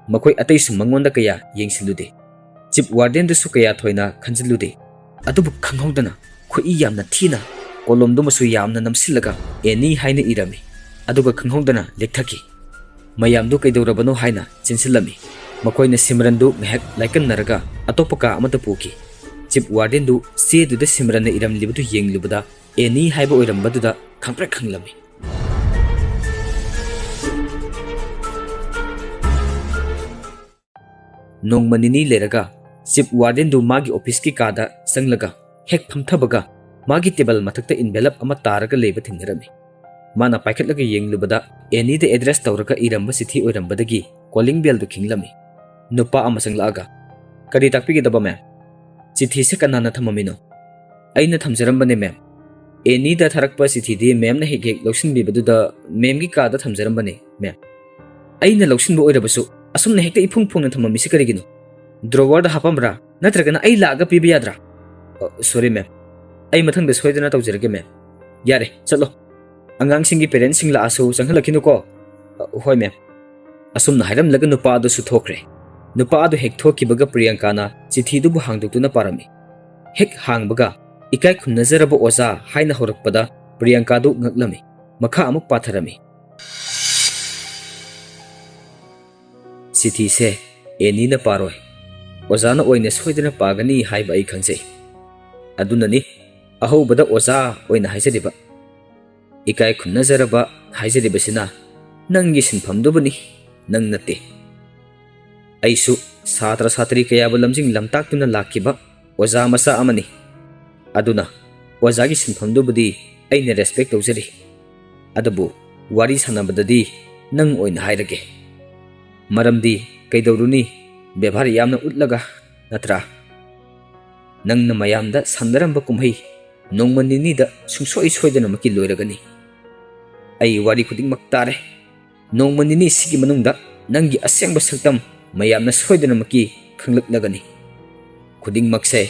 ꯃꯈꯣꯏ ꯑꯇꯩꯁꯨ ꯃꯉꯣꯟꯗ ꯀꯌꯥ ꯌꯦꯡꯁꯤꯜꯂꯨꯗꯦ꯫ ꯆꯤꯞ ꯋꯥꯔꯗꯦꯟꯗꯨꯁꯨ ꯀꯌꯥ ꯊꯣꯏꯅ ꯈꯟꯖꯤꯜꯂꯨꯗꯦ꯫ ꯑꯗꯨꯕꯨ ꯈꯪꯍꯧꯗꯅ ꯈꯨꯠꯏ ꯌꯥꯝꯅ ꯊꯤꯅ ꯀꯣꯂꯣꯝꯗꯨꯃꯁꯨ ꯌꯥꯝꯅ ꯅꯝꯁꯤꯜꯂꯒ "ꯑꯦꯅꯤ" ꯍꯥꯏꯅ ꯏꯔꯝꯃꯤ꯫ ꯑꯗꯨꯒ ꯈꯪꯍꯧꯗꯅ ꯂꯦꯛꯊꯈꯤ꯫ ꯃꯌꯥꯝꯗꯨ ꯀꯩꯗꯧꯔꯕꯅꯣ ꯍꯥꯏꯅ ꯆꯦꯟꯁꯤꯜꯂꯝꯃꯤ꯫ ꯃꯈꯣꯏꯅ ꯁꯤꯃꯔꯟꯗꯨ ꯉꯥꯏꯍꯥꯛ ꯂꯥꯏꯀꯟꯅꯔꯒ ꯑꯇꯣꯞꯄ ꯀꯥ ꯑꯃꯗ ꯄꯨꯈꯤ꯫ ꯆꯤꯞ ꯋꯥꯔꯗꯦꯟꯗꯨ ꯆꯦꯗꯨꯗ ꯁꯤꯃꯔꯟꯅ ꯏꯔꯝꯂꯤꯕꯗꯨ ꯌꯦꯡꯂꯨꯕꯗ "ꯑꯦꯅꯤ" ꯍꯥꯏꯕ ꯑꯣꯏꯔꯝꯕꯗꯨꯗ ꯈꯪꯄ꯭ꯔꯦꯛ ꯈꯪꯂꯝꯃꯤ꯫ ꯅꯣꯡꯃ ꯅꯤꯅꯤ ꯂꯩꯔꯒ ꯆꯤꯞ ꯋꯥꯔꯗꯦꯟꯗꯨ ꯃꯥꯒꯤ ꯑꯣꯐꯤꯁꯀꯤ ꯀꯥꯗ ꯆꯪꯂꯒ ꯍꯦꯛ ꯐꯝꯊꯕꯒ ꯃꯥꯒꯤ ꯇꯦꯕꯜ ꯃꯊꯛꯇ ꯏꯟꯚꯦꯂꯞ ꯑꯃ ꯇꯥꯔꯒ ꯂꯩꯕ ꯊꯦꯡꯅꯔꯝꯃꯤ꯫ ꯃꯥꯅ ꯄꯥꯏꯈꯠꯂꯒ ꯌꯦꯡꯂꯨꯕꯗ ꯑꯦꯅꯤꯗ ꯑꯦꯗ꯭ꯔꯦꯁ ꯇꯧꯔꯒ ꯏꯔꯝꯕ ꯆꯤꯊꯤ ꯑꯣꯏꯔꯝꯕꯗꯒꯤ ꯀꯣꯂꯤꯡ ꯕꯦꯜꯗꯨ ꯈꯤꯡꯂꯝꯃꯤ꯫ ꯅꯨꯄꯥ ꯑꯃ ꯆꯪꯂꯛꯑꯒ, "ꯀꯔꯤ ꯇꯥꯛꯄꯤꯒꯗꯕ, ꯃꯦꯝ?" "ꯆꯤꯊꯤꯁꯦ ꯀꯅꯥꯅ ꯊꯝꯃꯝꯃꯤꯅꯣ?" "ꯑꯩꯅ ꯊꯝꯖꯔꯝꯕꯅꯦ, ꯃꯦꯝ꯫ ꯑꯦꯅꯤꯗ ꯊꯥꯔꯛꯄ ꯆꯤꯊꯤꯗꯤ ꯃꯦꯝꯅ ꯍꯦꯛ ꯍꯦꯛ ꯂꯧꯁꯤꯟꯕꯤꯕꯗꯨꯗ ꯃꯦꯝꯒꯤ ꯀꯥꯗ ꯊꯝꯖꯔꯝꯕꯅꯦ, ꯃꯦꯝ꯫" "ꯑꯩꯅ ꯂꯧꯁꯤꯟꯕ ꯑꯣꯏꯔꯕꯁꯨ ꯑꯁꯨꯝꯅ ꯍꯦꯛꯇ ꯏꯐꯨꯡ ꯐꯨꯡꯅ ꯊꯝꯃꯝꯃꯤꯁꯤ ꯀꯔꯤꯒꯤꯅꯣ? ꯗ꯭ꯔꯣꯋꯔꯗ ꯍꯥꯞꯄꯝꯕ꯭ꯔꯥ? ꯅꯠꯇ꯭ꯔꯒꯅ ꯑꯩ ꯂꯥꯛꯑꯒ ꯄꯤꯕ ꯌꯥꯗ꯭ꯔꯥ?" "ꯁꯣꯔꯤ ꯃꯦꯝ, ꯑꯩ ꯃꯊꯪꯗ ꯁꯣꯏꯗꯅ ꯇꯧꯖꯔꯒꯦ ꯃꯦꯝ꯫ ꯌꯥꯔꯦ, ꯆꯠꯂꯣ꯫ ꯑꯉꯥꯡꯁꯤꯡꯒꯤ ꯄꯦꯔꯦꯟꯁꯁꯤꯡ ꯂꯥꯛꯑꯁꯨ ꯆꯪꯍꯜꯂꯛꯈꯤꯅꯨꯀꯣ꯫" "ꯍꯣꯏ ꯃꯦꯝ꯫" ꯑꯁꯨꯝꯅ ꯍꯥꯏꯔꯝꯂꯒ ꯅꯨꯄꯥ ꯑꯗꯨꯁꯨ ꯊꯣꯛꯈ꯭ꯔꯦ꯫ ꯅꯨꯄꯥ ꯑꯗꯨ ꯍꯦꯛ ꯊꯣꯛꯈꯤꯕꯒ ꯄ꯭ꯔꯤꯌꯥꯡꯀꯥꯅ ꯆꯤꯊꯤꯗꯨꯕꯨ ꯍꯥꯡꯗꯣꯛꯇꯨꯅ ꯄꯥꯔꯝꯃꯤ꯫ ꯍꯦꯛ ꯍꯥꯡꯕꯒ "ꯏꯀꯥꯏ ꯈꯨꯝꯅꯖꯔꯕ ꯑꯣꯖꯥ" ꯍꯥꯏꯅ ꯍꯧꯔꯛꯄꯗ ꯄ꯭ꯔꯤꯌꯥꯡꯀꯥꯗꯨ ꯉꯛꯂꯝꯃꯤ꯫ ꯃꯈꯥ ꯑꯃꯨꯛ ꯄꯥꯊꯔꯝꯃꯤ꯫ "ꯆꯤꯊꯤꯁꯦ ꯑꯦꯅꯤꯅ ꯄꯥꯔꯣꯏ꯫ ꯑꯣꯖꯥꯅ ꯑꯣꯏꯅ ꯁꯣꯏꯗꯅ ꯄꯥꯒꯅꯤ ꯍꯥꯏꯕ ꯑꯩ ꯈꯪꯖꯩ꯫ ꯑꯗꯨꯅꯅꯤ ꯑꯍꯧꯕꯗ ꯑꯣꯖꯥ ꯑꯣꯏꯅ ꯍꯥꯏꯖꯔꯤꯕ꯫ ꯏꯀꯥꯏ ꯈꯨꯝꯅꯖꯔꯕ ꯍꯥꯏꯖꯔꯤꯕꯁꯤꯅ ꯅꯪꯒꯤ ꯁꯤꯟꯐꯝꯗꯨꯕꯨꯅꯤ, ꯅꯪ ꯅꯠꯇꯦ꯫ ꯑꯩꯁꯨ ꯁꯥꯇ꯭ꯔ ꯁꯥꯇ꯭ꯔꯤ ꯀꯌꯥꯕꯨ ꯂꯝꯖꯤꯡ ꯂꯝꯇꯥꯛꯇꯨꯅ ꯂꯥꯛꯈꯤꯕ ꯑꯣꯖꯥ ꯃꯆꯥ ꯑꯃꯅꯤ꯫ ꯑꯗꯨꯅ ꯑꯣꯖꯥꯒꯤ ꯁꯤꯟꯐꯝꯗꯨꯕꯨꯗꯤ ꯑꯩꯅ ꯔꯦꯁꯄꯦꯛ ꯇꯧꯖꯔꯤ꯫ ꯑꯗꯨꯕꯨ ꯋꯥꯔꯤ ꯁꯥꯟꯅꯕꯗꯗꯤ ꯅꯪ ꯑꯣꯏꯅ ꯍꯥꯏꯔꯒꯦ꯫ ꯃꯔꯝꯗꯤ ꯀꯩꯗꯧꯔꯨꯅꯤ, ꯕꯦꯕꯥꯔ ꯌꯥꯝꯅ ꯎꯠꯂꯒ, ꯅꯠꯇ꯭ꯔꯥ? ꯅꯪꯅ ꯃꯌꯥꯝꯗ ꯁꯥꯟꯅꯔꯝꯕ ꯀꯨꯝꯍꯩ ꯅꯣꯡꯃ ꯅꯤꯅꯤꯗ ꯁꯨꯡꯁꯣꯏ ꯁꯣꯏꯗꯅꯃꯛꯀꯤ ꯂꯣꯏꯔꯒꯅꯤ꯫ ꯑꯩ ꯋꯥꯔꯤ ꯈꯨꯗꯤꯡꯃꯛ ꯇꯥꯔꯦ꯫ ꯅꯣꯡꯃ ꯅꯤꯅꯤꯁꯤꯒꯤ ꯃꯅꯨꯡꯗ ꯅꯪꯒꯤ ꯑꯁꯦꯡꯕ ꯁꯛꯇꯝ ꯃꯌꯥꯝꯅ ꯁꯣꯏꯗꯅꯃꯛꯀꯤ ꯈꯪꯂꯛꯂꯒꯅꯤ꯫ ꯈꯨꯗꯤꯡꯃꯛꯁꯦ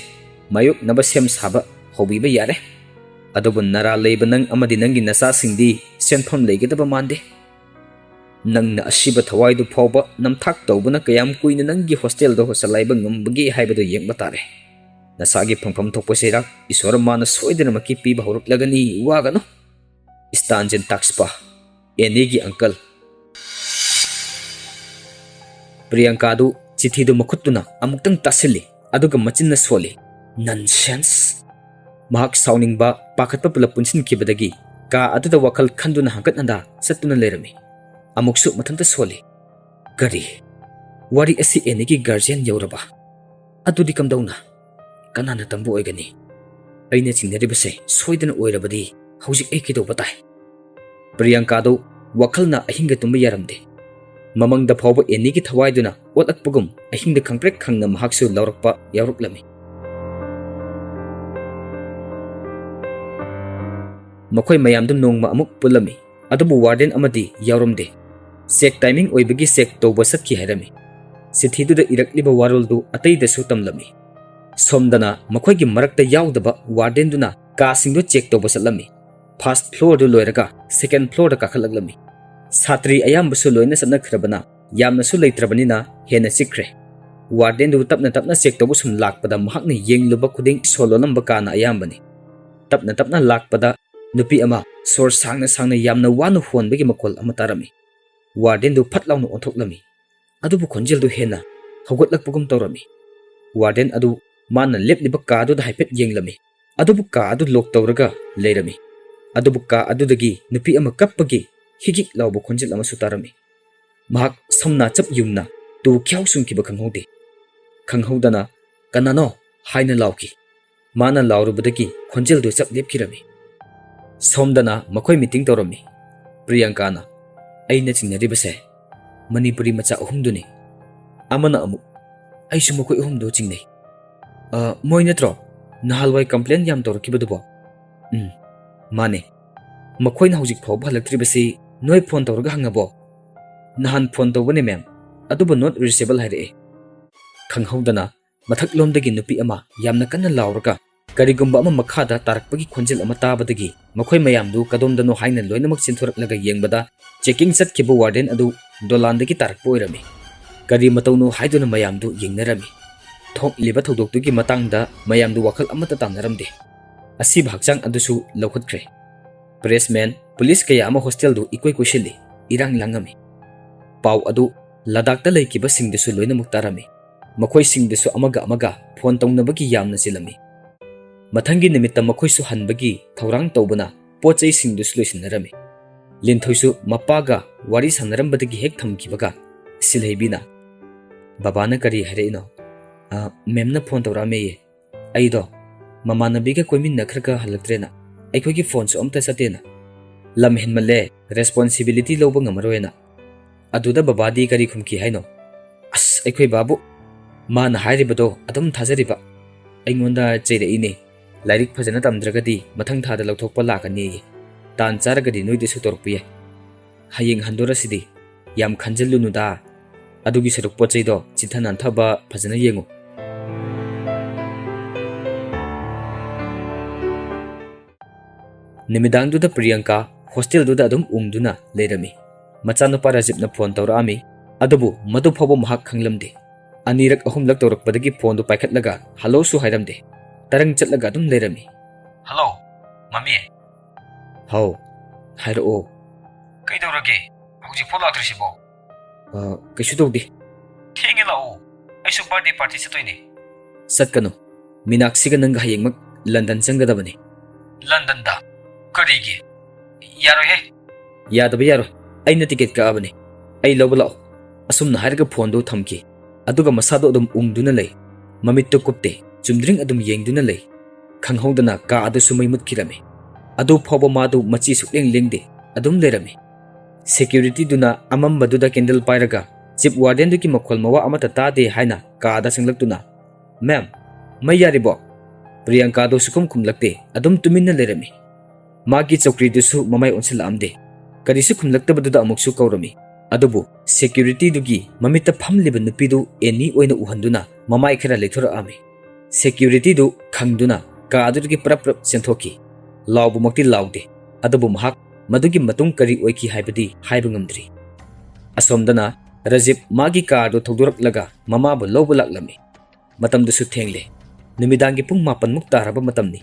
ꯃꯥꯌꯣꯛꯅꯕ ꯁꯦꯝ ꯁꯥꯕ ꯍꯧꯕꯤꯕ ꯌꯥꯔꯦ꯫ ꯑꯗꯨꯕꯨ ꯅꯔꯥ ꯂꯩꯕ ꯅꯪ ꯑꯃꯗꯤ ꯅꯪꯒꯤ ꯅꯆꯥꯁꯤꯡꯗꯤ ꯁꯦꯟꯐꯝ ꯂꯩꯒꯗꯕ ꯃꯥꯟꯗꯦ꯫ ꯅꯪꯅ ꯑꯁꯤꯕ ꯊꯋꯥꯏꯗꯨ ꯐꯥꯎꯕ ꯅꯝꯊꯥꯛ ꯇꯧꯕꯅ ꯀꯌꯥꯝ ꯀꯨꯏꯅ ꯅꯪꯒꯤ ꯍꯣꯁꯇꯦꯜꯗ ꯆꯂꯥꯏꯕ ꯉꯝꯕꯒꯦ ꯍꯥꯏꯕꯗꯨ ꯌꯦꯡꯕ ꯇꯥꯔꯦ꯫ ꯅꯁꯥꯒꯤ ꯐꯪꯐꯝ ꯊꯣꯛꯄ ꯆꯩꯔꯥꯛ ꯏꯁꯣꯔ ꯃꯥꯅ ꯁꯣꯏꯗꯅꯃꯛꯀꯤ ꯄꯤꯕ ꯍꯧꯔꯛꯂꯒꯅꯤ, ꯋꯥꯒꯅꯨ꯫ ꯁ꯭ꯇꯥꯟꯖꯦꯟ ꯇꯥꯛꯁꯄꯥ, ꯑꯦꯅꯤꯒꯤ ꯑꯪꯀꯜ꯫" ꯄ꯭ꯔꯤꯌꯥꯡꯀꯥꯗꯨ ꯆꯤꯊꯤꯗꯨ ꯃꯈꯨꯠꯇꯨꯅ ꯑꯃꯨꯛꯇꯪ ꯇꯥꯁꯤꯜꯂꯤ, ꯑꯗꯨꯒ ꯃꯆꯤꯟꯅ ꯁꯣꯜꯂꯤ, "ꯅꯟꯁꯦꯟꯁ!" ꯃꯍꯥꯛ ꯁꯥꯎꯅꯤꯡꯕ, ꯄꯥꯈꯠꯄ ꯄꯨꯂꯞ ꯄꯨꯟꯁꯤꯟꯈꯤꯕꯗꯒꯤ ꯀꯥ ꯑꯗꯨꯗ ꯋꯥꯈꯜ ꯈꯟꯗꯨꯅ ꯍꯪꯀꯠ ꯍꯟꯗꯥ ꯆꯠꯇꯨꯅ ꯂꯩꯔꯝꯃꯤ꯫ ꯑꯃꯨꯛꯁꯨ ꯃꯊꯟꯇ ꯁꯣꯜꯂꯤ, "ꯀꯔꯤ? ꯋꯥꯔꯤ ꯑꯁꯤ ꯑꯦꯅꯤꯒꯤ ꯒꯥꯔꯖꯤꯌꯟ ꯌꯧꯔꯕ? ꯑꯗꯨꯗꯤ ꯀꯝꯗꯧꯅ? ꯀꯅꯥꯅ ꯇꯝꯕ ꯑꯣꯏꯒꯅꯤ? ꯑꯩꯅ ꯆꯤꯡꯅꯔꯤꯕꯁꯦ ꯁꯣꯏꯗꯅ ꯑꯣꯏꯔꯕꯗꯤ ꯍꯧꯖꯤꯛ ꯑꯩ ꯀꯩꯗꯧꯕ ꯇꯥꯏ?" ꯄ꯭ꯔꯤꯌꯥꯡꯀꯥꯗꯨ ꯋꯥꯈꯜꯅ ꯑꯍꯤꯡꯒ ꯇꯨꯝꯕ ꯌꯥꯔꯝꯗꯦ꯫ ꯃꯃꯪꯗ ꯐꯥꯎꯕ ꯑꯦꯅꯤꯒꯤ ꯊꯋꯥꯏꯗꯨꯅ ꯑꯣꯠꯂꯛꯄꯒꯨꯝ ꯑꯍꯤꯡꯗ ꯈꯪꯄ꯭ꯔꯦꯛ ꯈꯪꯅ ꯃꯍꯥꯛꯁꯨ ꯂꯥꯎꯔꯛꯄ ꯌꯥꯎꯔꯛꯂꯝꯃꯤ꯫ ꯃꯈꯣꯏ ꯃꯌꯥꯝꯗꯨ ꯅꯣꯡꯃ ꯑꯃꯨꯛ ꯄꯨꯜꯂꯝꯃꯤ, ꯑꯗꯨꯕꯨ ꯋꯥꯔꯗꯦꯟ ꯑꯃꯗꯤ ꯌꯥꯎꯔꯝꯗꯦ꯫ ꯆꯦꯛ ꯇꯥꯏꯃꯤꯡ ꯑꯣꯏꯕꯒꯤ ꯆꯦꯛ ꯇꯧꯕ ꯆꯠꯈꯤ ꯍꯥꯏꯔꯝꯃꯤ꯫ ꯆꯤꯊꯤꯗꯨꯗ ꯏꯔꯛꯂꯤꯕ ꯋꯥꯔꯣꯜꯗꯨ ꯑꯇꯩꯗꯁꯨ ꯇꯝꯂꯝꯃꯤ꯫ ꯁꯣꯝꯗꯅ ꯃꯈꯣꯏꯒꯤ ꯃꯔꯛꯇ ꯌꯥꯎꯗꯕ ꯋꯥꯔꯗꯦꯟꯗꯨꯅ ꯀꯥꯁꯤꯡꯗꯨ ꯆꯦꯛ ꯇꯧꯕ ꯆꯠꯂꯝꯃꯤ꯫ ꯐꯥꯔꯁꯠ ꯐ꯭ꯂꯣꯔꯗꯨ ꯂꯣꯏꯔꯒ ꯁꯦꯀꯦꯟꯗ ꯐ꯭ꯂꯣꯔꯗ ꯀꯥꯈꯠꯂꯛꯂꯝꯃꯤ꯫ ꯁꯥꯇ꯭ꯔꯤ ꯑꯌꯥꯝꯕꯁꯨ ꯂꯣꯏꯅ ꯆꯠꯅꯈ꯭ꯔꯕꯅ ꯌꯥꯝꯅꯁꯨ ꯂꯩꯇ꯭ꯔꯕꯅꯤꯅ ꯍꯦꯟꯅ ꯆꯤꯛꯈ꯭ꯔꯦ꯫ ꯋꯥꯔꯗꯦꯟꯗꯨ ꯇꯞꯅ ꯇꯞꯅ ꯆꯦꯛ ꯇꯧꯕ ꯁꯨꯝ ꯂꯥꯛꯄꯗ ꯃꯍꯥꯛꯅ ꯌꯦꯡꯂꯨꯕ ꯈꯨꯗꯤꯡ ꯁꯣ ꯂꯣꯜꯂꯝꯕ ꯀꯥꯅ ꯑꯌꯥꯝꯕꯅꯤ꯫ ꯇꯞꯅ ꯇꯞꯅ ꯂꯥꯛꯄꯗ ꯅꯨꯄꯤ ꯑꯃ ꯁꯣꯔ ꯁꯥꯡꯅ ꯁꯥꯡꯅ ꯌꯥꯝꯅ ꯋꯥꯅ ꯍꯣꯟꯕꯒꯤ ꯃꯈꯣꯜ ꯑꯃ ꯇꯥꯔꯝꯃꯤ꯫ ꯋꯥꯔꯗꯦꯟꯗꯨ ꯐꯠ ꯂꯥꯎꯅ ꯑꯣꯟꯊꯣꯛꯂꯝꯃꯤ꯫ ꯑꯗꯨꯕꯨ ꯈꯣꯟꯖꯦꯜꯗꯨ ꯍꯦꯟꯅ ꯍꯧꯒꯠꯂꯛꯄꯒꯨꯝ ꯇꯧꯔꯝꯃꯤ꯫ ꯋꯥꯔꯗꯦꯟ ꯑꯗꯨ ꯃꯥꯅ ꯂꯦꯞꯂꯤꯕ ꯀꯥꯗꯨꯗ ꯍꯥꯏꯐꯦꯠ ꯌꯦꯡꯂꯝꯃꯤ꯫ ꯑꯗꯨꯕꯨ ꯀꯥ ꯑꯗꯨ ꯂꯣꯛ ꯇꯧꯔꯒ ꯂꯩꯔꯝꯃꯤ꯫ ꯑꯗꯨꯕꯨ ꯀꯥ ꯑꯗꯨꯗꯒꯤ ꯅꯨꯄꯤ ꯑꯃ ꯀꯞꯄꯒꯤ ꯍꯤꯒꯤꯛ ꯂꯥꯎꯕ ꯈꯣꯟꯖꯦꯜ ꯑꯃꯁꯨ ꯇꯥꯔꯝꯃꯤ꯫ ꯃꯍꯥꯛ ꯁꯝꯅꯥ ꯆꯞ ꯌꯨꯡꯅ ꯇꯨ ꯈ꯭ꯌꯥꯎ ꯆꯨꯡꯈꯤꯕ ꯈꯪꯍꯧꯗꯦ꯫ ꯈꯪꯍꯧꯗꯅ "ꯀꯅꯥꯅꯣ?" ꯍꯥꯏꯅ ꯂꯥꯎꯈꯤ꯫ ꯃꯥꯅ ꯂꯥꯎꯔꯨꯕꯗꯒꯤ ꯈꯣꯟꯖꯦꯜꯗꯨ ꯆꯞ ꯂꯦꯞꯈꯤꯔꯝꯃꯤ꯫ ꯁꯣꯝꯗꯅ ꯃꯈꯣꯏ ꯃꯤꯇꯤꯡ ꯇꯧꯔꯝꯃꯤ꯫ ꯄ꯭ꯔꯤꯌꯥꯡꯀꯥꯅ, "ꯑꯩꯅ ꯆꯤꯡꯅꯔꯤꯕꯁꯦ ꯃꯅꯤꯄꯨꯔꯤ ꯃꯆꯥ ꯑꯍꯨꯝꯗꯨꯅꯤ꯫ ꯑꯃꯅ ꯑꯃꯨꯛ, ꯑꯩꯁꯨ ꯃꯈꯣꯏ ꯑꯍꯨꯝꯗꯨ ꯆꯤꯡꯅꯩ꯫" "ꯑ, ꯃꯣꯏ ꯅꯠꯇ꯭ꯔꯣ ꯅꯍꯥꯟꯋꯥꯏ ꯀꯝꯄ꯭ꯂꯦꯟ ꯌꯥꯝ ꯇꯧꯔꯛꯈꯤꯕꯗꯨꯕꯣ?" "ꯎꯝ, ꯃꯥꯅꯦ꯫ ꯃꯈꯣꯏꯅ ꯍꯧꯖꯤꯛ ꯐꯥꯎꯕ ꯍꯜꯂꯛꯇ꯭ꯔꯤꯕꯁꯤ ꯅꯣꯏ ꯐꯣꯟ ꯇꯧꯔꯒ ꯍꯪꯉꯕꯣ?" "ꯅꯍꯥꯟ ꯐꯣꯟ ꯇꯧꯕꯅꯦ ꯃꯦꯝ, ꯑꯗꯨꯕꯨ not reachable ꯍꯥꯏꯔꯛꯑꯦ꯫" ꯈꯪꯍꯧꯗꯅ ꯃꯊꯛꯂꯣꯝꯗꯒꯤ ꯅꯨꯄꯤ ꯑꯃ ꯌꯥꯝꯅ ꯀꯟꯅ ꯂꯥꯎꯔꯒ ꯀꯔꯤꯒꯨꯝꯕ ꯑꯃ ꯃꯈꯥꯗ ꯇꯥꯔꯛꯄꯒꯤ ꯈꯣꯟꯖꯦꯜ ꯑꯃ ꯇꯥꯕꯗꯒꯤ ꯃꯈꯣꯏ ꯃꯌꯥꯝꯗꯨ ꯀꯗꯣꯝꯗꯅꯣ ꯍꯥꯏꯅ ꯂꯣꯏꯅꯃꯛ ꯆꯦꯟꯊꯣꯔꯛꯂꯒ ꯌꯦꯡꯕꯗ ꯆꯦꯀꯤꯡ ꯆꯠꯈꯤꯕ ꯋꯥꯔꯗꯦꯟ ꯑꯗꯨ ꯗꯣꯂꯥꯟꯗꯒꯤ ꯇꯥꯔꯛꯄ ꯑꯣꯏꯔꯝꯃꯤ꯫ ꯀꯔꯤ ꯃꯇꯧꯅꯣ ꯍꯥꯏꯗꯨꯅ ꯃꯌꯥꯝꯗꯨ ꯌꯦꯡꯅꯔꯝꯃꯤ꯫ ꯊꯣꯛꯂꯤꯕ ꯊꯧꯗꯣꯛꯇꯨꯒꯤ ꯃꯇꯥꯡꯗ ꯃꯌꯥꯝꯗꯨ ꯋꯥꯈꯜ ꯑꯃꯠꯇ ꯇꯥꯟꯅꯔꯝꯗꯦ꯫ ꯑꯁꯤꯕ ꯍꯛꯆꯥꯡ ꯑꯗꯨꯁꯨ ꯂꯧꯈꯠꯈ꯭ꯔꯦ꯫ ꯄ꯭ꯔꯦꯁꯃꯦꯟ, ꯄꯨꯂꯤꯁ ꯀꯌꯥ ꯑꯃ ꯍꯣꯁꯇꯦꯜꯗꯨ ꯏꯀꯣꯏ ꯀꯣꯏꯁꯤꯜꯂꯤ, ꯏꯔꯥꯡ ꯂꯥꯡꯉꯝꯃꯤ꯫ ꯄꯥꯎ ꯑꯗꯨ ꯂꯗꯥꯛꯇ ꯂꯩꯈꯤꯕꯁꯤꯡꯗꯁꯨ ꯂꯣꯏꯅꯃꯛ ꯇꯥꯔꯝꯃꯤ꯫ ꯃꯈꯣꯏꯁꯤꯡꯗꯁꯨ ꯑꯃꯒ ꯑꯃꯒ ꯐꯣꯟ ꯇꯧꯅꯕꯒꯤ ꯌꯥꯝꯅ ꯆꯤꯜꯂꯝꯃꯤ꯫ ꯃꯊꯪꯒꯤ ꯅꯨꯃꯤꯠꯇ ꯃꯈꯣꯏꯁꯨ ꯍꯟꯕꯒꯤ ꯊꯧꯔꯥꯡ ꯇꯧꯕꯅ ꯄꯣꯠ ꯆꯩꯁꯤꯡꯗꯨꯁꯨ ꯂꯣꯏꯁꯤꯟꯅꯔꯝꯃꯤ꯫ ꯂꯤꯟꯊꯣꯏꯁꯨ ꯃꯄꯥꯒ ꯋꯥꯔꯤ ꯁꯥꯟꯅꯔꯝꯕꯗꯒꯤ ꯍꯦꯛ ꯊꯝꯈꯤꯕꯒ ꯁꯤꯜꯍꯩꯕꯤꯅ, "ꯕꯕꯥꯅ ꯀꯔꯤ ꯍꯥꯏꯔꯛꯏꯅꯣ?" "ꯑ, ꯃꯦꯝꯅ ꯐꯣꯟ ꯇꯧꯔꯛꯑꯝꯃꯦꯌꯦ꯫ ꯑꯩꯗꯣ ꯃꯃꯥꯟꯅꯕꯤꯒ ꯀꯣꯏꯃꯤꯟꯅꯈ꯭ꯔꯒ ꯍꯜꯂꯛꯇ꯭ꯔꯦꯅ, ꯑꯩꯈꯣꯏꯒꯤ ꯐꯣꯟꯁꯨ ꯑꯝꯇ ꯆꯠꯇꯦꯅ꯫ ꯂꯝ ꯍꯦꯟꯃꯜꯂꯦ, ꯔꯦꯁꯄꯣꯟꯁꯤꯕꯤꯂꯤꯇꯤ ꯂꯧꯕ ꯉꯝꯃꯔꯣꯏꯅ꯫ ꯑꯗꯨꯗ ꯕꯕꯥꯗꯤ ꯀꯔꯤ ꯈꯨꯝꯈꯤ ꯍꯥꯏꯅꯣ?" "ꯑꯁ, ꯑꯩꯈꯣꯏ ꯕꯥꯕꯨ ꯃꯥꯅ ꯍꯥꯏꯔꯤꯕꯗꯣ ꯑꯗꯨꯝ ꯊꯥꯖꯔꯤꯕ꯫ ꯑꯩꯉꯣꯟꯗ ꯆꯩꯔꯛꯏꯅꯦ, ꯂꯥꯏꯔꯤꯛ ꯐꯖꯅ ꯇꯝꯗ꯭ꯔꯒꯗꯤ ꯃꯊꯪ ꯊꯥꯗ ꯂꯧꯊꯣꯛꯄ ꯂꯥꯛꯀꯅꯤꯌꯦ꯫ ꯇꯥꯟ ꯆꯥꯔꯒꯗꯤ ꯅꯣꯏꯗꯁꯨ ꯇꯧꯔꯛꯄ ꯌꯥꯏ꯫ ꯍꯌꯦꯡ ꯍꯟꯗꯣꯔꯁꯤꯗꯤ꯫ ꯌꯥꯝ ꯈꯟꯖꯤꯜꯂꯨꯅꯨꯗ꯫ ꯑꯗꯨꯒꯤ ꯁꯔꯨꯛ ꯄꯣꯠ ꯆꯩꯗꯣ ꯆꯤꯠꯊ ꯅꯥꯟꯊꯕ ꯐꯖꯅ ꯌꯦꯡꯉꯨ꯫" ꯅꯨꯃꯤꯗꯥꯡꯗꯨꯗ ꯄ꯭ꯔꯤꯌꯪꯀꯥ ꯍꯣꯁꯇꯦꯜꯗꯨꯗ ꯑꯗꯨꯝ ꯎꯪꯗꯨꯅ ꯂꯩꯔꯝꯃꯤ꯫ ꯃꯆꯥꯅꯨꯄꯥ ꯔꯥꯖꯤꯞꯅ ꯐꯣꯟ ꯇꯧꯔꯛꯑꯝꯃꯤ, ꯑꯗꯨꯕꯨ ꯃꯗꯨ ꯐꯥꯎꯕ ꯃꯍꯥꯛ ꯈꯪꯂꯝꯗꯦ꯫ ꯑꯅꯤꯔꯛ ꯑꯍꯨꯝꯂꯛ ꯇꯧꯔꯛꯄꯗꯒꯤ ꯐꯣꯟꯗꯨ ꯄꯥꯏꯈꯠꯂꯒ ꯍꯜꯂꯣꯁꯨ ꯍꯥꯏꯔꯝꯗꯦ꯫ ꯇꯔꯪ ꯆꯠꯂꯒ ꯑꯗꯨꯝ ꯂꯩꯔꯝꯃꯤ꯫ "ꯍꯜꯂꯣ, ꯃꯃꯤ꯫" "ꯍꯥꯎ, ꯍꯥꯏꯔꯛꯑꯣ꯫" "ꯀꯩꯗꯧꯔꯒꯦ? ꯍꯧꯖꯤꯛꯐꯥꯎ ꯂꯥꯛꯇ꯭ꯔꯤꯁꯤꯕꯣ?" "ꯑ, ꯀꯩꯁꯨ ꯇꯧꯗꯦ꯫" "ꯊꯦꯡꯉꯦ, ꯂꯥꯛꯑꯣ, ꯑꯩꯁꯨ ꯕꯥꯔꯗꯦ ꯄꯥꯔꯇꯤ ꯆꯠꯇꯣꯏꯅꯦ꯫" "ꯆꯠꯀꯅꯨ, ꯃꯤꯅꯥꯛꯁꯤꯒ ꯅꯪꯒ ꯍꯌꯦꯡꯃꯛ ꯂꯟꯗꯟ ꯆꯪꯒꯗꯕꯅꯤ꯫" "ꯂꯟꯗꯟꯗ? ꯀꯔꯤꯒꯤ? ꯌꯥꯔꯣꯏꯍꯦ꯫" "ꯌꯥꯗꯕ ꯌꯥꯔꯣꯏ, ꯑꯩꯅ ꯇꯤꯀꯦꯠ ꯀꯛꯑꯕꯅꯤ, ꯑꯩ ꯂꯧꯕ ꯂꯥꯛꯑꯣ꯫" ꯑꯁꯨꯝꯅ ꯍꯥꯏꯔꯒ ꯐꯣꯟꯗꯨ ꯊꯝꯈꯤ꯫ ꯑꯗꯨꯒ ꯃꯁꯥꯗꯣ ꯑꯗꯨꯝ ꯎꯪꯗꯨꯅ ꯂꯩ꯫ ꯃꯃꯤꯠꯇꯨ ꯀꯨꯞꯇꯦ, ꯆꯨꯝꯗ꯭ꯔꯤꯡ ꯑꯗꯨꯝ ꯌꯦꯡꯗꯨꯅ ꯂꯩ꯫ ꯈꯪꯍꯧꯗꯅ ꯀꯥ ꯑꯗꯨꯁꯨ ꯃꯩ ꯃꯨꯠꯈꯤꯔꯝꯃꯤ꯫ ꯑꯗꯨ ꯐꯥꯎꯕ ꯃꯥꯗꯨ ꯃꯆꯤ ꯁꯨꯛꯂꯦꯡ ꯂꯦꯡꯗꯦ, ꯑꯗꯨꯝ ꯂꯩꯔꯝꯃꯤ꯫ ꯁꯦꯀ꯭ꯌꯨꯔꯤꯇꯤꯗꯨꯅ ꯑꯃꯝꯕꯗꯨꯗ ꯀꯦꯟꯗꯜ ꯄꯥꯏꯔꯒ ꯆꯤꯞ ꯋꯥꯔꯗꯦꯟꯗꯨꯒꯤ ꯃꯈꯣꯜ ꯃꯋꯥ ꯑꯃꯠꯇ ꯇꯥꯗꯦ ꯍꯥꯏꯅ ꯀꯥꯗ ꯆꯪꯂꯛꯇꯨꯅ, "ꯃꯦꯝ, ꯃꯩ ꯌꯥꯔꯤꯕꯣ?" ꯄ꯭ꯔꯤꯌꯥꯡꯀꯥꯗꯨ ꯁꯨꯈꯨꯝ ꯈꯨꯝꯂꯛꯇꯦ, ꯑꯗꯨꯝ ꯇꯨꯃꯤꯟꯅ ꯂꯩꯔꯝꯃꯤ꯫ ꯃꯥꯒꯤ ꯆꯧꯀ꯭ꯔꯤꯗꯨꯁꯨ ꯃꯃꯥꯏ ꯑꯣꯟꯁꯤꯜꯂꯛꯑꯝꯗꯦ꯫ ꯀꯔꯤꯁꯨ ꯈꯨꯝꯂꯛꯇꯕꯗꯨꯗ ꯑꯃꯨꯛꯁꯨ ꯀꯧꯔꯝꯃꯤ꯫ ꯑꯗꯨꯕꯨ ꯁꯦꯀ꯭ꯌꯨꯔꯤꯇꯤꯗꯨꯒꯤ ꯃꯃꯤꯠꯇ ꯐꯝꯂꯤꯕ ꯅꯨꯄꯤꯗꯨ ꯑꯦꯅꯤ ꯑꯣꯏꯅ ꯎꯍꯟꯗꯨꯅ ꯃꯃꯥꯏ ꯈꯔ ꯂꯩꯊꯣꯔꯛꯑꯝꯃꯤ꯫ ꯁꯦꯀ꯭ꯌꯨꯔꯤꯇꯤꯗꯨ ꯈꯪꯗꯨꯅ ꯀꯥ ꯑꯗꯨꯗꯒꯤ ꯄ꯭ꯔꯞ ꯄ꯭ꯔꯞ ꯆꯦꯟꯊꯣꯛꯈꯤ꯫ ꯂꯥꯎꯕꯃꯛꯇꯤ ꯂꯥꯎꯗꯦ, ꯑꯗꯨꯕꯨ ꯃꯍꯥꯛ ꯃꯗꯨꯒꯤ ꯃꯇꯨꯡ ꯀꯔꯤ ꯑꯣꯏꯈꯤ ꯍꯥꯏꯕꯗꯤ ꯍꯥꯏꯕ ꯉꯝꯗ꯭ꯔꯤ꯫ ꯑꯁꯣꯝꯗꯅ ꯔꯖꯤꯞ ꯃꯥꯒꯤ ꯀꯥꯔꯗꯨ ꯊꯧꯗꯣꯔꯛꯂꯒ ꯃꯃꯥꯕꯨ ꯂꯧꯕ ꯂꯥꯛꯂꯝꯃꯤ꯫ ꯃꯇꯝꯗꯨꯁꯨ ꯊꯦꯡꯂꯦ꯫ ꯅꯨꯃꯤꯗꯥꯡꯒꯤ ꯄꯨꯡ ꯃꯥꯄꯟꯃꯨꯛ ꯇꯥꯔꯕ ꯃꯇꯝꯅꯤ꯫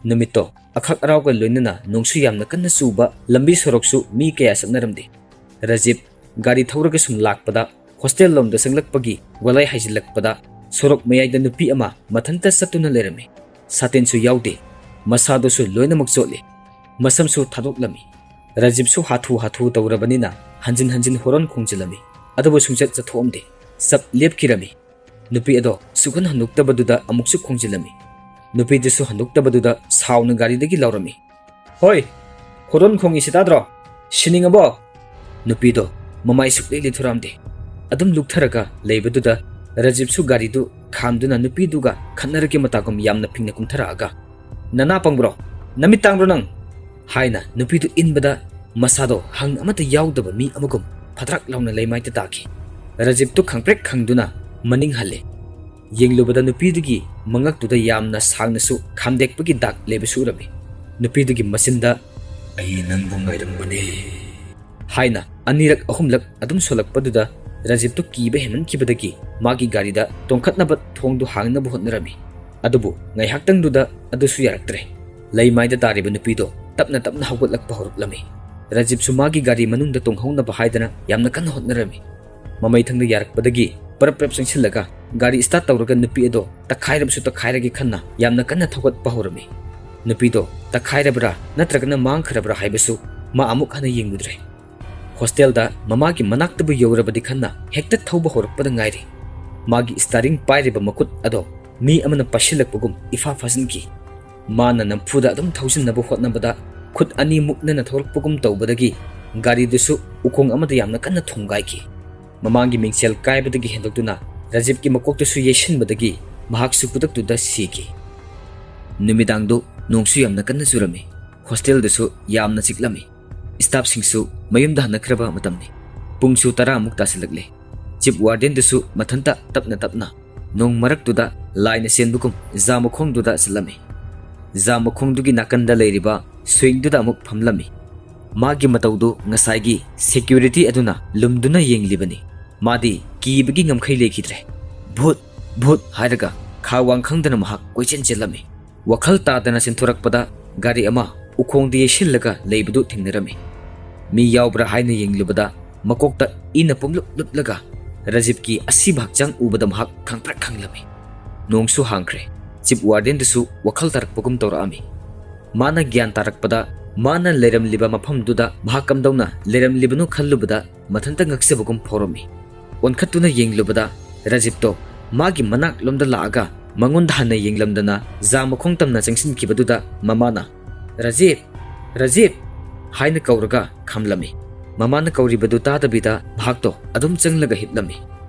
ꯅꯨꯃꯤꯠꯇꯣ ꯑꯈꯛ ꯑꯔꯥꯎꯒ ꯂꯣꯏꯅꯅ ꯅꯣꯡꯁꯨ ꯌꯥꯝꯅ ꯀꯟꯅ ꯆꯨꯕ, ꯂꯝꯕꯤ ꯁꯣꯔꯣꯛꯁꯨ ꯃꯤ ꯀꯌꯥ ꯆꯠꯅꯔꯝꯗꯦ꯫ ꯔꯖꯤꯞ ꯒꯥꯔꯤ ꯊꯧꯔꯒ ꯁꯨꯝ ꯂꯥꯛꯄꯗ, ꯍꯣꯁꯇꯦꯜ ꯂꯣꯝꯗ ꯆꯪꯂꯛꯄꯒꯤ ꯒꯣꯂꯥꯏ ꯍꯥꯏꯖꯤꯜꯂꯛꯄꯗ, ꯁꯣꯔꯣꯛ ꯃꯌꯥꯏꯗ ꯅꯨꯄꯤ ꯑꯃ ꯃꯊꯟꯇ ꯆꯠꯇꯨꯅ ꯂꯩꯔꯝꯃꯤ꯫ ꯁꯥꯇꯤꯟꯁꯨ ꯌꯥꯎꯗꯦ꯫ ꯃꯁꯥꯗꯨꯁꯨ ꯂꯣꯏꯅꯃꯛ ꯆꯣꯠꯂꯤ꯫ ꯃꯁꯝꯁꯨ ꯊꯥꯗꯣꯛꯂꯝꯃꯤ꯫ ꯔꯖꯤꯞꯁꯨ ꯍꯥꯊꯨ ꯍꯥꯊꯨ ꯇꯧꯔꯕꯅꯤꯅ ꯍꯟꯖꯤꯟ ꯍꯟꯖꯤꯟ ꯍꯣꯔꯟ ꯈꯣꯡꯖꯤꯜꯂꯝꯃꯤ꯫ ꯑꯗꯨꯕꯨ ꯁꯨꯡꯆꯠ ꯆꯠꯊꯣꯛꯑꯝꯗꯦ꯫ ꯆꯞ ꯂꯦꯞꯈꯤꯔꯝꯃꯤ꯫ ꯅꯨꯄꯤ ꯑꯗꯣ ꯁꯨꯛꯍꯟ ꯍꯟꯗꯣꯛꯇꯕꯗꯨꯗ ꯑꯃꯨꯛꯁꯨ ꯈꯣꯡꯖꯤꯜꯂꯝꯃꯤ꯫ ꯅꯨꯄꯤꯗꯨꯁꯨ ꯍꯟꯗꯣꯛꯇꯕꯗꯨꯗ ꯁꯥꯎꯅ ꯒꯥꯔꯤꯗꯒꯤ ꯂꯥꯎꯔꯝꯃꯤ, "ꯍꯣꯏ, ꯍꯣꯔꯣꯟ ꯈꯣꯡꯉꯤꯁꯤ ꯇꯥꯗ꯭ꯔꯣ? ꯁꯤꯅꯤꯡꯉꯕꯣ?" ꯅꯨꯄꯤꯗꯣ ꯃꯃꯥꯏ ꯁꯨꯛꯂꯩ ꯂꯩꯊꯣꯔꯛꯑꯝꯗꯦ꯫ ꯑꯗꯨꯝ ꯂꯨꯞꯊꯔꯒ ꯂꯩꯕꯗꯨꯗ ꯔꯖꯤꯞꯁꯨ ꯒꯥꯔꯤꯗꯨ ꯈꯥꯝꯗꯨꯅ ꯅꯨꯄꯤꯗꯨꯒ ꯈꯠꯅꯔꯒꯦ ꯃꯇꯥꯒꯨꯝ ꯌꯥꯝꯅ ꯐꯤꯡꯅ ꯀꯨꯝꯊꯔꯛꯑꯒ, "ꯅꯅꯥ ꯄꯪꯕ꯭ꯔꯣ? ꯅꯃꯤꯠ ꯇꯥꯡꯕ꯭ꯔꯣ ꯅꯪ?" ꯍꯥꯏꯅ ꯅꯨꯄꯤꯗꯨ ꯏꯟꯕꯗ ꯃꯁꯥꯗꯣ ꯍꯪ ꯑꯃꯠꯇ ꯌꯥꯎꯗꯕ ꯃꯤ ꯑꯃꯒꯨꯝ ꯐꯗ꯭ꯔꯛ ꯂꯥꯎꯅ ꯂꯩꯃꯥꯏꯗ ꯇꯥꯈꯤ꯫ ꯔꯖꯤꯞꯇꯨ ꯈꯪꯄ꯭ꯔꯦꯛ ꯈꯪꯗꯨꯅ ꯃꯅꯤꯡ ꯍꯜꯂꯦ꯫ ꯌꯦꯡꯂꯨꯕꯗ ꯅꯨꯄꯤꯗꯨꯒꯤ ꯃꯉꯛꯇꯨꯗ ꯌꯥꯝꯅ ꯁꯥꯡꯅꯁꯨ ꯈꯥꯝꯗꯦꯛꯄꯒꯤ ꯗꯥꯛ ꯂꯩꯕꯁꯨ ꯎꯔꯝꯃꯤ꯫ ꯅꯨꯄꯤꯗꯨꯒꯤ ꯃꯆꯤꯟꯗ, "ꯑꯩ ꯅꯪꯕꯨ ꯉꯥꯏꯔꯝꯕꯅꯦ" ꯍꯥꯏꯅ ꯑꯅꯤꯔꯛ ꯑꯍꯨꯝꯂꯛ ꯑꯗꯨꯝ ꯁꯣꯜꯂꯛꯄꯗꯨꯗ ꯔꯥꯖꯤꯕꯇꯨ ꯀꯤꯕ ꯍꯦꯟꯃꯟꯈꯤꯕꯗꯒꯤ ꯃꯥꯒꯤ ꯒꯥꯔꯤꯗ ꯇꯣꯡꯈꯠꯅꯕ ꯊꯣꯡꯗꯨ ꯍꯥꯡꯅꯕ ꯍꯣꯠꯅꯔꯝꯃꯤ꯫ ꯑꯗꯨꯕꯨ ꯉꯥꯏꯍꯥꯛꯇꯪꯗꯨꯗ ꯑꯗꯨꯁꯨ ꯌꯥꯔꯛꯇ꯭ꯔꯦ꯫ ꯂꯩꯃꯥꯏꯗ ꯇꯥꯔꯤꯕ ꯅꯨꯄꯤꯗꯣ ꯇꯞꯅ ꯇꯞꯅ ꯍꯧꯒꯠꯂꯛꯄ ꯍꯧꯔꯛꯂꯝꯃꯤ꯫ ꯔꯥꯖꯤꯕꯁꯨ ꯃꯥꯒꯤ ꯒꯥꯔꯤ ꯃꯅꯨꯡꯗ ꯇꯣꯡꯍꯧꯅꯕ ꯍꯥꯏꯗꯅ ꯌꯥꯝꯅ ꯀꯟꯅ ꯍꯣꯠꯅꯔꯝꯃꯤ꯫ ꯃꯃꯩꯊꯪꯗ ꯌꯥꯔꯛꯄꯗꯒꯤ ꯄꯔꯞ ꯄꯔꯞ ꯆꯪꯁꯤꯜꯂꯒ ꯒꯥꯔꯤ start ꯇꯧꯔꯒ ꯅꯨꯄꯤ ꯑꯗꯣ ꯇꯛꯈꯥꯏꯔꯕꯁꯨ ꯇꯛꯈꯥꯏꯔꯒꯦ ꯈꯟꯅ ꯌꯥꯝꯅ ꯀꯟꯅ ꯊꯧꯒꯠꯄ ꯍꯧꯔꯝꯃꯤ꯫ ꯅꯨꯄꯤꯗꯣ ꯇꯛꯈꯥꯏꯔꯕ꯭ꯔꯥ ꯅꯠꯇ꯭ꯔꯒꯅ ꯃꯥꯡꯈ꯭ꯔꯕ꯭ꯔꯥ ꯍꯥꯏꯕꯁꯨ ꯃꯥ ꯑꯃꯨꯛ ꯍꯟꯅ ꯌꯦꯡꯂꯨꯗ꯭ꯔꯦ꯫ ꯍꯣꯁꯇꯦꯜꯗ ꯃꯃꯥꯒꯤ ꯃꯅꯥꯛꯇꯕꯨ ꯌꯧꯔꯕꯗꯤ ꯈꯟꯅ ꯍꯦꯛꯇ ꯊꯧꯕ ꯍꯧꯔꯛꯄꯗ ꯉꯥꯏꯔꯤ꯫ ꯃꯥꯒꯤ steering ꯄꯥꯏꯔꯤꯕ ꯃꯈꯨꯠ ꯑꯗꯣ ꯃꯤ ꯑꯃꯅ ꯄꯥꯏꯁꯤꯜꯂꯛꯄꯒꯨꯝ ꯏꯐꯥ ꯐꯥꯖꯤꯟꯈꯤ꯫ ꯃꯥꯅ ꯅꯝꯐꯨꯗ ꯑꯗꯨꯝ ꯊꯧꯖꯤꯟꯅꯕ ꯍꯣꯠꯅꯕꯗ ꯈꯨꯠ ꯑꯅꯤ ꯃꯨꯛꯅꯅ ꯊꯧꯔꯛꯄꯒꯨꯝ ꯇꯧꯕꯗꯒꯤ ꯒꯥꯔꯤꯗꯨꯁꯨ ꯎꯈꯣꯡ ꯑꯃꯗ ꯌꯥꯝꯅ ꯀꯟꯅ ꯊꯣꯝꯒꯥꯏꯈꯤ꯫ ꯃꯃꯥꯡꯒꯤ ꯃꯤꯡꯁꯦꯜ ꯀꯥꯏꯕꯗꯒꯤ ꯍꯦꯟꯗꯣꯛꯇꯨꯅ ꯔꯥꯖꯤꯕꯀꯤ ꯃꯀꯣꯛꯇꯁꯨ ꯌꯩꯁꯤꯟꯕꯗꯒꯤ ꯃꯍꯥꯛꯁꯨ ꯈꯨꯗꯛꯇꯨꯗ ꯁꯤꯈꯤ꯫ ꯅꯨꯃꯤꯗꯥꯡꯗꯨ ꯅꯣꯡꯁꯨ ꯌꯥꯝꯅ ꯀꯟꯅ ꯆꯨꯔꯝꯃꯤ꯫ ꯍꯣꯁꯇꯦꯜꯗꯁꯨ ꯌꯥꯝꯅ ꯆꯤꯛꯂꯝꯃꯤ꯫ Staffꯁꯤꯡꯁꯨ ꯃꯌꯨꯝꯗ ꯍꯟꯅꯈ꯭ꯔꯕ ꯃꯇꯝꯅꯤ꯫ ꯄꯨꯡꯁꯨ ꯇꯔꯥꯃꯨꯛ ꯇꯥꯁꯤꯜꯂꯛꯂꯦ꯫ Chief Wardenꯗꯨꯁꯨ ꯃꯊꯟꯇ ꯇꯞꯅ ꯇꯞꯅ ꯅꯣꯡ ꯃꯔꯛꯇꯨꯗ ꯂꯥꯏꯅ ꯆꯦꯟꯕꯒꯨꯝ ꯖꯥ ꯃꯈꯣꯡꯗꯨꯗ ꯆꯠꯂꯝꯃꯤ꯫ ꯖꯥ ꯃꯈꯣꯡꯗꯨꯒꯤ ꯅꯥꯀꯟꯗ ꯂꯩꯔꯤꯕ swingꯗꯨꯗ ꯑꯃꯨꯛ ꯐꯝꯂꯝꯃꯤ꯫ ꯃꯥꯒꯤ ꯃꯇꯧꯗꯨ ꯉꯁꯥꯏꯒꯤ security ꯑꯗꯨꯅ ꯂꯨꯝꯗꯨꯅ ꯌꯦꯡꯂꯤꯕꯅꯤ꯫ ꯃꯥꯗꯤ ꯀꯤꯕꯒꯤ ꯉꯝꯈꯩ ꯂꯩꯈꯤꯗ꯭ꯔꯦ꯫ "ꯚꯨꯠ! ꯚꯨꯠ!" ꯍꯥꯏꯔꯒ ꯈꯥ ꯋꯥꯡ ꯈꯪꯗꯅ ꯃꯍꯥꯛ ꯀꯣꯏꯆꯦꯟ ꯆꯦꯜꯂꯝꯃꯤ꯫ ꯋꯥꯈꯜ ꯇꯥꯗꯅ ꯆꯦꯟꯊꯣꯔꯛꯄꯗ ꯒꯥꯔꯤ ꯑꯃ ꯎꯈꯣꯡꯗ ꯌꯩꯁꯤꯜꯂꯒ ꯂꯩꯕꯗꯨ ꯊꯦꯡꯅꯔꯝꯃꯤ꯫ ꯃꯤ ꯌꯥꯎꯕ꯭ꯔꯥ ꯍꯥꯏꯅ ꯌꯦꯡꯂꯨꯕꯗ ꯃꯀꯣꯛꯇ ꯏꯅ ꯄꯨꯝꯂꯨꯞ ꯂꯨꯞꯂꯒ ꯔꯥꯖꯤꯕꯀꯤ ꯑꯁꯤꯕ ꯍꯛꯆꯥꯡ ꯎꯕꯗ ꯃꯍꯥꯛ ꯈꯪꯄ꯭ꯔꯦꯛ ꯈꯪꯂꯝꯃꯤ꯫ ꯅꯣꯡꯁꯨ ꯍꯥꯡꯈ꯭ꯔꯦ꯫ Chief Wardenꯗꯨꯁꯨ ꯋꯥꯈꯜ ꯇꯥꯔꯛꯄꯒꯨꯝ ꯇꯧꯔꯛꯑꯝꯃꯤ꯫ ꯃꯥꯅ ꯒ꯭ꯌꯥꯟ ꯇꯥꯔꯛꯄꯗ ꯃꯥꯅ ꯂꯩꯔꯝꯂꯤꯕ ꯃꯐꯝꯗꯨꯗ ꯃꯍꯥꯛ ꯀꯝꯗꯧꯅ ꯂꯩꯔꯝꯂꯤꯕꯅꯣ ꯈꯜꯂꯨꯕꯗ ꯃꯊꯟꯇ ꯉꯛꯆꯕꯒꯨꯝ ꯐꯥꯎꯔꯝꯃꯤ꯫ ꯑꯣꯟꯈꯠꯇꯨꯅ ꯌꯦꯡꯂꯨꯕꯗ ꯔꯥꯖꯤꯕꯇꯣ ꯃꯥꯒꯤ ꯃꯅꯥꯛꯂꯣꯝꯗ ꯂꯥꯛꯑꯒ ꯃꯉꯣꯟꯗ ꯍꯟꯅ ꯌꯦꯡꯂꯝꯗꯅ ꯖꯥ ꯃꯈꯣꯡ ꯇꯝꯅ ꯆꯪꯁꯤꯟꯈꯤꯕꯗꯨꯗ ꯃꯃꯥꯅ, "ꯔꯥꯖꯤꯕ! ꯔꯥꯖꯤꯕ!" ꯍꯥꯏꯅ ꯀꯧꯔꯒ ꯈꯝꯂꯝꯃꯤ꯫ ꯃꯃꯥꯅ ꯀꯧꯔꯤꯕꯗꯨ ꯇꯥꯗꯕꯤꯗ ꯃꯍꯥꯛꯇꯣ ꯑꯗꯨꯝ ꯆꯪꯂꯒ ꯍꯤꯞꯂꯝꯃꯤ꯫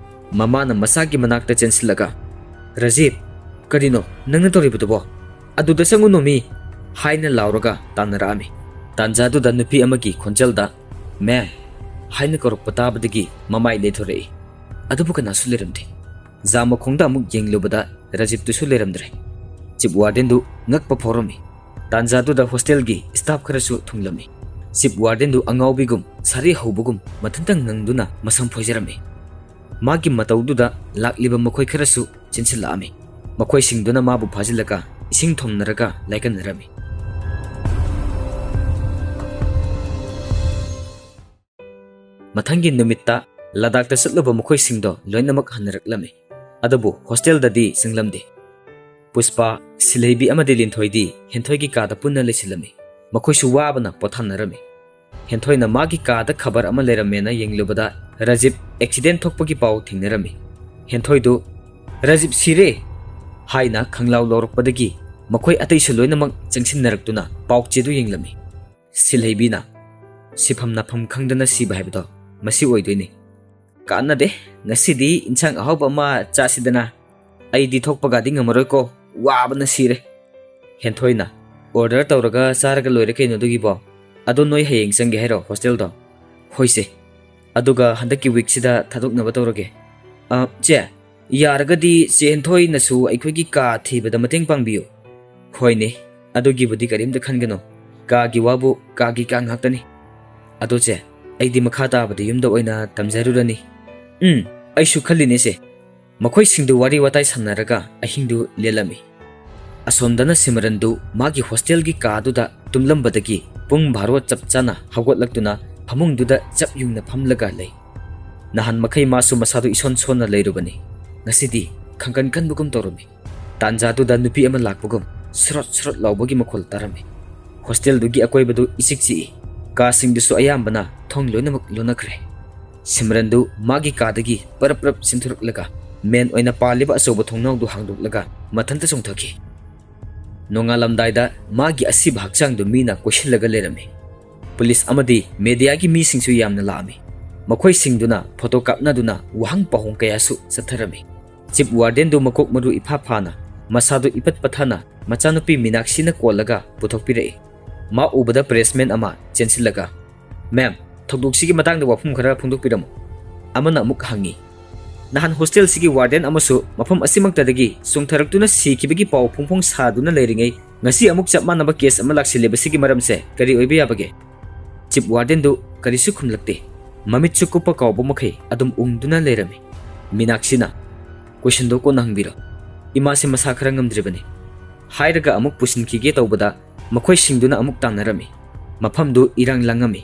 ꯃꯃꯥꯅ ꯃꯆꯥꯒꯤ ꯃꯅꯥꯛꯇ ꯆꯦꯟꯁꯤꯜꯂꯒ, "ꯔꯥꯖꯤꯕ, ꯀꯔꯤꯅꯣ ꯅꯪꯅ ꯇꯧꯔꯤꯕꯗꯨꯕꯣ? ꯑꯗꯨꯗ ꯆꯪꯉꯨꯅꯣ ꯃꯤ!" ꯍꯥꯏꯅ ꯂꯥꯎꯔꯒ ꯇꯥꯟꯅꯔꯛꯑꯝꯃꯤ꯫ ꯇꯥꯟꯖꯥꯗꯨꯗ ꯅꯨꯄꯤ ꯑꯃꯒꯤ ꯈꯣꯟꯖꯦꯜꯗ, "Ma'am" ꯍꯥꯏꯅ ꯀꯧꯔꯛꯄ ꯇꯥꯕꯗꯒꯤ ꯃꯃꯥꯏ ꯂꯩꯊꯣꯔꯛꯏ꯫ ꯑꯗꯨꯕꯨ ꯀꯅꯥꯁꯨ ꯂꯩꯔꯝꯗꯦ꯫ ꯖꯥ ꯃꯈꯣꯡꯗ ꯑꯃꯨꯛ ꯌꯦꯡꯂꯨꯕꯗ ꯔꯥꯖꯤꯕꯇꯨꯁꯨ ꯂꯩꯔꯝꯗ꯭ꯔꯦ꯫ Chief Wardenꯗꯨ ꯉꯛꯄ ꯐꯥꯎꯔꯝꯃꯤ꯫ ꯇꯥꯟꯖꯥꯗꯨꯗ ꯍꯣꯁꯇꯦꯜꯒꯤ ꯁ꯭ꯇꯥꯐ ꯈꯔꯁꯨ ꯊꯨꯡꯂꯝꯃꯤ꯫ ꯆꯤꯞ ꯋꯥꯔꯗꯦꯟꯗꯨ ꯑꯉꯥꯎꯕꯤꯒꯨꯝ ꯁꯥꯔꯤ ꯍꯧꯕꯒꯨꯝ ꯃꯊꯟꯇ ꯉꯪꯗꯨꯅ ꯃꯁꯝ ꯐꯣꯏꯖꯔꯝꯃꯤ꯫ ꯃꯥꯒꯤ ꯃꯇꯧꯗꯨꯗ ꯂꯥꯛꯂꯤꯕ ꯃꯈꯣꯏ ꯈꯔꯁꯨ ꯆꯦꯟꯁꯤꯜꯂꯛꯑꯝꯃꯤ꯫ ꯃꯈꯣꯏꯁꯤꯡꯗꯨꯅ ꯃꯥꯕꯨ ꯐꯥꯖꯤꯜꯂꯒ ꯏꯁꯤꯡ ꯊꯣꯝꯅꯔꯒ ꯂꯥꯏꯀꯠꯅꯔꯝꯃꯤ꯫ ꯃꯊꯪꯒꯤ ꯅꯨꯃꯤꯠꯇ ꯂꯗꯥꯛꯇ ꯆꯠꯂꯨꯕ ꯃꯈꯣꯏꯁꯤꯡꯗꯣ ꯂꯣꯏꯅꯃꯛ ꯍꯟꯅꯔꯛꯂꯝꯃꯤ꯫ ꯑꯗꯨꯕꯨ ꯍꯣꯁꯇꯦꯜꯗꯗꯤ ꯆꯪꯂꯝꯗꯦ꯫ ꯄꯨꯁꯄꯥ, ꯁꯤꯜꯍꯩꯕꯤ ꯑꯃꯗꯤ ꯂꯤꯟꯊꯣꯏꯗꯤ ꯍꯦꯟꯊꯣꯏꯒꯤ ꯀꯥꯗ ꯄꯨꯟꯅ ꯂꯩꯁꯤꯜꯂꯝꯃꯤ꯫ ꯃꯈꯣꯏꯁꯨ ꯋꯥꯕꯅ ꯄꯣꯊꯥꯅꯔꯝꯃꯤ꯫ ꯍꯦꯟꯊꯣꯏꯅ ꯃꯥꯒꯤ ꯀꯥꯗ ꯈꯕꯔ ꯑꯃ ꯂꯩꯔꯝꯃꯦꯅ ꯌꯦꯡꯂꯨꯕꯗ ꯔꯥꯖꯤꯞ ꯑꯦꯛꯁꯤꯗꯦꯟ ꯊꯣꯛꯄꯒꯤ ꯄꯥꯎ ꯊꯦꯡꯅꯔꯝꯃꯤ꯫ ꯍꯦꯟꯊꯣꯏꯗꯨ "ꯔꯥꯖꯤꯞ ꯁꯤꯔꯦ" ꯍꯥꯏꯅ ꯈꯪꯂꯥꯎ ꯂꯧꯔꯛꯄꯗꯒꯤ ꯃꯈꯣꯏ ꯑꯇꯩꯁꯨ ꯂꯣꯏꯅꯃꯛ ꯆꯪꯁꯤꯟꯅꯔꯛꯇꯨꯅ ꯄꯥꯎ ꯆꯦꯗꯨ ꯌꯦꯡꯂꯝꯃꯤ꯫ ꯁꯤꯜꯍꯩꯕꯤꯅ, "ꯁꯤꯐꯝ ꯅꯥꯐꯝ ꯈꯪꯗꯅ ꯁꯤꯕ ꯍꯥꯏꯕꯗꯣ ꯃꯁꯤ ꯑꯣꯏꯗꯣꯏꯅꯤ꯫ ꯀꯥꯟꯅꯗꯦ, ꯉꯁꯤꯗꯤ ꯏꯟꯁꯥꯡ ꯑꯍꯥꯎꯕ ꯑꯃ ꯆꯥꯁꯤꯗꯅ꯫ ꯑꯩꯗꯤ ꯊꯣꯛꯄꯒꯗꯤ ꯉꯝꯃꯔꯣꯏꯀꯣ, ꯋꯥꯕꯅ ꯁꯤꯔꯦ"꯫ ꯍꯦꯟꯊꯣꯏꯅ, "ꯑꯣꯔꯗꯔ ꯇꯧꯔꯒ ꯆꯥꯔꯒ ꯂꯣꯏꯔꯦ ꯀꯩꯅꯣ ꯑꯗꯨꯒꯤꯕꯣ꯫ ꯑꯗꯣ ꯅꯣꯏ ꯍꯌꯦꯡ ꯆꯪꯒꯦ ꯍꯥꯏꯔꯣ ꯍꯣꯁꯇꯦꯜꯗꯣ?" "ꯍꯣꯏꯁꯦ, ꯑꯗꯨꯒ ꯍꯟꯗꯛꯀꯤ ꯋꯤꯛꯁꯤꯗ ꯊꯥꯗꯣꯛꯅꯕ ꯇꯧꯔꯒꯦ꯫ ꯑ, ꯆꯦ, ꯌꯥꯔꯒꯗꯤ ꯆꯦ ꯍꯦꯟꯊꯣꯏꯅꯁꯨ ꯑꯩꯈꯣꯏꯒꯤ ꯀꯥ ꯊꯤꯕꯗ ꯃꯇꯦꯡ ꯄꯥꯡꯕꯤꯌꯨ"꯫ "ꯍꯣꯏꯅꯦ, ꯑꯗꯨꯒꯤꯕꯨꯗꯤ ꯀꯔꯤꯝꯇ ꯈꯟꯒꯅꯨ, ꯀꯥꯒꯤ ꯋꯥꯕꯨ ꯀꯥꯒꯤ ꯀꯥ ꯉꯥꯛꯇꯅꯤ꯫ ꯑꯗꯣ ꯆꯦ, ꯑꯩꯗꯤ ꯃꯈꯥ ꯇꯥꯕꯗꯤ ꯌꯨꯝꯗ ꯑꯣꯏꯅ ꯇꯝꯖꯔꯨꯔꯅꯤ"꯫ "ꯎꯝ, ꯑꯩꯁꯨ ꯈꯜꯂꯤꯅꯦ ꯆꯦ"꯫ ꯃꯈꯣꯏꯁꯤꯡꯗꯨ ꯋꯥꯔꯤ ꯋꯥꯇꯥꯏ ꯁꯥꯟꯅꯔꯒ ꯑꯍꯤꯡꯗꯨ ꯂꯦꯜꯂꯝꯃꯤ꯫ ꯑꯁꯣꯝꯗꯅ ꯁꯤꯃꯔꯟꯗꯨ ꯃꯥꯒꯤ ꯍꯣꯁꯇꯦꯜꯒꯤ ꯀꯥꯗꯨꯗ ꯇꯨꯝꯂꯝꯕꯗꯒꯤ ꯄꯨꯡ ꯕꯥꯔꯣ ꯆꯞ ꯆꯥꯅ ꯍꯧꯒꯠꯂꯛꯇꯨꯅ ꯐꯃꯨꯡꯗꯨꯗ ꯆꯞ ꯌꯨꯡꯅ ꯐꯝꯂꯒ ꯂꯩ꯫ ꯅꯍꯥꯟ ꯃꯈꯩ ꯃꯥꯁꯨ ꯃꯁꯥꯗꯨ ꯏꯁꯣꯟ ꯁꯣꯟꯅ ꯂꯩꯔꯨꯕꯅꯤ꯫ ꯉꯁꯤꯗꯤ ꯈꯪꯀꯟ ꯀꯟꯕꯒꯨꯝ ꯇꯧꯔꯝꯃꯤ꯫ ꯇꯥꯟꯖꯥꯗꯨꯗ ꯅꯨꯄꯤ ꯑꯃ ꯂꯥꯛꯄꯒꯨꯝ ꯁꯨꯔꯠ ꯁꯨꯔꯠ ꯂꯥꯎꯕꯒꯤ ꯃꯈꯣꯜ ꯇꯥꯔꯝꯃꯤ꯫ ꯍꯣꯁꯇꯦꯜꯗꯨꯒꯤ ꯑꯀꯣꯏꯕꯗꯨ ꯏꯆꯤꯛ ꯆꯤꯛꯏ꯫ ꯀꯥꯁꯤꯡꯗꯨꯁꯨ ꯑꯌꯥꯝꯕꯅ ꯊꯣꯡ ꯂꯣꯏꯅꯃꯛ ꯂꯣꯟꯅꯈ꯭ꯔꯦ꯫ ꯁꯤꯃꯔꯟꯗꯨ ꯃꯥꯒꯤ ꯀꯥꯗꯒꯤ ꯄꯔꯞ ꯄꯔꯞ ꯆꯦꯟꯊꯣꯔꯛꯂꯒ ꯃꯦꯟ ꯑꯣꯏꯅ ꯄꯥꯜꯂꯤꯕ ꯑꯆꯧꯕ ꯊꯣꯡꯅꯥꯎꯗꯨ ꯍꯥꯡꯗꯣꯛꯂꯒ ꯃꯊꯟꯇ ꯆꯣꯡꯊꯈꯤ꯫ ꯅꯣꯡꯉꯥꯜꯂꯝꯗꯥꯏꯗ ꯃꯥꯒꯤ ꯑꯁꯤꯕ ꯍꯛꯆꯥꯡꯗꯨ ꯃꯤꯅ ꯀꯣꯏꯁꯤꯜꯂꯒ ꯂꯩꯔꯝꯃꯤ꯫ ꯄꯨꯂꯤꯁ ꯑꯃꯗꯤ ꯃꯦꯗꯤꯌꯥꯒꯤ ꯃꯤꯁꯤꯡꯁꯨ ꯌꯥꯝꯅ ꯂꯥꯛꯑꯝꯃꯤ꯫ ꯃꯈꯣꯏꯁꯤꯡꯗꯨꯅ ꯐꯣꯇꯣ ꯀꯥꯞꯅꯗꯨꯅ ꯋꯥꯍꯪ ꯄꯥꯎꯍꯪ ꯀꯌꯥꯁꯨ ꯆꯠꯊꯔꯝꯃꯤ꯫ ꯆꯤꯞ ꯋꯥꯔꯗꯦꯟꯗꯨ ꯃꯀꯣꯛ ꯃꯔꯨ ꯏꯐꯥ ꯐꯥꯅ, ꯃꯁꯥꯗꯨ ꯏꯄꯠ ꯄꯠꯊꯅ ꯃꯆꯥꯅꯨꯄꯤ ꯃꯤꯅꯥꯛꯁꯤꯅ ꯀꯣꯜꯂꯒ ꯄꯨꯊꯣꯛꯄꯤꯔꯛꯏ꯫ ꯃꯥ ꯎꯕꯗ ꯄ꯭ꯔꯦꯁꯃꯦꯟ ꯑꯃ ꯆꯦꯟꯁꯤꯜꯂꯒ, "ꯃꯦꯝ, ꯊꯧꯗꯣꯛꯁꯤꯒꯤ ꯃꯇꯥꯡꯗ ꯋꯥꯐꯝ ꯈꯔ ꯐꯣꯡꯗꯣꯛꯄꯤꯔꯝꯃꯨ"꯫ ꯑꯃꯅ ꯑꯃꯨꯛ ꯍꯪꯉꯤ, "ꯅꯍꯥꯟ ꯍꯣꯁꯇꯦꯜꯁꯤꯒꯤ ꯋꯥꯔꯗꯦꯟ ꯑꯃꯁꯨ ꯃꯐꯝ ꯑꯁꯤꯃꯛꯇꯗꯒꯤ ꯆꯣꯡꯊꯔꯛꯇꯨꯅ ꯁꯤꯈꯤꯕꯒꯤ ꯄꯥꯎ ꯐꯣꯡ ꯐꯣꯡ ꯁꯥꯗꯨꯅ ꯂꯩꯔꯤꯉꯩ "ꯉꯁꯤ ꯑꯃꯨꯛ ꯆꯞ ꯃꯥꯟꯅꯕ ꯀꯦꯁ ꯑꯃ ꯂꯥꯛꯁꯤꯜꯂꯤꯕꯁꯤꯒꯤ ꯃꯔꯝꯁꯦ ꯀꯔꯤ ꯑꯣꯏꯕ ꯌꯥꯕꯒꯦ?" ꯆꯤꯞ ꯋꯥꯔꯗꯦꯟꯗꯨ ꯀꯔꯤꯁꯨ ꯈꯨꯝꯂꯛꯇꯦ꯫ ꯃꯃꯤꯠꯁꯨ ꯀꯨꯞꯄ ꯀꯥꯎꯕ ꯃꯈꯩ ꯑꯗꯨꯝ ꯎꯪꯗꯨꯅ ꯂꯩꯔꯝꯃꯤ꯫ ꯃꯤꯅꯥꯛꯁꯤꯅ, "ꯀꯣꯏꯁꯟꯗꯣ ꯀꯣꯟꯅ ꯍꯪꯕꯤꯔꯣ꯫ ꯏꯃꯥꯁꯦ ꯃꯁꯥ ꯈꯔ ꯉꯝꯗ꯭ꯔꯤꯕꯅꯤ," ꯍꯥꯏꯔꯒ ꯑꯃꯨꯛ ꯄꯨꯁꯤꯟꯈꯤꯒꯦ ꯇꯧꯕꯗ ꯃꯈꯣꯏꯁꯤꯡꯗꯨꯅ ꯑꯃꯨꯛ ꯇꯥꯟꯅꯔꯝꯃꯤ꯫ ꯃꯐꯝꯗꯨ ꯏꯔꯥꯡ ꯂꯥꯡꯉꯝꯃꯤ꯫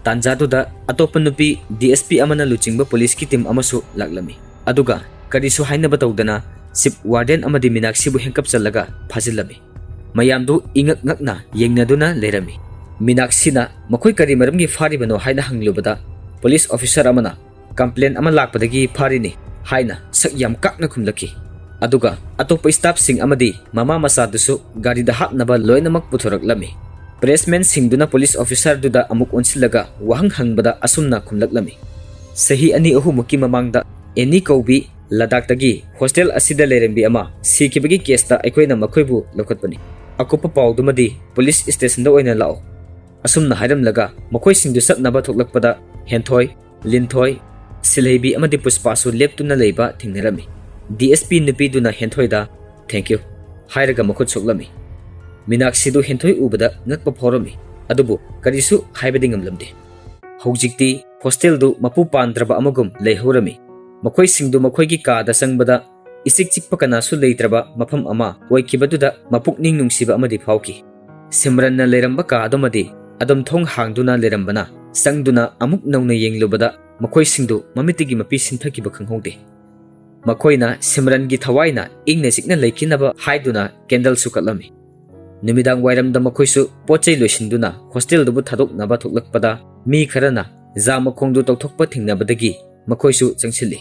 ꯇꯥꯟꯖꯥꯗꯨꯗ ꯑꯇꯣꯞꯄ ꯅꯨꯄꯤ ꯗꯤ ꯑꯦꯁ ꯄꯤ ꯑꯃꯅ ꯂꯨꯆꯤꯡꯕ ꯄꯨꯂꯤꯁꯀꯤ ꯇꯤꯝ ꯑꯃꯁꯨ ꯂꯥꯛꯂꯝꯃꯤ꯫ ꯑꯗꯨꯒ ꯀꯔꯤꯁꯨ ꯍꯥꯏꯅꯕ ꯇꯧꯗꯅ ꯆꯤꯞ ꯋꯥꯔꯗꯦꯟ ꯑꯃꯗꯤ ꯃꯤꯅꯥꯛꯁꯤꯕꯨ ꯍꯦꯟꯀꯞꯆꯜꯂꯒ ꯐꯥꯖꯤꯜꯂꯝꯃꯤ꯫ ꯃꯌꯥꯝꯗꯨ ꯏꯉꯛ ꯉꯛꯅ ꯌꯦꯡꯅꯗꯨꯅ ꯂꯩꯔꯝꯃꯤ꯫ ꯃꯤꯅꯥꯛꯁꯤꯅ ꯃꯈꯣꯏ ꯀꯔꯤ ꯃꯔꯝꯒꯤ ꯐꯥꯔꯤꯕꯅꯣ ꯍꯥꯏꯅ ꯍꯪꯂꯨꯕꯗ, ꯄꯨꯂꯤꯁ ꯑꯣꯐꯤꯁꯔ ꯑꯃꯅ "ꯀꯝꯄ꯭ꯂꯦꯟ ꯑꯃ ꯂꯥꯛꯄꯗꯒꯤ ꯐꯥꯔꯤꯅꯤ" ꯍꯥꯏꯅ ꯁꯛ ꯌꯥꯝ ꯀꯥꯛꯅ ꯈꯨꯝꯂꯛꯈꯤ꯫ ꯑꯗꯨꯒ ꯑꯇꯣꯞꯄ ꯁ꯭ꯇꯥꯐꯁꯤꯡ ꯑꯃꯗꯤ ꯃꯃꯥ ꯃꯆꯥꯗꯨꯁꯨ ꯒꯥꯔꯤꯗ ꯍꯥꯞꯅꯕ ꯂꯣꯏꯅꯃꯛ ꯄꯨꯊꯣꯔꯛꯂꯝꯃꯤ꯫ ꯄ꯭ꯔꯦꯁꯃꯦꯟꯁꯤꯡꯗꯨꯅ ꯄꯨꯂꯤꯁ ꯑꯣꯐꯤꯁꯔꯗꯨꯗ ꯑꯃꯨꯛ ꯑꯣꯟꯁꯤꯜꯂꯒ ꯋꯥꯍꯪ ꯍꯪꯕꯗ ꯑꯁꯨꯝꯅ ꯈꯨꯝꯂꯛꯂꯝꯃꯤ: "ꯆꯍꯤ ꯑꯅꯤ ꯑꯍꯨꯝꯃꯨꯛꯀꯤ ꯃꯃꯥꯡꯗ ꯑꯦꯅꯤ ꯀꯧꯕꯤ ꯂꯗꯥꯛꯇꯒꯤ ꯍꯣꯁꯇꯦꯜ ꯑꯁꯤꯗ ꯂꯩꯔꯝꯕꯤ ꯑꯃ ꯁꯤꯈꯤꯕꯒꯤ ꯀꯦꯁꯇ ꯑꯩꯈꯣꯏꯅ ꯃꯈꯣꯏꯕꯨ ꯂꯧꯈꯠꯄꯅꯤ꯫ ꯑꯀꯨꯞꯄ ꯄꯥꯎꯗꯨꯃꯗꯤ ꯄꯨꯂꯤꯁ ꯁ꯭ꯇꯦꯁꯟꯗ ꯑꯣꯏꯅ ꯂꯥꯛꯑꯣ꯫" ꯑꯁꯨꯝꯅ ꯍꯥꯏꯔꯝꯂꯒ ꯃꯈꯣꯏꯁꯤꯡꯗꯨ ꯆꯠꯅꯕ ꯊꯣꯛꯂꯛꯄꯗ ꯍꯦꯟꯊꯣꯏ, ꯂꯤꯟꯊꯣꯏ, ꯁꯤꯜꯍꯩꯕꯤ ꯑꯃꯗꯤ ꯄꯨꯁꯄꯥꯁꯨ ꯂꯦꯞꯇꯨꯅ ꯂꯩꯕ ꯊꯦꯡꯅꯔꯝꯃꯤ꯫ ꯗꯤ ꯑꯦꯁ ꯄꯤ ꯅꯨꯄꯤꯗꯨꯅ ꯍꯦꯟꯊꯣꯏꯗ "Thank you" ꯍꯥꯏꯔꯒ ꯃꯈꯨꯠ ꯁꯣꯛꯂꯝꯃꯤ꯫ ꯃꯤꯅꯥꯛꯁꯤꯗꯨ ꯍꯦꯟꯊꯣꯏ ꯎꯕꯗ ꯉꯛꯄ ꯐꯥꯎꯔꯝꯃꯤ, ꯑꯗꯨꯕꯨ ꯀꯔꯤꯁꯨ ꯍꯥꯏꯕꯗꯤ ꯉꯝꯂꯝꯗꯦ꯫ ꯍꯧꯖꯤꯛꯇꯤ ꯍꯣꯁꯇꯦꯜꯗꯨ ꯃꯄꯨ ꯄꯥꯟꯗ꯭ꯔꯕ ꯑꯃꯒꯨꯝ ꯂꯩꯍꯧꯔꯝꯃꯤ꯫ ꯃꯈꯣꯏꯁꯤꯡꯗꯨ ꯃꯈꯣꯏꯒꯤ ꯀꯥꯗ ꯆꯪꯕꯗ ꯏꯆꯤꯛ ꯆꯤꯛꯄ ꯀꯅꯥꯁꯨ ꯂꯩꯇ꯭ꯔꯕ ꯃꯐꯝ ꯑꯃ ꯑꯣꯏꯈꯤꯕꯗꯨꯗ ꯃꯄꯨꯛꯅꯤꯡ ꯅꯨꯡꯁꯤꯕ ꯑꯃꯗꯤ ꯐꯥꯎꯈꯤ꯫ ꯁꯤꯝꯔꯟꯅ ꯂꯩꯔꯝꯕ ꯀꯥ ꯑꯗꯨꯃꯗꯤ ꯑꯗꯨꯝ ꯊꯣꯡ ꯍꯥꯡꯗꯨꯅ ꯂꯩꯔꯝꯕꯅ, ꯆꯪꯗꯨꯅ ꯑꯃꯨꯛ ꯅꯧꯅ ꯌꯦꯡꯂꯨꯕꯗ ꯃꯈꯣꯏꯁꯤꯡꯗꯨ ꯃꯃꯤꯠꯇꯒꯤ ꯃꯄꯤ ꯁꯤꯟꯊꯈꯤꯕ ꯈꯪꯍꯧꯗꯦ꯫ ꯃꯈꯣꯏꯅ ꯁꯤꯝꯔꯟꯒꯤ ꯊꯋꯥꯏꯅ ꯏꯪꯅ ꯆꯤꯛꯅ ꯂꯩꯈꯤꯅꯕ ꯍꯥꯏꯗꯨꯅ ꯀꯦꯟꯗꯜꯁꯨ ꯀꯠꯂꯝꯃꯤ꯫ ꯅꯨꯃꯤꯗꯥꯡ ꯋꯥꯏꯔꯝꯗ ꯃꯈꯣꯏꯁꯨ ꯄꯣꯠ ꯆꯩ ꯂꯣꯏꯁꯤꯟꯗꯨꯅ ꯍꯣꯁꯇꯦꯜꯗꯨꯕꯨ ꯊꯥꯗꯣꯛꯅꯕ ꯊꯣꯛꯂꯛꯄꯗ, ꯃꯤ ꯈꯔꯅ ꯖꯥ ꯃꯈꯣꯡꯗꯨ ꯇꯧꯊꯣꯛꯄ ꯊꯦꯡꯅꯕꯗꯒꯤ ꯃꯈꯣꯏꯁꯨ ꯆꯪꯁꯤꯜꯂꯤ꯫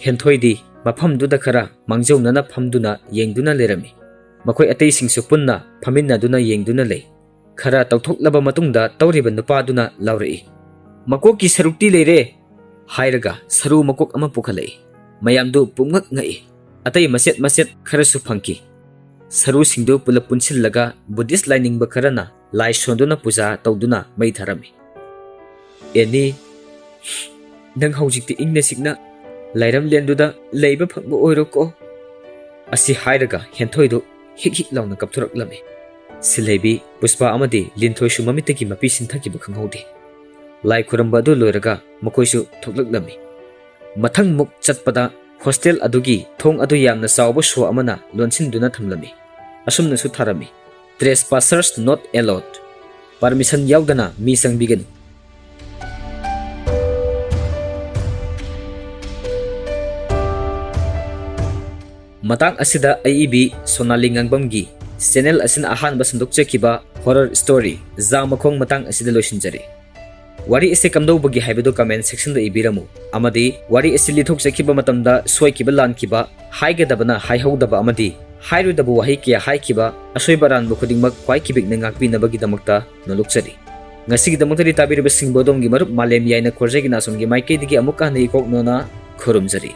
ꯍꯦꯟꯊꯣꯏꯗꯤ ꯃꯐꯝꯗꯨꯗ ꯈꯔ ꯃꯥꯡꯖꯧꯅꯅ ꯐꯝꯗꯨꯅ ꯌꯦꯡꯗꯨꯅ ꯂꯩꯔꯝꯃꯤ꯫ ꯃꯈꯣꯏ ꯑꯇꯩꯁꯤꯡꯁꯨ ꯄꯨꯟꯅ ꯐꯝꯃꯤꯟꯅꯗꯨꯅ ꯌꯦꯡꯗꯨꯅ ꯂꯩ꯫ ꯈꯔ ꯇꯧꯊꯣꯛꯂꯕ ꯃꯇꯨꯡꯗ ꯇꯧꯔꯤꯕ ꯅꯨꯄꯥꯗꯨꯅ ꯂꯥꯎꯔꯛꯏ, "ꯃꯀꯣꯛꯀꯤ ꯁꯔꯨꯛꯇꯤ ꯂꯩꯔꯦ!" ꯍꯥꯏꯔꯒ ꯁꯔꯨ ꯃꯀꯣꯛ ꯑꯃ ꯄꯨꯈꯠꯂꯛꯏ꯫ ꯃꯌꯥꯝꯗꯨ ꯄꯨꯝꯉꯛ ꯉꯛꯏ꯫ ꯑꯇꯩ ꯃꯆꯦꯠ ꯃꯆꯦꯠ ꯈꯔꯁꯨ ꯐꯪꯈꯤ꯫ ꯁꯔꯨꯁꯤꯡꯗꯨ ꯄꯨꯂꯞ ꯄꯨꯟꯁꯤꯜꯂꯒ ꯕꯨꯙꯤꯁ ꯂꯥꯏꯅꯤꯡꯕ ꯈꯔꯅ ꯂꯥꯏ ꯁꯣꯟꯗꯨꯅ ꯄꯨꯖꯥ ꯇꯧꯗꯨꯅ ꯃꯩ ꯊꯥꯔꯝꯃꯤ꯫ "ꯑꯦꯅꯤ, ꯅꯪ ꯍꯧꯖꯤꯛꯇꯤ ꯏꯪꯅ ꯆꯤꯛꯅ ꯂꯥꯏꯔꯝꯂꯦꯟꯗꯨꯗ ꯂꯩꯕ ꯐꯪꯕ ꯑꯣꯏꯔꯣꯀꯣ꯫" ꯑꯁꯤ ꯍꯥꯏꯔꯒ ꯍꯦꯟꯊꯣꯏꯗꯨ ꯍꯤꯛ ꯍꯤꯛ ꯂꯥꯎꯅ ꯀꯞꯊꯣꯔꯛꯂꯝꯃꯤ꯫ ꯁꯤꯜꯍꯩꯕꯤ, ꯄꯨꯁꯄꯥ ꯑꯃꯗꯤ ꯂꯤꯟꯊꯣꯏꯁꯨ ꯃꯃꯤꯠꯇꯒꯤ ꯃꯄꯤ ꯁꯤꯟꯊꯈꯤꯕ ꯈꯪꯍꯧꯗꯦ꯫ ꯂꯥꯏ ꯈꯨꯔꯝꯕ ꯑꯗꯨ ꯂꯣꯏꯔꯒ ꯃꯈꯣꯏꯁꯨ ꯊꯣꯛꯂꯛꯂꯝꯃꯤ꯫ ꯃꯊꯪ ꯃꯨꯛ ꯆꯠꯄꯗ ꯍꯣꯁꯇꯦꯜ ꯑꯗꯨꯒꯤ ꯊꯣꯡ ꯑꯗꯨ ꯌꯥꯝꯅ ꯆꯥꯎꯕ ꯁꯣ ꯑꯃꯅ ꯂꯣꯟꯁꯤꯟꯗꯨꯅ ꯊꯝꯂꯝꯃꯤ꯫ ꯑꯁꯨꯝꯅꯁꯨ ꯊꯥꯔꯝꯃꯤ, "Trespassers not allowed"꯫ ꯄꯔꯃꯤꯁꯟ ꯌꯥꯎꯗꯅ ꯃꯤ ꯆꯪꯕꯤꯒꯅꯨ꯫ ꯃꯇꯥꯡ ꯑꯁꯤꯗ ꯑꯏꯕꯤ ꯁꯣꯅꯥꯂꯤ ꯉꯥꯡꯕꯝꯒꯤ ꯆꯦꯅꯦꯜ ꯑꯁꯤꯅ ꯑꯍꯥꯟꯕ ꯁꯟꯗꯣꯛꯆꯈꯤꯕ ꯍꯣꯔꯔ ꯁ꯭ꯇꯣꯔꯤ ꯖꯥ ꯃꯈꯣꯡ ꯃꯇꯥꯡ ꯑꯁꯤꯗ ꯂꯣꯏꯁꯤꯟꯖꯔꯦ꯫ ꯋꯥꯔꯤ ꯑꯁꯤ ꯀꯝꯗꯧꯕꯒꯤ ꯍꯥꯏꯕꯗꯨ ꯀꯃꯦꯟ ꯁꯦꯛꯁꯟꯗ ꯏꯕꯤꯔꯝꯃꯨ, ꯑꯃꯗꯤ ꯋꯥꯔꯤ ꯑꯁꯤ ꯂꯤꯊꯣꯛꯆꯈꯤꯕ ꯃꯇꯝꯗ ꯁꯣꯏꯈꯤꯕ ꯂꯥꯟꯈꯤꯕ, ꯍꯥꯏꯒꯗꯕꯅ ꯍꯥꯏꯍꯧꯗꯕ ꯑꯃꯗꯤ ꯍꯥꯏꯔꯣꯏꯗꯕ ꯋꯥꯍꯩ ꯀꯌꯥ ꯍꯥꯏꯈꯤꯕ ꯑꯁꯣꯏꯕ ꯑꯔꯥꯟꯕ ꯈꯨꯗꯤꯡꯃꯛ ꯈ꯭ꯋꯥꯏ ꯀꯤꯕꯤꯛꯅ ꯉꯥꯛꯄꯤꯅꯕꯒꯤꯗꯃꯛꯇ ꯅꯣꯂꯨꯛꯆꯔꯤ꯫ ꯉꯁꯤꯒꯤꯗꯃꯛꯇꯗꯤ ꯇꯥꯕꯤꯔꯤꯕꯁꯤꯡꯕꯨ ꯑꯗꯣꯝꯒꯤ ꯃꯔꯨꯞ ꯃꯥꯂꯦꯝ ꯌꯥꯏꯅ ꯈꯣꯔꯖꯒꯤ ꯅꯥꯁꯣꯝꯒꯤ ꯃꯥꯏꯀꯩꯗꯒꯤ ꯑꯃꯨꯛꯀ ꯍꯟꯅ ꯏꯀꯣꯛ ꯅꯣꯅ ꯈꯨꯔꯨꯝꯖꯔꯤ꯫